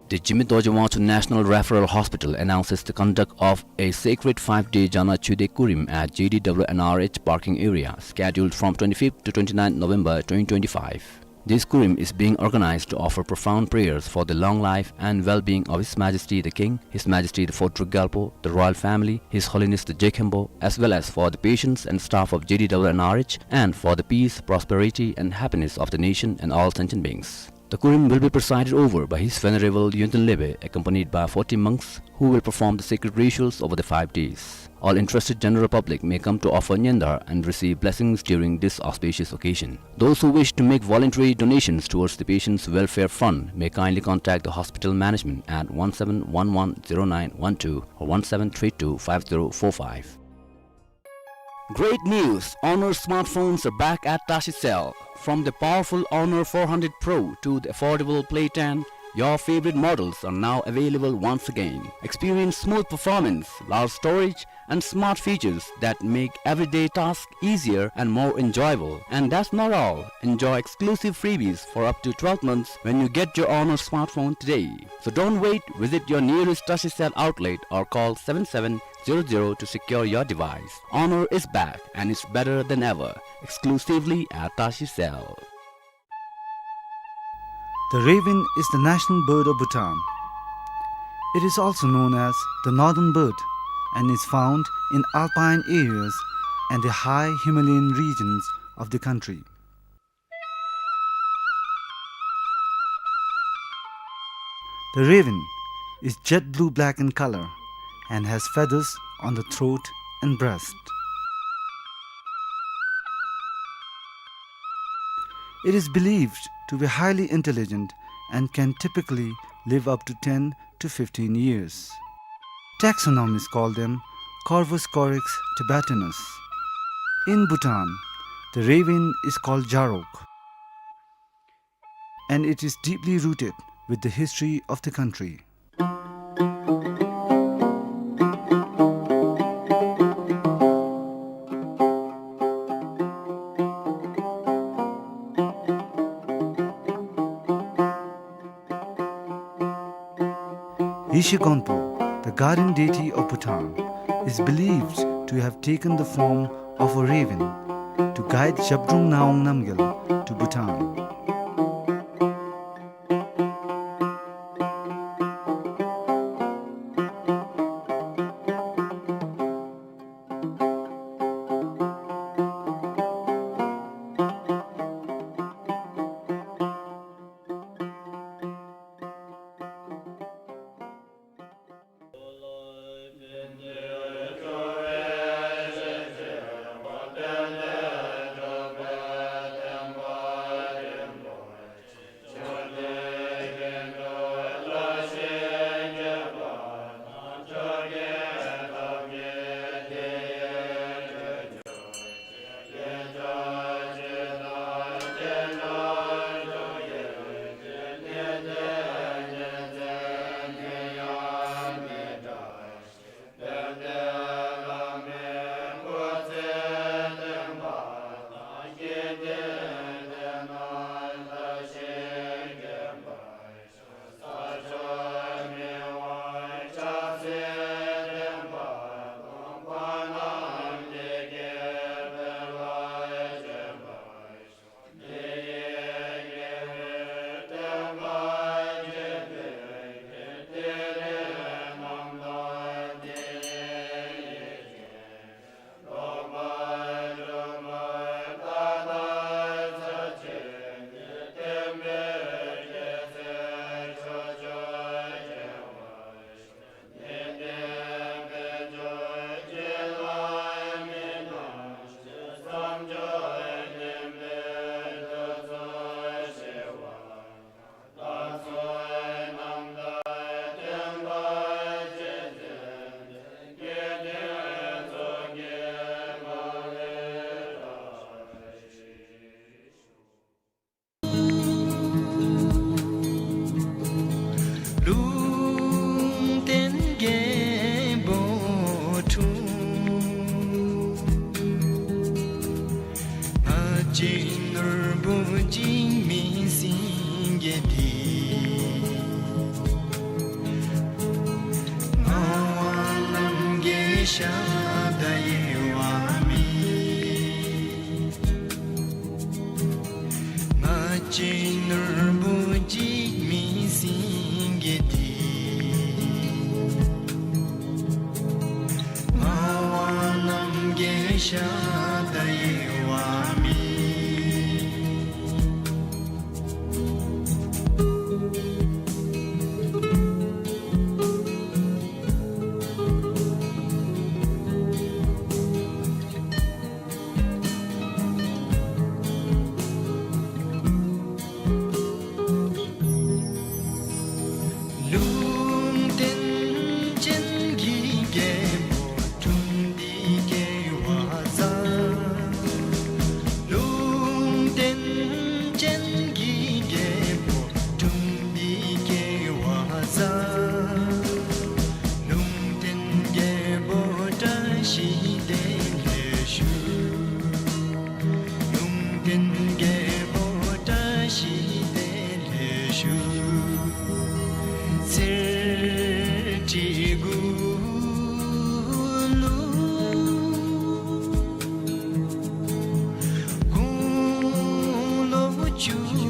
The Jigme Dorji Wangchug National Referral Hospital announces the conduct of a sacred five-day Jana Chude Kurim at J D W N R H parking area, scheduled from twenty-fifth to twenty-ninth November twenty twenty-five. This Kurim is being organized to offer profound prayers for the long life and well-being of His Majesty the King, His Majesty the Fourth Druk Gyalpo, the royal family, His Holiness the Je Khenpo, as well as for the patients and staff of J D W N R H, and for the peace, prosperity, and happiness of the nation and all sentient beings. The Kurim will be presided over by His Venerable Yonten Lebe, accompanied by forty monks, who will perform the sacred rituals over the five days. All interested general public may come to offer nyandar and receive blessings during this auspicious occasion. Those who wish to make voluntary donations towards the Patients' Welfare Fund may kindly contact the hospital management at one seven one one zero nine one two or one seven three two five zero four five. Great news! Honor smartphones are back at Tashi Cell. From the powerful Honor four hundred Pro to the affordable Play ten, your favorite models are now available once again. Experience smooth performance, large storage, and smart features that make everyday tasks easier and more enjoyable. And that's not all. Enjoy exclusive freebies for up to twelve months when you get your Honor smartphone today. So don't wait. Visit your nearest Tashi Cell outlet or call seven seven zero zero to secure your device. Honor is back and it's better than ever. Exclusively at Tashi Cell. The raven is the national bird of Bhutan. It is also known as the northern bird and is found in alpine areas and the high Himalayan regions of the country. The raven is jet blue-black in color and has feathers on the throat and breast. It is believed to be highly intelligent and can typically live up to ten to fifteen years. Taxonomists call them Corvus corax tibetanus. In Bhutan, the raven is called Jarok, and it is deeply rooted with the history of the country. Yeshe Gonpo, the guardian deity of Bhutan, is believed to have taken the form of a raven to guide Zhabdrung Ngawang Namgyal to Bhutan. ཤ་ད་ཡེ་བ་མེ། ང་བཅས་ནོར་བུ་འཇིགས་མེད་སེང་གེ་འདི། ངག་དབང་རྣམ་རྒྱལ་ཤ་ད་ཡེ་བ་མེ། ལུང་བསྟན་ཅན་གྱི་རྒྱལ་པོ་འབྲུམ་སྡེ་རྒྱལ་བ་ཟེར། ལུང་བསྟན་ཅན་གྱི་རྒྱལ་པོ་འབྲུམ་སྡེ་རྒྱལ་བ་ཟེར། ལུང་བསྟན་རྒྱལ་པོ་བཀྲ་ཤིས་བདེ་ལེགས་ཞུ། ལུང་བསྟན་རྒྱལ་པོ་བཀྲ་ཤིས་བདེ་ལེགས་ཞུ། གསེར་ཁྲི་དགུ་ལུ་དགུང་ལོ་བཅུ།